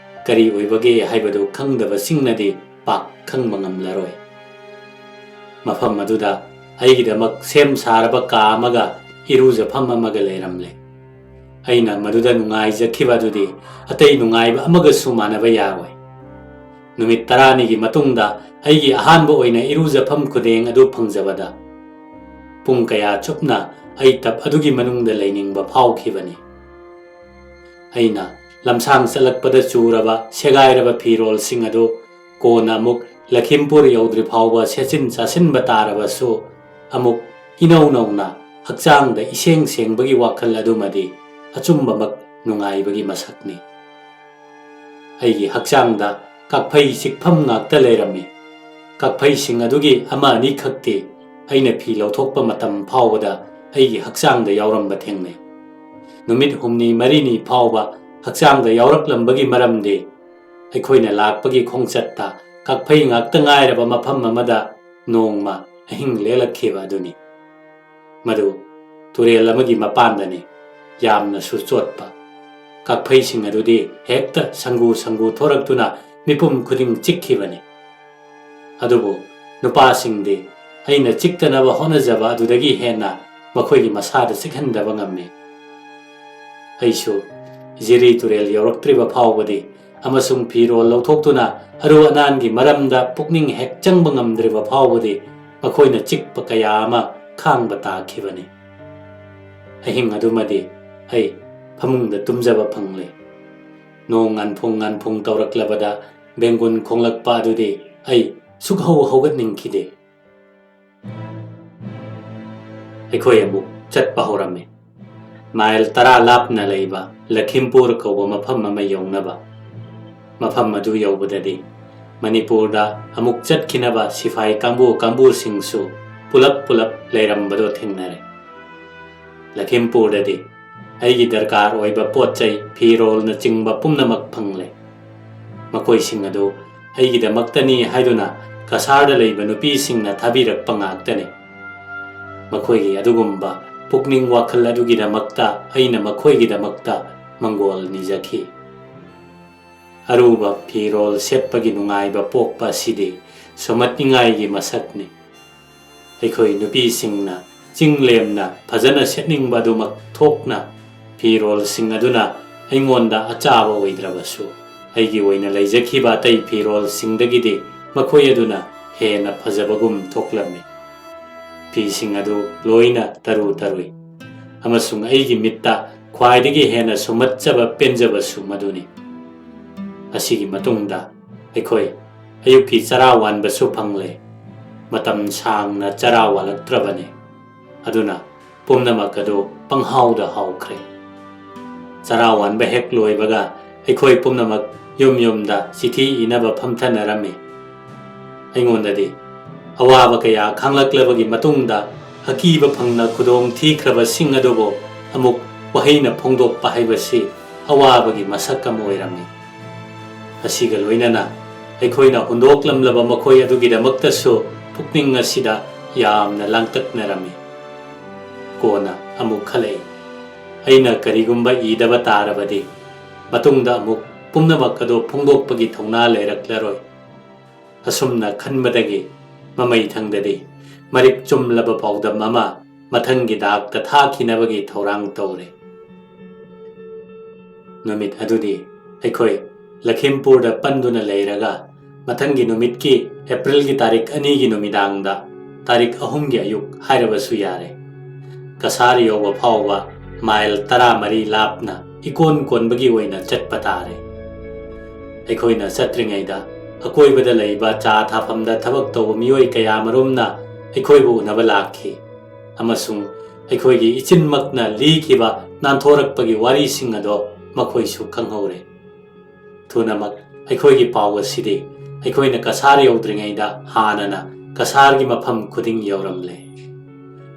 ꯀꯔꯤ ꯑꯣꯏꯕꯒꯦ ꯍꯥꯏꯕꯗꯨ ꯈꯪꯗꯕꯁꯤꯡꯅꯗꯤ ꯄꯥꯛ ꯈꯪꯕ ꯉꯝꯂꯔꯣꯏ꯫ ꯃꯐꯝ ꯑꯗꯨꯗ ꯑꯩꯒꯤꯗꯃꯛ ꯁꯦꯝ ꯁꯥꯔꯕ ꯀꯥ ꯑꯃꯒ ꯏꯔꯨꯖꯐꯝ ꯑꯃꯒ ꯂꯩꯔꯝꯂꯦ꯫ ꯑꯩꯅ ꯃꯗꯨꯗ ꯅꯨꯡꯉꯥꯏꯖꯈꯤꯕ ꯑꯗꯨꯗꯤ ꯑꯇꯩ ꯅꯨꯡꯉꯥꯏꯕ ꯑꯃꯒꯁꯨ ꯃꯥꯟꯅꯕ ꯌꯥꯔꯣꯏ꯫ ꯅꯨꯃꯤꯠ ꯇꯔꯥꯅꯤꯒꯤ ꯃꯇꯨꯡꯗ ꯑꯩꯒꯤ ꯑꯍꯥꯟꯕ ꯑꯣꯏꯅ ꯏꯔꯨꯖꯐꯝ ꯈꯨꯗꯦꯡ ꯑꯗꯨ ꯐꯪꯖꯕꯗ ꯄꯨꯡ ꯀꯌꯥ ꯆꯨꯞꯅ ꯑꯩ ꯇꯞ ꯑꯗꯨꯒꯤ ꯃꯅꯨꯡꯗ ꯂꯩꯅꯤꯡꯕ ꯐꯥꯎꯈꯤꯕꯅꯤ꯫ ꯑꯩꯅ ꯂꯝꯁꯥꯡ ꯆꯠꯂꯛꯄꯗ ꯆꯨꯔꯕ ꯁꯦꯒꯥꯏꯔꯕ ꯐꯤꯔꯣꯜꯁꯤꯡ ꯑꯗꯨ ꯀꯣꯟꯅ ꯑꯃꯨꯛ ꯂꯈꯤꯝꯄꯨꯔ ꯌꯧꯗ꯭ꯔꯤ ꯐꯥꯎꯕ ꯁꯦꯠꯆꯤꯟ ꯆꯥꯁꯤꯟꯕ ꯇꯥꯔꯕꯁꯨ, ꯑꯃꯨꯛ ꯏꯅꯧ ꯅꯧꯅ ꯍꯛꯆꯥꯡꯗ ꯏꯁꯦꯡ ꯁꯦꯡꯕꯒꯤ ꯋꯥꯈꯜ ꯑꯗꯨꯃꯗꯤ ꯑꯆꯨꯝꯕꯃꯛ ꯅꯨꯡꯉꯥꯏꯕꯒꯤ ꯃꯁꯛꯅꯤ꯫ ꯑꯩꯒꯤ ꯍꯛꯆꯥꯡꯗ ꯀꯥꯛꯐꯩ ꯆꯤꯛꯐꯝ ꯉꯥꯛꯇ ꯂꯩꯔꯝꯃꯤ꯫ ꯀꯥꯛꯐꯩꯁꯤꯡ ꯑꯗꯨꯒꯤ ꯑꯃ ꯑꯅꯤꯈꯛꯇꯤ ꯑꯩꯅ ꯐꯤ ꯂꯧꯊꯣꯛꯄ ꯃꯇꯝ ꯐꯥꯎꯕꯗ ꯑꯩꯒꯤ ꯍꯛꯆꯥꯡꯗ ꯌꯥꯎꯔꯝꯕ ꯊꯦꯡꯅꯩ꯫ ꯅꯨꯃꯤꯠ ꯍꯨꯝꯅꯤ ꯃꯔꯤꯅꯤ ꯐꯥꯎꯕ ꯍꯛꯆꯥꯡꯗ ꯌꯥꯎꯔꯛꯂꯝꯕꯒꯤ ꯃꯔꯝꯗꯤ, ꯑꯩꯈꯣꯏꯅ ꯂꯥꯛꯄꯒꯤ ꯈꯣꯡꯆꯠꯇ ꯀꯥꯛꯐꯩ ꯉꯥꯛꯇ ꯉꯥꯏꯔꯕ ꯃꯐꯝ ꯑꯃꯗ ꯅꯣꯡꯃ ꯑꯍꯤꯡ ꯂꯦꯛꯂꯛꯈꯤꯕ ꯑꯗꯨꯅꯤ꯫ ꯃꯗꯨ ꯇꯨꯔꯦꯜ ꯑꯃꯒꯤ ꯃꯄꯥꯟꯗꯅꯤ꯫ ꯌꯥꯝꯅꯁꯨ ꯆꯣꯠꯄ꯫ ꯀꯥꯛꯐꯩꯁꯤꯡ ꯑꯗꯨꯗꯤ ꯍꯦꯛꯇ ꯁꯪꯒꯨ ꯁꯪꯒꯨ ꯊꯣꯔꯛꯇꯨꯅ ꯃꯤꯄꯨꯝ ꯈꯨꯗꯤꯡ ꯆꯤꯛꯈꯤꯕꯅꯤ꯫ ꯑꯗꯨꯕꯨ ꯅꯨꯄꯥꯁꯤꯡꯗꯤ ꯑꯩꯅ ꯆꯤꯛꯇꯅꯕ ꯍꯣꯠꯅꯖꯕ ꯑꯗꯨꯗꯒꯤ ꯍꯦꯟꯅ ꯃꯈꯣꯏꯒꯤ ꯃꯁꯥꯗ ꯆꯤꯛꯍꯟꯗꯕ ꯉꯝꯃꯤ꯫ ꯑꯩꯁꯨ ꯖꯤꯔꯤ ꯇꯨꯔꯦꯜ ꯌꯧꯔꯛꯇ꯭ꯔꯤꯕ ꯐꯥꯎꯕꯗꯤ ꯑꯃꯁꯨꯡ ꯐꯤꯔꯣꯜ ꯂꯧꯊꯣꯛꯇꯨꯅ ꯑꯔꯨ ꯑꯅꯥꯟꯒꯤ ꯃꯔꯝꯗ ꯄꯨꯛꯅꯤꯡ ꯍꯦꯛ ꯆꯪꯕ ꯉꯝꯗ꯭ꯔꯤꯕ ꯐꯥꯎꯕꯗꯤ ꯃꯈꯣꯏꯅ ꯆꯤꯛꯄ ꯀꯌꯥ ꯑꯃ ꯈꯥꯡꯕ ꯇꯥꯈꯤꯕꯅꯤ꯫ ꯑꯍꯤꯡ ꯑꯗꯨꯃꯗꯤ ꯑꯩ ꯐꯃꯨꯡꯗ ꯇꯨꯝꯖꯕ ꯐꯪꯂꯦ꯫ ꯅꯣꯡ ꯉꯥꯟꯐꯨꯡ ꯉꯥꯟꯐꯨꯡ ꯇꯧꯔꯛꯂꯕꯗ ꯕꯦꯡꯒꯨꯟ ꯈꯣꯡꯂꯛꯄ ꯑꯗꯨꯗꯤ ꯑꯩ ꯁꯨꯛꯍꯧ ꯍꯧꯒꯠꯅꯤꯡꯈꯤꯗꯦ꯫ ꯑꯩꯈꯣꯏ ꯑꯃꯨꯛ ꯆꯠꯄ ꯍꯧꯔꯝꯃꯤ꯫ ꯃꯥꯏꯜ ꯇꯔꯥ ꯂꯥꯞꯅ ꯂꯩꯕ ꯂꯈꯤꯝꯄꯨꯔ ꯀꯧꯕ ꯃꯐꯝ ꯑꯃ ꯌꯧꯅꯕ꯫ ꯃꯐꯝ ꯑꯗꯨ ꯌꯧꯕꯗꯗꯤ ꯃꯅꯤꯄꯨꯔꯗ ꯑꯃꯨꯛ ꯆꯠꯈꯤꯅꯕ ꯁꯤꯐꯥꯏ ꯀꯥꯡꯕꯨ ꯀꯥꯡꯕꯨꯁꯤꯡꯁꯨ ꯄꯨꯂꯞ ꯄꯨꯂꯞ ꯂꯩꯔꯝꯕꯗꯣ ꯊꯦꯡꯅꯔꯦ꯫ ꯂꯈꯤꯝꯄꯨꯔꯗꯗꯤ ꯑꯩꯒꯤ ꯗꯔꯀꯥꯔ ꯑꯣꯏꯕ ꯄꯣꯠ ꯆꯩ, ꯐꯤꯔꯣꯜꯅꯆꯤꯡꯕ ꯄꯨꯝꯅꯃꯛ ꯐꯪꯂꯦ꯫ ꯃꯈꯣꯏꯁꯤꯡ ꯑꯗꯨ ꯑꯩꯒꯤꯗꯃꯛꯇꯅꯤ ꯍꯥꯏꯗꯨꯅ ꯀꯁꯥꯔꯗ ꯂꯩꯕ ꯅꯨꯄꯤꯁꯤꯡꯅ ꯊꯥꯕꯤꯔꯛꯄ ꯉꯥꯛꯇꯅꯤ꯫ ꯃꯈꯣꯏꯒꯤ ꯑꯗꯨꯒꯨꯝꯕ ꯄꯨꯛꯅꯤꯡ ꯋꯥꯈꯜ ꯑꯗꯨꯒꯤꯗꯃꯛꯇ ꯑꯩꯅ ꯃꯈꯣꯏꯒꯤꯗꯃꯛꯇ ꯃꯪꯒꯣꯜ ꯅꯤꯖꯈꯤ꯫ ꯑꯔꯨꯕ ꯐꯤꯔꯣꯜ ꯁꯦꯠꯄꯒꯤ ꯅꯨꯡꯉꯥꯏꯕ ꯄꯣꯛꯄ ꯑꯁꯤꯗꯤ ꯁꯨꯝꯍꯠꯅꯤꯡꯉꯥꯏꯒꯤ ꯃꯁꯛꯅꯤ꯫ ꯑꯩꯈꯣꯏ ꯅꯨꯄꯤꯁꯤꯡꯅ ꯆꯤꯡ ꯂꯦꯝꯅ ꯐꯖꯅ ꯁꯦꯠꯅꯤꯡꯕ ꯑꯗꯨꯃꯛ ꯊꯣꯛꯅ ꯐꯤꯔꯣꯜꯁꯤꯡ ꯑꯗꯨꯅ ꯑꯩꯉꯣꯟꯗ ꯑꯆꯥꯕ ꯑꯣꯏꯗ꯭ꯔꯕꯁꯨ, ꯑꯩꯒꯤ ꯑꯣꯏꯅ ꯂꯩꯖꯈꯤꯕ ꯑꯇꯩ ꯐꯤꯔꯣꯜꯁꯤꯡꯗꯒꯤꯗꯤ ꯃꯈꯣꯏ ꯑꯗꯨꯅ ꯍꯦꯟꯅ ꯐꯖꯕꯒꯨꯝ ꯊꯣꯛꯂꯝꯃꯤ꯫ ꯐꯤꯁꯤꯡ ꯑꯗꯨ ꯂꯣꯏꯅ ꯇꯔꯨ ꯇꯔꯨꯏ, ꯑꯃꯁꯨꯡ ꯑꯩꯒꯤ ꯃꯤꯠꯇ ꯈ꯭ꯋꯥꯏꯗꯒꯤ ꯍꯦꯟꯅ ꯁꯨꯝꯍꯠꯆꯕ ꯄꯦꯟꯖꯕꯁꯨ ꯃꯗꯨꯅꯤ꯫ ꯑꯁꯤꯒꯤ ꯃꯇꯨꯡꯗ ꯑꯩꯈꯣꯏ ꯑꯌꯨꯛꯀꯤ ꯆꯔꯥ ꯋꯥꯟꯕꯁꯨ ꯐꯪꯂꯦ꯫ ꯃꯇꯝ ꯁꯥꯡꯅ ꯆꯔꯥ ꯋꯥꯜꯂꯛꯇ꯭ꯔꯕꯅꯤ꯫ ꯑꯗꯨꯅ ꯄꯨꯝꯅꯃꯛ ꯑꯗꯨ ꯄꯪꯍꯥꯎꯗ ꯍꯥꯎꯈ꯭ꯔꯦ꯫ ꯆꯔꯥ ꯋꯥꯟꯕ ꯍꯦꯛ ꯂꯣꯏꯕꯒ ꯑꯩꯈꯣꯏ ꯄꯨꯝꯅꯃꯛ ꯌꯨꯝ ꯌꯨꯝꯗ ꯆꯤꯊꯤ ꯏꯅꯕ ꯐꯝꯊꯅꯔꯝꯃꯤ꯫ ꯑꯩꯉꯣꯟꯗꯗꯤ ꯑꯋꯥꯕ ꯀꯌꯥ ꯈꯥꯡꯂꯛꯂꯕꯒꯤ ꯃꯇꯨꯡꯗ ꯑꯀꯤꯕ ꯐꯪꯅ ꯈꯨꯗꯣꯡ ꯊꯤꯈ꯭ꯔꯕꯁꯤꯡ ꯑꯗꯨꯕꯨ ꯑꯃꯨꯛ ꯋꯥꯍꯩꯅ ꯐꯣꯡꯗꯣꯛꯄ ꯍꯥꯏꯕꯁꯤ ꯑꯋꯥꯕꯒꯤ ꯃꯁꯛ ꯑꯃ ꯑꯣꯏꯔꯝꯃꯤ꯫ ꯑꯁꯤꯒ ꯂꯣꯏꯅꯅ ꯑꯩꯈꯣꯏꯅ ꯍꯨꯟꯗꯣꯛꯂꯝꯂꯕ ꯃꯈꯣꯏ ꯑꯗꯨꯒꯤꯗꯃꯛꯇꯁꯨ ꯄꯨꯛꯅꯤꯡ ꯑꯁꯤꯗ ꯌꯥꯝꯅ ꯂꯥꯡꯇꯛꯅꯔꯝꯃꯤ꯫ ꯀꯣꯟꯅ ꯑꯃꯨꯛ ꯈꯜꯂꯛꯏ, ꯑꯩꯅ ꯀꯔꯤꯒꯨꯝꯕ ꯏꯗꯕ ꯇꯥꯔꯕꯗꯤ ꯃꯇꯨꯡꯗ ꯑꯃꯨꯛ ꯄꯨꯝꯅꯃꯛ ꯑꯗꯨ ꯐꯣꯡꯗꯣꯛꯄꯒꯤ ꯊꯧꯅꯥ ꯂꯩꯔꯛꯂꯔꯣꯏ꯫ ꯑꯁꯨꯝꯅ ꯈꯟꯕꯗꯒꯤ ꯃꯃꯩꯊꯪꯗꯗꯤ ꯃꯔꯤꯛ ꯆꯨꯝꯂꯕ ꯄꯥꯎꯗꯝ ꯑꯃ ꯃꯊꯪꯒꯤ ꯗꯥꯛꯇ ꯊꯥꯈꯤꯅꯕꯒꯤ ꯊꯧꯔꯥꯡ ꯇꯧꯔꯦ꯫ ꯅꯨꯃꯤꯠ ꯑꯗꯨꯗꯤ ꯑꯩꯈꯣꯏ ꯂꯈꯤꯝꯄꯨꯔꯗ ꯄꯟꯗꯨꯅ ꯂꯩꯔꯒ ꯃꯊꯪꯒꯤ ꯅꯨꯃꯤꯠꯀꯤ ꯑꯦꯄ꯭ꯔꯤꯜꯒꯤ ꯇꯥꯔꯤꯛ ꯑꯅꯤꯒꯤ ꯅꯨꯃꯤꯗꯥꯡꯗ, ꯇꯥꯔꯤꯛ ꯑꯍꯨꯝꯒꯤ ꯑꯌꯨꯛ ꯍꯥꯏꯔꯕꯁꯨ ꯌꯥꯔꯦ, ꯀꯁꯥꯔ ꯌꯧꯕ ꯐꯥꯎꯕ ꯃꯥꯏꯜ ꯇꯔꯥꯃꯔꯤ ꯂꯥꯞꯅ ꯏꯀꯣꯟ ꯀꯣꯟꯕꯒꯤ ꯑꯣꯏꯅ ꯆꯠꯄ ꯇꯥꯔꯦ꯫ ꯑꯩꯈꯣꯏꯅ ꯆꯠꯇ꯭ꯔꯤꯉꯩꯗ ꯑꯀꯣꯏꯕꯗ ꯂꯩꯕ ꯆꯥ ꯊꯥꯐꯝꯗ ꯊꯕꯛ ꯇꯧꯕ ꯃꯤꯑꯣꯏ ꯀꯌꯥꯃꯔꯨꯝꯅ ꯑꯩꯈꯣꯏꯕꯨ ꯎꯅꯕ ꯂꯥꯛꯈꯤ, ꯑꯃꯁꯨꯡ ꯑꯩꯈꯣꯏꯒꯤ ꯏꯆꯤꯟꯃꯛꯅ ꯂꯤꯈꯤꯕ ꯅꯥꯟꯊꯣꯔꯛꯄꯒꯤ ꯋꯥꯔꯤꯁꯤꯡ ꯑꯗꯣ ꯃꯈꯣꯏꯁꯨ ꯈꯪꯍꯧꯔꯦ꯫ ꯊꯨꯅꯃꯛ ꯑꯩꯈꯣꯏꯒꯤ ꯄꯥꯎ ꯑꯁꯤꯗꯤ ꯑꯩꯈꯣꯏꯅ ꯀꯁꯥꯔ ꯌꯧꯗ꯭ꯔꯤꯉꯩꯗ ꯍꯥꯟꯅꯅ ꯀꯁꯥꯔꯒꯤ ꯃꯐꯝ ꯈꯨꯗꯤꯡ ꯌꯧꯔꯝꯂꯦ꯫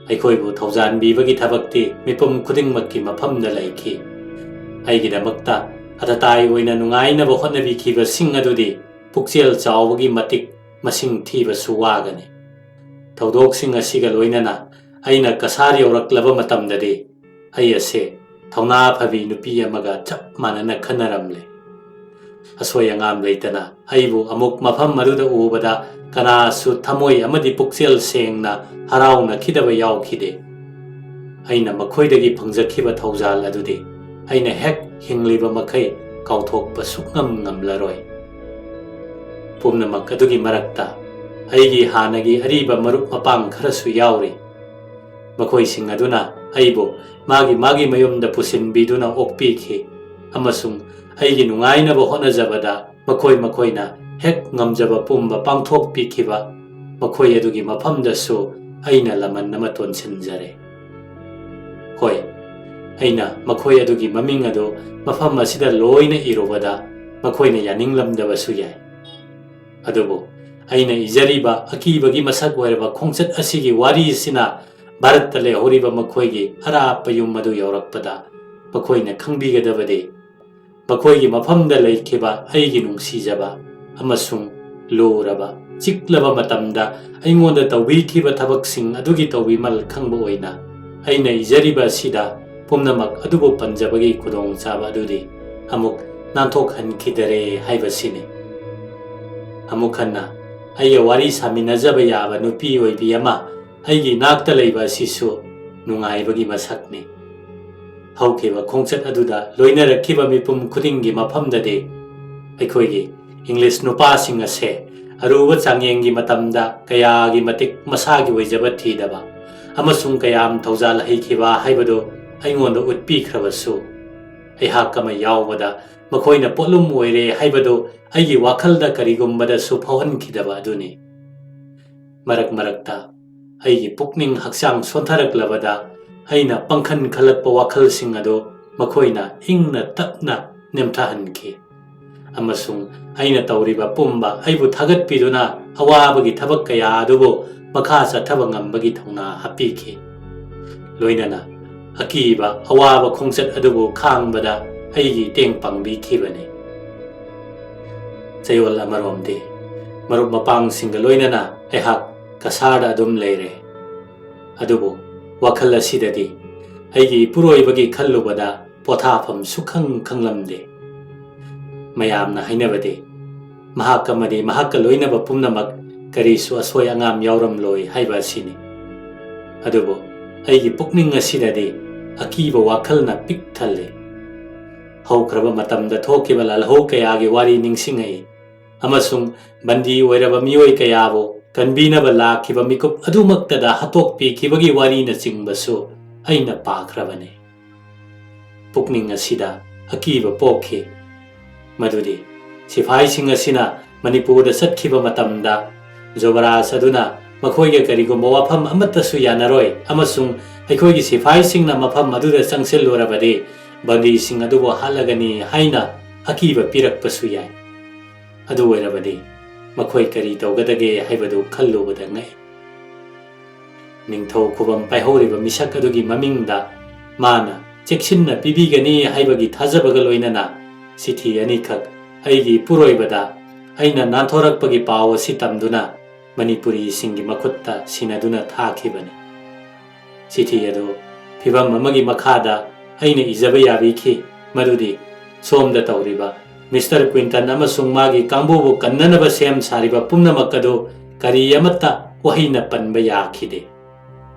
ꯑꯩꯈꯣꯏꯕꯨ ꯊꯧꯖꯥꯟꯕꯤꯕꯒꯤ ꯊꯕꯛꯇꯤ ꯃꯤꯄꯨꯝ ꯈꯨꯗꯤꯡꯃꯛꯀꯤ ꯃꯐꯝꯗ ꯂꯩꯈꯤ꯫ ꯑꯩꯒꯤꯗꯃꯛꯇ ꯑꯇꯇꯥꯏ ꯑꯣꯏꯅ ꯅꯨꯡꯉꯥꯏꯅꯕ ꯍꯣꯠꯅꯕꯤꯈꯤꯕꯁꯤꯡ ꯑꯗꯨꯗꯤ ꯄꯨꯛꯆꯦꯜ ꯆꯥꯎꯕꯒꯤ ꯃꯇꯤꯛ ꯃꯁꯤꯡ ꯊꯤꯕꯁꯨ ꯋꯥꯒꯅꯤ꯫ ꯊꯧꯗꯣꯛꯁꯤꯡ ꯑꯁꯤꯒ ꯂꯣꯏꯅꯅ ꯑꯩꯅ ꯀꯁꯥꯔ ꯌꯧꯔꯛꯂꯕ ꯃꯇꯝꯗꯗꯤ ꯑꯩ ꯑꯁꯦ ꯊꯧꯅꯥ ꯐꯕꯤ ꯅꯨꯄꯤ ꯑꯃꯒ ꯆꯞ ꯃꯥꯟꯅꯅ ꯈꯟꯅꯔꯝꯂꯦ꯫ ꯑꯁꯣꯏ ꯑꯉꯥꯝ ꯂꯩꯇꯅ ꯑꯩꯕꯨ ꯑꯃꯨꯛ ꯃꯐꯝ ꯑꯗꯨꯗ ꯎꯕꯗ ꯀꯅꯥꯁꯨ ꯊꯃꯣꯏ ꯑꯃꯗꯤ ꯄꯨꯛꯆꯦꯜ ꯁꯦꯡꯅ ꯍꯔꯥꯎꯅꯈꯤꯗꯕ ꯌꯥꯎꯈꯤꯗꯦ꯫ ꯑꯩꯅ ꯃꯈꯣꯏꯗꯒꯤ ꯐꯪꯖꯈꯤꯕ ꯊꯧꯖꯥꯜ ꯑꯗꯨꯗꯤ ꯑꯩꯅ ꯍꯦꯛ ꯍꯤꯡꯂꯤꯕ ꯃꯈꯩ ꯀꯥꯎꯊꯣꯛꯄ ꯁꯨꯛꯉꯝ ꯉꯝꯂꯔꯣꯏ꯫ ꯄꯨꯝꯅꯃꯛ ꯑꯗꯨꯒꯤ ꯃꯔꯛꯇ ꯑꯩꯒꯤ ꯍꯥꯟꯅꯒꯤ ꯑꯔꯤꯕ ꯃꯔꯨꯞ ꯃꯄꯥꯡ ꯈꯔꯁꯨ ꯌꯥꯎꯔꯤ꯫ ꯃꯈꯣꯏꯁꯤꯡ ꯑꯗꯨꯅ ꯑꯩꯕꯨ ꯃꯥꯒꯤ ꯃꯥꯒꯤ ꯃꯌꯨꯝꯗ ꯄꯨꯁꯤꯟꯕꯤꯗꯨꯅ ꯑꯣꯛꯄꯤꯈꯤ, ꯑꯃꯁꯨꯡ ꯑꯩꯒꯤ ꯅꯨꯡꯉꯥꯏꯅꯕ ꯍꯣꯠꯅꯖꯕꯗ ꯃꯈꯣꯏ ꯃꯈꯣꯏꯅ ꯍꯦꯛ ꯉꯝꯖꯕ ꯄꯨꯝꯕ ꯄꯥꯡꯊꯣꯛꯄꯤꯈꯤꯕ ꯃꯈꯣꯏ ꯑꯗꯨꯒꯤ ꯃꯐꯝꯗꯁꯨ ꯑꯩꯅ ꯂꯃꯟ ꯑꯃ ꯇꯣꯟꯁꯤꯟꯖꯔꯦ꯫ ꯍꯣꯏ, ꯑꯩꯅ ꯃꯈꯣꯏ ꯑꯗꯨꯒꯤ ꯃꯃꯤꯡ ꯑꯗꯨ ꯃꯐꯝ ꯑꯁꯤꯗ ꯂꯣꯏꯅ ꯏꯔꯨꯕꯗ ꯃꯈꯣꯏꯅ ꯌꯥꯅꯤꯡꯂꯝꯗꯕꯁꯨ ꯌꯥꯏ꯫ ꯑꯗꯨꯕꯨ ꯑꯩꯅ ꯏꯖꯔꯤꯕ ꯑꯀꯤꯕꯒꯤ ꯃꯁꯛ ꯑꯣꯏꯔꯕ ꯈꯣꯡꯆꯠ ꯑꯁꯤꯒꯤ ꯋꯥꯔꯤ ꯑꯁꯤꯅ ꯚꯥꯔꯠꯇ ꯂꯩꯍꯧꯔꯤꯕ ꯃꯈꯣꯏꯒꯤ ꯑꯔꯥꯞꯄ ꯌꯨꯝ ꯑꯗꯨ ꯌꯧꯔꯛꯄꯗ ꯃꯈꯣꯏꯅ ꯈꯪꯕꯤꯒꯗꯕꯗꯤ ꯃꯈꯣꯏꯒꯤ ꯃꯐꯝꯗ ꯂꯩꯈꯤꯕ ꯑꯩꯒꯤ ꯅꯨꯡꯁꯤꯖꯕ ꯑꯃꯁꯨꯡ ꯂꯨꯔꯕ, ꯆꯤꯛꯂꯕ ꯃꯇꯝꯗ ꯑꯩꯉꯣꯟꯗ ꯇꯧꯕꯤꯈꯤꯕ ꯊꯕꯛꯁꯤꯡ ꯑꯗꯨꯒꯤ ꯇꯧꯕꯤꯃꯜ ꯈꯪꯕ ꯑꯣꯏꯅ ꯑꯩꯅ ꯏꯖꯔꯤꯕ ꯑꯁꯤꯗ ꯄꯨꯝꯅꯃꯛ ꯑꯗꯨꯕꯨ ꯄꯟꯖꯕꯒꯤ ꯈꯨꯗꯣꯡꯆꯥꯕ ꯑꯗꯨꯗꯤ ꯑꯃꯨꯛ ꯅꯥꯟꯊꯣꯛꯍꯟꯈꯤꯗꯔꯦ ꯍꯥꯏꯕꯁꯤꯅꯤ꯫ ꯑꯃꯨꯛ ꯍꯟꯅ ꯑꯩꯒ ꯋꯥꯔꯤ ꯁꯥꯃꯤꯟꯅꯖꯕ ꯌꯥꯕ ꯅꯨꯄꯤ ꯑꯣꯏꯕꯤ ꯑꯃ ꯑꯩꯒꯤ ꯏꯅꯥꯛꯇ ꯂꯩꯕ ꯑꯁꯤꯁꯨ ꯅꯨꯡꯉꯥꯏꯕꯒꯤ ꯃꯁꯛꯅꯤ꯫ ꯍꯧꯈꯤꯕ ꯈꯣꯡꯆꯠ ꯑꯗꯨꯗ ꯂꯣꯏꯅꯔꯛꯈꯤꯕ ꯃꯤꯄꯨꯝ ꯈꯨꯗꯤꯡꯒꯤ ꯃꯐꯝꯗꯗꯤ ꯑꯩꯈꯣꯏꯒꯤ ꯏꯪꯂꯤꯁ ꯅꯨꯄꯥꯁꯤꯡ ꯑꯁꯦ ꯑꯔꯨꯕ ꯆꯥꯡꯌꯦꯡꯒꯤ ꯃꯇꯝꯗ ꯀꯌꯥꯒꯤ ꯃꯇꯤꯛ ꯃꯁꯥꯒꯤ ꯑꯣꯏꯖꯕ ꯊꯤꯗꯕ ꯑꯃꯁꯨꯡ ꯀꯌꯥꯝ ꯊꯧꯖꯥꯜ ꯍꯩꯈꯤꯕ ꯍꯥꯏꯕꯗꯨ ꯑꯩꯉꯣꯟꯗ ꯎꯠꯄꯤꯈ꯭ꯔꯕꯁꯨ, ꯑꯩꯍꯥꯛ ꯑꯃ ꯌꯥꯎꯕꯗ ꯃꯈꯣꯏꯅ ꯄꯣꯠꯂꯨꯝ ꯑꯣꯏꯔꯦ ꯍꯥꯏꯕꯗꯨ ꯑꯩꯒꯤ ꯋꯥꯈꯜꯗ ꯀꯔꯤꯒꯨꯝꯕꯗꯁꯨ ꯐꯥꯎꯍꯟꯈꯤꯗꯕ ꯑꯗꯨꯅꯤ꯫ ꯃꯔꯛ ꯃꯔꯛꯇ ꯑꯩꯒꯤ ꯄꯨꯛꯅꯤꯡ ꯍꯛꯆꯥꯡ ꯁꯣꯟꯊꯔꯛꯂꯕꯗ ꯑꯩꯅ ꯄꯪꯈꯟ ꯈꯜꯂꯛꯄ ꯋꯥꯈꯜꯁꯤꯡ ꯑꯗꯨ ꯃꯈꯣꯏꯅ ꯏꯪꯅ ꯇꯞꯅ ꯅꯦꯝꯊꯍꯟꯈꯤ꯫ ꯑꯃꯁꯨꯡ ꯑꯩꯅ ꯇꯧꯔꯤꯕ ꯄꯨꯝꯕ ꯑꯩꯕꯨ ꯊꯥꯒꯠꯄꯤꯗꯨꯅ ꯑꯋꯥꯕꯒꯤ ꯊꯕꯛ ꯀꯌꯥ ꯑꯗꯨꯕꯨ ꯃꯈꯥ ꯆꯠꯊꯕ ꯉꯝꯕꯒꯤ ꯊꯧꯅꯥ ꯍꯥꯞꯄꯤꯈꯤ꯫ ꯂꯣꯏꯅꯅ ꯑꯀꯤꯕ ꯑꯋꯥꯕ ꯈꯣꯡꯆꯠ ꯑꯗꯨꯕꯨ ꯈꯥꯡꯕꯗ ꯑꯩꯒꯤ ꯇꯦꯡ ꯄꯥꯡꯕꯤꯈꯤꯕꯅꯤ꯫ ꯆꯌꯣꯜ ꯑꯃꯔꯣꯝꯗꯤ ꯃꯔꯨꯞ ꯃꯄꯥꯡꯁꯤꯡꯒ ꯂꯣꯏꯅꯅ ꯑꯩꯍꯥꯛ ꯀꯁꯥꯔꯗ ꯑꯗꯨꯝ ꯂꯩꯔꯦ꯫ ꯑꯗꯨꯕꯨ ꯋꯥꯈꯜ ꯑꯁꯤꯗꯗꯤ ꯑꯩꯒꯤ ꯏꯄꯨꯔꯣꯏꯕꯒꯤ ꯈꯜꯂꯨꯕꯗ ꯄꯣꯊꯥꯐꯝ ꯁꯨꯈꯪ ꯈꯪꯂꯝꯗꯦ꯫ ꯃꯌꯥꯝꯅ ꯍꯥꯏꯅꯕꯗꯤ, ꯃꯍꯥꯛ ꯑꯃꯗꯤ ꯃꯍꯥꯛꯀ ꯂꯣꯏꯅꯕ ꯄꯨꯝꯅꯃꯛ ꯀꯔꯤꯁꯨ ꯑꯁꯣꯏ ꯑꯉꯥꯝ ꯌꯥꯎꯔꯝꯂꯣꯏ ꯍꯥꯏꯕ ꯑꯁꯤꯅꯤ꯫ ꯑꯗꯨꯕꯨ ꯑꯩꯒꯤ ꯄꯨꯛꯅꯤꯡ ꯑꯁꯤꯗꯗꯤ ꯑꯀꯤꯕ ꯋꯥꯈꯜꯅ ꯄꯤꯛ ꯊꯜꯂꯤ꯫ ꯍꯧꯈ꯭ꯔꯕ ꯃꯇꯝꯗ ꯊꯣꯛꯈꯤꯕ ꯂꯥꯜꯍꯧ ꯀꯌꯥꯒꯤ ꯋꯥꯔꯤ ꯅꯤꯡꯁꯤꯡꯉꯛꯏ, ꯑꯃꯁꯨꯡ ꯕꯟꯗꯤ ꯑꯣꯏꯔꯕ ꯃꯤꯑꯣꯏ ꯀꯌꯥꯕꯨ ꯀꯟꯕꯤꯅꯕ ꯂꯥꯛꯈꯤꯕ ꯃꯤꯀꯨꯞ ꯑꯗꯨꯃꯛꯇꯗ ꯍꯥꯠꯇꯣꯛꯄꯤꯈꯤꯕꯒꯤ ꯋꯥꯔꯤꯅꯆꯤꯡꯕꯁꯨ ꯑꯩꯅ ꯄꯥꯈ꯭ꯔꯕꯅꯤ꯫ ꯄꯨꯛꯅꯤꯡ ꯑꯁꯤꯗ ꯑꯀꯤꯕ ꯄꯣꯛꯈꯤ, ꯃꯗꯨꯗꯤ ꯁꯤꯐꯥꯏꯁꯤꯡ ꯑꯁꯤꯅ ꯃꯅꯤꯄꯨꯔꯗ ꯆꯠꯈꯤꯕ ꯃꯇꯝꯗ ꯖꯨꯕꯔꯥꯖ ꯑꯗꯨꯅ ꯃꯈꯣꯏꯒ ꯀꯔꯤꯒꯨꯝꯕ ꯋꯥꯐꯝ ꯑꯃꯠꯇꯁꯨ ꯌꯥꯅꯔꯣꯏ ꯑꯃꯁꯨꯡ ꯑꯩꯈꯣꯏꯒꯤ ꯁꯤꯐꯥꯏꯁꯤꯡꯅ ꯃꯐꯝ ꯑꯗꯨꯗ ꯆꯪꯁꯤꯜꯂꯨꯔꯕꯗꯤ ꯕꯟꯗꯤꯁꯤꯡ ꯑꯗꯨꯕꯨ ꯍꯥꯠꯂꯒꯅꯤ ꯍꯥꯏꯅ ꯑꯀꯤꯕ ꯄꯤꯔꯛꯄꯁꯨ ꯌꯥꯏ꯫ ꯑꯗꯨ ꯑꯣꯏꯔꯕꯗꯤ ꯃꯈꯣꯏ ꯀꯔꯤ ꯇꯧꯒꯗꯒꯦ ꯍꯥꯏꯕꯗꯨ ꯈꯜꯂꯨꯕꯗ ꯉꯛꯏ꯫ ꯅꯤꯡꯊꯧ ꯈꯨꯕꯝ ꯄꯥꯏꯍꯧꯔꯤꯕ ꯃꯤꯁꯛ ꯑꯗꯨꯒꯤ ꯃꯃꯤꯡꯗ ꯃꯥꯅ ꯆꯦꯛꯁꯤꯟꯅ ꯄꯤꯕꯤꯒꯅꯤ ꯍꯥꯏꯕꯒꯤ ꯊꯥꯖꯕꯒ ꯂꯣꯏꯅꯅ ꯆꯤꯊꯤ ꯑꯅꯤꯈꯛ ꯑꯩꯒꯤ ꯏꯄꯨꯔꯣꯏꯕꯗ ꯑꯩꯅ ꯅꯥꯟꯊꯣꯔꯛꯄꯒꯤ ꯄꯥꯎ ꯑꯁꯤ ꯇꯝꯗꯨꯅ ꯃꯅꯤꯄꯨꯔꯤꯁꯤꯡꯒꯤ ꯃꯈꯨꯠꯇ ꯁꯤꯟꯅꯗꯨꯅ ꯊꯥꯈꯤꯕꯅꯤ꯫ ꯆꯤꯊꯤ ꯑꯗꯨ ꯐꯤꯚꯝ ꯑꯃꯒꯤ ꯃꯈꯥꯗ ꯑꯩꯅ ꯏꯖꯕ ꯌꯥꯕꯤꯈꯤ, ꯃꯗꯨꯗꯤ ꯁꯣꯝꯗ ꯇꯧꯔꯤꯕ ꯃꯤꯁꯇꯔ ꯀ꯭ꯋꯤꯟꯇꯟ ꯑꯃꯁꯨꯡ ꯃꯥꯒꯤ ꯀꯥꯡꯕꯨꯕꯨ ꯀꯟꯅꯅꯕ ꯁꯦꯝ ꯁꯥꯔꯤꯕ ꯄꯨꯝꯅꯃꯛ ꯑꯗꯨ ꯀꯔꯤ ꯑꯃꯠꯇ ꯋꯥꯍꯩꯅ ꯄꯟꯕ ꯌꯥꯈꯤꯗꯦ꯫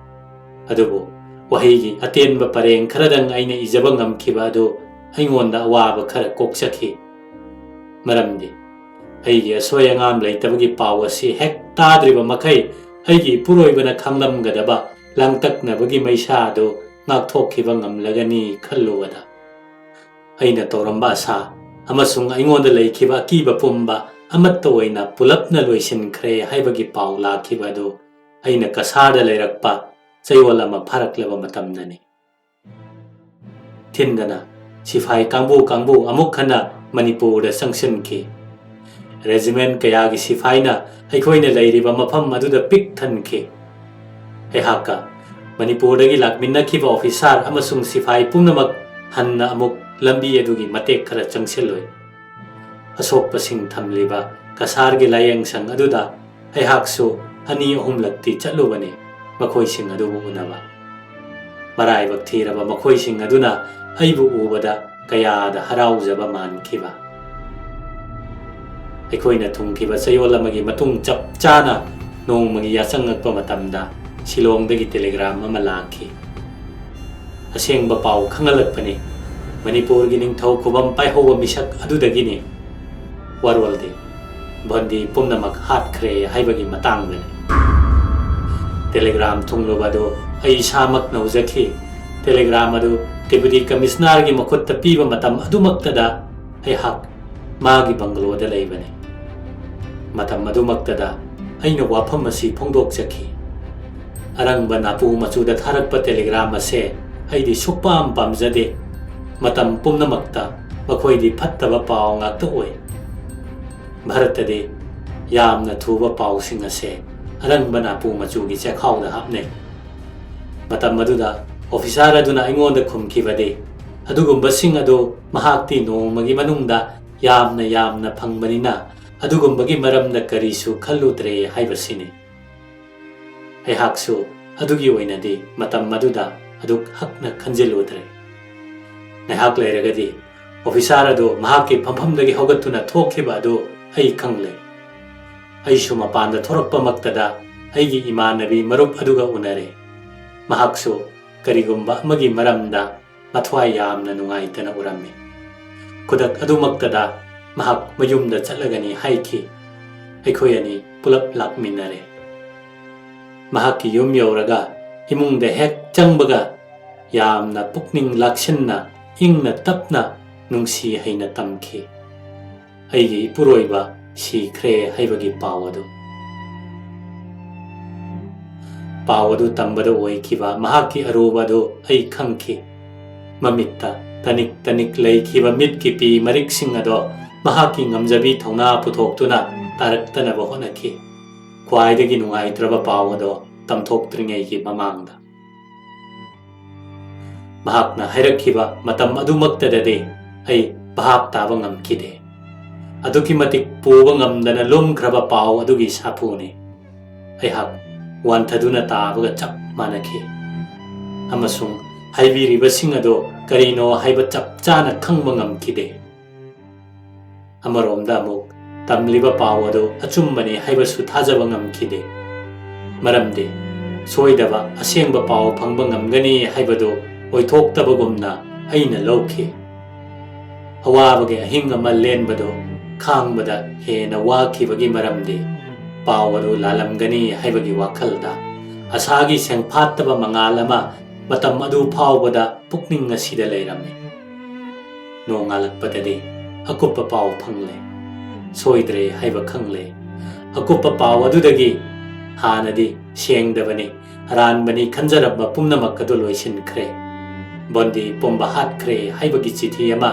ꯑꯗꯨꯕꯨ ꯋꯥꯍꯩꯒꯤ ꯑꯇꯦꯟꯕ ꯄꯔꯦꯡ ꯈꯔꯗꯪ ꯑꯩꯅ ꯏꯖꯕ ꯉꯝꯈꯤꯕ ꯑꯗꯨ ꯑꯩꯉꯣꯟꯗ ꯑꯋꯥꯕ ꯈꯔ ꯀꯣꯛꯆꯈꯤ꯫ ꯃꯔꯝꯗꯤ ꯑꯩꯒꯤ ꯑꯁꯣꯏ ꯑꯉꯥꯝ ꯂꯩꯇꯕꯒꯤ ꯄꯥꯎ ꯑꯁꯤ ꯍꯦꯛ ꯇꯥꯗ꯭ꯔꯤꯕ ꯃꯈꯩ ꯑꯩꯒꯤ ꯏꯄꯨꯔꯣꯏꯕꯅ ꯈꯪꯂꯝꯒꯗꯕ ꯂꯥꯡꯇꯛꯅꯕꯒꯤ ꯃꯩꯁꯥ ꯑꯗꯨ ꯉꯥꯛꯊꯣꯛꯈꯤꯕ ꯉꯝꯂꯒꯅꯤ ꯈꯜꯂꯨꯕꯗ ꯑꯩꯅ ꯇꯧꯔꯝꯕ ꯑꯁꯥ ꯑꯃꯁꯨꯡ ꯑꯩꯉꯣꯟꯗ ꯂꯩꯈꯤꯕ ꯑꯀꯤꯕ ꯄꯨꯝꯕ ꯑꯃꯠꯇ ꯑꯣꯏꯅ ꯄꯨꯂꯞꯅ ꯂꯣꯏꯁꯤꯟꯈ꯭ꯔꯦ ꯍꯥꯏꯕꯒꯤ ꯄꯥꯎ ꯂꯥꯛꯈꯤꯕ ꯑꯗꯨ ꯑꯩꯅ ꯀꯁꯥꯔꯗ ꯂꯩꯔꯛꯄ ꯆꯌꯣꯜ ꯑꯃ ꯐꯥꯔꯛꯂꯕ ꯃꯇꯝꯗꯅꯤ꯫ ꯊꯤꯟꯗꯅ ꯁꯤꯐꯥꯏ ꯀꯥꯡꯕꯨ ꯀꯥꯡꯕꯨ ꯑꯃꯨꯛ ꯍꯟꯅ ꯃꯅꯤꯄꯨꯔꯗ ꯆꯪꯁꯤꯟꯈꯤ꯫ ꯔꯦꯖꯤꯃꯦꯟ ꯀꯌꯥꯒꯤ ꯁꯤꯐꯥꯏꯅ ꯑꯩꯈꯣꯏꯅ ꯂꯩꯔꯤꯕ ꯃꯐꯝ ꯑꯗꯨꯗ ꯄꯤꯛ ꯊꯟꯈꯤ꯫ ꯑꯩꯍꯥꯛꯀ ꯃꯅꯤꯄꯨꯔꯗꯒꯤ ꯂꯥꯛꯃꯤꯟꯅꯈꯤꯕ ꯑꯣꯐꯤꯁꯥꯔ ꯑꯃꯁꯨꯡ ꯁꯤꯐꯥꯏ ꯄꯨꯝꯅꯃꯛ ꯍꯟꯅ ꯑꯃꯨꯛ ꯂꯝꯕꯤ ꯑꯗꯨꯒꯤ ꯃꯇꯦꯛ ꯈꯔ ꯆꯪꯁꯤꯜꯂꯨꯏ꯫ ꯑꯁꯣꯛꯄꯁꯤꯡ ꯊꯝꯂꯤꯕ ꯀꯁꯥꯔꯒꯤ ꯂꯥꯌꯦꯡꯁꯪ ꯑꯗꯨꯗ ꯑꯩꯍꯥꯛꯁꯨ ꯑꯅꯤ ꯑꯍꯨꯝꯂꯛꯇꯤ ꯆꯠꯂꯨꯕꯅꯤ꯫ ꯃꯈꯣꯏꯁꯤꯡ ꯑꯗꯨꯕꯨ ꯎꯅꯕ꯫ ꯃꯔꯥꯏꯕꯛ ꯊꯤꯔꯕ ꯃꯈꯣꯏꯁꯤꯡ ꯑꯗꯨꯅ ꯑꯩꯕꯨ ꯎꯕꯗ ꯀꯌꯥꯗ ꯍꯔꯥꯎꯖꯕ ꯃꯥꯟꯈꯤꯕ꯫ ꯑꯩꯈꯣꯏꯅ ꯊꯨꯡꯈꯤꯕ ꯆꯌꯣꯜ ꯑꯃꯒꯤ ꯃꯇꯨꯡ ꯆꯞ ꯆꯥꯅ ꯅꯣꯡꯃꯒꯤ ꯌꯥꯆꯪꯉꯛꯄ ꯃꯇꯝꯗ ꯁꯤꯂꯣꯡꯗꯒꯤ ꯇꯦꯂꯤꯒ꯭ꯔꯥꯝ ꯑꯃ ꯂꯥꯛꯈꯤ꯫ ꯑꯁꯦꯡꯕ ꯄꯥꯎ ꯈꯪꯍꯜꯂꯛꯄꯅꯤ꯫ ꯃꯅꯤꯄꯨꯔꯒꯤ ꯅꯤꯡꯊꯧ ꯈꯨꯕꯝ ꯄꯥꯏꯍꯧꯕ ꯃꯤꯁꯛ ꯑꯗꯨꯗꯒꯤꯅꯤ꯫ ꯋꯥꯔꯣꯜꯗꯤ ꯚꯟꯗꯤ ꯄꯨꯝꯅꯃꯛ ꯍꯥꯠꯈ꯭ꯔꯦ ꯍꯥꯏꯕꯒꯤ ꯃꯇꯥꯡꯗꯅꯤ꯫ ꯇꯦꯂꯤꯒ꯭ꯔꯥꯝ ꯊꯨꯡꯂꯨꯕ ꯑꯗꯨ ꯑꯩ ꯏꯁꯥꯃꯛꯅ ꯎꯖꯈꯤ꯫ ꯇꯦꯂꯤꯒ꯭ꯔꯥꯝ ꯑꯗꯨ ꯗꯦꯄꯨꯇꯤ ꯀꯃꯤꯁꯅꯔꯒꯤ ꯃꯈꯨꯠꯇ ꯄꯤꯕ ꯃꯇꯝ ꯑꯗꯨꯃꯛꯇꯗ ꯑꯩꯍꯥꯛ ꯃꯥꯒꯤ ꯕꯪꯒꯂꯣꯗ ꯂꯩꯕꯅꯤ꯫ ꯃꯇꯝ ꯑꯗꯨꯃꯛꯇꯗ ꯑꯩꯅ ꯋꯥꯐꯝ ꯑꯁꯤ ꯐꯣꯡꯗꯣꯛꯆꯈꯤ꯫ ꯑꯔꯪꯕ ꯅꯥꯄꯨ ꯃꯆꯨꯗ ꯊꯥꯔꯛꯄ ꯇꯦꯂꯤꯒ꯭ꯔꯥꯝ ꯑꯁꯦ ꯑꯩꯗꯤ ꯁꯨꯛꯄꯥꯝ ꯄꯥꯝꯖꯗꯦ꯫ ꯃꯇꯝ ꯄꯨꯝꯅꯃꯛꯇ ꯃꯈꯣꯏꯗꯤ ꯐꯠꯇꯕ ꯄꯥꯎ ꯉꯥꯛꯇ ꯑꯣꯏ꯫ ꯚꯥꯔꯠꯇꯗꯤ ꯌꯥꯝꯅ ꯊꯨꯕ ꯄꯥꯎꯁꯤꯡ ꯑꯁꯦ ꯑꯔꯪꯕ ꯅꯥꯄꯨ ꯃꯆꯨꯒꯤ ꯆꯦꯈꯥꯎꯗ ꯍꯥꯞꯅꯩ꯫ ꯃꯇꯝ ꯑꯗꯨꯗ ꯑꯣꯐꯤꯁꯥꯔ ꯑꯗꯨꯅ ꯑꯩꯉꯣꯟꯗ ꯈꯨꯝꯈꯤꯕꯗꯤ, "ꯑꯗꯨꯒꯨꯝꯕꯁꯤꯡ ꯑꯗꯨ ꯃꯍꯥꯛꯇꯤ ꯅꯣꯡꯃꯒꯤ ꯃꯅꯨꯡꯗ ꯌꯥꯝꯅ ꯌꯥꯝꯅ ꯐꯪꯕꯅꯤꯅ ꯑꯗꯨꯒꯨꯝꯕꯒꯤ ꯃꯔꯝꯗ ꯀꯔꯤꯁꯨ ꯈꯜꯂꯨꯗ꯭ꯔꯦ" ꯍꯥꯏꯕꯁꯤꯅꯤ꯫ ꯑꯩꯍꯥꯛꯁꯨ ꯑꯗꯨꯒꯤ ꯑꯣꯏꯅꯗꯤ ꯃꯇꯝ ꯑꯗꯨꯗ ꯑꯗꯨꯛ ꯍꯛꯅ ꯈꯟꯖꯤꯜꯂꯨꯗ꯭ꯔꯦ꯫ ꯉꯥꯏꯍꯥꯛ ꯂꯩꯔꯒꯗꯤ ꯑꯣꯐꯤꯁꯥꯔ ꯑꯗꯨ ꯃꯍꯥꯛꯀꯤ ꯐꯝꯐꯝꯗꯒꯤ ꯍꯧꯒꯠꯇꯨꯅ ꯊꯣꯛꯈꯤꯕ ꯑꯗꯨ ꯑꯩ ꯈꯪꯂꯦ꯫ ꯑꯩꯁꯨ ꯃꯄꯥꯟꯗ ꯊꯣꯔꯛꯄꯃꯛꯇꯗ ꯑꯩꯒꯤ ꯏꯃꯥꯟꯅꯕꯤ ꯃꯔꯨꯞ ꯑꯗꯨꯒ ꯎꯅꯔꯦ꯫ ꯃꯍꯥꯛꯁꯨ ꯀꯔꯤꯒꯨꯝꯕ ꯑꯃꯒꯤ ꯃꯔꯝꯗ ꯃꯊ꯭ꯋꯥꯏ ꯌꯥꯝꯅ ꯅꯨꯡꯉꯥꯏꯇꯅ ꯎꯔꯝꯃꯤ꯫ ꯈꯨꯗꯛ ꯑꯗꯨꯃꯛꯇꯗ ꯃꯍꯥꯛ ꯃꯌꯨꯝꯗ ꯆꯠꯂꯒꯅꯤ ꯍꯥꯏꯈꯤ꯫ ꯑꯩꯈꯣꯏ ꯑꯅꯤ ꯄꯨꯂꯞ ꯂꯥꯛꯃꯤꯟꯅꯔꯦ꯫ ꯃꯍꯥꯛꯀꯤ ꯌꯨꯝ ꯌꯧꯔꯒ ꯏꯃꯨꯡꯗ ꯍꯦꯛ ꯆꯪꯕꯒ ꯌꯥꯝꯅ ꯄꯨꯛꯅꯤꯡ ꯂꯥꯛꯁꯤꯟꯅ ꯏꯪꯅ ꯇꯞꯅ ꯅꯨꯡꯁꯤ ꯍꯩꯅ ꯇꯝꯈꯤ꯫ ꯑꯩꯒꯤ ꯏꯄꯨꯔꯣꯏꯕ ꯁꯤꯈ꯭ꯔꯦ ꯍꯥꯏꯕꯒꯤ ꯄꯥꯎ ꯑꯗꯨ꯫ ꯄꯥꯎ ꯑꯗꯨ ꯇꯝꯕꯗ ꯑꯣꯏꯈꯤꯕ ꯃꯍꯥꯛꯀꯤ ꯑꯔꯨꯕ ꯑꯗꯨ ꯑꯩ ꯈꯪꯈꯤ꯫ ꯃꯃꯤꯠꯇ ꯇꯅꯤꯛ ꯇꯅꯤꯛ ꯂꯩꯈꯤꯕ ꯃꯤꯠꯀꯤ ꯄꯤ ꯃꯔꯤꯛꯁꯤꯡ ꯑꯗꯣ ꯃꯍꯥꯛꯀꯤ ꯉꯝꯖꯕꯤ ꯊꯧꯅꯥ ꯄꯨꯊꯣꯛꯇꯨꯅ ꯇꯥꯔꯛꯇꯅꯕ ꯍꯣꯠꯅꯈꯤ꯫ ꯈ꯭ꯋꯥꯏꯗꯒꯤ ꯅꯨꯡꯉꯥꯏꯇ꯭ꯔꯕ ꯄꯥꯎ ꯑꯗꯣ ꯇꯝꯊꯣꯛꯇ꯭ꯔꯤꯉꯩꯒꯤ ꯃꯃꯥꯡꯗ꯫ ꯃꯍꯥꯛꯅ ꯍꯥꯏꯔꯛꯈꯤꯕ ꯃꯇꯝ ꯑꯗꯨꯃꯛꯇꯗꯗꯤ ꯑꯩ ꯚꯥꯞ ꯇꯥꯕ ꯉꯝꯈꯤꯗꯦ꯫ ꯑꯗꯨꯛꯀꯤ ꯃꯇꯤꯛ ꯄꯨꯕ ꯉꯝꯗꯅ ꯂꯨꯝꯈ꯭ꯔꯕ ꯄꯥꯎ ꯑꯗꯨꯒꯤ ꯁꯥꯐꯨꯅꯤ꯫ ꯑꯩꯍꯥꯛ ꯋꯥꯟꯊꯗꯨꯅ ꯇꯥꯕꯒ ꯆꯞ ꯃꯥꯟꯅꯈꯤ꯫ ꯑꯃꯁꯨꯡ ꯍꯥꯏꯕꯤꯔꯤꯕꯁꯤꯡ ꯑꯗꯨ ꯀꯔꯤꯅꯣ ꯍꯥꯏꯕ ꯆꯞ ꯆꯥꯅ ꯈꯪꯕ ꯉꯝꯈꯤꯗꯦ꯫ ꯑꯃꯔꯣꯝꯗ ꯑꯃꯨꯛ ꯇꯝꯂꯤꯕ ꯄꯥꯎ ꯑꯗꯨ ꯑꯆꯨꯝꯕꯅꯤ ꯍꯥꯏꯕꯁꯨ ꯊꯥꯖꯕ ꯉꯝꯈꯤꯗꯦ꯫ ꯃꯔꯝꯗꯤ ꯁꯣꯏꯗꯕ ꯑꯁꯦꯡꯕ ꯄꯥꯎ ꯐꯪꯕ ꯉꯝꯒꯅꯤ ꯍꯥꯏꯕꯗꯨ ꯑꯣꯏꯊꯣꯛꯇꯕꯒꯨꯝꯅ ꯑꯩꯅ ꯂꯧꯈꯤ꯫ ꯑꯋꯥꯕꯒꯤ ꯑꯍꯤꯡ ꯑꯃ ꯂꯦꯟꯕꯗꯨ ꯈꯥꯡꯕꯗ ꯍꯦꯟꯅ ꯋꯥꯈꯤꯕꯒꯤ ꯃꯔꯝꯗꯤ ꯄꯥꯎ ꯑꯗꯨ ꯂꯥꯜꯂꯝꯒꯅꯤ ꯍꯥꯏꯕꯒꯤ ꯋꯥꯈꯜꯗ ꯑꯁꯥꯒꯤ ꯁꯦꯡꯐꯥꯠꯇꯕ ꯃꯉꯥꯜ ꯑꯃ ꯃꯇꯝ ꯑꯗꯨ ꯐꯥꯎꯕꯗ ꯄꯨꯛꯅꯤꯡ ꯑꯁꯤꯗ ꯂꯩꯔꯝꯃꯤ꯫ ꯅꯣꯡꯉꯥꯜꯂꯛꯄꯗꯗꯤ ꯑꯀꯨꯞꯄ ꯄꯥꯎ ꯐꯪꯂꯦ꯫ ꯁꯣꯏꯗ꯭ꯔꯦ ꯍꯥꯏꯕ ꯈꯪꯂꯦ꯫ ꯑꯀꯨꯞꯄ ꯄꯥꯎ ꯑꯗꯨꯗꯒꯤ ꯍꯥꯟꯅꯗꯤ ꯁꯦꯡꯗꯕꯅꯤ, ꯑꯔꯥꯟꯕꯅꯤ ꯈꯟꯖꯔꯝꯕ ꯄꯨꯝꯅꯃꯛ ꯑꯗꯨ ꯂꯣꯏꯁꯤꯟꯈ꯭ꯔꯦ꯫ ꯕꯣꯟꯗꯤ ꯄꯨꯝꯕ ꯍꯥꯠꯈ꯭ꯔꯦ ꯍꯥꯏꯕꯒꯤ ꯆꯤꯊꯤ ꯑꯃ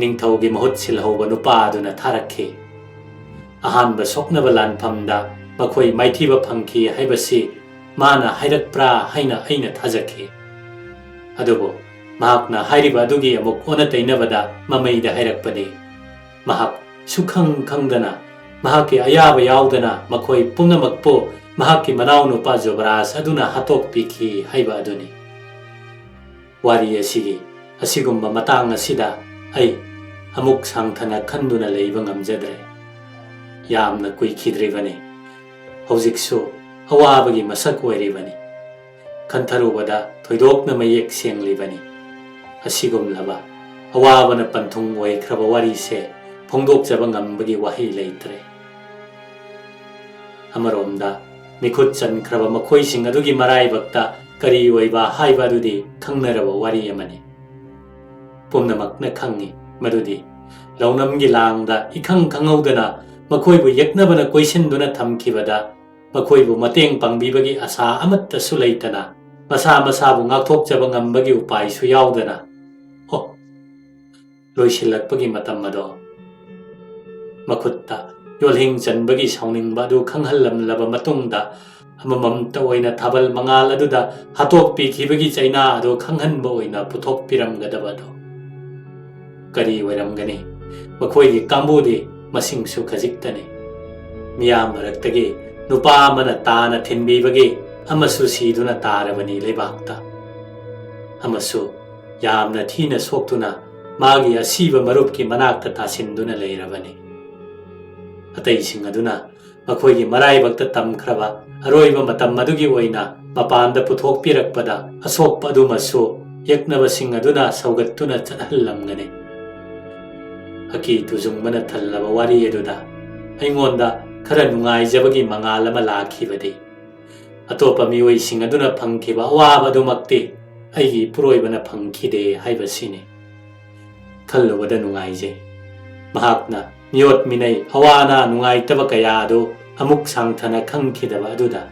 ꯅꯤꯡꯊꯧꯒꯤ ꯃꯍꯨꯠ ꯁꯤꯜꯍꯧꯕ ꯅꯨꯄꯥ ꯑꯗꯨꯅ ꯊꯥꯔꯛꯈꯤ꯫ ꯑꯍꯥꯟꯕ ꯁꯣꯛꯅꯕ ꯂꯥꯟꯐꯝꯗ ꯃꯈꯣꯏ ꯃꯥꯏꯊꯤꯕ ꯐꯪꯈꯤ ꯍꯥꯏꯕꯁꯤ ꯃꯥꯅ ꯍꯥꯏꯔꯛꯄ꯭ꯔꯥ ꯍꯥꯏꯅ ꯑꯩꯅ ꯊꯥꯖꯈꯤ꯫ ꯑꯗꯨꯕꯨ ꯃꯍꯥꯛꯅ ꯍꯥꯏꯔꯤꯕ ꯑꯗꯨꯒꯤ ꯑꯃꯨꯛ ꯑꯣꯟꯅ ꯇꯩꯅꯕꯗ ꯃꯃꯩꯗ ꯍꯥꯏꯔꯛꯄꯅꯤ꯫ ꯃꯍꯥꯛ ꯁꯨꯈꯪ ꯈꯪꯗꯅ, ꯃꯍꯥꯛꯀꯤ ꯑꯌꯥꯕ ꯌꯥꯎꯗꯅ ꯃꯈꯣꯏ ꯄꯨꯝꯅꯃꯛꯄꯨ ꯃꯍꯥꯛꯀꯤ ꯃꯅꯥꯎꯅꯨꯄꯥ ꯖꯨꯕꯔꯥꯖ ꯑꯗꯨꯅ ꯍꯥꯠꯇꯣꯛꯄꯤꯈꯤ ꯍꯥꯏꯕ ꯑꯗꯨꯅꯤ꯫ ꯋꯥꯔꯤ ꯑꯁꯤꯒꯤ ꯑꯁꯤꯒꯨꯝꯕ ꯃꯇꯥꯡ ꯑꯁꯤꯗ ꯑꯩ ꯑꯃꯨꯛ ꯁꯥꯡꯊꯅ ꯈꯟꯗꯨꯅ ꯂꯩꯕ ꯉꯝꯖꯗ꯭ꯔꯦ꯫ ꯌꯥꯝꯅ ꯀꯨꯏꯈꯤꯗ꯭ꯔꯤꯕꯅꯤ꯫ ꯍꯧꯖꯤꯛꯁꯨ ꯑꯋꯥꯕꯒꯤ ꯃꯁꯛ ꯑꯣꯏꯔꯤꯕꯅꯤ꯫ ꯈꯟꯊꯔꯨꯕꯗ ꯊꯣꯏꯗꯣꯛꯅ ꯃꯌꯦꯛ ꯁꯦꯡꯂꯤꯕꯅꯤ꯫ ꯑꯁꯤꯒꯨꯝꯂꯕ ꯑꯋꯥꯕꯅ ꯄꯟꯊꯨꯡ ꯑꯣꯏꯈ꯭ꯔꯕ ꯋꯥꯔꯤꯁꯦ ꯐꯣꯡꯗꯣꯛꯆꯕ ꯉꯝꯕꯒꯤ ꯋꯥꯍꯩ ꯂꯩꯇ꯭ꯔꯦ꯫ ꯑꯃꯔꯣꯝꯗ ꯃꯤꯈꯨꯠ ꯆꯟꯈ꯭ꯔꯕ ꯃꯈꯣꯏꯁꯤꯡ ꯑꯗꯨꯒꯤ ꯃꯔꯥꯏꯕꯛꯇ ꯀꯔꯤ ꯑꯣꯏꯕ ꯍꯥꯏꯕ ꯑꯗꯨꯗꯤ ꯈꯪꯅꯔꯕ ꯋꯥꯔꯤ ꯑꯃꯅꯤ꯫ ꯄꯨꯝꯅꯃꯛꯅ ꯈꯪꯏ ꯃꯗꯨꯗꯤ ꯂꯧꯅꯝꯒꯤ ꯂꯥꯡꯗ ꯏꯈꯪ ꯈꯪꯍꯧꯗꯅ ꯃꯈꯣꯏꯕꯨ ꯌꯦꯛꯅꯕꯅ ꯀꯣꯏꯁꯤꯟꯗꯨꯅ ꯊꯝꯈꯤꯕꯗ ꯃꯈꯣꯏꯕꯨ ꯃꯇꯦꯡ ꯄꯥꯡꯕꯤꯕꯒꯤ ꯑꯁꯥ ꯑꯃꯠꯇꯁꯨ ꯂꯩꯇꯅ, ꯃꯁꯥ ꯃꯁꯥꯕꯨ ꯉꯥꯛꯊꯣꯛꯆꯕ ꯉꯝꯕꯒꯤ ꯎꯄꯥꯏꯁꯨ ꯌꯥꯎꯗꯅ, ꯑꯣ, ꯂꯣꯏꯁꯤꯜꯂꯛꯄꯒꯤ ꯃꯇꯝ ꯑꯗꯣ ꯃꯈꯨꯠꯇ ꯌꯣꯜꯍꯤꯡ ꯆꯟꯕꯒꯤ ꯁꯥꯎꯅꯤꯡꯕ ꯑꯗꯨ ꯈꯪꯍꯜꯂꯝꯂꯕ ꯃꯇꯨꯡꯗ, ꯑꯃꯃꯝꯇ ꯑꯣꯏꯅ ꯊꯥꯕꯜ ꯃꯉꯥꯜ ꯑꯗꯨꯗ ꯍꯥꯠꯇꯣꯛꯄꯤꯈꯤꯕꯒꯤ ꯆꯩꯅꯥ ꯑꯗꯨ ꯈꯪꯍꯟꯕ ꯑꯣꯏꯅ ꯄꯨꯊꯣꯛꯄꯤꯔꯝꯒꯗꯕꯗꯣ꯫ ꯀꯔꯤ ꯑꯣꯏꯔꯝꯒꯅꯤ? ꯃꯈꯣꯏꯒꯤ ꯀꯥꯡꯕꯨꯗꯤ ꯃꯁꯤꯡꯁꯨ ꯈꯖꯤꯛꯇꯅꯤ꯫ ꯃꯤꯌꯥꯝ ꯃꯔꯛꯇꯒꯤ ꯅꯨꯄꯥ ꯑꯃꯅ ꯇꯥꯅ ꯊꯤꯟꯕꯤꯕꯒꯤ ꯑꯃꯁꯨ ꯁꯤꯗꯨꯅ ꯇꯥꯔꯕꯅꯤ ꯂꯩꯕꯥꯛꯇ꯫ ꯑꯃꯁꯨ ꯌꯥꯝꯅ ꯊꯤꯅ ꯁꯣꯛꯇꯨꯅ ꯃꯥꯒꯤ ꯑꯁꯤꯕ ꯃꯔꯨꯞꯀꯤ ꯃꯅꯥꯛꯇ ꯇꯥꯁꯤꯟꯗꯨꯅ ꯂꯩꯔꯕꯅꯤ꯫ ꯑꯇꯩꯁꯤꯡ ꯑꯗꯨꯅ ꯃꯈꯣꯏꯒꯤ ꯃꯔꯥꯏꯕꯛꯇ ꯇꯝꯈ꯭ꯔꯕ ꯑꯔꯣꯏꯕ ꯃꯇꯝ ꯑꯗꯨꯒꯤ ꯑꯣꯏꯅ ꯃꯄꯥꯟꯗ ꯄꯨꯊꯣꯛꯄꯤꯔꯛꯄꯗ ꯑꯁꯣꯛꯄ ꯑꯗꯨꯃꯁꯨ ꯌꯦꯛꯅꯕꯁꯤꯡ ꯑꯗꯨꯅ ꯁꯧꯒꯠꯇꯨꯅ ꯆꯠꯍꯜꯂꯝꯒꯅꯤ꯫ ꯑꯀꯤ ꯇꯨꯖꯨꯡꯕꯅ ꯊꯜꯂꯕ ꯋꯥꯔꯤ ꯑꯗꯨꯗ ꯑꯩꯉꯣꯟꯗ ꯈꯔ ꯅꯨꯡꯉꯥꯏꯖꯕꯒꯤ ꯃꯉꯥꯜ ꯑꯃ ꯂꯥꯛꯈꯤꯕꯗꯤ ꯑꯇꯣꯞꯄ ꯃꯤꯑꯣꯏꯁꯤꯡ ꯑꯗꯨꯅ ꯐꯪꯈꯤꯕ ꯑꯋꯥꯕ ꯑꯗꯨꯃꯛꯇꯤ ꯑꯩꯒꯤ ꯏꯄꯨꯔꯣꯏꯕꯅ ꯐꯪꯈꯤꯗꯦ ꯍꯥꯏꯕꯁꯤꯅꯤ꯫ ꯈꯜꯂꯨꯕꯗ ꯅꯨꯡꯉꯥꯏꯖꯩ꯫ ꯃꯍꯥꯛꯅ ꯃꯤꯑꯣꯠ ꯃꯤꯅꯩ, ꯑꯋꯥ ꯑꯅꯥ, ꯅꯨꯡꯉꯥꯏꯇꯕ ꯀꯌꯥ ꯑꯗꯨ ꯑꯃꯨꯛ ꯁꯥꯡꯊꯅ ꯈꯪꯈꯤꯗꯕ ꯑꯗꯨꯗ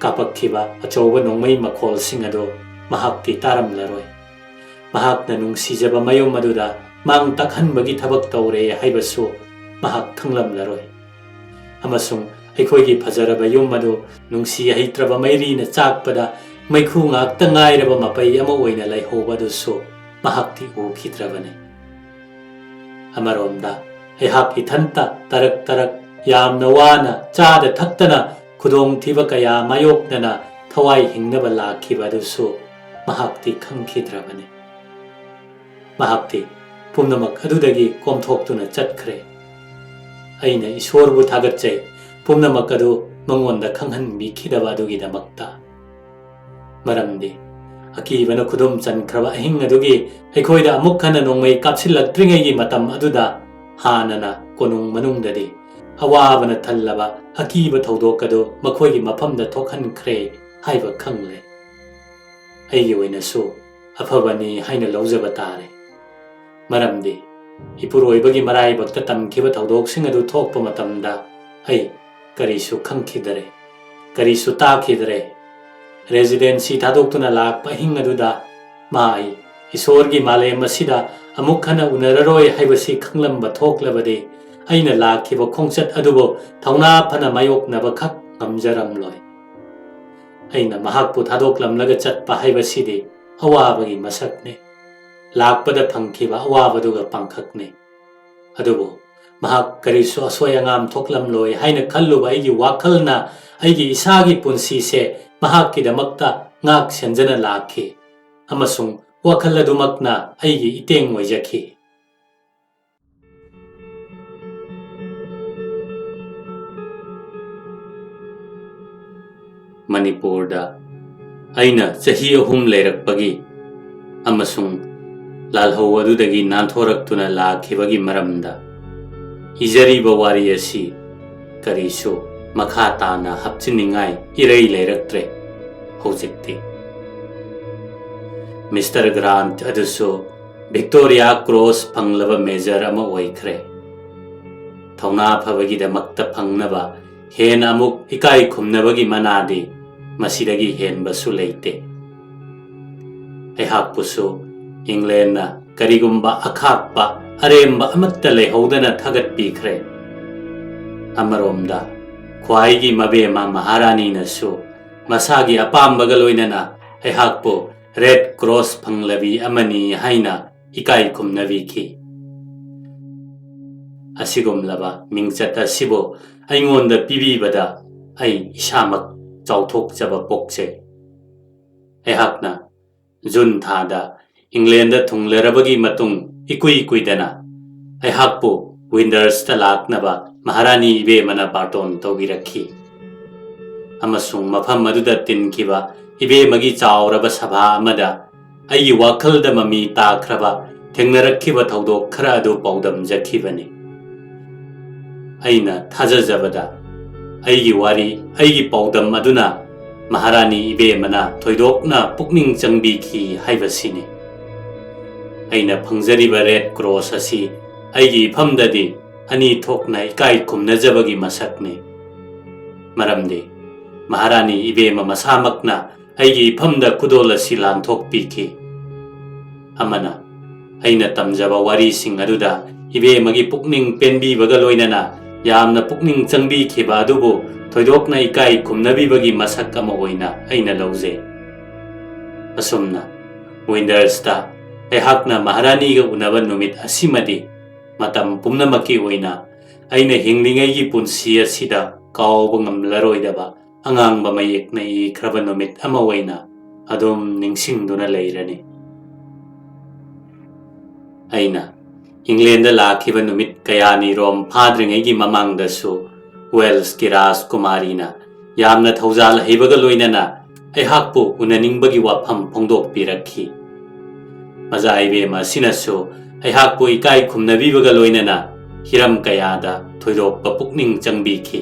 ꯀꯥꯞꯄꯛꯈꯤꯕ ꯑꯆꯧꯕ ꯅꯣꯡꯃꯩ ꯃꯈꯣꯜꯁꯤꯡ ꯑꯗꯨ ꯃꯍꯥꯛꯇꯤ ꯇꯥꯔꯝꯂꯔꯣꯏ꯫ ꯃꯍꯥꯛꯅ ꯅꯨꯡꯁꯤꯖꯕ ꯃꯌꯨꯝ ꯑꯗꯨꯗ ꯃꯥꯡ ꯇꯥꯛꯍꯟꯕꯒꯤ ꯊꯕꯛ ꯇꯧꯔꯦ ꯍꯥꯏꯕꯁꯨ ꯃꯍꯥꯛ ꯈꯪꯂꯝꯂꯔꯣꯏ꯫ ꯑꯃꯁꯨꯡ ꯑꯩꯈꯣꯏꯒꯤ ꯐꯖꯔꯕ ꯌꯨꯝ ꯑꯗꯨ ꯅꯨꯡꯁꯤ ꯍꯩꯇ꯭ꯔꯕ ꯃꯩꯔꯤꯅ ꯆꯥꯛꯄꯗ ꯃꯩꯈꯨ ꯉꯥꯛꯇ ꯉꯥꯏꯔꯕ ꯃꯄꯩ ꯑꯃ ꯑꯣꯏꯅ ꯂꯩꯍꯧꯕ ꯑꯗꯨꯁꯨ ꯃꯍꯥꯛꯇꯤ ꯎꯈꯤꯗ꯭ꯔꯕꯅꯤ꯫ ꯑꯃꯔꯣꯝꯗ ꯑꯩꯍꯥꯛ ꯏꯊꯟꯇ ꯇꯔꯛ ꯇꯔꯛ ꯌꯥꯝꯅ ꯋꯥꯅ ꯆꯥꯗ ꯊꯛꯇꯅ ꯈꯨꯗꯣꯡꯊꯤꯕ ꯀꯌꯥ ꯃꯥꯌꯣꯛꯅꯅ ꯊꯋꯥꯏ ꯍꯤꯡꯅꯕ ꯂꯥꯛꯈꯤꯕ ꯑꯗꯨꯁꯨ ꯃꯍꯥꯛꯇꯤ ꯈꯪꯈꯤꯗ꯭ꯔꯕꯅꯤ꯫ ꯃꯍꯥꯛꯇꯤ ꯄꯨꯝꯅꯃꯛ ꯑꯗꯨꯗꯒꯤ ꯀꯣꯝꯊꯣꯛꯇꯨꯅ ꯆꯠꯈ꯭ꯔꯦ꯫ ꯑꯩꯅ ꯏꯁꯣꯔꯕꯨ ꯊꯥꯒꯠꯆꯩ, ꯄꯨꯝꯅꯃꯛ ꯑꯗꯨ ꯃꯉꯣꯟꯗ ꯈꯪꯍꯟꯕꯤꯈꯤꯗꯕ ꯑꯗꯨꯒꯤꯗꯃꯛꯇ꯫ ꯃꯔꯝꯗꯤ ꯑꯀꯤꯕꯅ ꯈꯨꯗꯨꯝ ꯆꯟꯈ꯭ꯔꯕ ꯑꯍꯤꯡ ꯑꯗꯨꯒꯤ ꯑꯩꯈꯣꯏꯗ ꯑꯃꯨꯛ ꯍꯟꯅ ꯅꯣꯡꯃꯩ ꯀꯥꯞꯁꯤꯜꯂꯛꯇ꯭ꯔꯤꯉꯩꯒꯤ ꯃꯇꯝ ꯑꯗꯨꯗ ꯍꯥꯟꯅꯅ ꯀꯣꯅꯨꯡ ꯃꯅꯨꯡꯗꯗꯤ ꯑꯋꯥꯕꯅ ꯊꯜꯂꯕ ꯑꯀꯤꯕ ꯊꯧꯗꯣꯛ ꯑꯗꯨ ꯃꯈꯣꯏꯒꯤ ꯃꯐꯝꯗ ꯊꯣꯛꯍꯟꯈ꯭ꯔꯦ ꯍꯥꯏꯕ ꯈꯪꯂꯦ꯫ ꯑꯩꯒꯤ ꯑꯣꯏꯅꯁꯨ ꯑꯐꯕꯅꯤ ꯍꯥꯏꯅ ꯂꯧꯖꯕ ꯇꯥꯔꯦ꯫ ꯃꯔꯝꯗꯤ ꯏꯄꯨꯔꯣꯏꯕꯒꯤ ꯃꯔꯥꯏꯕꯛꯇ ꯇꯝꯈꯤꯕ ꯊꯧꯗꯣꯛꯁꯤꯡ ꯑꯗꯨ ꯊꯣꯛꯄ ꯃꯇꯝꯗ ꯑꯩ ꯀꯔꯤꯁꯨ ꯈꯪꯈꯤꯗꯔꯦ, ꯀꯔꯤꯁꯨ ꯇꯥꯈꯤꯗꯔꯦ꯫ ꯔꯦꯖꯤꯗꯦꯟꯁꯤ ꯊꯥꯗꯣꯛꯇꯨꯅ ꯂꯥꯛꯄ ꯑꯍꯤꯡ ꯑꯗꯨꯗ ꯃꯥ ꯑꯩ ꯏꯁꯣꯔꯒꯤ ꯃꯥꯂꯦꯝ ꯑꯁꯤꯗ ꯑꯃꯨꯛ ꯍꯟꯅ ꯎꯅꯔꯔꯣꯏ ꯍꯥꯏꯕꯁꯤ ꯈꯪꯂꯝꯕ ꯊꯣꯛꯂꯕꯗꯤ ꯑꯩꯅ ꯂꯥꯛꯈꯤꯕ ꯈꯣꯡꯆꯠ ꯑꯗꯨꯕꯨ ꯊꯧꯅꯥ ꯐꯅ ꯃꯥꯌꯣꯛꯅꯕꯈꯛ ꯉꯝꯖꯔꯝꯂꯣꯏ꯫ ꯑꯩꯅ ꯃꯍꯥꯛꯄꯨ ꯊꯥꯗꯣꯛꯂꯝꯂꯒ ꯆꯠꯄ ꯍꯥꯏꯕꯁꯤꯗꯤ ꯑꯋꯥꯕꯒꯤ ꯃꯁꯛꯅꯤ꯫ ꯂꯥꯛꯄꯗ ꯐꯪꯈꯤꯕ ꯑꯋꯥꯕꯗꯨꯒ ꯄꯥꯡꯈꯛꯅꯤ꯫ ꯑꯗꯨꯕꯨ ꯃꯍꯥꯛ ꯀꯔꯤꯁꯨ ꯑꯁꯣꯏ ꯑꯉꯥꯝ ꯊꯣꯛꯂꯝꯂꯣꯏ ꯍꯥꯏꯅ ꯈꯜꯂꯨꯕ ꯑꯩꯒꯤ ꯋꯥꯈꯜꯅ ꯑꯩꯒꯤ ꯏꯁꯥꯒꯤ ꯄꯨꯟꯁꯤꯁꯦ ꯃꯍꯥꯛꯀꯤꯗꯃꯛꯇ ꯉꯥꯛ ꯁꯦꯟꯖꯅ ꯂꯥꯛꯈꯤ, ꯑꯃꯁꯨꯡ ꯋꯥꯈꯜ ꯑꯗꯨꯃꯛꯅ ꯑꯩꯒꯤ ꯏꯇꯦꯡ ꯑꯣꯏꯖꯈꯤ꯫ ꯃꯅꯤꯄꯨꯔꯗ ꯑꯩꯅ ꯆꯍꯤ ꯑꯍꯨꯝ ꯂꯩꯔꯛꯄꯒꯤ ꯑꯃꯁꯨꯡ ꯂꯥꯜꯍꯧ ꯑꯗꯨꯗꯒꯤ ꯅꯥꯟꯊꯣꯔꯛꯇꯨꯅ ꯂꯥꯛꯈꯤꯕꯒꯤ ꯃꯔꯝꯗ ꯏꯖꯔꯤꯕ ꯋꯥꯔꯤ ꯑꯁꯤ ꯀꯔꯤꯁꯨ ꯃꯈꯥ ꯇꯥꯅ ꯍꯥꯞꯆꯤꯟꯅꯤꯡꯉꯥꯏ ꯏꯔꯩ ꯂꯩꯔꯛꯇ꯭ꯔꯦ꯫ ꯍꯧꯖꯤꯛꯇꯤ ꯃꯤꯁꯇꯔ ꯒ꯭ꯔꯥꯟꯠ ꯑꯗꯨꯁꯨ ꯚꯤꯛꯇꯣꯔꯤꯌꯥ ꯀ꯭ꯔꯣꯁ ꯐꯪꯂꯕ ꯃꯦꯖꯔ ꯑꯃ ꯑꯣꯏꯈ꯭ꯔꯦ꯫ ꯊꯧꯅꯥ ꯐꯕꯒꯤꯗꯃꯛꯇ ꯐꯪꯅꯕ ꯍꯦꯟꯅ ꯑꯃꯨꯛ ꯏꯀꯥꯏ ꯈꯨꯝꯅꯕꯒꯤ ꯃꯅꯥꯗꯤ ꯃꯁꯤꯗꯒꯤ ꯍꯦꯟꯕꯁꯨ ꯂꯩꯇꯦ꯫ ꯑꯩꯍꯥꯛꯄꯨꯁꯨ ꯏꯪꯂꯦꯟꯅ ꯀꯔꯤꯒꯨꯝꯕ ꯑꯈꯥꯛꯄ ꯑꯔꯦꯝꯕ ꯑꯃꯠꯇ ꯂꯩꯍꯧꯗꯅ ꯊꯥꯒꯠꯄꯤꯈ꯭ꯔꯦ꯫ ꯑꯃꯔꯣꯝꯗ ꯈ꯭ꯋꯥꯏꯒꯤ ꯃꯕꯦꯝꯃ ꯃꯍꯥꯔꯥꯅꯤꯅꯁꯨ ꯃꯁꯥꯒꯤ ꯑꯄꯥꯝꯕꯒ ꯂꯣꯏꯅꯅ ꯑꯩꯍꯥꯛꯄꯨ ꯔꯦꯗ ꯀ꯭ꯔꯣꯁ ꯐꯪꯂꯕꯤ ꯑꯃꯅꯤ ꯍꯥꯏꯅ ꯏꯀꯥꯏ ꯈꯨꯝꯅꯕꯤꯈꯤ꯫ ꯑꯁꯤꯒꯨꯝꯂꯕ ꯃꯤꯡꯆꯠ ꯑꯁꯤꯕꯨ ꯑꯩꯉꯣꯟꯗ ꯄꯤꯕꯤꯕꯗ ꯑꯩ ꯏꯁꯥꯃꯛ ꯆꯥꯎꯊꯣꯛꯆꯕ ꯄꯣꯛꯆꯩ꯫ ꯑꯩꯍꯥꯛꯅ ꯖꯨꯟ ꯊꯥꯗ ꯏꯪꯂꯦꯟꯗ ꯊꯨꯡꯂꯔꯕꯒꯤ ꯃꯇꯨꯡ ꯏꯀꯨꯏ ꯀꯨꯏꯗꯅ ꯑꯩꯍꯥꯛꯄꯨ ꯋꯤꯟꯗꯔꯁꯇ ꯂꯥꯛꯅꯕ ꯃꯍꯥꯔꯥꯅꯤ ꯏꯕꯦꯝꯃꯅ ꯕꯥꯔꯇꯣꯟ ꯇꯧꯕꯤꯔꯛꯈꯤ꯫ ꯑꯃꯁꯨꯡ ꯃꯐꯝ ꯑꯗꯨꯗ ꯇꯤꯟꯈꯤꯕ ꯏꯕꯦꯝꯃꯒꯤ ꯆꯥꯎꯔꯕ ꯁꯚꯥ ꯑꯃꯗ ꯑꯩꯒꯤ ꯋꯥꯈꯜꯗ ꯃꯃꯤ ꯇꯥꯈ꯭ꯔꯕ ꯊꯦꯡꯅꯔꯛꯈꯤꯕ ꯊꯧꯗꯣꯛ ꯈꯔ ꯑꯗꯨ ꯄꯥꯎꯗꯝꯖꯈꯤꯕꯅꯤ꯫ ꯑꯩꯅ ꯊꯥꯖꯖꯕꯗ ꯑꯩꯒꯤ ꯋꯥꯔꯤ, ꯑꯩꯒꯤ ꯄꯥꯎꯗꯝ ꯑꯗꯨꯅ ꯃꯍꯥꯔꯥꯅꯤ ꯏꯕꯦꯝꯃꯅ ꯊꯣꯏꯗꯣꯛꯅ ꯄꯨꯛꯅꯤꯡ ꯆꯪꯕꯤꯈꯤ ꯍꯥꯏꯕꯁꯤꯅꯤ꯫ ꯑꯩꯅ ꯐꯪꯖꯔꯤꯕ ꯔꯦꯗ ꯀ꯭ꯔꯣꯁ ꯑꯁꯤ ꯑꯩꯒꯤ ꯏꯐꯝꯗꯗꯤ ꯑꯅꯤ ꯊꯣꯛꯅ ꯏꯀꯥꯏ ꯈꯨꯝꯅꯖꯕꯒꯤ ꯃꯁꯛꯅꯤ꯫ ꯃꯔꯝꯗꯤ ꯃꯍꯥꯔꯥꯅꯤ ꯏꯕꯦꯝꯃ ꯃꯁꯥꯃꯛꯅ ꯑꯩꯒꯤ ꯏꯐꯝꯗ ꯈꯨꯗꯣꯜ ꯑꯁꯤ ꯂꯥꯟꯊꯣꯛꯄꯤꯈꯤ꯫ ꯑꯃꯅ ꯑꯩꯅ ꯇꯝꯖꯕ ꯋꯥꯔꯤꯁꯤꯡ ꯑꯗꯨꯗ ꯏꯕꯦꯝꯃꯒꯤ ꯄꯨꯛꯅꯤꯡ ꯄꯦꯟꯕꯤꯕꯒ ꯂꯣꯏꯅꯅ ꯌꯥꯝꯅ ꯄꯨꯛꯅꯤꯡ ꯆꯪꯕꯤꯈꯤꯕ ꯑꯗꯨꯕꯨ ꯊꯣꯏꯗꯣꯛꯅ ꯏꯀꯥꯏ ꯈꯨꯝꯅꯕꯤꯕꯒꯤ ꯃꯁꯛ ꯑꯃ ꯑꯣꯏꯅ ꯑꯩꯅ ꯂꯧꯖꯩ꯫ ꯑꯁꯨꯝꯅ ꯋꯤꯟꯗꯔꯁꯇ ꯑꯩꯍꯥꯛꯅ ꯃꯍꯥꯔꯥꯅꯤꯒ ꯎꯅꯕ ꯅꯨꯃꯤꯠ ꯑꯁꯤꯃꯗꯤ ꯃꯇꯝ ꯄꯨꯝꯅꯃꯛꯀꯤ ꯑꯣꯏꯅ ꯑꯩꯅ ꯍꯤꯡꯂꯤꯉꯩꯒꯤ ꯄꯨꯟꯁꯤ ꯑꯁꯤꯗ ꯀꯥꯎꯕ ꯉꯝꯂꯔꯣꯏꯗꯕ ꯑꯉꯥꯡꯕ ꯃꯌꯦꯛꯅ ꯏꯈ꯭ꯔꯕ ꯅꯨꯃꯤꯠ ꯑꯃ ꯑꯣꯏꯅ ꯑꯗꯨꯝ ꯅꯤꯡꯁꯤꯡꯗꯨꯅ ꯂꯩꯔꯅꯤ꯫ ꯑꯩꯅ ꯏꯪꯂꯦꯟꯗ ꯂꯥꯛꯈꯤꯕ ꯅꯨꯃꯤꯠ ꯀꯌꯥꯅꯤꯔꯣꯝ ꯐꯥꯗ꯭ꯔꯤꯉꯩꯒꯤ ꯃꯃꯥꯡꯗꯁꯨ ꯋꯦꯜꯁꯀꯤ ꯔꯥꯖꯀꯨꯃꯥꯔꯤꯅ ꯌꯥꯝꯅ ꯊꯧꯖꯥꯜ ꯍꯩꯕꯒ ꯂꯣꯏꯅꯅ ꯑꯩꯍꯥꯛꯄꯨ ꯎꯅꯅꯤꯡꯕꯒꯤ ꯋꯥꯐꯝ ꯐꯣꯡꯗꯣꯛꯄꯤꯔꯛꯈꯤ꯫ ꯃꯖꯥ ꯏꯕꯦꯝꯃ ꯑꯁꯤꯅꯁꯨ ꯑꯩꯍꯥꯛꯄꯨ ꯏꯀꯥꯏ ꯈꯨꯝꯅꯕꯤꯕꯒ ꯂꯣꯏꯅꯅ ꯍꯤꯔꯝ ꯀꯌꯥꯗ ꯊꯣꯏꯗꯣꯛꯄ ꯄꯨꯛꯅꯤꯡ ꯆꯪꯕꯤꯈꯤ꯫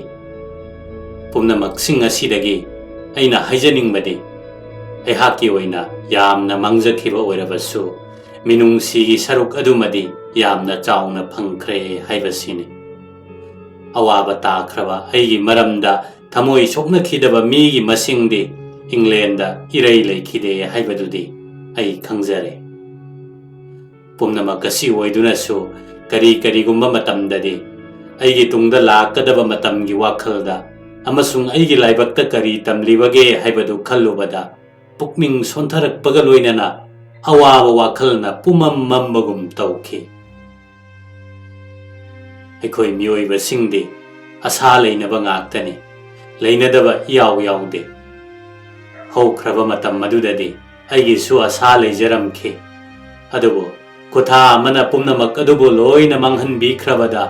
ꯄꯨꯝꯅꯃꯛꯁꯤꯡ ꯑꯁꯤꯗꯒꯤ ꯑꯩꯅ ꯍꯥꯏꯖꯅꯤꯡꯕꯗꯤ, ꯑꯩꯍꯥꯛꯀꯤ ꯑꯣꯏꯅ ꯌꯥꯝꯅ ꯃꯥꯡꯖꯈꯤꯕ ꯑꯣꯏꯔꯕꯁꯨ, ꯃꯤꯅꯨꯡꯁꯤꯒꯤ ꯁꯔꯨꯛ ꯑꯗꯨꯃꯗꯤ ꯌꯥꯝꯅ ꯆꯥꯎꯅ ꯐꯪꯈ꯭ꯔꯦ ꯍꯥꯏꯕꯁꯤꯅꯤ꯫ ꯑꯋꯥꯕ ꯇꯥꯈ꯭ꯔꯕ ꯑꯩꯒꯤ ꯃꯔꯝꯗ ꯊꯃꯣꯏ ꯁꯣꯛꯅꯈꯤꯗꯕ ꯃꯤꯒꯤ ꯃꯁꯤꯡꯗꯤ ꯏꯪꯂꯦꯟꯗ ꯏꯔꯩ ꯂꯩꯈꯤꯗꯦ ꯍꯥꯏꯕꯗꯨꯗꯤ ꯑꯩ ꯈꯪꯖꯔꯦ꯫ ꯄꯨꯝꯅꯃꯛ ꯑꯁꯤ ꯑꯣꯏꯗꯨꯅꯁꯨ, ꯀꯔꯤ ꯀꯔꯤꯒꯨꯝꯕ ꯃꯇꯝꯗꯗꯤ ꯑꯩꯒꯤ ꯇꯨꯡꯗ ꯂꯥꯛꯀꯗꯕ ꯃꯇꯝꯒꯤ ꯋꯥꯈꯜꯗ ꯑꯃꯁꯨꯡ ꯑꯩꯒꯤ ꯂꯥꯏꯕꯛꯇ ꯀꯔꯤ ꯇꯝꯂꯤꯕꯒꯦ ꯍꯥꯏꯕꯗꯨ ꯈꯜꯂꯨꯕꯗ ꯄꯨꯛꯅꯤꯡ ꯁꯣꯟꯊꯔꯛꯄꯒ ꯂꯣꯏꯅꯅ ꯑꯋꯥꯕ ꯋꯥꯈꯜꯅ ꯄꯨꯝꯃꯝ ꯃꯝꯕꯒꯨꯝ ꯇꯧꯈꯤ꯫ ꯑꯩꯈꯣꯏ ꯃꯤꯑꯣꯏꯕꯁꯤꯡꯗꯤ ꯑꯁꯥ ꯂꯩꯅꯕ ꯉꯥꯛꯇꯅꯤ, ꯂꯩꯅꯗꯕ ꯏꯌꯥꯎ ꯌꯥꯎꯗꯦ꯫ ꯍꯧꯈ꯭ꯔꯕ ꯃꯇꯝ ꯑꯗꯨꯗꯗꯤ ꯑꯩꯒꯤꯁꯨ ꯑꯁꯥ ꯂꯩꯖꯔꯝꯈꯤ, ꯑꯗꯨꯕꯨ ꯈꯨꯊꯥ ꯑꯃꯅ ꯄꯨꯝꯅꯃꯛ ꯑꯗꯨꯕꯨ ꯂꯣꯏꯅ ꯃꯥꯡꯍꯟꯕꯤꯈ꯭ꯔꯕꯗ,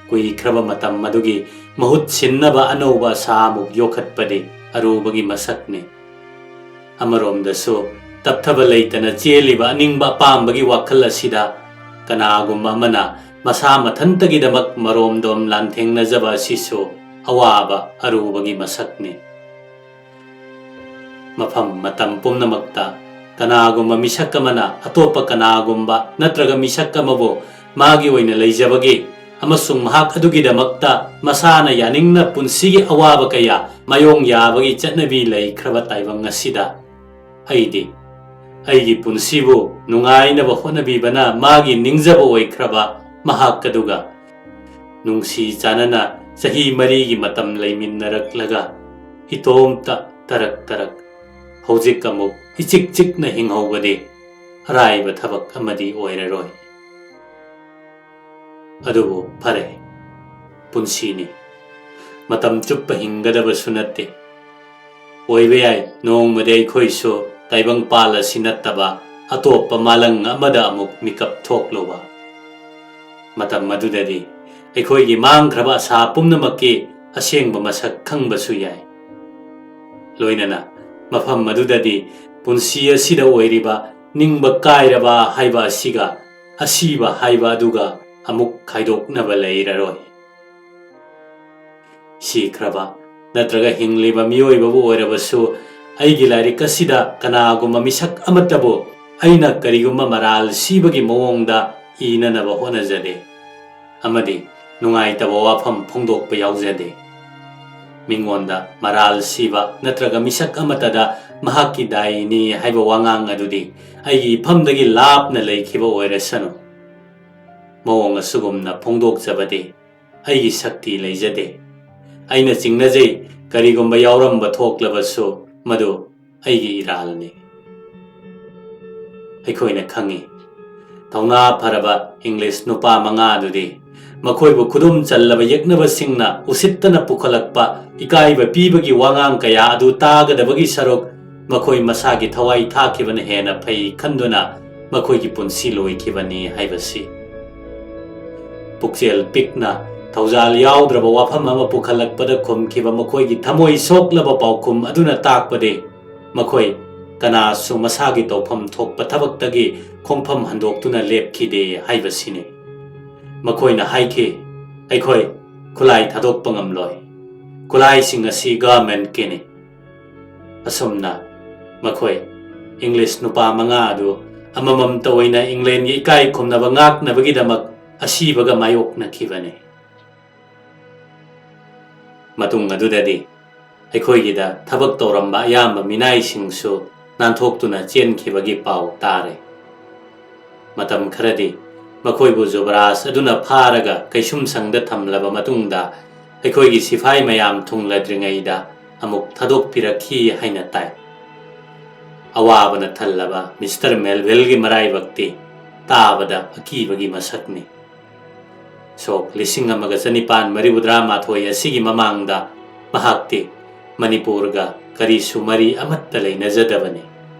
ꯀꯨꯏꯈ꯭ꯔꯕ ꯃꯇꯝ ꯑꯗꯨꯒꯤ ꯃꯍꯨꯠ ꯁꯤꯟꯅꯕ ꯑꯅꯧꯕ ꯑꯁꯥ ꯑꯃꯨꯛ ꯌꯣꯛꯈꯠꯄꯗꯤ ꯑꯔꯨꯕꯒꯤ ꯃꯁꯛꯅꯤ꯫ ꯑꯃꯔꯣꯝꯗꯁꯨ, ꯇꯞꯊꯕ ꯂꯩꯇꯅ ꯆꯦꯜꯂꯤꯕ ꯑꯅꯤꯡꯕ ꯑꯄꯥꯝꯕꯒꯤ ꯋꯥꯈꯜ ꯑꯁꯤꯗ ꯀꯅꯥꯒꯨꯝꯕ ꯑꯃꯅ ꯃꯁꯥ ꯃꯊꯟꯇꯒꯤꯗꯃꯛ ꯃꯔꯣꯝꯗꯣꯝ ꯂꯥꯟꯊꯦꯡꯅꯖꯕ ꯑꯁꯤꯁꯨ ꯑꯋꯥꯕ ꯑꯔꯨꯕꯒꯤ ꯃꯁꯛꯅꯤ꯫ ꯃꯐꯝ ꯃꯇꯝ ꯄꯨꯝꯅꯃꯛꯇ ꯀꯅꯥꯒꯨꯝꯕ ꯃꯤꯁꯛ ꯑꯃꯅ ꯑꯇꯣꯞꯄ ꯀꯅꯥꯒꯨꯝꯕ ꯅꯠꯇ꯭ꯔꯒ ꯃꯤꯁꯛ ꯑꯃꯕꯨ ꯃꯥꯒꯤ ꯑꯣꯏꯅ ꯂꯩꯖꯕꯒꯤ ꯑꯃꯁꯨꯡ ꯃꯍꯥꯛ ꯑꯗꯨꯒꯤꯗꯃꯛꯇ ꯃꯁꯥꯅ ꯌꯥꯅꯤꯡꯅ ꯄꯨꯟꯁꯤꯒꯤ ꯑꯋꯥꯕ ꯀꯌꯥ ꯃꯥꯌꯣꯡ ꯌꯥꯕꯒꯤ ꯆꯠꯅꯕꯤ ꯂꯩꯈ꯭ꯔꯕ ꯇꯥꯏꯕꯪ ꯑꯁꯤꯗ, ꯑꯩꯗꯤ ꯑꯩꯒꯤ ꯄꯨꯟꯁꯤꯕꯨ ꯅꯨꯡꯉꯥꯏꯅꯕ ꯍꯣꯠꯅꯕꯤꯕꯅ ꯃꯥꯒꯤ ꯅꯤꯡꯖꯕ ꯑꯣꯏꯈ꯭ꯔꯕ ꯃꯍꯥꯛ ꯑꯗꯨꯒ ꯅꯨꯡꯁꯤ ꯆꯥꯟꯅꯅ ꯆꯍꯤ ꯃꯔꯤꯒꯤ ꯃꯇꯝ ꯂꯩꯃꯤꯟꯅꯔꯛꯂꯒ, ꯏꯇꯣꯝꯇ ꯇꯔꯛ ꯇꯔꯛ ꯍꯧꯖꯤꯛ ꯑꯃꯨꯛ ꯏꯆꯤꯛ ꯆꯤꯛꯅ ꯍꯤꯡꯍꯧꯕꯗꯤ ꯑꯔꯥꯏꯕ ꯊꯕꯛ ꯑꯃꯗꯤ ꯑꯣꯏꯔꯔꯣꯏ꯫ ꯑꯗꯨꯕꯨ ꯐꯔꯦ, ꯄꯨꯟꯁꯤꯅꯤ꯫ ꯃꯇꯝ ꯆꯨꯞꯄ ꯍꯤꯡꯒꯗꯕꯁꯨ ꯅꯠꯇꯦ꯫ ꯑꯣꯏꯕ ꯌꯥꯏ, ꯅꯣꯡꯃꯗꯤ ꯑꯩꯈꯣꯏꯁꯨ ꯇꯥꯏꯕꯪꯄꯥꯜ ꯑꯁꯤ ꯅꯠꯇꯕ ꯑꯇꯣꯞꯄ ꯃꯥꯂꯪ ꯑꯃꯗ ꯑꯃꯨꯛ ꯃꯤꯀꯞ ꯊꯣꯛꯂꯨꯕ꯫ ꯃꯇꯝ ꯑꯗꯨꯗꯗꯤ ꯑꯩꯈꯣꯏꯒꯤ ꯃꯥꯡꯈ꯭ꯔꯕ ꯑꯁꯥ ꯄꯨꯝꯅꯃꯛꯀꯤ ꯑꯁꯦꯡꯕ ꯃꯁꯛ ꯈꯪꯕꯁꯨ ꯌꯥꯏ꯫ ꯂꯣꯏꯅꯅ ꯃꯐꯝ ꯑꯗꯨꯗꯗꯤ ꯄꯨꯟꯁꯤ ꯑꯁꯤꯗ ꯑꯣꯏꯔꯤꯕ ꯅꯤꯡꯕ ꯀꯥꯏꯔꯕ ꯍꯥꯏꯕ ꯑꯁꯤꯒ ꯑꯁꯤꯕ ꯍꯥꯏꯕ ꯑꯗꯨꯒ ꯑꯃꯨꯛ ꯈꯥꯏꯗꯣꯛꯅꯕ ꯂꯩꯔꯔꯣꯏ꯫ ꯁꯤꯈ꯭ꯔꯕ ꯅꯠꯇ꯭ꯔꯒ ꯍꯤꯡꯂꯤꯕ ꯃꯤꯑꯣꯏꯕꯕꯨ ꯑꯣꯏꯔꯕꯁꯨ, ꯑꯩꯒꯤ ꯂꯥꯏꯔꯤꯛ ꯑꯁꯤꯗ ꯀꯅꯥꯒꯨꯝꯕ ꯃꯤꯁꯛ ꯑꯃꯠꯇꯕꯨ ꯑꯩꯅ ꯀꯔꯤꯒꯨꯝꯕ ꯃꯔꯥꯜ ꯁꯤꯕꯒꯤ ꯃꯑꯣꯡꯗ ꯏꯅꯅꯕ ꯍꯣꯠꯅꯖꯗꯦ, ꯑꯃꯗꯤ ꯅꯨꯡꯉꯥꯏꯇꯕ ꯋꯥꯐꯝ ꯐꯣꯡꯗꯣꯛꯄ ꯌꯥꯎꯖꯗꯦ꯫ ꯃꯤꯉꯣꯟꯗ ꯃꯔꯥꯜ ꯁꯤꯕ ꯅꯠꯇ꯭ꯔꯒ ꯃꯤꯁꯛ ꯑꯃꯠꯇꯗ ꯃꯍꯥꯛꯀꯤ ꯗꯥꯏꯅꯤ ꯍꯥꯏꯕ ꯋꯥꯉꯥꯡ ꯑꯗꯨꯗꯤ ꯑꯩꯒꯤ ꯏꯐꯝꯗꯒꯤ ꯂꯥꯞꯅ ꯂꯩꯈꯤꯕ ꯑꯣꯏꯔꯁꯅꯨ꯫ ꯃꯑꯣꯡ ꯑꯁꯤꯒꯨꯝꯅ ꯐꯣꯡꯗꯣꯛꯆꯕꯗꯤ ꯑꯩꯒꯤ ꯁꯛꯇꯤ ꯂꯩꯖꯗꯦ꯫ ꯑꯩꯅ ꯆꯤꯡꯅꯖꯩ, ꯀꯔꯤꯒꯨꯝꯕ ꯌꯥꯎꯔꯝꯕ ꯊꯣꯛꯂꯕꯁꯨ ꯃꯗꯨ ꯑꯩꯒꯤ ꯏꯔꯥꯜꯅꯤ꯫ ꯑꯩꯈꯣꯏꯅ ꯈꯪꯏ, ꯊꯧꯅꯥ ꯐꯔꯕ ꯏꯪꯂꯤꯁ ꯅꯨꯄꯥ ꯃꯉꯥ ꯑꯗꯨꯗꯤ ꯃꯈꯣꯏꯕꯨ ꯈꯨꯗꯨꯝ ꯆꯜꯂꯕ ꯌꯦꯛꯅꯕꯁꯤꯡꯅ ꯎꯁꯤꯠꯇꯅ ꯄꯨꯈꯠꯂꯛꯄ ꯏꯀꯥꯏꯕ ꯄꯤꯕꯒꯤ ꯋꯥꯉꯥꯡ ꯀꯌꯥ ꯑꯗꯨ ꯇꯥꯒꯗꯕꯒꯤ ꯁꯔꯨꯛ ꯃꯈꯣꯏ ꯃꯁꯥꯒꯤ ꯊꯋꯥꯏ ꯊꯥꯈꯤꯕꯅ ꯍꯦꯟꯅ ꯐꯩ ꯈꯟꯗꯨꯅ ꯃꯈꯣꯏꯒꯤ ꯄꯨꯟꯁꯤ ꯂꯣꯏꯈꯤꯕꯅꯤ ꯍꯥꯏꯕꯁꯤ꯫ ꯄꯨꯛꯆꯦꯜ ꯄꯤꯛꯅ ꯊꯧꯖꯥꯜ ꯌꯥꯎꯗ꯭ꯔꯕ ꯋꯥꯐꯝ ꯑꯃ ꯄꯨꯈꯠꯂꯛꯄꯗ ꯈꯨꯝꯈꯤꯕ ꯃꯈꯣꯏꯒꯤ ꯊꯃꯣꯏ ꯁꯣꯛꯂꯕ ꯄꯥꯎꯈꯨꯝ ꯑꯗꯨꯅ ꯇꯥꯛꯄꯗꯤ ꯃꯈꯣꯏ ꯀꯅꯥꯁꯨ ꯃꯁꯥꯒꯤ ꯇꯧꯐꯝ ꯊꯣꯛꯄ ꯊꯕꯛꯇꯒꯤ ꯈꯣꯡꯐꯝ ꯍꯟꯗꯣꯛꯇꯨꯅ ꯂꯦꯞꯈꯤꯗꯦ ꯍꯥꯏꯕꯁꯤꯅꯤ꯫ ꯃꯈꯣꯏꯅ ꯍꯥꯏꯈꯤ, "ꯑꯩꯈꯣꯏ ꯈꯨꯠꯂꯥꯏ ꯊꯥꯗꯣꯛꯄ ꯉꯝꯂꯣꯏ꯫ ꯈꯨꯠꯂꯥꯏꯁꯤꯡ ꯑꯁꯤ ꯒꯚꯔꯟꯃꯦꯟꯠꯀꯤꯅꯤ꯫" ꯑꯁꯨꯝꯅ ꯃꯈꯣꯏ ꯏꯪꯂꯤꯁ ꯅꯨꯄꯥ ꯃꯉꯥ ꯑꯗꯨ ꯑꯃꯃꯝꯇ ꯑꯣꯏꯅ ꯏꯪꯂꯦꯟꯒꯤ ꯏꯀꯥꯏ ꯈꯨꯝꯅꯕ ꯉꯥꯛꯅꯕꯒꯤꯗꯃꯛ ꯑꯁꯤꯕꯒ ꯃꯥꯌꯣꯛꯅꯈꯤꯕꯅꯤ꯫ ꯃꯇꯨꯡ ꯑꯗꯨꯗꯗꯤ ꯑꯩꯈꯣꯏꯒꯤꯗ ꯊꯕꯛ ꯇꯧꯔꯝꯕ ꯑꯌꯥꯝꯕ ꯃꯤꯅꯥꯏꯁꯤꯡꯁꯨ ꯅꯥꯟꯊꯣꯛꯇꯨꯅ ꯆꯦꯟꯈꯤꯕꯒꯤ ꯄꯥꯎ ꯇꯥꯔꯦ꯫ ꯃꯇꯝ ꯈꯔꯗꯤ ꯃꯈꯣꯏꯕꯨ ꯖꯨꯕꯔꯥꯖ ꯑꯗꯨꯅ ꯐꯥꯔꯒ ꯀꯩꯁꯨꯝꯁꯪꯗ ꯊꯝꯂꯕ ꯃꯇꯨꯡꯗ, ꯑꯩꯈꯣꯏꯒꯤ ꯁꯤꯐꯥꯏ ꯃꯌꯥꯝ ꯊꯨꯡꯂꯗ꯭ꯔꯤꯉꯩꯗ ꯑꯃꯨꯛ ꯊꯥꯗꯣꯛꯄꯤꯔꯛꯈꯤ ꯍꯥꯏꯅ ꯇꯥꯏ꯫ ꯑꯋꯥꯕꯅ ꯊꯜꯂꯕ ꯃꯤꯁꯇꯔ ꯃꯦꯜꯚꯤꯜꯒꯤ ꯃꯔꯥꯏꯕꯛꯇꯤ ꯇꯥꯕꯗ ꯑꯀꯤꯕꯒꯤ ꯃꯁꯛꯅꯤ꯫ ꯁꯣꯛ ꯂꯤꯁꯤꯡ ꯑꯃꯒ ꯆꯅꯤꯄꯥꯟ ꯃꯔꯤꯐꯨꯇꯔꯥ ꯃꯥꯊꯣꯏ ꯑꯁꯤꯒꯤ ꯃꯃꯥꯡꯗ ꯃꯍꯥꯛꯇꯤ ꯃꯅꯤꯄꯨꯔꯒ ꯀꯔꯤꯁꯨ ꯃꯔꯤ ꯑꯃꯠꯇ ꯂꯩꯅꯖꯗꯕꯅꯤ,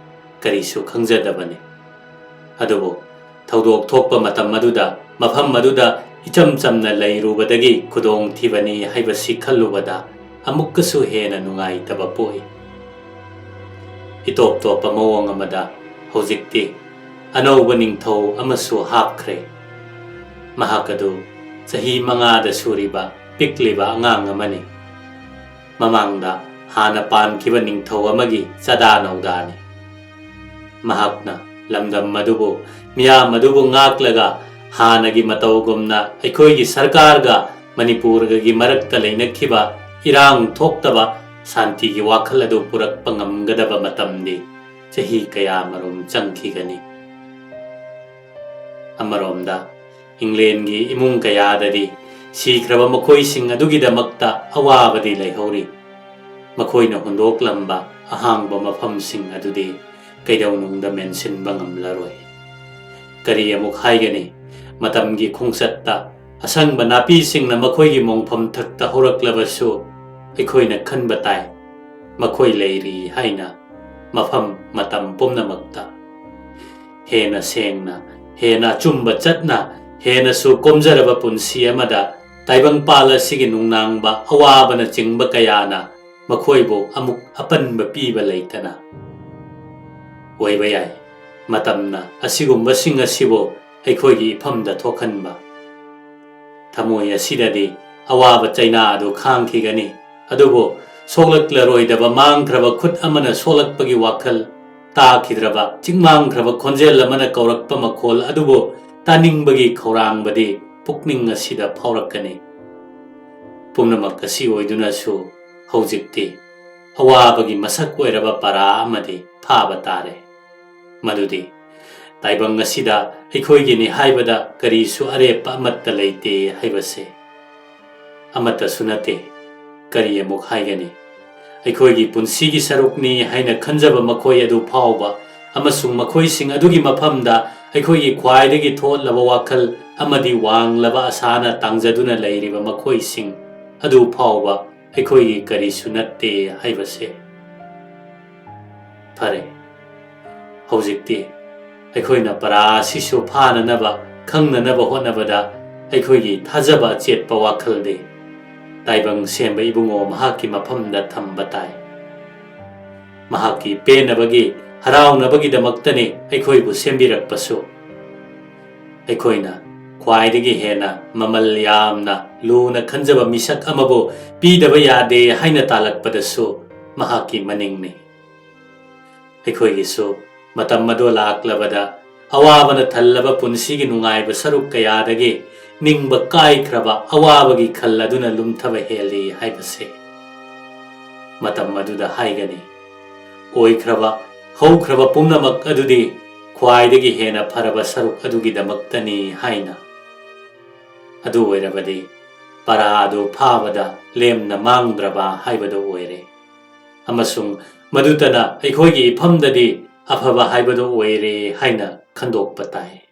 ꯀꯔꯤꯁꯨ ꯈꯪꯖꯗꯕꯅꯤ꯫ ꯑꯗꯨꯕꯨ ꯊꯧꯗꯣꯛ ꯊꯣꯛꯄ ꯃꯇꯝ ꯑꯗꯨꯗ ꯃꯐꯝ ꯑꯗꯨꯗ ꯏꯆꯝ ꯆꯝꯅ ꯂꯩꯔꯨꯕꯗꯒꯤ ꯈꯨꯗꯣꯡ ꯊꯤꯕꯅꯤ ꯍꯥꯏꯕꯁꯤ ꯈꯜꯂꯨꯕꯗ ꯑꯃꯨꯛꯀꯁꯨ ꯍꯦꯟꯅ ꯅꯨꯡꯉꯥꯏꯇꯕ ꯄꯣꯛꯏ꯫ ꯏꯇꯣꯞ ꯇꯣꯞꯄ ꯃꯑꯣꯡ ꯑꯃꯗ ꯍꯧꯖꯤꯛꯇꯤ ꯑꯅꯧꯕ ꯅꯤꯡꯊꯧ ꯑꯃꯁꯨ ꯍꯥꯞꯈ꯭ꯔꯦ꯫ ꯃꯍꯥꯛ ꯑꯗꯨ ꯆꯍꯤ ꯃꯉꯥꯗ ꯁꯨꯔꯤꯕ ꯄꯤꯛꯂꯤꯕ ꯑꯉꯥꯡ ꯑꯃꯅꯤ꯫ ꯃꯃꯥꯡꯗ ꯍꯥꯟꯅ ꯄꯥꯟꯈꯤꯕ ꯅꯤꯡꯊꯧ ꯑꯃꯒꯤ ꯆꯥꯗꯥ ꯅꯧꯗꯥꯅꯤ꯫ ꯃꯍꯥꯛꯅ ꯂꯝꯗꯝ ꯑꯗꯨꯕꯨ, ꯃꯤꯌꯥꯝ ꯑꯗꯨꯕꯨ ꯉꯥꯛꯂꯒ ꯍꯥꯟꯅꯒꯤ ꯃꯇꯧꯒꯨꯝꯅ ꯑꯩꯈꯣꯏꯒꯤ ꯁꯔꯀꯥꯔꯒ ꯃꯅꯤꯄꯨꯔꯒꯒꯤ ꯃꯔꯛꯇ ꯂꯩꯅꯈꯤꯕ ꯏꯔꯥꯡ ꯊꯣꯛꯇꯕ, ꯁꯥꯟꯇꯤꯒꯤ ꯋꯥꯈꯜ ꯑꯗꯨ ꯄꯨꯔꯛꯄ ꯉꯝꯒꯗꯕ ꯃꯇꯝꯗꯤ ꯆꯍꯤ ꯀꯌꯥꯃꯔꯨꯝ ꯆꯪꯈꯤꯒꯅꯤ꯫ ꯑꯃꯔꯣꯝꯗ, ꯏꯪꯂꯦꯟꯒꯤ ꯏꯃꯨꯡ ꯀꯌꯥꯗꯗꯤ ꯁꯤꯈ꯭ꯔꯕ ꯃꯈꯣꯏꯁꯤꯡ ꯑꯗꯨꯒꯤꯗꯃꯛꯇ ꯑꯋꯥꯕꯗꯤ ꯂꯩꯍꯧꯔꯤ꯫ ꯃꯈꯣꯏꯅ ꯍꯨꯟꯗꯣꯛꯂꯝꯕ ꯑꯍꯥꯡꯕ ꯃꯐꯝꯁꯤꯡ ꯑꯗꯨꯗꯤ ꯀꯩꯗꯧꯅꯨꯡꯗ ꯃꯦꯟꯁꯤꯟꯕ ꯉꯝꯂꯔꯣꯏ꯫ ꯀꯔꯤ ꯑꯃꯨꯛ ꯍꯥꯏꯒꯅꯤ? ꯃꯇꯝꯒꯤ ꯈꯣꯡꯆꯠꯇ ꯑꯁꯪꯕ ꯅꯥꯄꯤꯁꯤꯡꯅ ꯃꯈꯣꯏꯒꯤ ꯃꯣꯡꯐꯝ ꯊꯛꯇ ꯍꯧꯔꯛꯂꯕꯁꯨ, ꯑꯩꯈꯣꯏꯅ ꯈꯟꯕ ꯇꯥꯏ, ꯃꯈꯣꯏ ꯂꯩꯔꯤ ꯍꯥꯏꯅ ꯃꯐꯝ ꯃꯇꯝ ꯄꯨꯝꯅꯃꯛꯇ꯫ ꯍꯦꯟꯅ ꯁꯦꯡꯅ, ꯍꯦꯟꯅ ꯑꯆꯨꯝꯕ ꯆꯠꯅ, ꯍꯦꯟꯅꯁꯨ ꯀꯣꯝꯖꯔꯕ ꯄꯨꯟꯁꯤ ꯑꯃꯗ ꯇꯥꯏꯕꯪꯄꯥꯜ ꯑꯁꯤꯒꯤ ꯅꯨꯡꯅꯥꯡꯕ ꯑꯋꯥꯕꯅꯆꯤꯡꯕ ꯀꯌꯥꯅ ꯃꯈꯣꯏꯕꯨ ꯑꯃꯨꯛ ꯑꯄꯟꯕ ꯄꯤꯕ ꯂꯩꯇꯅ꯫ ꯑꯣꯏꯕ ꯌꯥꯏ, ꯃꯇꯝꯅ ꯑꯁꯤꯒꯨꯝꯕꯁꯤꯡ ꯑꯁꯤꯕꯨ ꯑꯩꯈꯣꯏꯒꯤ ꯏꯐꯝꯗ ꯊꯣꯛꯍꯟꯕ꯫ ꯊꯃꯣꯏ ꯑꯁꯤꯗꯗꯤ ꯑꯋꯥꯕ ꯆꯩꯅꯥ ꯑꯗꯨ ꯈꯥꯡꯈꯤꯒꯅꯤ, ꯑꯗꯨꯕꯨ ꯁꯣꯛꯂꯛꯂꯔꯣꯏꯗꯕ ꯃꯥꯡꯈ꯭ꯔꯕ ꯈꯨꯠ ꯑꯃꯅ ꯁꯣꯛꯂꯛꯄꯒꯤ ꯋꯥꯈꯜ, ꯇꯥꯈꯤꯗ꯭ꯔꯕ ꯆꯤꯡꯃꯥꯡꯈ꯭ꯔꯕ ꯈꯣꯟꯖꯦꯜ ꯑꯃꯅ ꯀꯧꯔꯛꯄ ꯃꯈꯣꯜ ꯑꯗꯨꯕꯨ ꯇꯥꯅꯤꯡꯕꯒꯤ ꯈꯧꯔꯥꯡꯕꯗꯤ ꯄꯨꯛꯅꯤꯡ ꯑꯁꯤꯗ ꯐꯥꯎꯔꯛꯀꯅꯤ꯫ ꯄꯨꯝꯅꯃꯛ ꯑꯁꯤ ꯑꯣꯏꯗꯨꯅꯁꯨ ꯍꯧꯖꯤꯛꯇꯤ ꯑꯋꯥꯕꯒꯤ ꯃꯁꯛ ꯑꯣꯏꯔꯕ ꯄꯔꯥ ꯑꯃꯗꯤ ꯐꯥꯕ ꯇꯥꯔꯦ꯫ ꯃꯗꯨꯗꯤ ꯇꯥꯏꯕꯪ ꯑꯁꯤꯗ ꯑꯩꯈꯣꯏꯒꯤꯅꯤ ꯍꯥꯏꯕꯗ ꯀꯔꯤꯁꯨ ꯑꯔꯦꯞꯄ ꯑꯃꯠꯇ ꯂꯩꯇꯦ ꯍꯥꯏꯕꯁꯦ꯫ ꯑꯃꯠꯇꯁꯨ ꯅꯠꯇꯦ꯫ ꯀꯔꯤ ꯑꯃꯨꯛ ꯍꯥꯏꯒꯅꯤ? ꯑꯩꯈꯣꯏꯒꯤ ꯄꯨꯟꯁꯤꯒꯤ ꯁꯔꯨꯛꯅꯤ ꯍꯥꯏꯅ ꯈꯟꯖꯕ ꯃꯈꯣꯏ ꯑꯗꯨ ꯐꯥꯎꯕ ꯑꯃꯁꯨꯡ ꯃꯈꯣꯏꯁꯤꯡ ꯑꯗꯨꯒꯤ ꯃꯐꯝꯗ ꯑꯩꯈꯣꯏꯒꯤ ꯈ꯭ꯋꯥꯏꯗꯒꯤ ꯊꯣꯠꯂꯕ ꯋꯥꯈꯜ ꯑꯃꯗꯤ ꯋꯥꯡꯂꯕ ꯑꯁꯥꯅ ꯇꯥꯡꯖꯗꯨꯅ ꯂꯩꯔꯤꯕ ꯃꯈꯣꯏꯁꯤꯡ ꯑꯗꯨ ꯐꯥꯎꯕ ꯑꯩꯈꯣꯏꯒꯤ ꯀꯔꯤꯁꯨ ꯅꯠꯇꯦ ꯍꯥꯏꯕꯁꯦ꯫ ꯐꯔꯦ, ꯍꯧꯖꯤꯛꯇꯤ ꯑꯩꯈꯣꯏꯅ ꯄꯔꯥ ꯑꯁꯤꯁꯨ ꯐꯥꯅꯅꯕ, ꯈꯪꯅꯅꯕ ꯍꯣꯠꯅꯕꯗ ꯑꯩꯈꯣꯏꯒꯤ ꯊꯥꯖꯕ ꯑꯆꯦꯠꯄ ꯋꯥꯈꯜꯗꯤ ꯇꯥꯏꯕꯪ ꯁꯦꯝꯕ ꯏꯕꯨꯡꯉꯣ ꯃꯍꯥꯛꯀꯤ ꯃꯐꯝꯗ ꯊꯝꯕ ꯇꯥꯏ꯫ ꯃꯍꯥꯛꯀꯤ ꯄꯦꯟꯅꯕꯒꯤ, ꯍꯔꯥꯎꯅꯕꯒꯤꯗꯃꯛꯇꯅꯤ ꯑꯩꯈꯣꯏꯕꯨ ꯁꯦꯝꯕꯤꯔꯛꯄꯁꯨ꯫ ꯑꯩꯈꯣꯏꯅ ꯈ꯭ꯋꯥꯏꯗꯒꯤ ꯍꯦꯟꯅ ꯃꯃꯜ ꯌꯥꯝꯅ ꯂꯨꯅ ꯈꯟꯖꯕ ꯃꯤꯁꯛ ꯑꯃꯕꯨ ꯄꯤꯗꯕ ꯌꯥꯗꯦ ꯍꯥꯏꯅ ꯇꯥꯜꯂꯛꯄꯗꯁꯨ ꯃꯍꯥꯛꯀꯤ ꯃꯅꯤꯡꯅꯤ꯫ ꯑꯩꯈꯣꯏꯒꯤꯁꯨ ꯃꯇꯝ ꯑꯗꯨ ꯂꯥꯛꯂꯕꯗ ꯑꯋꯥꯕꯅ ꯊꯜꯂꯕ ꯄꯨꯟꯁꯤꯒꯤ ꯅꯨꯡꯉꯥꯏꯕ ꯁꯔꯨꯛ ꯀꯌꯥꯗꯒꯤ ꯅꯤꯡꯕ ꯀꯥꯏꯈ꯭ꯔꯕ ꯑꯋꯥꯕꯒꯤ ꯈꯜ ꯑꯗꯨꯅ ꯂꯨꯝꯊꯕ ꯍꯦꯜꯂꯤ ꯍꯥꯏꯕꯁꯦ꯫ ꯃꯇꯝ ꯑꯗꯨꯗ ꯍꯥꯏꯒꯅꯤ, "ꯑꯣꯏꯈ꯭ꯔꯕ, ꯍꯧꯈ꯭ꯔꯕ ꯄꯨꯝꯅꯃꯛ ꯑꯗꯨꯗꯤ ꯈ꯭ꯋꯥꯏꯗꯒꯤ ꯍꯦꯟꯅ ꯐꯔꯕ ꯁꯔꯨꯛ ꯑꯗꯨꯒꯤꯗꯃꯛꯇꯅꯤ" ꯍꯥꯏꯅ꯫ ꯑꯗꯨ ꯑꯣꯏꯔꯕꯗꯤ ꯄꯔꯥ ꯑꯗꯨ ꯐꯥꯕꯗ ꯂꯦꯝꯅ ꯃꯥꯡꯗ꯭ꯔꯕ ꯍꯥꯏꯕꯗꯨ ꯑꯣꯏꯔꯦ, ꯑꯃꯁꯨꯡ ꯃꯗꯨꯇꯅ ꯑꯩꯈꯣꯏꯒꯤ ꯏꯐꯝꯗꯗꯤ ꯑꯐꯕ ꯍꯥꯏꯕꯗꯨ ꯑꯣꯏꯔꯦ ꯍꯥꯏꯅ ꯈꯟꯗꯣꯛꯄ ꯇꯥꯏ꯫